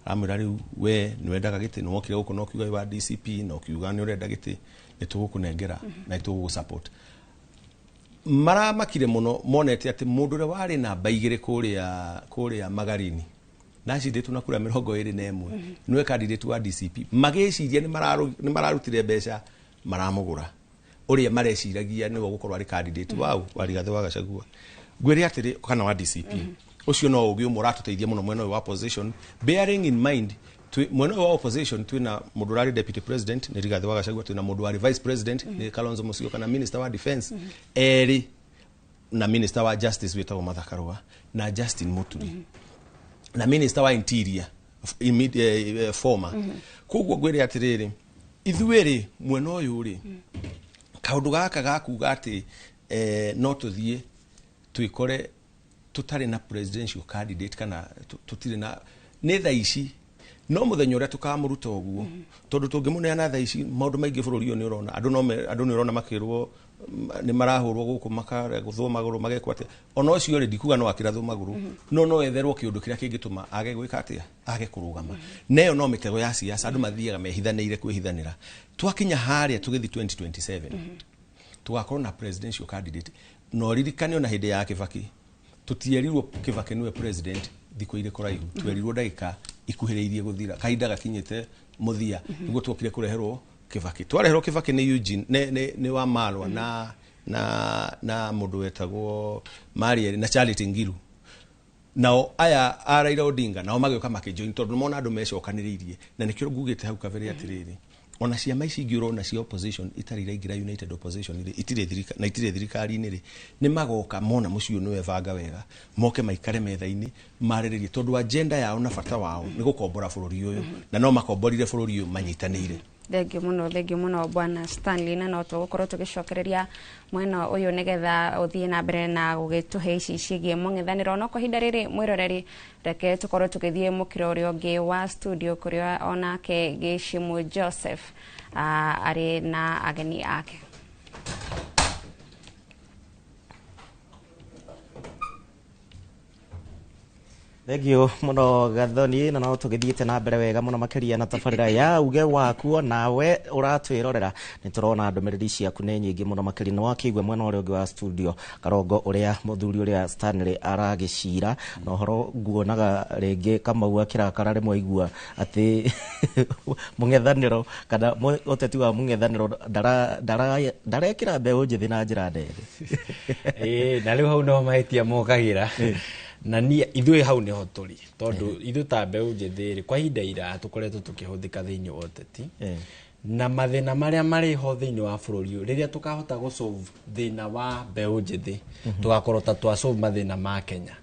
aramwĩra rĩu we nĩ wendaga gĩtĩ, nĩ wokire gũkũ na ũkiuga wĩ wa DCP na ũkiuga nĩ ũrenda gĩtĩ, nĩ tũgũkũnengera na nĩ tũgũgũ support. Maramakire mũno monete atĩ mũndũ ũrĩa warĩ namba 2 kũrĩa Magarini na acindĩtwo na kura 21 nĩwe candidate wa DCP. Magĩciria nĩ mararutire mbeca maramũgũra ũrĩa mareciragia nĩwe ũgũkorwo arĩ candidate wau wa Rigathĩ wa Gachagua. Ngwĩre atĩrĩ, kana wa DCP ũcio no ũgĩ ũmwe ũratũteithia mũno mwena ũyũ wa opposition, bearing in mind mwena ũyũ wa opposition twĩna mũndũ ũrarĩ deputy president nĩ Rigathĩ wa Gachagua, twĩna mũndũ warĩ vice president nĩ Kalonzo Musyoka, na minister wa defense erĩ. Na minister wa justice wĩtagwo Martha Karua na Justin Muturi na minister wa interior former. Koguo ngwĩre atĩrĩrĩ, ithuĩ rĩ mwena ũyũ rĩ, kaũndũ gaka gakuga atĩ no tũthiĩ twĩkore tũtarĩ na presidential candidate kana tũtirĩ na nĩ thaa ici, no mũthenya ũrĩa tũkamũruta ũguo, tondũ tũngĩmũneana thaa ici maũndũ maingĩ bũrũri ũyũ nĩ ũrona andũ no andũ nĩ ũrona makĩrwo nĩ marahũrwo gũkũ makaguthwo magũrũ magekwo atĩa. Ona ũcio rĩ, ndikuga no akĩrathwo magũrũ, no etherwo kĩũndũ kĩrĩa kĩngĩtũma age gwĩka atĩa, age kũrũgama. Neyo no mĩtego ya siasa, andũ mathiaga mehithanĩire kwĩhithanĩra. Twakinya harĩa tũgĩthiĩ 2027, tũgakorwo na presidential candidate. Na ũririkane ona hĩndĩ ya Kibaki tũtierirwo Kibaki nĩwe president thikũ irĩ kũraihu, twerirwo ndagĩka ikuhĩrĩirie gũthira, kahinda gakinyĩte mũthia nĩguo twokire kũreherwo Kibaki. Twareherwo Kibaki nĩ Eugene nĩ wa Marwa na mũndũ wetagwo Mariel na Charity Ngilu. Nao aya a Raila Odinga nao magĩũka makĩjoin tondũ mona andũ mecokanĩrĩirie. Na nĩkĩo ngugĩte hau kabere atĩrĩrĩ, ona ciama ici ingĩ ũrona cia opposition itarĩ iraingĩra United Opposition rĩ, itirĩ thirika na itirĩ thirikari-inĩ rĩ, nĩ magoka mona mũciĩ ũyũ nĩwe banga wega, moke maikare metha-inĩ marĩrĩrie, tondũ agenda yao na bata wao nĩ gũkombora bũrũri ũyũ, na no makomborire bũrũri ũyũ manyitanĩire. Thengio muno, thengio muno bwana Stanley, na no tũgũkorwo tũgĩcokereria mwena ũyũ nĩgetha ũthiĩ na mbere na gũgĩtũhe ici ciĩgiĩ mũng'ethanĩro. No kwa ihinda rĩrĩ, mwĩroreri, reke tũkorwo tũgĩthiĩ mũkĩro ũrĩa ũngĩ wa studio kũrĩa onake Gĩcimu Joseph arĩ na ageni ake. Thengio muno Gathoni, na no tũgĩthiĩte na mbere wega mũno makĩria na tabarĩra ya uge waku. Nawe ũratwĩrorera, nĩ tũrona ndũmĩrĩri ciaku nĩ nyingĩ mũno makĩria. Nĩ wakĩigua mwena ũrĩa ũngĩ wa studio Karongo ũrĩa mũthuri ũrĩa Stanley aragĩcira na ũhoro nguonaga rĩngĩ Kamau akĩrakara rĩmwe aigua atĩ mũng'ethanĩro kana ũteti wa mũng'ethanĩro ndarekĩra mbeũ njĩthĩ na njĩra nene. Ĩĩ, na rĩu hau no mahĩtia mokagĩra na niĩ ithuĩ hau nĩho tũrĩ, tondũ ithuĩ ta mbeũ njĩthĩ rĩ, kwa ihinda iraya tũkoretwo tũkĩhũthĩka thĩinĩ wa ũteti na mathĩna marĩa marĩ ho thĩinĩ wa bũrũri ũyũ. Rĩrĩa tũkahota gũ-solve thĩna wa mbeũ njĩthĩ, tũgakorwo ta twa-solve mathĩna ma Kenya,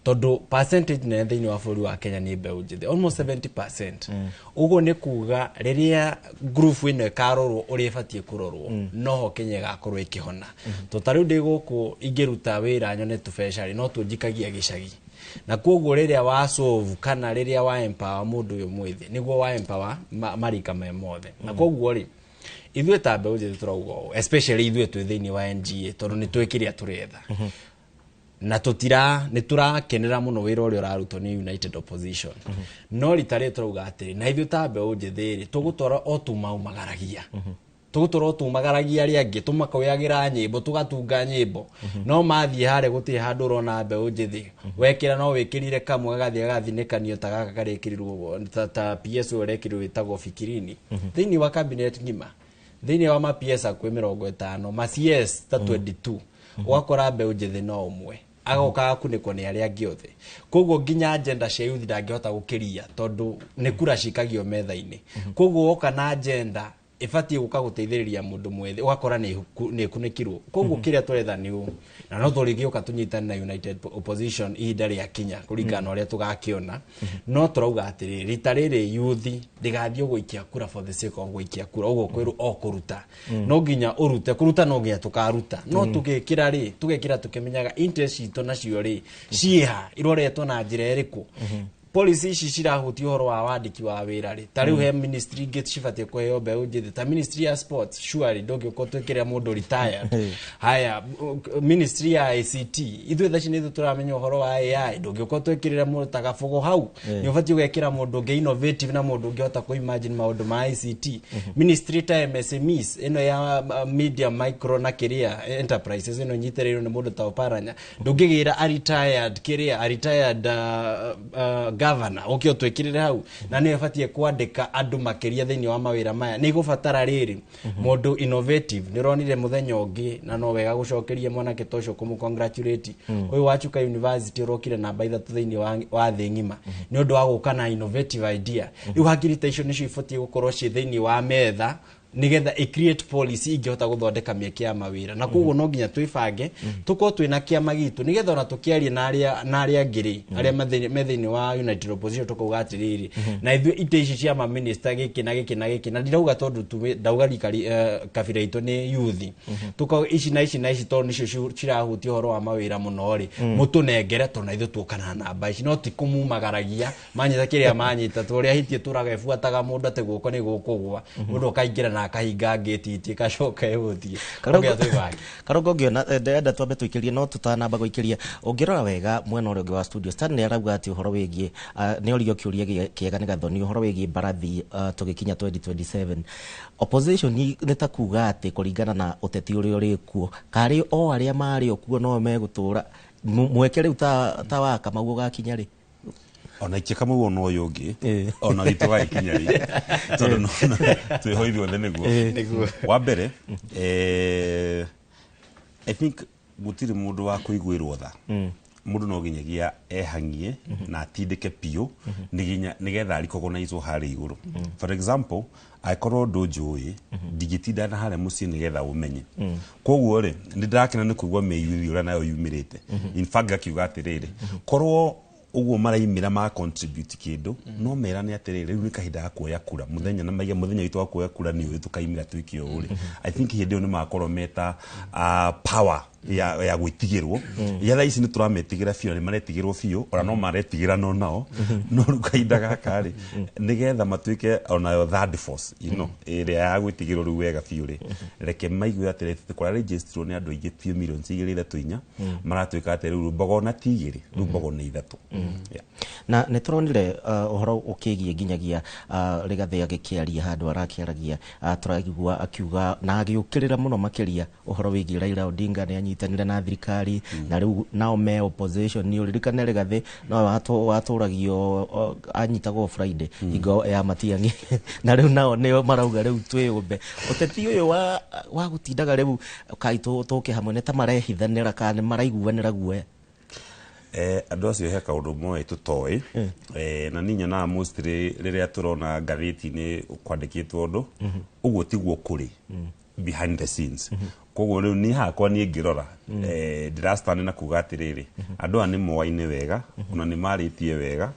tondũ percentage nene thĩinĩ wa bũrũri wa Kenya nĩ mbeũ njĩthĩ, almost 70%. Ũguo nĩ kuga rĩrĩa group ĩno ĩkarorwo ũrĩa ĩbatiĩ kũrorwo, noho Kenya ĩgakorwo ĩkĩhona. To ta rĩu ndĩ gũkũ ingĩruta wĩra nyone tũbeca rĩ, no tũnjikagia gĩcagi, na koguo rĩrĩa wa solve kana rĩrĩa wa empower mũndũ ũyũ mwĩthĩ, nĩguo wa empower marika me mothe. Na koguo rĩ, ithuĩ ta mbeũ njĩthĩ tũrauga ũũ, especially ithuĩ twĩ thĩinĩ wa NGA, tondũ nĩ tũĩ kĩrĩa tũretha na tũtira nĩ tũrakenera mũno wĩra ũrĩa ũrarutwo nĩ United Opposition. No rita rĩrĩ tũrauga atĩrĩ, na ithuĩ ta mbeũ njĩthĩ rĩ, tũgũtwara o tumaumagaragia, tũgũtũra o tumagaragia arĩa angĩ, tũmakoyagĩra nyĩmbo, tũgatunga nyĩmbo, no mathiĩ harĩa gũtirĩ handũ ũrona mbeũ njĩthĩ. Wekĩra no wĩkĩrire kamwe gagathiĩ gagathinĩkanio ta gaka karekĩrirwo ta PS ũyũ ũrekĩrirwo wĩtagwo Fikirini thĩinĩ wa cabinet ng'ima. Thĩinĩ wa ma PS hakuhĩ 50, ma CS ta 22, ũgakora mbeũ njĩthĩ no ũmwe, agoka agakunĩkwo nĩ arĩa angĩ othe. Koguo nginya agenda cia youth ndangĩhota gũkĩria, tondũ nĩ kura cikagio metha-inĩ. Koguo woka na agenda ĩbatiĩ gũka gũteithĩrĩria mũndũ mwĩthĩ, ũgakora nĩ ĩkunĩkirwo. Koguo kĩrĩa tũretha nĩ ũũ, na no tũrĩgĩũka tũnyitane na United Opposition ihinda rĩakinya kũringana na ũrĩa tũgakĩona. No tũrauga atĩrĩrĩ, rita rĩrĩ youth ndĩgathiĩ gũikia kura for the sake of gũikia kura, ũguo kwĩrwo o kũruta no nginya ũrute kũruta, no nginya tũkaruta, no tũgĩkĩra rĩ, tũgekĩra tũkĩmenyaga interest citũ nacio rĩ ciĩha, iroretwo na njĩra ĩrĩkũ. Policy ici cirahutia ũhoro wa wandĩki wa wĩra rĩ, ta rĩu he ministry ingĩ cibatiĩ kũheo mbeũ njĩthĩ, ta ministry ya sports. Surely ndũngĩũka ũtwĩkĩre mũndũ retired. Haya, ministry ya ICT, ithuĩ thaa ici nĩ ithuĩ tũramenya ũhoro wa AI, ndũngĩũka ũtwĩkĩrĩre mũndũ ta Gabogo hau. Nĩ ũbatiĩ ũgekĩra mũndũ ũngĩ innovative na mũndũ ũngĩhota kũ imagine maũndũ ma ICT. Ministry ta MSMEs ĩno ya medium, micro na kĩrĩa enterprises ĩno nyitĩrĩirwo nĩ mũndũ ta Oparanya, ndũngĩgĩra a retired kĩrĩa a retired governor ũke ũtwĩkĩrĩre hau, na nĩwe ĩbatiĩ kwandĩka andũ makĩria thĩinĩ wa mawĩra maya. Nĩ igũbatara rĩrĩ mũndũ innovative. Nĩ ũronire mũthenya ũngĩ, na no wega gũcokeria mwanake ta ũcio kũmũ congratulate, ũyũ wa Chuka University ũrokire namba 3 thĩinĩ wa thĩ ng'ima nĩ ũndũ wa gũka na innovative idea. Rĩu hakiri ta icio nĩcio ibatiĩ gũkorwo ciĩ thĩinĩ wa metha. Nigetha ĩ create policy ingĩhota gũthondeka mĩeke ya mawĩra, na koguo no nginya twĩbange, tũkorwo twĩna kĩama gitũ, nĩgetha ona tũkĩaria na arĩa angĩ rĩ, arĩa me thĩinĩ wa United Opposition, tũkauga atĩrĩrĩ, na ithuĩ itĩ ici cia maminista, gĩkĩ na gĩkĩ na gĩkĩ, na ndirauga tondũ ndauga rikari kabira itũ nĩ youth, tukauga ici na ici na ici, tondũ nĩcio cirahutia ũhoro wa mawĩra mũno rĩ, mũtũnengere, tondũ na ithuĩ tuoka na namba ici. No ti kũmumagaragia manyita kĩrĩa manyita, ta ũrĩa hiti ĩtũraga ĩbuataga mũndũ atĩ guoko nĩ gũkũgwa, mũndũ akaingĩra na akahinga ngĩti iti ĩgacoka ĩgũthiĩ. Karũngo. Nginya twĩbange. Karũngo, ngĩona ndĩrenda twambe tũikĩrie, no tũtanamba gũikĩria, ũngĩrora wega mwena ũrĩa ũngĩ wa studio, Stanley arauga atĩ ũhoro wĩgiĩ nĩ orio kĩũria kĩega nĩ Gathoni, ũhoro wĩgiĩ mbarathi, tũgĩkinya 2027 opposition nĩ ta kuga atĩ kũringana na ũteti ũrĩa ũrĩ kuo, karĩ o arĩa marĩ o kuo no megũtũra mweke rĩu ta wa Kamau ũgakinya rĩ? Ona ikia Kamau, ona ũyũ ũngĩ, ona witũ gagĩkinya rĩ, tondũ nona twĩho ithuothe nĩguo. Nĩguo. Wa mbere, I think gũtirĩ mũndũ wa kũiguĩrwo tha. Mũndũ no nginyagia ehang'ie na atindĩke biũ nĩgetha recognize harĩa igũrũ. For example, angĩkorwo ndũnjũĩ, ndingĩtinda na harĩa mũciĩ nĩgetha ũmenye. Koguo rĩ, nĩ ndĩrakena nĩ kũigua mĩiyũri ũrĩa nayo yumĩrĩte. In fact, ngakiuga atĩrĩrĩ, korwo ũguo maraimĩra ma contribute kĩndũ, no merane atĩrĩrĩ, rĩu nĩ kahinda ga kuoya kura mũthenya, na maiga mũthenya witũ wa kuoya kura nĩ ũyũ, tũkaimĩra twĩke ũũ rĩ, I think hĩndĩ ĩyo nĩ makorwo meta power ya gwĩtigĩrwo. Ya thaa ici nĩ tũrametigĩra biũ, na nĩ maretigĩrwo biũ, ona no maretigĩra no nao no rĩu kahinda gaka rĩ, nĩgetha matuĩke onayo third force ĩrĩa ya gwĩtigĩrwo rĩu wega biũ rĩ, reke maigue atĩrĩ, kũrĩa registrwo nĩ andũ aingĩ biũ, milioni 2 3 4, maratuĩka atĩ rĩu mbogo na ti igĩrĩ, rĩu mbogo nĩ ithatũ. Yeah. Na nä tå ronire å horo å kä giä nginyagia Rigathĩ agĩkĩaria handũ arakĩaragia, tũraigua akiuga na agĩũkĩrĩra mũno makĩria ũhoro wĩgiĩ Raila Odinga nĩ anyitanĩre na thirikari, na rĩu nao me opposition. Nĩ ũririkane Rigathĩ no watũragio anyitagwo Friday hingo ya Matiang'i, na rĩu nao nĩo marauga rĩu twĩyũmbe ũteti ũyũ wa gũtindaga rĩu kai tũke hamwe, nĩ ta marehithanĩra kana nĩ maraiguanĩra guoya? Andũ acio he kaũndũ moĩ tũtoĩ, na niĩ nyonaga mostly rĩrĩa tũrona ngathĩti-inĩ kwandĩkĩtwo ũndũ ũguo tiguo kũrĩ behind the scenes. Koguo rĩu niĩ hakwa, niĩ ngĩrora, ndĩrastand na kuga atĩrĩrĩ, andũ aya nĩ moaine wega, ona nĩ marĩtie wega,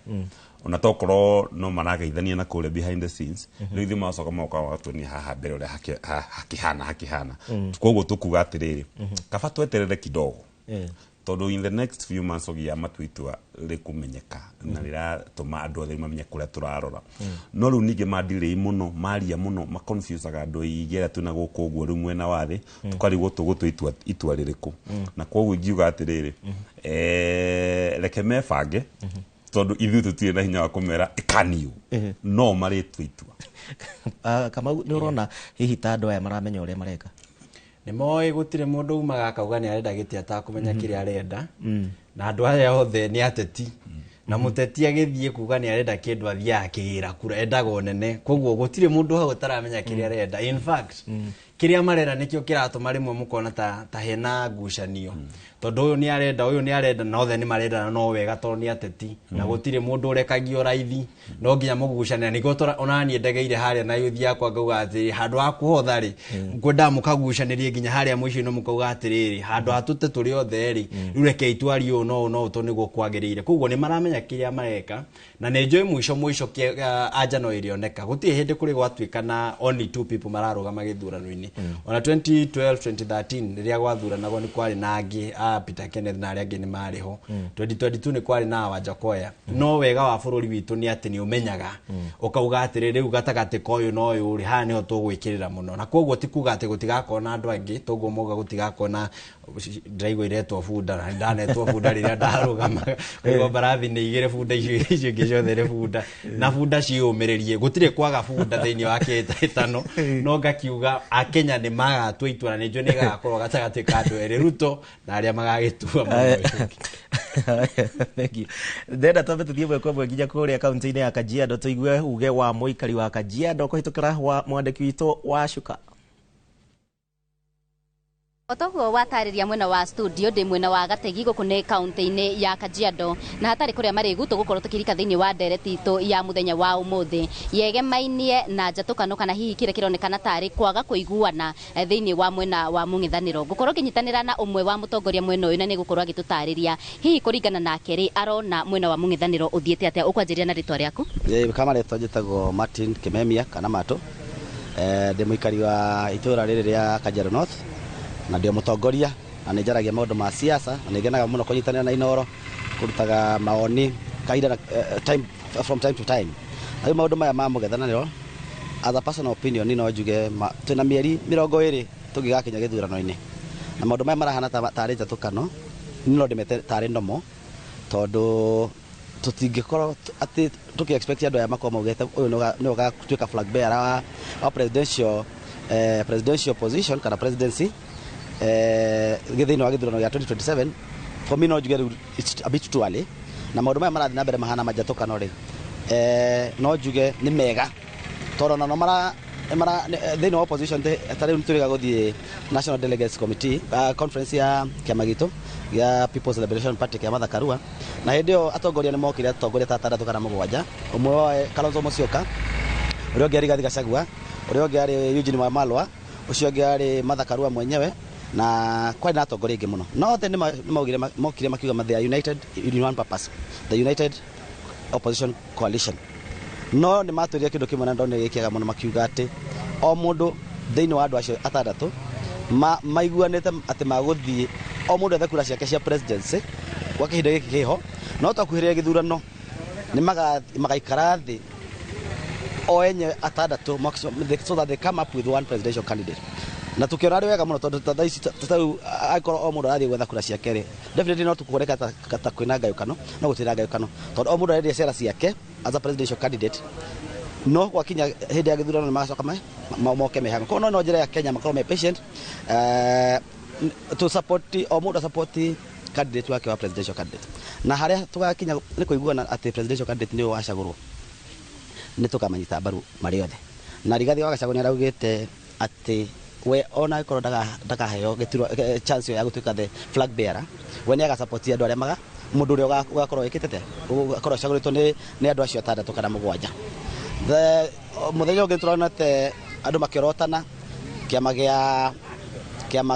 ona tokorwo no marageithania na kũrĩa behind the scenes. Rĩu ithuĩ magacoka magoka magatuonia haha mbere ũrĩa hakĩhana. Koguo tũkuga atĩrĩrĩ, kaba tweterere kidogo, tondũ in the next few months ũgĩa matua itua rĩkũmenyeka na rĩratũma andũ othe mamenye kũrĩa tũrarora. No rĩu ningĩ madirĩi mũno, maria mũno, maconfusaga andũ aingĩ arĩa twĩna gũkũ ũguo rĩu mwena wa thĩ, tũkarigwo tũgũtua itua rĩrĩkũ. Na koguo ingiuga atĩrĩrĩ, reke mebange, tondũ ithuĩ tũtirĩ na hinya wa kũmera ĩkaniũ, no marĩtua itua. Kamau, nĩ ũrona hihi ta andũ aya maramenya ũrĩa mareka? Nĩ moĩ gũtirĩ mũndũ umaga akauga nĩ arenda gĩtĩ atakũmenya kĩrĩa arenda, na andũ aya othe nĩ ateti, na mũteti agĩthiĩ kuga nĩ arenda kĩndũ athiaga akĩgĩra kura, endaga ũnene. Koguo gũtirĩ mũndũ hau ũtaramenya kĩrĩa arenda. In fact, kĩrĩa marenda nĩkĩo kĩratũma rĩmwe mũkona ta hena ngucanio, tondũ ũyũ nĩ arenda, ũyũ nĩ arenda, na othe nĩ marendana no wega, tondũ nĩ ateti na gũtirĩ mũndũ ũrekagio raithi, no nginya mũgucanĩra. Nĩkĩo ona niĩ ndegeire harĩa na yuthi yakwa ngauga atĩrĩ, handũ ha kũhotha rĩ, ngwendaga mũkagucanĩrie nginya harĩa mũico-inĩ, mũkauga atĩrĩrĩ, handũ ha tũte tũrĩ othe rĩ, rĩu rekei twarie ũũ no ũũ no ũũ, tondũ nĩguo kwagĩrĩire. Koguo nĩ maramenya kĩrĩa mareka, na nĩ njũĩ mũico mũico anja no ĩrĩoneka. Gũtirĩ hĩndĩ kũrĩ gwatuĩka na only two people mararũgama gĩthurano-inĩ. Ona 2012, 2013, rĩrĩa gwathuranagwo nĩ kwarĩ na angĩ, a Peter Kenneth na arĩa angĩ nĩ marĩ ho. 2022 nĩ kwarĩ na Wanjakoya. No wega wa bũrũri witũ nĩ atĩ nĩ ũmenyaga ũkauga atĩrĩ, rĩu gatagatĩ ka ũyũ na ũyũ rĩ, haha nĩho tũgwĩkĩrĩra mũno. Na koguo ti kuga atĩ gũtigakorwo na andũ angĩ, toguo mauga gũtigakorwo na, ndĩraigua iretwo bunda, na ndanetwo bunda rĩrĩa ndarũgamaga, ngaigua mbarathi nĩ igĩrĩ, bunda icio ingĩ ciothe nĩ bunda, na bunda ciĩyũmĩrĩrie, gũtirĩ kwaga bunda thĩinĩ wa kĩhĩtahĩtano. No ngakiuga akenya nĩ magatua itua, na nĩ njũĩ nĩ gagakorwo gatagatĩ ka andũ erĩ, Ruto na arĩa magagĩtua mũno ũcio ũngĩ. Thank you. Ndenda twambe tũthiĩ ĩmwe kwa ĩmwe nginya kũrĩa kaunti-inĩ ya Kajiado, tũigue uge wa mũikari wa Kajiado kũhĩtũkĩra wa mwandĩki witũ wa Cuka. Otoguo watarĩria mwena wa studio ndĩ mwena wa Gategi gũkũ nĩ kaunti-inĩ ya Kajiado na hatarĩ kũrĩa marĩgu tũgũkorwo tũkĩrika thĩinĩ wa ndereti itũ ya mũthenya wa ũmũthĩ yegemainie na njatũkano kana hihi kĩrĩa kĩronekana tarĩ kwaga kũiguana thĩinĩ wa mwena wa mũng'ethanĩro. Ngũkorwo ngĩnyitanĩra na ũmwe wa mũtongoria mwena ũyũ na nĩ gũkorwo agĩtũtarĩria hihi kũringana nake rĩ arona mwena wa mũng'ethanĩro ũthiĩte atĩa. Ũkwanjĩrĩria na rĩtwa rĩaku? Kama rĩtwa njĩtagwo Martin Kimemia kana Matũ. Ndĩ mũikari wa itũra rĩrĩ rĩa Kajiado North na ndio mũtongoria na nĩ njaragia maũndũ ma siasa na nĩ ngenaga mũno kũnyitanĩra na Inooro kũrutaga maoni kahinda na time from time to time. Na rĩu maũndũ maya ma mũng'ethanĩro as a personal opinion no njuge twĩna mĩeri 20 tũngĩgakinya gĩthurano-inĩ na maũndũ maya marahana tarĩ njatũkano no ndĩmete tarĩ nomo tondũ tũtingĩkorwo atĩ tũkĩ expect andũ aya makorwo maugĩte ũyũ nĩwe ũgatuĩka flag bearer wa presidential position kana presidency thĩinĩ wa gĩthurano gĩa 2027. For me no njuge rĩu it's a bit too early na maũndũ maya marathiĩ na mbere mahana majatũkano rĩ no njuge nĩ mega tondũ ona no mara thĩinĩ wa opposition ta rĩu nĩtũrĩga gũthiĩ National Delegates Committee conference ya kĩama gitũ gĩa People's Liberation Party kĩa Martha Karua na hĩndĩ ĩyo atongoria nĩ mokire atongoria ta 6 kana 7 ũmwe wao Kalonzo Musyoka ũrĩa ũngĩ arĩ Rigathi Gachagua ũrĩa ũngĩ arĩ Eugene Wamalwa ũcio ũngĩ arĩ Martha Karua mwenyewe na kwarĩ na atongoria aingĩ mũno no othe nĩmaugire mokire makiuga they are united in one purpose, the United Opposition Coalition. No nĩ matwĩrire kĩndũ kĩmwe na ndonire gĩkĩega mũno makiuga atĩ o mũndũ thĩinĩ wa andũ acio 6 maiguanĩte atĩ magũthiĩ o mũndũ ethe kura ciake cia presidency gwa kĩhinda gĩkĩ kĩho no twakuhĩrĩria gĩthurano nĩ magaikara thĩ o enye 6 so that they come up with one presidential candidate. Na tukiona arĩ wega mũno tondũ ta thaa ici rĩu angĩkorwo o mũndũ arathiĩ gwetha kura ciake rĩ definitely no tũkuoneka ta kwĩna ngayũkano no gũtirĩ na ngayũkano tondũ o mũndũ arendia cera ciake as a presidential candidate no gwakinya hĩndĩ ya gĩthurano nĩ magacoka moke me hamwe. Koguo no njĩra ya Kenya makorwo me patient to support o mũndũ support candidate wake wa presidential candidate na harĩa tũgakinya nĩ kũiguana atĩ presidential candidate nĩwe wacagũrwo nĩ tũkamanyita mbaru marĩ othe. Na Rigathi wa Gachagua nĩ araugĩte atĩ we ona angĩkorwo ndakaheo gĩturwa chance ya gũtuĩka the flag bearer we nĩ agasupport andũ arĩa maga mũndũ ũrĩa ũgakorwo wĩkĩte atĩa ũgakorwo ũcagũrĩtwo nĩ andũ acio 6 kana 7. Mũthenya ũngĩ tũronete andũ makĩorotana kĩama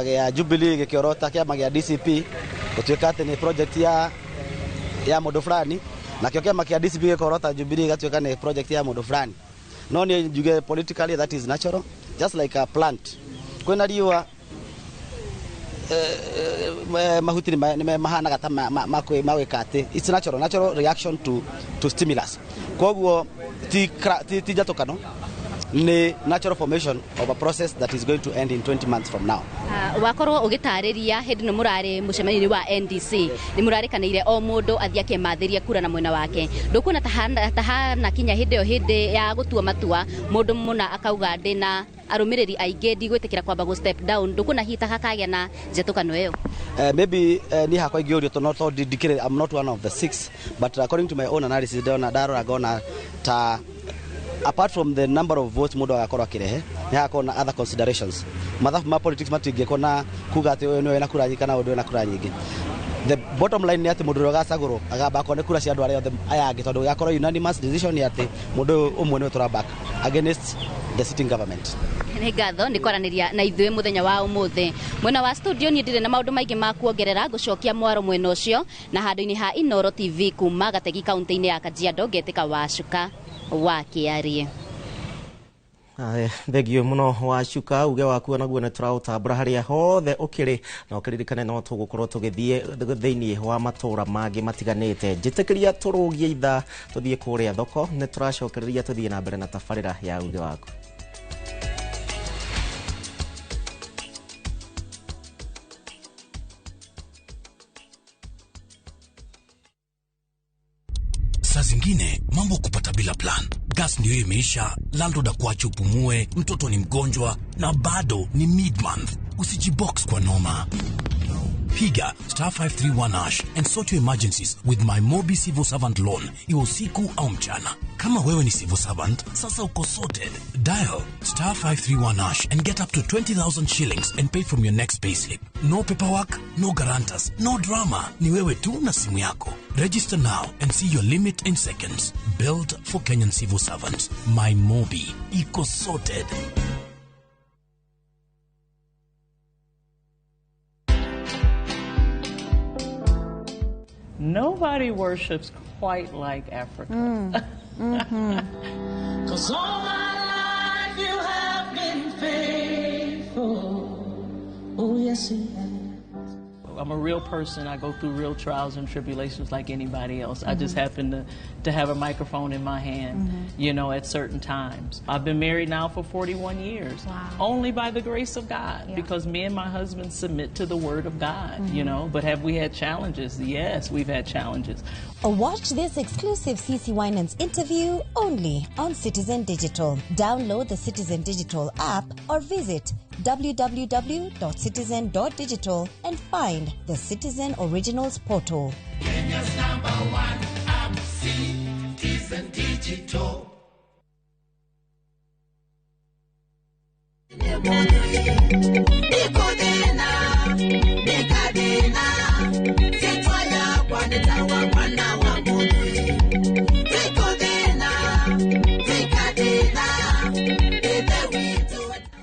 gĩa Jubilee gĩkĩorota kĩama gĩa DCP gũtuĩka atĩ nĩ project ya mũndũ fulani nakĩo kĩama kĩa DCP gĩkorota Jubilee gĩgatuĩka nĩ project ya mũndũ fulani. No niĩ njuge politically that is natural just like a plant kwĩna riũa mahuti nĩ mahanaga ta magwĩka atĩ it's natural reaction to stimulus. Koguo ti njatũkano ni natural formation of a process that is going to end in 20 months from now. Wakorwo ũgĩtarĩria hĩndĩ ĩno mũrarĩ mũcemanio-inĩ wa NDC nĩ mũrarĩkanĩire o mũndũ athiĩ akemathĩria kura na mwena wake ndũkuona ta hana kinya hĩndĩ ĩyo hĩndĩ ya gũtua matua mũndũ mũna akauga ndĩna arũmĩrĩri aingĩ ndigwĩtĩkĩra kwamba gũ step down ndũkuona hihi ta hakagĩa na njatũkano ĩyo? Maybe niĩ hakwa ingĩũrio tondũ no ndikĩrĩ I'm not one of the 6 but according to my own analysis ndona ndarora ngona ta apart from the number of votes mũndũ agakorwo akĩrehe nĩ hagakorwo na other considerations. Mathabu ma politics matingĩkorwo na kuga atĩ ũyũ nĩwe wĩna kura nyingĩ kana ũyũ ndũrĩ na kura nyingĩ. The bottom line nĩ atĩ mũndũ ũrĩa ũgacagũrwo agamba akorwo nĩ kura cia andũ arĩa othe aya angĩ tondũ gakorwo unanimous decision nĩ atĩ mũndũ ũyũ ũmwe nĩwe tũrabaka against the sitting government. Nĩ ngatho nĩ kwaranĩria na ithuĩ mũthenya wa ũmũthĩ. Mwena wa studio niĩ ndirĩ na maũndũ maingĩ ma kuongerera ngũcokia mwaro mwena ũcio na handũ-inĩ ha Inooro TV kuma Gategi kaunti-inĩ ya Kajiado ngetĩka Wacuka wa Kĩarie. Thengio muno Wacuka uge waku naguo nĩ tũraũtambũra harĩa hothe ũkĩrĩ na ũkĩririkane no tũgũkorwo tũgĩthiĩ thĩinĩ wa matũra mangĩ matiganĩte. Njĩtĩkĩria tũrũgie ithaa tũthiĩ kũrĩa thoko nĩ tũracokereria tũthiĩ na mbere na tabarĩra ya uge waku. Saa zingine mambo kupata bila plan. Gas ndio imeisha, landlord akuache upumue, mtoto ni mgonjwa na bado ni mid-month. Usijibox kwa noma. Piga star 531 hash and sort your emergencies with My Mobi Civil Servant Loan, iwe usiku au mchana. Kama wewe ni civil servant, sasa uko sorted. Dial star 531 hash and get up to 20,000 shillings and pay from your next payslip. No paperwork, no guarantors, no drama. Ni wewe tu na simu yako. Register now and see your limit in seconds. Built for Kenyan civil servants. My Mobi. Iko sorted. Nobody worships quite like Africa. Mm. 'Cause all my life you have been faithful. Oh, yes, you have. I'm a real person. I go through real trials and tribulations like anybody else. I just happen to have a microphone in my hand, you know, at certain times. I've been married now for 41 years. Wow. Only by the grace of God, because me and my husband submit to the word of God, you know. But have we had challenges? Yes, we've had challenges. Watch this exclusive CC Winans interview only on Citizen Digital. Download the Citizen Digital app or visit www.citizen.digital and find the Citizen Originals portal. Kenya's number one app, Citizen Digital.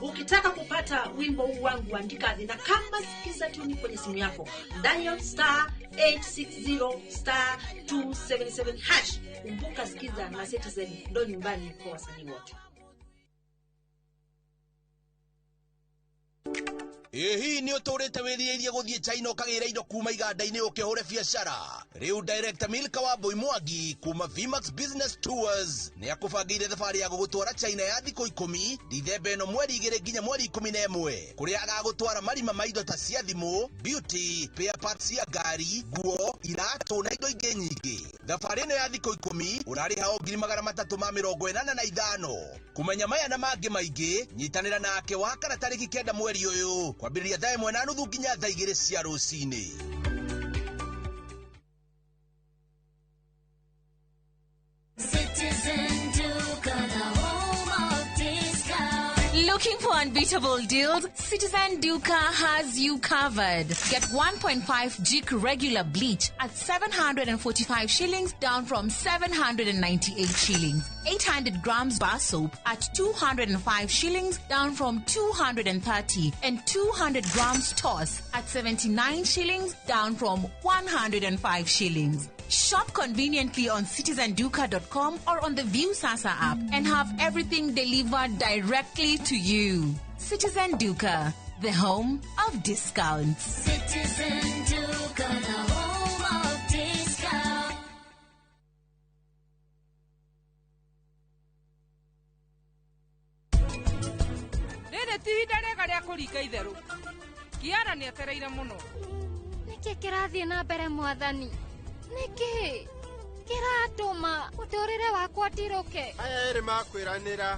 Ukitaka kupata wimbo huu wangu, andika na kama sikiza tuni kwenye simu yako, dial star 860 star 277 hash. Kumbuka, sikiza na Citizen ndo nyumbani kwa wasanii wote. Ĩ hihi nĩ ũtũrĩte wĩrirĩirie gũthiĩ China ũkagĩra indo kuma iganda-inĩ ũkĩhũre biacara? Rĩu Director Milka wa Mbui Mwangi kuma Vmax Business Tours nĩ akũbangĩire thabarĩ ya gũgũtwara China ya thikũ 10 Dithemba ĩno mweri 2 nginya mweri 11, kũrĩa agagũtwara marima ma indo ta cia thimũ, beauty, spare parts cia ngari, nguo, iratũ na indo ingĩ nyingĩ. Thabarĩ ĩno ya thikũ 10 ũrarĩha o 385,000. Kũmenya maya na mangĩ maingĩ, nyitanĩra nake wakana tarĩki 9 mweri ũyũ kwambĩrĩria thaa 1:30 nginya thaa 2 cia rũcinĩ. Citizen Duka, the home of discount. Looking for unbeatable deals? Citizen Duka has you covered. Get 1.5 Jik regular bleach at 745 shillings, down from 798 shillings. 800 grams bar soap at 205 shillings, down from 230, and 200 grams toss at 79 shillings, down from 105 shillings. Shop conveniently on citizenduka.com or on the Viusasa app and have everything delivered directly to you. Citizen Duka, the home of discounts. Citizen Duka, the home of discounts. Rĩrĩ ti ihinda rĩega rĩa kũringa itherũ. Kiara nĩ etereire mũno. Nĩkĩ kĩrathiĩ na mbere mwathani? Nĩkĩ kĩratũma mũtũrĩre wakwa ndirũke? Aya erĩ makwĩranĩra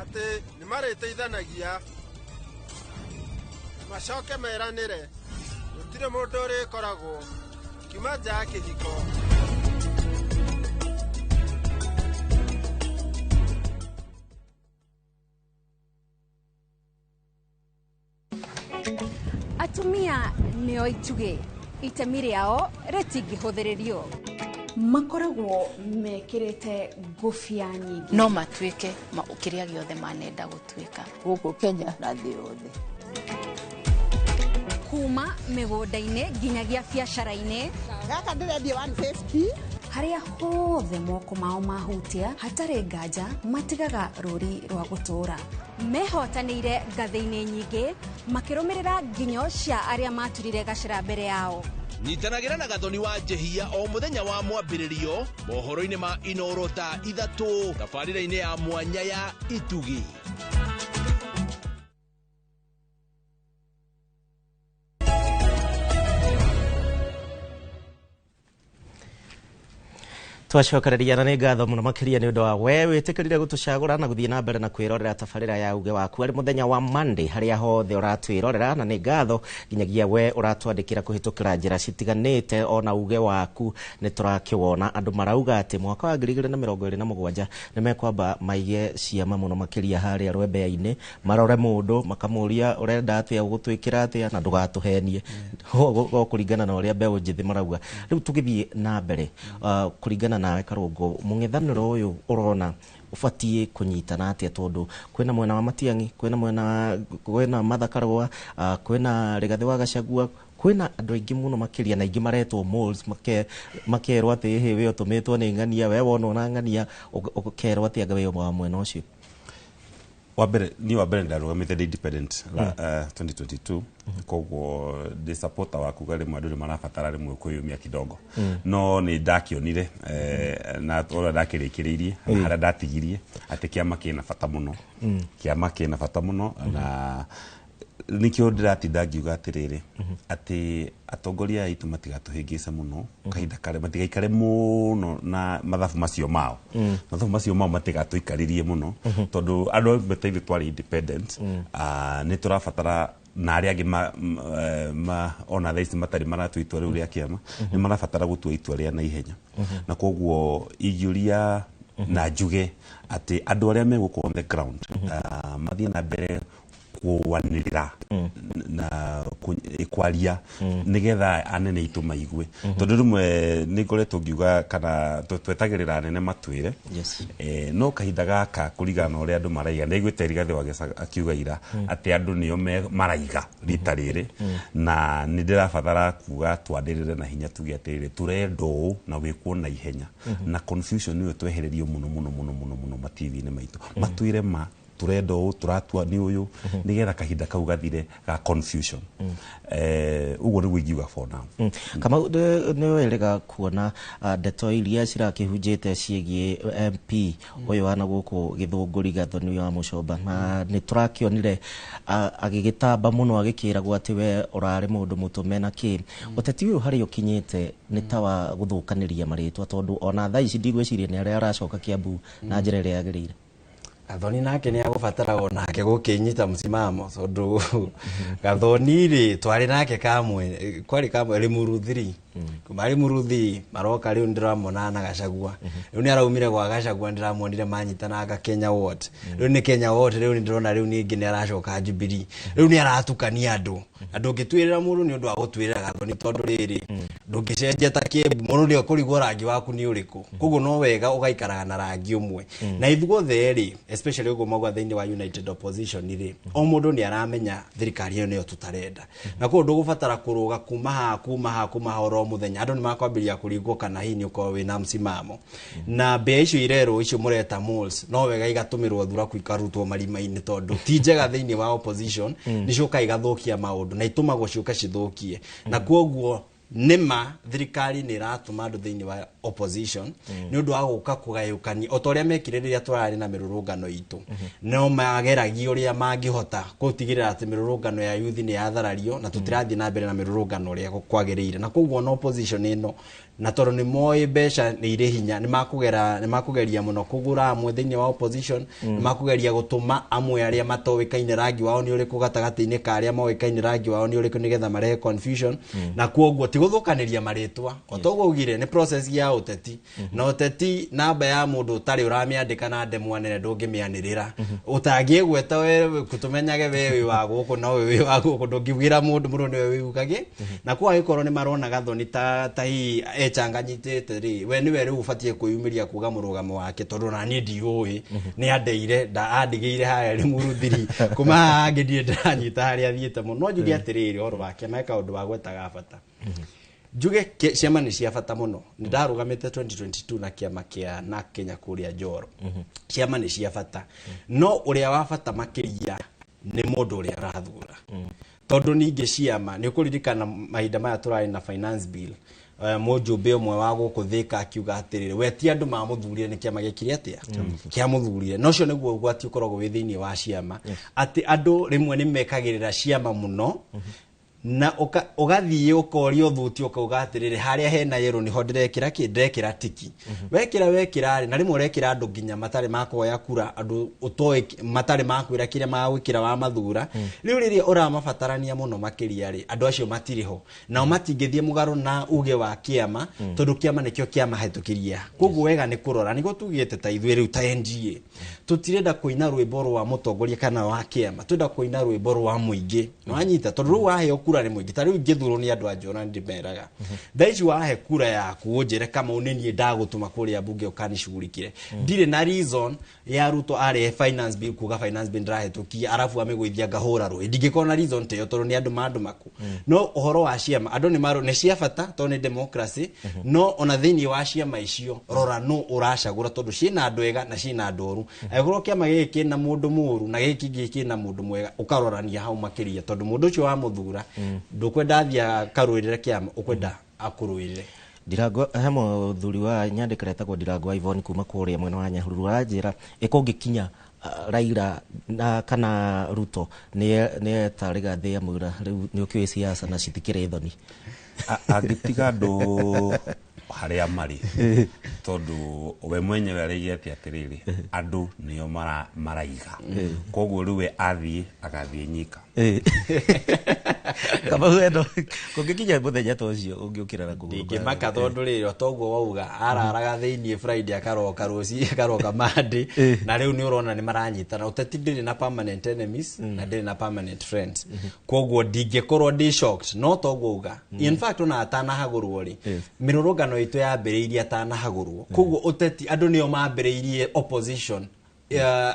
atĩ nĩ marĩteithanagia, macoke meranĩre gũtirĩ mũndũ ũrĩkoragwo kiuma nja ya kĩhiko. Atumia nĩo itugĩ, itemi rĩao rĩtingĩhũthĩrĩrio. Makoragwo mekĩrĩte ngũbia nyingĩ. No matuĩke kĩrĩa gĩothe manenda gũtuĩka gũkũ Kenya na thĩ yothe. Kuma mĩgũnda-inĩ nginyagia biacara-inĩ. Gaka ndĩrendia 150. Harĩa hothe moko mao mahutia, hatarĩ nganja matigaga rũri rwa gũtũũra. Mehotanĩire ngathĩ-inĩ nyingĩ, makĩrũmĩrĩra nginyo cia arĩa maturire gacĩra mbere yao. Nyitanagĩra na Gathoni wa Njehia o mũthenya wa mwambĩrĩrio mohoro-inĩ ma Inoro thaa 3 tabarĩra-inĩ ya mwanya ya Itugi. Twacokereria na nĩ ngatho mũno makĩria nĩ ũndũ wa we wĩtĩkĩrire gũtũcagũra na gũthiĩ na mbere na kwĩrorera tabarĩra ya uge waku arĩ mũthenya wa Monday harĩa hothe ũratwĩrorera, na nĩ ngatho nginyagia we ũratwandĩkĩra kũhĩtũkĩra njĩra citiganĩte, ona uge waku nĩ tũrakĩwona. Andũ marauga atĩ mwaka wa 2027 nĩ mekwamba maige ciama mũno makĩria harĩa rwembea-inĩ, marore mũndũ makamũria ũrenda atĩa, ũgũtwĩkĩra atĩa, na ndũgatũhenie o kũringana na ũrĩa mbeũ njĩthĩ marauga. Rĩu tũgĩthiĩ na mbere kũringana nawe Karũngũ, mũng'ethanĩro ũyũ ũrona ũbatiĩ kũnyitana atĩa, tondũ kwĩna mwena wa Matiang'i, kwĩna mwena kwĩna Martha Karũa, kwĩna Rigathĩ wa Gachagua, kwĩna andũ aingĩ mũno makĩria, na aingĩ maretwo moles, makerwo atĩ hĩ we ũtũmĩtwo nĩ ng'ania, we wonwo na ng'ania, ũkerwo atĩ anga wĩ wa mwena ũcio. Wa mbere niĩ wa mbere ndarũgamĩte ndĩ independent 2022, koguo ndĩ supporter wa kuga rĩmwe andũ nĩ marabatara rĩmwe kwĩyũmia kidogo. No nĩ ndakĩonire na ũrĩa ndakĩrĩkĩrĩirie na harĩa ndatigirie atĩ kĩama kĩna bata mũno. Kĩama kĩna bata mũno, na nikĩo ndĩratinda ngiuga atĩrĩrĩ atĩ atongoria aitũ matigatũhĩngĩce mũno kahinda karĩa, matigaikare mũno na mathabu macio mao. Mathabu macio mao matigatũikarĩrie mũno, tondũ andũ amwe ta ithuĩ twarĩ independent, nĩ tũrabatara, na arĩa angĩ ona thaa ici matarĩ maratua itua rĩu rĩa kĩama nĩ marabatara gũtua itua rĩa naihenya. Na koguo ingĩũria na njuge atĩ andũ arĩa megũkorwo on the ground mathiĩ na mbere kwanĩrĩra na kwaria nĩgetha anene aitũ maigue, tondũ rĩmwe nĩ ngoretwo ngiuga kana twetagĩrĩra anene matwĩre. No kahinda gaka kũringana na ũrĩa andũ maraiga, ndaiguĩte Rigathĩ wa Gachagua akiuga ira atĩ andũ nĩo maraiga rita rĩrĩ, na nĩ ndĩrabatara kuga twanĩrĩre na hinya tuge atĩrĩrĩ tũrenda ũũ na wĩkwo na ihenya, na confusion nĩyo twehererio mũno mũno mũno mũno mũno ma TV-inĩ maitũ, matwĩre ma turenda ũũ, tũratua nĩ ũyũ, nĩgetha kahinda kau gathire ga confusion. Ũguo nĩguo ingiuga for now. Kamau, nĩ wĩrĩga kuona ndeto iria cirakĩhunjĩte ciĩgiĩ MP ũyũ wa na gũkũ Gĩthũngũri Gathoni wa Mũcomba, na nĩ tũrakĩonire agĩgĩtamba mũno agĩkĩragwo atĩ we ũrarĩ mũndũ mũtũme na kĩ. Ũteti ũyũ harĩa ũkinyĩte nĩ ta wa gũthũkanĩria marĩtwa, tondũ ona thaa ici ndigwĩciria nĩ arĩa aracoka Kiambu na njĩra ĩrĩa yagĩrĩire. Gathoni nake nĩ agũbatara onake gũkĩnyita msimamo, tondũ Gathoni rĩ twarĩ nake kamwe kwarĩ kamwe Limuru 3, kuma Limuru 3 maroka rĩu ndĩramona na Gachagua, rĩu nĩ araumire gwa Gachagua, ndĩramuonire manyitananga Kenya Ward, rĩu nĩ Kenya Ward, rĩu nĩ ndĩrona rĩu ningĩ nĩ aracoka Jubilee, rĩu nĩ aratukania andũ, na ndũngĩtuĩrĩra mũndũ nĩ ũndũ wa gũtuĩrĩra Gathoni, tondũ rĩrĩ ndũngĩcenjia ta Kiambu, mũndũ nĩ ũkũrigwo rangi waku nĩ ũrĩkũ, koguo no wega ũgaikaraga na rangi ũmwe. Na ithuothe rĩ, especially ũguo mauga thĩinĩ wa United Opposition rĩ, o mũndũ nĩ aramenya thirikari ĩyo nĩyo tũtarenda, na koguo ndũgũbatara kũrũga kuma haha kuma haha kuma haha oro mũthenya, andũ nĩ makwambĩrĩria kũringwo kana hihi nĩ ũkorwo wĩna msimamo. Na mbĩa icio irerwo icio mũreta moles, no wega igatũmĩrwo thuraku ikarutwo marima-inĩ, tondũ ti njega thĩinĩ wa opposition, nĩ ciũkaga igathũkia maũndũ na itũmagwo ciũke cithũkie. Na koguo nĩma thirikari nĩ ĩratũma andũ thĩinĩ wa opposition nĩ ũndũ wa gũka kũgayũkania o ta ũrĩa mekire rĩrĩa tũrarĩ na mĩrũrũngano itũ, no mageragia ũrĩa mangĩhota gũtigĩrĩra atĩ mĩrũrũngano ya youth nĩ yatharario na tũtirathiĩ na mbere na mĩrũrũngano ũrĩa kwagĩrĩire. Na koguo na opposition ĩno, na tondũ nĩ moĩ mbeca nĩ irĩ hinya, nĩ makũgeria mũno kũgũra amwe thĩinĩ wa opposition, nĩ makũgeria gũtũma amwe arĩa matoĩkaine rangi wao nĩ ũrĩkũ gatagatĩ-inĩ ka arĩa moĩkaine rangi wao nĩ ũrĩkũ, nĩgetha marehe confusion. Na koguo ti gũthũkanĩria marĩtwa, o ta ũguo ugire nĩ process ya ũteti, na ũteti namba ya mũndũ ũtarĩ ũramĩandĩka na ndemwa nene ndũngĩmĩanĩrĩra, ũtangĩgweta we tũmenyage we wĩ wa gũkũ na we wĩ wa gũkũ, ndũngiugĩra mũndũ mũndũ nĩwe wĩugage. Na kwa agĩkorwo nĩ marona Gathoni ta hihi echanganyitĩte rĩ, we nĩwe rĩu ũbatiĩ kwĩyumĩria kuga mũrũgamo wake, tondũ na niĩ ndiũĩ nĩ andeire andigĩire harĩa Limuru 3, kuma haha hangĩ ndirĩ ndĩranyita harĩa athiĩte mũno. No njuge atĩrĩrĩ ũhoro wake, me kaũndũ wa gwetaga bata, njuge ciama nĩ cia bata mũno. Nĩ ndarũgamĩte 2022 na kĩama kĩa na Kenya kũrĩa Njoro, ciama nĩ cia bata, no ũrĩa wa bata makĩria nĩ mũndũ ũrĩa ũrathura, tondũ ningĩ ciama nĩ ũkũririkana mahinda maya tũrarĩ na finance bill, mũjumbe ũmwe wa gũkũ Thika akiuga atĩrĩrĩ, we ti andũ mamũthurire nĩ kĩama gĩkire atĩa kĩamũthurire. Na ũcio nĩguo ũgwati ũkoragwo wĩ thĩinĩ wa ciama, atĩ andũ rĩmwe nĩ mekagĩrĩra ciama mũno Na ũgathiĩ ũkoria ũthuti ũkauga atĩrĩrĩ harĩa hena yellow nĩho ndĩrekĩra kĩ ndĩrekĩra tiki. Wekĩra wekĩra rĩ na rĩmwe ũrekĩra andũ nginya matarĩ makoya kura andũ ũtoĩ matarĩ makwĩra kĩrĩa magwĩkĩra wa mathura. Rĩu rĩrĩa ũramabatarania mũno makĩria rĩ andũ acio matirĩ ho nao matingĩthiĩ mũgarũ na uge wa kĩama tondũ kĩama nĩkĩo kĩamahĩtũkĩria. Koguo wega nĩ kũrora nĩguo tugĩte ta ithuĩ rĩu ta NGA tũtirenda kũina rwĩmbo rwa mũtongoria kana wa kĩama, twenda kũina rwĩmbo rwa mũingĩ. Nĩwanyita tondũ rĩu waheo kura nĩ mũingĩ ta rĩu ingĩthurwo nĩ andũ a Njorani ndĩmeraga thaa ici wahe kura yaku ũnjĩre Kamau nĩ niĩ ndagũtũma kũrĩa mbunge ũkanicugurikire. Ndirĩ na reason ya Ruto arehe finance bill kuga finance bill ndĩrahĩtũkia arabu amĩgũithia ngahũra rũĩ, ndingĩkorwo na reason ta ĩyo tondũ nĩ andũ mandũmaku. No ũhoro wa ciama andũ nĩ nĩ cia bata tondũ nĩ democracy, no ona thĩinĩ wa ciama icio rora nũ ũracagũra tondũ ciĩna andũ ega na ciĩna andũ oru. Angĩkorwo kĩama gĩkĩ kĩna mũndũ mũũru na gĩkĩ kĩngĩ kĩna mũndũ mwega ũkarorania hau makĩria tondũ mũndũ ũcio wamũthura ndũkwenda athiĩ akarũĩrĩre kĩama ũkwenda akũrũĩrĩre. Ndirango he mũthuri wa nyandĩkĩra etagwo Ndirango Ivon kuma kũrĩa mwena wa Nyahururu aranjĩra ĩkũngĩkinya Raila na kana Ruto nĩ eta Rigathĩ amwĩra rĩu nĩ ũkĩũĩ siasa na citikĩrĩ thoni. Angĩtiga andũ harĩa marĩ tondũ we mwenyewe araigĩte atĩrĩrĩ andũ nĩo maraiga koguo rĩu we athiĩ agathiĩ nyika. Kamau eno kũngĩkinya mũthenya ta ũcio ũngĩũkĩra na kũgũrũ ndingĩmaka tondũ rĩrĩ toguo wauga araraga thĩinĩ Friday akaroka rũciũ akaroka Monday na rĩu nĩ ũrona nĩ maranyitana. Ũteti ndĩrĩ na permanent enemies na ndĩrĩ na permanent friends, koguo ndingĩkorwo ndĩ shocked no toguo uga. In fact ona atanahagũrwo rĩ mĩrũrũngano itũ yambĩrĩirie atanahagũrwo, koguo ũteti andũ nĩo mambĩrĩirie opposition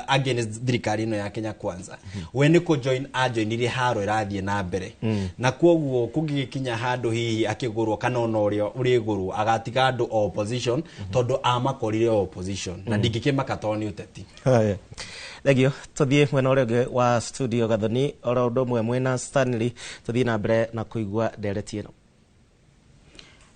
against thirikari ĩno ya Kenya Kwanza. We nĩ kũ-join ajoinire haro ĩrathiĩ na mbere na koguo kũngĩgĩkinya handũ hihi akĩgũrwo kana ona ũrĩa ũrĩgũrwo agatiga andũ o opposition tondũ amakorire o opposition na ndingĩkĩmaka tondũ nĩ ũteti. Haya, thengio. Tũthiĩ mwena ũrĩa ũngĩ wa studio Gathoni oro ũndũ ũmwe mwena Stanley tũthiĩ na mbere na kũigua ndereti ĩno.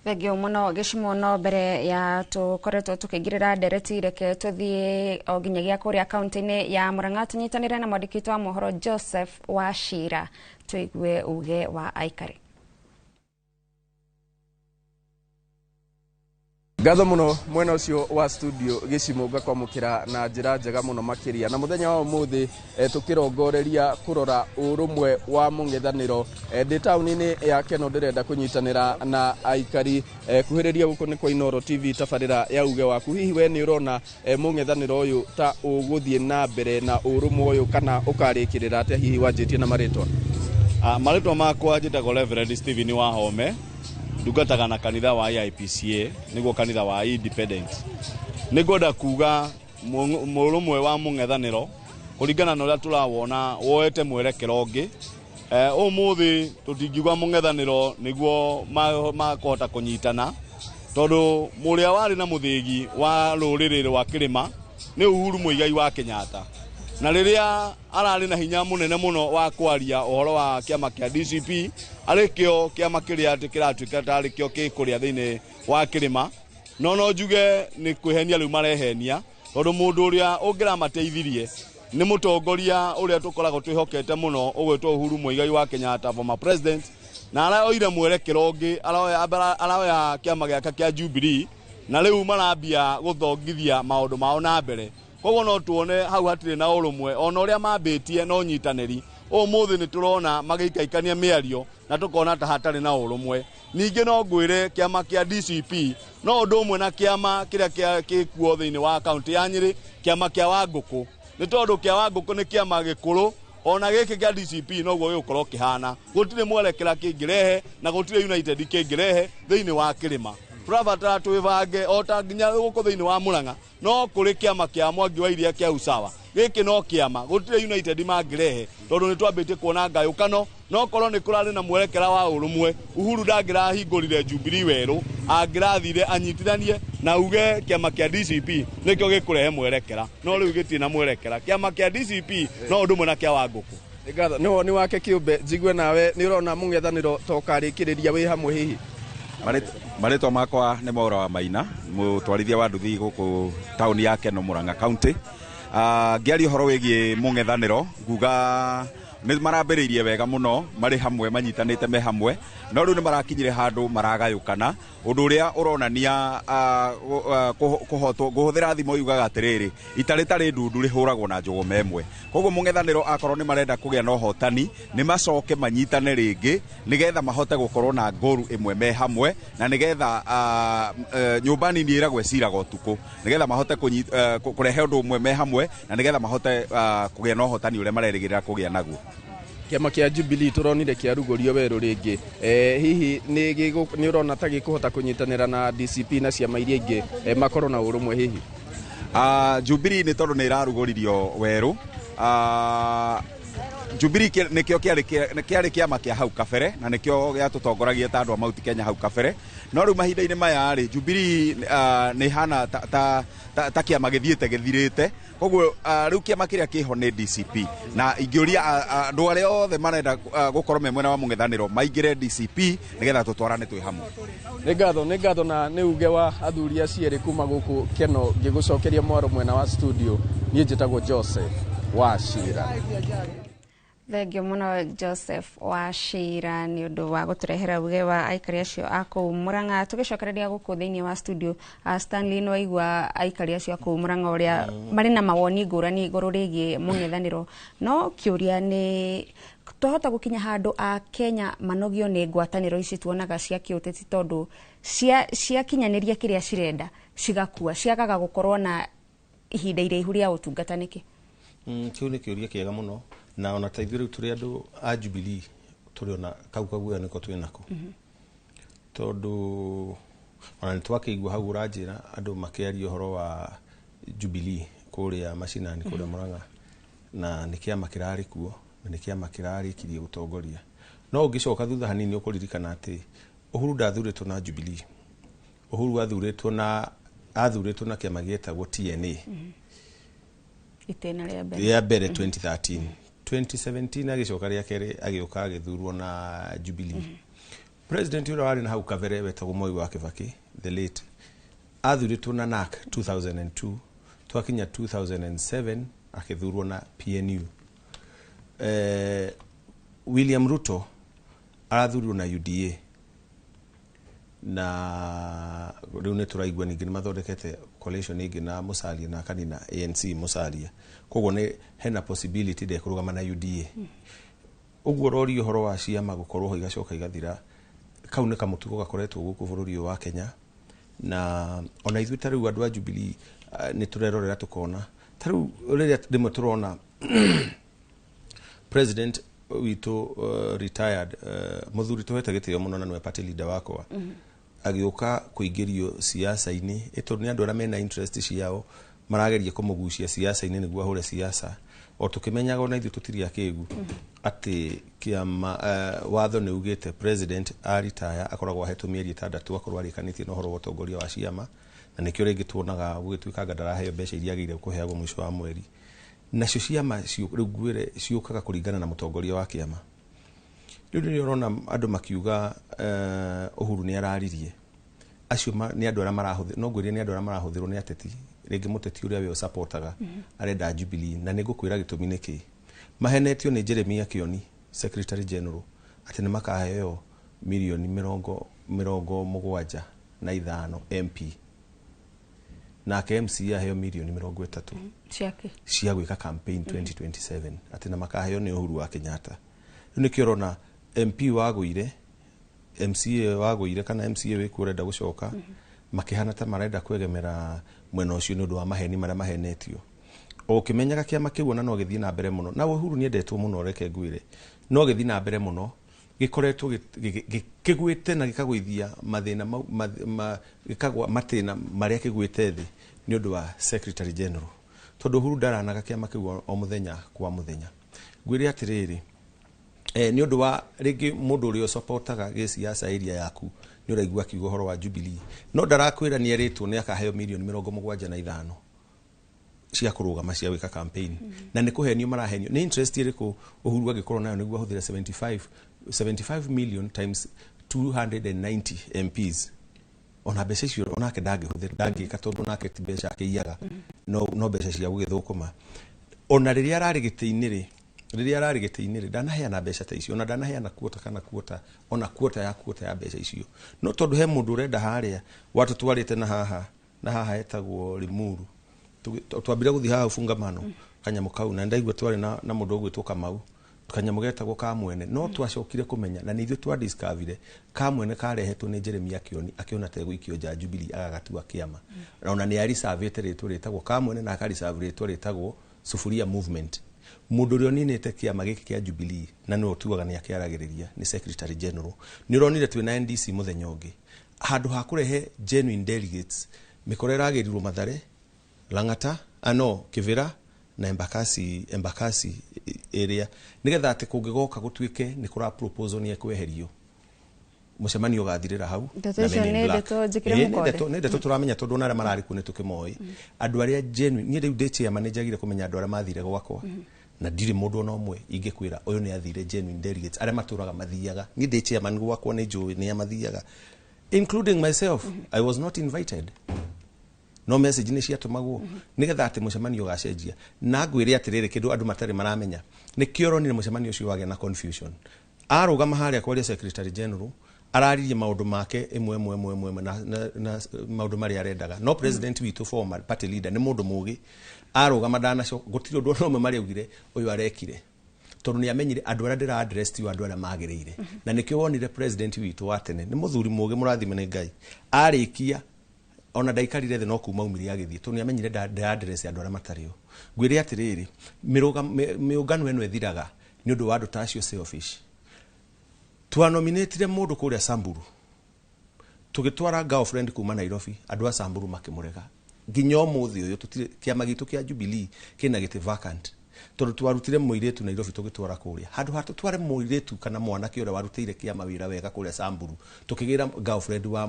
Thengio mũno Gĩcimo. No mbere ya tũkoretwo tũkĩingĩrĩra ndereti reke tũthiĩ o nginyagia kũrĩa kaunti-inĩ ya Murang'a tũnyitanĩre na mwandĩki witũ wa mohoro Joseph Wachira tũigue uge wa aikari. Ngatho muno mwena ucio wa studio Gĩcimo ngakwamũkĩra na njĩra njega mũno makĩria na mũthenya wa ũmũthĩ tũkĩrongoreria kũrora ũrũmwe wa mũng'ethanĩro. Ndĩ taũni-inĩ ya Keno ndĩrenda kũnyitanĩra na aikari kuhĩrĩria gũkũ nĩ kwa Inooro TV tabarĩra ya uge waku. Hihi we nĩ ũrona mũng'ethanĩro ũyũ ta ũgũthiĩ na mbere na ũrũmwe ũyũ kana ũkarĩkĩrĩra atĩa? Hihi wanjĩtie na marĩtwa? Marĩtwa makwa njĩtagwo Reverend Stephen Wahome, ndungataga na kanitha wa IPCA niguo kanitha wa Independent. Nĩngwenda kuga mũrũmwe wa mũng'ethanĩro kũringana na ũrĩa tũrawona woete mwerekero ũngĩ. Ũmũthĩ tũtingiuga mũng'ethanĩro nĩguo makũhota kũnyitana tondũ mũrĩa warĩ na mũthĩgi wa rũrĩrĩ rwa kĩrĩma nĩ Uhuru Muigai wa Kenyatta, na rĩrĩa ararĩ na hinya mũnene mũno wa kwaria ũhoro wa kĩama kĩa DCP arĩ kĩo kĩama kĩrĩa atĩ kĩratuĩka tarĩ kĩo gĩkũrĩa thĩinĩ wa kĩrĩma. No njuge nĩ kwĩhenia rĩu marehenia tondũ mũndũ ũrĩa ũngĩramateithirie nĩ mũtongoria ũrĩa tũkoragwo twĩhokete mũno ũgwĩtwo Uhuru Muigai wa Kenyatta, former president, na araoire mwerekero ũngĩ, araoya kĩama gĩake kĩa Jubilee na rĩu marambia gũthongithia maũndũ mao na mbere. Koguo no tuone hau hatirĩ na ũrũmwe ona ũrĩa mambĩtie no nyitanĩri. Ũmũthĩ nĩ tũrona magĩikaikania mĩario na tũkona ta hatarĩ na ũrũmwe. Ningĩ no ngwĩre kĩama kĩa DCP no ũndũ ũmwe na kĩama kĩrĩa gĩkuo thĩinĩ wa kaunti ya Nyĩrĩ, kĩama kĩa Wangũkũ, nĩ tondũ kĩa Wangũkũ nĩ kĩama gĩkũrũ ona gĩkĩ kĩa DCP noguo gĩgũkorwo kĩhana. Gũtirĩ mwerekera kĩngĩrehe na gũtirĩ United kĩngĩrehe thĩinĩ wa kĩrĩma. Tũrabatara twĩbange o ta nginya gũkũ thĩinĩ wa Murang'a no kũrĩ kĩama kĩa Mwangi wa Iria kĩa Usawa. Gĩkĩ no kĩama gũtirĩ United mangĩrehe tondũ nĩ twambĩtie kuona ngayũkano. No korwo nĩ kũrarĩ na mwerekera wa ũrũmwe, Uhuru ndangĩrahingũrire Jubilee werũ, angĩrathire anyitithanie na uge kĩama kĩa DCP nĩkĩo gĩkũrehe mwerekera, no rĩu gĩtirĩ na mwerekera. Kĩama kĩa DCP no ũndũ ũmwe na kĩa Wangũkũ. Ngatho nĩ woni wake kĩũmbe. Njigue nawe nĩ ũrona mũng'ethanĩro ta ũkarĩkĩrĩria wĩ hamwe hihi? Marĩtwa makwa nĩ Mwaura wa Maina, mũtwarithia wa nduthi gũkũ taũni ya Keno Murang'a County. Ngĩaria ũhoro wĩgiĩ mũng'ethanĩro nguga Nĩ marambĩrĩirie wega mũno marĩ hamwe, manyitanĩte me hamwe, no rĩu nĩ marakinyire handũ maragayũkana, ũndũ ũrĩa ũronania kũhotwo. Ngũhũthĩra thimo yugaga atĩrĩrĩ, ita rĩtarĩ ndundu rĩhũragwo na njũgũma ĩmwe. Koguo mũng'ethanĩro akorwo nĩ marenda kũgĩa na ũhotani, nĩ macoke manyitane rĩngĩ nĩgetha mahote gũkorwo na ngoru ĩmwe me hamwe, na nĩgetha nyũmba nini ĩragwo ĩciraga ũtukũ, nĩgetha mahote kũrehe ũndũ ũmwe me hamwe, na nĩgetha mahote kũgĩa na ũhotani ũrĩa marerĩgĩrĩra kũgĩa naguo. Kĩama kĩa Jubilee tũronire kĩarugũrio werũ rĩngĩ, hihi nĩ ũrona ta gĩkũhota kũnyitanĩra na DCP na ciama iria ingĩ, makorwo na ũrũmwe hihi? Jubilee nĩ tondũ nĩ ĩrarugũririo werũ. Jubilee nĩkĩo kĩarĩ kĩama kĩa hau kabere, na nĩkĩo gĩatũtongoragia ta andũ a Mount Kenya hau kabere, no rĩu mahinda-inĩ maya rĩ, Jubilee nĩ hana ta kĩama gĩthiĩte gĩthirĩte. Koguo rĩu kĩama kĩrĩa kĩho nĩ DCP, na ingĩũria andũ arĩa othe marenda gũkorwo me mwena wa mũng'ethanĩro maingĩre DCP nĩgetha tũtwarane twĩ hamwe. Nĩ ngatho na nĩ uge wa athuri acio erĩ kuma gũkũ Keno. Ngĩgũcokeria mwaro mwena wa studio, niĩ njĩtagwo Joseph Wachira. Thengio mũno, Joseph Wachira, nĩ ũndũ wa gũtũrehera uge wa aikari acio a kũu Murang'a. Tũgĩcokereria gũkũ thĩinĩ wa studio, Stanley, nĩ waigua aikari acio a kũu Murang'a ũrĩa marĩ na mawoni ngũrani igũrũ rĩgiĩ mũng'ethanĩro, no kĩũria nĩ twahota gũkinya handũ a Kenya manogio nĩ ngwatanĩro ici tuonaga cia kĩũteti, tondũ ciakinyanĩria kĩrĩa cirenda cigakua, ciagaga gũkorwo na ihinda iraihu rĩa ũtungata nĩkĩ? Kĩu nĩ kĩũria kĩega mũno, na ona ta ithuĩ rĩu tũrĩ andũ a Jubilee tũrĩ ona kau kaguoya nĩko twĩ nako, tondũ ona nĩ twakĩigua hau ũranjĩra andũ makĩaria ũhoro wa Jubilee kũrĩa macinani, kũrĩa Murang'a, na nĩ kĩama kĩrarĩ kuo na nĩ kĩama kĩrarĩkirie gũtongoria. No ũngĩcoka thutha hanini, ũkũririkana atĩ Uhuru ndathurĩtwo na Jubilee. Uhuru athurĩtwo na kĩama gĩetagwo TNA. Itĩna rĩa mbere. Rĩa mbere 2013. 2017 agĩcoka rĩa kerĩ, agĩũka agĩthurwo na Jubilee. President ũrĩa warĩ na hau kabere wetagwo Moi wa Kibaki, the late, athurĩtwo na NARC 2002. Twakinya 2007 akĩthurwo na PNU. William Ruto arathurirwo na UDA, na rĩu nĩ tũraigua ningĩ nĩ mathondekete coalition ĩngĩ na Musalia na kanina ANC Musalia, koguo nĩ hena possibility ndekũrũgama na UDA. Ũguo ũroria ũhoro wa ciama gũkorwo ho igacoka igathira, kau nĩ kamũtugo gakoretwo gũkũ bũrũri ũyũ wa Kenya, na ona ithuĩ ta rĩu andũ a Jubilee nĩ tũrerorera tũkona ta rĩu rĩrĩa rĩmwe tũrona president witũ, retired, mũthuri tũhete gĩtĩo mũno na nĩwe party leader wakwa, agĩũka kũingĩrio siasa-inĩ, tondũ nĩ andũ arĩa mena interest ciao marageria kũmũgucia siasa-inĩ nĩguo ahũre siasa, o tũkĩmenyaga ona ithuĩ tũtirĩ akĩgu atĩ kĩama, watho nĩ ugĩte president aritaya akoragwo ahetwo mĩeri 6 akorwo arĩkanĩtie na ũhoro wa ũtongoria wa ciama, na nĩkĩo rĩngĩ tuonaga gũgĩtuĩka anga ndaraheo mbeca iria agĩrĩire kũheagwo mũico wa mweri. Nacio ciama rĩu ngwĩre ciũkaga kũringana na mũtongoria wa kĩama. Rĩu rĩrĩa ũrona andũ makiuga Uhuru nĩ araririe, acio nĩ andũ arĩa marahũthĩrwo, no ngwĩre nĩ andũ arĩa marahũthĩrwo nĩ ateti. Rĩngĩ mũteti ũrĩa we ũsupportaga arenda Jubilee, na nĩ ngũkwĩra gĩtũmi nĩkĩ. Mahenetio nĩ Jeremia Kioni, secretary general, atĩ nĩ makaheo mirioni 75 MP, nake MCA aheo mirioni 30 ciake cia gwĩka campaign 2027, atĩ na makaheo nĩ Uhuru wa Kenyatta. Rĩu nĩkĩo ũrona MP wagũire, MCA wagũire, kana MCA wĩkuo ũrenda gũcoka, makĩhana ta marenda kwegemera mwena ũcio nĩ ũndũ wa maheni marĩa mahenetio, o ũkĩmenyaga kĩama kĩu ona no gĩthiĩ na mbere mũno. Na Uhuru nĩ endetwo mũno, reke ngwĩre, no gĩthiĩ na mbere mũno, gĩkoretwo kĩgwĩte na gĩkagũithia mathĩna mau, gĩkagwa matĩna marĩa kĩgwĩte thĩ nĩ ũndũ wa secretary general, tondũ Uhuru ndaranaga kĩama kĩu o mũthenya kwa mũthenya. Ngwĩre atĩrĩrĩ, nĩ ũndũ wa rĩngĩ mũndũ ũrĩa ũsupportaga gĩciaca area yaku nĩ ũraigua akiuga ũhoro wa Jubilee, no ndarakwĩra nĩ erĩtwo nĩ akaheo mirioni 75 cia kũrũgama, cia gwĩka campaign, na nĩ kũhenio marahenio. Nĩ interest ĩrĩkũ Uhuru angĩkorwo nayo nĩguo ahũthĩre 75 million times 290 MPs? Ona mbeca icio onake ndangĩhũthĩra, ndangĩka, tondũ onake ti mbeca akĩiyaga, no mbeca cia gũgĩthũkũma. Ona rĩrĩa ararĩ gĩtĩ-inĩ rĩ, Rĩrĩa ararĩ gĩtĩ-inĩ rĩ, ndanaheana mbeca ta icio, ona ndanaheana kuota kana kuota, ona kuota ya kuota ya mbeca icio. No tondũ he mũndũ ũrenda harĩa watũtwarĩte na haha, na haha etagwo Limuru. Twambire gũthiĩ haha Ufungamano, kanyamũ kau, na ndaigua twarĩ na mũndũ ũgwĩtwo Kamau, kanyamũ getagwo ka mwene. No twacokire kũmenya, na nĩ ithuĩ twa discoverire ka mwene karehetwo nĩ Jeremia Kioni, akĩona ta egũikio nja Jubilee agagatua kĩama. Na ona nĩ arisavĩte rĩtwa rĩtagwo ka mwene na akarisave rĩtwa rĩtagwo Sufuria Movement. Mũndũ ũrĩa ũninĩte kĩama gĩkĩ kĩa Jubilee na nĩwe ũtuaga nĩ akĩaragĩrĩria nĩ Secretary General. Nĩ ũronire twĩ na NDC mũthenya ũngĩ, handũ ha kũrehe genuine delegates, mĩkora ĩragĩrirwo Mathare, Lang'ata, ano Kĩbĩra na Embakasi area, nĩgetha atĩ kũngĩgoka gũtuĩke nĩ kũra proposal nĩ ekweherio, mũcemanio ũgathirĩra hau. Ndeto na icio Men in nĩ Black. ndeto njĩkĩre Ĩĩ, nĩ mũkonde. ndeto tũramenya tondũ ona arĩa mararĩ kuo nĩ tũkĩmoĩ. Andũ arĩa genuine, niĩ rĩu ndĩ chairman nĩ njagire kũmenya andũ arĩa mathire gwakwa, na ndirĩ mũndũ ona ũmwe ingĩkwĩra ũyũ nĩ athire genuine delegates. Arĩa matũraga mathiaga, niĩ ndĩ chairman gwakwa nĩ njũĩ nĩ a mathiaga, including myself. I was not invited, no message nĩ ciatũmagwo nĩgetha atĩ mũcemanio ũgacenjia. Na ngwĩre atĩrĩrĩ, kĩndũ andũ matarĩ maramenya nĩkĩo ũronire mũcemanio ũcio wagĩa na confusion. Arũgama harĩa kwaria Secretary General araririe maũndũ make ĩmwe ĩmwe ĩmwe ĩmwe na maũndũ marĩa arendaga. No president witũ, former party leader, nĩ mũndũ mũgĩ, arũgama ndanacoka, gũtirĩ ũndũ ona ũmwe marĩa augire ũyũ arekire, tondũ nĩ amenyire andũ arĩa ndĩra address ti andũ arĩa magĩrĩire. Na nĩkĩo wonire president witũ wa tene nĩ mũthuri mũgĩ, mũrathime nĩ Ngai, arĩkia ona ndaikarire thĩ no kuma umire agĩthiĩ, tondũ nĩ amenyire ndĩra address andũ arĩa matarĩ o. Ngwĩre atĩrĩrĩ, mĩũngano ĩno ĩthiraga nĩ ũndũ wa andũ ta acio selfish. Twanominatire mũndũ kũrĩa Samburu, tũgĩtwara girlfriend kuma Nairobi, andũ a Samburu makĩmũrega. Nginya ũmũthĩ ũyũ tũtirĩ kĩama gitũ kĩa Jubilee kĩna gĩtĩ vacant, tondũ twarutire mũirĩtu Nairobi tũgĩtwara kũrĩa. Handũ ha tũtware mũirĩtu kana mwanake ũrĩa warutĩire kĩama wĩra wega kũrĩa Samburu, tũkĩgĩra girlfriend wa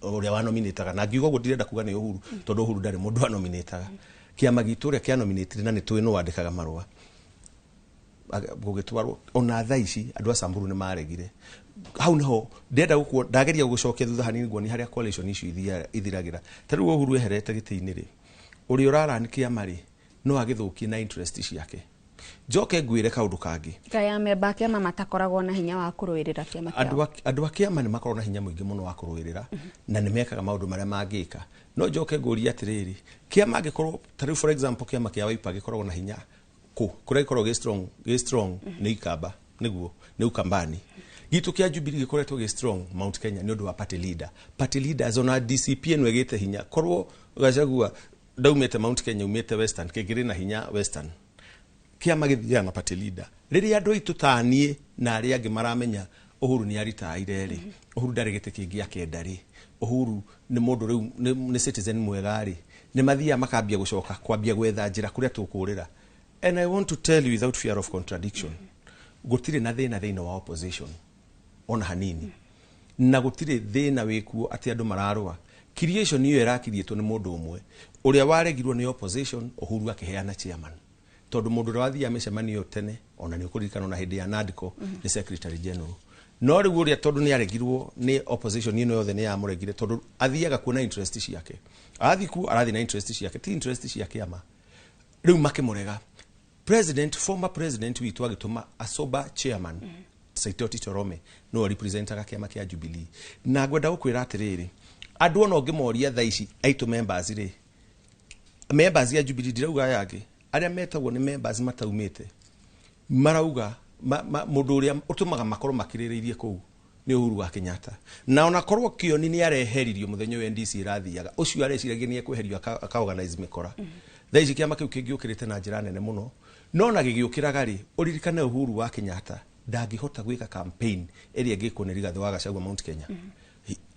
ũrĩa wanominĩtaga. Na ngiuga ũguo ndirenda kuga nĩ Uhuru, tondũ Uhuru ndarĩ mũndũ wanominĩtaga. Kĩama gitũ ũrĩa kĩanominĩtire, na nĩ tũĩ nũ wandĩkaga marũa gũgĩtwarwo. Ona thaa ici andũ a Samburu nĩ maregire. Hau niho ndĩrenda gũkuo, ndageria gũgũcokia thutha hanini nguonie harĩa coalition icio ithiragĩra. Ta rĩu Uhuru eherete gĩtĩ-inĩ rĩ, ũrĩa ũrarani kĩama rĩ, no agĩthũkie na interest ciake. Njoke ngwĩre kaũndũ kangĩ. Kaya memba a kĩama matakoragwo na hinya wa kũrũĩrĩra kĩama kĩao. Andũ a kĩama nĩ makoragwo na hinya mũingĩ mũno wa kũrũĩrĩra, na nĩ mekaga maũndũ marĩa mangĩka. No njoke ngũrie atĩrĩrĩ, kĩama angĩkorwo ta rĩu for example kĩama kĩa Wiper gĩkoragwo na hinya kũ? Kũrĩa gĩkoragwo gĩ strong nĩ Ikamba, nĩguo nĩ Ukambani. Gitũ kĩa Jubilee gĩkoretwo gĩ strong Mount Kenya nĩ ũndũ wa party leader. Party leaders ona DCP ĩno ĩgĩte hinya. Korwo Gachagua ndaumĩte Mount Kenya, umĩte Western, kĩngĩrĩ na hinya Western. Kĩama gĩthiaga na party leader. Rĩrĩa andũ aitũ ta niĩ na arĩa angĩ maramenya Uhuru nĩ aritaire rĩ, Uhuru ndarĩ gĩtĩ kĩngĩ akenda rĩ, Uhuru nĩ mũndũ rĩu nĩ citizen mwega rĩ, nĩ mathiaga makambia gũcoka kwambia gwetha njĩra kũrĩa tũkũrĩra. And I want to tell you without fear of contradiction, gũtirĩ na thĩna thĩinĩ wa opposition ona hanini, na gũtirĩ thĩna wĩkuo atĩ andũ mararũa. Creation ĩyo ĩrakiriĩtwo nĩ mũndũ ũmwe ũrĩa waregirwo nĩ opposition, Uhuru akĩheana chairman, tondũ mũndũ ũrĩa wathiaga mĩcemanio tene, ona nĩ ũkũririkana ona hĩndĩ ya NADCO, nĩ Secretary General. No rĩu ũrĩa tondũ nĩ aregirwo nĩ opposition ĩno yothe nĩ yamũregire, tondũ athiaga kuo na interest ciake, arathiĩ kuo arathiĩ na interest ciake, ti interest cia kĩama. Rĩu makĩmũrega. President, former president witũ agĩtũma a sober chairman, Saitoti Torome, no representaga kĩama kĩa Jubilee. Na ngwenda gũkwĩra atĩrĩrĩ, andũ ona ũngĩmoria thaa ici aitũ members rĩ, members ya Jubilee, ndirauga aya angĩ, arĩa metagwo nĩ members mataumĩte, marauga mũndũ ũrĩa ũtũmaga makorwo makirĩrĩirie kũu nĩ Uhuru wa Kenyatta. Na ona korwo Kioni nĩ areheririo mũthenya ũyũ NDC ĩrathiaga, ũcio areciragia nĩ ekweherio aka organize mĩkora. Thaa ici kĩama kĩu kĩngĩũkĩrĩte na njĩra nene mũno, no na gĩgĩũkĩraga rĩ, ũririkane Uhuru wa Kenyatta ndangĩhota gwĩka campaign ĩrĩa ĩngĩkwo nĩ Rigathĩ wa Gachagua Mount Kenya.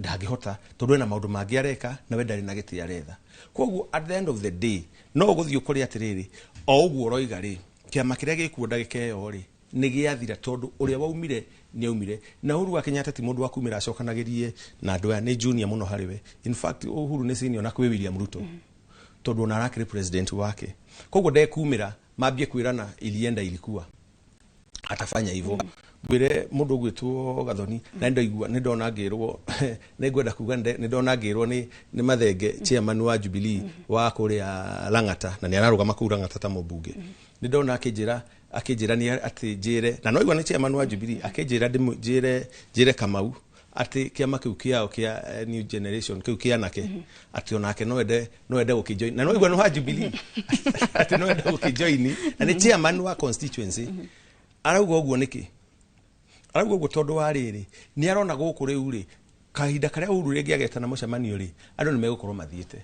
Ndangĩhota tondũ ena maũndũ mangĩ areka, na we ndarĩ na gĩtĩ aretha. Koguo at the end of the day no ũgũthiĩ ũkore atĩrĩrĩ, o ũguo ũroiga rĩ, kĩama kĩrĩa gĩkuo ndagĩka ĩyo rĩ nĩ gĩathira, tondũ ũrĩa waumire nĩ aumire. Na Uhuru wa Kenyatta ti mũndũ wa kumĩra acokanagĩrie na andũ aya, nĩ junior mũno harĩ we. In fact Uhuru nĩ senior na kwĩ William Ruto, tondũ ona arakĩrĩ president wake. Koguo ndekumĩra mambie kwĩrana ilienda ilikuwa, atafanya hivyo. Ngwĩre mũndũ ũgwĩtwo Gathoni, na nĩndaigua, nĩndona ngĩrwo, nĩngwenda kuga nĩndona ngĩrwo nĩ Mathenge, chairman wa Jubilee wa kũrĩa Lang'ata, na nĩararũgama kũu Lang'ata ta mũmbunge. Nĩndona akĩnjĩra Akĩnjĩra nĩ atĩ njĩre na no igua nĩ chairman wa Jubilee, akĩnjĩra njĩre njĩre Kamau atĩ kĩama kĩu kĩao kĩa New Generation kĩu kĩa anake, atĩ onake no ende gũkĩjoin, na no igua nĩ wa Jubilee, atĩ no ende gũkĩjoin na nĩ chairman wa constituency. Arauga ũguo nĩkĩ? Arauga ũguo tondũ wa rĩrĩ, nĩ arona gũkũ rĩu rĩ, kahinda karĩa Uhuru rĩngĩ agetana mũcemanio rĩ, andũ nĩ megũkorwo mathiĩte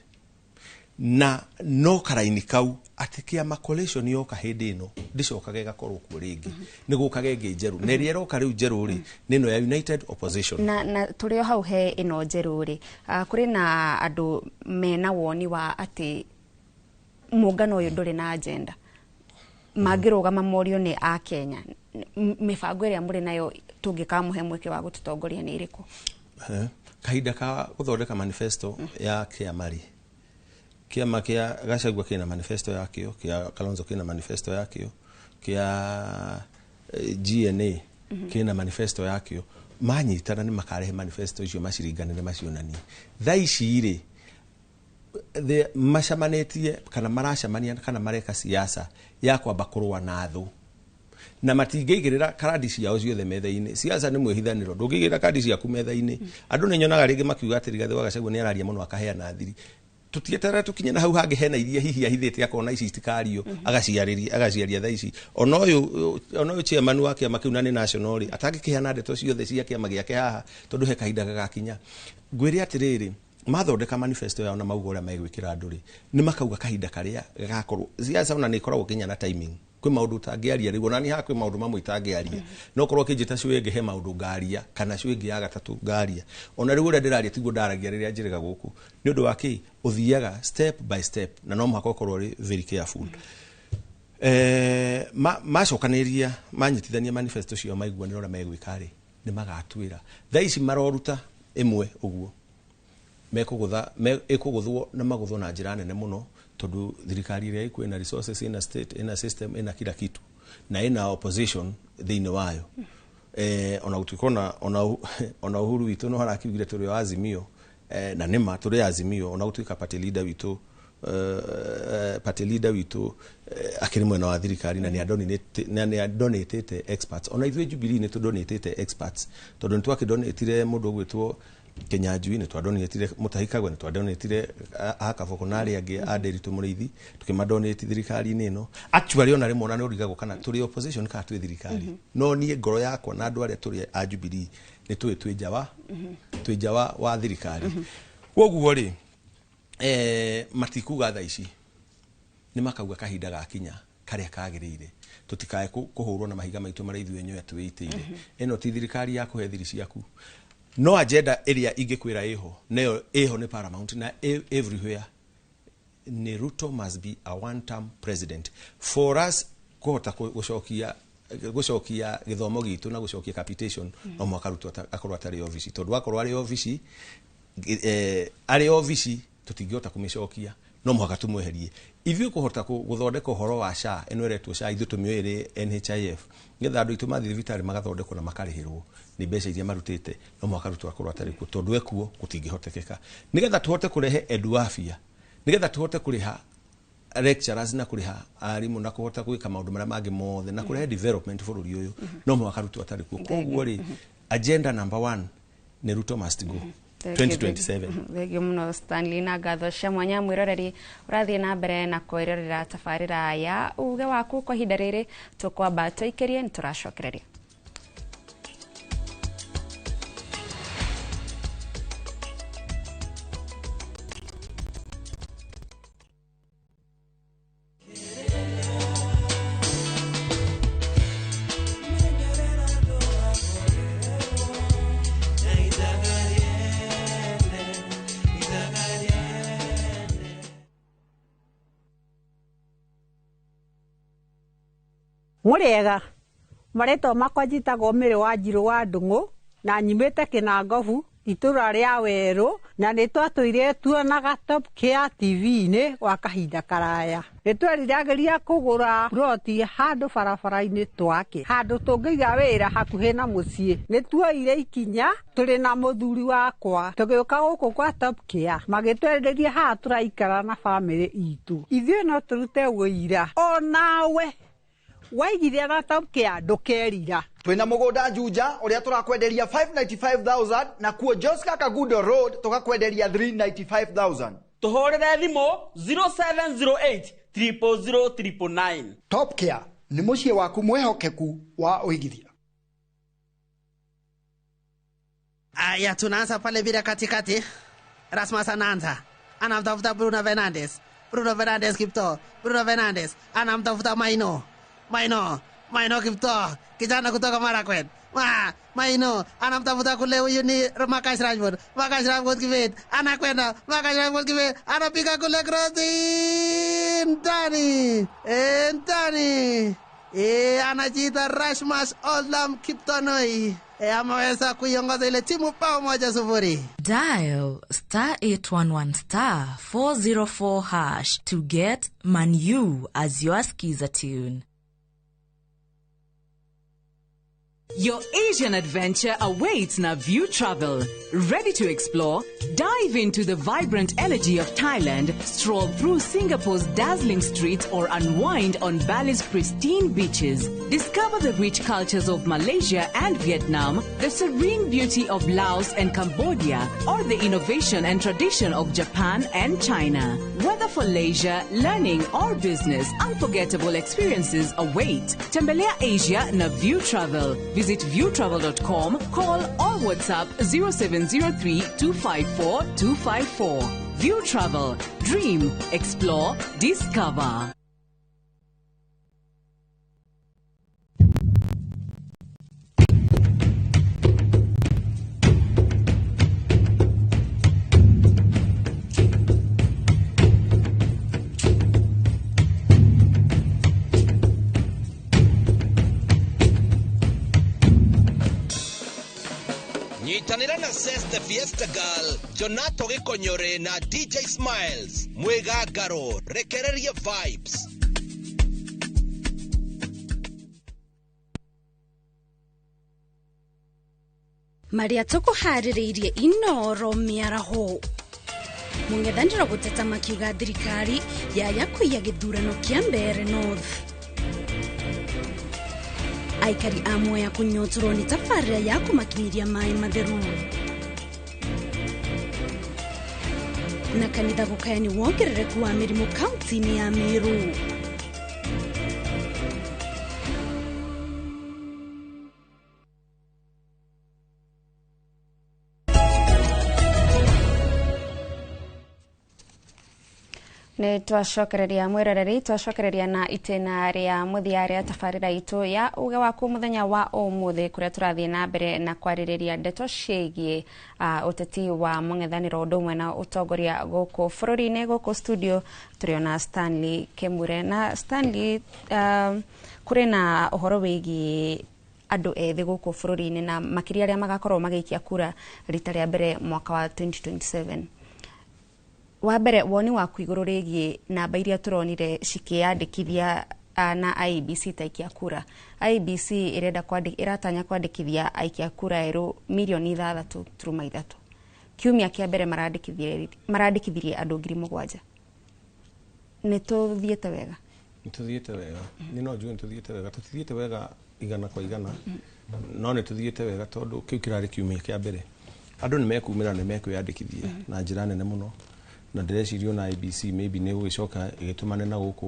na no karaini kau, atĩ kĩama coalition yoka hĩndĩ ĩno ndĩcokaga ĩgakorwo kuo rĩngĩ, nĩ gũkaga ĩngĩ njerũ, na ĩrĩa ĩroka rĩu njerũ rĩ, nĩ ĩno ya United Opposition. Na tũrĩ o hau he ĩno njerũ rĩ, kũrĩ na andũ mena woni wa atĩ mũngano ũyũ ndũrĩ na agenda, mangĩrũgama morio nĩ a Kenya, mĩbango ĩrĩa mũrĩ nayo tũngĩkamũhe mweke wa gũtũtongoria nĩ ĩrĩkũ? Kahinda ka gũthondeka manifesto ya kĩama rĩ, kĩama kĩa Gachagua kĩna manifesto yakĩo, kĩa Kalonzo kĩna manifesto yakĩo, kĩa GNA kĩna manifesto yakĩo. Manyitana nĩ makarehe manifesto icio, maciringanĩre, macionanie. Thaa ici rĩ, macamanĩtie kana maracemania kana mareka siasa ya kwamba kũrũa na thũ, na matingĩigĩrĩra kandi ciao ciothe metha-inĩ. Siasa nĩ mwĩhithanĩro, ndũngĩigĩrĩra kandi ciaku metha-inĩ. Andũ nĩ nyonaga rĩngĩ makiuga atĩ Rigathĩ wa Gachagua nĩ araria mũno akaheana thiri. Tũtieterere tũkinye na hau hangĩ hena iria hihi ahithĩte, akona ici itikario, agaciarĩria, agaciaria. Thaa ici ona ũyũ chairman wa kĩama kĩu na nĩ national rĩ, atangĩkĩheana ndeto ciothe cia kĩama gĩake haha, tondũ he kahinda gagakinya. Ngwĩre atĩrĩrĩ, mathondeka manifesto yao na mauga ũrĩa megwĩkĩra andũ rĩ, nĩ makauga kahinda karĩa gagakorwo. Siasa ona nĩ ĩkoragwo nginya na timing. Kwĩ maũndũ ũtangĩaria rĩu, ona niĩ haha kwĩ maũndũ mamwe itangĩaria. No korwo ũkĩnjĩta cio ĩngĩ, he maũndũ ngaria, kana cio ĩngĩ ya gatatũ ngaria. Ona rĩu ũrĩa ndĩraria tiguo ndaragia rĩrĩa njĩrĩga gũkũ. Nĩ ũndũ wa kĩ? Ũthiaga step by step, na no mũhaka ũkorwo ũrĩ very careful. Macokanĩrĩria, manyitithania manifesto ciao, maiguanĩra ũrĩa megwĩka rĩ, nĩ magatuĩra. Thaa ici maroruta ĩmwe ũguo mekũgũtha ĩkũgũthwo na magũthwo na njĩra nene mũno, tondũ thirikari ĩrĩa ĩkuo ĩna resources, ĩna state, ĩna system, ĩna kila kitu, na ĩna opposition thĩinĩ wayo. Ona gũtuĩka ona Uhuru witũ no harakiugire tũrĩ o Azimio, na nĩma tũrĩ Azimio, ona gũtuĩka party leader witũ akĩrĩ mwena wa thirikari, na nĩ adonatĩte experts. Ona ithuĩ Jubilee nĩ tũdonatĩte experts, tondũ nĩ twakĩdonatire mũndũ ũgwĩtwo Kinyanjui, nĩ twadonatire Mutahi Kagwe, nĩ twadonatire Akaboko na arĩa angĩ a Nderitu Mũrĩithi, tũkĩmadonate thirikari-inĩ ĩno. Actually, ona rĩmwe ona nĩ ũrigagwo kana tũrĩ opposition kana twĩ thirikari. No niĩ ngoro yakwa na andũ arĩa tũrĩ a Jubilee nĩ tũĩ twĩ nja wa thirikari. Koguo rĩ, matikuga thaa ici, nĩ makauga kahinda gakinya karĩa kagĩrĩire. Tũtikae kũhũrwo na mahiga maitũ marĩa ithuĩ enyewe twĩitĩire. Ĩno ti thirikari ya kũhe thiri ciaku. No agenda ĩrĩa ingĩkwĩra ĩho nayo, ĩho nĩ paramount na everywhere, nĩ Ruto must be a one term president for us kũhota gũcokia gĩthomo gitũ na gũcokia capitation. No mũhaka Ruto akorwo atarĩ obici, tondũ akorwo arĩ obici, arĩ obici tũtingĩhota kũmĩcokia. No mũhaka tũmweherie ithuĩ kũhota gũthondeka ũhoro wa SHA ĩno ĩretwo SHA, ithuĩ tũmĩũĩ ĩrĩ NHIF, nĩgetha andũ aitũ mathiĩ thibitarĩ magathondekwo na makarĩhĩrwo nĩ mbeca iria marutĩte. No mũhaka Ruto akorwo atarĩ kuo, tondũ ekuo gũtingĩhotekeka. Nĩgetha tũhote kũrehe edu afya, nĩgetha tũhote kũrĩha lecturers na kũrĩha arimũ na kũhota gwĩka maũndũ marĩa mangĩ mothe na kũrehe development bũrũri ũyũ, no mũhaka Ruto atarĩ kuo. Koguo rĩ, agenda number one nĩ Ruto must go 2027. Thengio mũno Stanley, na ngatho cia mwanya mwĩroreri ũrathiĩ na mbere na kwĩrorera tabarĩra ya uge waku. Kwa ihinda rĩrĩ tũkwamba tũikĩrie, nĩ tũracokereria. Mũrĩega, marĩtwa makwa njĩtagwo Mĩrĩ wa Njirũ wa Ndung'u, na nyumĩte Kĩnangobu, itũra rĩa Werũ, na nĩ twatũire tuonaga Top Care TV-inĩ gwa kahinda karaya. Nĩ tweriragĩria kũgũra ploti handũ barabara-inĩ twake, handũ tũngĩiga wĩra hakuhĩ na mũciĩ. Nĩ tuoire ikinya tũrĩ na mũthuri wakwa, tũgĩũka gũkũ kwa Top Care, magĩtwenderia haha tũraikara na bamĩrĩ itũ. Ithuĩ no tũrute ũira onawe. Waigithia na Top Care ndũkerira. Twina mugunda Juja uria turakwenderia 595,000 na kuo Joska Kagudo Road tukakwenderia 395,000. Tuhurire thimu 0708 000 999. Top Care ni muciĩ waku mwihokeku wa uigithia. Aya, tunaanza pale bila katikati. Rasmus anaanza, anamtafuta Bruno Fernandes. Bruno Fernandes Kipto. Bruno Fernandes anamtafuta Maino. Maino, Maino Kipto, kijana kutoka Marakwet. Maino anamtafuta kule, huyu ni Marcus Rashford. Marcus Rashford Kibet anakwenda, Marcus Rashford Kibet anapiga kule cross ndani, ndani. Anajiita Rasmus Olam Kiptonoi. Ameweza kuiongoza ile timu bao 1-0. Dial star 811 star 404 hash to get Manu as your skiza tune. Your Asian adventure awaits na View Travel. Ready to explore? Dive into the vibrant energy of Thailand, stroll through Singapore's dazzling streets, or unwind on Bali's pristine beaches. Discover the rich cultures of Malaysia and Vietnam, the serene beauty of Laos and Cambodia, or the innovation and tradition of Japan and China. Whether for leisure, learning, or business, unforgettable experiences await. Tembelea Asia na View Travel. Visit viewtravel.com, call or WhatsApp 0703 254 254. View Travel. Dream, explore, discover. Nyitanĩra na Ses the Fiesta Girl, Jonato Gĩkonyore na DJ Smiles mwĩgangaro rekereria vibes. Maria tũkũharĩrĩirie Inoro mĩaraho. Mũng'ethanĩro gũteta makiuga thirikari yaya kũiya gĩthurano kĩa Mbeere North. Aikari a Mwea kũnyotorwo nĩ tabarĩra ya kũmakinyĩria maĩ matheru. Na kanitha gũkaya nĩ wongerereku wa mĩrimũ kaunti-inĩ ya Meru. Nĩ twacokereria mwĩroreri, twacokereria na itĩna rĩa mũthia rĩa tabarĩra itũ ya uge waku mũthenya wa ũmũthĩ, kũrĩa tũrathiĩ na mbere na kwarĩrĩria ndeto ciĩgiĩ ũteti wa mũng'ethanĩro ũndũ ũmwe na ũtongoria gũkũ bũrũri-inĩ. Gũkũ studio tũrĩ Stanley Kemure. Na Stanley, kũrĩ na ũhoro wĩgiĩ andũ ethĩ gũkũ bũrũri-inĩ na makĩria arĩa magakorwo magĩikia kura rita rĩa mbere mwaka wa 2027. Wa mbere, woni waku igũrũ rĩgiĩ namba iria tũronire cikĩyandĩkithia na IEBC ta aikia kura. IEBC ĩrenda ĩratanya kwandĩkithia aikia kura erũ mirioni 6.3. Kiumia kĩa mbere marandĩkithirie andũ 7,000. Nĩ tũthiĩte wega? Nĩ tũthiĩte wega. Nĩ no njuge nĩ tũthiĩte wega. Tũtithiĩte wega igana kwa igana, no nĩ tũthiĩte wega tondũ kĩu kĩrarĩ kiumia kĩa mbere. Andũ nĩ mekumĩra, nĩ mekwĩyandĩkithia na njĩra nene mũno. Na ndĩreciria na IBC maybe nĩ gũgĩcoka ĩgĩtũmane na gũkũ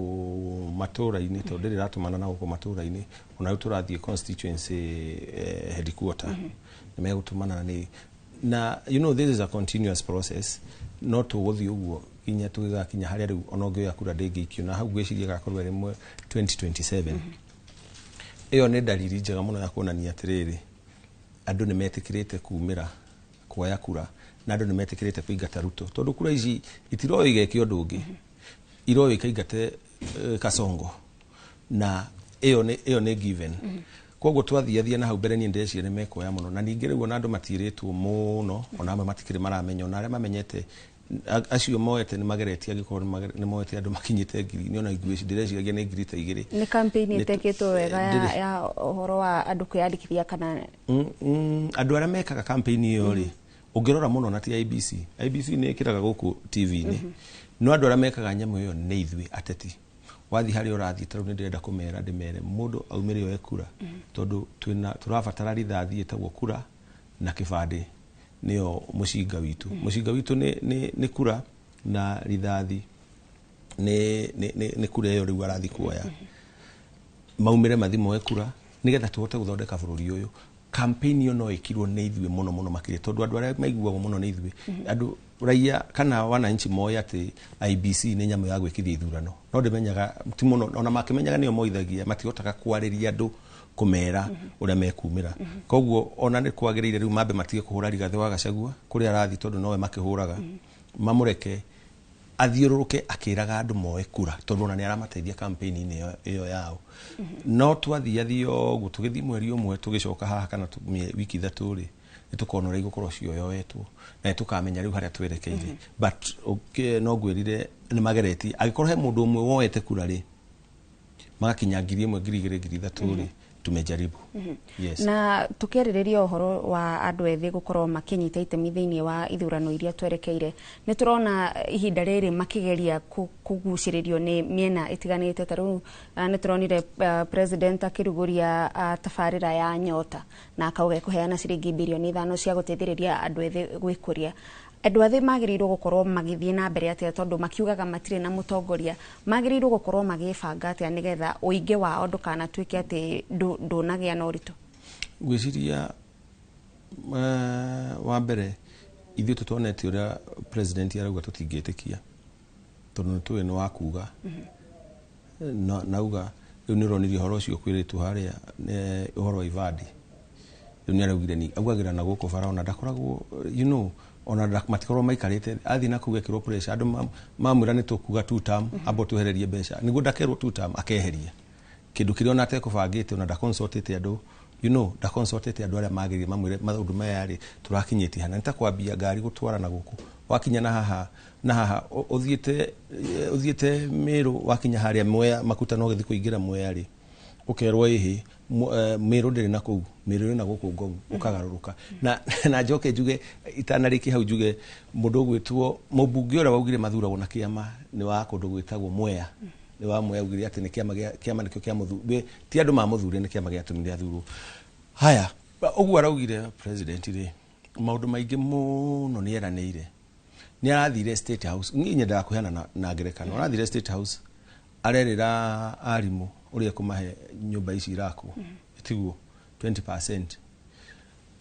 matũra-inĩ, tondũ ndĩrĩ ĩratũmana na gũkũ matũra-inĩ. Ona rĩu tũrathiĩ constituency headquarter, nĩ megũtũmana nĩ na you know this is a continuous process, no tũgũthiĩ ũguo nginya tũgĩgakinya harĩa rĩu ona ũngĩoya kura ndĩngĩikio, na hau ngwĩciria gakorwo ĩrĩ 2027. Ĩyo nĩ dalili njega mũno ya kuonania atĩrĩrĩ, andũ nĩ metĩkĩrĩte kumĩra kuoya kura, na andũ nĩ metĩkĩrĩte kũingata Ruto, tondũ kura ici itiroywo igeke ũndũ ũngĩ, iroywo ikaingate Kasongo, na ĩyo nĩ given. Koguo twathiathia na hau mbere niĩ ndĩreciria nĩ mekuoya mũno, na ningĩ rĩu ona andũ matirĩtwo mũno, ona amwe matikĩrĩ maramenya, ona arĩa mamenyete acio moete nĩ mageretie, angĩkorwo nĩ moete andũ makinyĩte ngiri, nĩ ona ndĩreciragia nĩ ngiri ta 2. Nĩ campaign ĩtekĩtwo wega ya ũhoro wa andũ kwĩyandĩkithia kana andũ arĩa mekaga campaign ĩyo rĩ, ũngĩrora mũno na ti IBC. IBC nĩ ĩkĩraga gũkũ TV-inĩ, no andũ arĩa mekaga nyamũ ĩyo nĩ ithuĩ ateti. Wathiĩ harĩa ũrathiĩ, ta rĩu nĩ ndĩrenda kũmera, ndĩmere mũndũ aumĩre oe kura, tondũ twĩna tũrabatara rithathi ĩtagwo kura na kĩbandĩ, nĩyo mũcinga witũ. Mũcinga witũ nĩ kura na rithathi nĩ kura ĩyo rĩu arathiĩ kuoya. Maumĩre mathiĩ moe kura nĩgetha tũhote gũthondeka bũrũri ũyũ. Campaign ĩyo no ĩkirwo nĩ ithuĩ mũno mũno makĩria, tondũ andũ arĩa maiguagwo mũno nĩ ithuĩ andũ raia kana wananchi moĩ atĩ IBC nĩ nyamũ ya gwĩkithia ithurano, no ndĩmenyaga ti mũno, ona makĩmenyaga nĩo moithagia, matihotaga kwarĩria andũ kũmera ũrĩa mekumĩra. Koguo ona nĩ kwagĩrĩire rĩu mambe matige kũhũra Rigathĩ wa Gachagua kũrĩa arathiĩ, tondũ nowe makĩhũraga, mamũreke athiũrũrũke akĩraga andũ moe kura, tondũ ona nĩ aramateithia campaign-inĩ ĩyo yao. No twathiathia ũguo tũgĩthiĩ mweri ũmwe tũgĩcoka haha kana wiki 3 rĩ, nĩ tũkona ũrĩa igũkorwo cioyoetwo na nĩ tũkamenya rĩu harĩa twerekeire. But okay, no ngwĩrire nĩ mageretie, angĩkorwo he mũndũ ũmwe woete kura rĩ, magakinya 1000, 2000, 3000 rĩ, tumejaribu. Yes. Na tukiarĩrĩria ũhoro wa andũ ethĩ gũkorwo makĩnyita itemi thĩinĩ wa ithurano iria twerekeire, nĩ tũrona ihinda rĩrĩ makĩgeria kũgucĩrĩrio nĩ mĩena ĩtiganĩte. Ta rĩu nĩ tũronire president akĩrugũria tabarĩra ya Nyota na akauga ekũheana ciringi birioni 5 cia gũteithĩrĩria andũ ethĩ gwĩkũria. Andũ ethĩ magĩrĩirwo gũkorwo magĩthiĩ na mbere atĩa, tondũ makiugaga matirĩ na mũtongoria? Magĩrĩirwo gũkorwo magĩbanga atĩa nĩgetha ũingĩ wao ndũkanatuĩke atĩ ndũnagĩa na ũritũ? Ngwĩciria wa mbere ithuĩ tũtonete ũrĩa president arauga tũtingĩtĩkia, tondũ nĩ tũĩ nĩ wa kuga nauga. Rĩu nĩ ũronirie ũhoro ũcio kwĩrĩtwo harĩa ũhoro wa ibandi. Rĩu nĩ araugire ni augagĩra na gũkũ bara, ona ndakoragwo ona matikorwo maikarĩte athiĩ na kũu ekĩrwo pressure, andũ mamwĩra nĩ tũkuga two term, amba twehererie mbeca nĩguo ndakerwo two term, akeheria kĩndũ kĩrĩa ona atekũbangĩte, ona ndaconsultĩte andũ, ndaconsultĩte andũ arĩa magĩrĩire mamwĩre maũndũ maya rĩ tũrakinyĩtie hana. Nĩ ta kwambia ngari gũtwara na gũkũ, wakinya na haha na haha, ũthiĩte Mĩrũ, wakinya harĩa Mwea makuta no gĩthiĩ kũingĩra Mwea rĩ, ũkerwo ĩhĩ Mĩrũ ndĩrĩ na kũu, Mĩrũ ĩrĩ na gũkũ Ngong, ũkagarũrũka. Na njoke njuge itanarĩkia hau, njuge mũndũ ũgwĩtwo mũmbunge ũrĩa waugire mathuragwo na kĩama nĩ wa kũndũ gwĩtagwo Mwea, nĩ wa Mwea, augire atĩ nĩ kĩama kĩama nĩkĩo kĩa mũthu, ti andũ mamũthure, nĩ kĩama gĩatũmire athurwo. Haya, ũguo araugire president rĩ, maũndũ maingĩ mũno nĩ eranĩire. Nĩ arathire State House, niĩ nyendaga kũheana na ngerekano, arathire State House arerĩra arimũ ũrĩa ekũmahe nyũmba ici irakwo, tiguo 20%.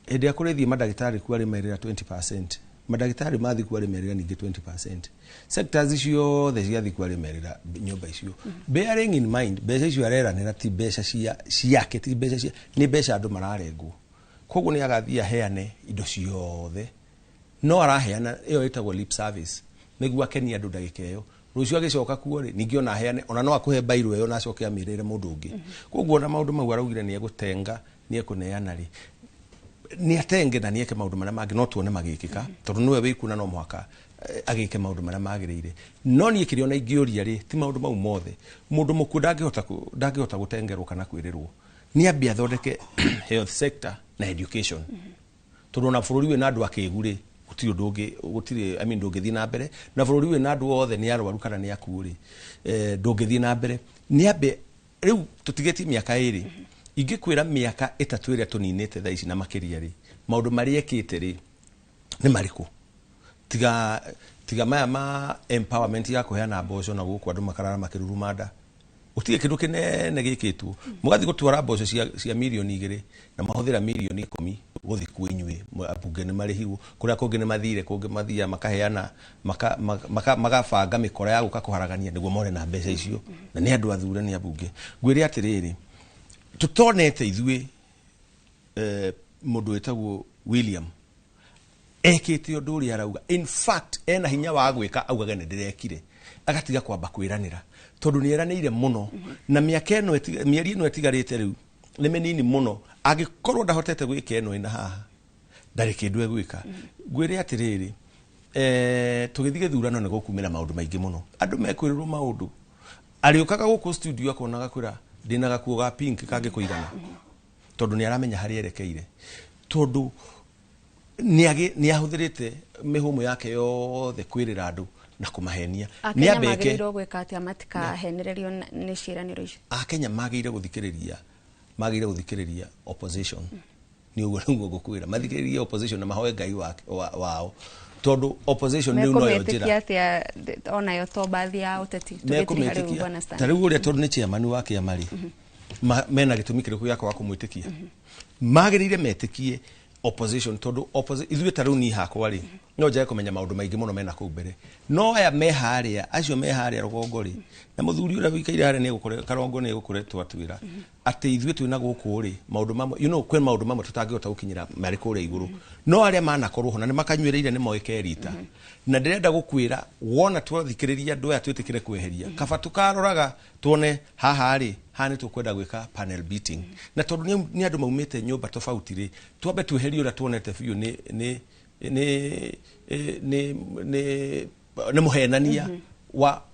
Hĩndĩ ĩrĩa kũrĩthiĩ mandagĩtarĩ kuo arĩmerĩra 20%, mandagĩtarĩ mathiĩ kuo arĩmerĩra ningĩ 20%, sectors ciothe ciathiĩ kuo arĩmerĩra nyũmba icio, bearing in mind mbeca icio areranĩra ti mbeca cia ciake, ti mbeca cia, nĩ mbeca andũ mararengwo. Koguo nĩ agathiĩ aheane indo ciothe, no araheana ĩyo ĩtagwo lip service nĩguo akenie andũ ndagĩka ĩyo. Rũciũ agĩcoka kuo rĩ, ningĩ ona aheane, ona no akũhe bairũ ĩyo na acoke amĩrĩre mũndũ ũngĩ. Koguo ona maũndũ mau araugire nĩ egũtenga, nĩ ekũneana rĩ, nĩ atenge na nĩ eke maũndũ marĩa mangĩ no tuone magĩkĩka, tondũ nĩwe wĩkuo na no mũhaka agĩke maũndũ marĩa magĩrĩire. No niĩ kĩrĩa ona ingĩũria rĩ, ti maũndũ mau mothe, mũndũ mũkuũ ndangĩhota gũtengerwo kana kwĩrĩrwo, nĩ ambie athondeke health sector na education, tondũ ona bũrũri wĩna andũ akĩgu rĩ, gũtirĩ ũndũ ũngĩ, gũtirĩ, I mean, ndũngĩthiĩ na mbere. Na bũrũri wĩna andũ othe nĩ arwaru kana nĩ akuũ rĩ, ndũngĩthiĩ na mbere. Nĩ ambe rĩu tũtigĩtie mĩaka 2, ingĩkwĩra mĩaka 3 ĩrĩa tũninĩte thaa ici na makĩria rĩ, maũndũ marĩa ekĩte rĩ nĩ marĩkũ? Tiga maya ma empowerment ya kũheana mboco na gũkũ andũ makarara makĩruruma nda, gũtirĩ kĩndũ kĩnene gĩkĩtwo. Mũgathiĩ gũtwara mboco cia mirioni 2 na mahũthĩra mirioni 10 gũthiĩ kuo inyuĩ ambunge nĩ marĩhirwo, kũrĩa kũngĩ nĩ mathire, kũngĩ mathiaga makaheana, magabanga mĩkora ya gũka kũharagania nĩguo more na mbeca icio, na nĩ andũ athure nĩ ambunge. Ngwĩre atĩrĩrĩ, tũtonete ithuĩ mũndũ wĩtagwo William ekĩte ũndũ ũrĩa arauga, in fact ena hinya wa gwĩka, augage nĩ ndĩrekire, agatiga kwamba kwĩranĩra, tondũ nĩ eranĩire mũno na mĩaka ĩno mĩeri ĩno ĩtigarĩte rĩu nĩ mĩnini mũno. Angĩkorwo ndahotete gwĩka ĩno ĩna haha, ndarĩ kĩndũ egwĩka. Ngwĩre atĩrĩrĩ, tũgĩthiĩ gĩthurano nĩ gũkumĩra maũndũ maingĩ mũno, andũ mekwĩrĩrwo maũndũ. Arĩũkaga gũkũ studio akona gakwĩra ndĩna gakuo ga pink kangĩkũigana, tondũ nĩ aramenya harĩa erekeire, tondũ nĩ ahũthĩrĩte mĩhũmũ yake yothe kwĩrĩra andũ na kũmahenia. Nĩ Akenya ambeke magĩrĩirwo gwĩka atĩa matikahenererio nĩ ciĩranĩro icio? Akenya magĩrĩire gũthikĩrĩria, magĩrĩire gũthikĩrĩria opposition. Nĩ ũguo nĩguo ngũkwĩra, mathikĩrĩrie opposition na mahoe Ngai wao, tondũ opposition rĩu noyo njĩra. Mekũmĩtĩkia atĩa onayo to bathi ya ũteti tũgĩtiri harĩ Mekũmĩtĩkia Bwana ta Stanley? rĩu ũrĩa, tondũ nĩ chairman wa kĩama rĩ, mena gĩtũmi kĩrĩkũ gĩa kwaga kũmwĩtĩkia? Magĩrĩire metĩkie opposition, tondũ ithuĩ ta rĩu niĩ hakwa rĩ, no njage kũmenya maũndũ maingĩ mũno mena kũu mbere, no aya me harĩa, acio me harĩa rũgongo rĩ, na mũthuri ũrĩa wĩikaire harĩa nĩegũkore Karongo nĩegũkoretwo atwĩra atĩ ithuĩ twĩna gũkũ rĩ, maũndũ mamwe, kwĩ maũndũ mamwe tũtangĩhota gũkinyĩra marĩ kũrĩa igũrũ, no arĩa manakorwo ho na nĩ makanyuĩrĩire nĩ moĩ kerita. Na ndĩrenda gũkwĩra, wona twathikĩrĩria andũ aya, twĩtĩkĩre kweheria, kaba tũkaroraga tuone haha rĩ, haha nĩ tũkwenda gwĩka panel beating, na tondũ nĩ andũ maumĩte nyũmba tofauti rĩ, twambe tweherie ũrĩa tuonete biũ nĩ mũhenania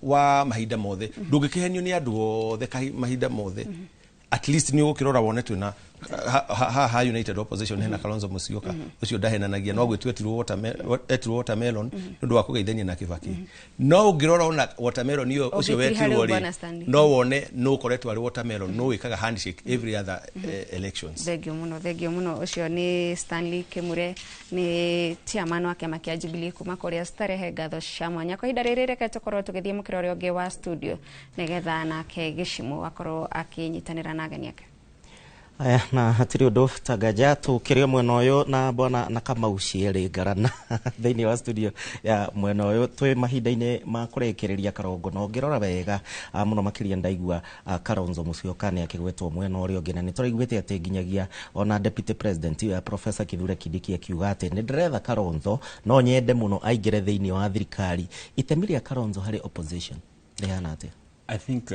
wa mahinda mothe. Ndũngĩkĩhenio nĩ andũ othe mahinda mothe. At least nĩ ũgũkĩrora wone twĩna haha United Opposition hena Kalonzo Musyoka, ũcio ndahenanagia, no gwĩtua etirwo watermelon nĩ ũndũ wa kũgeithania na Kibaki. No ũngĩrora ona watermelon ĩyo ũcio Ũngĩtiri harĩ wetirwo rĩ, Bwana Stanley. no wone no ũkoretwo arĩ watermelon, no wĩkaga handshake every other elections. Thengio muno, thengio muno. Ũcio nĩ Stanley Kimure, nĩ chairman wa kĩama kĩa Jubilee kuma kũrĩa Starehe. Ngatho cia mwanya. Kwa ihinda rĩrĩ, reke tũkorwo tũgĩthiĩ mũkĩra ũrĩa ũngĩ wa studio nĩgetha nake Gĩcimũ akorwo akĩnyitanĩra na ageni ake. Aya, na hatirĩ ũndũ tanganja tũkĩrĩ o mwena ũyũ na bwana na Kamau Cierĩ Ngarana thĩinĩ wa studio ya mwena ũyũ. Twĩ mahinda-inĩ ma kũrĩkĩrĩria, Karongo, na ũngĩrora wega, mũno makĩria ndaigua, Kalonzo Musyoka nĩ akĩgwetwo mwena ũrĩa ũngĩ, na nĩ tũraiguĩte atĩ nginyagia ona deputy president, Professor Kithure Kindiki, akiuga atĩ nĩ ndĩretha Kalonzo, no nyende mũno aingĩre thĩinĩ wa thirikari. Itemi rĩa Kalonzo harĩ opposition rĩhana atĩa? I think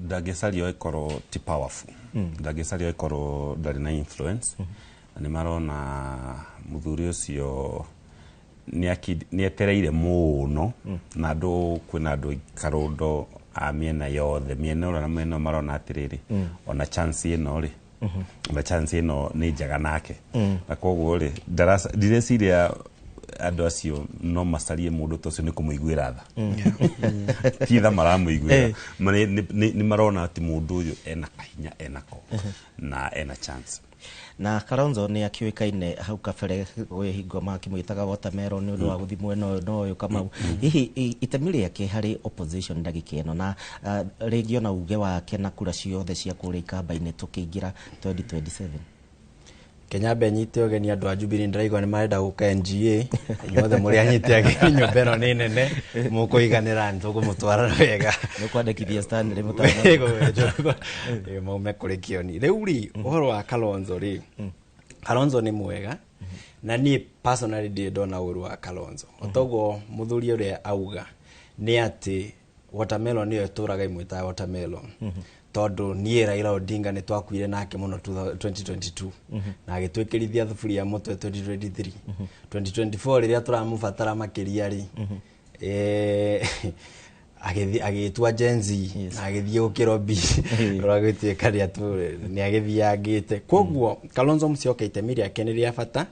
ndangĩcario ĩkorwo ti powerful, ndangĩcario ĩkorwo ndarĩ na influence, na nĩ marona mũthuri ũcio nĩ etereire mũno, na andũ, kwĩna andũ karũndo a mĩena yothe, mĩena ũrĩa na mĩena ũyũ, marona atĩrĩrĩ, ona chance ĩno rĩ, ona chance ĩno nĩ njega nake. Na koguo rĩ, ndireciria andũ acio no macarie mũndũ ta ũcio nĩ kũmũiguĩra tha. Ti tha maramũiguĩra. Nĩ marona atĩ mũndũ ũyũ ena kahinya enako na ena chance. Na Kalonzo nĩ akĩũĩkaine hau kabere gwĩ hingo makĩmwĩtaga watermelon nĩ ũndũ wa gũthiĩ mwena ũyũ na ũyũ. Kamau, hihi itemi rĩake harĩ opposition ndagĩka ĩno, na rĩngĩ ona uge wake na kura ciothe cia kũrĩa ikamba-inĩ tũkĩingĩra 2027? Kenya mbe nyite ũgeni andũ a Jubilee. Ndĩraigua nĩ marenda gũka NGA. Inyuothe mũrĩ anyite ageni, nyũmba ĩno nĩ nene, mũkũiganĩra, nĩ tũkũmũtwara wega. Nĩ kwandĩkithia Stanley. Ĩĩ, maume kũrĩ kĩoni. Rĩu rĩ, ũhoro wa Kalonzo rĩ, Kalonzo nĩ mwega, na niĩ personally ndirĩ ndona ũru wa Kalonzo. Otoguo mũthuri ũrĩa auga nĩ atĩ watermelon ĩyo ĩtũraga ĩmwĩtaga watermelon, tondũ niĩ Raila Odinga nĩ twakuire nake mũno 2022, na agĩtwĩkĩrithia thuburia mũtwe 2023. 2024 rĩrĩa tũramũbatara makĩria rĩ, agĩtua Gen Z na agĩthiĩ gũkĩrobi ũragĩtuĩka nĩ agĩthiangĩte. Koguo Kalonzo Musyoka itemi rĩake nĩ rĩa bata,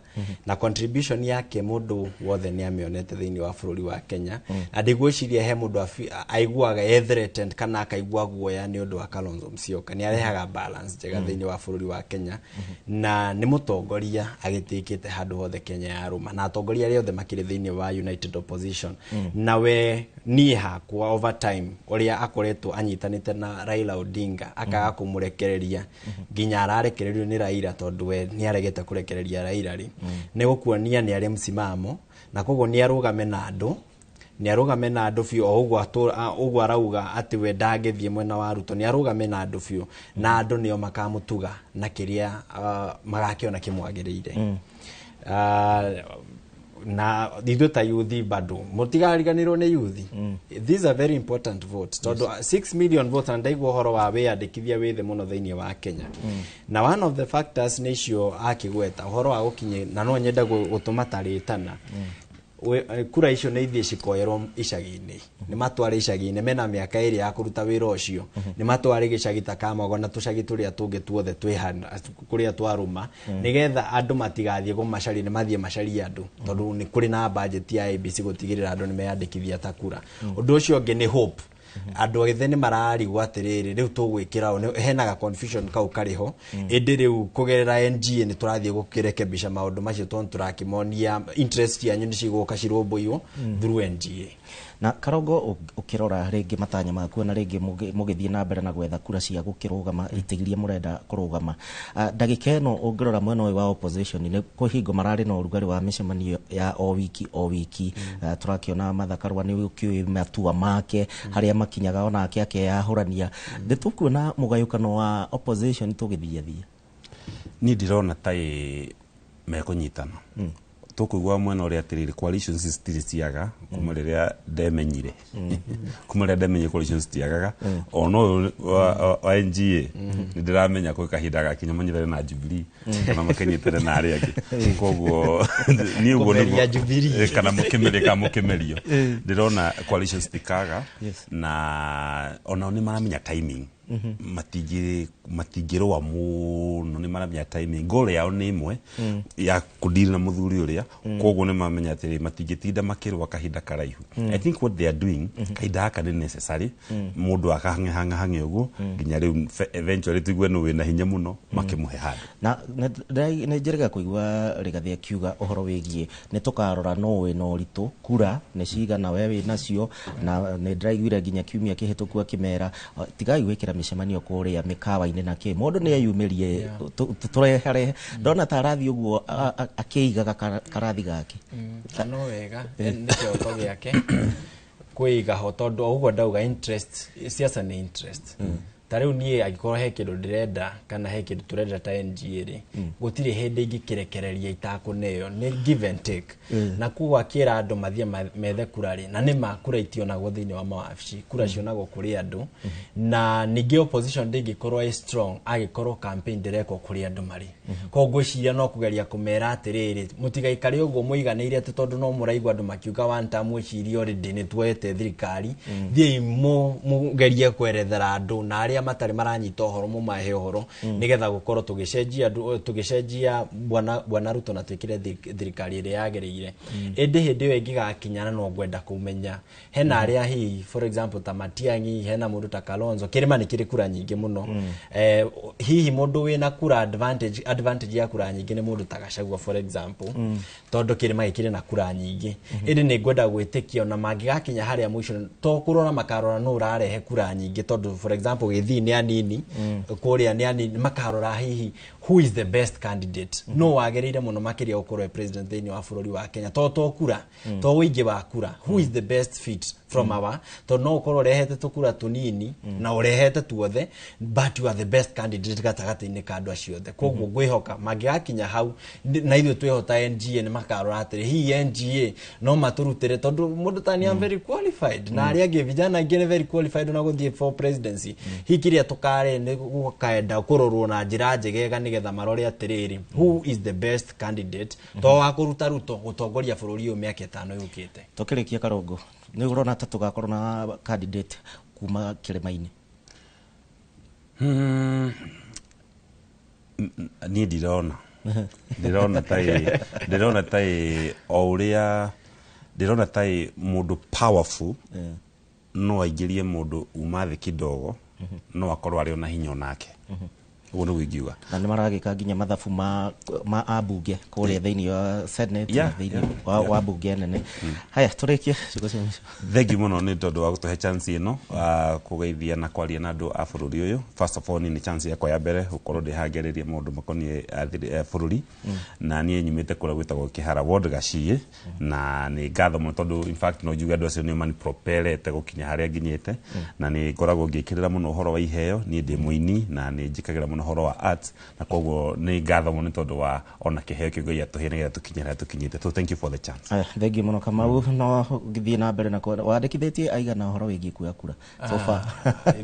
na contribution yake mũndũ wothe nĩ amĩonete thĩinĩ wa bũrũri wa Kenya, na ndigwĩciria he mũndũ aiguaga e threatened kana akaigua guoya nĩ ũndũ wa Kalonzo Musyoka. Nĩ arehaga balance njega thĩinĩ wa bũrũri wa Kenya, na nĩ mũtongoria agĩtĩkĩte handũ hothe Kenya yarũma, na atongoria arĩa othe makĩrĩ thĩinĩ wa United Opposition. Na we niĩ hakwa, over time ũrĩa akoretwo anyitanĩte na Raila Odinga, akaga kũmũrekereria nginya ararekererio nĩ Raila, tondũ we nĩ aregete kũrekereria Raila rĩ, nĩ gũkuonia nĩ arĩ msimamo, na koguo nĩ arũgame na andũ, nĩ arũgame na andũ biũ. O ũguo ũguo arauga atĩ we ndangĩthiĩ mwena wa Ruto, nĩ arũgame na andũ biũ, na andũ nĩo makamũtuga na kĩrĩa magakĩona kĩmwagĩrĩire. Na ithuĩ ta yuthi bado mũtigariganĩrwo nĩ yuthi. These are very important votes, tondũ 6 million votes, na ndaigua ũhoro wa wĩyandĩkithia wĩ thĩ mũno thĩinĩ wa Kenya, na one of the factors nĩ icio akĩgweta ũhoro wa gũkinya, na no nyende gũtũma tarĩtana. Kura icio nĩ ithiĩ cikoerwo icagi-inĩ, nĩ matware icagi-inĩ, mena mĩaka 2 ya kũruta wĩra ũcio, nĩ matware gĩcagi ta Kamago na tũcagi tũrĩa tũngĩ tuothe twĩ kũrĩa twarũma, nĩgetha andũ matigathiĩ kũmacaria, nĩ mathiĩ macarie andũ, tondũ nĩ kũrĩ na budget ya ABC gũtigĩrĩra andũ nĩ meyandĩkithia ta kura. Ũndũ ũcio ũngĩ nĩ hope. Andũ ethĩ nĩ mararigwo atĩrĩrĩ, rĩu tũgwĩkĩra ũ, hena ga confusion kau karĩ ho. Ĩndĩ rĩu kũgerera NGA nĩ tũrathiĩ gũkĩrekebisha maũndũ macio, tondũ tũrakĩmonia interest yanyu nĩ cigũka cirũmbũiyo through NGA. Na Karongo, ũkĩrora rĩngĩ matanya maku na rĩngĩ mũgĩthiĩ na mbere na gwetha kura cia gũkĩrũgama itĩ iria mũrenda kũrũgama, ndagĩka ĩno ũngĩrora mwena ũyũ wa opposition, nĩ kwĩhingo mararĩ na ũrugarĩ wa mĩcemanio ya o wiki o wiki. Tũrakĩona Martha Karua nĩ ũkĩũĩ matua make harĩa makinyaga, onake akeyahũrania. Nĩ tũkuona mũgayũkano wa opposition tũgĩthiĩ thiĩ? Niĩ ndirona ta ĩ mekũnyitana. Tũkũigua mwena ũrĩa atĩrĩrĩ, coalitions citirĩ ciaga kuma rĩrĩa ndemenyire, kuma rĩrĩa ndemenyire coalitions citiagaga. Ona ũyũ wa NGA nĩ ndĩramenya kwĩ kahinda gakinya manyitane na Jubilee kana makĩnyitane na arĩa angĩ. Koguo niĩ ũguo Kũmeria nĩguo Jubilee. Kana mũkĩmerie kana mũkĩmerio, ndĩrona coalitions citikaga, na onao nĩ maramenya timing, matingĩrũa mũno, nĩ maramenya timing. Goal yao nĩ ĩmwe ya kũdeal na mũthuri ũrĩa. Koguo nĩ mamenya atĩrĩ, matingĩtinda makĩrũa kahinda karaihu. I think what they are doing kahinda gaka nĩ necessary, mũndũ akahang'e ũguo nginya rĩu eventually tuigue nũ wĩna hinya mũno, makĩmũhe handũ. Na nĩ njĩrĩga kũigua Rigathĩ akiuga ũhoro wĩgiĩ nĩ tũkarora no wĩna ũritũ, kura nĩ cigana we wĩ nacio, na nĩ ndĩraiguire nginya kiumia kĩhĩtũku akĩmera, tigai gwĩkĩra mĩcemanio kũrĩa mĩkawa-inĩ na kĩ, mũndũ nĩ eyumĩrie tũreharehe. Ndona ta arathiĩ ũguo akĩigaga karathi gake. Na no wega, nĩ kĩhoto gĩake kwĩiga ho, tondũ o ũguo ndauga, interest, siasa nĩ interest. Ta rĩu niĩ angĩkorwo he kĩndũ ndĩrenda kana he kĩndũ tũrenda ta NGA rĩ, gũtirĩ hĩndĩ ingĩkĩrekereria itakũneo, nĩ give and take. Na koguo akĩra andũ mathiĩ methe kura rĩ, na nĩ ma kura itionagwo thĩinĩ wa mawabici, kura cionagwo kũrĩ andũ. Na ningĩ opposition ndĩngĩkorwo ĩ strong angĩkorwo campaign ndĩrekwo kũrĩ andũ marĩ. Koguo ngwĩciria no kũgeria kũmera atĩrĩrĩ, mũtigaikare ũguo mũiganĩire atĩ tondũ no mũraigua andũ makiuga one term, mwĩcirie already nĩ tuoete thirikari. Thiĩi mũgerie kwerethera andũ, na arĩa matarĩ maranyita ũhoro mũmahe ũhoro, nĩgetha gũkorwo tũgĩcenjia andũ, tũgĩcenjia bwana Ruto na twĩkĩre thirikari ĩrĩa yagĩrĩire. Ĩndĩ hĩndĩ ĩyo ĩngĩgakinya, na no ngwenda kũmenya hena arĩa hihi, for example, ta Matiang'i, hena mũndũ ta Kalonzo, kĩrĩma nĩ kĩrĩ kura nyingĩ mũno. Hihi mũndũ wĩna kura advantage ya kura nyingĩ nĩ mũndũ ta Gachagua, for example, tondũ kĩrĩma gĩkĩrĩ na kura nyingĩ. Ĩndĩ nĩ ngwenda gwĩtĩkia ona mangĩgakinya harĩa mũico, to kũrora makarora nũ ũrarehe kura nyingĩ, tondũ for example Gĩthii nĩ anini, kũrĩa nĩ anini, makarora hihi who is the best candidate, no wagĩrĩire mũno makĩria gũkorwo e president thĩinĩ wa bũrũri wa Kenya, to kura, to ũingĩ wa kura, who is the best fit from our, tondũ no ũkorwo ũrehete tũkura tũnini na ũrehete tuothe, but you are the best candidate gatagatĩ-inĩ ka andũ acio othe. Koguo ngwĩhoka mangĩgakinya hau, na ithuĩ twĩhota NGA nĩ makarora atĩrĩ, hihi NGA no matũrutĩre, tondũ mũndũ ta ni am very qualified na arĩa angĩ vijana aingĩ nĩ very qualified ona gũthiĩ for presidency. Hihi kĩrĩa tũkare nĩ gũkaenda kũrorwo na njĩra njegega, nĩgetha marore atĩrĩrĩ, who is the best candidate to wa kũruta Ruto gũtongoria bũrũri ũyũ mĩaka 5 yũkĩte. Tũkĩrĩkia, Karongo, nĩ ũrona ta tũgakorwo na candidate kuma kĩrĩma-inĩ? Niĩ ndirona ta ĩ o ũrĩa ndĩrona ta ĩ mũndũ powerful no aingĩrie mũndũ uma thĩ kidogo, no akorwo arĩ ona hinya onake. Ũguo nĩguo ingiuga. Na nĩ maragĩka nginya mathabu ma ambunge kũrĩa thĩinĩ wa Senate na thĩinĩ wa bunge nene. Haya, tũrĩkie ciugo cia mũico. Thank you mũno nĩ tondũ wa gũtũhe chance ĩno kũgeithia na kwaria na andũ a bũrũri ũyũ. First of all, niĩ nĩ chance yakwa ya mbere gũkorwo ndĩhangereria maũndũ makoniĩ bũrũri, na niĩ nyumĩte kũrĩa gwĩtagwo Kĩhara Ward, Gaciĩ, na nĩ ngatho mũno tondũ in fact no njuge andũ acio nĩo manipropelete gũkinya harĩa nginyĩte. Na nĩ ngoragwo ngĩkĩrĩra mũno ũhoro wa iheo, niĩ ndĩ mũini na nĩ njĩkagĩra mũno ũhoro wa arts, na koguo nĩ ngatho mũno nĩ tondũ wa ona kĩheo kĩu Ngai atũhe nĩgetha tũkinye harĩa tũkinyĩte. So thank you for the chance. Aya, thank you mũno Kamau. No ngĩthiĩ na mbere na wandĩkithĩtie aigana ũhoro wĩgiĩ kuoya kura so far,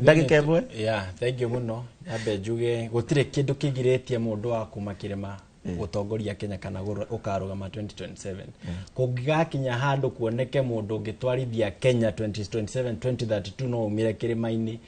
ndagĩka 1? Yeah, thank you mũno. Nyambe njuge gũtirĩ kĩndũ kĩgirĩtie mũndũ wa kuma kĩrĩma Gũtongoria Kenya kana ũkarũgama 2027. Kũngĩgakinya handũ kuoneke mũndũ ũngĩtwarithia Kenya 2027 2032 no umire kĩrĩma-inĩ,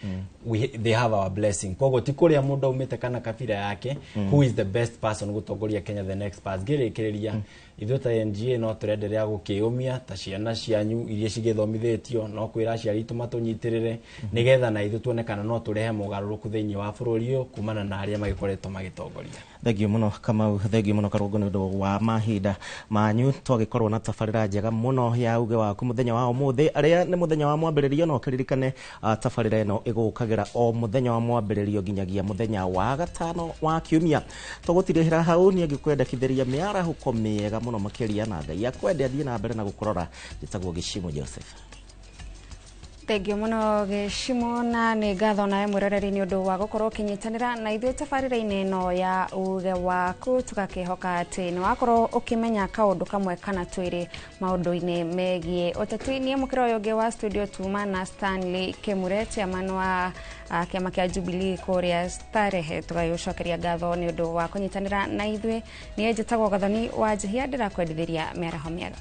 they have our blessing. Koguo ti kũrĩa mũndũ aumĩte kana kabira yake, who is the best person gũtongoria Kenya the next pass. Ngĩrĩkĩrĩria, ithuĩ ta NGA no tũrenderea gũkĩũmia ta ciana cianyu iria cigĩthomithĩtio, no kwĩra aciari aitũ matũnyitĩrĩre nĩgetha na ithuĩ tuone kana no tũrehe mogarũrũku thĩinĩ wa bũrũri ũyũ kumana na arĩa magĩkoretwo magĩtongoria. Thengio muno Kamau, thengio muno Karungo nĩ ũndũ wa mahinda manyu. Twagĩkorwo na tabarĩra njega mũno ya uge waku mũthenya wa ũmũthĩ, arĩa nĩ mũthenya wa mwambĩrĩrio. No kĩririkane, tabarĩra ĩno ĩgũkagĩra o mũthenya wa mwambĩrĩrio nginyagia mũthenya wa gatano wa kiumia. Tũgũtirĩhĩra hau, niĩ ngĩkwendekithĩria mĩarahũko mĩega mũno makĩria, na Ngai akwende athiĩ na mbere na gũkũrora. Njĩtagwo Gĩcimo Joseph. Thengio mũno Gĩcimo, na nĩ ngatho nawe mwĩroreri nĩ ũndũ wa gũkorwo ũkĩnyitanĩra na ithuĩ tabarĩra-inĩ ĩno ya uge waku. Tũgakĩhoka atĩ nĩ wakorwo ũkĩmenya kaũndũ kamwe kana twĩrĩ maũndũ-inĩ megiĩ ũteti. Niĩ mũkĩra ũyũ ũngĩ wa studio tuma na Stanley Kĩmure, chairman wa kĩama kĩa Jubilee kũrĩa Starehe. Tũgagĩgũcokeria ngatho nĩ ũndũ wa kũnyitanĩra na ithuĩ. Niĩ njĩtagwo Gathoni wa Njihia, ndĩrakwendithĩria mĩaraho mĩega.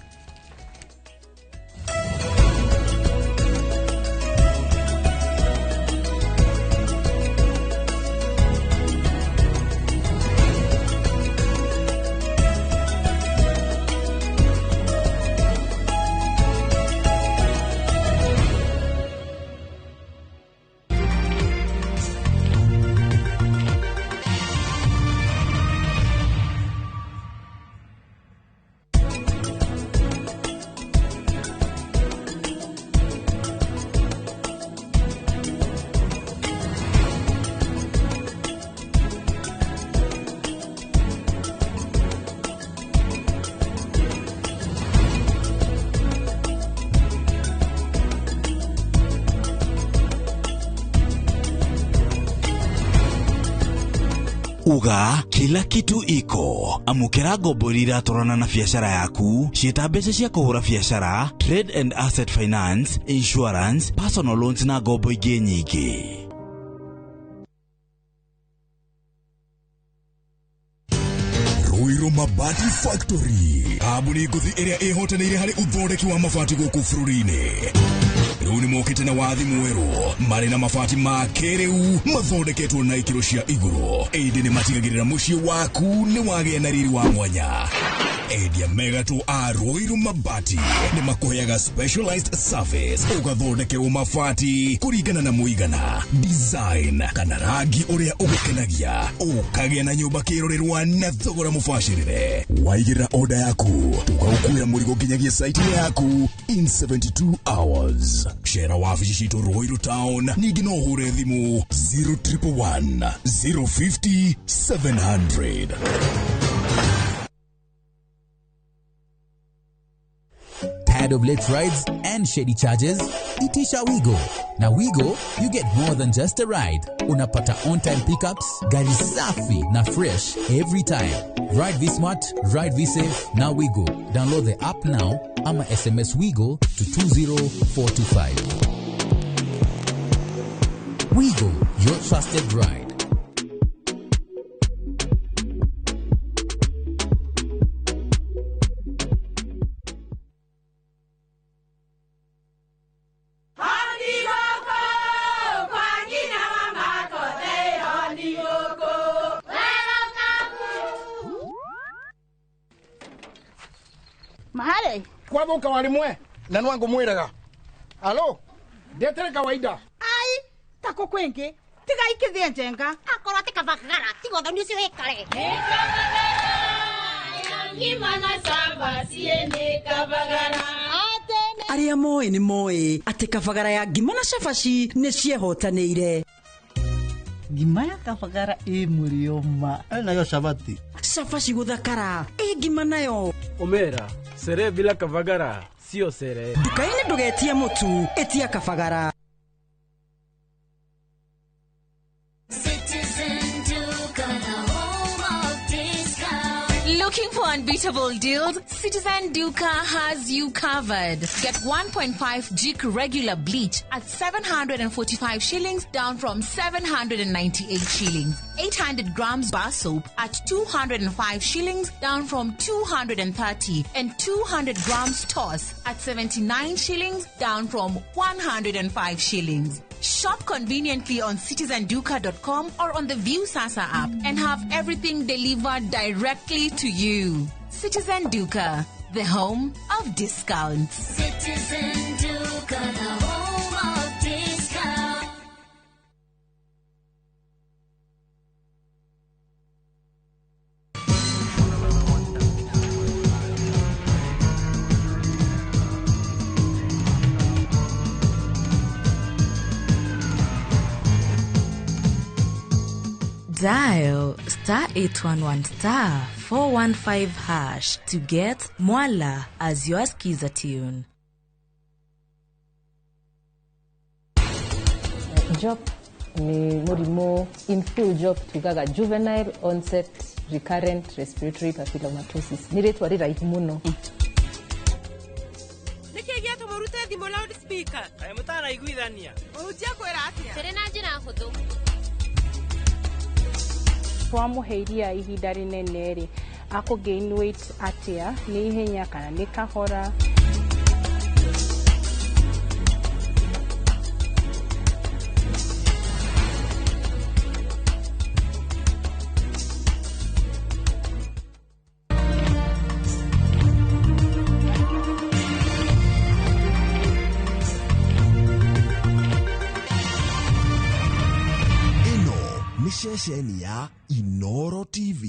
Uga kila kitu iko. Amukira ngombo iria iratwarana na biacara yaku, ciĩta mbeca cia kũhũra biacara, trade and asset finance, insurance, personal loans na ngombo ingĩ nyingĩ. Ruiru Mabati Factory, kambuni ngũthi ĩrĩa ĩhotanĩire harĩ ũthondeki wa mabati gũkũ bũrũri-inĩ. Rĩu nĩ mokĩte na wathi mwerũ, marĩ na mabati ma kĩrĩu mathondeketwo na ikĩro cia igũrũ, ĩndĩ nĩ matigagĩrĩra mũciĩ waku nĩ wagĩa na riri wa mwanya. Endia mega tu a Ruiru Mabati nĩ makũheaga specialized service, ũgathondekerwo mabati kũringana na mũigana, design kana rangi ũrĩa ũgũkenagia, ũkagĩa na nyũmba kĩrorerwa na thogora mũbacĩrĩre. Waigĩrĩra order yaku, tũgagũkuĩra mũrigo nginyagia site-inĩ yaku in 72 hours. Cera wabici citũ Ruiru Town, ningĩ no ũhũre thimũ 0111 050 700. Tired of late rides and shady charges? Itisha Wigo. Na Wigo, you get more than just a ride. Unapata on-time pickups, gari safi na fresh every time. Ride V-Smart, ride V-Safe, na Wigo. Download the app now ama SMS Wigo to 20425. Wigo, your trusted ride. Mahale kwathuka warimwe na nwangu mwiraga alo ndetere kawaida ai tako kwingi tiga ikithie njenga akorwo ati kabagara tiga uthoni ucio wikare Arĩa moĩ nĩ moĩ atĩ kabagara ya ngima na cabaci nĩ ciehotanĩire. Ngima ya kabagara ĩ mũrĩo ma nayo cabati cabaci gũthakara ĩ ngima nayo. Omera sere bila kabagara sio sere. Nduka-inĩ ndũgetie mũtu, ĩtia kabagara. Looking for unbeatable Unbeatable deals, Citizen Duka has you covered. Get 1.5 Jik regular bleach at 745 shillings, down from 798 shillings. 800 grams bar soap at 205 shillings, down from 230, and 200 grams toss at 79 shillings, down from 105 shillings. Shop conveniently on citizenduka.com or on the Viusasa app and have everything delivered directly to you. Citizen Duka, the home of discounts. Citizen Duka, the home of discounts. Dial star 811 star 415 hash to get Mwala as your skiza tune. JOP ni murimu in full JOP tugaga juvenile onset recurrent respiratory papillomatosis. Ni ritwa riraihu muno. Niki giatũma ũrute thimũ loudspeaker? Kaĩ mũtaraiguithania? Mũhunjia kwĩra atĩa? Tũrĩ na njĩra hũthũ. Twamuhe iria ihinda rinene rĩ, akũ gain weight atĩa, nĩ ihenya kana nĩ kahora. Ceceni ya Inoro TV.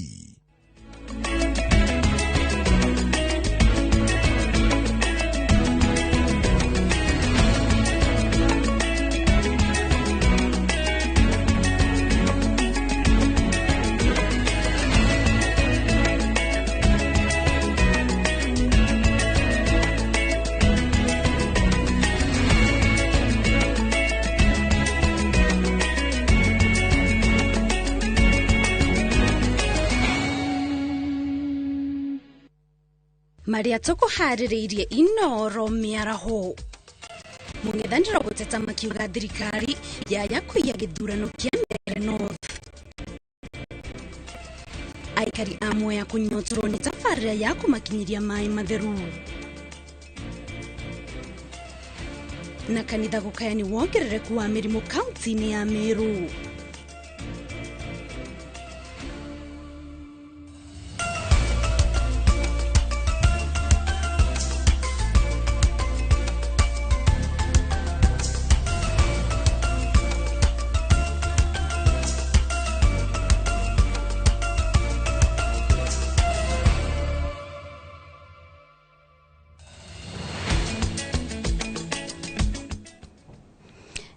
Maria tũkũharĩrĩirie Inoro mĩaraho. Mũng'ethanĩro gũteta makiuga thirikari yaya kũiya gĩthurano kĩa Mbeere North. Aikari a Mwea kũnyotorwo nĩ tabarĩra ya kũmakinyĩria maĩ matheru. Na kanitha gũkaya nĩ wongerereku wa mĩrimũ kaunti-inĩ ya Meru.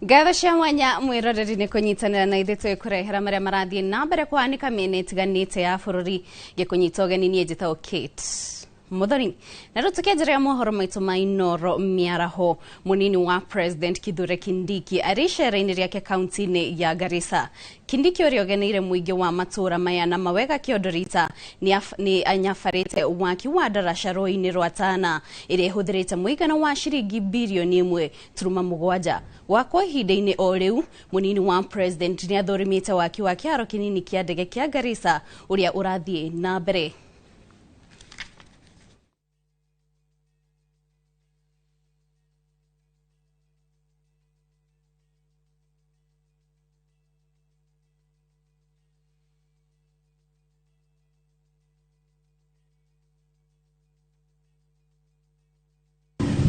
Ngatho cia mwanya mwiroreri ni kunyitanira na ithuĩ twĩkũrehera marĩa marathiĩ na mbere kũhanĩka mĩena ĩtiganĩte ya bũrũri. Ngĩkũnyita ũgeni niĩ njĩtagwo Kate Muthoni. Na rĩu tũkĩanjĩrĩria mohoro maitũ ma Inoro mĩaraho, mũnini wa President Kithure Kindiki arĩ icera-inĩ rĩake kaunti-inĩ ya Garissa. Kindiki ũrĩa ũgeneire mũingĩ wa matũũra maya na mawega Kĩondorita nĩ anyabarĩte waki wa ndaraca rũĩ-inĩ rwa Tana ĩrĩa ĩhũthĩrĩte mũigana wa ciringi birioni 1.7. Gwakwo ihinda-inĩ o rĩu, mũnini wa President nĩ athũrimĩte waki wa kĩharo kĩnini kĩa ndege kĩa Garissa ũrĩa ũrathiĩ na mbere.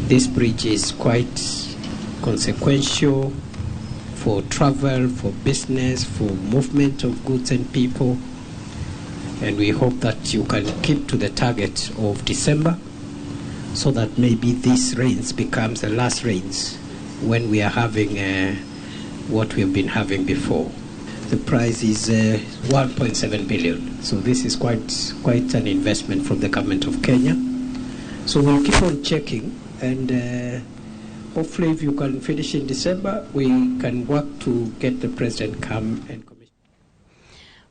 This bridge is quite consequential for travel, for business, for movement of goods and people. And we hope that you can keep to the target of December so that maybe this rains becomes the last rains when we are having what we have been having before. The price is 1.7 billion. So this is quite an investment from the government of Kenya. So we'll keep on checking, and hopefully if you can finish in December, we can work to get the president come and commission.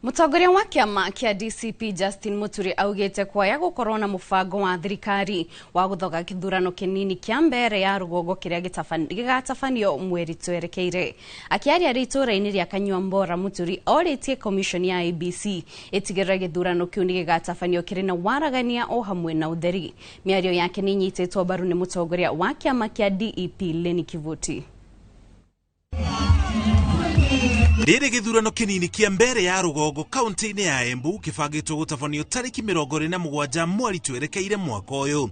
Mũtongoria wa kĩama kĩa DCP Justin Muturi augĩte kwaya gũkorwo na mũbango wa thirikari wa gũthoga kĩthurano kĩnini kĩa mbere ya rũgongo kĩrĩa gĩgatabanio mweri twerekeire. Akĩaria arĩ itũũra-inĩ rĩa Kanyuambora, Muturi orĩtie commission ya ABC ĩtigĩrĩre gĩthurano kĩu nĩ gĩgatabanio kĩrĩ na waragania o hamwe na ũtheri. Mĩario yake nĩ ĩnyitĩtwo mbaru nĩ mũtongoria wa kĩama kĩa DEP Lenny Kivuti. Rĩrĩ gĩthurano kĩnini kĩa mbere ya rũgongo kaunti-inĩ ya Embu kĩbangĩtwo gũtabanio tarĩki 27 mweri twerekeire mwaka ũyũ.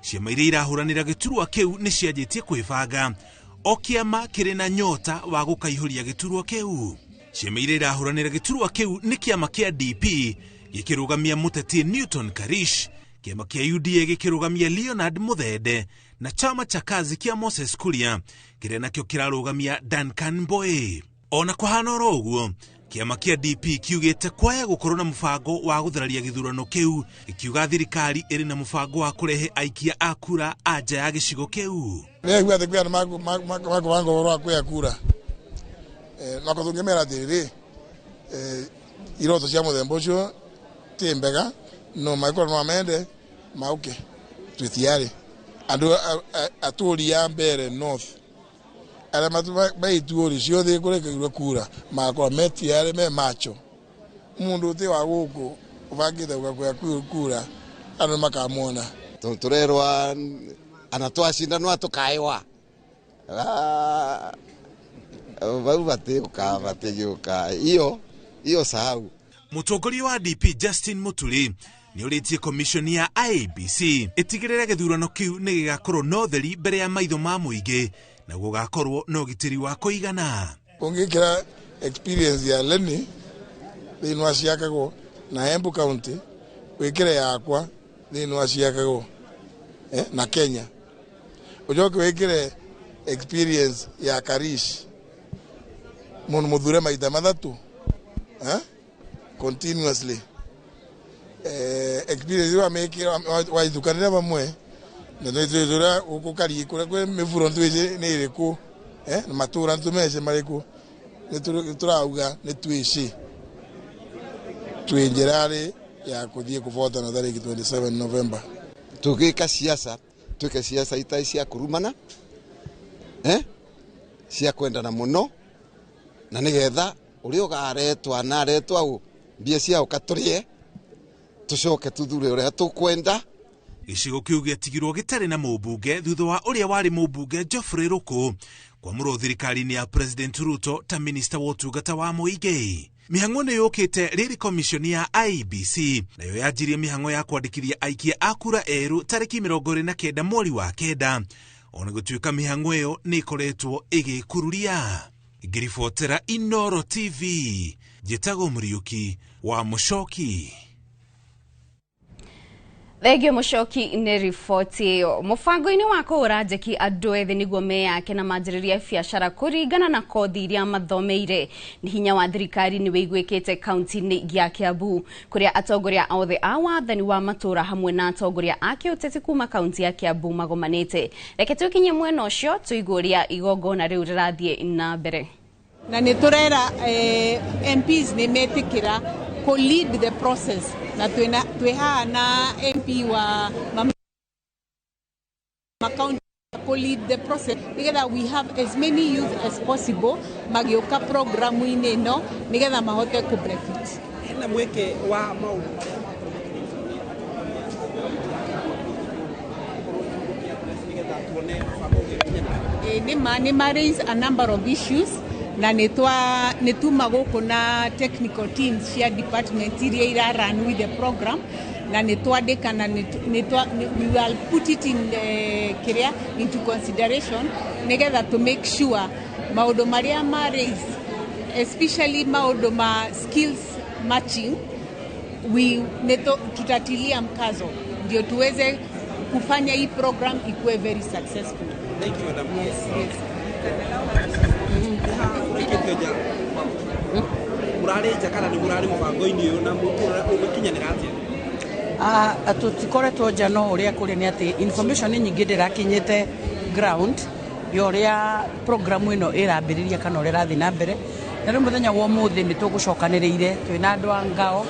Ciama iria irahũranĩra gĩturwa kĩu nĩ cianjĩtie kwĩbanga. O kĩama kĩrĩ na nyota wa gũkaihũria gĩturwa kĩu. Ciama iria irahũranĩra gĩturwa kĩu nĩ kĩama kĩa DP gĩkĩrũgamia mũteti Newton Karish, kĩama kĩa UDA gĩkĩrũgamia Leonard Muthende na chama cha kazi kĩa Moses Kuria kĩrĩa nakĩo kĩrarũgamia Duncan Mboe. Ona kũhana oro ũguo, kĩama kĩa DP kiugĩte kwaya gũkorwo na mũbango wa gũthararia gĩthurano kĩu, gĩkiuga thirikari ĩrĩ na mũbango wa kũrehe aikia a kura a nja ya gĩcigo kĩu. Nĩaigua atĩ kwĩ andũ makũbanga ũhoro wa kuoya kura, na tũngĩmera atĩrĩrĩ, iroto cia mũthemba ũcio ti mbega, no mangĩkorwo no amende mauke, twĩ tayari. Andũ atũri a Mbeere North arĩa maitũri ciothe kũrekagĩrwo kura magakorwo me tayari me macho. Mũndũ ũtĩ wa gũkũ ũbangĩte gũka kuoya kura andũ makamwona. Tũrerwa ana twacindana tũkaĩwa vau batĩgũka batĩgĩũka iyo iyo sahau. Mũtongoria wa DP Justin Muturi nĩorĩtie commission ya IEBC ĩtigĩrĩre gĩthurano kĩu nĩ gĩgakorwo na ũtheri mbere ya maitho ma mũingĩ na gũgakorwo na ũgitĩri wa kũigana. Ũngĩkĩra experience ya Lenny thĩinĩ wa Ciakago na Embu County, wĩkĩre yakwa thĩinĩ wa Ciakago na Kenya, ũcoke wĩkĩre experience ya Karish mũndũ mũthure maita mathatũ continuously, experience wa mekira waithukanĩra vamwe na twĩtũra gũkũ Karie kũrĩa kwĩ mĩburo nĩtwĩci nĩ ĩrĩkũ, na matũra nĩtũmece marĩkũ, nĩtũrauga nĩtwĩci twĩ njĩra-rĩ ya kũthiĩ kũbotana tarĩki 27 November. Tũgĩka siasa twĩke siasa itarĩ cia kũrumana, cia kwendana mũno, na nĩgetha ũrĩa ũgaretwa na aretwa ũ mbia ciao katũrĩe tũcoke tuthure ũrĩa tũkwenda. Gĩcigo kĩu gĩatigirwo gĩtarĩ na mũmbunge thutha wa ũrĩa warĩ mũmbunge Geoffrey Ruku kwamũrwo thirikari-inĩ ya President Ruto ta minista wa ũtungata wa mũingĩ. Mĩhang'o nĩ yũkĩte rĩrĩ commission ya IEBC nayo yanjirie mĩhang'o ya kwandĩkithia aikia a kura erũ tarĩki 29 mweri wa 9, ona gũtuĩka mĩhang'o ĩyo nĩ ĩkoretwo ĩgĩkururia. Ngĩribotera Inooro TV, njĩtagwo Mũriũki wa Mũcoki. Thengio Mũcoki nĩ riboti ĩyo. Mũbango-inĩ wa kũhũra njeki andũ ethĩ nĩguo meyake na manjĩrĩrie biacara kũringana na kothi iria mathomeire. Nĩ hinya wa thirikari nĩ wĩiguĩkĩte kaunti-inĩ ya Kiambu kũrĩa atongoria othe a wathani wa matũũra hamwe na atongoria a kĩũteti kuma kaunti ya Kiambu magomanĩte. Reke tũkinye mwena ũcio tũigue ũrĩa igongona rĩu rĩrathiĩ na mbere. Na nĩ tũrera MPs nĩ metĩkĩra ko lead the process na twĩ haha na MP wa makaunti ko lead the process nigetha we have as many youth as possible magĩũka programu-inĩ ĩno nigetha mahote ku benefit. Hena mweke wa maũndũ nĩ ma raise a number of issues na nĩ tuma gũkũ na technical teams cia department iria ira run with the program na nĩ twandĩka na we will put it in kĩrĩa into consideration nĩgetha to make sure maũndũ marĩa ma raise especially maũndũ ma skills matching we tutatilia mkazo ndio tuweze kufanya hii program ikuwe very successful. Thank you, madam. Yes, yes. Mũrarĩ nja kana nĩ mũrarĩ mũbango-inĩ ũyũ na ũgũkinyanĩra atĩa? Tũtikoretwo nja no ũrĩa kũrĩ nĩ atĩ information nyingĩ ndĩrakinyĩte ground ya ũrĩa programu ĩno ĩrambĩrĩria kana ũrĩa ĩrathiĩ na mbere. Na rĩu mũthenya wa ũmũthĩ nĩ tũgũcokanĩrĩire twĩna andũ a ngao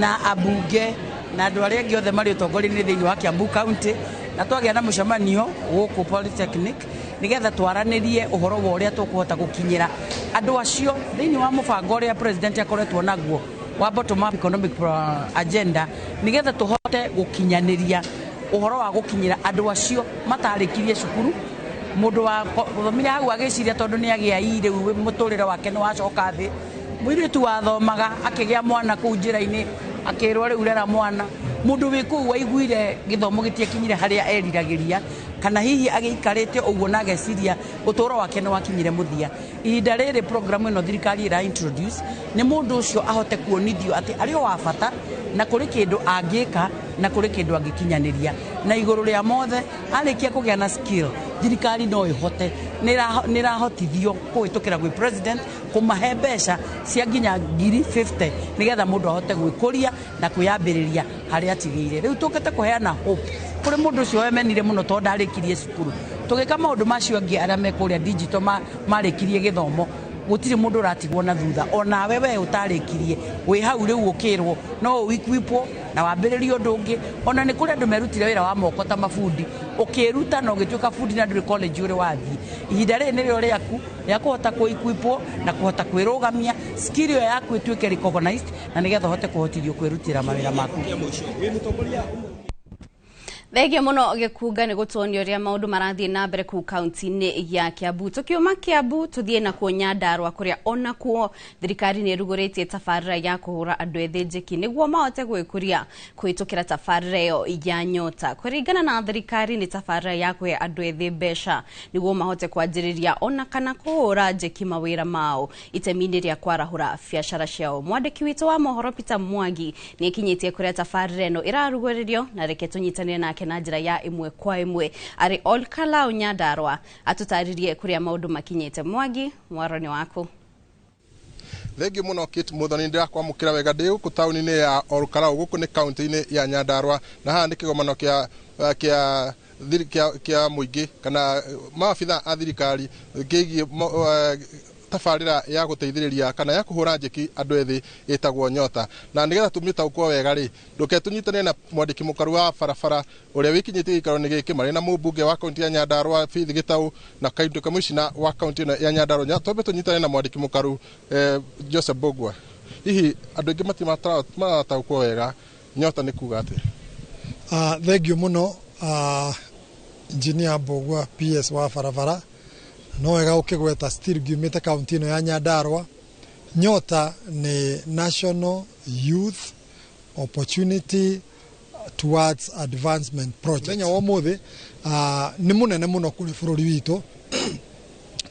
na ambunge na andũ arĩa angĩ othe marĩ ũtongoria-inĩ thĩinĩ wa Kiambu County, na twagĩa na mũcemanio gũkũ Polytechnic nĩgetha twaranĩrie ũhoro wa ũrĩa tũkũhota gũkinyĩra andũ acio thĩinĩ wa mũbango ũrĩa president akoretwo naguo wa bottom up economic agenda, nĩgetha tũhote gũkinyanĩria ũhoro wa gũkinyĩra andũ acio matarĩkirie cukuru. Mũndũ wa thomire hau agĩciria tondũ nĩ agĩa i rĩu mũtũrĩre wake nĩ wacoka thĩ, mũirĩtu wathomaga akĩgĩa mwana kũu njĩra-inĩ akĩrwo rĩu rera mwana, mũndũ wĩ kũu waiguire gĩthomo gĩtiakinyire harĩa eriragĩria, kana hihi agĩikarĩte ũguo na ageciria ũtũũro wake nĩ wakinyire mũthia. Ihinda rĩrĩ program ĩno thirikari ĩra introduce nĩ mũndũ ũcio ahote kuonithio atĩ arĩ o wa bata na kũrĩ kĩndũ angĩka na kũrĩ kĩndũ angĩkinyanĩria, na igũrũ rĩa mothe arĩkia kũgĩa na skill thirikari no ĩhote nĩ ĩrahotithio kũhĩtũkĩra gwĩ president kũmahe mbeca cia nginya 50,000 nĩgetha mũndũ ahote gwĩkũria na kwĩyambĩrĩria harĩa atigĩire. Rĩu tũkĩte kũheana hope kũrĩ mũndũ ũcio wemenire mũno tondũ ndarĩkirie cukuru, tũgĩka maũndũ macio angĩ arĩa me kũrĩa digital marĩkirie gĩthomo, gũtirĩ mũndũ ũratigwo na thutha. Onawe we ũtarĩkirie wĩ hau rĩu ũkĩrwo no ũequipwo na wambĩrĩrie ũndũ ũngĩ. Ona nĩ kũrĩ andũ merutire wĩra wa moko ta mabundi, ũkĩruta na ũgĩtuĩka bundi na ndũrĩ college ũrĩ wathiĩ. Ihinda rĩrĩ nĩrĩo rĩaku rĩa kũhota kwĩequipwo na kũhota kwĩrũgamia, skill ĩyo yaku ĩtuĩke recognized na nĩgetha ũhote kũhotithio kwĩrutĩra mawĩra maku. Thengio muno Gĩkunga nĩ gũtuonia ũrĩa maũndũ marathiĩ na mbere kũu kaunti-inĩ ya Kiambu. Tũkiuma Kiambu tũthiĩ nakuo Nyandarua kũrĩa onakuo thirikari nĩ ĩrugũrĩtie tabarĩra ya kũhũra andũ ethĩ njeki nĩguo mahote gwĩkũria kũhĩtũkĩra tabarĩra ĩyo ya Nyota. Kũringana na thirikari nĩ tabarĩra ya kũhe andũ ethĩ mbeca nĩguo mahote kwanjĩrĩria ona kana kũhũra njeki mawĩra mao itemi-inĩ rĩa kwarahũra biacara ciao. Mwandĩki witũ wa mohoro Peter Mwangi nĩ akinyĩtie kũrĩa tabarĩra ĩno ĩrarugũrĩrio, na reke tũnyitanĩre nake na njĩra ya ĩmwe kwa ĩmwe arĩ Olkalau Nyandarua atũtarĩrie kũrĩa maũndũ makinyĩte. Mwangi, mwaro nĩ waku. Thengiũ mũno Kate Muthoni, ndĩrakwamũkĩra wega ndĩ gũkũ taũni-inĩ ya Olkalau, gũkũ nĩ kaunti-inĩ ya Nyandarua, na haha nĩ kĩgomano kĩa mũingĩ kana maabitha a thirikari kĩgiĩ tabarĩra ya gũteithĩrĩria kana ya kũhũra njeki andũ ethĩ ĩtagwo Nyota. Na nĩgetha tũmĩtaũkwo wega rĩ, ndũke tũnyitane na mwandĩki mũkaru wa barabara ũrĩa wĩkinyĩtie gĩikaro-inĩ gĩkĩ marĩ na mũmbunge wa kaunti ya Nyandarua Faith Gĩtaũ na kaunti kamishna wa kaunti ĩno ya Nyandarua. Twambe tũnyitane na mwandĩki mũkaru Joseph Mbugua. Hihi andũ aingĩ matirataũkwo wega Nyota nĩ kuga atĩa? Thengiũ mũno Engineer Mbugua PS wa barabara. No wega ũkĩgweta still ngiumĩte kaunti ĩno ya Nyandarua. Nyota nĩ National Youth Opportunity Towards Advancement Project. Mũthenya wa ũmũthĩ nĩ mũnene mũno kũrĩ bũrũri witũ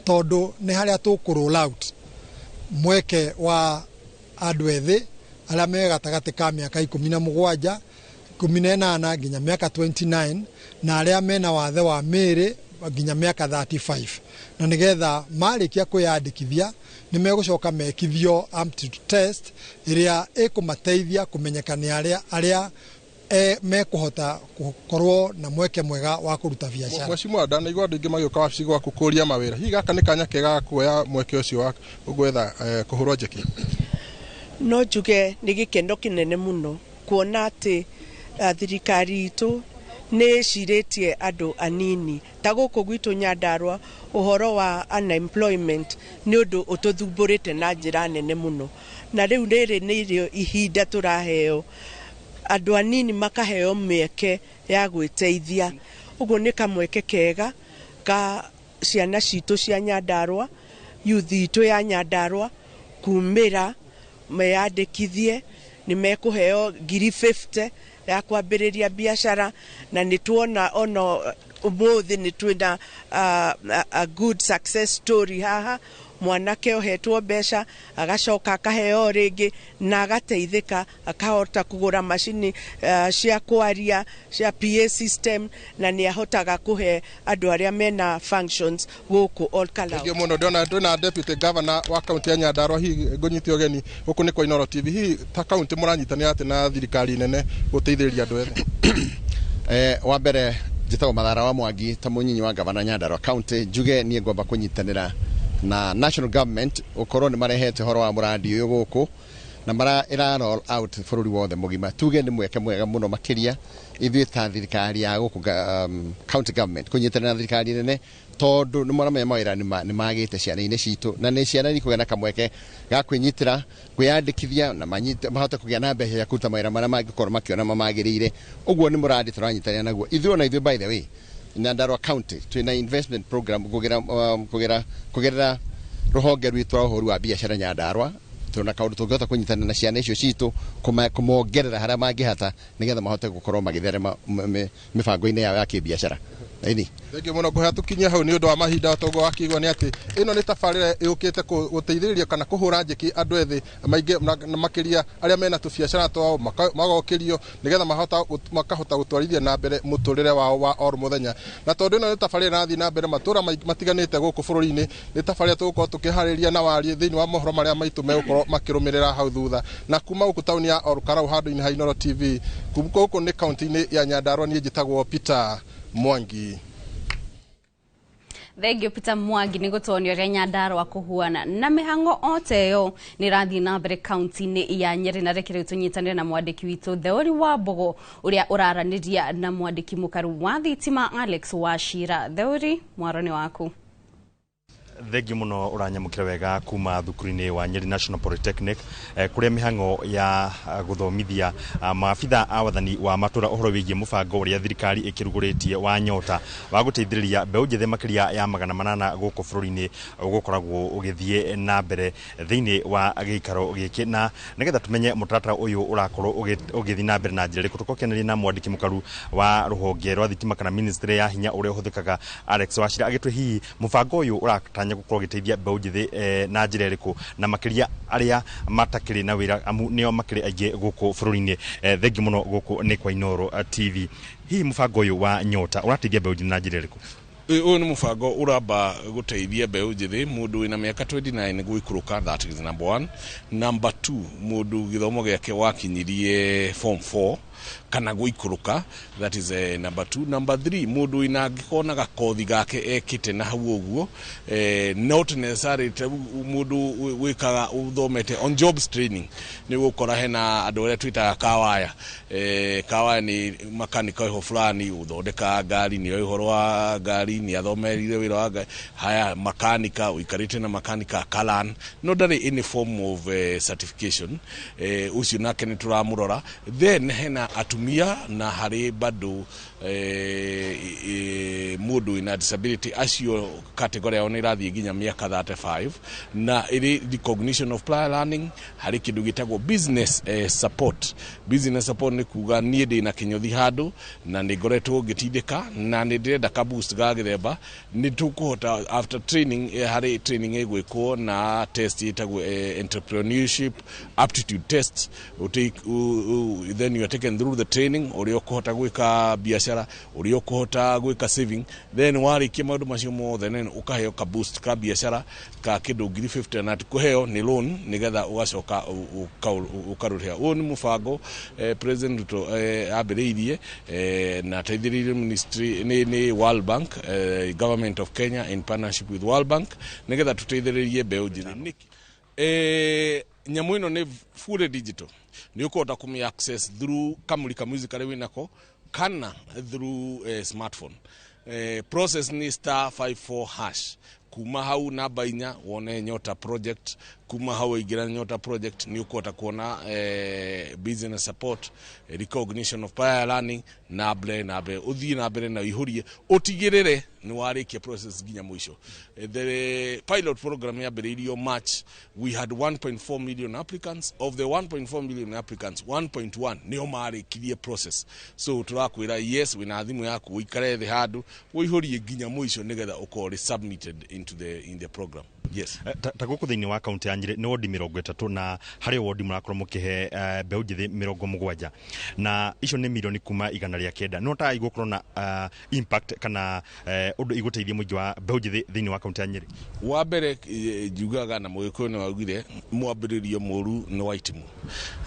tondũ nĩ harĩa tũkũ roll out mweke wa andũ ethĩ arĩa me gatagatĩ ka mĩaka 17, 18 nginya mĩaka 29 na arĩa mena wathe wa mĩĩrĩ nginya mĩaka 35, na nĩgetha marĩkia kwĩyandĩkithia nĩ megũcoka mekithio aptitude test ĩrĩa ĩkũmateithia kũmenyeka nĩ arĩa mekũhota gũkorwo na mweke mwega wa kũruta biacara. Mheshimiwa, ndanaigua andũ aingĩ magĩũka wabici gwaku kũria mawĩra, hihi gaka nĩ kanya kega ga kuoya mweke ũcio wa gwetha kũhũrwo njeki? No njuge nĩ gĩkeno kĩnene mũno kuona atĩ thirikari itũ nĩ ĩcirĩtie andũ anini ta gũkũ gwitũ Nyandarua. Ũhoro wa unemployment nĩ ũndũ ũtũthumbũrĩte na njĩra nene mũno, na rĩu rĩrĩ nĩrĩo ihinda tũraheo andũ anini makaheo mĩeke ya gwĩteithia. Ũguo nĩ kamweke kega ka ciana citũ cia Nyandarua, youth itũ ya Nyandarua kumĩra meyandĩkithie, nĩ mekũheo 50,000 ya kwambĩrĩria biacara, na nĩ tuona ona ũmũthĩ nĩ twĩna a good success story haha. Mwanake ohetwo mbeca agacoka akaheo rĩngĩ na agateithĩka, akahota kũgũra macini cia kwaria cia PA system, na nĩ ahotaga kũhe andũ arĩa mena functions gũkũ Olkalau. Thengiũ mũno. Ndĩrona twĩna deputy governor wa kaunti ya Nyandarua, hihi ngũnyite ũgeni gũkũ nĩ kwa Inooro TV. Hihi ta kaunti mũranyitanĩra atĩ na thirikari nene gũteithĩrĩria andũ ethĩ? Wa mbere njĩtagwo Mathara wa Mwangi ta mũnyinyi wa gavana Nyandarua County, njuge niĩ ngwamba kũnyitanĩra Na national government ukorwo ni marehete horo wa murandi uyu guku na mara ira roll out bururi wothe mugima. Tuge ni mweke mwega muno makiria ithuĩ ta thirikari ya guku county government kunyitanĩra na thirikari nene, tondu nĩ maramenya mawĩra nĩ magĩte ciana-inĩ citũ, na nĩ ciana ikũgĩa na kamweke ga kwĩnyitĩra, kwĩyandĩkithia na mahote kũgĩa na mbeca cia kũruta mawĩra marĩa mangĩkorwo makĩona mamagĩrĩire. Ũguo nĩ mũrandi tũranyitanĩra naguo ithuĩ. Ona ithuĩ, by the way, Nyandarua County twĩna investment program kũgerera rũhonge rwitũ rwa ũhũri wa biacara Nyandarua. Tuna kaundu tũngĩhota kũnyitanĩra na ciana icio citũ kũmongerera harĩa mangĩhata nĩgetha mahote gũkorwo magĩtherema mĩbango-inĩ yao ya kĩbiacara. Ĩni. Thengiũ mũno ngũhea tũkinyie hau nĩ ũndũ wa mahinda. Toguo wakĩigua nĩ atĩ ĩno nĩ tabarĩra ĩũkĩte gũteithĩrĩria kana kũhũra njeki andũ ethĩ maingĩ na makĩria arĩa mena tũbiacara twao magokĩrio nĩgetha makahota gũtwarithia na mbere mũtũrĩre wao wa oro mũthenya. Na tondũ ĩno nĩ tabarĩra ĩrathiĩ na mbere matũra matiganĩte gũkũ bũrũri-inĩ, nĩ tabarĩra tũgũkorwo tũkĩharĩria na warie thĩinĩ wa mohoro marĩa maitũ megũkorwo makĩrũmĩrĩra hau thutha. Na kuma gũkũ taũni ya Olkalou handũ-inĩ ha Inooro TV, kuma gũkũ nĩ kaunti-inĩ ya Nyandarua, niĩ njĩtagwo Peter Mwangi. Thengio Peter Mwangi nĩ gũtuonia ũrĩa Nyandarua kũhuana. Na mĩhang'o o ta ĩyo nĩ ĩrathiĩ na mbere kaunti-inĩ ya Nyeri, na reke rĩu tũnyitanĩre na mwandĩki witũ Theori wa Mbogo ũrĩa ũraranĩria na mwandĩki mũkaru wa thitima Alex Wachira. Theori, mwaro nĩ waku. Thengiũ mũno ũranyamũkĩra wega kuma thukuru-inĩ wa Nyeri National Polytechnic, kũrĩa mĩhang'o ya gũthomithia maabitha a wathani wa matũra ũhoro wĩgiĩ mũbango ũrĩa thirikari ĩkĩrugũrĩtie wa Nyota wa gũteithĩrĩria mbeũ njĩthĩ makĩria ya 800 gũkũ bũrũri-inĩ ũgũkoragwo ũgĩthiĩ na mbere thĩinĩ wa gĩikaro gĩkĩ. Na nĩgetha tũmenye mũtaratara ũyũ ũrakorwo ũgĩthiĩ na mbere na njĩra ĩrĩkũ, tũkokeneria na mwandĩki mũkaru wa rũhonge rwa thitima kana ministry ya hinya ũrĩa ũhũthĩkaga Alex Wachira agĩtwe hihi mũbango ũyũ ũratanya gũkorwo ũgĩteithia mbeũ njĩthĩ na njĩra ĩrĩkũ, na makĩria arĩa matakĩrĩ na wĩra amu nĩo makĩrĩ aingĩ gũkũ bũrũri-inĩ. Thengiũ mũno, gũkũ nĩ kwa Inooro TV. Hihi mũbango ũyũ wa Nyota ũrateithia mbeũ njĩthĩ na njĩra ĩrĩkũ? Ũyũ nĩ mũbango ũramba gũteithia mbeũ njĩthĩ, mũndũ wĩna mĩaka 29 gũikũrũka, that is number one. Number two, mũndũ gĩthomo gĩake wakinyirie form 4 kana gũikũrũka, that is number two. Number three, mũndũ wĩna angĩkorwo na gakothi gake ekĩte na hau ũguo, not necessarily mũndũ wĩkaga ũthomete on jobs training. Nĩ ũgũkora hena andũ arĩa twĩtaga kawaya. Kawaya nĩ makanika ho fulani ũthondekaga ngari, nĩ ũhoro wa ngari, nĩ athomerire wĩra wa ngari. Haya, makanika ũikarĩte na makanika kalan no ndarĩ any form of certification, ũcio nake nĩ tũramũrora. Then hena atumia na harĩ bado mũndũ wĩna disability. Acio category yao nĩ ĩrathiĩ nginya mĩaka 35, na ĩrĩ recognition of prior learning. Harĩ kĩndũ gĩtagwo business support. Business support nĩ kuga niĩ ndĩna kĩnyũthi handũ na nĩ ngoretwo ngĩtindĩka na nĩ ndĩrenda ka boost ga gĩthemba, nĩ tũkũhota after training, harĩ training ĩgwĩkwo na test ĩtagwo entrepreneurship aptitude test. Then you are taken through the training ũrĩa ũkũhota gwĩka biacara, ũrĩa ũkũhota gwĩka saving. Then warĩkia maũndũ macio mothe, then ũkaheo ka boost ka biacara ka kĩndũ 50,000, na kũheo nĩ loan nĩgetha ũgacoka ũkarũrĩha. Ũyũ nĩ mũbango President Ruto ambĩrĩirie na ateithĩrĩirie ministry nĩ World Bank, government of Kenya in partnership with World Bank, nĩgetha tũteithĩrĩrie mbeũ njĩthĩ. Nĩkĩ nyamũ ĩno nĩ fully digital? Nĩ ũkũhota kũmĩ access through kamũrika music karĩa wĩnako kana through smartphone. Process ni *54#. Kuma hau namba 4 wone Nyota project. Kuma hau waingĩra Nyota project, nĩ ũkũhota kuona business support, recognition of prior learning, na mbere na mbere ũthiĩ na mbere na ũihũrie, ũtigĩrĩre nĩ warĩkia process nginya mũico. The pilot program yambĩrĩirio March. We had 1.4 million applicants. Of the 1.4 million applicants, 1.1 nĩo marĩkirie process. So tũrakwĩra yes, wĩna thimũ yaku, ũikare thĩ handũ ũihũrie nginya mũico nĩgetha ũkorwo ũrĩ submitted into the in the program, yes. Ta gũkũ thĩinĩ wa kaunti ya Nyĩrĩ nĩ wodi 30, na harĩ wodi mũrakorwo mũkĩhe mbeũ njĩthĩ 70, na icio nĩ mirioni kuma 900. No ta igũkorwo na impact kana Undu iguteithia muingi wa mbeũ njĩthĩ thĩinĩ wa kaunti ya Nyeri. Wa mbere njugaga na mũgĩkũyũ nĩ waugire mwambĩrĩrio mũru nĩ wa itimũ.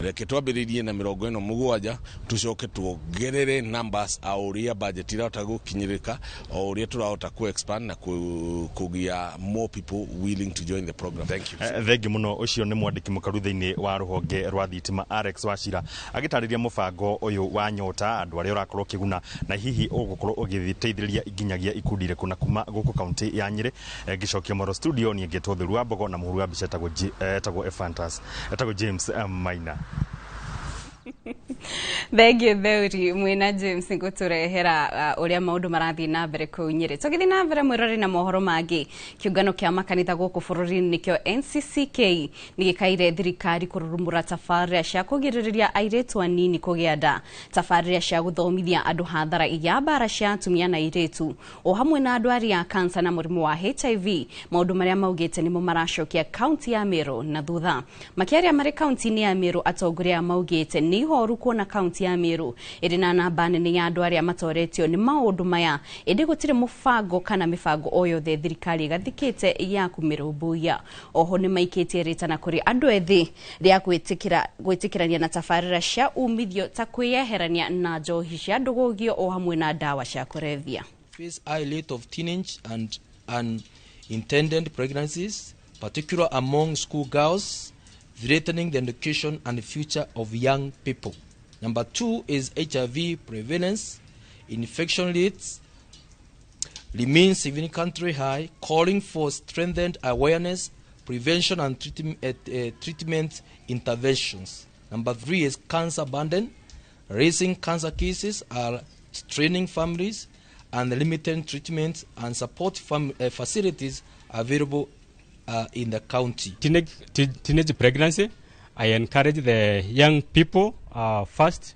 Reke twambĩrĩrie na 47 tucoke tuongerere numbers o ũrĩa budget irahota gũkinyĩrĩka, o ũrĩa tũrahota ku expand na kũgĩa more people willing to join the program. Thank you. Thengi muno. Ucio nĩ mwandĩki mũkaru thĩinĩ wa rũhonge rwa thitima Alex Wachira agĩtarĩria mũbango ũyũ wa Nyota, andũ arĩa ũrakorwo ũkĩguna na hihi ũgũkorwo ũgĩteithĩrĩria nginyagia ikundi irĩkũ na kuma gũkũ kaunti ya Nyeri. Ngĩcokia Moro studio niĩ ngĩtwo Theru wa Mbogo na mũhũri wa mbica etagwo Ephantus, etagwo James Maina. Thengiũ Theuri mwina James ngũtũrehera ũrĩa maũndũ marathiĩ na mbere kũu Nyeri. Tũgĩthiĩ na mbere mwĩrore na mohoro mangĩ, kĩũngano kĩa makanitha gũkũ bũrũri-inĩ nĩkĩo NCCK nĩgĩkaire thirikari kũrurumũra tabarĩra cia kũgirĩrĩria airĩtu anini kũgĩa nda, tabarĩra cia gũthomithia andũ hathara ya mbara cia atumia na airĩtu o hamwe na andũ arĩa a kansa na mũrimũ wa HIV, maũndũ marĩa maugĩte nĩmo maracokia kaunti ya Meru na thutha. Makĩaria marĩ kaunti-inĩ ya Meru, atongoria maugĩte nĩ ihoru kuona kaunti ya Meru ĩrĩ na namba nene ya andũ arĩa matoretio nĩ maũndũ maya, ĩndĩ gũtirĩ mũbango kana mĩbango o yothe thirikari ĩgathĩkĩte ya kũmĩrũmbũiya. Oho nĩ maikĩtie rĩtana kũrĩ andũ ethĩ rĩa gwĩtĩkĩrania na tabarĩra cia umithio ta kwĩyeherania na njohi cia ndũgũgio o hamwe na ndawa cia kũrebia. Face high rate of teenage and unintended pregnancies, particularly among school girls, threatening the education and future of young people. Number 2 is HIV prevalence. Infection rates remain significantly high, calling for strengthened awareness, prevention and treatment interventions. Number 3 is cancer burden. Raising cancer cases are straining families and limited treatment and support facilities available in the county. Teenage pregnancy, I encourage the young people first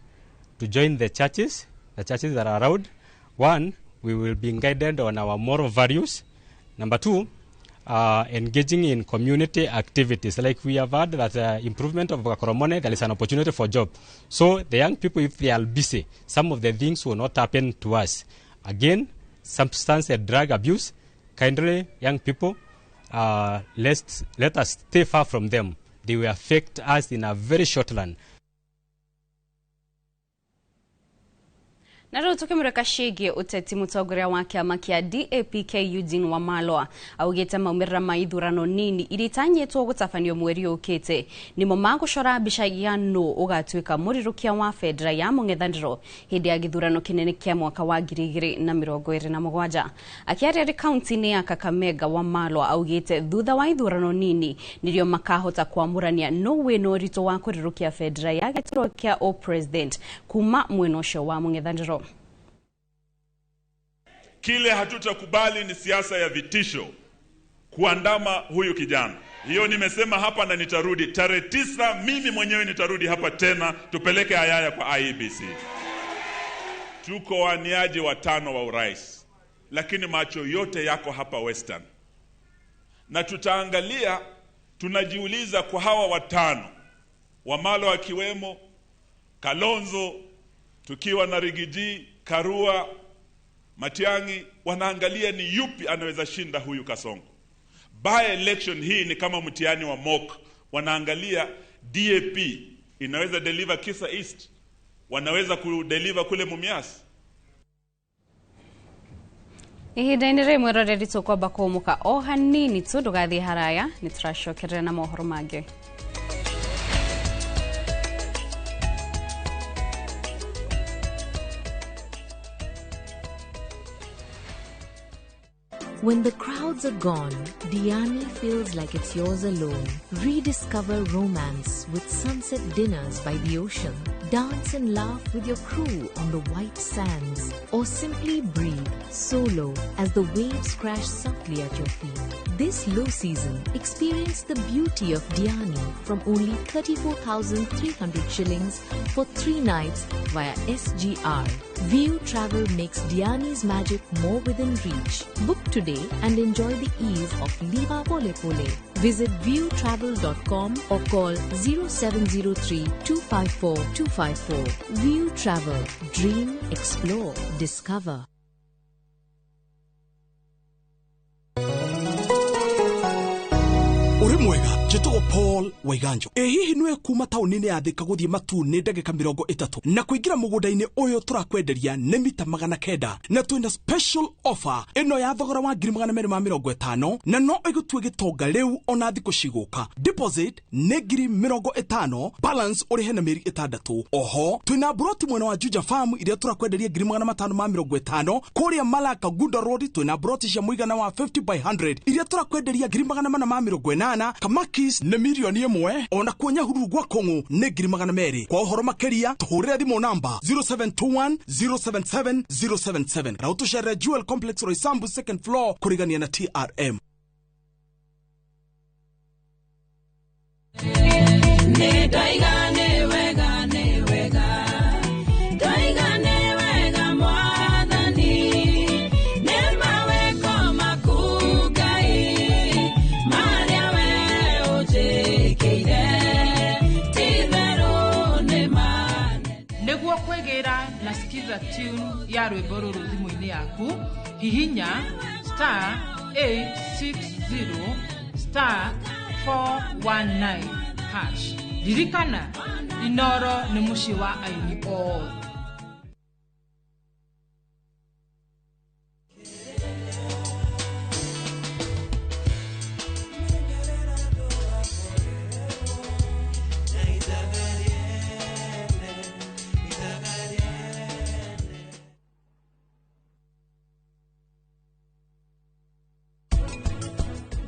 to join the churches that are around. 1, we will be guided on our moral values. Number 2, engaging in community activities. Like we have heard that improvement of Gakoromone, there is an opportunity for job. So the young people, if they are busy, some of the things will not happen to us. Again, substance and drug abuse, kindly young people, let us stay far from them. They will affect us in a very short run. Na rĩu tũkĩmũreka ciĩgiĩ ũteti, mũtongoria wa kĩama kĩa DAPK Eugene Wamalwa augĩte maumĩrĩra ma ithurano nini iria itanyĩtwo gũtabanio mweri ũkĩte nĩmo magũcora mbica ya nũ ũgatuĩka mũrirũkia wa bendera ya mũng'ethanĩro hĩndĩ ya gĩthurano kĩnene kĩa mwaka wa 2027. Akĩaria arĩ kaunti-inĩ ya Kakamega, Wamalwa augĩte thutha wa ithurano nini nĩrĩo makahota kwamũrania nũ wĩna ũritũ wa kũrirũkia bendera ya gĩturwa kĩa o-president kuma mwena ũcio wa mũng'ethanĩro. Kile hatutakubali ni siasa ya vitisho kuandama huyu kijana. Hiyo nimesema hapa na nitarudi tarehe 9, mimi mwenyewe nitarudi hapa tena tupeleke hayaya kwa IEBC. Tuko waniaji 5 wa urais, lakini macho yote yako hapa Western. Na tutaangalia, tunajiuliza kwa hawa 5, Wamalwa akiwemo, Kalonzo, tukiwa na Rigiji, Karua, Matiang'i, wanaangalia ni yupi anaweza shinda huyu Kasongo. By election hii ni kama mtihani wa mock. Wanaangalia DAP inaweza deliver Kisa East, wanaweza kudeliver kule Mumias. Ihinda-inĩ rĩmwe roreri tũkwamba kũũmũka o hanini tu, ndũgathiĩ haraya, nĩ tũracokerera na mohoro mangĩ. When the crowds are gone, Diani feels like it's yours alone. Rediscover romance with sunset dinners by the ocean. Dance and laugh with your crew on the white sands. Or simply breathe solo as the waves crash softly at your feet. This low season, experience the beauty of Diani from only 34,300 shillings for 3 nights via SGR. View Travel makes Diani's magic more within reach. Book today and enjoy the ease of Liva Pole Pole. Visit viewtravel.com or call 0703 254 254. View Travel. Dream, explore, discover. Njĩtagwo Paul Waiganjo. Ĩ hihi nĩwe kuma taũni-inĩ ya Thika gũthiĩ Matuu nĩ ndagĩka 30 na kũingĩra mũgũnda-inĩ ũyũ tũrakwenderia nĩ mita 900 na twĩna special offer ĩno ya thogora wa 250,000 na no ĩgũtue gĩtonga rĩu ona thikũ cigũka. Deposit nĩ 50,000, balance ũrĩhe na mĩeri 6. Oho twĩna broti mwena wa Juja Farm iria tũrakwenderia 550,000. Kũrĩa Malaka Gunda Road twĩna broti cia mũigana wa 50 by 100 iria tũrakwenderia 480,000. Kamakis nĩ 1,000,000, ona kuo Nyahururu gwa Kũng'ũ nĩ 200,000. Kwa ũhoro makĩria tũhũrĩre thimũ namba 0721 077 077 na ũtũcerere Jewel Complex Roysambu second floor kũrigania na TRM. Nĩguo kwĩgĩra na skiza tune ya rwĩmbo rũrũ thimũ-inĩ yaku, hihinya star 860 star 419 hash. Ririkana, Inoro nĩ mũciĩ wa aini othe.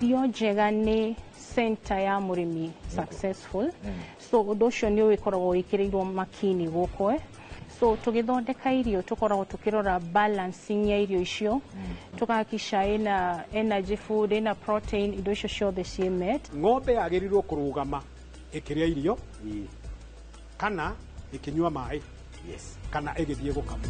Irio njega nĩ center ya mũrĩmi successful. So ũndũ ũcio nĩ ũgĩkoragwo wĩkĩrĩirwo makini gũkũ. So tũgĩthondeka irio tũkoragwo tũkĩrora balancing ya irio icio, tũkahakikisha ĩna energy food, ĩna protein, indo icio ciothe ciĩ met. Ng'ombe yagĩrĩirwo kũrũgama ĩkĩrĩa irio kana ĩkĩnyua maĩ kana ĩgĩthiĩ gũkamwo.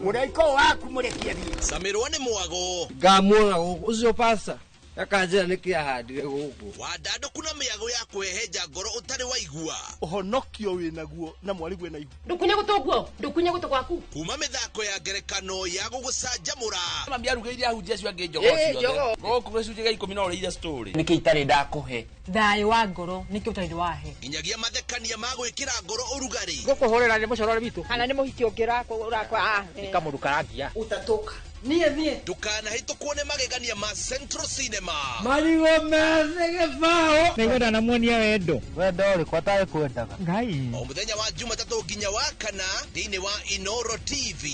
Mũraiko waku mũrekie thiĩ. Camirwo nĩ mwago. Ngamuona gũkũ ũcio pasta akanjĩra nĩkĩ ahandire gũkũ. Wandandũku na mĩago ya kũhehenja ngoro ũtarĩ waigua. Ũhonokio wĩnaguo na mwarigwe na ihu. Ndũkunye gũtũ guo, ndũkunye gũtũ gwaku. Kuma mĩthako ya ngerekano ya gũgũcanjamũra. Mami arugĩire ahunjia acio angĩ njogoo ciothe. Gũkũ gĩcunjĩ gĩa 10 no ũrĩire story. Nĩkĩ itarĩ ndakũhe? Thayũ wa ngoro nĩkĩ ũtarĩ wahe? Nginyagia mathekania ma gwĩkĩra ngoro ũrugarĩ. Gũkũhũrĩra nĩ mũcorore witũ. Kana nĩ mũhiki ũngĩ ũrakwa. Nĩ kamũndũ karangia. Ũtatũka. Niĩ niĩ. Ndũkanahĩtũkwo nĩ magegania ma Central Cinema. Marigũ methĩ gĩbaũ. Nĩngwenda namuonia wendo. Wendo ũrĩkũ atarĩ kwendaga? Ngai. O mũthenya wa Jumatatũ nginya wa kana thĩinĩ wa Inoro TV.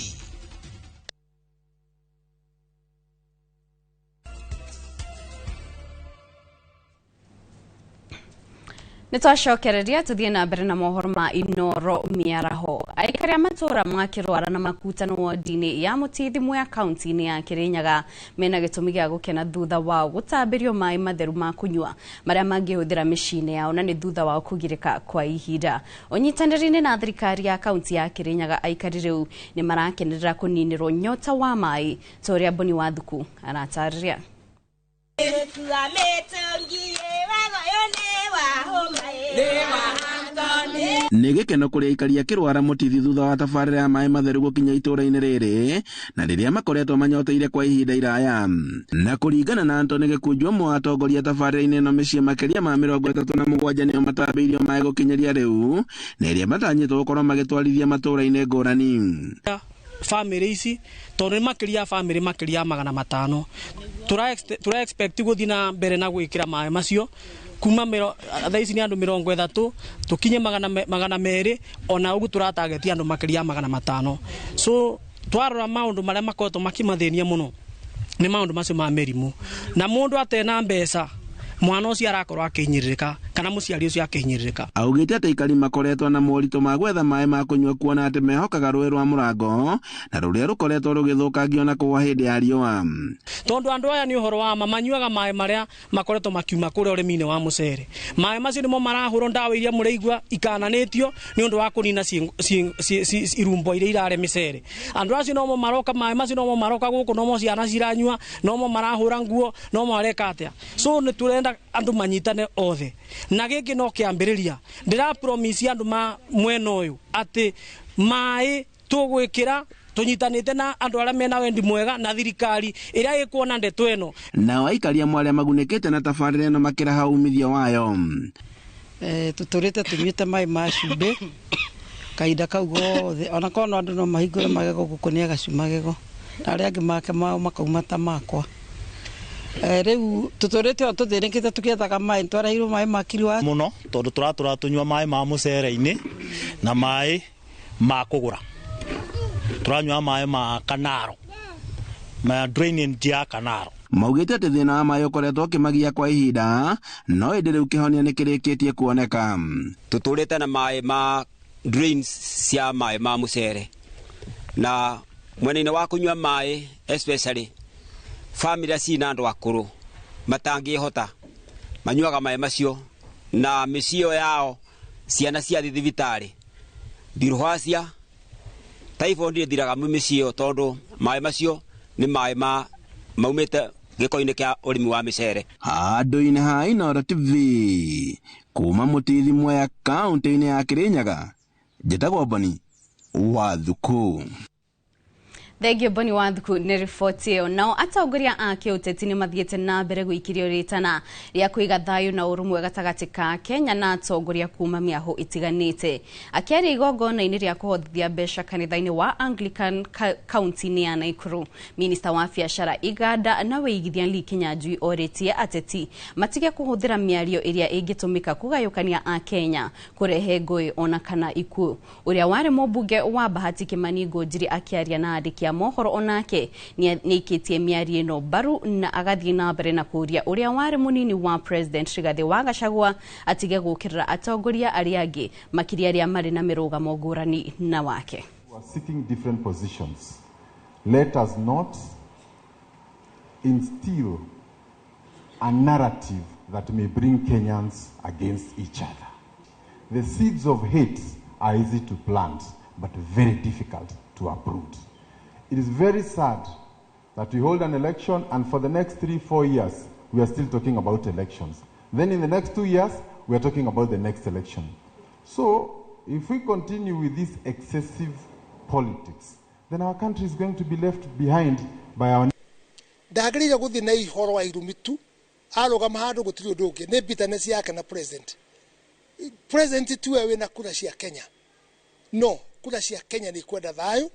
Nĩtwacokereria tũthiĩ na mbere na mohoro ma Inoro mĩaraho. Aikari a matũũra ma Kĩrwara na Makutano wodi-inĩ ya Mũtithi Mwea kaunti-inĩ ya Kĩrĩnyaga mena gĩtũmi gĩa gũkena thutha wao gũtambĩrio maĩ matheru ma kũnyua marĩa mangĩhũthĩra mĩciĩ-inĩ yao na nĩ thutha wao kũgirĩka kwa ihinda. Ũnyitanĩri-inĩ na thirikari ya kaunti ya Kĩrĩnyaga aikari rĩu nĩ marakenerera kũninĩrwo nyota wa maĩ ta ũrĩa Boni Wathuku aratarĩria. Nĩ gĩkeno kũrĩ aikari a Kĩrwara Mũtithi thutha wa tabarĩra ya maĩ matheru gũkinya itũũra-inĩ rĩrĩ na rĩrĩa makoretwo manyoteire kwa ihinda iraya. Na kũringana na Anthony Gĩkunju, ũmwe wa atongoria tabarĩra-inĩ ĩno, mĩciĩ makĩria ma 37 nĩo matambĩirio maĩ gũkinyĩria rĩu na ĩrĩa matanyĩtwo gũkorwo magĩtwarithia matũũra-inĩ ngũrani. Bamĩrĩ ici tondũ nĩ makĩria bamĩrĩ makĩria 500 tũra expect gũthiĩ na mbere na gwĩkĩra maĩ macio kuma thaa ici nĩ andũ 30 tũkinye 200 ona ũguo tũratageti andũ makĩria 500. So twarora maũndũ marĩa makoretwo makĩmathĩnia mũno nĩ maũndũ macio ma mĩrimũ, na mũndũ atena mbeca mwana ũcio arakorwo akĩhinyĩrĩrĩka kana mũciari ũcio akĩhinyĩrĩrĩka. Augĩte atĩ aikari makoretwo na moritũ ma gwetha maĩ ma kũnyua kuona atĩ mehokaga rũĩ rwa Mũrango na rũrĩa rũkoretwo rũgĩthũkangio na kũgwa hĩndĩ ya riũa. Tondũ andũ aya nĩ ũhoro wa ma manyuaga maĩ marĩa makoretwo makiuma kũrĩa ũrĩmi-inĩ wa mũcere. Maĩ macio nĩmo marahũrwo ndawa iria mũraigua ikananĩtio nĩ ũndũ wa kũnina irumbo iria irarĩa mĩcere. Andũ acio nomo maroka, maĩ macio nomo maroka gũkũ, nomo ciana ciranyua, nomo marahũra nguo, nomo mareka atĩa. So nĩ tũrenda andũ manyitane othe, na gĩkĩ no kĩambĩrĩria. Ndĩra promise andũ ma mwena ũyũ atĩ maĩ Tũgwĩkĩra tũnyitanĩte na andũ arĩa mena wendi mwega na thirikari ĩrĩa ĩkuona ndeto ĩno. Nao aikari amwe arĩa magunĩkĩte na tabarĩra ĩno makĩraha umithio wayo. Tũtũrĩte tũnyuĩte maĩ ma cumbĩ kahinda kau gothe, ona korwo andũ no mahingũre magego gũkũ nĩ agacu magego na arĩa angĩ make mao makauma ta makwa. Rĩu tũtũrĩte o tũthĩnĩkĩte tũkĩethaga maĩ, twareheirwo maĩ ma kiriwa mũno tondũ tũratũra tũnyua maĩ ma mũcere-inĩ na maĩ ma kũgũra. Tũranyua maĩ ma kanaro, ma drainage ya kanaro. Maugĩte atĩ thĩna wa maĩ ũkoretwo ũkĩmagia kwa ihinda, no ĩndĩ rĩu kĩhonia nĩ kĩrĩkĩtie kuoneka. Tũtũrĩte na maĩ ma drains cia maĩ ma mũcere na mwena-inĩ wa kũnyua maĩ especially family cina andũ akũrũ matangĩhota manyuaga maĩ macio na mĩciĩ yao ciana cia thibitarĩ bilharzia typhoid ĩthiraga mĩciĩ tondũ maĩ macio nĩ maĩ ma maumĩte gĩko-inĩ kĩa ũrĩmi wa mĩcere. Handũ-inĩ ha Inooro TV kuma Mũtithi Mwea kaũntĩ-inĩ ya Kĩrĩnyaga, njĩtagwo Boni wa Thuku. Thengio Boni wa Thuku nĩ riboti ĩyo. Nao atongoria a kĩũteti nĩ mathiĩte na mbere gũikĩrio rĩtana rĩa kũiga thayũ na ũrũmwe gatagatĩ ka Kenya na atongoria kuma mĩahũ ĩtiganĩte. Akĩaria igongona-inĩ rĩa kũhothithia mbeca kanitha-inĩ wa Anglican kaunti-inĩ ya Nakuru, minista wa biacara iganda na wĩigithia Lee Kinyanjui orĩtie ateti matige kũhũthĩra mĩario ĩrĩa ĩngĩtũmĩka kũgayũkania a Kenya, kũrehe ngũĩ ona kana ikuũ. Ũrĩa warĩ mũmbunge wa Bahati Kimani Ngũnjiri akĩaria na andĩki mohoro onake nĩaikĩtie mĩario ĩno mbaru na agathiĩ na mbere na kũũria ũrĩa warĩ mũnini wa President Rigathĩ wa Gachagua atige gũũkĩrĩra atongoria arĩa angĩ makĩria arĩa marĩ na mĩrũgamo ngũrani na wake. We are seeking different positions. Let us not instill a narrative that may bring Kenyans against each other. The seeds of hate are easy to plant, but very difficult to uproot. It is very sad that we hold an election and for the next 3-4 years, we are still talking about elections. Then in the next 2 years, we are talking about the next election. So if we continue with this excessive politics, then our country is going to be left behind by our... Ndagĩrĩire gũthiĩ na ihoro wa irumi tu arũgama handũ gũtirĩ ũndũ ũngĩ nĩ bitterness yake na president. President tiwe wĩna kura cia Kenya. No, kura cia Kenya nĩ kwenda thayũ,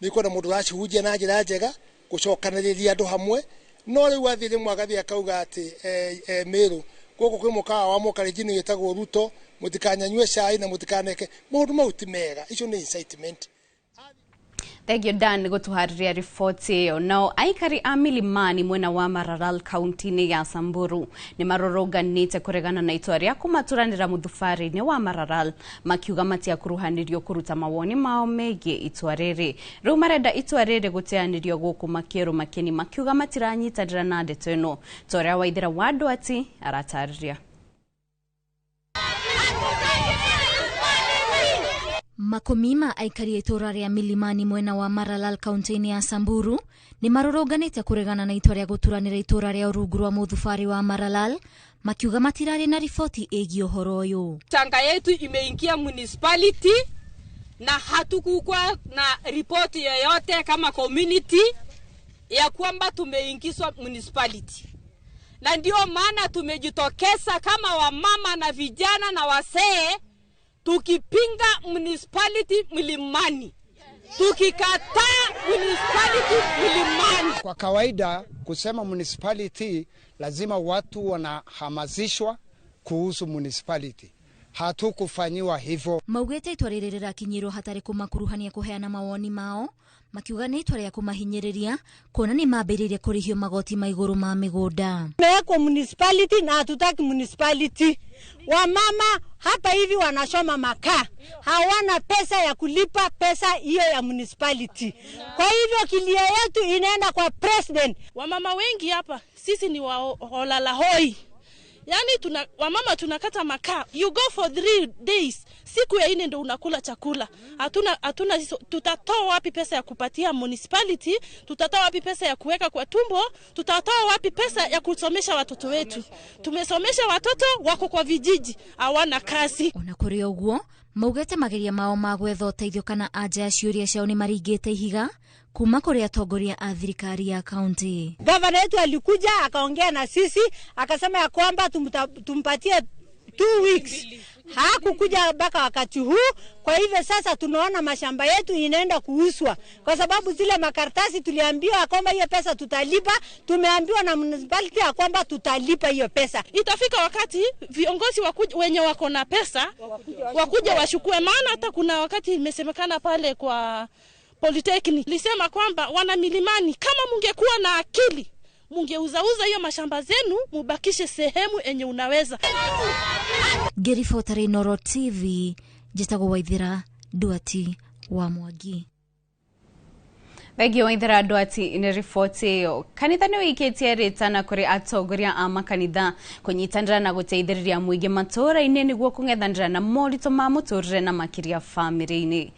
nĩ kwenda mũndũ ũracihunjia na njĩra njega, gũcokanĩrĩria andũ hamwe. No rĩu athiĩ rĩmwe agathiĩ akauga atĩ Meru gũkũ kwĩ mũkawa wa mũkarenjini wĩtagwo Ruto, mũtikanyanyue cai na mũtikaneke maũndũ mau ti mega. Icio nĩ incitement. Thank you Dan gũtũharĩria riboti ĩyo. Nao aikari a Milimani mwena wa Maralal kaunti-inĩ ya Samburu nĩ marũrũnganĩte kũregana na itua rĩa kũmaturanĩra mũthubarĩ-inĩ wa Maralal makiuga matiakuruhanĩrio kũruta mawoni mao megiĩ itua rĩrĩ. Rĩu marenda itua rĩrĩ gũteanĩrio gũkũ makĩerũ makeni makiuga matiranyitanĩra na ndeto ĩno. Ta ũrĩa Waithera wa Ndwati aratarĩria. Makomima aikari itura rĩa Milimani mwena wa Maralal kaunti-inĩ ya Samburu nĩ marũrũnganĩte kũregana na itua rĩa gũturanĩra itura rĩa rungu rwa mũthubarĩ wa Maralal makiuga matirarĩ na riboti ĩgiĩ ũhoro ũyũ. Changa yetu imeingia municipality na hatukukuwa na ripoti yoyote kama community ya kwamba tumeingizwa municipality, na ndio maana tumejitokeza kama wamama na vijana na wasee tukipinga municipality Milimani, tukikataa municipality Milimani. Kwa kawaida kusema municipality lazima watu wanahamasishwa kuhusu municipality. Hatukufanyiwa hivyo. Maugĩte itua rĩrĩ rĩrakinyĩrwo hatarĩ kũmakuruhania kũheana mawoni mao, makiuga nĩ itua rĩa kũmahinyĩrĩria kuona nĩ mambĩrĩirie kũrĩhio magoti ma igũrũ ma mĩgũnda. Tumewekwa municipality na hatutaki municipality. Wamama hapa hivi wanashoma makaa, hawana pesa ya kulipa pesa hiyo ya municipality. Kwa hivyo kilio yetu inaenda kwa president. Wamama wengi hapa sisi ni waolalahoi. Yani wamama tunakata makaa. You go for 3 days. Siku ya 4 ndo unakula chakula. Hatuna tutatoa wapi pesa ya kupatia municipality? Tutatoa wapi pesa ya kuweka kwa tumbo? Tutatoa wapi pesa ya kusomesha watoto wetu? Tumesomesha watoto wako kwa vijiji, hawana kazi. Ona kũrĩ ũguo Maugĩte mageria mao ma gwetha ũteithio kana anja ya ciũria ciao nĩ maringĩte ihiga kuma kũrĩ atongoria a thirikari ya kaunti. Gavana wetu alikuja akaongea na sisi akasema ya kwamba tumpatie 2 weeks. Hakukuja mpaka wakati huu. Kwa hivyo sasa tunaona mashamba yetu inaenda kuuzwa, kwa sababu zile makaratasi tuliambiwa kwamba hiyo pesa tutalipa, tumeambiwa na municipality ya kwamba tutalipa hiyo pesa. Itafika wakati viongozi wenye wako na pesa wakuja washukue, maana hata kuna wakati imesemekana pale kwa Polytechnic lisema kwamba wana milimani, kama mungekuwa na akili mungeuzauza hiyo mashamba zenu, mubakishe sehemu enye unaweza. Ngĩribotera Inooro TV, njĩtagwo Waithera Nduati wa Mwangi. Thengio Waithera Nduati nĩ riboti ĩyo. Kanitha nĩ wĩikĩtie rĩtana kũrĩ atongoria a makanitha kũnyitanĩra na gũteithĩrĩria mũingĩ matũũra-inĩ nĩguo kũng'ethanĩra na moritũ ma mũtũrĩre na makĩria bamĩrĩ-inĩ.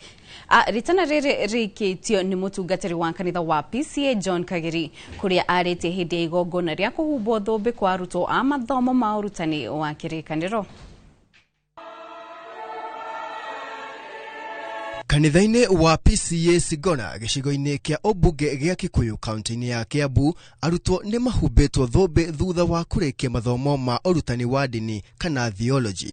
Rĩtana rĩrĩ rĩikĩtio nĩ mũtungatĩri wa kanitha wa PCA John Kagiri kũrĩa arĩtie hĩndĩ ya igongona rĩa kũhumbwo thũmbĩ kwa arutwo a mathomo ma ũrutani wa kĩrĩkanĩro. Kanitha-inĩ wa PCA Sigona gĩcigo-inĩ kĩa ũmbunge gĩa Kikuyu kaunti-inĩ ya Kiambu, arutwo nĩ mahumbĩtwo thũmbĩ thutha wa kũrĩkia mathomo ma ũrutani wa ndini kana theology.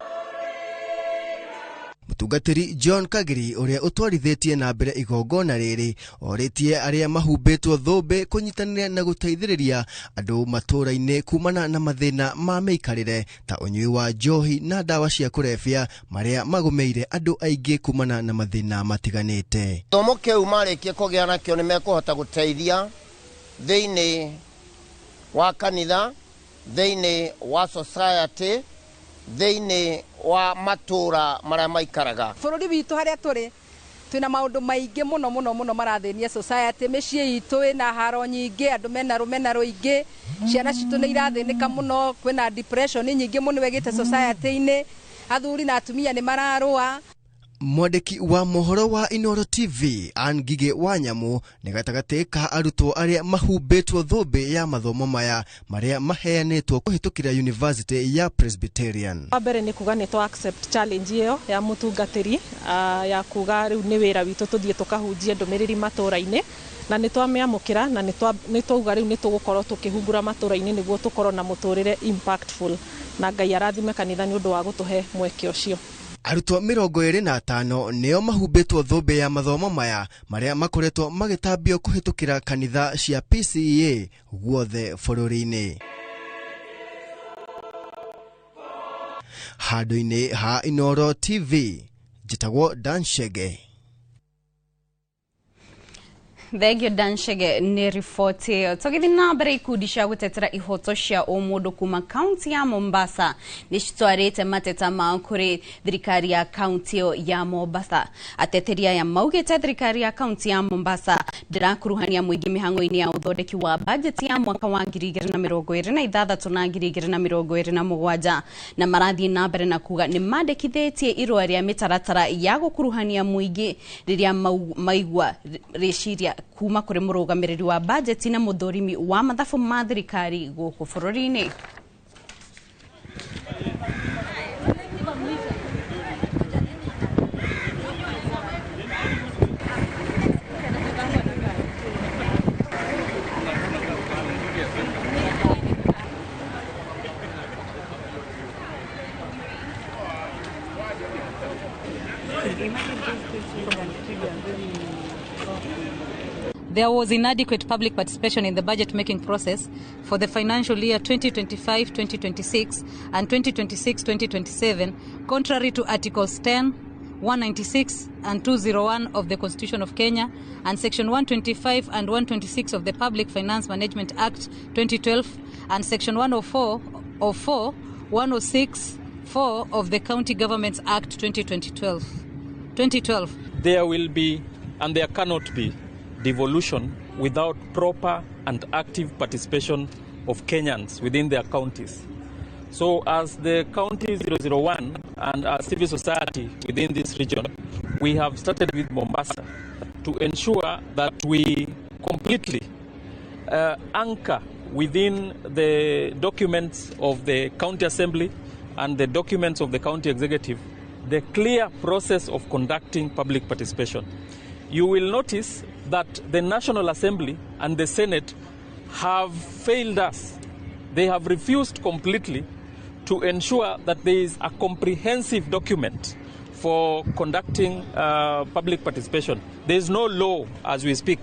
Mũtungatĩri John Kagiri ũrĩa ũtwarithĩtie na mbere igongona rĩrĩ orĩtie arĩa mahumbĩtwo thũmbĩ kũnyitanĩra na gũteithĩrĩria andũ matũũra-inĩ kumana na mathĩna ma mĩikarĩre ta ũnyui wa njohi na ndawa cia kũrebia marĩa magũmĩire andũ aingĩ kumana na mathĩna matiganĩte. Gĩthomo kĩu marĩkia kũgĩa nakĩo nĩ mekũhota gũteithia thĩinĩ wa kanitha, thĩinĩ wa society, thĩinĩ wa matũra marĩa maikaraga. Bũrũri witũ harĩa tũrĩ twĩna maũndũ maingĩ mũno mũno mũno marathĩnia society, mĩciĩ itũ ĩna haro nyingĩ, andũ mena rũmena rũingĩ, ciana citũ nĩ irathĩnĩka mũno, kwĩna depression nyingĩ mũno ĩgĩte society-inĩ, athuri na atumia nĩ mararũa. Mwandĩki wa mohoro wa Inooro TV Ann Ngigĩ wa Nyamu nĩ gatagatĩ ka arutwo arĩa mahumbĩtwo thũmbĩ ya mathomo maya marĩa maheanĩtwo kũhĩtũkĩra University ya Presbyterian. Wa mbere nĩ kuga nĩ twa accept challenge ĩyo ya mũtungatĩri ya kuga rĩu nĩ wĩra witũ tũthiĩ tũkahunjie ndũmĩrĩri matũũra-inĩ, na nĩ twamĩamũkĩra na nĩ twauga rĩu nĩ tũgũkorwo tũkĩhungura matũũra-inĩ nĩguo tũkorwo na mũtũrĩre impactful, na Ngai arathime kanitha nĩ ũndũ wa gũtũhe mweke ũcio. Arutwo 25 nĩo mahumbĩtwo thũmbĩ ya mathomo maya marĩa makoretwo magĩtambio kũhĩtũkĩra kanitha cia PCEA guothe bũrũri-inĩ. Handũ-inĩ ha Inooro TV, njĩtagwo Dan Shege. Thengio Dan Shege nĩ riboti ĩyo. Tũgĩthiĩ na mbere, ikundi cia gũtetera ihoto cia ũmũndũ kuma kaunti ya Mombasa nĩ citwarĩte mateta mao kũrĩ thirikari ya kaunti ĩyo ya Mombasa. Ateteri aya maugĩte thirikari ya kaunti ya Mombasa ndĩrakuruhania mũingĩ mĩhang'o-inĩ ya ũthondeki wa bajeti ya mwaka wa 2026 na 2027, na marathiĩ na mbere na kuga nĩ mandĩkithĩtie irũa rĩa mĩtaratara ya gũkuruhania mũingĩ rĩrĩa maigua rĩciria kuma kũrĩ mũrũgamĩrĩri wa bajeti na mũthũrimi wa mathabu ma thirikari gũkũ bũrũri-inĩ. There was inadequate public participation in the budget-making process for the financial year 2025-2026 and 2026-2027, contrary to Articles 10, 196 and 201 of the Constitution of Kenya and Section 125 and 126 of the Public Finance Management Act 2012 and Section 104 of 4, 106 4 of the County Governments Act 2012. There will be and there cannot be devolution without proper and active participation of Kenyans within their counties. So as the County 001 and as civil society within this region, we have started with Mombasa to ensure that we completely anchor within the documents of the County Assembly and the documents of the County Executive the clear process of conducting public participation. You will notice that the National Assembly and the Senate have failed us. They have refused completely to ensure that there is a comprehensive document for conducting public participation. There is no law as we speak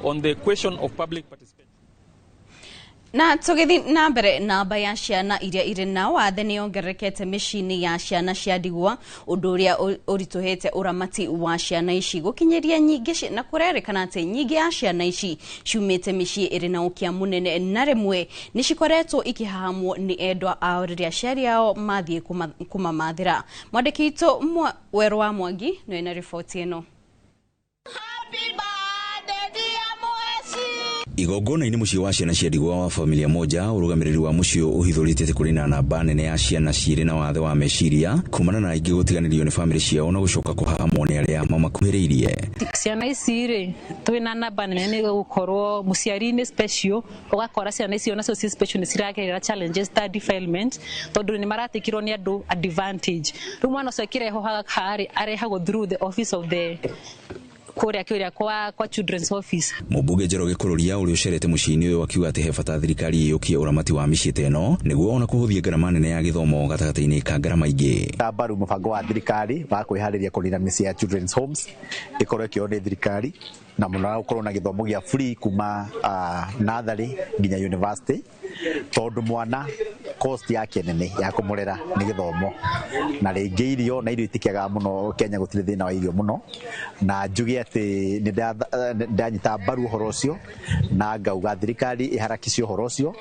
on the question of public participation. Na tugithi na mbere namba ya ciana iria iri na wathe ni yongererekete mĩciĩ-inĩ ya ciana cia ndigwa ũndũ ũrĩa ũritũhĩte ũramati wa ciana ici gũkinyĩria nyingĩ na kũrerĩkana atĩ nyingĩ ya ciana ici ciumĩte mĩciĩ ĩrĩ na ũkĩa mũnene na rĩmwe nĩ cikoretwo ikĩhahamwo nĩ endwa ao rĩrĩa aciari ao mathiĩ kũmamathĩra. Mwandĩki witũ Werũ wa Mwangi nĩ na riboti ĩno. Igongona-inĩ mũciĩ wa ciana cia ndigwa wa familia moja ũrũgamĩrĩri wa mũciĩ ũhithũrĩte atĩ kũrĩ na namba nene ya ciana cirĩ na wathe wa meciria kumana na aingĩ gũtiganĩrio nĩ bamĩrĩ ciao na gũcoka kũhahamwo nĩ arĩa mamakuhĩrĩirie. Ciana ici rĩ twĩna namba nene nĩ gũkorwo mũciari nĩ special, ũgakora ciana icio nacio ci special nĩ ciragerera challenges ta defilement tondũ nĩ maratikirwo nĩ andũ advantage. Rĩu mwana ũcio akĩrehwo haha rĩ arehagwo through the office of the kuria kwa children's office. Mũmbunge Njoroge Kũrũria ũrĩa ũcerete mũciĩ-inĩ ũyũ akiuga atĩ he bata thirikari ĩyũkie ũramati wa mĩciĩ ta ĩno nĩguo ona kũhũthia ngarama nene ya gĩthomo gatagatĩ-inĩ ka ngarama ingĩ. Mbaru mũbango wa thirikari wa kwĩharĩria kũnina mĩciĩ ya children's homes ĩkorwo ĩkĩoywo nĩ thirikari na mũno gũkorwo na gĩthomo gĩa free kuma natharĩ nginya university tondũ mwana cost yake nene ya kũmũrera nĩ gĩthomo na rĩngĩ irio na irio itikĩagaga mũno Kenya gũtirĩ thĩna wa irio mũno na njuge atĩ nĩ ndanyita mbaru ũhoro ũcio na ngauga thirikari ĩharakicie ũhoro ũcio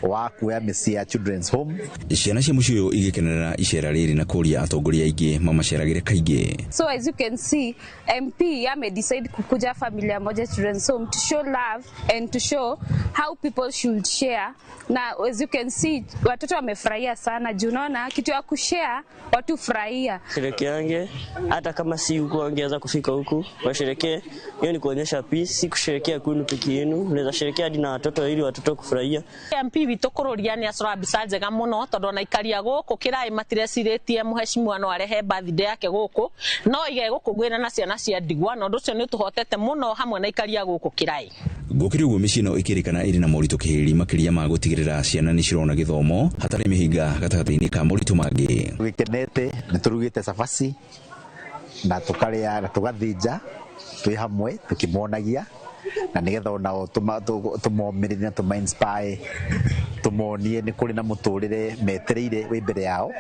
wa kuoya mĩciĩ ya children's home. Ciana cia mũciĩ ũyũ igĩkenerera icera rĩrĩ na kũria atongoria aingĩ mamaceragĩre kaingĩ. So as you can see, MP ame decide kukuja Familia Moja Children's Home to show love and to show how people should share. Na as you can see, watoto wamefurahia sana juu unaona kitu ya kushare watu furahia. Sherekeange hata kama si huku angeweza kufika huku, washerekee. Hiyo ni kuonyesha peace, si kusherekea kwenu peke yenu. Unaweza sherekea hadi na watoto ili watoto kufurahia. MP witũ Kũrũria nĩ acora mbica njega mũno tondũ ona ikaria gũkũ kĩraĩ matirecirĩtie mũheshimiwa no arehe birthday yake gũkũ no ige gũkũngũĩra na ciana cia ndigwa na ũndũ ũcio nĩ ũtũhotete mũno hamwe na ikaria gũkũ kĩraĩ. Gũkĩrĩ ũguo mĩciĩ ĩno ĩkĩrĩkana ĩrĩ na moritũ kĩhĩri makĩria ma gũtigĩrĩra ciana nĩ cirona gĩthomo hatarĩ mĩhĩnga gatagatĩ-inĩ ka moritũ mangĩ. Tũgĩkenete nĩ tũrugĩte cabaci na tũkarĩa na tũgathĩnja twĩ hamwe tũkĩmonagia na nĩgetha onao tũmomĩrĩrie na tũma inspire tũmonie nĩ kũrĩ na mũtũrĩre metereire wĩ mbere yao.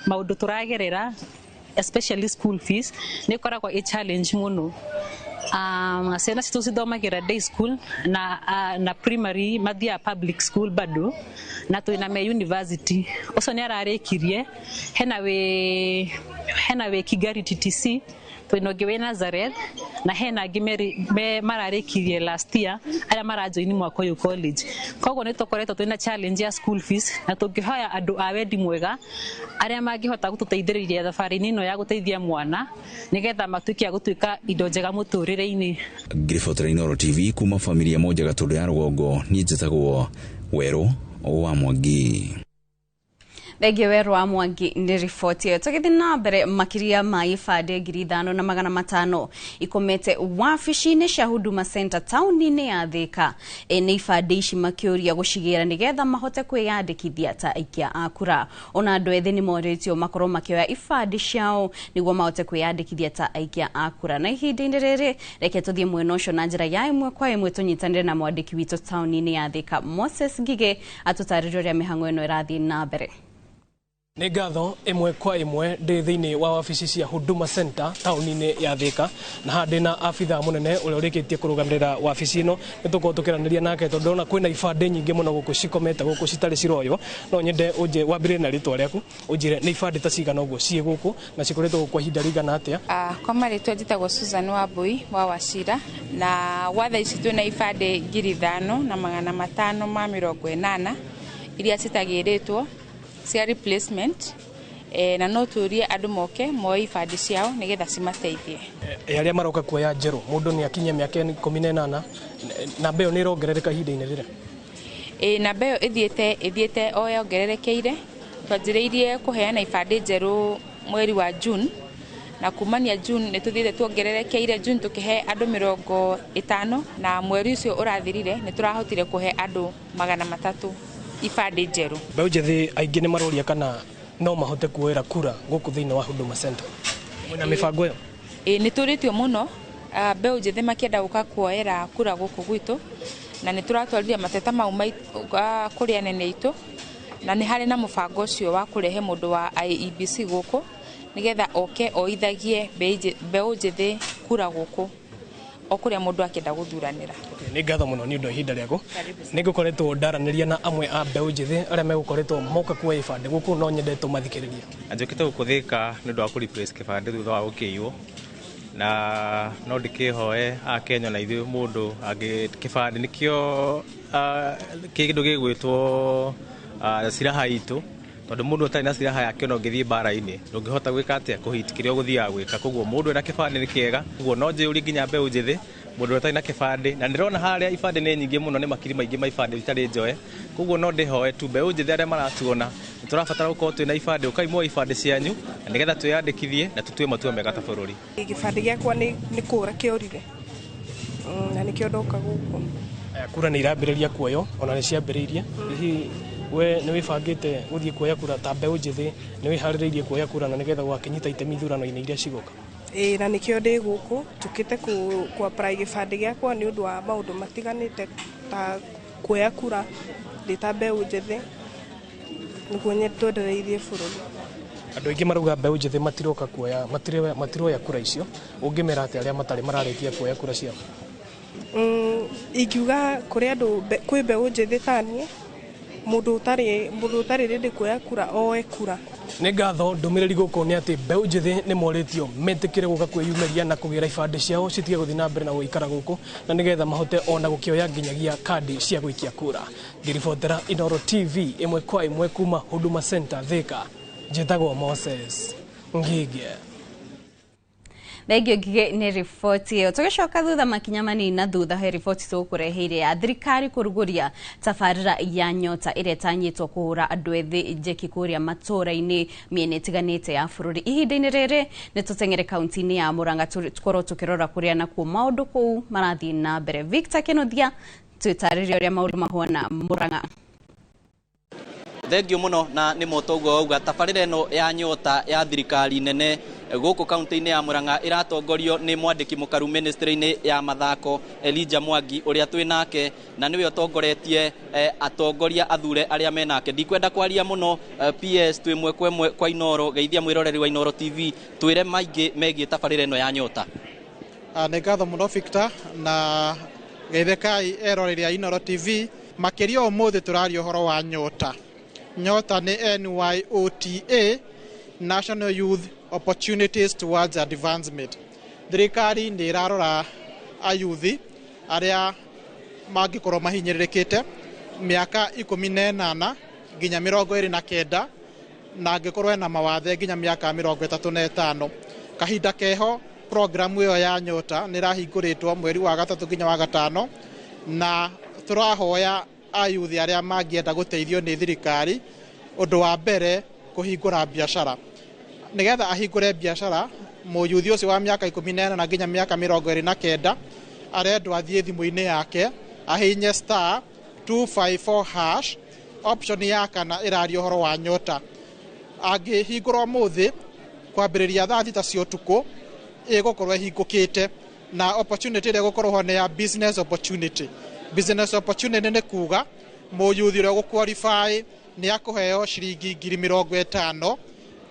Maũndũ tũragerera especially school fees nĩ ĩkoragwo ĩ challenge mũno. Ciana citũ cithomagira day school na primary mathiaga public school bado na twĩna me university ũcio nĩ ararĩkirie hena wĩ Kigali TTC twĩna ũngĩ wĩ Nazareth na hena angĩ mararĩkirie last year arĩa marajoini mwaka ũyũ college. Koguo nĩ tũkoretwo twĩna challenge ya school fees na tũngĩhoya andũ a wendi mwega arĩa mangĩhota gũtũteithĩrĩria thabarĩ-inĩ ĩno ya gũteithia mwana nĩgetha matuĩke a gũtuĩka indo njega mũtũrĩre-inĩ. Ngĩribotera Inooro TV kuma Familia Moja Gatũndũ ya Rũgongo, niĩ njĩtagwo Werũ wa Mwangi. Thengiũ Werũ wa Mwangi nĩ riboti ĩyo. Tũgĩthiĩ na mbere makĩria ma ibandĩ 5,500 ikomete wabici-inĩ cia Huduma Center taũni-inĩ ya Thika. Nĩ ibandĩ ici makĩũria gũcigĩra nĩgetha mahote kwĩyandĩkithia ta aikia a kura. Ona andũ ethĩ nĩ morĩtio makorwo makĩoya ibandĩ ciao nĩguo mahote kwĩyandĩkithia ta aikia a kura. Na ihinda-inĩ rĩrĩ reke tũthiĩ mwena ũcio na njĩra ya ĩmwe kwa ĩmwe tũnyitanĩre na mwandĩki witũ taũni-inĩ ya Thika Moses Ngige atũtarĩrie ũrĩa mĩhang'o ĩno ĩrathiĩ na mbere. Nĩ ngatho ĩmwe kwa ĩmwe ndĩ thĩinĩ wa wabici cia Huduma Center taũni-inĩ ya Thika na haha ndĩna abithaa mũnene ũrĩa ũrĩkĩtie kũrũgamĩrĩra wabici ĩno. Nĩ tũkorwo tũkĩaranĩria nake tondũ ndĩrona kwĩna ibandĩ nyingĩ mũno gũkũ cikomete gũkũ citarĩ ciroywo. No nyende wambĩrĩrie na rĩtwa rĩaku ũnjĩre nĩ ibandĩ ta cigana ũguo ciĩ gũkũ na cikoretwo gũkũ kwa ihinda rĩigana atĩa. Kwa marĩtwa njĩtagwo Susan Wambui wa Wachira na gwa thaa ici twĩna ibandĩ 5,580 iria citagĩrĩtwo cia replacement na no turie andũ moke moe ibandĩ ciao nĩgetha cimateithie. Arĩa maroka kuoya njerũ mũndũ nĩ akinyia mĩaka 18 namba ĩyo nĩ ĩrongerereka ihinda-inĩ rĩrĩ? Namba ĩyo ĩthiĩte o yongererekeire. Twanjĩrĩirie kũheana ibandĩ njerũ mweri wa June Na kumania June nĩ tũthiĩte tuongererekeire. June tũkĩhe andũ 50, na mweri ũcio ũrathirire nĩ tũrahotire kũhe andũ 300 ibandĩ njerũ. Mbeũ njĩthĩ aingĩ nĩ maroria kana no mahote kuoera kura gũkũ thĩinĩ wa Huduma Center. Mwĩna mĩbango ĩyo? Ĩĩ, nĩ tũrĩtio mũno mbeũ njĩthĩ makĩenda gũka kuoera kura gũkũ gwitũ, na nĩ tũratwarire mateta mau kũrĩ anene aitũ, na nĩ harĩ na mũbango ũcio wa kũrehe mũndũ wa IEBC gũkũ nĩgetha oke oithagie mbeũ njĩthĩ kura gũkũ o kũrĩa mũndũ akĩenda gũthuranĩra. Nĩ ngatho mũno nĩ ũndũ wa ihinda rĩaku. Nĩ ngũkoretwo ndaranĩria na amwe a mbeũ njĩthĩ arĩa megũkoretwo moka kuoya ibandĩ gũkũ, no nyende tũmathikĩrĩrie. Njũkĩte gũkũ Thĩka nĩ ũndũ wa kũ replace kĩbandĩ thutha wa gũkĩiywo, na no ndĩkĩhoe Akenya na ithuĩ mũndũ angĩ kĩbandĩ nĩkĩo kĩndũ gĩgwĩtwo silaha itũ, tondũ mũndũ ũtarĩ na silaha yake ona ũngĩthiĩ mbara-inĩ ndũngĩhota gwĩka atĩa kũhit kĩrĩa ũgũthiaga gwĩka. Koguo mũndũ ena kĩbandĩ nĩ kĩega. Koguo no njĩũrie nginya mbeũ njĩthĩ, mũndũ ũtarĩ na kĩbandĩ, na ndĩrona harĩa ibandĩ nĩ nyingĩ mũno, nĩ makiri maingĩ ma ibandĩ itarĩ njoe. Koguo no ndĩhoe tu mbeũ njĩthĩ arĩa maratuona, nĩ tũrabatara gũkorwo twĩna ibandĩ, ũkai muoe ibandĩ cianyu na nĩgetha twĩyandĩkithie na tũtue matua mega ta bũrũri. Gĩbandĩ gĩakwa nĩ kũra kĩorire, na nĩkĩo ndoka gũkũ. Kura nĩ irambĩrĩria kuoywo, ona nĩ ciambĩrĩirie. Hihi we nĩ wĩbangĩte gũthiĩ kuoya kura ta mbeũ njĩthĩ, nĩ wĩharĩrĩirie kuoya kura na nĩgetha ũgakĩnyita itemi ithurano-inĩ iria cigoka? Ĩĩ, na nĩkĩo ndĩ gũkũ, njũkĩte kũ apply gĩbandĩ gĩakwa nĩ ũndũ wa maũndũ matiganĩte ta kuoya kura ndĩ ta mbeũ njĩthĩ nĩguo twendereithie bũrũri. Andũ aingĩ marauga mbeũ njĩthĩ matiroka kuoya, matiroya kura icio. Ũngĩmera atĩa arĩa matarĩ mararĩkia kuoya kura ciao? Ingiuga kũrĩ andũ, kwĩ mbeũ njĩthĩ ta niĩ, mũndũ ũtarĩ ready kuoya kura oe kura. Nĩ ngatho. Ndũmĩrĩri gũkũ nĩ atĩ mbeũ njĩthĩ nĩ morĩtio metĩkĩre gũka kwĩyumĩria na kũgĩra ibandĩ ciao citige gũthiĩ na mbere na gũikara gũkũ, na nĩgetha mahote ona gũkĩoya nginyagia kandi cia gũikia kura. Ngĩribotera Inooro TV ĩmwe kwa ĩmwe kuma Huduma Center Thĩka, njĩtagwo Moses Ngige. Thengio Ngige nĩ riboti ĩyo. Tũgĩcoka thutha makinya manini na thutha he riboti tũgũkũreheire ya thirikari kũrugũria tabarĩra ya Nyota ĩrĩa ĩtanyĩtwo kũhũra andũ ethĩ njeki kũrĩa matũũra-inĩ mĩena ĩtiganĩte ya bũrũri. Ihinda-inĩ rĩrĩ nĩ tũteng'ere kaunti-inĩ ya Murang'a tũkorwo tũkĩrora kũrĩa nakuo maũndũ kũu marathiĩ na mbere. Victor Kĩnuthia, twĩtarĩrie ũrĩa maũndũ mahuana Murang'a. Thengio mũno na nĩ motoguo wauga tabarĩra ĩno ya Nyota ya thirikari nene gũkũ kaunti-inĩ ya Murang'a ĩratongorio nĩ mwandĩki mũkaru ministry-inĩ ya mathako Elijah Mwangi ũrĩa twĩ nake, na nĩwe ũtongoretie atongoria athure arĩa menake. Ndikwenda kwaria mũno, PS twĩ ĩmwe kwa ĩmwe kwa Inooro, geithia mwĩroreri wa Inooro TV, twĩre maingĩ megiĩ tabarĩra ĩno ya Nyota. Nĩ ngatho mũno Victor, na geithĩkai eroreri a Inooro TV. Makĩria ũmũthĩ tũraria ũhoro wa Nyota. Nyota nĩ NYOTA, National Youth Opportunities Towards Advancement. Thirikari nĩ ĩrarora ayuthi arĩa mangĩkorwo mahinyĩrĩrĩkĩte mĩaka 18 nginya 29, na angĩkorwo ena mawathe nginya mĩaka 35. Kahinda keho programu ĩyo ya Nyota nĩ ĩrahingũrĩtwo mweri wa 3 nginya wa 5, na tũrahoya ayuthi arĩa mangĩenda gũteithio nĩ thirikari ũndũ wa mbere kũhingũra biacara. Nĩgetha ahingũre biacara, mũyuthi ũcio wa mĩaka 18 nginya mĩaka 29 arendwo athiĩ thimũ-inĩ yake ahihinye star 254 hash, option ya kana ĩraria ũhoro wa Nyota. Angĩhingũra ũmũthĩ kwambĩrĩria thaa 6 cia ũtukũ ĩgũkorwo ĩhingũkĩte, na opportunity ĩrĩa ĩgũkorwo ho nĩ ya business opportunity. Business opportunity nĩ kuga mũyuthi ũrĩa ũgũ-qualify nĩ akũheo ciringi 50,000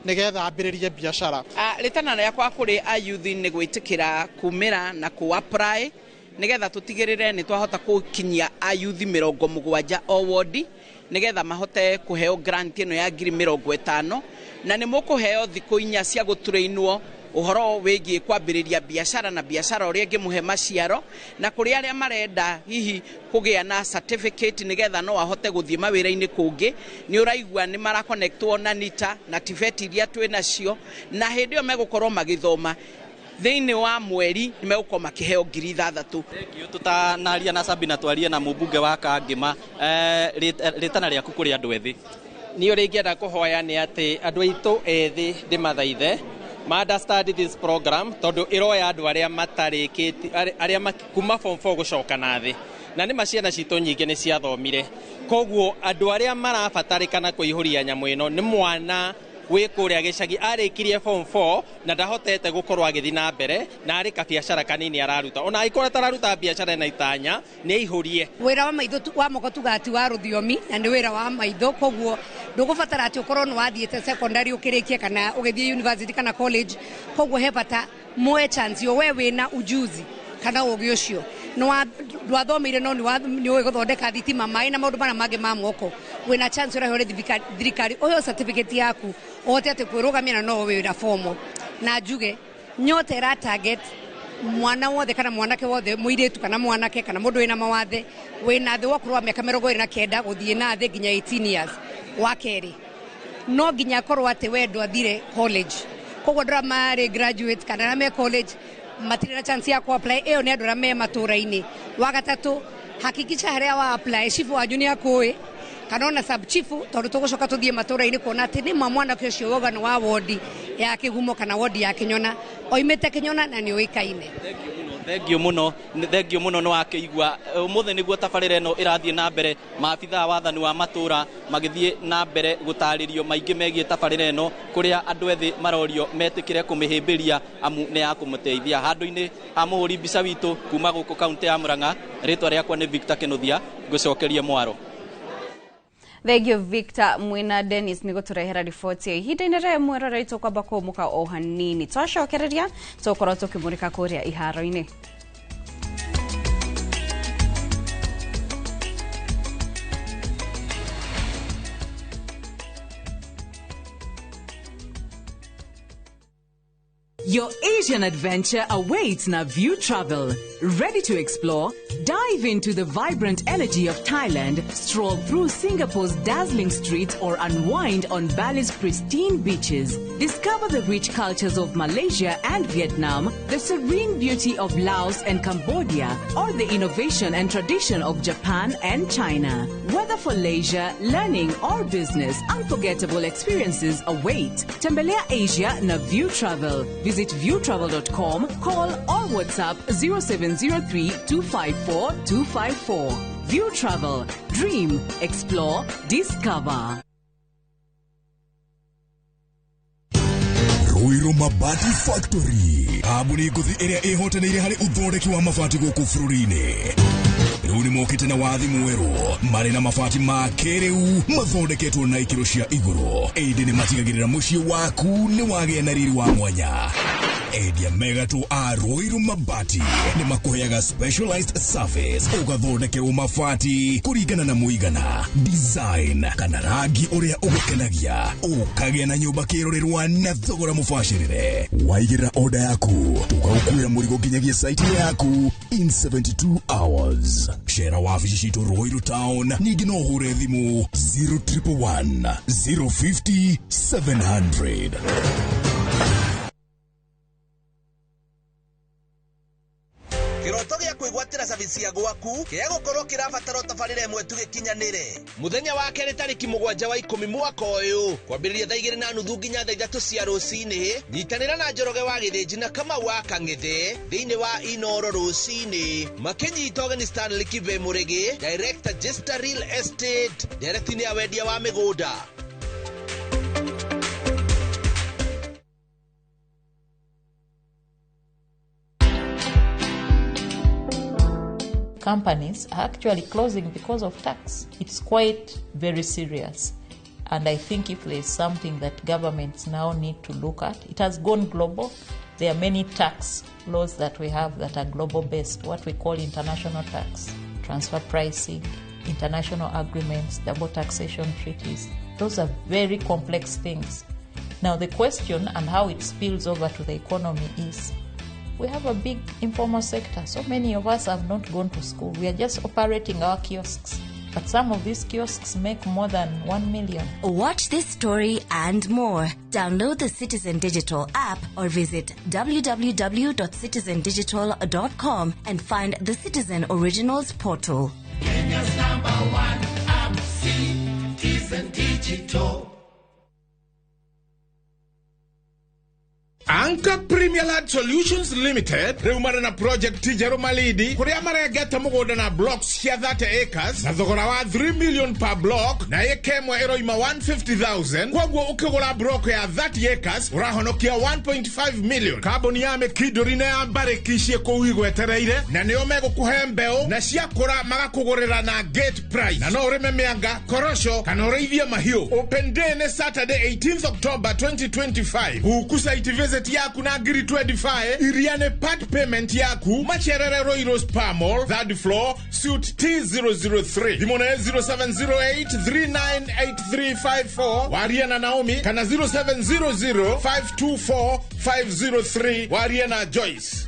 nĩgetha ambĩrĩrie biacara. Rĩtana rĩakwa kũrĩ ayuthi nĩ gwĩtĩkĩra kumĩra na kũ apply nĩgetha tũtigĩrĩre nĩ twahota gũkinyia ayuthi 70 o wodi nĩgetha mahote kũheo grant ĩno ya 50,000, na nĩ mũkũheo thikũ 4 cia gũtũrĩinwo ũhoro wĩgiĩ kwambĩrĩria biacara na biacara ũrĩa ĩngĩmũhe maciaro, na kũrĩ arĩa marenda hihi kũgĩa na certificate nĩgetha no ahote gũthiĩ mawĩra-inĩ kũngĩ. Nĩ ũraigua nĩ marakonectwo na NITA na TVET iria twĩ nacio, na hĩndĩ ĩyo megũkorwo magĩthoma thĩinĩ wa mweri nĩ megũkorwo makĩheo 6,000. Thengiũ. Tũtanaria na Sabina twarie na mũmbunge wa Kangĩma, rĩtana rĩaku kũrĩ andũ ethĩ. Niĩ ũrĩa ingĩenda kũhoya nĩ atĩ andũ aitũ ethĩ ndĩmathaithe Ma understand this program tondu iroya andu aria matarĩkĩtie aria kuma form 4 gũcoka na thĩ, na nĩ ma ciana citũ nyingĩ nĩ ciathomire. Koguo andũ arĩa marabatarĩkana kũihũria nyamũ ĩno nĩ mwana wĩ kũrĩa gĩcagi arĩkirie form 4 na ndahotete gũkorwo agĩthiĩ na mbere na arĩ kabiacara kanini araruta, ona angĩkorwo atararuta biacara na itanya nĩ aihũrie. Wĩra wa maitho wa moko tugaga ti wa rũthiomi na nĩ wĩra wa maitho, koguo ndũgũbatara atĩ ũkorwo nĩ wathiĩte secondary ũkĩrĩkie kana ũgĩthiĩ university kana college. Koguo he bata muoe chance yo, we wĩna ujuzi kana ũgĩ ũcio ndwathomeire no nĩ ũĩ gũthondeka thitima, maĩ na maũndũ marĩa mangĩ ma moko, wĩna chance ũraheo nĩ thirikari ũheo certificate yaku ũhote atĩ kwĩrũgamia na no wĩra formal. Na njuge Nyota ĩra target mwana wothe kana mwanake wothe, mũirĩtu kana mwanake kana mũndũ wĩna mawathe wĩna thĩ wa ũkũrũ wa mĩaka 29 gũthiĩ na thĩ nginya 18 years. Wa kerĩ no nginya akorwo atĩ we ndwathire college, koguo andũ arĩa marĩ graduate kana arĩa me college matirĩ na chance ya ku-apply, ĩyo nĩ andũ arĩa me matũra-inĩ. Wa gatatũ, hakikisha harĩa wa apply chifu wanyu nĩ akũĩ kana ona sub chief, tondũ tũgũcoka tũthiĩ matũra-inĩ kuona atĩ nĩ ma mwanake ũcio wauga nĩ wa wodi ya Kĩgumo kana wodi ya Kĩnyona, oimĩte Kĩnyona na nĩ ũĩkaine. Thengio mũno, thengio mũno nĩ wakĩigua ũmũthĩ nĩguo tabarĩra ĩno ĩrathiĩ na mbere, maabithaa wathani wa matũra magĩthiĩ na mbere gũtarĩrio maingĩ megiĩ tabarĩra ĩno, kũrĩa andũ ethĩ marorio metĩkĩre kũmĩhĩmbĩria amu nĩ ya kũmũteithia. Handũ-inĩ ha mũhũri mbica witũ kuma gũkũ kaũntĩ ya Murang'a, rĩtwa rĩakwa nĩ Victor Kĩnuthia, ngũcokerie mwaro. Thank you Victor mwina Dennis nĩ gũtũrehera riboti ya ihinda-inĩ rĩa mwerore tũkwamba kũmũka o hanini, twacokereria tũkorwo tũkĩmũrĩka kũrĩa iharo-inĩ. Your Asian adventure awaits na View Travel. Ready to explore? Dive into the vibrant energy of Thailand, stroll through Singapore's dazzling streets, or unwind on Bali's pristine beaches. Discover the rich cultures of Malaysia and Vietnam, the serene beauty of Laos and Cambodia, or the innovation and tradition of Japan and China. Whether for leisure, learning, or business, unforgettable experiences await. Tembelea Asia na View Travel. Visit viewtravel.com, call or WhatsApp 0703 254 254. View Travel. Dream, explore, discover. Ruiru Mabati Factory, kambuni ngũthi ĩrĩa ĩhotanĩire harĩ ũthondeki wa mabati gũkũ bũrũri-inĩ. Rĩu nĩ mokĩte na wathi mwerũ, marĩ na mabati ma kĩrĩu mathondeketwo na ikĩro cia igũrũ, ĩndĩ nĩ matigagĩrĩra mũciĩ waku nĩ wagĩa na riri wa mwanya. Endia megatũ a Ruiru Mabati nĩ makũheaga specialized service, ũgathondekerwo mabati kũringana na mũigana, design kana rangi ũrĩa ũgũkenagia, ũkagĩa na nyũmba kĩrorerwa na thogora mũbacĩrĩre. Waigĩrĩra order yaku, tũgagũkuĩra mũrigo nginyagia site yaku in 72 hours. Cera wabici citũ Ruiru Town, ningĩ no ũhũre thimũ 0111 050 700. Kĩroto gĩa kwĩgwatĩra service ya gwaku kĩa gũkorwo kĩrabatara tabarĩra ĩmwe tu gĩkinyanĩre. Mũthenya wa kerĩ tarĩki 7 wa 10 mwaka ũyũ kwambĩrĩria thaa 2:30 nginya thaa 3 cia rũcinĩ, nyitanĩra na Njoroge wa Gĩthĩnji na Kamau wa Kang'ethe thĩinĩ wa Inoro rũcinĩ, makĩnyita ũgeni Stanley Kibe Mũrĩgĩ, Director Jester Real Estate, Director ya wendia wa mĩgũnda. Companies are actually closing because of tax. It's quite very serious. And I think if there's something that governments now need to look at, it has gone global. There are many tax laws that we have that are global based, what we call international tax, transfer pricing, international agreements, double taxation treaties. Those are very complex things. Now the question and how it spills over to the economy is, we have a big informal sector. So many of us have not gone to school. We are just operating our kiosks. But some of these kiosks make more than 1 million. Watch this story and more. Download the Citizen Digital app or visit www.citizendigital.com and find the Citizen Originals portal. Kenya's number one app, Citizen Digital. Anchor Premier Land Solutions Limited rĩu marĩ na project njerũ Malindi kũrĩa marengete mũgũnda na blocks cia 30 acres na thogora wa 3 million per block, na ĩka ĩmwe ĩroima 150,000. Koguo ũkĩgũra block ya 30 acres ũrahonokia 1.5 million. Kambuni ya Mĩkindũri na ya Mbarĩki ciĩ kũu igwetereire, na nĩo megũkũhe mbeũ na ciakũra magakũgũrĩra na gate price, na no ũrĩme mĩanga, korosho kana ũrĩithie mahiũ. Open day nĩ Saturday 18th October 2025. Huku site visit yaku na ngiri 25 iria nĩ part payment yaku. Macerere Royal Spa Mall, third floor, suite T003. Thimũ nĩ 0708 398354, warie na Naomi, kana 0700 524 503, warie na Joyce.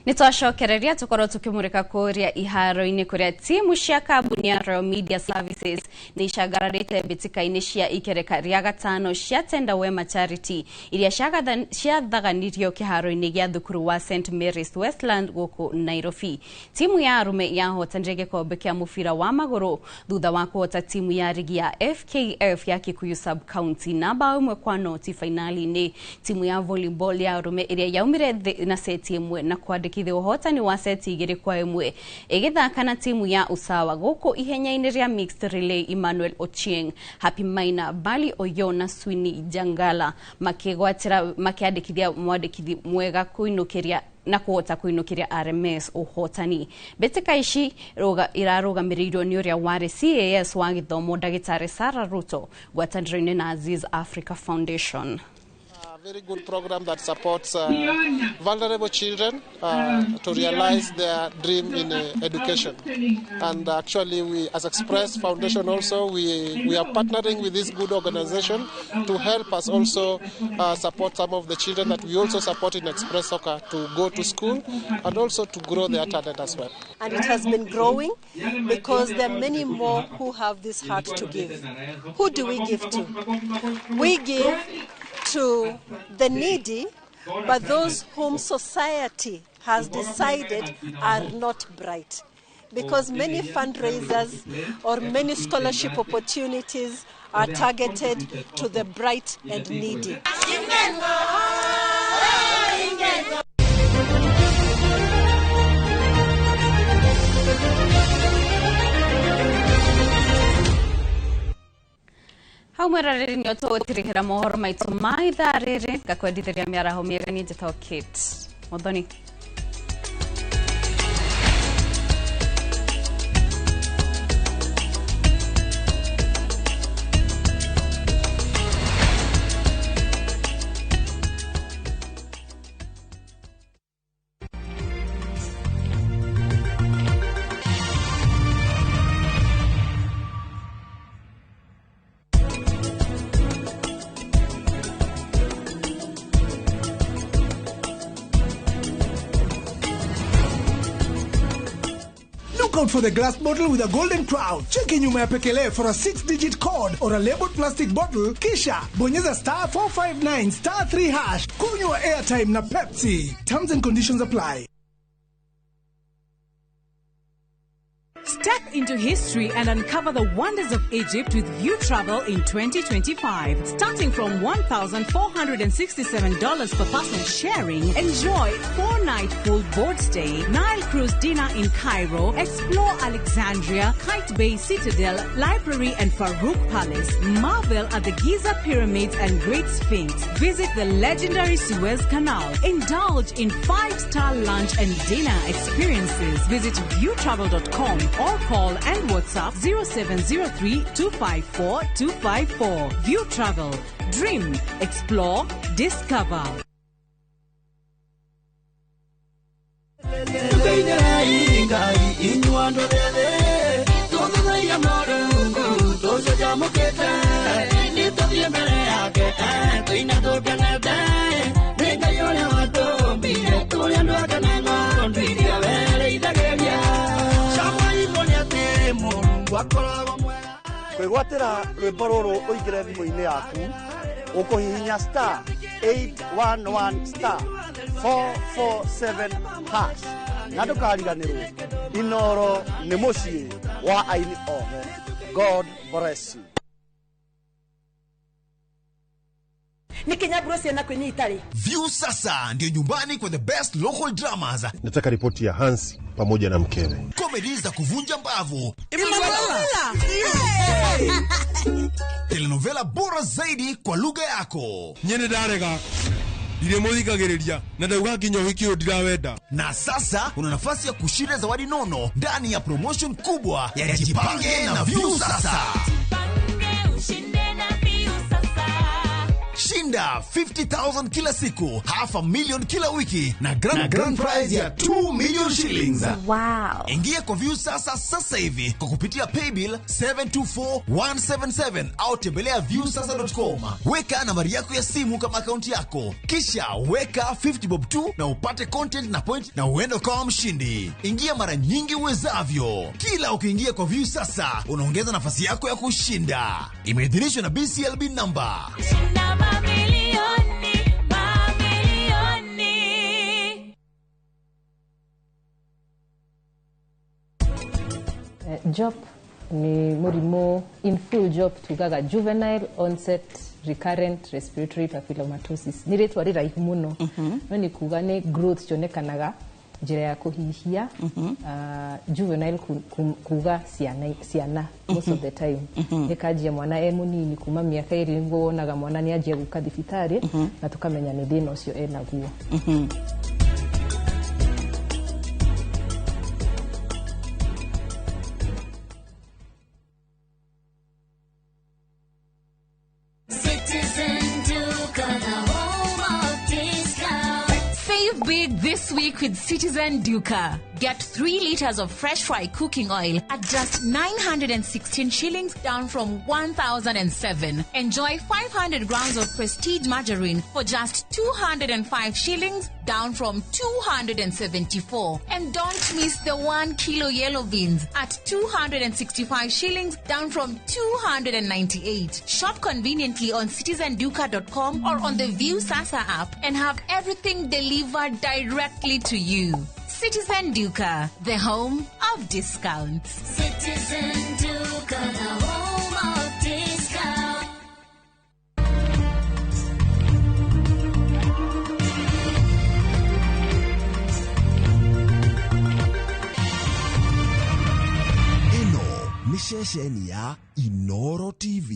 Nĩ twacokereria tũkorwo tũkĩmũrĩka kũrĩa iharo-inĩ kũrĩa timu cia kambuni ya Royal Media Services nĩ icangararĩte mbĩtĩka-inĩ cia ikereka rĩa gatano cia Tenda Wema Charity iria ciathaganirio kĩharo-inĩ gĩa thukuru wa St Mary's Westland gũkũ Nairobi. Timu ya arũme yahotanire gĩkombe kĩa mũbira wa magũrũ thutha wa kũhota timu ya rigi ya FKF ya Kikuyu Sub County na bao 1-0 fainali-inĩ. Timu ya volleyball ya arũme ĩrĩa yaumire thĩ na seti 1 na kwandĩkithia ũhotani wa seti 2-1 ĩgĩthaka na timu ya Usawa gũkũ ihenya-inĩ rĩa mixed relay. Emmanuel Ochieng, Happy Maina, Bali Oyo na Swini Jangala makĩgwatĩra makĩandĩkithia mwandĩkithi mwega kũinũkĩria na kũhota kũinũkĩria RMS ũhotani. Mbĩtĩka ici irarũgamĩrĩirwo nĩ ũrĩa warĩ CAS wa gĩthomo ndagĩtarĩ Sarah Ruto ngwatanĩro-inĩ na Aziz Africa Foundation. Very good program that supports vulnerable children to realize their dream in education. And actually we, as Express Foundation also, we are partnering with this good organization to help us also support some of the children that we also support in Express Soccer to go to school and also to grow their talent as well. And it has been growing because there are many more who have this heart to give. Who do we give to? We give to the needy, but those whom society has decided are not bright. Because many fundraisers or many scholarship opportunities are targeted to the bright and needy. Hau mweroreri nĩ tũgũtirihĩra mohoro maitũ ma ithaa rĩrĩ, ngakwendithĩria mĩaraho mĩega. Niĩ njĩtagwo Kate Muthoni. Out for the glass bottle with a golden crown. Cheki nyuma ya pekele for a 6-digit code or a labeled plastic bottle, kisha bonyeza star 459 star 3 hash. Kunywa airtime na Pepsi. Terms and conditions apply. Step into history and uncover the wonders of Egypt with View Travel in 2025. Starting from $1,467 per person sharing, enjoy 4-night full board stay, Nile cruise dinner in Cairo, explore Alexandria, Kite Bay Citadel, Library and Farouk Palace, marvel at the Giza Pyramids and Great Sphinx, visit the legendary Suez Canal, indulge in 5-star lunch and dinner experiences. Visit viewtravel.com or call and WhatsApp 0703 254 254. View Travel. Dream, explore, discover. Kwĩgwatĩra rwĩmbo rũrũ ũingĩre thimũ-inĩ yaku ũkũhihinya star 811 star 447 hash na ndũkariganĩrwo Inoro nĩ mũciĩ wa aini othe. God bless you. Nikinyaburo ciana kwĩnyita rĩ. View sasa ndio nyumbani kwa the best local dramas. Nataka ripoti ya Hansi pamoja na mkewe. Comedy za kuvunja mbavu. Telenovela bora zaidi kwa lugha yako. Nyene ndarega. Ndiremuthikagiriria na ndauga nginya uhiki uyu ndirawenda. Na sasa una nafasi ya kushinda zawadi nono ndani ya promotion kubwa ya Jipange na View Sasa. Shinda 50,000 kila siku, 500,000 kila wiki na grand prize ya 2 million shillings. Wow. Ingia kwa View Sasa sasa hivi kwa kupitia paybill 724177 au tembelea viewsasa.com. Weka nambari yako ya simu kama akaunti yako, kisha weka 50 bob tu na upate content na point na uende ukawa mshindi. Ingia mara nyingi uwezavyo. Kila ukiingia kwa View Sasa unaongeza nafasi yako ya kushinda. Imeidhinishwa na BCLB number. Shinda mamilioni, mamilioni. JOP ni murimu in full JOP tugaga juvenile onset recurrent respiratory papillomatosis. Ni ritwa riraihu muno. No ni kuga ni growth cionekanaga njira ya kuhihia. Juvenile kuga ciana most of the time. Ikanjia mwana e munini kuma miaka iri niguo wonaga mwana ni anjia guka thibitari na tukamenya ni thina ucio enaguo. This week with Citizen Duka. Get 3 liters of fresh fry cooking oil at just 916 shillings, down from 1,007. Enjoy 500 grams of Prestige margarine for just 205 shillings, down from 274. And don't miss the 1 kilo yellow beans at 265 shillings, down from 298. Shop conveniently on citizenduka.com or on the View Sasa app and have everything delivered directly to you. Citizen Duka, the home of discounts. Citizen Duka, the home of discounts. Eno ni ceceni ya Inoro TV.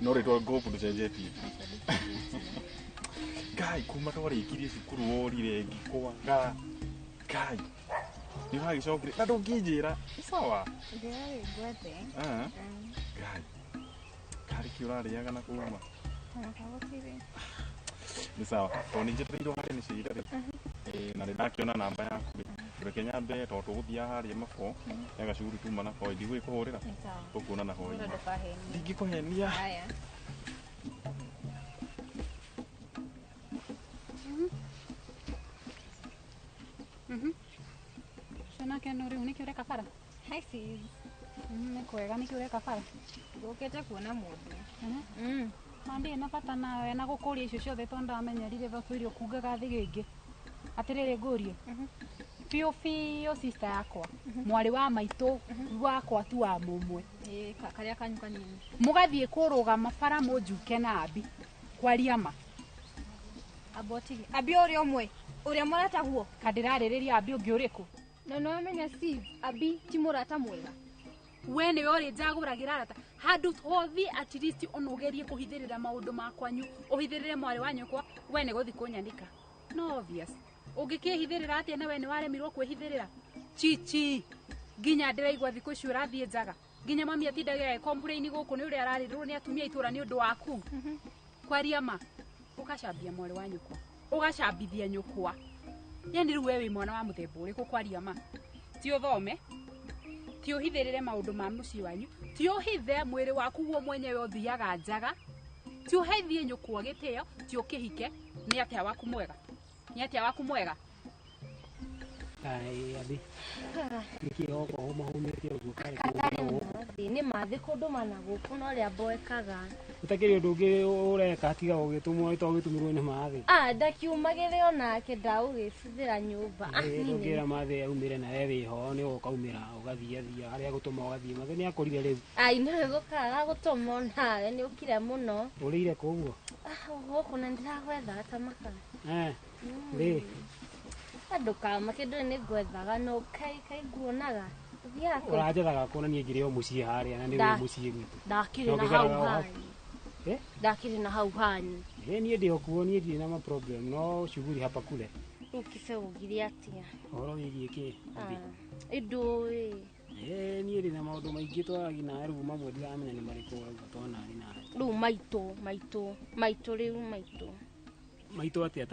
No rĩtwa Ngobu ndũcenjetie. Ngai kuma twarĩkirie cukuru worire ngĩkwaga. Ngai. Nĩ ũragĩcokire na ndũngĩnjĩra. Nĩ sawa. Ndĩrarĩ ngwethe. Ngai. Karĩ kĩ ũrarĩaga na kuma? Nĩ sawa. Tondũ nĩ njetereirwo harĩa nĩ Sheila rĩ. Na nĩ ndakĩona namba yaku rĩ. Reke nyambe tondũ tũgũthiaga harĩa mabo ya gacukuru tuma na hwaĩ ndigũgĩkũhũrĩra. Tũkuonana hwaĩ-inĩ. Ndingĩkũhenia. Cionake no rĩu nĩkĩ ũreka bara? Hi sis. Nĩ kwega nĩkĩ ũreka bara? Ngũkĩte kuona mũndũ. Na ndirĩ na bata nawe na gũkũria icio ciothe tondũ ndamenyerire batũire ũkungaga thĩ gĩngĩ. Atĩrĩrĩ ngũrie. Biũ biũ sister yakwa. Mwarĩ wa maitũ wakwa tu wa mũmwe. Ĩĩ karĩa kanyu kanini. Mũgathiĩ kũrũgama bara mũnjuke na Abi. Kwaria ma. Amba ũtige. Abi ũrĩa ũmwe. Ũrĩa mũrataguo. Kandĩrarĩrĩria Abi ũngĩ ũrĩkũ? Na no amenya sis, Abi ti mũrata mwega. We nĩwe ũrĩ njagũragĩra arata handũ hothi at least ona ũgerie kũhithĩrĩra maũndũ makwanyu ũhithĩrĩre mwarĩ wa nyũkwa we nĩ gũthiĩ kũnyanika. No obvious. Ũngĩkĩhithĩrĩra atĩa na we nĩ waremirwo kwĩhithĩrĩra? Chichi nginya ndĩraigua thikũ ici ũrathiĩ njaga nginya mami atindaga agĩ-complain gũkũ nĩ ũrĩa ararĩrwo nĩ atumia itũra nĩ ũndũ waku. Kwaria ma ũgacambia mwarĩ wa nyũkwa ũgacambithia nyũkwa. Yani rĩu we wĩ mwana wa mũthemba ũrĩkũ kwaria ma? Ti ũthome, ti ũhithĩrĩre maũndũ ma mũciĩ wanyu, ti ũhithe mwĩrĩ waku guo mwenyewe ũthiaga njaga, ti ũheithie nyũkwa gĩtĩo, ti ũkĩhike. Nĩ atĩa waku mwega? Nĩ atĩa waku mwega? Ai Abi. Nĩkĩ gũkũ ũmahũmĩte ũguo karĩ kũndũ gũkũ? Nĩ mathĩ kũndũ mana gũkũ no ũrĩa mboekaga. Ũtakĩrĩ ũndũ ũngĩ ũreka tiga gũgĩtũmwo to ũgĩtũmĩrwo nĩ mathĩ. Ah ndakiumagĩre onake ndaũgĩbuthĩra nyũmba. Ndũngĩra mathĩ aumĩre na we wĩho nĩ ũkaumĩra ũgathiathia harĩa gũtũma ũgathiĩ. Mathĩ nĩ akũrire rĩu. Ai nĩ gũkaga gũtũma onawe nĩ ũkire mũno. Ũrĩire kũ ũguo? Gũkũ na ndĩragwethaga ta maka. Rĩ. Andũ kama kĩndũ nĩ ngwethaga no kai kai nguonaga. Thiaga kũ? Ũranjethaga kuona niĩ ngĩrĩ o mũciĩ harĩa na nĩ wĩ mũciĩ gwitũ. Ndakĩrĩ na hau hanyu. Ndakĩrĩ na hau hanyu. Niĩ ndĩ o kuo niĩ ndirĩ na ma problem no shughuli hapa kule. Rĩu kĩbe ugire atĩa? Ũhoro wĩgiĩ kĩ? Ĩndũĩ. Niĩ ndĩ na maũndũ maingĩ twaragia nawe rĩu mamwe ndiramenya nĩ marĩkũ ũrauga twonani nawe. Rĩu maitũ maitũ maitũ rĩu maitũ. Maitũ atĩa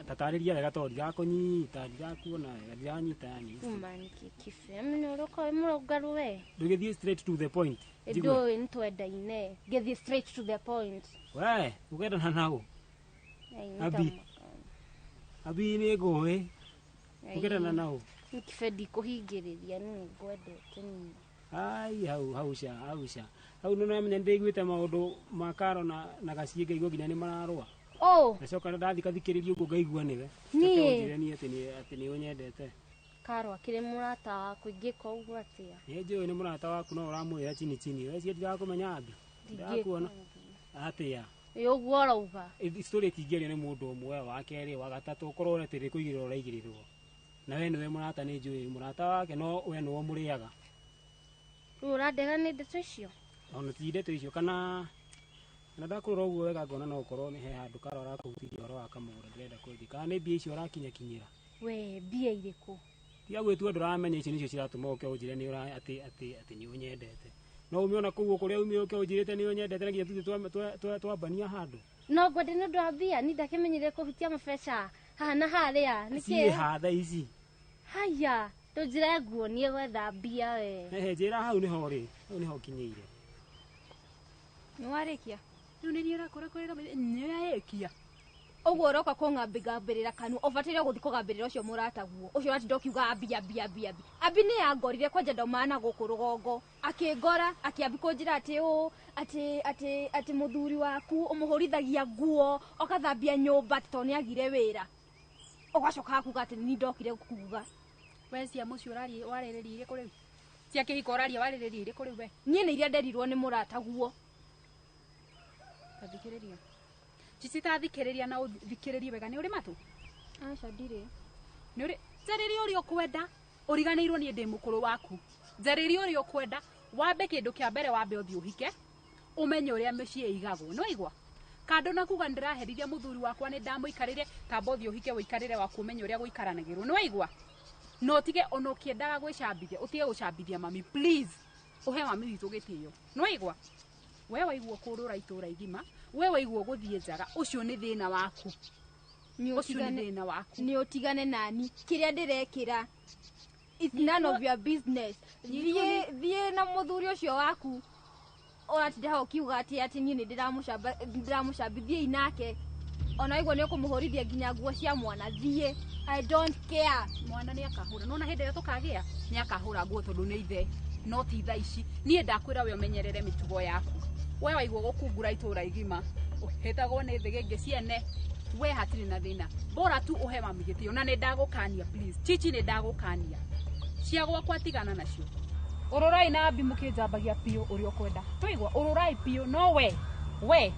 tatarĩria wega tondũ ndirakũnyita ndirakuona wega ndiranyita yani. Uma nĩkĩ kĩbe amenya ũrĩa ũkorwo wĩ mũrũngarũ we. Ndũgĩthiĩ straight to the point. Ndũĩ nĩtwendaine ngĩthiĩ straight to the point. We ũkendana naũ? Abi. Abi nĩ ngũĩ. Ũkendana naũ? Kĩbe ndikũhingĩrĩria nĩ ngwendete niĩ. Ai hau hau ca hau ca. Hau nĩ ũramenya nĩndĩiguĩte maũndũ ma Karo na Gaciĩ ngaigua nginya nĩ mararũa. Oh. Nacoka ndathikathikĩrĩria ũguo ngaigua nĩwe. Niĩ. Ũnjĩre niĩ atĩ nĩ ũnyendete. Karo akĩrĩ mũrata waku ingĩka ũguo atĩa? Nĩ njũĩ nĩ mũrata waku no ũramwĩra chini chini. We cie ndirakũmenya Abi. Ndirakuona. Atĩa? Ĩ ũguo ũrauga. Story ĩtingĩario nĩ mũndũ ũmwe wa kerĩ wa gatatũ ũkorwo atĩ nĩ kũigĩrĩrwo ũraigĩrĩrwo. Na we nĩwe mũrata nĩ njũĩ mũrata wake no we nĩwe ũmũrĩaga. Rĩu ũrandega nĩ ndeto icio? Ona ti ndeto icio kana na ndakũrora ũguo wega ngona no ũkorwo nĩ he handũ Karo arakũhutirie ũhoro wa kamũgũnda ndĩrenda kwendia kana nĩ mbia icio ũrakinyakinyĩra. We mbia irĩkũ? Tiga gwĩtua ndũramenya icio nĩcio ciratũma ũke ũnjĩre nĩ ũra atĩ atĩ atĩ nĩ ũnyendete. No ume ona kũu kũrĩa umire ũke ũnjĩrĩte nĩ ũnyendete na nginya tũthiĩ twambania handũ. No ngwende nĩ ũndũ wa mbia ni ndakĩmenyire kũhutia mabeca haha na harĩa nĩkĩ? Ciĩ ha thaa ici? Haya ndũnjĩre nguonie gwetha mbia we. Ehe njĩra hau nĩho rĩ hau nĩho nkinyĩire. Nĩ warĩkia? Rĩu nĩ niĩ ũrakora kwĩra nĩ yarĩkia. Ũguo ũroka kũngambĩrĩra kanua ũbataire gũthiĩ kũgambĩrĩra ũcio mũrataguo ũcio ũratinda ũkiuga Abi Abi Abi Abi. Abi nĩ yangorire kwanja ndaumana gũkũ rũgongo akĩngora akĩambi kũnjĩra atĩ ũ atĩ atĩ atĩ mũthuri waku ũmũhũrithagia nguo ũgathambia nyũmba atĩ tondũ nĩagire wĩra ũgacoka akuga atĩ nĩ ndokire kuga. We cia mũciĩ ũraria warĩrĩria irĩkũ rĩu? Cia kĩhiko ũraria warĩrĩria irĩkũ rĩu we? Niĩ nĩ iria nderirwo nĩ mũrataguo. Tathikĩrĩria. Cici tathikĩrĩria na ũthikĩrĩrie wega nĩ ũrĩ matũ? Aca ndirĩ. Nĩ ũrĩ njarĩria ũrĩa ũkwenda ũriganĩirwo niĩ ndĩ mũkũrũ waku. Njarĩria ũrĩa ũkwenda wambe kĩndũ kĩa mbere wambe ũthiĩ ũhike Ũmenye ũrĩa mĩciĩ ĩigagwo. Nĩ waigua? Kando na kuga ndĩraherithia mũthuri wakwa nĩ ndamũikarĩre tamba ũthiĩ ũhike ũikarĩre waku ũmenye ũrĩa gũikaranagĩrwo. Nĩ waigua? Na ũtige ona ũkĩendaga gwĩcambithia, ũtige gũcambithia mami please. Ũhe mami witũ gĩtĩo. Nĩ waigua? We waigua kũrũra itũra igima, we waigua gũthiĩ njaga, ũcio nĩ thĩna waku. Ũcio nĩ thĩna waku. Nĩ ũtigane nani. Kĩrĩa ndĩrekĩra it's none of your business. Thiĩ na mũthuri ũcio waku. Ũratinda hau ũkiuga atĩ niĩ nĩ ndĩramũcambithia nake. Ona waigua nĩ ũkũmũhũrithia nginya nguo cia mwana. Thiĩ. I don't care. Mwana nĩ akahũra. Nona hĩndĩ ĩrĩa tũkagĩa nĩ akahũra nguo tondũ nĩ ithe. No ti thaa ici. Niĩ ndakwĩra we ũmenyerere mĩtugo yaku. We waigua gũkungura itũra igima. Ũhĩtagwo nĩ thĩgĩngĩ ciene. We hatirĩ na thĩna. Bora tu ũhe mami gĩtĩo. Na nĩ ndagũkania please. Chichi nĩ ndagũkania. Cia gwakwa tigana nacio. Ũrũrai na ambi mũkĩnjambagia biũ ũrĩa ũkwenda. Twaigua ũrũrai biũ no we. We.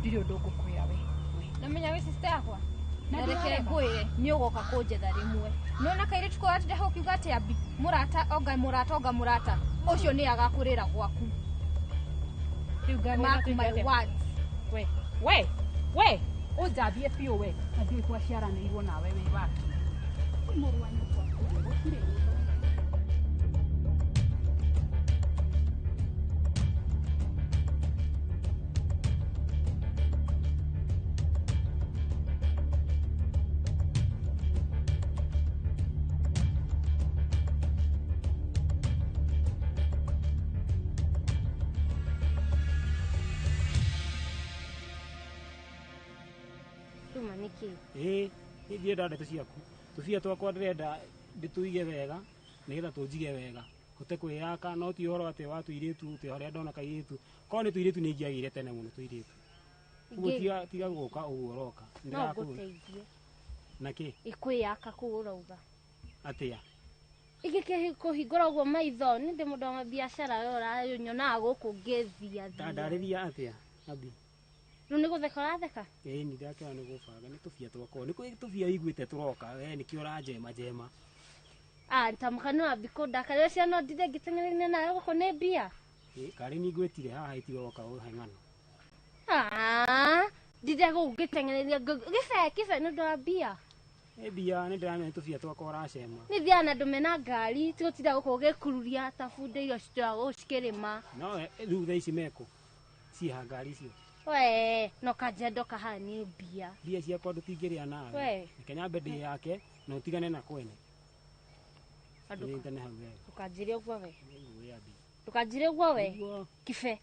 Ndirĩ ũndũ ngũkwĩra we. Namenya wĩ sister yakwa. Na reke ngwĩre nĩ ũgoka kũnjetha rĩmwe. Nĩwona kairĩtu kau ũratinda hau ũkiuga atĩ ambi mũrata onga mũrata onga mũrata. Ũcio nĩ agakũrĩra gwaku. Mark my words. We. We. We. Ũnjambie biũ we. Na ndiũĩ twaciaranĩirwo nawe wĩ waki. Mũrũ wa nyũkwa gũtirĩ. Ĩĩ, niĩ ndienda ndeto ciaku. Tũbia twakwa ndĩrenda ndĩtũige wega nĩgetha tũnjige wega. Hote kwĩyaka no ti ũhoro atĩ wa tũirĩtu atĩ harĩa ndona kairĩtu. Korwo nĩ tũirĩtu nĩ ingĩagĩire tene mũno tũirĩtu. Ũguo tiga gũka ũguo ũroka. No ngũteithie. Na kĩ? Ĩkwĩyaka kũu ũrauga. Atĩa? Igĩkĩhingũra ũguo maitho, nĩ ndĩ mũndũ wa biacara we ũranyonaga gũkũ ngĩthia thia. Ndarĩria atĩa, Abi? Rĩu nĩ gũtheka ũratheka? Ĩĩ nĩ ndakĩona nĩ gũbanga nĩ tũbia twakwa. Nĩ kwĩ tũbia wĩiguĩte tũroka we nĩkĩo ũranjema njema. Ah, tamũka nĩ wambi kũndakarĩra ciana ndinde ngĩteng'erania nawe gũkũ nĩ mbia. Ĩĩ karĩ nĩ ngwĩtire haha itiroka ũhe ng'ano. Ah, ndinde gũkũ ngĩteng'ereria gĩbe kĩbe nĩ ũndũ wa mbia. Nĩ mbia nĩ ndĩramenya tũbia twakwa ũracema. Nĩ thiaga na andũ mena ngari tigũtinda gũkũ ũgĩkururia ta bunda iria citũraga cikĩrĩma. No rĩu thaa ici mekũ? Ciĩha ngari icio. We, no kanjendo kahana nĩ mbia. Mbia ciakwa ndũtingĩrĩa nawe. Reke nyambe ndĩyake na ũtigane na kwene. Ndũkanjĩre ũguo we. Ndũkanjĩre ũguo we. Kibe.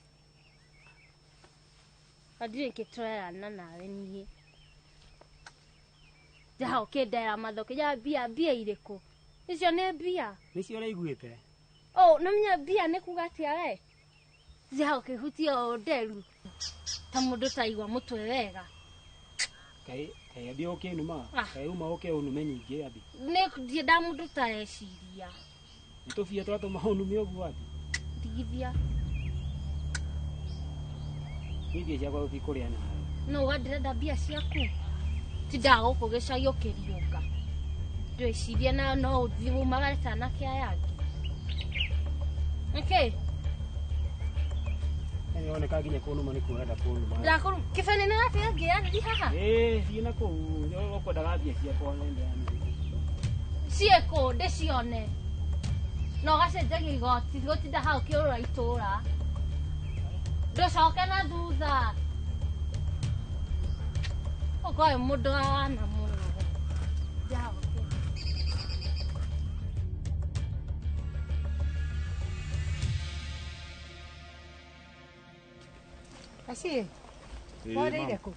Ndirĩ kĩtũrerana nawe niĩ. Njaha ũkĩndera matho ũkĩnjĩra mbia mbia irĩkũ? Icio nĩ mbia. Nĩcio ũraiguĩte? Oh, nĩmenya mbia nĩ kuga atĩa we? Njaha ũkĩhutia ũnderu. Ta mũndũ taigua mũtwe wega. Kaĩ ambi ũkĩnuma? Kaĩ uma ũke ũnume nyingĩ ambi? Nĩ ndiendaga mũndũ tareciria. Nĩ tũbia twatũma ũnume ũguo ambi? Ndigithia. Niĩ mbia ciakwa tũtikũrĩa nawe. No uga ndĩrenda mbia ciaku? Tindaga gũkũ gĩcagi ũkĩriũnga. Ndwĩcirie na no ũthiĩ umagare ta anake aya angĩ. Nĩkĩ? Nĩoneka nginya kũnuma nĩ kuo ũrenda kũnuma. Ndakũruma. Kĩbene nĩ watiga ngĩyanĩria haha? Ĩĩ, thiĩ na kũu. Ũkwendaga mbia ciakwa Ciĩkũ ndĩcione. Na ũgacenjagia igoti gũtinda hau ũkĩũrũra itũra. Ndũcoke na thutha. Ũkorwo wĩ mũndũ wa wana mũno. Acie, worĩire kũ?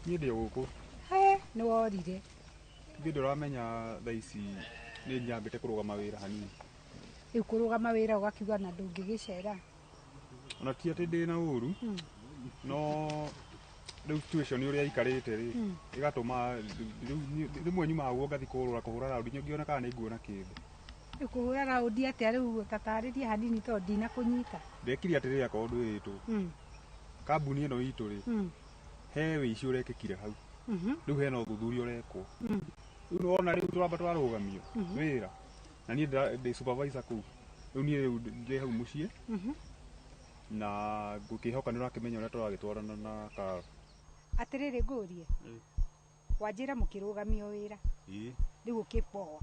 Niĩ ndĩ gũkũ. He, nĩ worire. Ithuĩ ndũramenya thaa ici nĩ nyambĩte kũrũgama wĩra hanini. Rĩu kũrũgama wĩra ũgakiuga na ndũngĩgĩcera. Ona ti atĩ ndĩna ũru, no rĩu situation ũrĩa ikarĩte rĩ, ĩgatũma rĩmwe nyumaga guo ngathi kũrũra kũhũra raundi ngĩona kana nĩ nguona kĩndũ. Rĩu kũhũra raundi atĩa rĩu tatarĩria hanini tondũ ndinakũnyita. Ndekire atĩrĩrĩ akorwo ndwĩrĩtwo. Kambuni ĩno itũ rĩ, he wĩici ũrekĩkire hau. Rĩu hena ũthuthuria ũrekwo. Rĩu nĩwona rĩu tũramba twarũgamio wĩra. Na niĩ ndĩ supervisor kũu. Rĩu niĩ rĩu ndĩ hau mũciĩ. Na ngũkĩhoka nĩ ũrakĩmenya ũrĩa tũragĩtwarana na Karo. Atĩrĩrĩ ngũrie. Wanjĩra mũkĩrũgamio wĩra. Ĩĩ. Rĩu ũkĩpoa.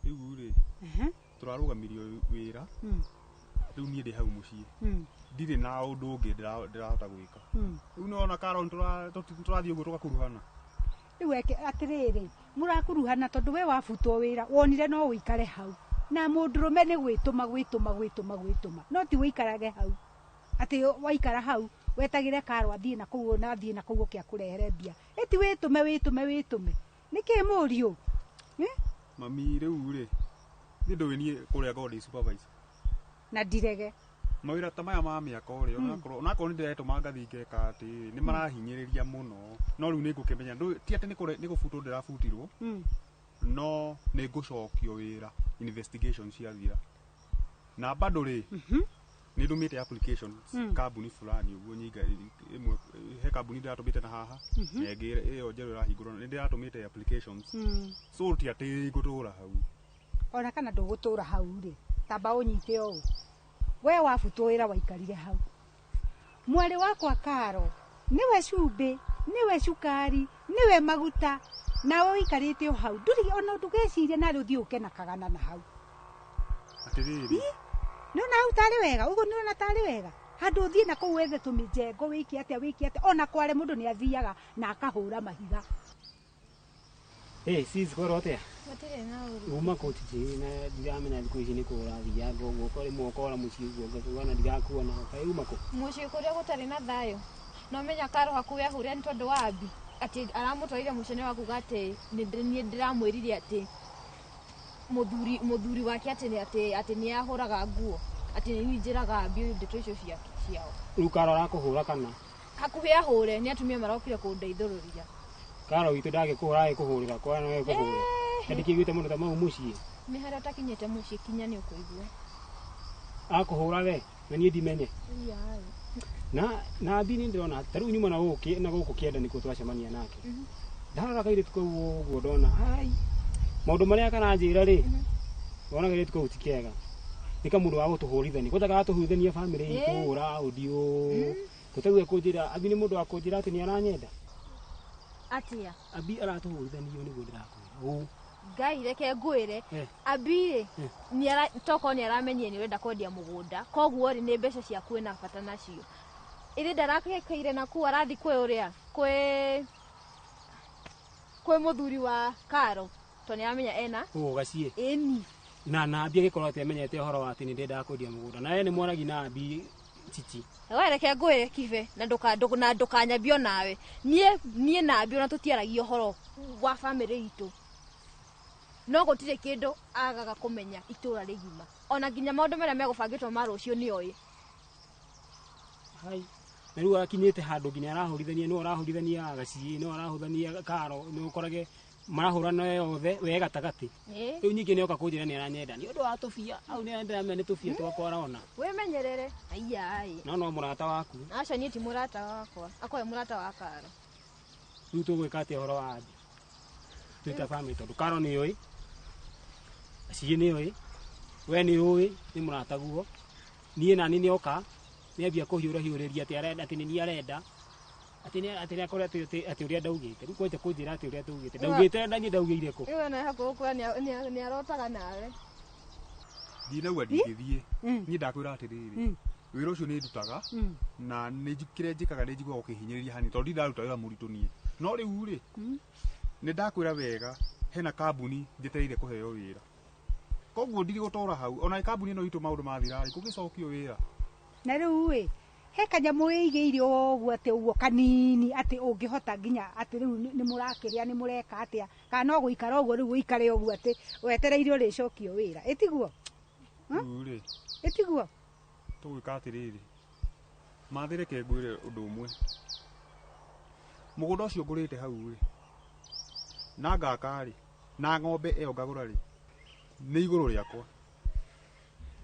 Rĩu rĩ. Tũrarũgamirio wĩra. Rĩu niĩ ndĩ hau mũciĩ. Ndirĩ na ũndũ ũngĩ ndĩrahota gwĩka. Rĩu nĩwona Karo tũrathiĩ ũguo tũgakuruhana. Rĩu eke atĩrĩrĩ, mũrakuruhana tondũ we wabutwo wĩra, wonire no ũikare hau. Na mũndũrũme nĩ gwĩtũma gwĩtũma gwĩtũma gwĩtũma. No ti ũikarage hau. Atĩ waikara hau wetagĩre Karo athiĩ na kũu na athiĩ na kũu oke akũrehere mbia. Ĩti wĩtũme wĩtũme wĩtũme. Nĩkĩ mũriũ? Mami rĩu rĩ, niĩ ndũĩ niĩ kũrĩa ngoragwo ndĩ supervisor. Na ndirege. Mawĩra ta maya ma mĩako rĩ, onakorwo nĩ ndĩretũma ngathiĩ ngeka atĩ nĩ marahinyĩrĩria mũno. No rĩu nĩ ngũkĩmenya, ti atĩ nĩ gũbutwo ndĩrabutirwo, no nĩ ngũcokio wĩra investigation ciathira. Na bado rĩ, nĩ ndũmĩte applications kambuni fulani ũguo nyinga ĩmwe he kambuni ndĩratũmĩte na haha na ĩngĩ ĩyo njerũ ĩrahingũrwo nĩ ndĩratũmĩte applications. So ti atĩ ngũtũra hau. Ona kana ndũgũtũra hau rĩ, tamba ũnyite ũũ. We wabutwo wĩra waikarire hau. Mwarĩ wakwa Karo, nĩwe cumbĩ, nĩwe cukari, nĩwe maguta, nawe ũikarĩte o hau. Ndũrĩ ona ndũgeciria narĩ ũthiĩ ũke na kagana na hau. Atĩrĩrĩ. Nĩwona hau tarĩ wega, ũguo nĩwona tarĩ wega. Handũ ũthiĩ na kũu wethe tũmĩjengo wĩke atĩa wĩke atĩa, ona kware mũndũ nĩathiaga na akahũra mahiga. Hey, sis, kwĩrwo atĩa? Gũtirĩ na ũru. Uma kũ Chichi na ndiramenya thikũ ici nĩ kũ ũrathianga ũguo ũkorĩ mwokora mũciĩ ũguo ngakĩgwa ndirakuona kaĩ uma kũ? Mũciĩ kũrĩa gũtarĩ na thayũ. No menya Karo hakuhĩ ahũre nĩ tondũ wa Abi. Atĩ aramũtwarire mũcene wa kuga atĩ niĩ ndĩramwĩrire atĩ mũthuri wake atĩ nĩ ahũraga nguo. Atĩ nĩ niĩ njĩraga Abi ndeto icio ciao. Rĩu Karo arakũhũra kana? Hakuhĩ ahũre nĩ atumia marokire kũndeithũrũria. Karo witũ ndagĩkũhũra agĩkũhũrĩra kwa no ekũhũra. Na ndikĩiguĩte mũndũ ta mau mũciĩ. Nĩ harĩa ũtakinyĩte mũciĩ kinya nĩ ũkũigua. Akũhũra we na niĩ ndimenye. Na Abi nĩ ndĩrona ta rĩu nyuma na gũkũ na gũkũ kĩenda nĩkuo twacemania nake. Ndarora kairĩtu kau ũguo ndona ai maũndũ marĩa karanjĩra rĩ wona kairĩtu kau ti kega. Nĩ kamũndũ wa gũtũhũrithania. Kwanja karatũhũrithania bamĩrĩ itũ hũra ũthiũ. Gũtegũe kũnjĩra Abi nĩ mũndũ wa kũnjĩra atĩ nĩ aranyenda. Atia. Abi aratũhũrithanio nĩguo ndĩrakwĩra. Ũũ. Ngai reke ngwĩre. Abi rĩ tokorwo nĩ aramenyire nĩ ũrenda kwendia mũgũnda. Koguo rĩ nĩ mbeca ciaku ena bata nacio. Ĩrĩ ndarakĩire na kũu arathi kwĩ ũrĩa kwĩ mũthuri wa Karo to nĩ aramenya ena. Ũũ gaciĩ. Ĩni. Na Abi agĩkorwo atĩ amenyete ũhoro wa atĩ nĩ ndendaga kwendia mũgũnda. Na we nĩ mwaragi na Abi Chichi. We reke ngwĩre Kibe na ndũkanyambio nawe. Niĩ na Abi ona tũtiaragia ũhoro wa bamĩrĩ itũ. No gũtirĩ kĩndũ agaga kũmenya itũra rĩgima. Ona nginya maũndũ marĩa megũbangĩtwo ma rũciũ nĩoĩ. Hai. Na rĩu akinyĩte handũ nginya arahũrithania no arahũrithania gaciĩ no arahũrithania Karo no ũkorage marahũrana othe we gatagatĩ. Rĩu nyingĩ nĩoka kũnjĩra nĩ aranyenda nĩ ũndũ wa tũbia au nĩ ndĩramenya nĩ tũbia twakwa arona. Wĩmenyerere. Aiya ai. No mũrata waku. Aca niĩ ti mũrata wakwa. Akorwo mũrata wa Karo. Rĩu tũgwĩka atĩa ũhoro wa Abi? Twĩ ta bamĩrĩ tondũ Karo nĩoĩ. Aciĩ nĩoĩ. We nĩũĩ nĩ mũrataguo. Niĩ nani nĩoka nĩambia kũhiũrĩria atĩ arenda atĩ nĩ niĩ arenda. Atĩ nĩ akorwo atĩ ũrĩa ndaugĩte. Rĩu kwanja kũnjĩra atĩ ũrĩa ndaugĩte. Ndaugĩte na niĩ ndaugĩire kũ? Rĩu ona hakuhĩ gũkua nĩ arotaga nawe. Ndinauga ndingĩthiĩ. Niĩ ndakwĩra atĩrĩrĩ. Wĩra ũcio nĩ ndutaga na nĩ kĩrĩa njĩkaga nĩ njiguaga ũkĩhinyĩrĩria hanini tondũ ndiraruta wĩra mũritũ niĩ. No rĩu rĩ nĩ ndakwĩra wega hena kambuni njetereire kũheo wĩra. Koguo ndirĩ gũtora hau ona kambuni ĩno itũ maũndũ mathira rĩ kũgĩcokio wĩra. Na rĩu ĩ he kanyamũ wĩigĩire ũguo atĩ ũguo kanini atĩ ũngĩhota nginya atĩ rĩu nĩ mũrakĩrĩa nĩ mũreka atĩa kana no gũikara ũguo rĩu ũikare ũguo atĩ wetereire ũrĩcokio wĩra ĩtiguo? Rĩu rĩ ĩtiguo? Tũgwĩka atĩrĩrĩ mathĩ reke ngwĩre ũndũ ũmwe. Mũgũnda ũcio ngũrĩte hau rĩ na ngaka rĩ na ng'ombe ĩyo ngagũra rĩ nĩ igũrũ rĩakwa.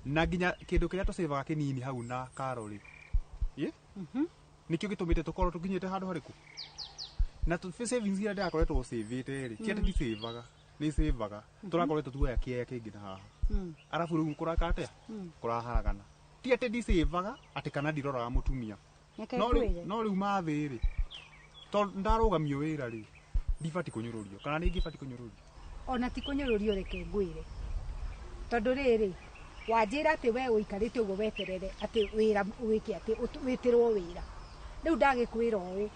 Na nginya kĩndũ kĩrĩa tũcĩvaga kĩnini hau na Karo rĩ nĩkĩo gĩtũmĩte tũkorwo tũkinyĩte handũ harĩkũ. Na savings iria ndĩrakoretwo cĩvĩte rĩ ti atĩ ndicĩvaga nĩ cĩvaga tũrakoretwo tuoya kĩaya kĩngĩ na haha. Arabu rĩu kũraka atĩa kũraharagana. Ti atĩ ndicĩvaga atĩ kana ndiroraga mũtumia. Reke No rĩu ngwĩre. no rĩu mathĩ rĩ, tondũ ndarũgamio wĩra rĩ, ndibatiĩ kũnyũrũrio kana nĩ ingĩbatiĩ kũnyũrũrio? Ona ti kũnyũrũrio, reke ngwĩre, tondũ rĩrĩ wanjĩra atĩ we ũikarĩte ũguo weterere atĩ wĩra wĩke atĩ wĩtĩrwo wĩra. Rĩu ndagĩkwĩra ũũ,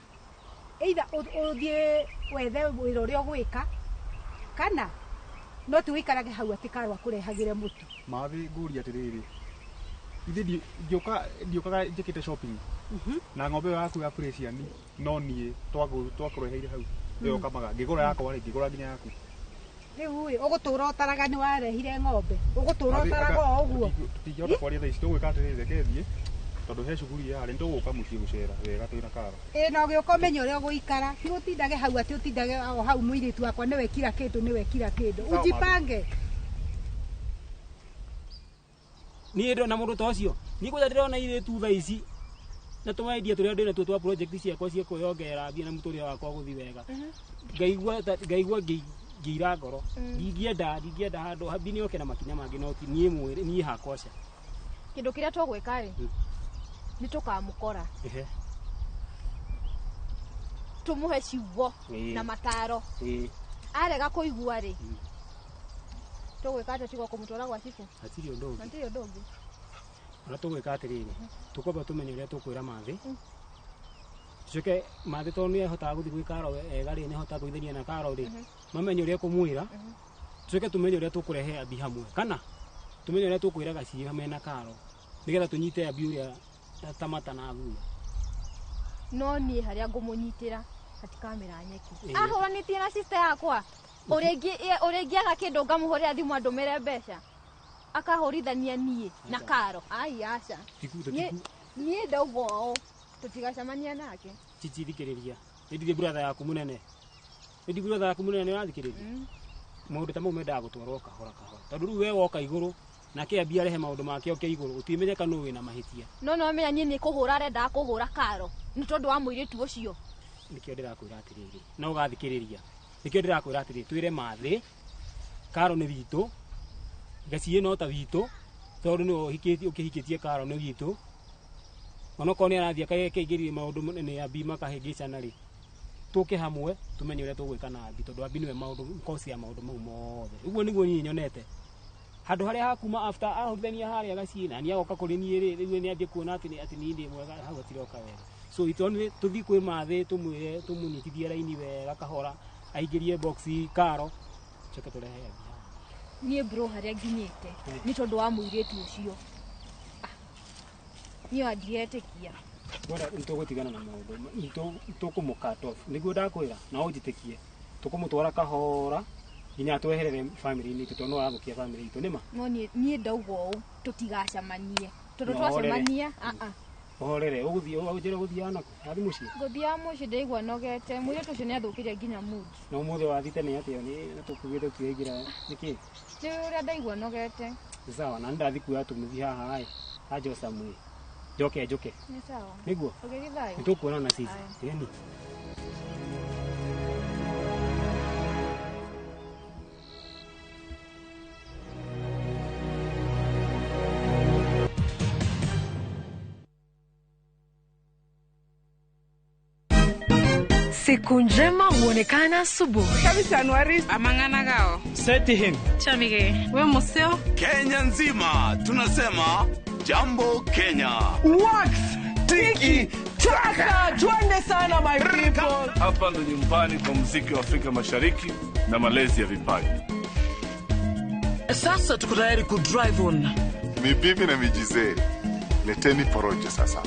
either ũthiĩ wethe wĩra ũrĩa ũgwĩka, kana no ti ũikarage hau atĩ karwa kũrehagĩre mũtu. Mathĩ, ngũria atĩrĩrĩ, ithe ndiũka ndiũkaga njĩkĩte shopping na ng'ombe ĩyo yaku ya Fresian, no niĩ twakũreheire hau ĩyo kamaga ngĩgũra yakwa rĩ, ngĩgũra nginya yaku. Rĩu ĩ ũgũtũra ũtaraga nĩ warehire ng'ombe, ũgũtũra Mathĩ, ũtaraga o ũguo. Tũtingĩhota kwaria thaa ici. Tũgwĩka atĩrĩrĩ, reke thiĩ tondũ he cukuru yarĩ, nĩtũgũka mũciĩ gũcera wega twĩna karo. Ĩ na ũgĩũka ũmenye ũrĩa ũgũikara, ti ũtindage hau atĩ ũtindage o hau mũirĩtu wakwa nĩwe kila kĩndũ, nĩwe kila kĩndũ. Sawa, Ujipange. Niĩ ndona mũndũ ta ũcio, niĩ kwanja ndĩrona irĩtu thaa ici na tũmaidia tũrĩa ndĩna tuo twa project ciakwa cia kwĩyongerera mbia na mũtũrĩre wakwa gũthiĩ wega, ngaigua ngĩira ngoro. Ndingĩenda handũ hambi nĩ oke na makinya mangĩ, no ti niĩ mwĩrĩ niĩ hakwa ca. Kĩndũ kĩrĩa tũgwĩka rĩ, nĩ tũkamũkora, tũmũhe ciugo na mataro. Arega kũigua rĩ, tũgwĩka atĩa tiga kũmũtwara gwa cibũ? Hatirĩ ũndũ ũngĩ. Hatirĩ ũndũ ũngĩ. Ona tũgwĩka atĩrĩrĩ, tũkwamba tũmenye ũrĩa tũkwĩra mathĩ, tucoke mathĩ tondũ nĩ ahotaga gũthiĩ gwĩ karo wega rĩ, nĩ ahotaga kũithania na karo rĩ, mamenye ũrĩa kũmwĩra, tucoke tũmenye ũrĩa tũkũrehe ambi hamwe, kana tũmenye ũrĩa tũkwĩra gaciĩ mena karo nĩgetha tũnyite ambi ũrĩa ta mata na thuya. No niĩ harĩa ngũmũnyitĩra hatikamera nyeki. Ahũranĩtie na sister yakwa, ũrĩa ingĩaga kĩndũ ngamũhũrĩra thimũ andũmĩre mbeca, akahũrithania niĩ na karo. Ai aca, niĩ ndauga ũũ, tũtigacemania nake. Chichi, thikĩrĩria, nĩ ndirĩ brother yaku mũnene, nĩ ndi brother yaku mũnene, ũrathikĩrĩria? Maũndũ ta mau mendaga gũtwarwo kahora kahora, tondũ rĩu we woka igũrũ nake ambia arehe maũndũ make oke igũrũ, ũtimenyeka nũ wĩna mahĩtia. No no menya niĩ nĩ kũhũra arendaga kũhũra karo nĩ tondũ wa mũirĩtu ũcio. Nĩkĩo ndĩrakwĩra atĩrĩrĩ, na ũgathikĩrĩria, nĩkĩo ndĩrakwĩra atĩrĩrĩ, twĩre mathĩ karo nĩ witũ, gaciĩ no ta witũ, tondũ nĩwe ũkĩhikĩtie karo nĩ witũ. Onokorwo nĩ arathiĩ akaingĩrie maũndũ nĩ ambi makahĩngĩcana rĩ, tũke hamwe tũmenye ũrĩa tũgwĩka na ambi, tondũ ambi nĩwe maũndũ kosi ya maũndũ mau mothe. Ũguo nĩguo niĩ nyonete handũ harĩa hakuma after ahũrithania harĩa gaciĩ na nĩ agoka kũrĩ niĩ rĩ, rĩu nĩ ambie kuona atĩ niĩ ndĩ mwega, hau hatiroka wega. So itoni tũthiĩ kwĩ mathĩ tũmwĩre tũmũnyitithie raini wega kahora, aingĩrie box karo, coke tũrehe ambi haha. Niĩ bro harĩa nginyĩte nĩ tondũ wa mũirĩtu ũcio. Niĩ ndiretĩkia. Bora nĩtũgũtigana na maũndũ, nĩtũkũmũ cut off, nĩguo ndakwĩra na ũnjĩtĩkie, tũkũmũtwara kahora nginya tweherere family-inĩ itũ, tondũ no arathũkia family itũ, nĩma? No niĩ ndauga ũũ, tũtigacemanie, tondũ twacemania Ũhorere, ũgũthiĩ ũnjĩre ũgũthiaga nakũ? Wathiĩ mũciĩ? Ngũthiaga mũciĩ, ndaigua nogete, mũirĩtu ũcio nĩ athũkĩrie nginya mood. Na ũmũthĩ wathiĩ tene atĩa? Nĩ tũkugĩte tũtiraingĩra nĩkĩ? Nĩ ũrĩa ndaigua nogete. Nĩ sawa, na nĩ ndathiĩ kuoya tũmũthi haha ĩ, hajocamu ĩ, njoke njũke. Nĩ sawa. Nĩguo? Ũgĩthiĩ thayũ? Nĩ tũkuonana sisi. Ĩni. Siku njema huonekana asubuhi. Amang'ana Seti him. Chamige. We museo. Kenya nzima tunasema jambo Kenya. Wax tiki taka, twende sana my people. Hapa ndo nyumbani kwa muziki wa Afrika Mashariki na malezi ya vipaji. Sasa tuko tayari ku drive on. Mibibi na mijizee, leteni porojo sasa.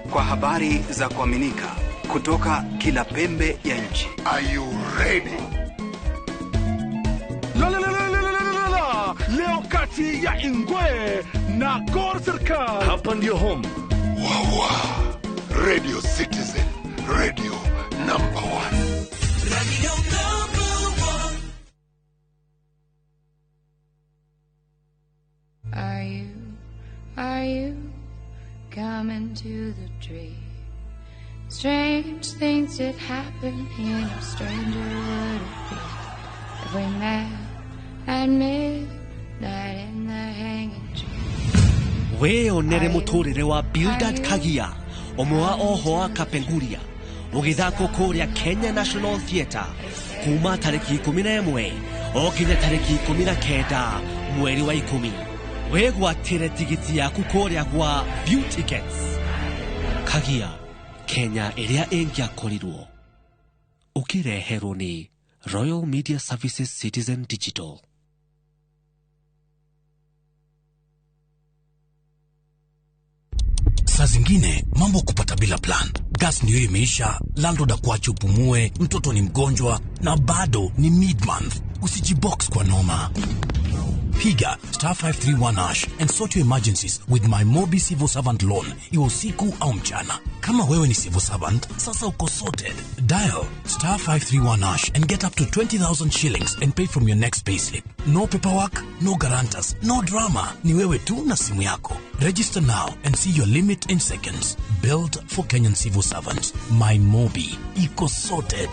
Kwa habari za kuaminika kutoka kila pembe ya nchi. Are you ready? La la la la la la la. Leo kati ya Ingwe na Gor Serikal. Hapa ndio home. Wawa. Radio Citizen, radio number 1. Radio number 1. Are you coming to the tree? Strange things did happen here, no stranger would it be if we met at midnight Night in the hanging tree. Wĩyonere mũtũrĩre wa Bildad Kagia, ũmwe wa oho wa Kapenguria, ũgĩthakwo kũrĩa Kenya National Theatre kuma tarĩki 11 o nginya tarĩki 19 mweri wa 10. Wĩgwatĩre tigiti yaku kũrĩa gwa View Tickets. Kagia, Kenya ĩrĩa ĩngĩakorirwo. Ũkĩreherwo nĩ Royal Media Services Citizen Digital. Saa zingine mambo kupata bila plan. Gas ndiyo imeisha, landlord akuache upumue, mtoto ni mgonjwa na bado ni mid month. Usijibox kwa noma. Piga star 531 hash and sort your emergencies with my Mobi Civil Servant Loan, iwe usiku au mchana. Kama wewe ni civil servant, sasa uko sorted. Dial star 531 hash and get up to 20,000 shillings and pay from your next payslip. No paperwork, no guarantors, no drama. Ni wewe tu na simu yako. Register now and see your limit in seconds. Built for Kenyan civil servants. My Mobi. Iko sorted.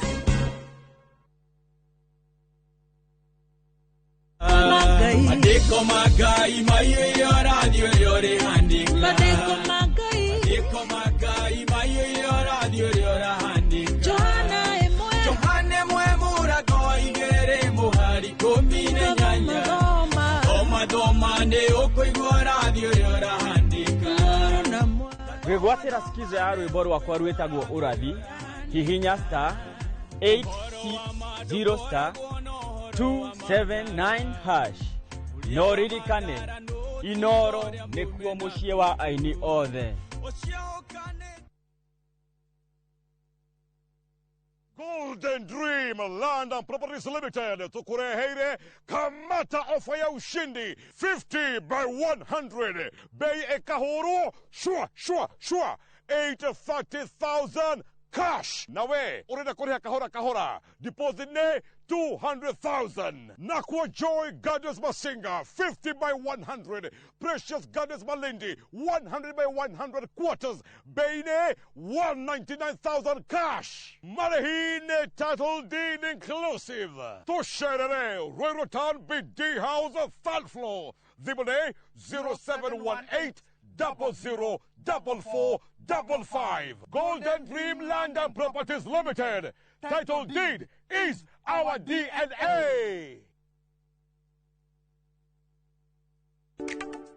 Madeko magai mayo radio yore handika. Madeko magai. Madeko magai mayo radio yore handika. Johana emwe. Johane mwe murago igere muhari 18. Doma doma ne okoigwa radio yore handika. Gwĩgwatĩra skiza ya rwĩmbo rwakwa rwĩtagwo ũrathi, hihinya star 860 star 279 hash. No ririkane Inoro nĩkuo mũciĩ wa aini othe. Golden Dream Land and Properties Limited tukureheire kamata ofa ya ushindi 50 by 100 bei ekahuru shua shua shua 830,000 cash. Nawe urenda kuriha kahora kahora, deposit ne 200,000. Nakwa Joy Gardens Masinga 50 by 100, Precious Gardens Malindi 100 by 100 quarters, Beine 199,000 cash. Marihine title deed inclusive. Tusherere Ruiru Town BD House third floor. Zibone 0718 00 44 55. Golden Dream Land and Properties Limited. Title deed is our DNA.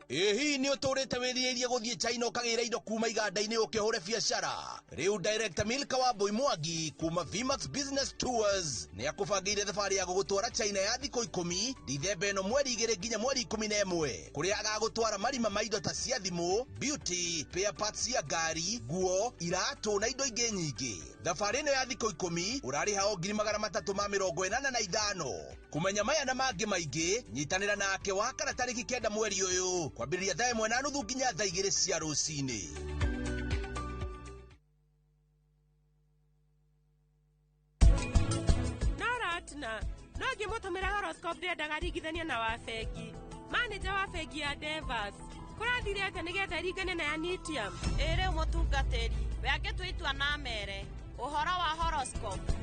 Ĩ hihi nĩ ũtũrĩte wĩrirĩirie gũthiĩ China ũkagĩra indo kuma iganda-inĩ ũkĩhũre biacara? Rĩu Director Milka wa Mbui Mwangi kuma Vmax Business Tours nĩ akũbangĩire thabarĩ ya gũgũtwara China ya thikũ 10 Dithemba ĩno mweri 2 nginya mweri 11 kũrĩa agagũtwara marima ma indo ta cia thimũ, beauty, spare parts cia ngari, nguo, iratũ na indo ingĩ nyingĩ. Thabarĩ ĩno ya thikũ 10 ũrarĩha o 385,000. Kũmenya maya na mangĩ maingĩ, nyitanĩra nake wa kana tarĩki 9 mweri ũyũ kwambĩrĩria thaa 1:30 nginya thaa 2 cia rũcinĩ. Noratna no ngĩmũtũmĩra horoscope ndĩendaga ringithania na wa bengi. Manager wa bengi ya Devas kũrathire atĩa nĩgetha ĩringane na ya Nitium? Ĩ rĩu mũtungatĩri we angĩtua itua na mere ũhoro wa horoscope.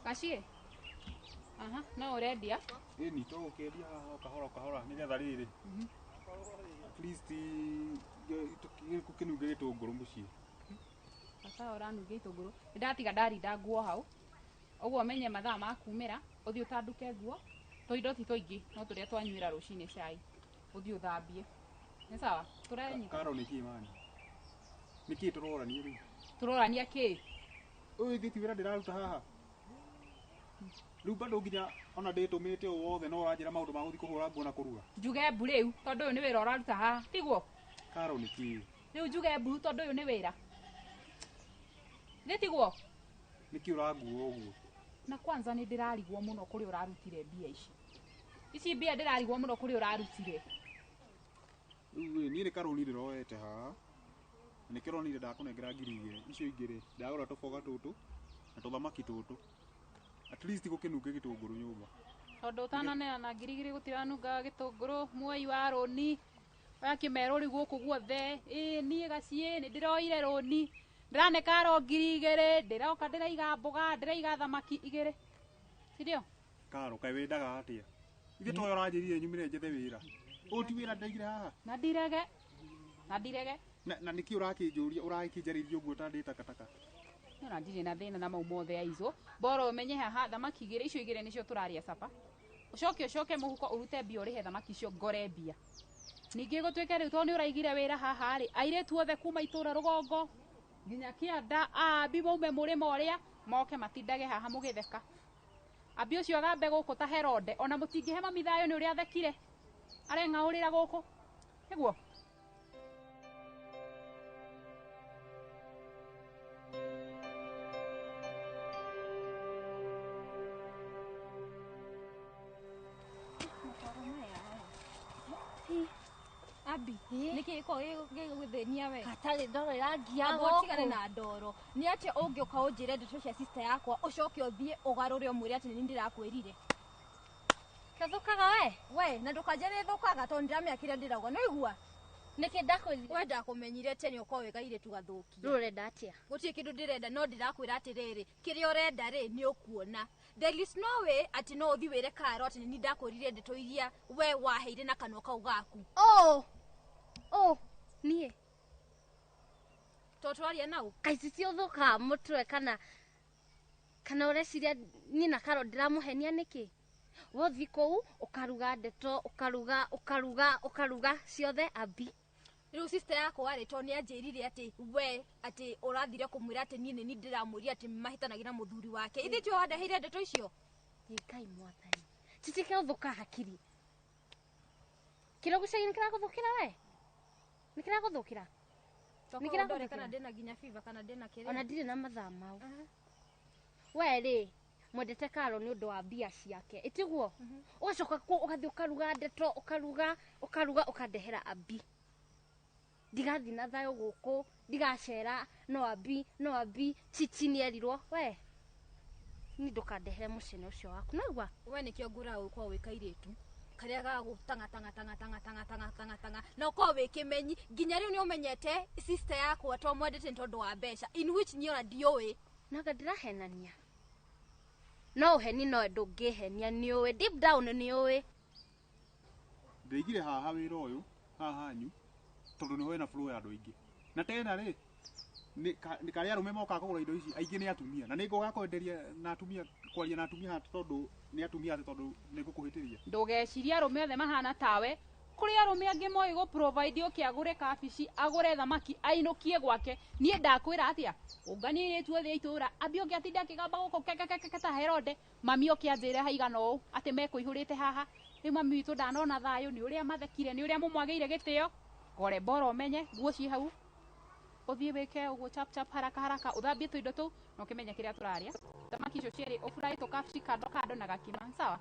Gaciĩ? Aha, no ũrendia? Ĩni tũgũkĩendia haha o kahora o kahora nĩgetha rĩrĩ at least gũkĩnunge gĩtũngũrũ mũciĩ. Baba ũranungia itũngũrũ. Nĩndatiga ndarinda nguo hau. Ũguo menye mathaa ma kumĩra, ũthiĩ ũtanduke nguo. Tũindo ti tũingĩ, no tũrĩa twanyuĩra rũcinĩ cai. Ũthiĩ ũthambie. Nĩ sawa? Tũrenyita. Karo nĩkĩĩ mani? Nĩkĩĩ tũrorania rĩu? Tũrorania kĩĩ? Ũyũ ithuĩ ti wĩra ndĩraruta haha. Rĩu bado nginya ona ndĩtũmĩte ũũ wothe no ũranjĩra maũndũ ma gũthiĩ kũhũra nguo na kũruga. Njuge mbu rĩu tondũ ũyũ nĩ wĩra ũraruta haha, tiguo? Karo nĩkĩĩ? Rĩu njuge mbu tondũ ũyũ nĩ wĩra. Nĩ tiguo? Nĩkĩĩ ũranguo ũguo? Na kwanza nĩ ndĩrarigwo mũno kũrĩa ũrarutire mbia ici. Ici mbia ndĩrarigwo mũno kũrĩa ũrarutire. Rĩu niĩ nĩ karũni ndĩroete haha. Na nĩkĩo ũronire ndakũnengera 2,000. Icio ingĩ rĩ, ndagũra tũboga tũtũ na tũthamaki tũtũ. At least gũkĩnunge gĩtũngũrũ nyũmba. Tondu utananeana 2000 gutiranungaga gitunguru muoi wa roni wakimerwo riu guku guothe ĩ niĩ gaciĩ nĩ ndĩroire roni ndĩrane karo 2000 ndĩroka ndĩraiga mboga ndĩraiga thamaki 2 sindio Karo kaĩ wendaga atĩa ithe toyo ũranjĩrire nyumĩre njethe wĩra ũũ ti wĩra ndaigire haha na ndirege na nĩkĩ ũrakĩnjũria ũrakĩnjarĩria ũguo ta ndĩ takataka no ndirĩ na thĩna na mau mothe aizo bora ũmenye haha thamaki 2 icio 2 nĩcio tũraria capa ucoke ucoke mũhuko ũrute mbia ũrĩhe thamaki icio ngore mbia ningĩ gũtuĩke rĩu tondũ nĩ ũraigire wĩra haha rĩ airĩtu othe kuma itũra rũgongo nginya kĩanda ambi maume mũrĩmo ũrĩa moke matindage haha mũgĩtheka ambi ũcio agambe gũkũ ta Herode ona mũtingĩhe mami thayũ nĩ ũrĩa athekire areng'aũrĩra gũkũ nĩguo Abi, niki ko gĩgũthĩnia we Gatarĩ ndoro ĩrangia gũkũ tigane na ndoro nĩ atĩa ũngĩũka ũnjĩre ndeto cia sister yakwa ũcoke ũthiĩ ũgarũre ũmwĩre atĩ nĩ ndĩrakwĩrire Kathũkaga we na ndũkanjĩre thũkaga tondũ ndĩramenya kĩrĩa ndĩrauga nĩ ũigua nĩkĩ ndakwĩrire we ndakũmenyire tene ũkorwo wĩ kairĩtu gathũkia rĩu ũrenda atĩa gũtirĩ kĩndũ ndĩrenda no ndĩrakwĩra atĩrĩrĩ kĩrĩa ũrenda rĩ nĩ ũkuona there is no way atĩ no ũthiĩ wĩre Karo atĩ nĩ ndakwĩrire ndeto iria we waheire na kanua kau gaku oh oh niĩ to twaria nau kaici ciũthũkaga mũtwe kana ũreciria niĩ na Karo ndĩramũhenia nĩkĩ wothi kũu ũkaruga ndeto ũkaruga ũkaruga ũkaruga ciothe ambi rĩu sister yakwa rĩ to nĩ anjĩrire atĩ we atĩ ũrathire kũmwĩra atĩ niĩ nĩ ndĩramwĩrire atĩ mahĩtanagia na mũthuri wake ithe tiwe wandeheire ndeto icio Ngai mwathani titike ũthũka hakiri kĩro gĩcagi nĩ kĩragũthũkĩra we nĩ kĩragũthũkĩra nĩ kĩragũthũkĩra kana ndĩna nginya fever kana ndĩna kĩrĩa ona ndirĩ na mathaa mau we rĩ mwendete Karo nĩ ũndũ wa mbia ciake ĩtiguo ũgacoka ũgathiĩ ũkaruga ndeto ũkaruga ũkaruga ũkandehera ambi ndigathiĩ na thayũ gũkũ ndigacera no ambi chichi nĩerirwo we ni ndũkandehere mũcene ũcio waku naigua we nĩkĩo ngũraga gũkorwo wĩ kairĩtu karĩa gagũtanga tanga tanga tanga tanga tanga tanga tanga na ũkorwo wĩ kĩmenyi nginya rĩu nĩ ũmenyete sister yakwa to mwendete nĩ tondũ wa mbeca in which niĩ ona ndiũĩ nanga ndĩrahenania no ũheni no ndũngĩhenia nĩũĩ deep down nĩũĩ ndĩigire haha wĩra ũyũ haha hanyu tondũ nĩho hena flow ya andũ aingĩ na tena rĩ nĩ karĩa arũme mokaga kũgũra indo ici aingĩ nĩ atumia na nĩngũga kwenderia na atumia kwaria na atumia haha tondũ nĩ atumia atĩ tondũ nĩngũkũhĩtĩria ndũgecirie arũme othe mahana tawe kũrĩ arũme angĩ moĩ gũ provide ũke agũre kabici agũre thamaki ainũkie gwake niĩ ndakwĩra atĩa ũnganie airĩtu othe a itũũra ambi ũngĩ atinda akĩgamba gũkũ kekekeke ta Herode mami oke anjĩre haigana ũũ atĩ mekũihũrĩte haha rĩu mami witũ ndanona thayũ nĩ ũrĩa mathekire nĩ ũrĩa mũmwagĩire gĩtĩo gore bora ũmenye nguo ciĩ hau ũthiĩ wĩke ũguo chap chap haraka haraka ũthambie tũindo tũu na ũkĩmenye kĩrĩa tũrarĩa thamaki icio cierĩ ũburai tũkabici kando kando na gakima sawa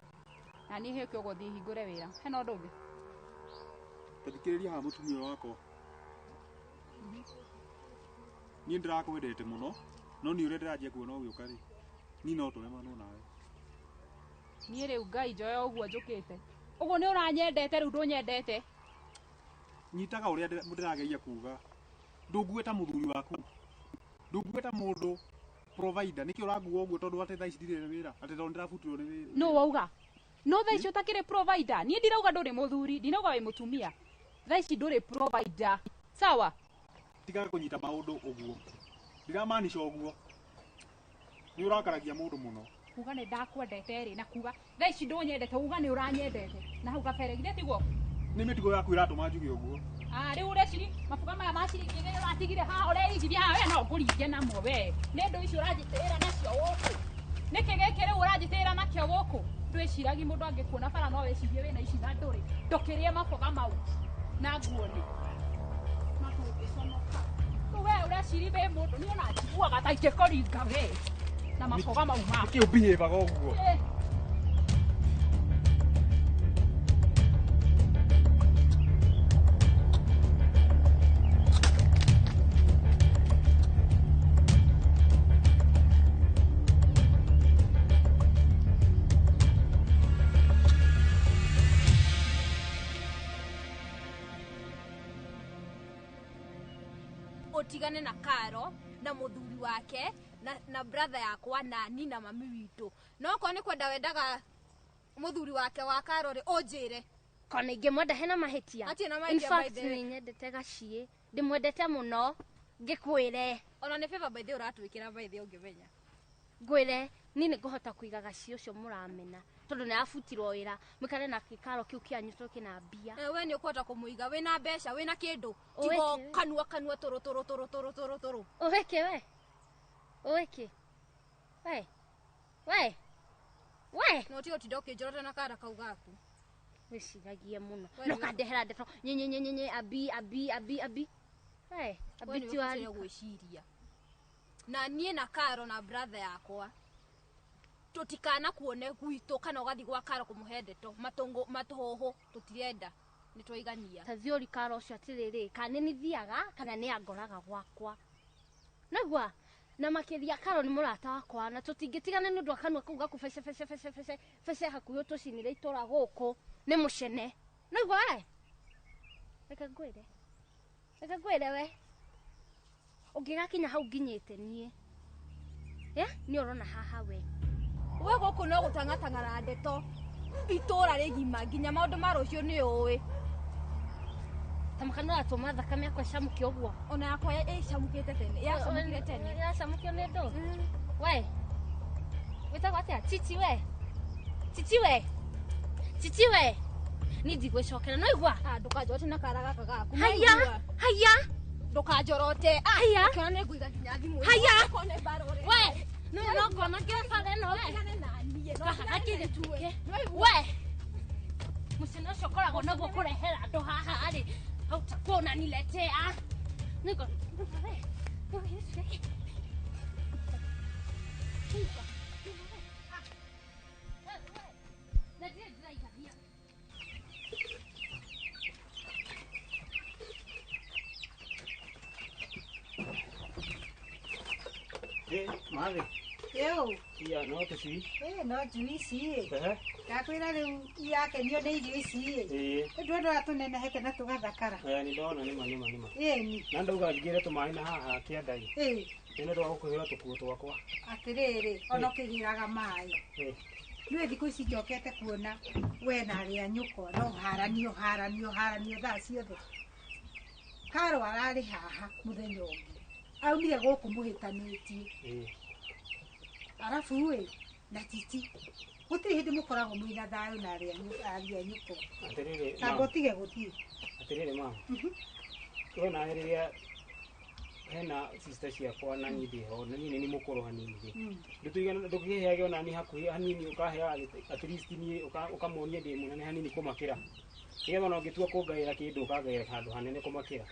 na niĩ hĩũke ũguo thiĩ hingũre wĩra hena ũndũ ũngĩ tathikĩrĩria haha mũtumia wakwa niĩ ndĩrakwendete mũno no nĩ ũrĩa ndĩranjia kuona ũgĩũka rĩ niĩ no tũremanwo nawe niĩ rĩu Ngai njoya ũguo njũkĩte ũguo nĩ ũranyendete rĩu ndũnyendete nyitaga ũrĩa ndĩrageria kuga ndũngue ta mũthuri waku ndũngue ta mũndũ provider nĩkĩ ũrangua ũguo tondũ atĩ thaa ici ndirĩ na wĩra atĩ tondũ ndĩrabutirwo nĩ wĩra no wauga no thaa ici ũtakĩrĩ provider niĩ ndirauga ndũrĩ mũthuri ndinauga wĩ mũtumia thaa ici ndũrĩ provider sawa tigaga kũnyita maũndũ ũguo ndiramaanisha ũguo nĩ ũrakaragia mũndũ mũno kuga nĩ ndakwendete rĩ na kuga thaa ici ndũnyendete uga nĩ ũranyendete na hau kabere githĩ tiguo nĩ mĩtugo yaku ĩratũma njuge ũguo rĩu ũreciri mabuga maya ma ciringi igĩrĩ ũratigire haha ũreigithia haha we no ngũringe namo we nĩ ndũ icio ũranjĩtĩĩra nacio gũkũ nĩkĩ gĩkĩ rĩu ũranjĩtĩĩra nakĩo gũkũ ndwĩciragi mũndũ angĩkuona bara no wĩcirie wĩna ici na ndũrĩ ndũkĩrĩe maboga mau na nguone na ndũngĩconoka rĩu we ũreciri wĩ mũndũ niĩ ona njiguaga ta ingĩkũringa we na maboga mau maku nĩkĩ ũbihĩvaga ũguo Tũtigane na Karo na mũthuri wake na brother yakwa na ni na mami witũ. No okorwo nĩ kwenda wendaga mũthuri wake wa Karo rĩ ũnjĩre. Kona ingĩmwenda hena mahĩtia. Hatirĩ na In mahĩtia by fact the way. nĩ nyendete gaciĩ. Ndĩmwendete mũno. Ngĩkwĩre. Ona nĩ favor by the way ũratwĩkĩra by the way ũngĩmenya. Ngwĩre niĩ nĩ ngũhota kũiga gaciĩ ũcio mũramena tondũ nĩ abutirwo wĩra mũikare na gĩkaro kĩu kĩanyu tondũ kĩna mbia. We nĩ ũkũhota kũmũiga wĩna mbeca wĩna kĩndũ. Ũĩ Tigo kĩ? kanua kanua tũrũ tũrũ tũrũ tũrũ tũrũ tũrũ. Ũĩ kĩ we? Ũĩ kĩ? We? We? We? No tiga ũtinda ũkĩnjorota na kara kau gaku. Wĩciragie mũno. We No nĩ kandehera ndeto nye nye nye nye nye abi abi abi abi. We, abi We nĩ ti wa ũbataire gwĩciria. Na niĩ na Karo na brother yakwa tũtikana kuone gwitũ kana ũgathiĩ gwa Karo kũmũhe ndeto matũngũ matũhũhũ tũtirenda nĩ twaigania. Ta thiĩ ũri Karo ũcio atĩrĩrĩ kana nĩ thiaga kana nĩ angoraga gwakwa. Naigua? Na makĩria Karo nĩ mũrata wakwa na tũtingĩtigana nĩ ũndũ wa kanua kau gaku bece bece bece bece bece hakuhĩ ũtũcinĩre itũra gũkũ nĩ mũcene. Naigua we? Reke ngwĩre. Reke ngwĩre we. Ũngĩgakinya hau nginyĩte niĩ. Nĩ ũrona haha we. We gũkũ no gũtang'atang'ana ndeto itũra rĩgima nginya maũndũ ma rũciũ nĩ ũĩ. Ta mũkana ũratũma thakame yakwa ĩcamũke ũguo. Ona yakwa ĩcamũkĩte tene, yacamũkire tene. Yacamũkio nĩ ndũ? We. Wĩtagwo atĩa? Chichi we. Chichi we. Chichi we. Niĩ ndigwĩcokera, no igua? Ndũkanjorote na kara gaka gaku. Haiya, haiya. Ndũkanjorote. Haiya. Ũkĩona nĩ ngũiga nginya thimũ. Haiya. Okorwo nĩ mbara ũrenda. We, nĩ no ngona ngĩra bara ĩno we. Tigane na niĩ, no Kahana tigane kĩrĩ na tuke. niĩ. We. Mũcene ũcio ũkoragwo naguo kũrehera andũ haha rĩ, hautakuwa unaniletea. Niko, we. Mathi. Ĩũ. Iya, no tũcui. Ĩ, no njui ici ĩ. Ehe. Ndakwĩra rĩu irakenio nĩ irio ici ĩ. Ĩĩ. Nĩ ndona ũrĩa tũnenehete na tũgathakara. Ĩĩ, nĩ ndona nĩma nĩma nĩma. Ĩni. Na ndauga ngĩre tũmaĩ na haha kĩanda ĩ. Ĩ. Nĩ ũndũ wa gũkũhĩra tũkuo twakwa. Atĩrĩrĩ, ona ũkĩgĩraga maĩ. Ĩ. Nĩũĩ thikũ ici njokete kuona we na arĩa nyũkwa no haranio haranio haranio thaa ciothe. Karo ararĩ haha mũthenya ũngĩ. Aumire gũkũ mũhĩtanĩtie. Ĩ. Arabu ĩ, na Titi. Gũtirĩ hĩndĩ mũkoragwo mwĩna thayũ na arĩa nyũkwa. Atĩrĩrĩ, Tamba ũtige gũthiĩ. Atĩrĩrĩ mama. We nawe rĩrĩa hena sister ciakwa na niĩ ndĩ ho, na niĩ nĩ niĩ mũkũrũ hanini rĩ. Ndũkĩheage ona niĩ hakuhĩ hanini ũkaheaga at least niĩ ũkamonia ndĩ mũnene hanini kũmakĩra. Nĩgetha ona ũngĩtua kũngaĩra kĩndũ ũkangaĩra handũ hanene kũmakĩra.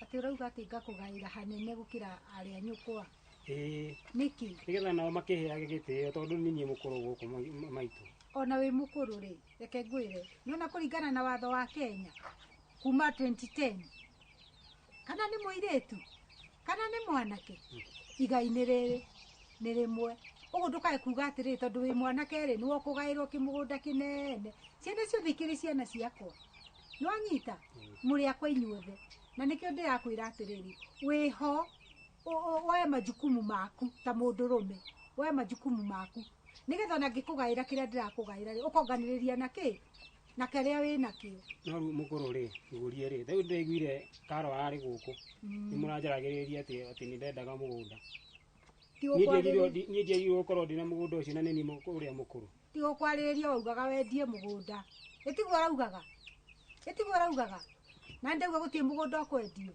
Atĩ ũrauga atĩ ngakũgaĩra hanene gũkĩra arĩa nyũkwa. Ĩĩ. Nĩkĩ? Nĩgetha nao makĩheage gĩtĩo tondũ nĩ niĩ mũkũrũ gũkũ maitũ. Ona wĩ mũkũrũ rĩ, reke ngwĩre, nĩwona kũringana na watho wa Kenya kuma 2010 kana nĩ mũirĩtu kana nĩ mwanake igai nĩ rĩrĩ nĩ rĩmwe. Ũguo ndũkae kuga atĩrĩrĩ tondũ wĩ mwanake rĩ nĩwe ũkũgaĩrwo kĩmũgũnda kĩnene. Ciana ciothe ikĩrĩ ciana ciakwa. Nĩwanyita? Mũrĩ akwa inyuothe. Na nĩkĩo ndĩrakwĩra atĩrĩrĩ, wĩho woe majukumu maku ta mũndũrũme, woe majukumu maku nĩgetha ona ngĩkũgaĩra kĩrĩa ndĩrakũgaĩra rĩ ũkonganĩrĩria na kĩ na kĩrĩa wĩ nakĩo. No rĩu mũkũrũ rĩ ngũrie rĩ rĩu ndĩraiguire Karo arĩ gũkũ nĩ mũranjaragĩrĩria atĩ nĩ ndendaga mũgũnda. Niĩ ndiagĩrĩirwo gũkorwo ndĩna mũgũnda ũcio na nĩ niĩ ũrĩa mũkũrũ. Ti gũkwarĩrĩria waugaga wendie mũgũnda. Ĩtiguo ũraugaga. Ĩtiguo ũraugaga. Na ndauga gũtirĩ mũgũnda ũkwendio.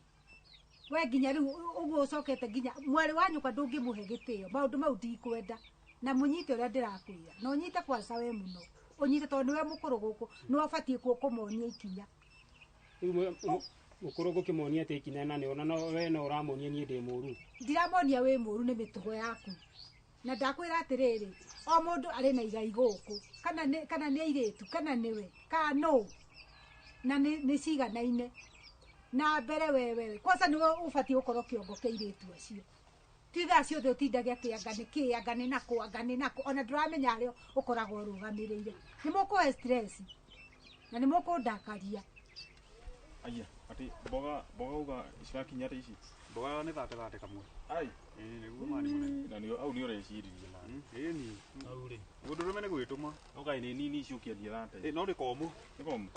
We nginya rĩu ũguo ũcokete nginya mwarĩ wa nyũkwa ndũngĩmũhe gĩtĩo. Maũndũ mau ndikwenda. Na mũnyite ũrĩa ndĩrakwĩra. Na ũnyite kwanza we mũno. Ũnyite tondũ nĩwe mũkũrũ gũkũ, nĩwe ũbatiĩ kũmonia ikinya. Rĩu mũkũrũ ngũkĩmonia atĩ ikinya na nĩ ona we no ũramonia niĩ ndĩ mũũru. Ndiramonia wĩ mũũru nĩ mĩtugo yaku. Na ndakwĩra atĩrĩrĩ, o mũndũ arĩ na igai gũkũ, kana nĩ airĩtu, kana nĩwe, kana nũ. Na nĩ ciganaine. Na mbere wewe, kwanza nĩwe ũbatiĩ gũkorwo kĩongo kĩa airĩtu acio. Ti thaa ciothe ũtindage atĩ anga nĩ kĩ, anga nĩ nakũ, anga nĩ nakũ, ona ndũramenya harĩa ũkoragwo ũrũgamĩrĩire. Nĩ mũkũhe stress na nĩ mũkũndakaria. Aya, atĩ mboga mboga uga cirakinya atĩ ici? Mboga nĩ 30 kamwe. Ai. Ĩĩ nĩguo mani mũnene. Na nĩ au nĩ ũreciririe na. Ĩĩ ni. Au rĩ. Mũndũrũme nĩ gwĩtũma. Ũkai nĩ nini icio ũkĩendia 30. Ĩĩ no nĩ komũ. Nĩ komũ.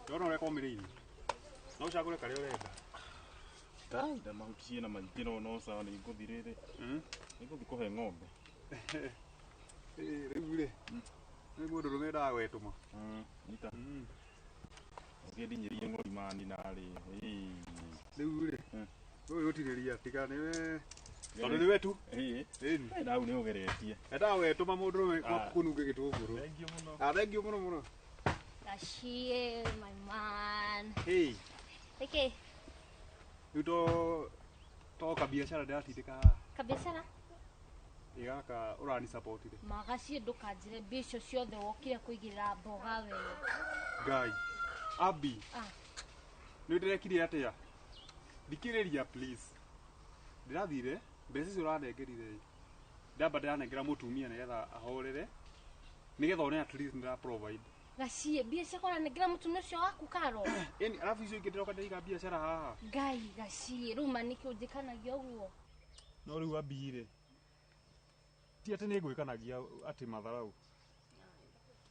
Ndĩrona ũrĩa komĩrĩirie. No ũcagũre karĩa ũrenda. Kai na mahuti ciĩna maingĩ no no sawa nĩ ngũthi rĩrĩ. Nĩ ngũthi kũhe ng'ombe. Ĩĩ rĩu rĩ. Nĩ mũndũrũme endaga gwĩtũma. Nyita. Ũkĩndinyĩrie ng'ori mani narĩ. Rĩu rĩ. Ũyũ gũtirĩria tiga nĩwe. Tondũ nĩwe tu. Ĩĩ. Ĩni. Na hau nĩ ũgeretie. Endaga gwĩtũma mũndũrũme kũnunge gĩtũngũrũ. Thengiũ mũno. Ah, thengiũ mũno mũno. Gachie, my man. Hey. Okay. Rĩu to to kabiacara ndĩratindĩka haha. Kabiacara? Ĩ gaka ũrani support rĩ. Magacie ndũkanjĩre mbia icio ciothe wokire kũigĩrĩra mboga we. Ngai. Abi. Ah. Nĩ ndĩrekire atĩa? Thikĩrĩria please. Ndĩrathire mbeca icio ũranengerire. Ndamba ndĩranengera mũtumia nĩgetha ahorere. Nĩgetha one at least ndĩra provide. Gachie mbia ciakwa ũranengera mũtumia ũcio waku Karo. Ĩni arabu icio ingĩ ndĩroka ndĩraiga biacara haha. Ngai gachie rĩu ma nĩkĩ ũnjĩkanagia ũguo? No rĩu Abi rĩ. Ti atĩ nĩ ngwĩkanagia atĩ matharau.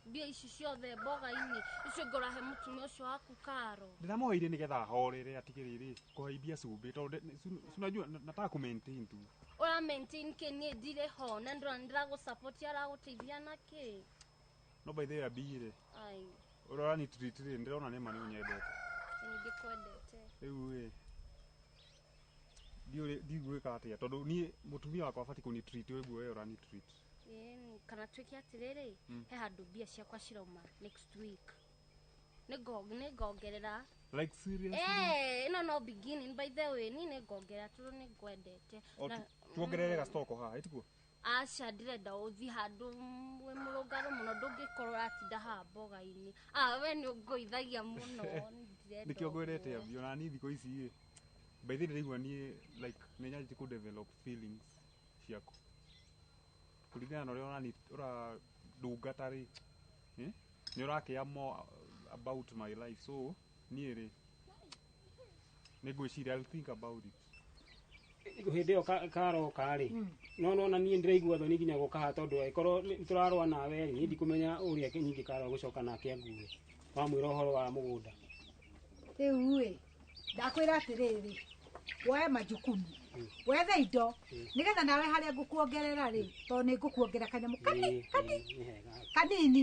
Mbia ici ciothe mboga-inĩ icio ngũrahe mũtumia ũcio waku Karo. Ndĩramũheire nĩgetha ahorere atigĩrĩrĩ kũhaimbia cumbĩ tondũ unajua nataka ku maintain tu. Ũra maintain kĩ niĩ ndirĩ ho na ndĩrona ndĩragũ support aragũteithia na kĩ? No by the way Abi rĩ. Ai. Ũrora treat rĩ ndĩrona nĩ ma nĩ ũnyendete. Nĩ ndĩkwendete. Rĩu ĩ ndigwĩka atĩa tondũ niĩ mũtumia wakwa abatiĩ kũni treat ũguo we ũrani treat. Ĩĩ kana twĩke atĩrĩrĩ he handũ mbia ciakwa cirauma next week. Nĩngongerera. Like seriously? Eh, ĩno no beginning by the way niĩ nĩngongerera tondũ nĩngwendete. Tuongerere gastoko haha ĩtiguo? Aca ndĩrenda ũthiĩ handũ wĩ mũrũngarũ mũno ndũngĩkorwo ũratinda haha mboga-inĩ. Ah, we nĩ ũngũithagia mũno ndĩrenda. Nĩkĩo ngwĩrĩte Abi ona niĩ thikũ ici ĩ by the way ndĩraigua niĩ like nĩ nyanjĩtie kũ develop feelings ciaku. Kũringana na ũrĩa ũrandungata rĩ, nĩ ũrakĩa more about my life so niĩ rĩ nĩ ngwĩciria I'll think about it. Hĩndĩ ĩyo karoka rĩ no nona niĩ ndĩraigua thoni nginya gũka haha tondũ angĩkorwo nĩtũrarũa nawe rĩ niĩ ndikũmenya ũrĩa nyingĩ Karo gũcoka nake angue wamwĩra ũhoro wa mũgũnda. Rĩu ĩ ndakwĩra atĩrĩrĩ woe majukumu wethe indo nĩgetha nawe harĩa ngũkuongerera rĩ tondũ nĩ ngũkuongerera kanyamũ kanini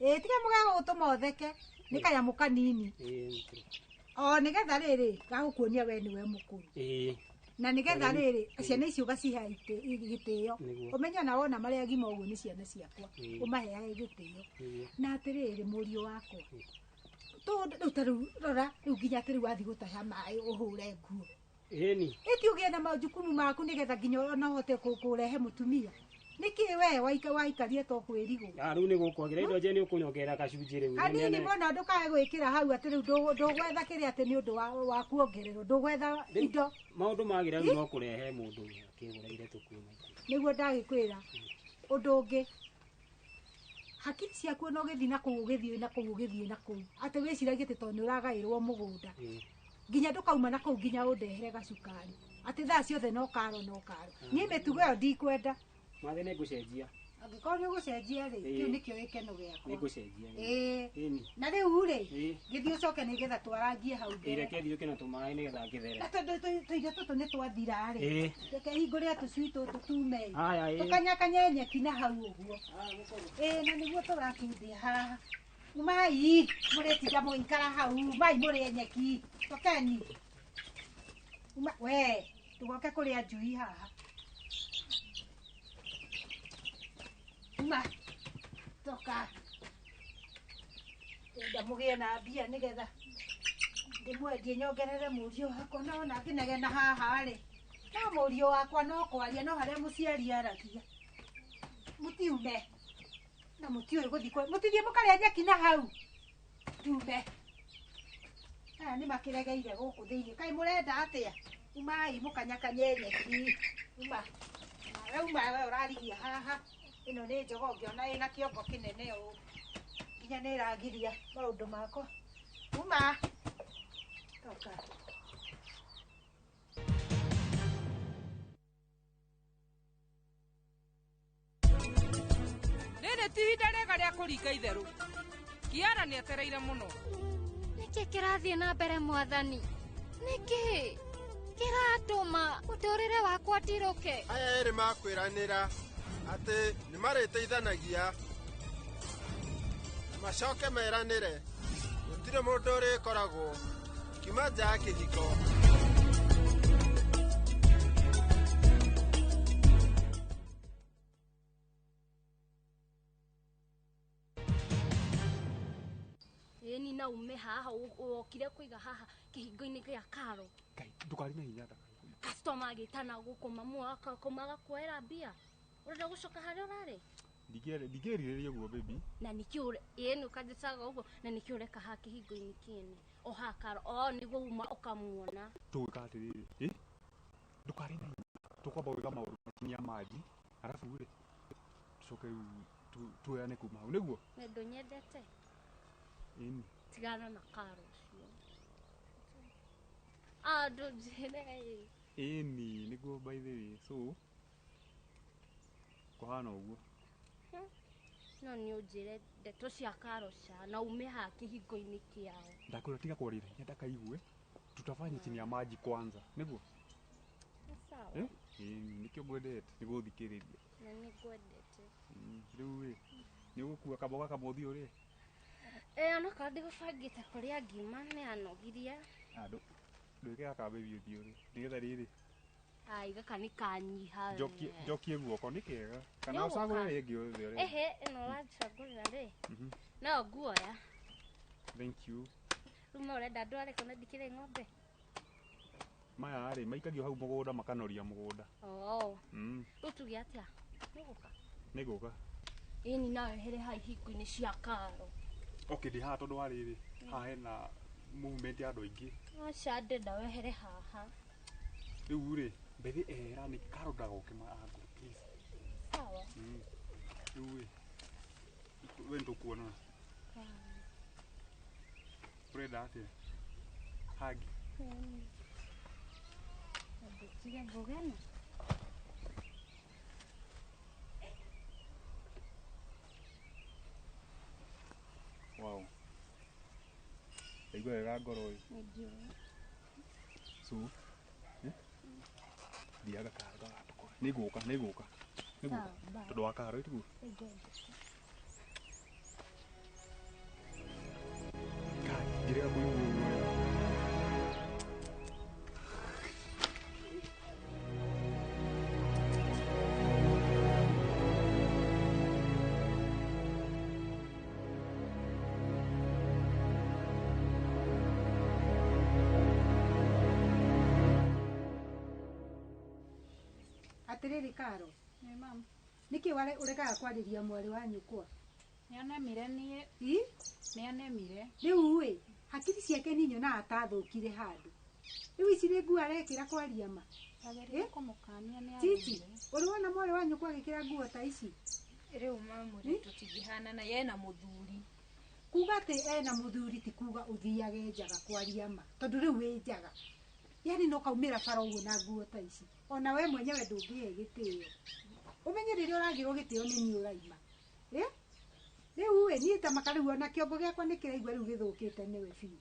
ĩĩ tiga mũgego gũtũma ũtheke nĩ kanyamũ kanini o nĩgetha rĩrĩ gagũkuonia we nĩwe mũkũrũ na nĩgetha rĩrĩ ciana icio ũgacihe gĩtĩo ũmenye ona wona marĩa agima ũguo nĩ ciana ciakwa ũmaheage gĩtĩo na atĩrĩrĩ mũriũ wakwa tondũ ta rĩu rora rĩu nginya atĩ rĩu wathiĩ gũtaha maĩ ũhũre nguo. Ĩni. Ĩti ũgĩe na majukumu maku nĩgetha nginya ona ũhote kũrehe mũtumia. Nĩkĩ we waikarie to kwĩrigwo? Ah, rĩu nĩ gũkwagĩra indo nje nĩ ũkũnyongerera gacunjĩ rĩu. Kanini mũno ndũkae gwĩkĩra hau atĩ rĩu ndũgwetha kĩrĩa atĩ nĩ ũndũ wa kuongererwo ndũgwetha indo. Maũndũ magĩra rĩu no kũrehe mũndũ akĩgũra tũkuo. Nĩguo ndagĩkwĩra. Ũndũ ũngĩ hakiri ciaku no ũgĩthiĩ na kũu ũgĩthiĩ na kũu ũgĩthiĩ na kũu atĩ wĩciragie atĩ tondũ nĩ ũragaĩrwo mũgũnda nginya ndũkauma na kũu nginya ũndehere gacukari atĩ thaa ciothe no Karo no Karo. Niĩ mĩtugo ĩyo ndikwenda. Mathe nĩ ngũcenjia. Angĩkorwo nĩ ũgũcenjia rĩ kĩu nĩkĩo gĩkeno gĩakwa. Nĩ ngũcenjia. Ĩĩ. Na rĩu rĩ gĩthiĩ ũcoke nĩgetha twarangie hau mbere. Reke thiĩ ũke na tũmaĩ nĩgetha ngĩthere. Na tondũ tũirio tũtũ nĩ twathira rĩ reke hingũre tũcui tũtũ tume tũkanyakanye nyeki na hau ũguo. Ĩĩ na nĩguo tũratundia haha. Umai mũrĩtinda mũgĩikara hau umai mũrĩe nyeki tokeni. Uma we ndũgoke kũrĩa njui haha. Uma toka ndenda mũgĩe na mbia nĩgetha ndĩmwendie nyongerere mũriũ wakwa no ona ngĩnegena haha rĩ no mũriũ wakwa no kwaria no harĩa mũciari aragia mũtiume na mũtiũĩ gũthiĩ mũtithiĩ mũkarĩa nyeki na hau tume. Aya nĩ makĩregeire gũkũ thĩinĩ kaĩ mũrenda atĩa? Umai mũkanyakanye nyeki uma uma we ũrarigia haha ĩno nĩ njogo ngĩona ĩna kĩongo kĩnene ũũ nginya nĩ ĩragiria maũndũ makwa uma toka. Githĩ ti ihinda rĩega rĩa kũringa itherũ. Kiara nĩetereire mũno. Nĩkĩ kĩrathiĩ na mbere mwathani? Nĩkĩ kĩratũma mũtũrĩre wakwa ndirũke? Aya erĩ makwĩranĩra atĩ nĩmarĩteithanagia na macoke meranĩre gũtirĩ mũndũ ũrĩkoragwo kiuma nja ya kĩhiko. Ĩni na ume haha wokire kũiga haha kĩhingo-inĩ gĩa Karo. Ngai ndũkarĩ na hinya ndaka. Customer agĩtana gũkũ mamu akakoma agakuoera mbia. Ũrenda gũcoka harĩa ũrarĩ? Ndingĩrirĩria ũguo baby. Na nĩkĩ ĩni ũkanjĩtaga ũguo na nĩkĩ ũreka haha kĩhingo-inĩ kĩene? O haha Karo, o nĩguo uma ũkamuona. Tũgwĩka atĩrĩrĩ, ĩ? Ndũkarĩ na hinya. Tũkwamba gwĩka maũndũ chini ya maji, arabu rĩ tũcoke rĩu tuoyane kuma hau nĩguo? Na ndũnyendete? Ĩni. Tigana na Karo ũcio. Ah, ndũnjĩre ĩ. Ĩni nĩguo by the way, so kũhana ũguo. No nĩ ũnjĩre ndeto cia Karo ca na ume haha kĩhingo-inĩ kĩao. Ndakwĩra tiga kwaria na hinya ndakaigue. Tutafanya chini ya maji kwanza, nĩguo? Sawa. Eh? Ĩni nĩkĩo ngwendete, nĩgũthikĩrĩria. Na nĩngwendete. Rĩu ĩ, nĩũgũkua kamboga kamwe ũthiĩ ũrĩe? Ĩ onokorwo ndigũbangĩte kũrĩa ngima nĩ anogirie. Ah, ndwĩke gaka baby ũthiĩ ũrĩe. Nĩgetha rĩrĩ. Ai, gaka nĩ kanyiha. Njokie guoko nĩ kega. Kana ũcagũre rĩngĩ ũthiĩ ũrĩe. Ehe, ĩno ũrancagũrĩra rĩ. No nguoya. Thank you. Rĩu ma ũrenda ndware kana ndikĩrĩ ng'ombe? Maya rĩ maikagio hau mũgũnda makanoria mũgũnda. Oh. Rĩu tuge atĩa? Nĩgũka? Nĩgũka. Ĩni nawe here haha ihingo-inĩ cia Karo. Okay, ndĩ haha tondũ wa rĩrĩ, haha hena movement ya andũ aingĩ. Aca ndenda wehere haha. Rĩu rĩ, mbere ehera nĩ Karo ndagoke angũ, please. Sawa. Rĩu rĩ, we nĩtũkuonana. Ũrenda atĩa? Hagi. Tiga mboga ĩno. Wow. Ndaigua wega ngoro ĩ. Nĩnjũĩ. So, thiaga Karo gagatũkore. Nĩngũka, nĩngũka. Nĩngũka. Tondũ wa Karo ĩtiguo? Nĩngwendete. Kai, ngĩrega kũigua ũguo. Atĩrĩrĩ Karo. Nĩ mam. Nĩkĩ ũregaga kwarĩria mwarĩ wa nyũkwa? Nĩanemire niĩ. Ĩ? Nĩanemire. Rĩu ĩ, hakiri ciake niĩ nyonaga ta thũkire handũ. Rĩu ici nĩ nguo arekĩra kwaria ma. Ndageria kũmũkania nĩ Titi, ũrĩ wona mwarĩ wa nyũkwa agĩkĩra nguo ta ici? Rĩu mamu rĩ tũtingĩhanana yena mũthuri. Kuga atĩ ena mũthuri ti kuga ũthiage njaga kwaria ma. Tondũ rĩu wĩ njaga. Yani no kaumĩra bara ũguo na nguo ta ici. Ona we mwenyewe ndũngĩhe gĩtĩo. Ũmenye rĩrĩa ũragĩrwo gĩtĩo nĩ niĩ ũraima. Ĩ? Rĩu ĩ, niĩ ta maka rĩu ona kĩongo gĩakwa nĩ kĩraigua rĩu gĩthũkĩte nĩwe biũ.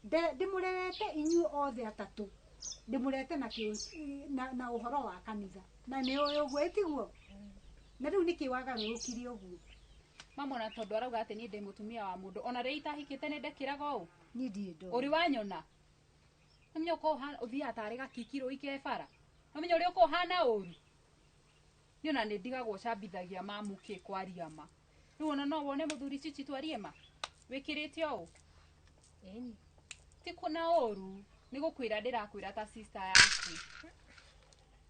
Ndĩmũrerete inyuĩ othe atatũ. Ndĩmũrerete na na ũhoro wa kanitha. Na nĩ ũĩ ũguo ĩtiguo? Na rĩu nĩkĩ wagarũrũkire ũguo? Mama ona tondũ arauga atĩ niĩ ndĩ mũtumia wa mũndũ. Ona rĩrĩa itahikĩte nĩ ndekĩraga ũũ. Niĩ ndirĩ ndona. Ũrĩ wanyona? Nĩmenya ũkorwo ũthiaga tarĩ gakikirũ ike bara. Nĩmenya ũrĩa ũkorwo ũhana ũru. Niĩ ona nĩ ndigagwo cambithagia mamu kĩ kwaria ma. Rĩu ona no wone mũthuri cici twarie ma. Wĩkĩrĩte ũũ? Ĩni. Ti kuna ũru, nĩ gũkwĩra ndĩrakwĩra ta sister yaku.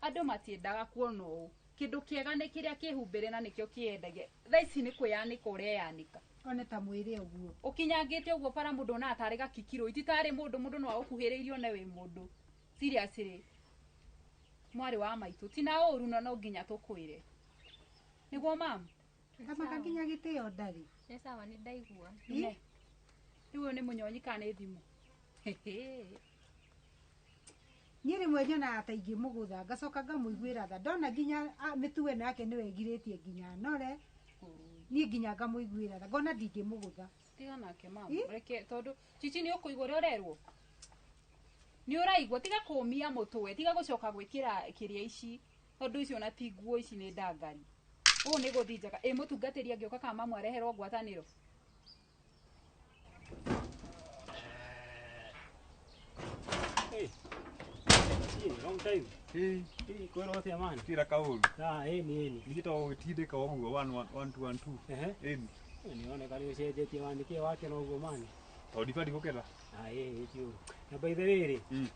Andũ matiendaga kuona ũũ. Kĩndũ kĩega nĩ kĩrĩa kĩhumbĩre na nĩkĩo kĩendagia. Thaa ici nĩ kwĩyanĩka ũreyanĩka. One ta mwĩrĩ ũguo. Ũkinyangĩte ũguo bara mũndũ onaga tarĩ gakikirũ. Iti tarĩ mũndũ, mũndũ no agũkuhĩrĩirie one wĩ mũndũ. Seriously. Mwarĩ wa maitũ, ti na ũru na no nginya tũkwĩre. Nĩguo mam? Kamaka nginya gĩtĩo ndarĩ. Nĩ sawa nĩ ndaigua. Rĩu ũyũ nĩ mũnyonyi kana nĩ thimũ? Niĩ rĩmwe nyonaga ta ingĩmũgũtha ngacoka ngamũiguĩra tha. Ndona nginya mĩtugo ĩno yake nĩwe ĩgirĩtie nginya nore. Niĩ nginya ngamũiguĩra tha ngona ndingĩmũgũtha. Tiga nake mama. Reke tondu Chichi ni ukuigua uria urerwo. Ni uraigua tiga kumia mutwe, tiga gucoka gwikira kiria ici. Tondu icio na ti nguo ici ni ndangari. Uu ni guthinjaga. Ĩ mutungatĩri angĩũka kana mamu areherwo ngwatanĩro. Hey. Long time. Hey, kwero atia man? Tira kauru. Ah, ni. Nigito gitindika ũguo 1 1 1 2 1 2. Ehe. Ĩni. Nioneka ni ucenjetie man nĩkĩ wakena ũguo man? Tondũ ndibatiĩ gũkena. Ah, ĩ ti ũru. Na by the way rĩ.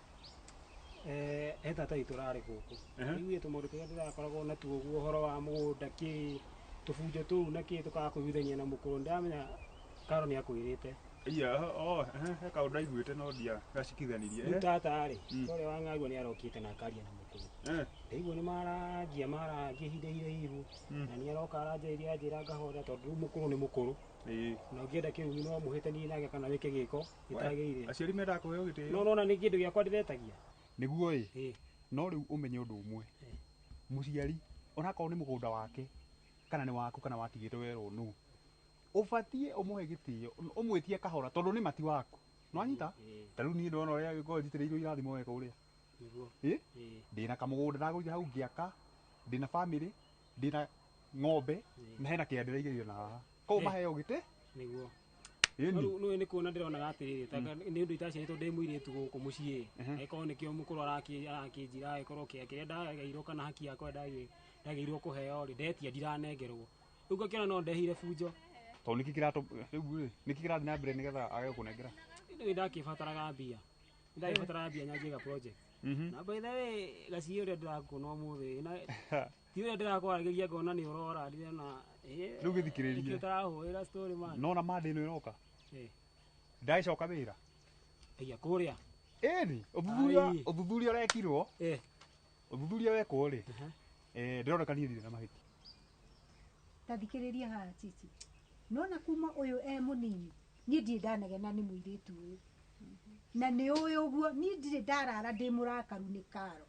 He tata witũ ũrarĩ gũkũ. Rĩu tũmaũndũ tũrĩa tũrakoragwo natuo ũguo ũhoro wa mũgũnda kĩ tũbunjo tũu na kĩ tũkaga kũiguithania na mũkũrũ ndamenya Karo nĩ akwĩrĩte. Iya, oh, he kaũndũ ndaiguĩte no ndiagacikithanirie. Rĩu tata rĩ, ũrĩa wa ng'arua nĩ arokĩte na akaria na mũkũrũ. Ndaigua nĩ marangia ihinda iraihu na nĩ aroka aranjarĩria anjĩra ngahora tondũ rĩu mũkũrũ nĩ mũkũrũ. Na ũngĩenda kĩrumi no mũhĩtanie nake kana wĩke gĩko gĩtagĩrĩire. Aciari mendaga kũheo gĩtĩo. No nona nĩ kĩndũ gĩakwa ndĩretagia. Nĩguo ĩ. No rĩu ũmenye ũndũ ũmwe. Mũciari onakorwo nĩ mũgũnda wake kana nĩ waku kana watigĩte werwo nũ. Ũbatiĩ ũmũhe gĩtĩo, ũmwĩtie kahora tondũ nĩ mati waku. Nĩwanyita? Ta rĩu niĩ ndona ũrĩa gĩkorwo njitĩrĩirwo irathimo wega ũrĩa. Nĩguo. Ĩ? Ndĩna kamũgũnda ndagũrire hau ngĩaka, ndĩna family, ndĩna ng'ombe na hena kĩanda ndĩraigĩrĩire na haha. Koguo maheo gĩtĩ? Nĩguo. Ĩni. Rĩu nĩũĩ nĩ kuona ndĩronaga atĩrĩrĩ, ta nĩ ũndũ itaciarĩtwo ndĩ mũirĩtu gũkũ mũciĩ. Angĩkorwo nĩkĩo mũkũrũ arakĩnjĩra angĩkorwo kĩrĩa ndagairwo kana haki yakwa ndagĩirwo kũheo rĩ, ndetia ndiranengerwo. Rĩu ngakĩona no ndehire bunjo. Tondũ nĩkĩ kĩratũ rĩu rĩ, nĩkĩ kĩrathiĩ na mbere nĩgetha age gũkũnengera? Rĩu ndakĩbataraga mbia. Ndagĩbataraga mbia nyanjie ga project. Na by the way, gaciĩ ũrĩa ndĩrakuona ũmũthĩ, na ti ũrĩa ndĩrakwaragĩria ngona nĩ ũrora, ndĩrona Rĩu gĩthikĩrĩrie. Nĩkĩo ũtarahũrĩra story man. Nona mande ĩno ĩroka. Ndagĩcoka wĩra. Ĩya kũrĩa. Ĩni, ũthuthuria ũrekirwo. Ũthuthuria wekwo rĩ. Ndĩroneka niĩ ndirĩ na mahĩtia. Ta thikĩrĩria haha Chichi. Nona kuma ũyũ e mũnini, niĩ ndirĩ ndanegena nĩ mũirĩtu ũyũ. Na nĩ ũĩ ũguo, niĩ ndirĩ ndarara ndĩ mũrakaru nĩ Karo.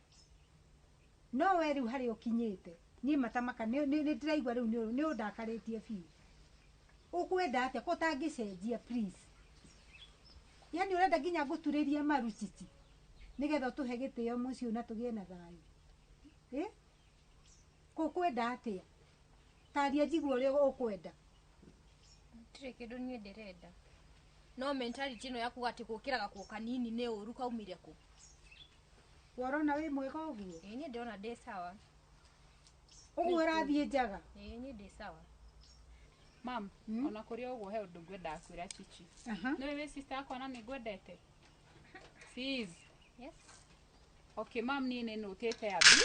No we rĩu harĩa ũkinyĩte, niĩ matamaka nĩ ndĩraigua rĩu nĩ ũndakarĩtie biũ. Ũkwenda atĩa ko ũtangĩcenjia please? Yaani ũrenda nginya ngũturĩrie maru Chichi nĩgetha ũtũhe gĩtĩo mũciĩ na tũgĩe na thayũ. Ĩ? Kũkwenda atĩa? Taria njigue ũrĩa ũkwenda. Ndirĩ kĩndũ niĩ ndĩrenda. No mentality ĩno ya kuga atĩ gũkĩra gakuo kanini nĩ ũru kaumire kũ? Worona wĩ mwega ũguo? Ĩĩ niĩ ndĩrona ndĩ sawa. Ũguo ũrathiĩ njaga? Ĩĩ niĩ ndĩ sawa. Mam, ona kũrĩ ũguo he ũndũ ngwendaga kwĩra Chichi. Nĩũĩ wĩ sister yakwa na nĩngwendete? Sis. Yes. Okay, mam niĩ nĩ nũtĩte Abi,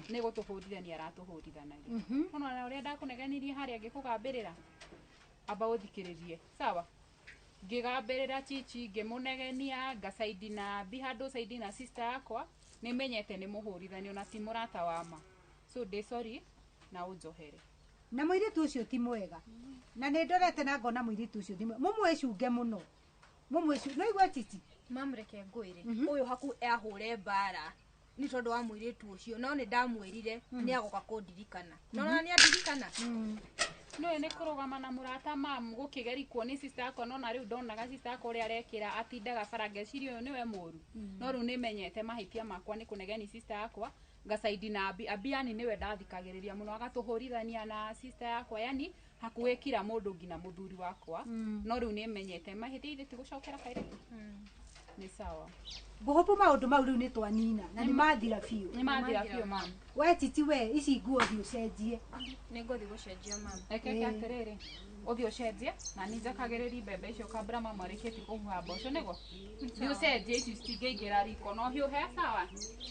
nĩ gũtũhũrithania aratũhũrithanagia. Ũnona ũrĩa ndakũnegenirie harĩa ngĩkũgambĩrĩra? Amba ũthikĩrĩrie, sawa? Ngĩgambĩrĩra Chichi ngĩmũnegenia ngacaidi na Abi handũ caidi na sister yakwa, nĩmenyete nĩ mũhũrithanio na ti mũrata wa ma. So ndĩ sorry na ũnjohere. Na mũirĩtu ũcio ti mwega. Na nĩ ndorete na ngona mũirĩtu ũcio ti mwega. Mũmwĩcunge mũno. Mũmwĩcunge. No igua Chichi? Mam reke ngwĩre. Ũyũ haku ahũre mbara nĩ tondũ wa mũirĩtu ũcio no nĩ ndamwĩrire nĩ agoka kũndirikana. No na nĩ andirikana. Nĩũĩ nĩ kũrũgama na mũrata mam gũkĩgerikwo nĩ sister yakwa no na rĩu ndonaga sister yakwa ũrĩa arekĩra atindaga bara ngeciria ũyũ nĩwe mũru. No rĩu nĩmenyete mahĩtia makwa nĩ kũnegeni sister yakwa ngacaidi na Abi. Abi yani nĩwe ndathikagĩrĩria mũno agatũhũrithania na sister yakwa yani hakuhĩ kira mũndũ nginya mũthuri wakwa. No rĩu nĩmenyete mahĩtia ithe tigũcokera kairĩtu. Nĩ sawa. Ngũhũpũ maũndũ mau rĩu nĩ twanina na nĩ mathira biũ. Nĩ mathira biũ mam. We Chichi we ici nguo thiĩ ũcenjie. Nĩ ngũthiĩ gũcenjia mam. Reke atĩrĩrĩ, ũthiĩ ũcenjie na niĩ njakagĩrĩria mbembe icio kabla mama arĩkĩtie kũhuha mboco nĩguo. Thiĩ ũcenjie ici citingĩingĩra riko no hiũhe sawa.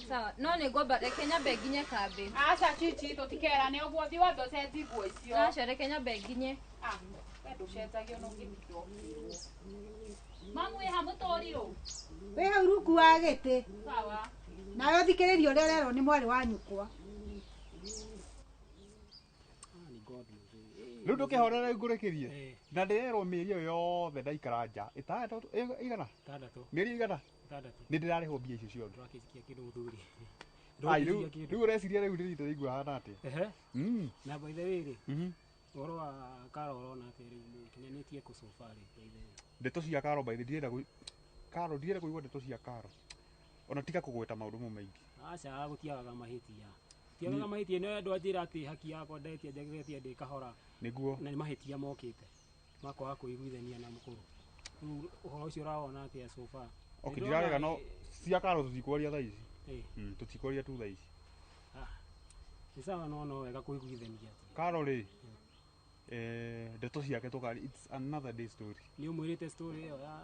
Sawa, no nĩ ngwamba reke nyambe nginye kambĩ. Aca Chichi tũtikerane ũguo thiĩ wambe ũcenjie nguo icio. Aca reke nyambe nginye. Ah, we ndũcenjagia ona ũngĩtinda ũkĩrwo. Mamu wĩ ha mũtũrirũ? Wĩ hau rungu wa gĩtĩ. Sawa. Nawe ũthikĩrĩrie ũrĩa ũrerwo nĩ mwarĩ wa nyũkwa. Rĩu ndũkĩhorere ngũrĩkĩrie. Na ndĩrerwo mĩeri ĩyo yothe ndaikara nja. Ĩtandatũ igana? Ĩtandatũ. Mĩeri igana? Ĩtandatũ. Nĩ ndĩrarĩhwo mbia icio ciothe. Ndũrakĩjikia kĩndũ mũthuri. Ai, rĩu ũreciria rĩu ndĩrita rĩigua hana atĩa? Na by the way rĩ, Ũhoro wa Karo ũrona atĩa rĩu mũkinyanĩtie kũ so far rĩ by the way? Ndeto cia Karo by the ndirenda Karo ndirenda kũigua ndeto cia Karo. Ona tiga kũgweta maũndũ mau maingĩ. Aca gũtiagaga mahĩtia. Tiagaga mahĩtia no andũ anjĩra atĩ haki yakwa ndetia njagĩrĩtie ndĩ kahora. Nĩguo. Na nĩ mahĩtia mokĩte. Makwaga kũiguithania na mũkũrũ. Rĩu ũhoro ũcio ũrawona atĩa so far? Okay, ndirarega no cia Karo tũtikwaria thaa ici. Tũtikwaria tu thaa ici. Nĩ sawa no no wega kũiguithania. Karo rĩ ndeto ciake tũkari it's another day story. Nĩ ũmwĩrĩte story ĩyo ya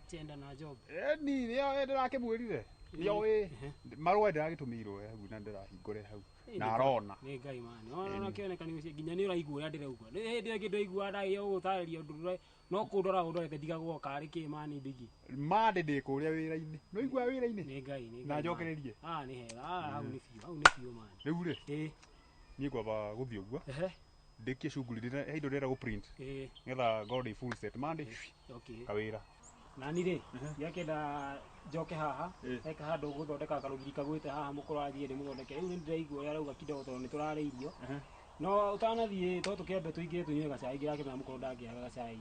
Chenda na Job? Ni nĩyo ndĩrakĩmwĩrire. Nĩyo marũa ndĩragĩtũmĩirwo hau na ndĩrahingũre hau. Na arona. Nĩ Ngai mani. Ona kĩoneka nĩ ũcio nginya nĩ ũraigua ũrĩa ndĩraigua. Nĩ hĩndĩ ĩyo kĩndũ aigua ndageria gũgũtarĩria ũndũ no kũndora ũndorete ndigagwo karĩ kĩ mani ndigi. Mande ndĩ kũrĩa wĩra-inĩ. Nĩ ũigua wĩra-inĩ? Nĩ Ngai, nĩ Ngai. Na njokererie. Nĩ hega. Hau nĩ biũ, hau nĩ biũ mani. Rĩu rĩ. Niĩ ngwamba gũthiĩ ũguo. Ndĩkie shughuli ndĩra he indo ndĩrenda gũ print. Nĩgetha ngorwo ndĩ full set. Mande. Okay. Kawĩra. Nani rĩ, ndiakĩenda njoke haha, heka handũ gũthondeka karũgiri kagwĩte haha mũkũrũ athiĩ ndĩmũthondeke. Rĩu nĩndĩraigua ũrĩa arauga kidogo tondũ nĩtũrarĩirio. No ũtanathiĩ to tũkĩambe tũingĩre tũnyue gacai, ngĩrakĩmenya mũkũrũ ndangĩaga gacai.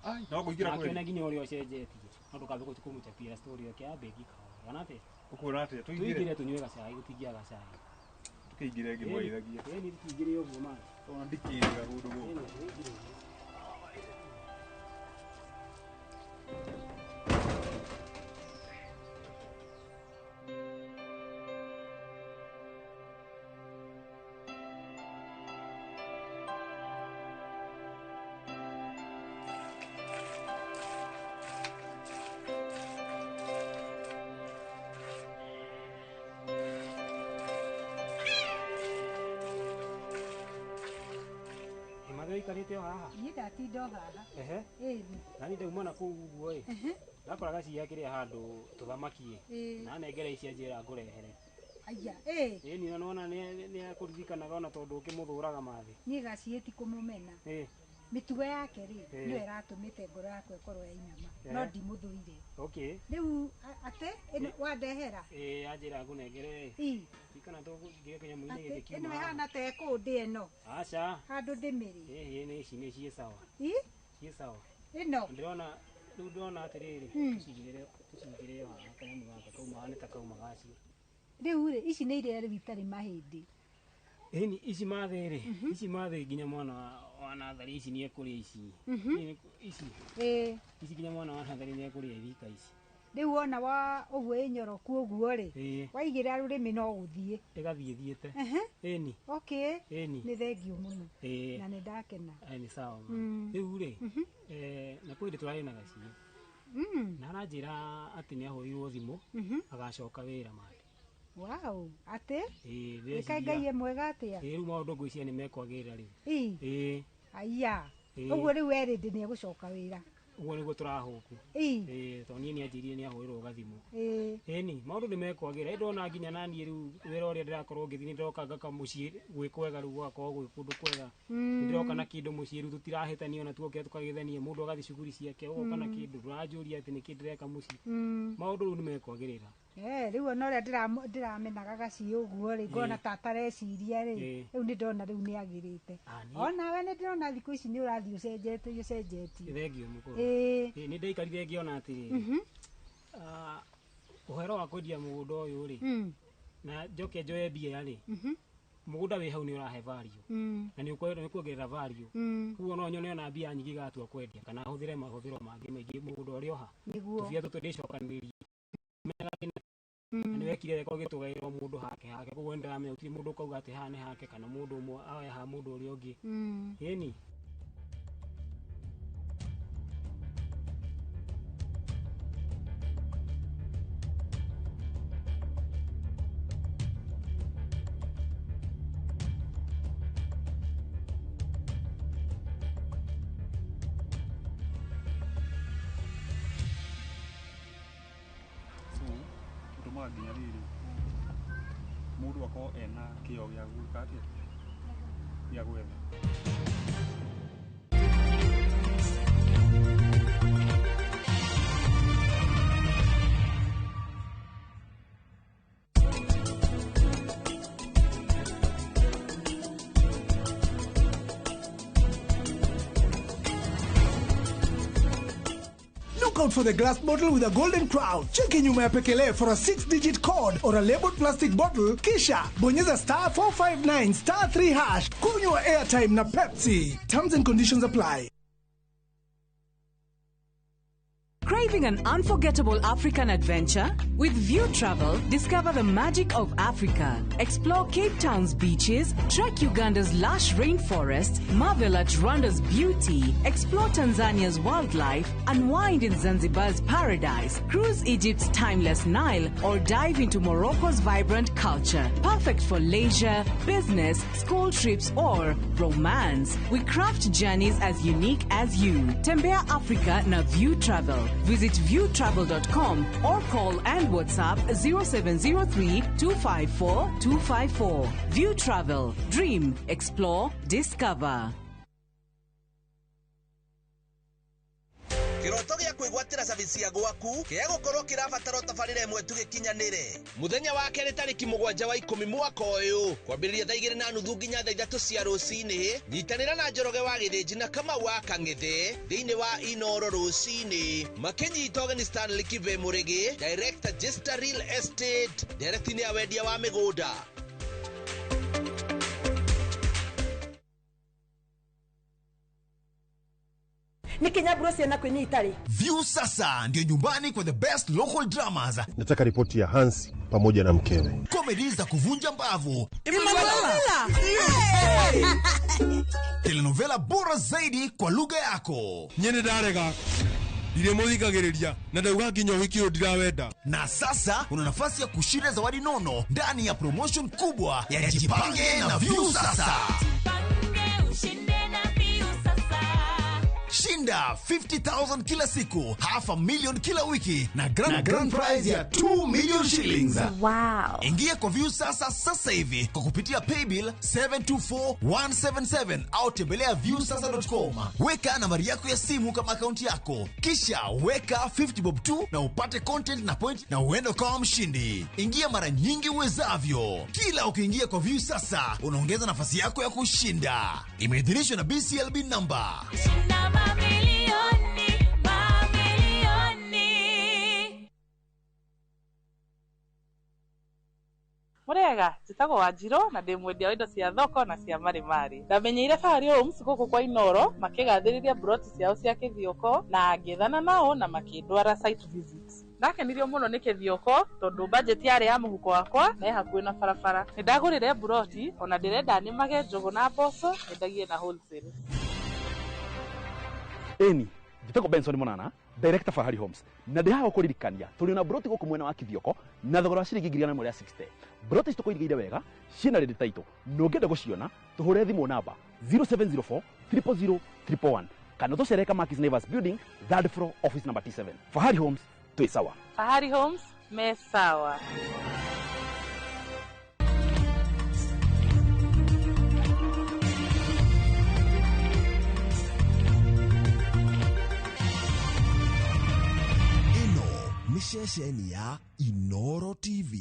Ai, no kũingĩra kweli. Akĩona nginya ũrĩa ũcenjetie. No ndũkambe kũmũchapĩra story yake ya bengi kahora. Ona atĩa? Ũkuona atĩa? Tũingĩre. Tũingĩre tũnyue gacai, gũtingĩaga gacai. Tũkĩingĩre ngĩmwaithagia. Ĩni tũingĩre ũguo mani. Ona ndikĩrĩga kũndũ gũkũ. Ĩni tũingĩre ũguo. Ikarĩte o haha? Niĩ ndatinda o haha. Ehe. Ĩni. Nani ndauma na kũu ũguo ĩ. Ndakora gacia kĩrĩa handũ tũthamaki ĩ. Na nengera ici anjĩra ngũrehere. Aya, ĩ. Ĩni na nĩwona nĩ akũririkanaga ona tondũ ũkĩmũthũraga mathĩ. Niĩ gaciĩ ti kũmũmena. Mĩtugo yake rĩ, nĩyo ĩratũmĩte ngoro yakwa ĩkorwo yainama. No ndimũthũire. Okay. Rĩu atĩ ĩno wandehera? Ĩ anjĩra ngũnengere ĩ. Kana tũngĩre kanyamũ-inĩ gĩkĩ kiuma. Ĩno ĩhana ta ĩkũndĩ ĩno. Aca. Handũ ndĩmĩrĩ. Ĩ nĩ ici nĩ ciĩ sawa. Ĩ? Ciĩ sawa. Ĩno. Ndĩrona rĩu ndĩrona atĩrĩrĩ, tũcigĩrĩre haha kanyamũ gaka kauma nĩ ta kauma gacio. Rĩu rĩ, ici nĩ iria rĩu itarĩ mahĩndĩ. Ĩni ici mathĩ rĩ, ici mathĩ nginya mwana wa natharĩ ici nĩ ekũrĩa ici. Ici. Ici nginya mwana wa natharĩ nĩ ekũrĩa ithika ici. Rĩu wona wa ũguo ĩnyoroku ũguo rĩ, waigĩrĩra rũrĩmĩ no gũthiĩ. Ĩgathiĩ thiĩte. Ĩni. Okay. Ĩni. Nĩ thengiũ mũno. Na nĩ ndakena. Nĩ sawa. Rĩu rĩ, na kwĩ hĩndĩ tũrarĩ na gaciĩ. Na aranjĩra atĩ nĩ ahũrĩirwo thimũ, agacoka wĩra mande. Wow, atĩ? Ĩka Ngai e mwega atĩa? Rĩu maũndũ ngwĩciria nĩ mekwagĩrĩra rĩu. Ĩ. Aya. Ũguo rĩu erĩndĩ nĩ egũcoka wĩra. Ũguo nĩguo tũrahũku. Tondũ niĩ nĩanjĩrire nĩ ahũrĩrwo gathimũ. Ĩni, maũndũ nĩ mekwagĩra. Ĩ ndona nginya naniĩ rĩu wĩra ũrĩa ndĩrakorwo ngĩthiĩ nĩ ndĩroka ngaka mũciĩ gwĩ kwega rĩu gũgakorwo gwĩ kũndũ kwega. Nĩ ndĩroka na kĩndũ mũciĩ rĩu tũtirahĩtania ona tuokĩra tũkagethania mũndũ agathiĩ cuguri ciake ũgoka na kĩndũ ndũranjũria atĩ nĩkĩ ndĩreka mũciĩ. Maũndũ rĩu nĩ mekwagĩrĩra. Rĩu ona ũrĩa ndĩramenaga gaciĩ ũguo rĩ, ngona ta atareciria rĩ, rĩu nĩ ndona rĩu nĩ agĩrĩte. Onawe nĩ ndĩrona thikũ ici nĩ ũrathiĩ ũcenjetie ũcenjetie. Thengiũ mũkũrũ. Nĩ ndaikarire ngĩona atĩrĩrĩ, ũhoro wa kwendia mũgũnda ũyũ rĩ, na njoke njoe mbia rĩ, mũgũnda wĩ hau nĩ ũrahe value. Na nĩ ũkuongerera value. Koguo no nyone ona mbia nyingĩ gatua kwendia kana hũthĩre mahũthĩro mangĩ maingĩ mũgũnda ũrĩ oha. Tũbia tũtũ ndĩcokanĩrĩrie. Na nĩ wekire wega ũgĩtũgaĩra o mũndũ hake hake, koguo nĩ ndĩramenya gũtirĩ mũndũ ũkauga atĩ haha nĩ hake kana mũndũ ũmwe oe ha mũndũ ũrĩa ũngĩ. Ĩni. Nginya rĩrĩ mũndũ akorwo ena kĩo gĩa gwĩka atĩa, gĩa gwetha. Look out for the glass bottle with a golden crown. Cheki nyuma ya pekele for a 6-digit code or a labeled plastic bottle, kisha bonyeza star 459 star 3 hash. Kunywa airtime na Pepsi. Terms and conditions apply. Craving an unforgettable African adventure? With View Travel, discover the magic of Africa. Explore Cape Town's beaches, trek Uganda's lush rainforests, marvel at Rwanda's beauty, explore Tanzania's wildlife, unwind in Zanzibar's paradise, cruise Egypt's timeless Nile, or dive into Morocco's vibrant culture. Perfect for leisure, business, school trips, or romance. We craft journeys as unique as you. Tembea Africa na View Travel. Visit viewtravel.com or call and WhatsApp 0703 254 254. View Travel. Dream, explore, discover. Kiroto gĩa kwĩgwatĩra service ya gwaku kĩa gũkorwo kĩrabatara tabarĩra ĩmwe tu gĩkinyanĩre. Mũthenya wa kerĩ tarĩki 7 wa 10 mwaka ũyũ kwambĩrĩria thaa 2:30 nginya thaa 3 cia rũcinĩ. Nyitanĩra na Njoroge wa Gĩthĩnji na Kamau wa Kang'ethe thĩinĩ wa Inoro rũcinĩ makĩnyita ũgeni Stanley Kibe Mũrĩgĩ, Director Jester Real Estate, ndereti-inĩ ya wendia wa mĩgũnda. View sasa ndio nyumbani kwa the best local dramas. Nataka ripoti ya Hansi pamoja na mkewe. Comedy za kuvunja mbavu. Emanuela. Telenovela bora zaidi kwa lugha yako. Nyene ndarega. Ndiremuthikagiriria na ndauga nginya wiki uyu ndirawenda. Na sasa una nafasi ya kushinda zawadi nono ndani ya promotion kubwa ya Jipange na View Sasa. Shinda 50,000 kila siku, 500,000 kila wiki na grand prize ya 2 million shillings. Wow. Ingia kwa View Sasa sasa hivi kwa kupitia paybill 724177 au tembelea viewsasa.com. Weka nambari yako ya simu kama akaunti yako, kisha weka 50 bob 2 na upate content na point na uende kama mshindi. Ingia mara nyingi uwezavyo. Kila ukiingia kwa View Sasa unaongeza nafasi yako ya kushinda. Imeidhinishwa na BCLB number. Mamilioni, mamilioni. Murega, njĩtagwo Wanjirũ na ndĩ mwendia wa indo cia thoko na cia marimari. Ndamenyeire Fahari Homes gũkũ kwa Inoro makĩgathĩrĩria broti ciao cia Kĩthioko na ngĩethana nao na makĩndwara site visit. Ndakenirio mũno nĩ Kĩthioko tondũ budget yarĩ ya mũhuko wakwa na ĩ hakuhĩ na barabara. Nĩndagũrire broti ona ndĩrenda nĩmage njũgũ na mboco nyendagie na wholesale. Eni, njĩtagwo Benson Monana, Director Fahari Homes. Na ndĩ haha gũkũririkania tũrĩ na broti gũkũ mwena wa Kĩthioko na thogora wa ciringi 160. Broti ici tũkũigĩire wega ciĩna ready title na ũngĩenda gũciona tũhũre thimũ namba 0704 000 111 kana tũcere Kamakis Neighbors Building, third floor, office number T7. Fahari Homes, twĩ sawa. Fahari Homes, me sawa. Nĩ ceceni ya Inoro TV.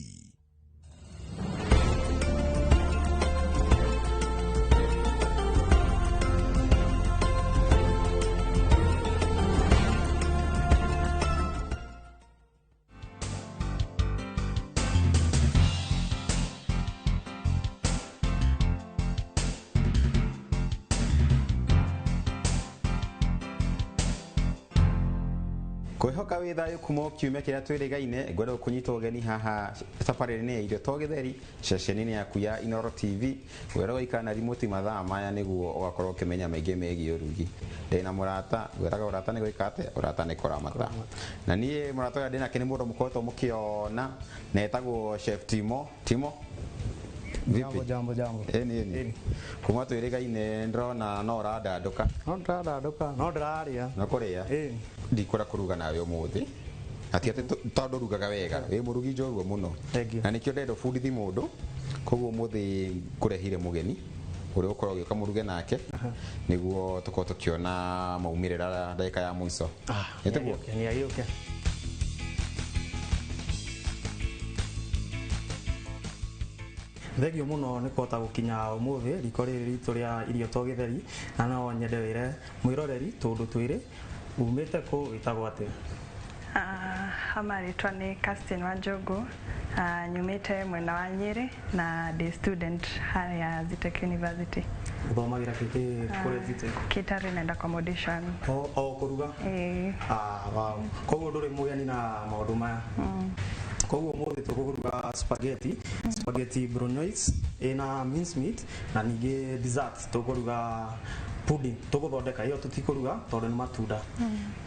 Kwĩhoka wĩ thayũ kuma kiumia kĩrĩa twĩrĩgaine ngwenda gũkũnyita ũgeni haha tabarĩra-inĩ ya irio to gĩtheri ceceni-inĩ yaku ya Inoro TV. Ngwenda gũikara na remote mathaa maya nĩguo ũgakorwo ũkĩmenya maingĩ megiĩ ũrugi. Ndĩna mũrata, ngwĩraga ũrata nĩ gwĩka atĩa? Ũrata nĩ kũramata. Na niĩ mũrata ũrĩa ndĩnake nĩ mũndũ mũkoretwo mũkĩona na etagwo Chef Timo. Timo? Jambo, jambo, jambo. Eni. Kuma twĩrĩgaine ndĩrona no ũrandandũka. No ndĩrandandũka, no ndĩrarĩa. No kũrĩa? Ndikwenda kũruga nawe ũmũthĩ. Na ti atĩ tondũ rugaga wega, wĩ mũrugi njorua mũno. Na nĩkĩo ndĩrenda ũbundithi mũndũ, koguo ũmũthĩ ngũrehire mũgeni ũrĩa ũkorwo ũgĩũka mũruge nake nĩguo tũkorwo tũkĩona maumĩrĩra ndagĩka ya mũico. Nĩ tiguo? Nĩ agĩũke. Thengio muno nĩ kũhota gũkinya ũmũthĩ riko rĩrĩ ritũ rĩa irio to gĩtheri, na no nyende wĩre mwĩroreri tũndũ twĩrĩ umĩte kũ wĩtagwo atĩa? Marĩtwa nĩ Castin Wanjũgũ, nyumĩte mwena wa Nyĩrĩ na ndĩ student harĩa Zetech University. Ũthomagĩra kĩkĩ kũrĩa Zetech? Catering and accommodation. O kũruga? Ĩĩ. Ah, wow. Koguo ndũrĩ mũgeni na maũndũ maya. Koguo ũmũthĩ tũkũruga spaghetti, spaghetti bolognese ĩna mince meat na ningĩ dessert tũkũruga pudding, tũgũthondeka ĩyo tũtikũruga tondũ nĩ matunda.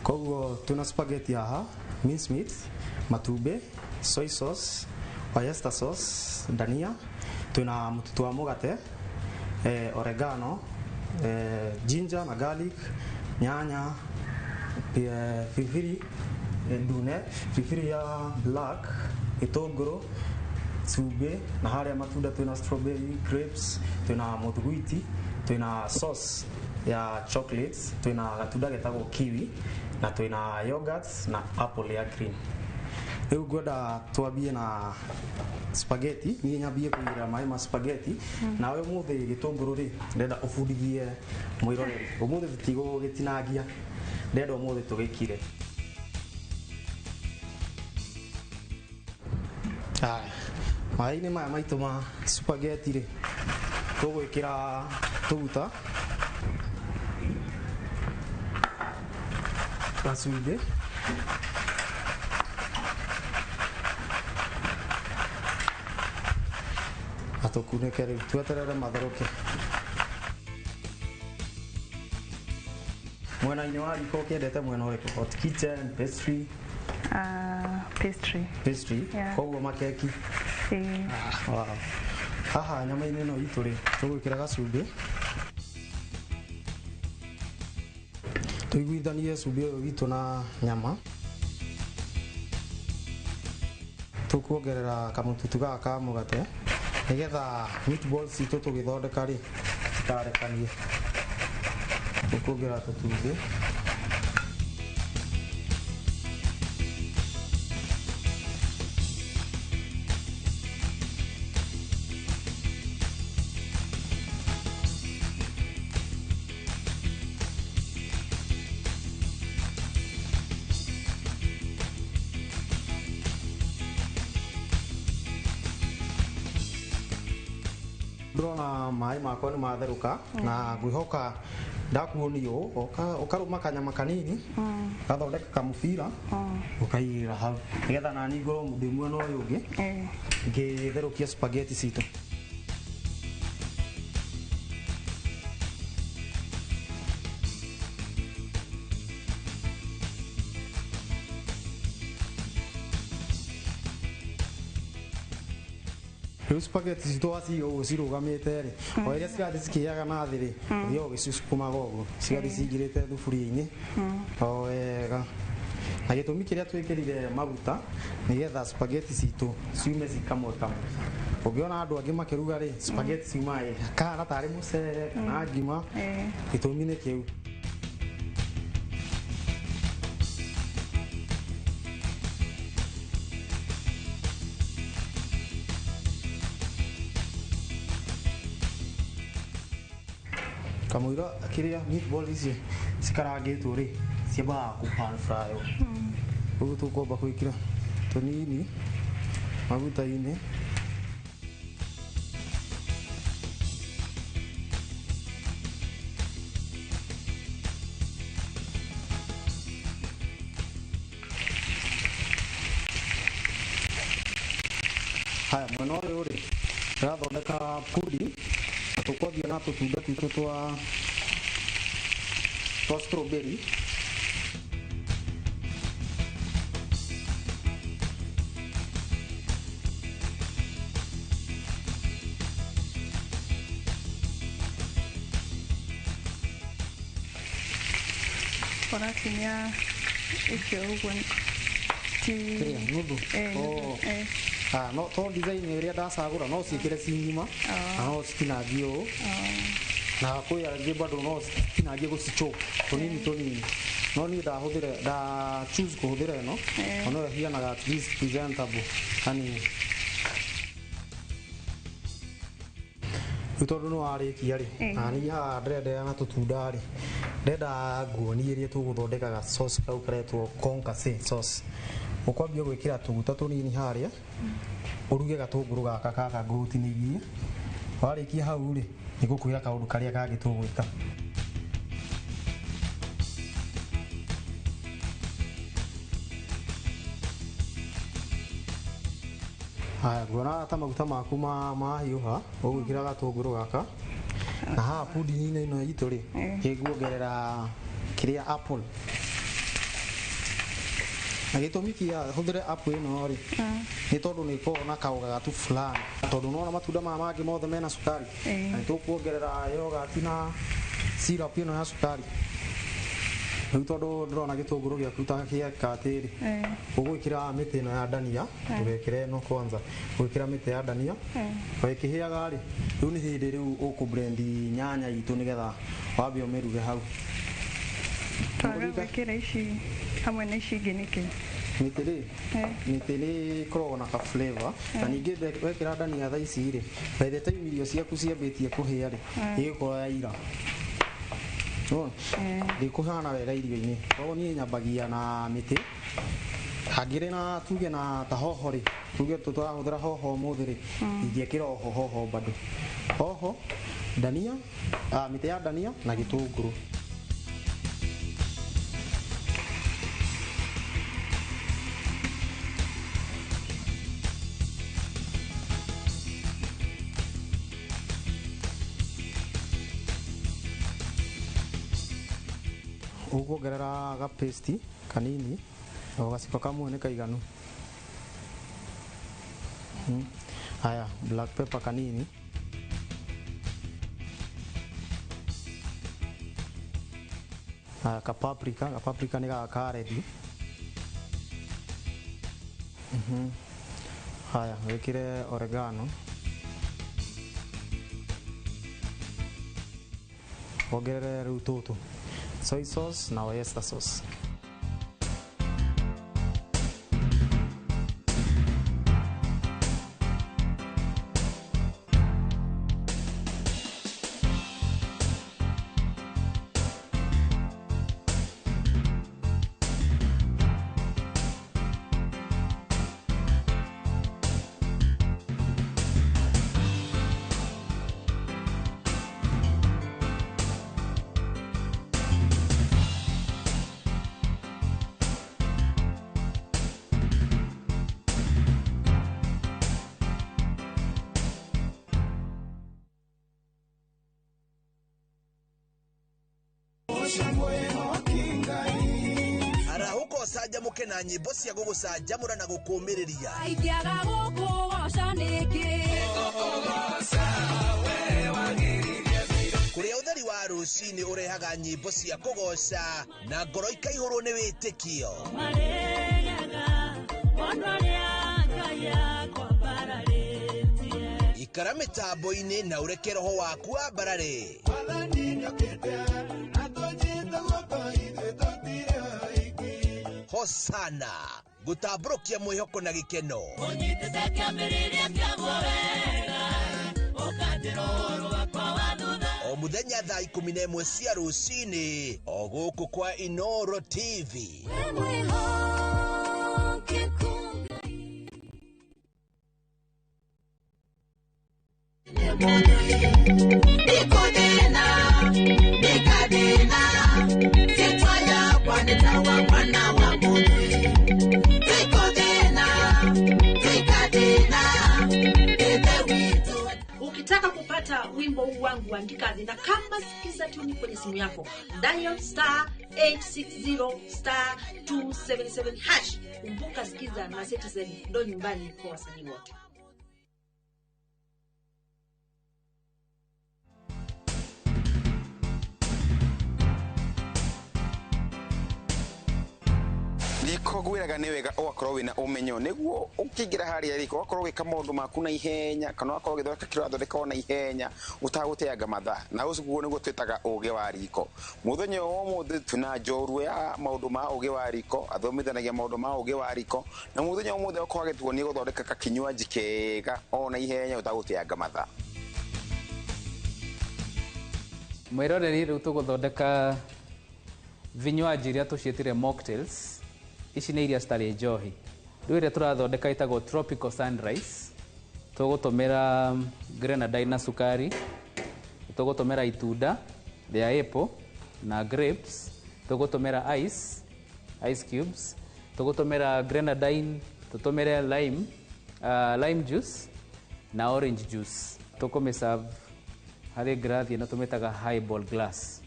Koguo twĩna spaghetti haha, mince meat, matumbĩ, soy sauce, oyster sauce, dania, twĩna mũtutu wa mũgate, oregano, ginger na garlic, nyanya, biribiri ndune, biribiri ya black, gĩtũngũrũ, cumbĩ, na harĩa matunda twĩna strawberry, grapes, twĩna mũthuguiti, twĩna sauce ya chocolate, twĩna gatunda getagwo kiwi, na twĩna yogurt na apple ya green. Rĩu ngwenda twambie na spaghetti, niĩ nyambie kũigĩrĩra maĩ ma spaghetti, nawe ũmũthĩ gĩtũngũrũ rĩ, ndĩrenda ũbundithie mwĩroreri. Ũmũthĩ tũtigũgĩtinangia, ndĩrenda ũmũthĩ tũgĩkire. Haya, maĩ-inĩ maya maitũ ma spaghetti rĩ, tũgwĩkĩra tũguta, gacumbĩ, na tũkunĩke rĩu tweterere matherũke. Mwena-inĩ wa riko ũkĩendete mwena ũrĩkũ? Hot kitchen, pastry? Pastry. Pastry? Yeah. Koguo makeki? Ĩĩ. Wow. Haha nyama-inĩ ĩno itũ rĩ, tũgwĩkĩra gacumbĩ, tũiguithanie cumbĩ ũyũ witũ na nyama. Tũkuongerera kamũtutu gaka ka mũgate nĩgetha meatballs citũ tũgĩthondeka rĩ citikarekanie. Tũkuongerera tũtumbĩ. Ndĩrona maĩ makwa nĩ matherũka na ngwĩhoka ndakuonia ũũ, ũkarũma kanyama kanini, gathondeka kamũbira, ũkaigĩrĩra hau nĩgetha nani ngorwo ndĩ mwena ũyũ ũngĩ ngĩtherũkia spaghetti citũ. Rĩu spaghetti citũ waciga ũguo cirũgamĩte rĩ, o ĩrĩa cirathiĩ cikĩgĩaga na thĩ rĩ, ũthiaga ũgĩcicukumaga ũguo, cigathiĩ cingĩrĩte thuburia-inĩ o wega. Na gĩtũmi kĩrĩa twĩkĩrire maguta nĩgetha spaghetti citũ ciume ci kamwe kamwe. Ũngĩona andũ angĩ makĩruga rĩ, spaghetti ciumaga kahana tarĩ mũcere kana ngima, gĩtũmi nĩ kĩu. Kamũira kĩrĩa meatball ici cikarangĩtwo rĩ, ciambaga kũ pan fry. Ũguo tũkwamba gwĩkĩra tũnini maguta-inĩ. Haya, mwena ũyũ rĩ, ndĩrathondeka pudding na tũkwambia na tũtunda twitũ twa strawberry. Ũratinia icio ũguo ti Kĩrĩa, nuthu? Nuthu, Ah, no to design ĩrĩa ndacagũra no ciĩkĩre ci ng'ima na no citinangie ũũ, na kwĩ angĩ bado no citinangie gũcichop tũnini tũnini, no niĩ ndahũthĩra nda choose kũhũthĩra ĩno ona ĩyo ĩhianaga at least presentable hanini. Rĩu tondũ nĩ warĩkia rĩ, na niĩ haha ndĩrenderea na tũtunda rĩ, ndĩrenda nguonie iria tũgũthondeka ga sauce kau karetwo concassé sauce. Ũkwambia gwĩkĩra tũguta tũnini harĩa, ũruge gatũngũrũ gaka gaka ngũgũtinĩirie. Warĩkia hau rĩ, nĩngũkwĩra kaũndũ karĩa kangĩ tũgwĩka. Haya, nguona ta maguta maku mahiũha, ũgwĩkĩra gatũngũrũ gaka. Na haha pudding-inĩ ĩno itũ rĩ, nĩnguongerera kĩrĩa apple. Na gĩtũmi kĩa hũthĩre apple ĩno rĩ, nĩ tondũ nĩ ĩkoragwo na kaũgagatu fulani. Tondũ nĩwona matunda maya mangĩ mothe mena cukari. Na nĩtũkuongerera yogurt na syrup ĩno ya cukari. Rĩu tondũ ndĩrona gĩtũngũrũ gĩaku ta gĩeka atĩrĩ, ũgwĩkĩra mĩtĩ ĩno ya ndania, ndũgekĩre ĩno kwanza, ũgwĩkĩra mĩtĩ ya ndania, o ĩkĩhĩaga rĩ, rĩu nĩ hĩndĩ rĩu ũkũ blend nyanya itũ nĩgetha wambe ũmĩruge hau. Twaga gwĩkĩra ici hamwe na ici ingĩ nĩkĩ? Mĩtĩ rĩ, mĩtĩ nĩ ĩkoragwo na ka flavor, na ningĩ wekĩra ndania thaa ici rĩ, by the time irio ciaku ciambĩtie kũhĩa rĩ, ĩgũkorwo yaira. Ndĩkũhana wega irio-inĩ. Koguo niĩ nyambagia na mĩtĩ. Hangĩrĩ na tuge na ta hoho rĩ, tuge tũrahũthĩra hoho ũmũthĩ rĩ, ingĩkĩra oho hoho bado. Hoho, ndania, mĩtĩ ya ndania na gĩtũngũrũ. Ũkuongerera ga paste kanini, o gaciko kamwe nĩ kaiganu. Haya, black pepper kanini. Haya, ka paprika nĩ gaka ka ready. Haya, wĩkĩre oregano. Wongerere rĩu tũtũ, soy sauce na oyster sauce. Arahũka ũcanjamũke na nyĩmbo cia gũgũcanjamũra na gũkũũmĩrĩria. Ingĩaga gũkũgoca nĩkĩ? Kũrĩa ũtheri wa rũcinĩ ũrehaga nyĩmbo cia kũgoca na ngoro ikaihũrwo nĩ wĩtĩkio. Ikara mĩtambo-inĩ na ũreke roho waku wambarare. Hosana gũtambũrũkia mwĩhoko na gĩkeno. O mũthenya thaa 11 cia rũcinĩ o gũkũ kwa Inoro TV. Ukitaka kupata wimbo huu wangu andika na kama sikiza tuni kwenye simu yako, dial star 860 star 277 hash. Kumbuka sikiza na Citizen ndo nyumbani kwa wasanii wote. Riko gwiraga nĩ wega ũgakorwo wĩna ũmenyo nĩguo ũkĩingĩra harĩa riko ũgakorwo ũgĩka maũndũ maku na ihenya kana ũgakorwo ũgĩthondeka kĩrĩa ũrathondeka o na ihenya ũtagũteanga mathaa na ũcio nĩguo twĩtaga ũgĩ wa riko. Mũthenya wa ũmũthĩ twĩna njorua ya maũndũ ma ũgĩ wa riko, athomithanagia maũndũ ma ũgĩ wa riko na mũthenya wa ũmũthĩ ũkorwo agĩtuonia gũthondeka kakinywanji kega o na ihenya ũtagũteanga mathaa. Mwĩroreri, rĩu tũgũthondeka vinywaji iria tũciĩtire mocktails. Ici nĩ iria citarĩ njohi. Rĩu ĩrĩa tũrathondeka ĩtagwo tropical sunrise. Tũgũtũmĩra grenadine na cukari, tũgũtũmĩra itunda rĩa apple na grapes, tũgũtũmĩra ice cubes, tũgũtũmĩra grenadine, tũtũmĩre lime juice na orange juice. Tũkũmĩserve harĩ ngirathi ĩno tũmĩtaga highball glass.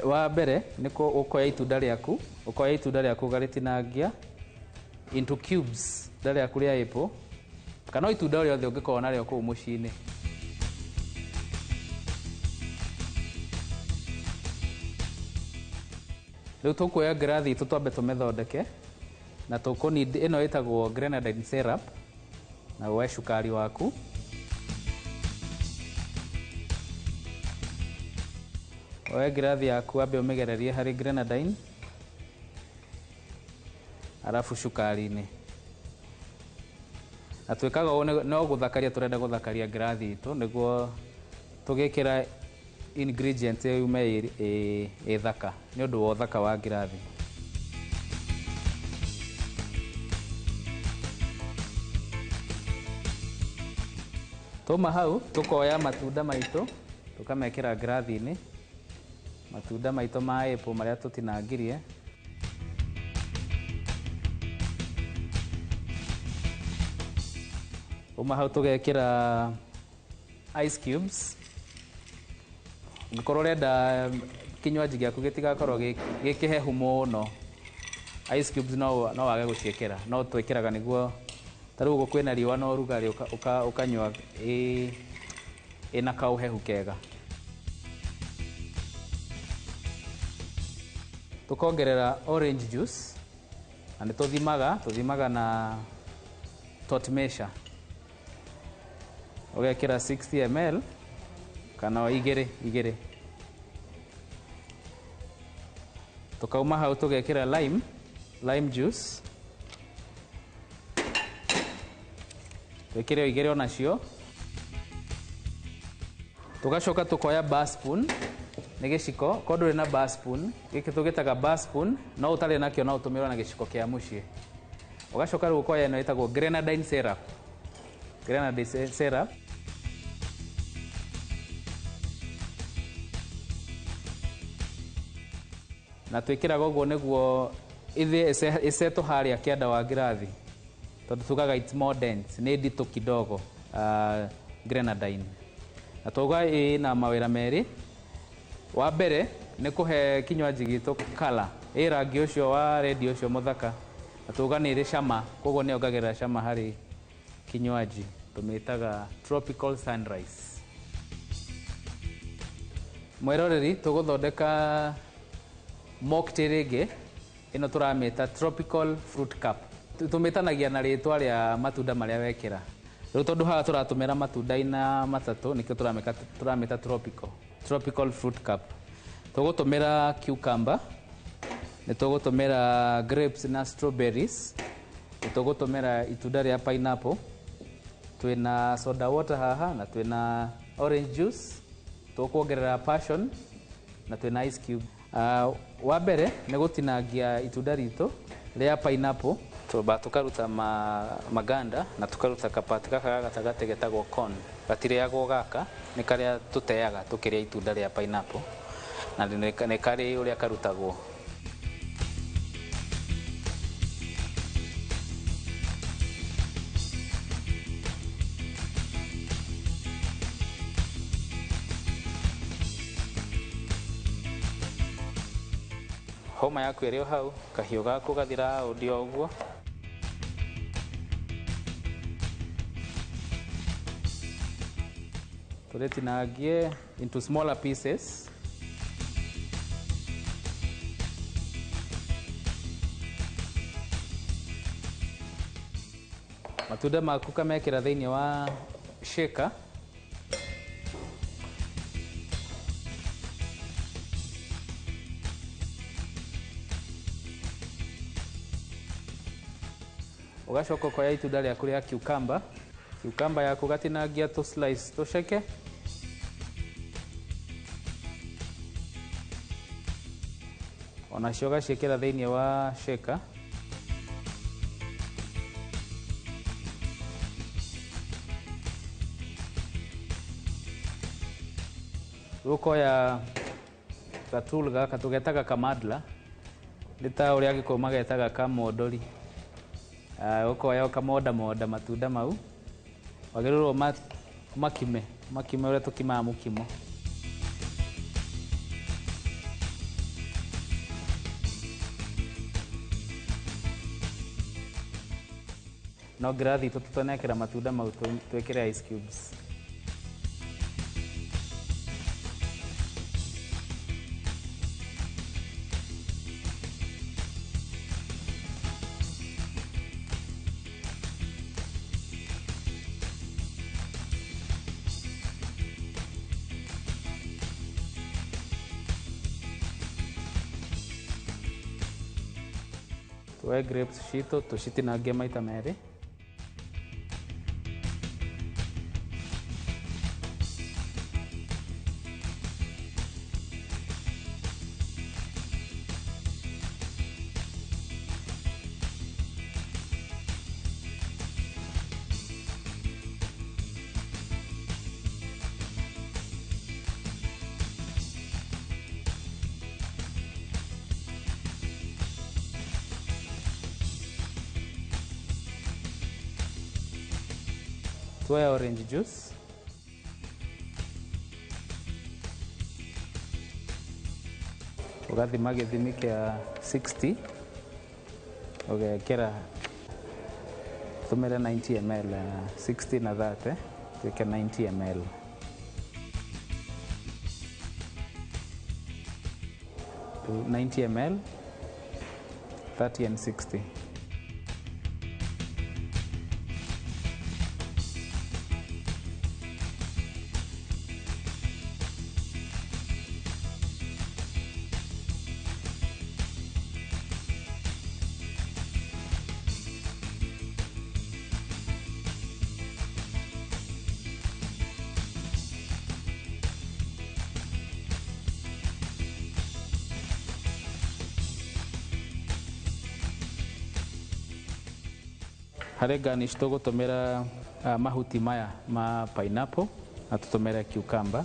Wa mbere nĩ ũkoya itunda rĩaku, ũkoya itunda rĩaku ũkarĩtinangia into cubes, itunda rĩaku rĩa apple kana itunda rĩothe ũngĩkorwo narĩo kũu mũciĩ-inĩ. Rĩu tũkuoya ngirathi itũ twambe tũmĩthondeke na tũkũni ĩno ĩtagwo grenadine syrup, na woe cukari waku. Woe ngirathi yaku wambe ũmĩgererie harĩ grenadine arabu cukari-inĩ. Na twĩkaga ũũ no gũthakaria, tũrenda gũthakaria ngirathi itũ nĩguo tũgĩkĩra ingredient ĩyo yume ĩ thaka nĩ ũndũ wa ũthaka wa ngirathi. Twauma hau tũkoya matunda maitũ tũkamekĩra ngirathi-inĩ, matunda maitũ ma apple marĩa tũtinangirie. Uma hau tũgekĩra ice cubes. Ũngĩkorwo ũrenda kinywaji gĩaku gĩtigakorwo gĩ kĩhehu mũno, ice cubes no wage gũciĩkĩra, no twĩkĩraga nĩguo ta rĩu ũguo kwĩna riũa na ũrugarĩ ũkanyua ĩna kaũhehu kega. Tũkongerera orange juice na nĩ tũthimaga na tot measure. Ũgekĩra 60 ml kana igĩrĩ. Tũkauma hau tũgekĩra lime juice. Twĩkĩre o igĩrĩ onacio. Tũgacoka tũkoya bar spoon, nĩ gĩciko, korwo ndũrĩ na bar spoon, gĩkĩ tũgĩtaga bar spoon, no ũtarĩ nakĩo no ũtũmĩrwo na gĩciko kĩa mũciĩ. Ũgacoka rĩu ũkoya ĩno ĩtagwo grenadine syrup. Grenadine syrup. Na twĩkĩraga ũguo nĩguo ĩthĩe ĩcetwo harĩa kĩanda wa ngirathi, tondũ tugaga it's more dense, nĩ nditũ kidogo, grenadine. Na twauga ĩna mawĩra merĩ. Wa mbere nĩ kũhe kinywaji gitũ colour, ĩ rangi ũcio wa red ũcio mũthaka, na twauga nĩ ĩrĩ cama, koguo nĩ yongagĩrĩra cama harĩ kinywaji. Tũmĩtaga tropical sunrise. Mwĩroreri, tũgũthondeka mocktail ĩngĩ, ĩno tũramĩta tropical fruit cup. Tũmĩtanagia na rĩtwa rĩa matunda marĩa wekĩra. Rĩu tondũ haha tũratũmĩra matunda ina matatũ, nĩkĩo tũramĩta tropical fruit cup. Tũgũtũmĩra cucumber, nĩ tũgũtũmĩra grapes na strawberries, nĩ tũgũtũmĩra itunda rĩa pineapple, twĩna soda water haha na twĩna orange juice, tũkuongerera passion na twĩna ice cube. Wa mbere nĩ gũtinangia itunda ritũ rĩa pineapple, twamba tũkaruta maganda na tũkaruta kapati gaka ga gatagatĩ getagwo corn. Gatirĩagwo gaka, nĩ karĩa tũteaga tũkĩrĩa itunda rĩa pineapple, na nĩ karĩ ũrĩa karutagwo. Homa yaku ĩrĩ o hau, kahiũ gaku gathira ũndi o ũguo. Tũrĩtinangie into smaller pieces. Matunda maku kamekĩra thĩinĩ wa shaker. Ũgacoka ũkoya itunda rĩaku rĩa cucumber. Cucumber yaku ũgatinangia tũ slice tũceke. Onacio ũgaciĩkĩra thĩinĩ wa shaker. Rĩu ũkoya gatool gaka tũgetaga kamadla, nĩ ta ũrĩa Agĩkũyũ magetaga kamondori. Ũkoya ũkamondamonda matunda mau, wagĩrĩirwo ũmakime, ũmakime ũrĩa tũkimaga mũkimo. No ngirathi itũ tũtanekĩra matunda mau twĩkĩre ice cubes. Tuoe grapes citũ tũcitinangie maita merĩ. Tuoe orange juice. Ũgathima gĩthimi kĩa 60, ũgekĩra tũmĩre 90 ml, 60 na 30, tuĩke 90 ml. 90 ml, 30 and 60. Harĩ garnish tũgũtũmĩra mahuti maya ma pineapple na tũtũmĩre cucumber.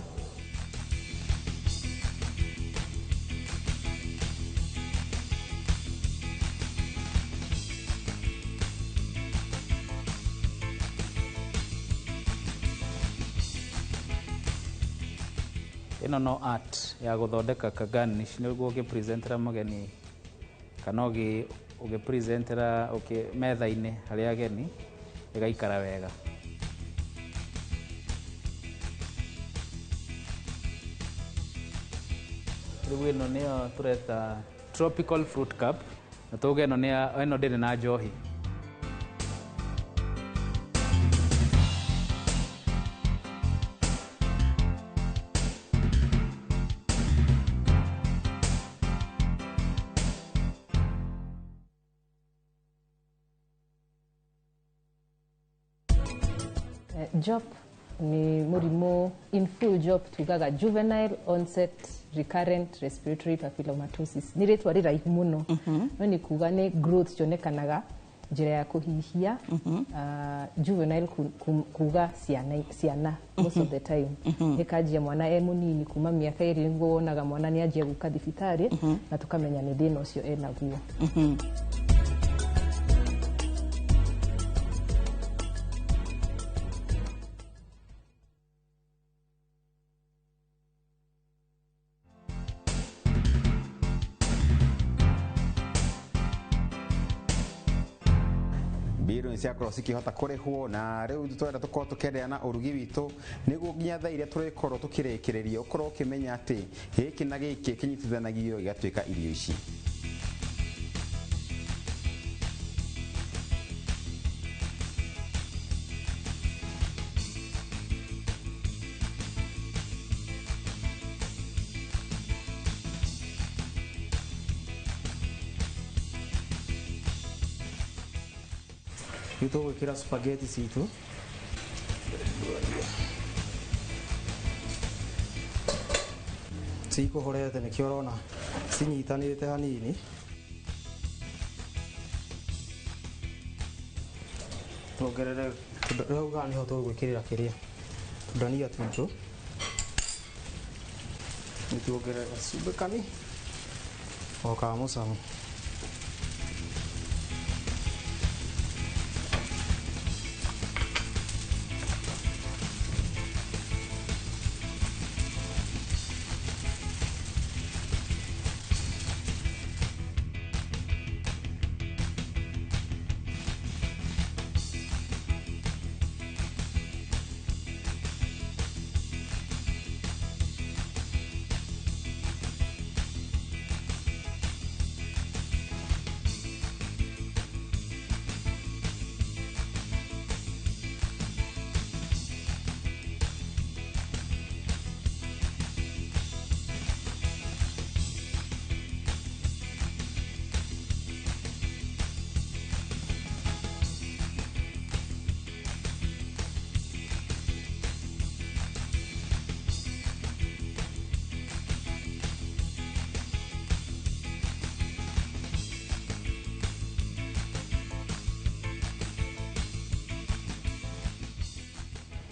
Ĩno no art ya gũthondeka ka garnish nĩguo ũgĩpresentera mũgeni kana ũgĩpresentera metha-inĩ harĩ ageni ĩgaikara wega. Rĩu ĩno nĩyo tũreta tropical fruit cup, na tuge ĩno ĩno ndĩrĩ na njohi. JOP ni mũrimũ, in full JOP tugaga juvenile onset recurrent respiratory papillomatosis. Nĩ rĩtwa rĩraihu mũno, no nĩ kuga nĩ growth cionekanaga njĩra ya kũhihia. Juvenile kuga ciana most of the time. Ĩkanjia mwana e mũnini kuma mĩaka ĩrĩ nĩguo wonaga mwana nĩ anjia gũka thibitarĩ na tũkamenya nĩ thĩna ũcio enaguo. Mbirũ ciakorwo cikĩhota kũrĩhwo na rĩu twenda tũkorwo tũkĩenderea na ũrugi witũ nĩguo nginya thaa iria tũrĩkorwo tũkĩrĩkĩrĩria ũkorwo ũkĩmenya atĩ gĩkĩ na gĩkĩ kĩnyitithanagio gĩgatuĩka irio ici. Rĩu tũgwĩkĩra spaghetti citũ. Cikũhorete nĩkĩo ũrona cinyitanĩte hanini. Tuongerere rĩu haha nĩho tũgwĩkĩrĩra kĩrĩa tũndania twitũ. Nĩtuongerere gacumbĩ kani o ka mũcamo.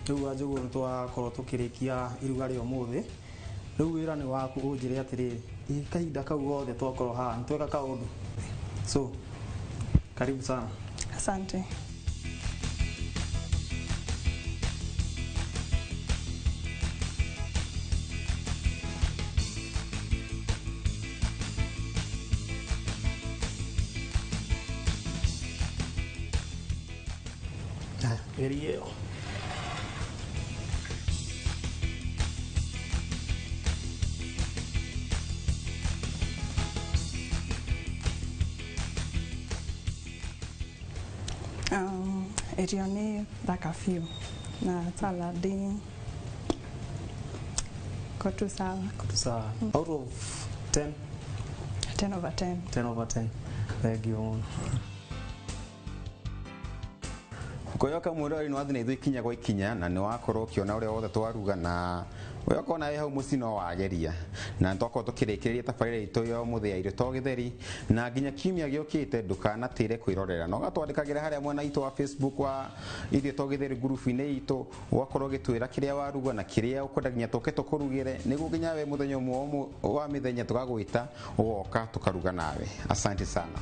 Rĩu Wanjũgũ nĩ twakorwo tũkĩrĩkia iruga rĩa ũmũthĩ. Rĩu wĩra nĩ waku ũnjĩre atĩrĩrĩ, ĩ kahinda kau gothe twakorwo haha nĩ tweka kaũndũ. So, karibu sana. Asante. Haya, geria ĩyo. Irio nĩ thaka biũ na salad iko tu sawa. Iko sawa. Out of 10? 10 over 10. 10 over 10. Thank you. Ngwĩhoka mwĩroreri nĩ wathiĩ na ithuĩ ikinya gwa ikinya na nĩ wakorwo ũkĩona ũrĩa wothe twaruga na ũrĩa nawe hau mũciĩ no wageria na nĩ twakorwo tũkĩrĩkĩrĩria tabarĩra itũ ya ũmũthĩ ya irio to gĩtheri na nginya kiumia gĩũkĩte ndũkanatĩre kwĩrorera na ũgatwandĩkagĩra harĩa mwena witũ wa Facebook wa irio to gĩtheri ngurubu-inĩ itũ ũgakorwo ũgĩtwĩra kĩrĩa waruga na kĩrĩa ũkwenda nginya tũke tũkũrugĩre nĩguo nginya we mũthenya ũmwe wa mĩthenya tũgagwĩta ũgoka tũkaruga nawe. Asante sana.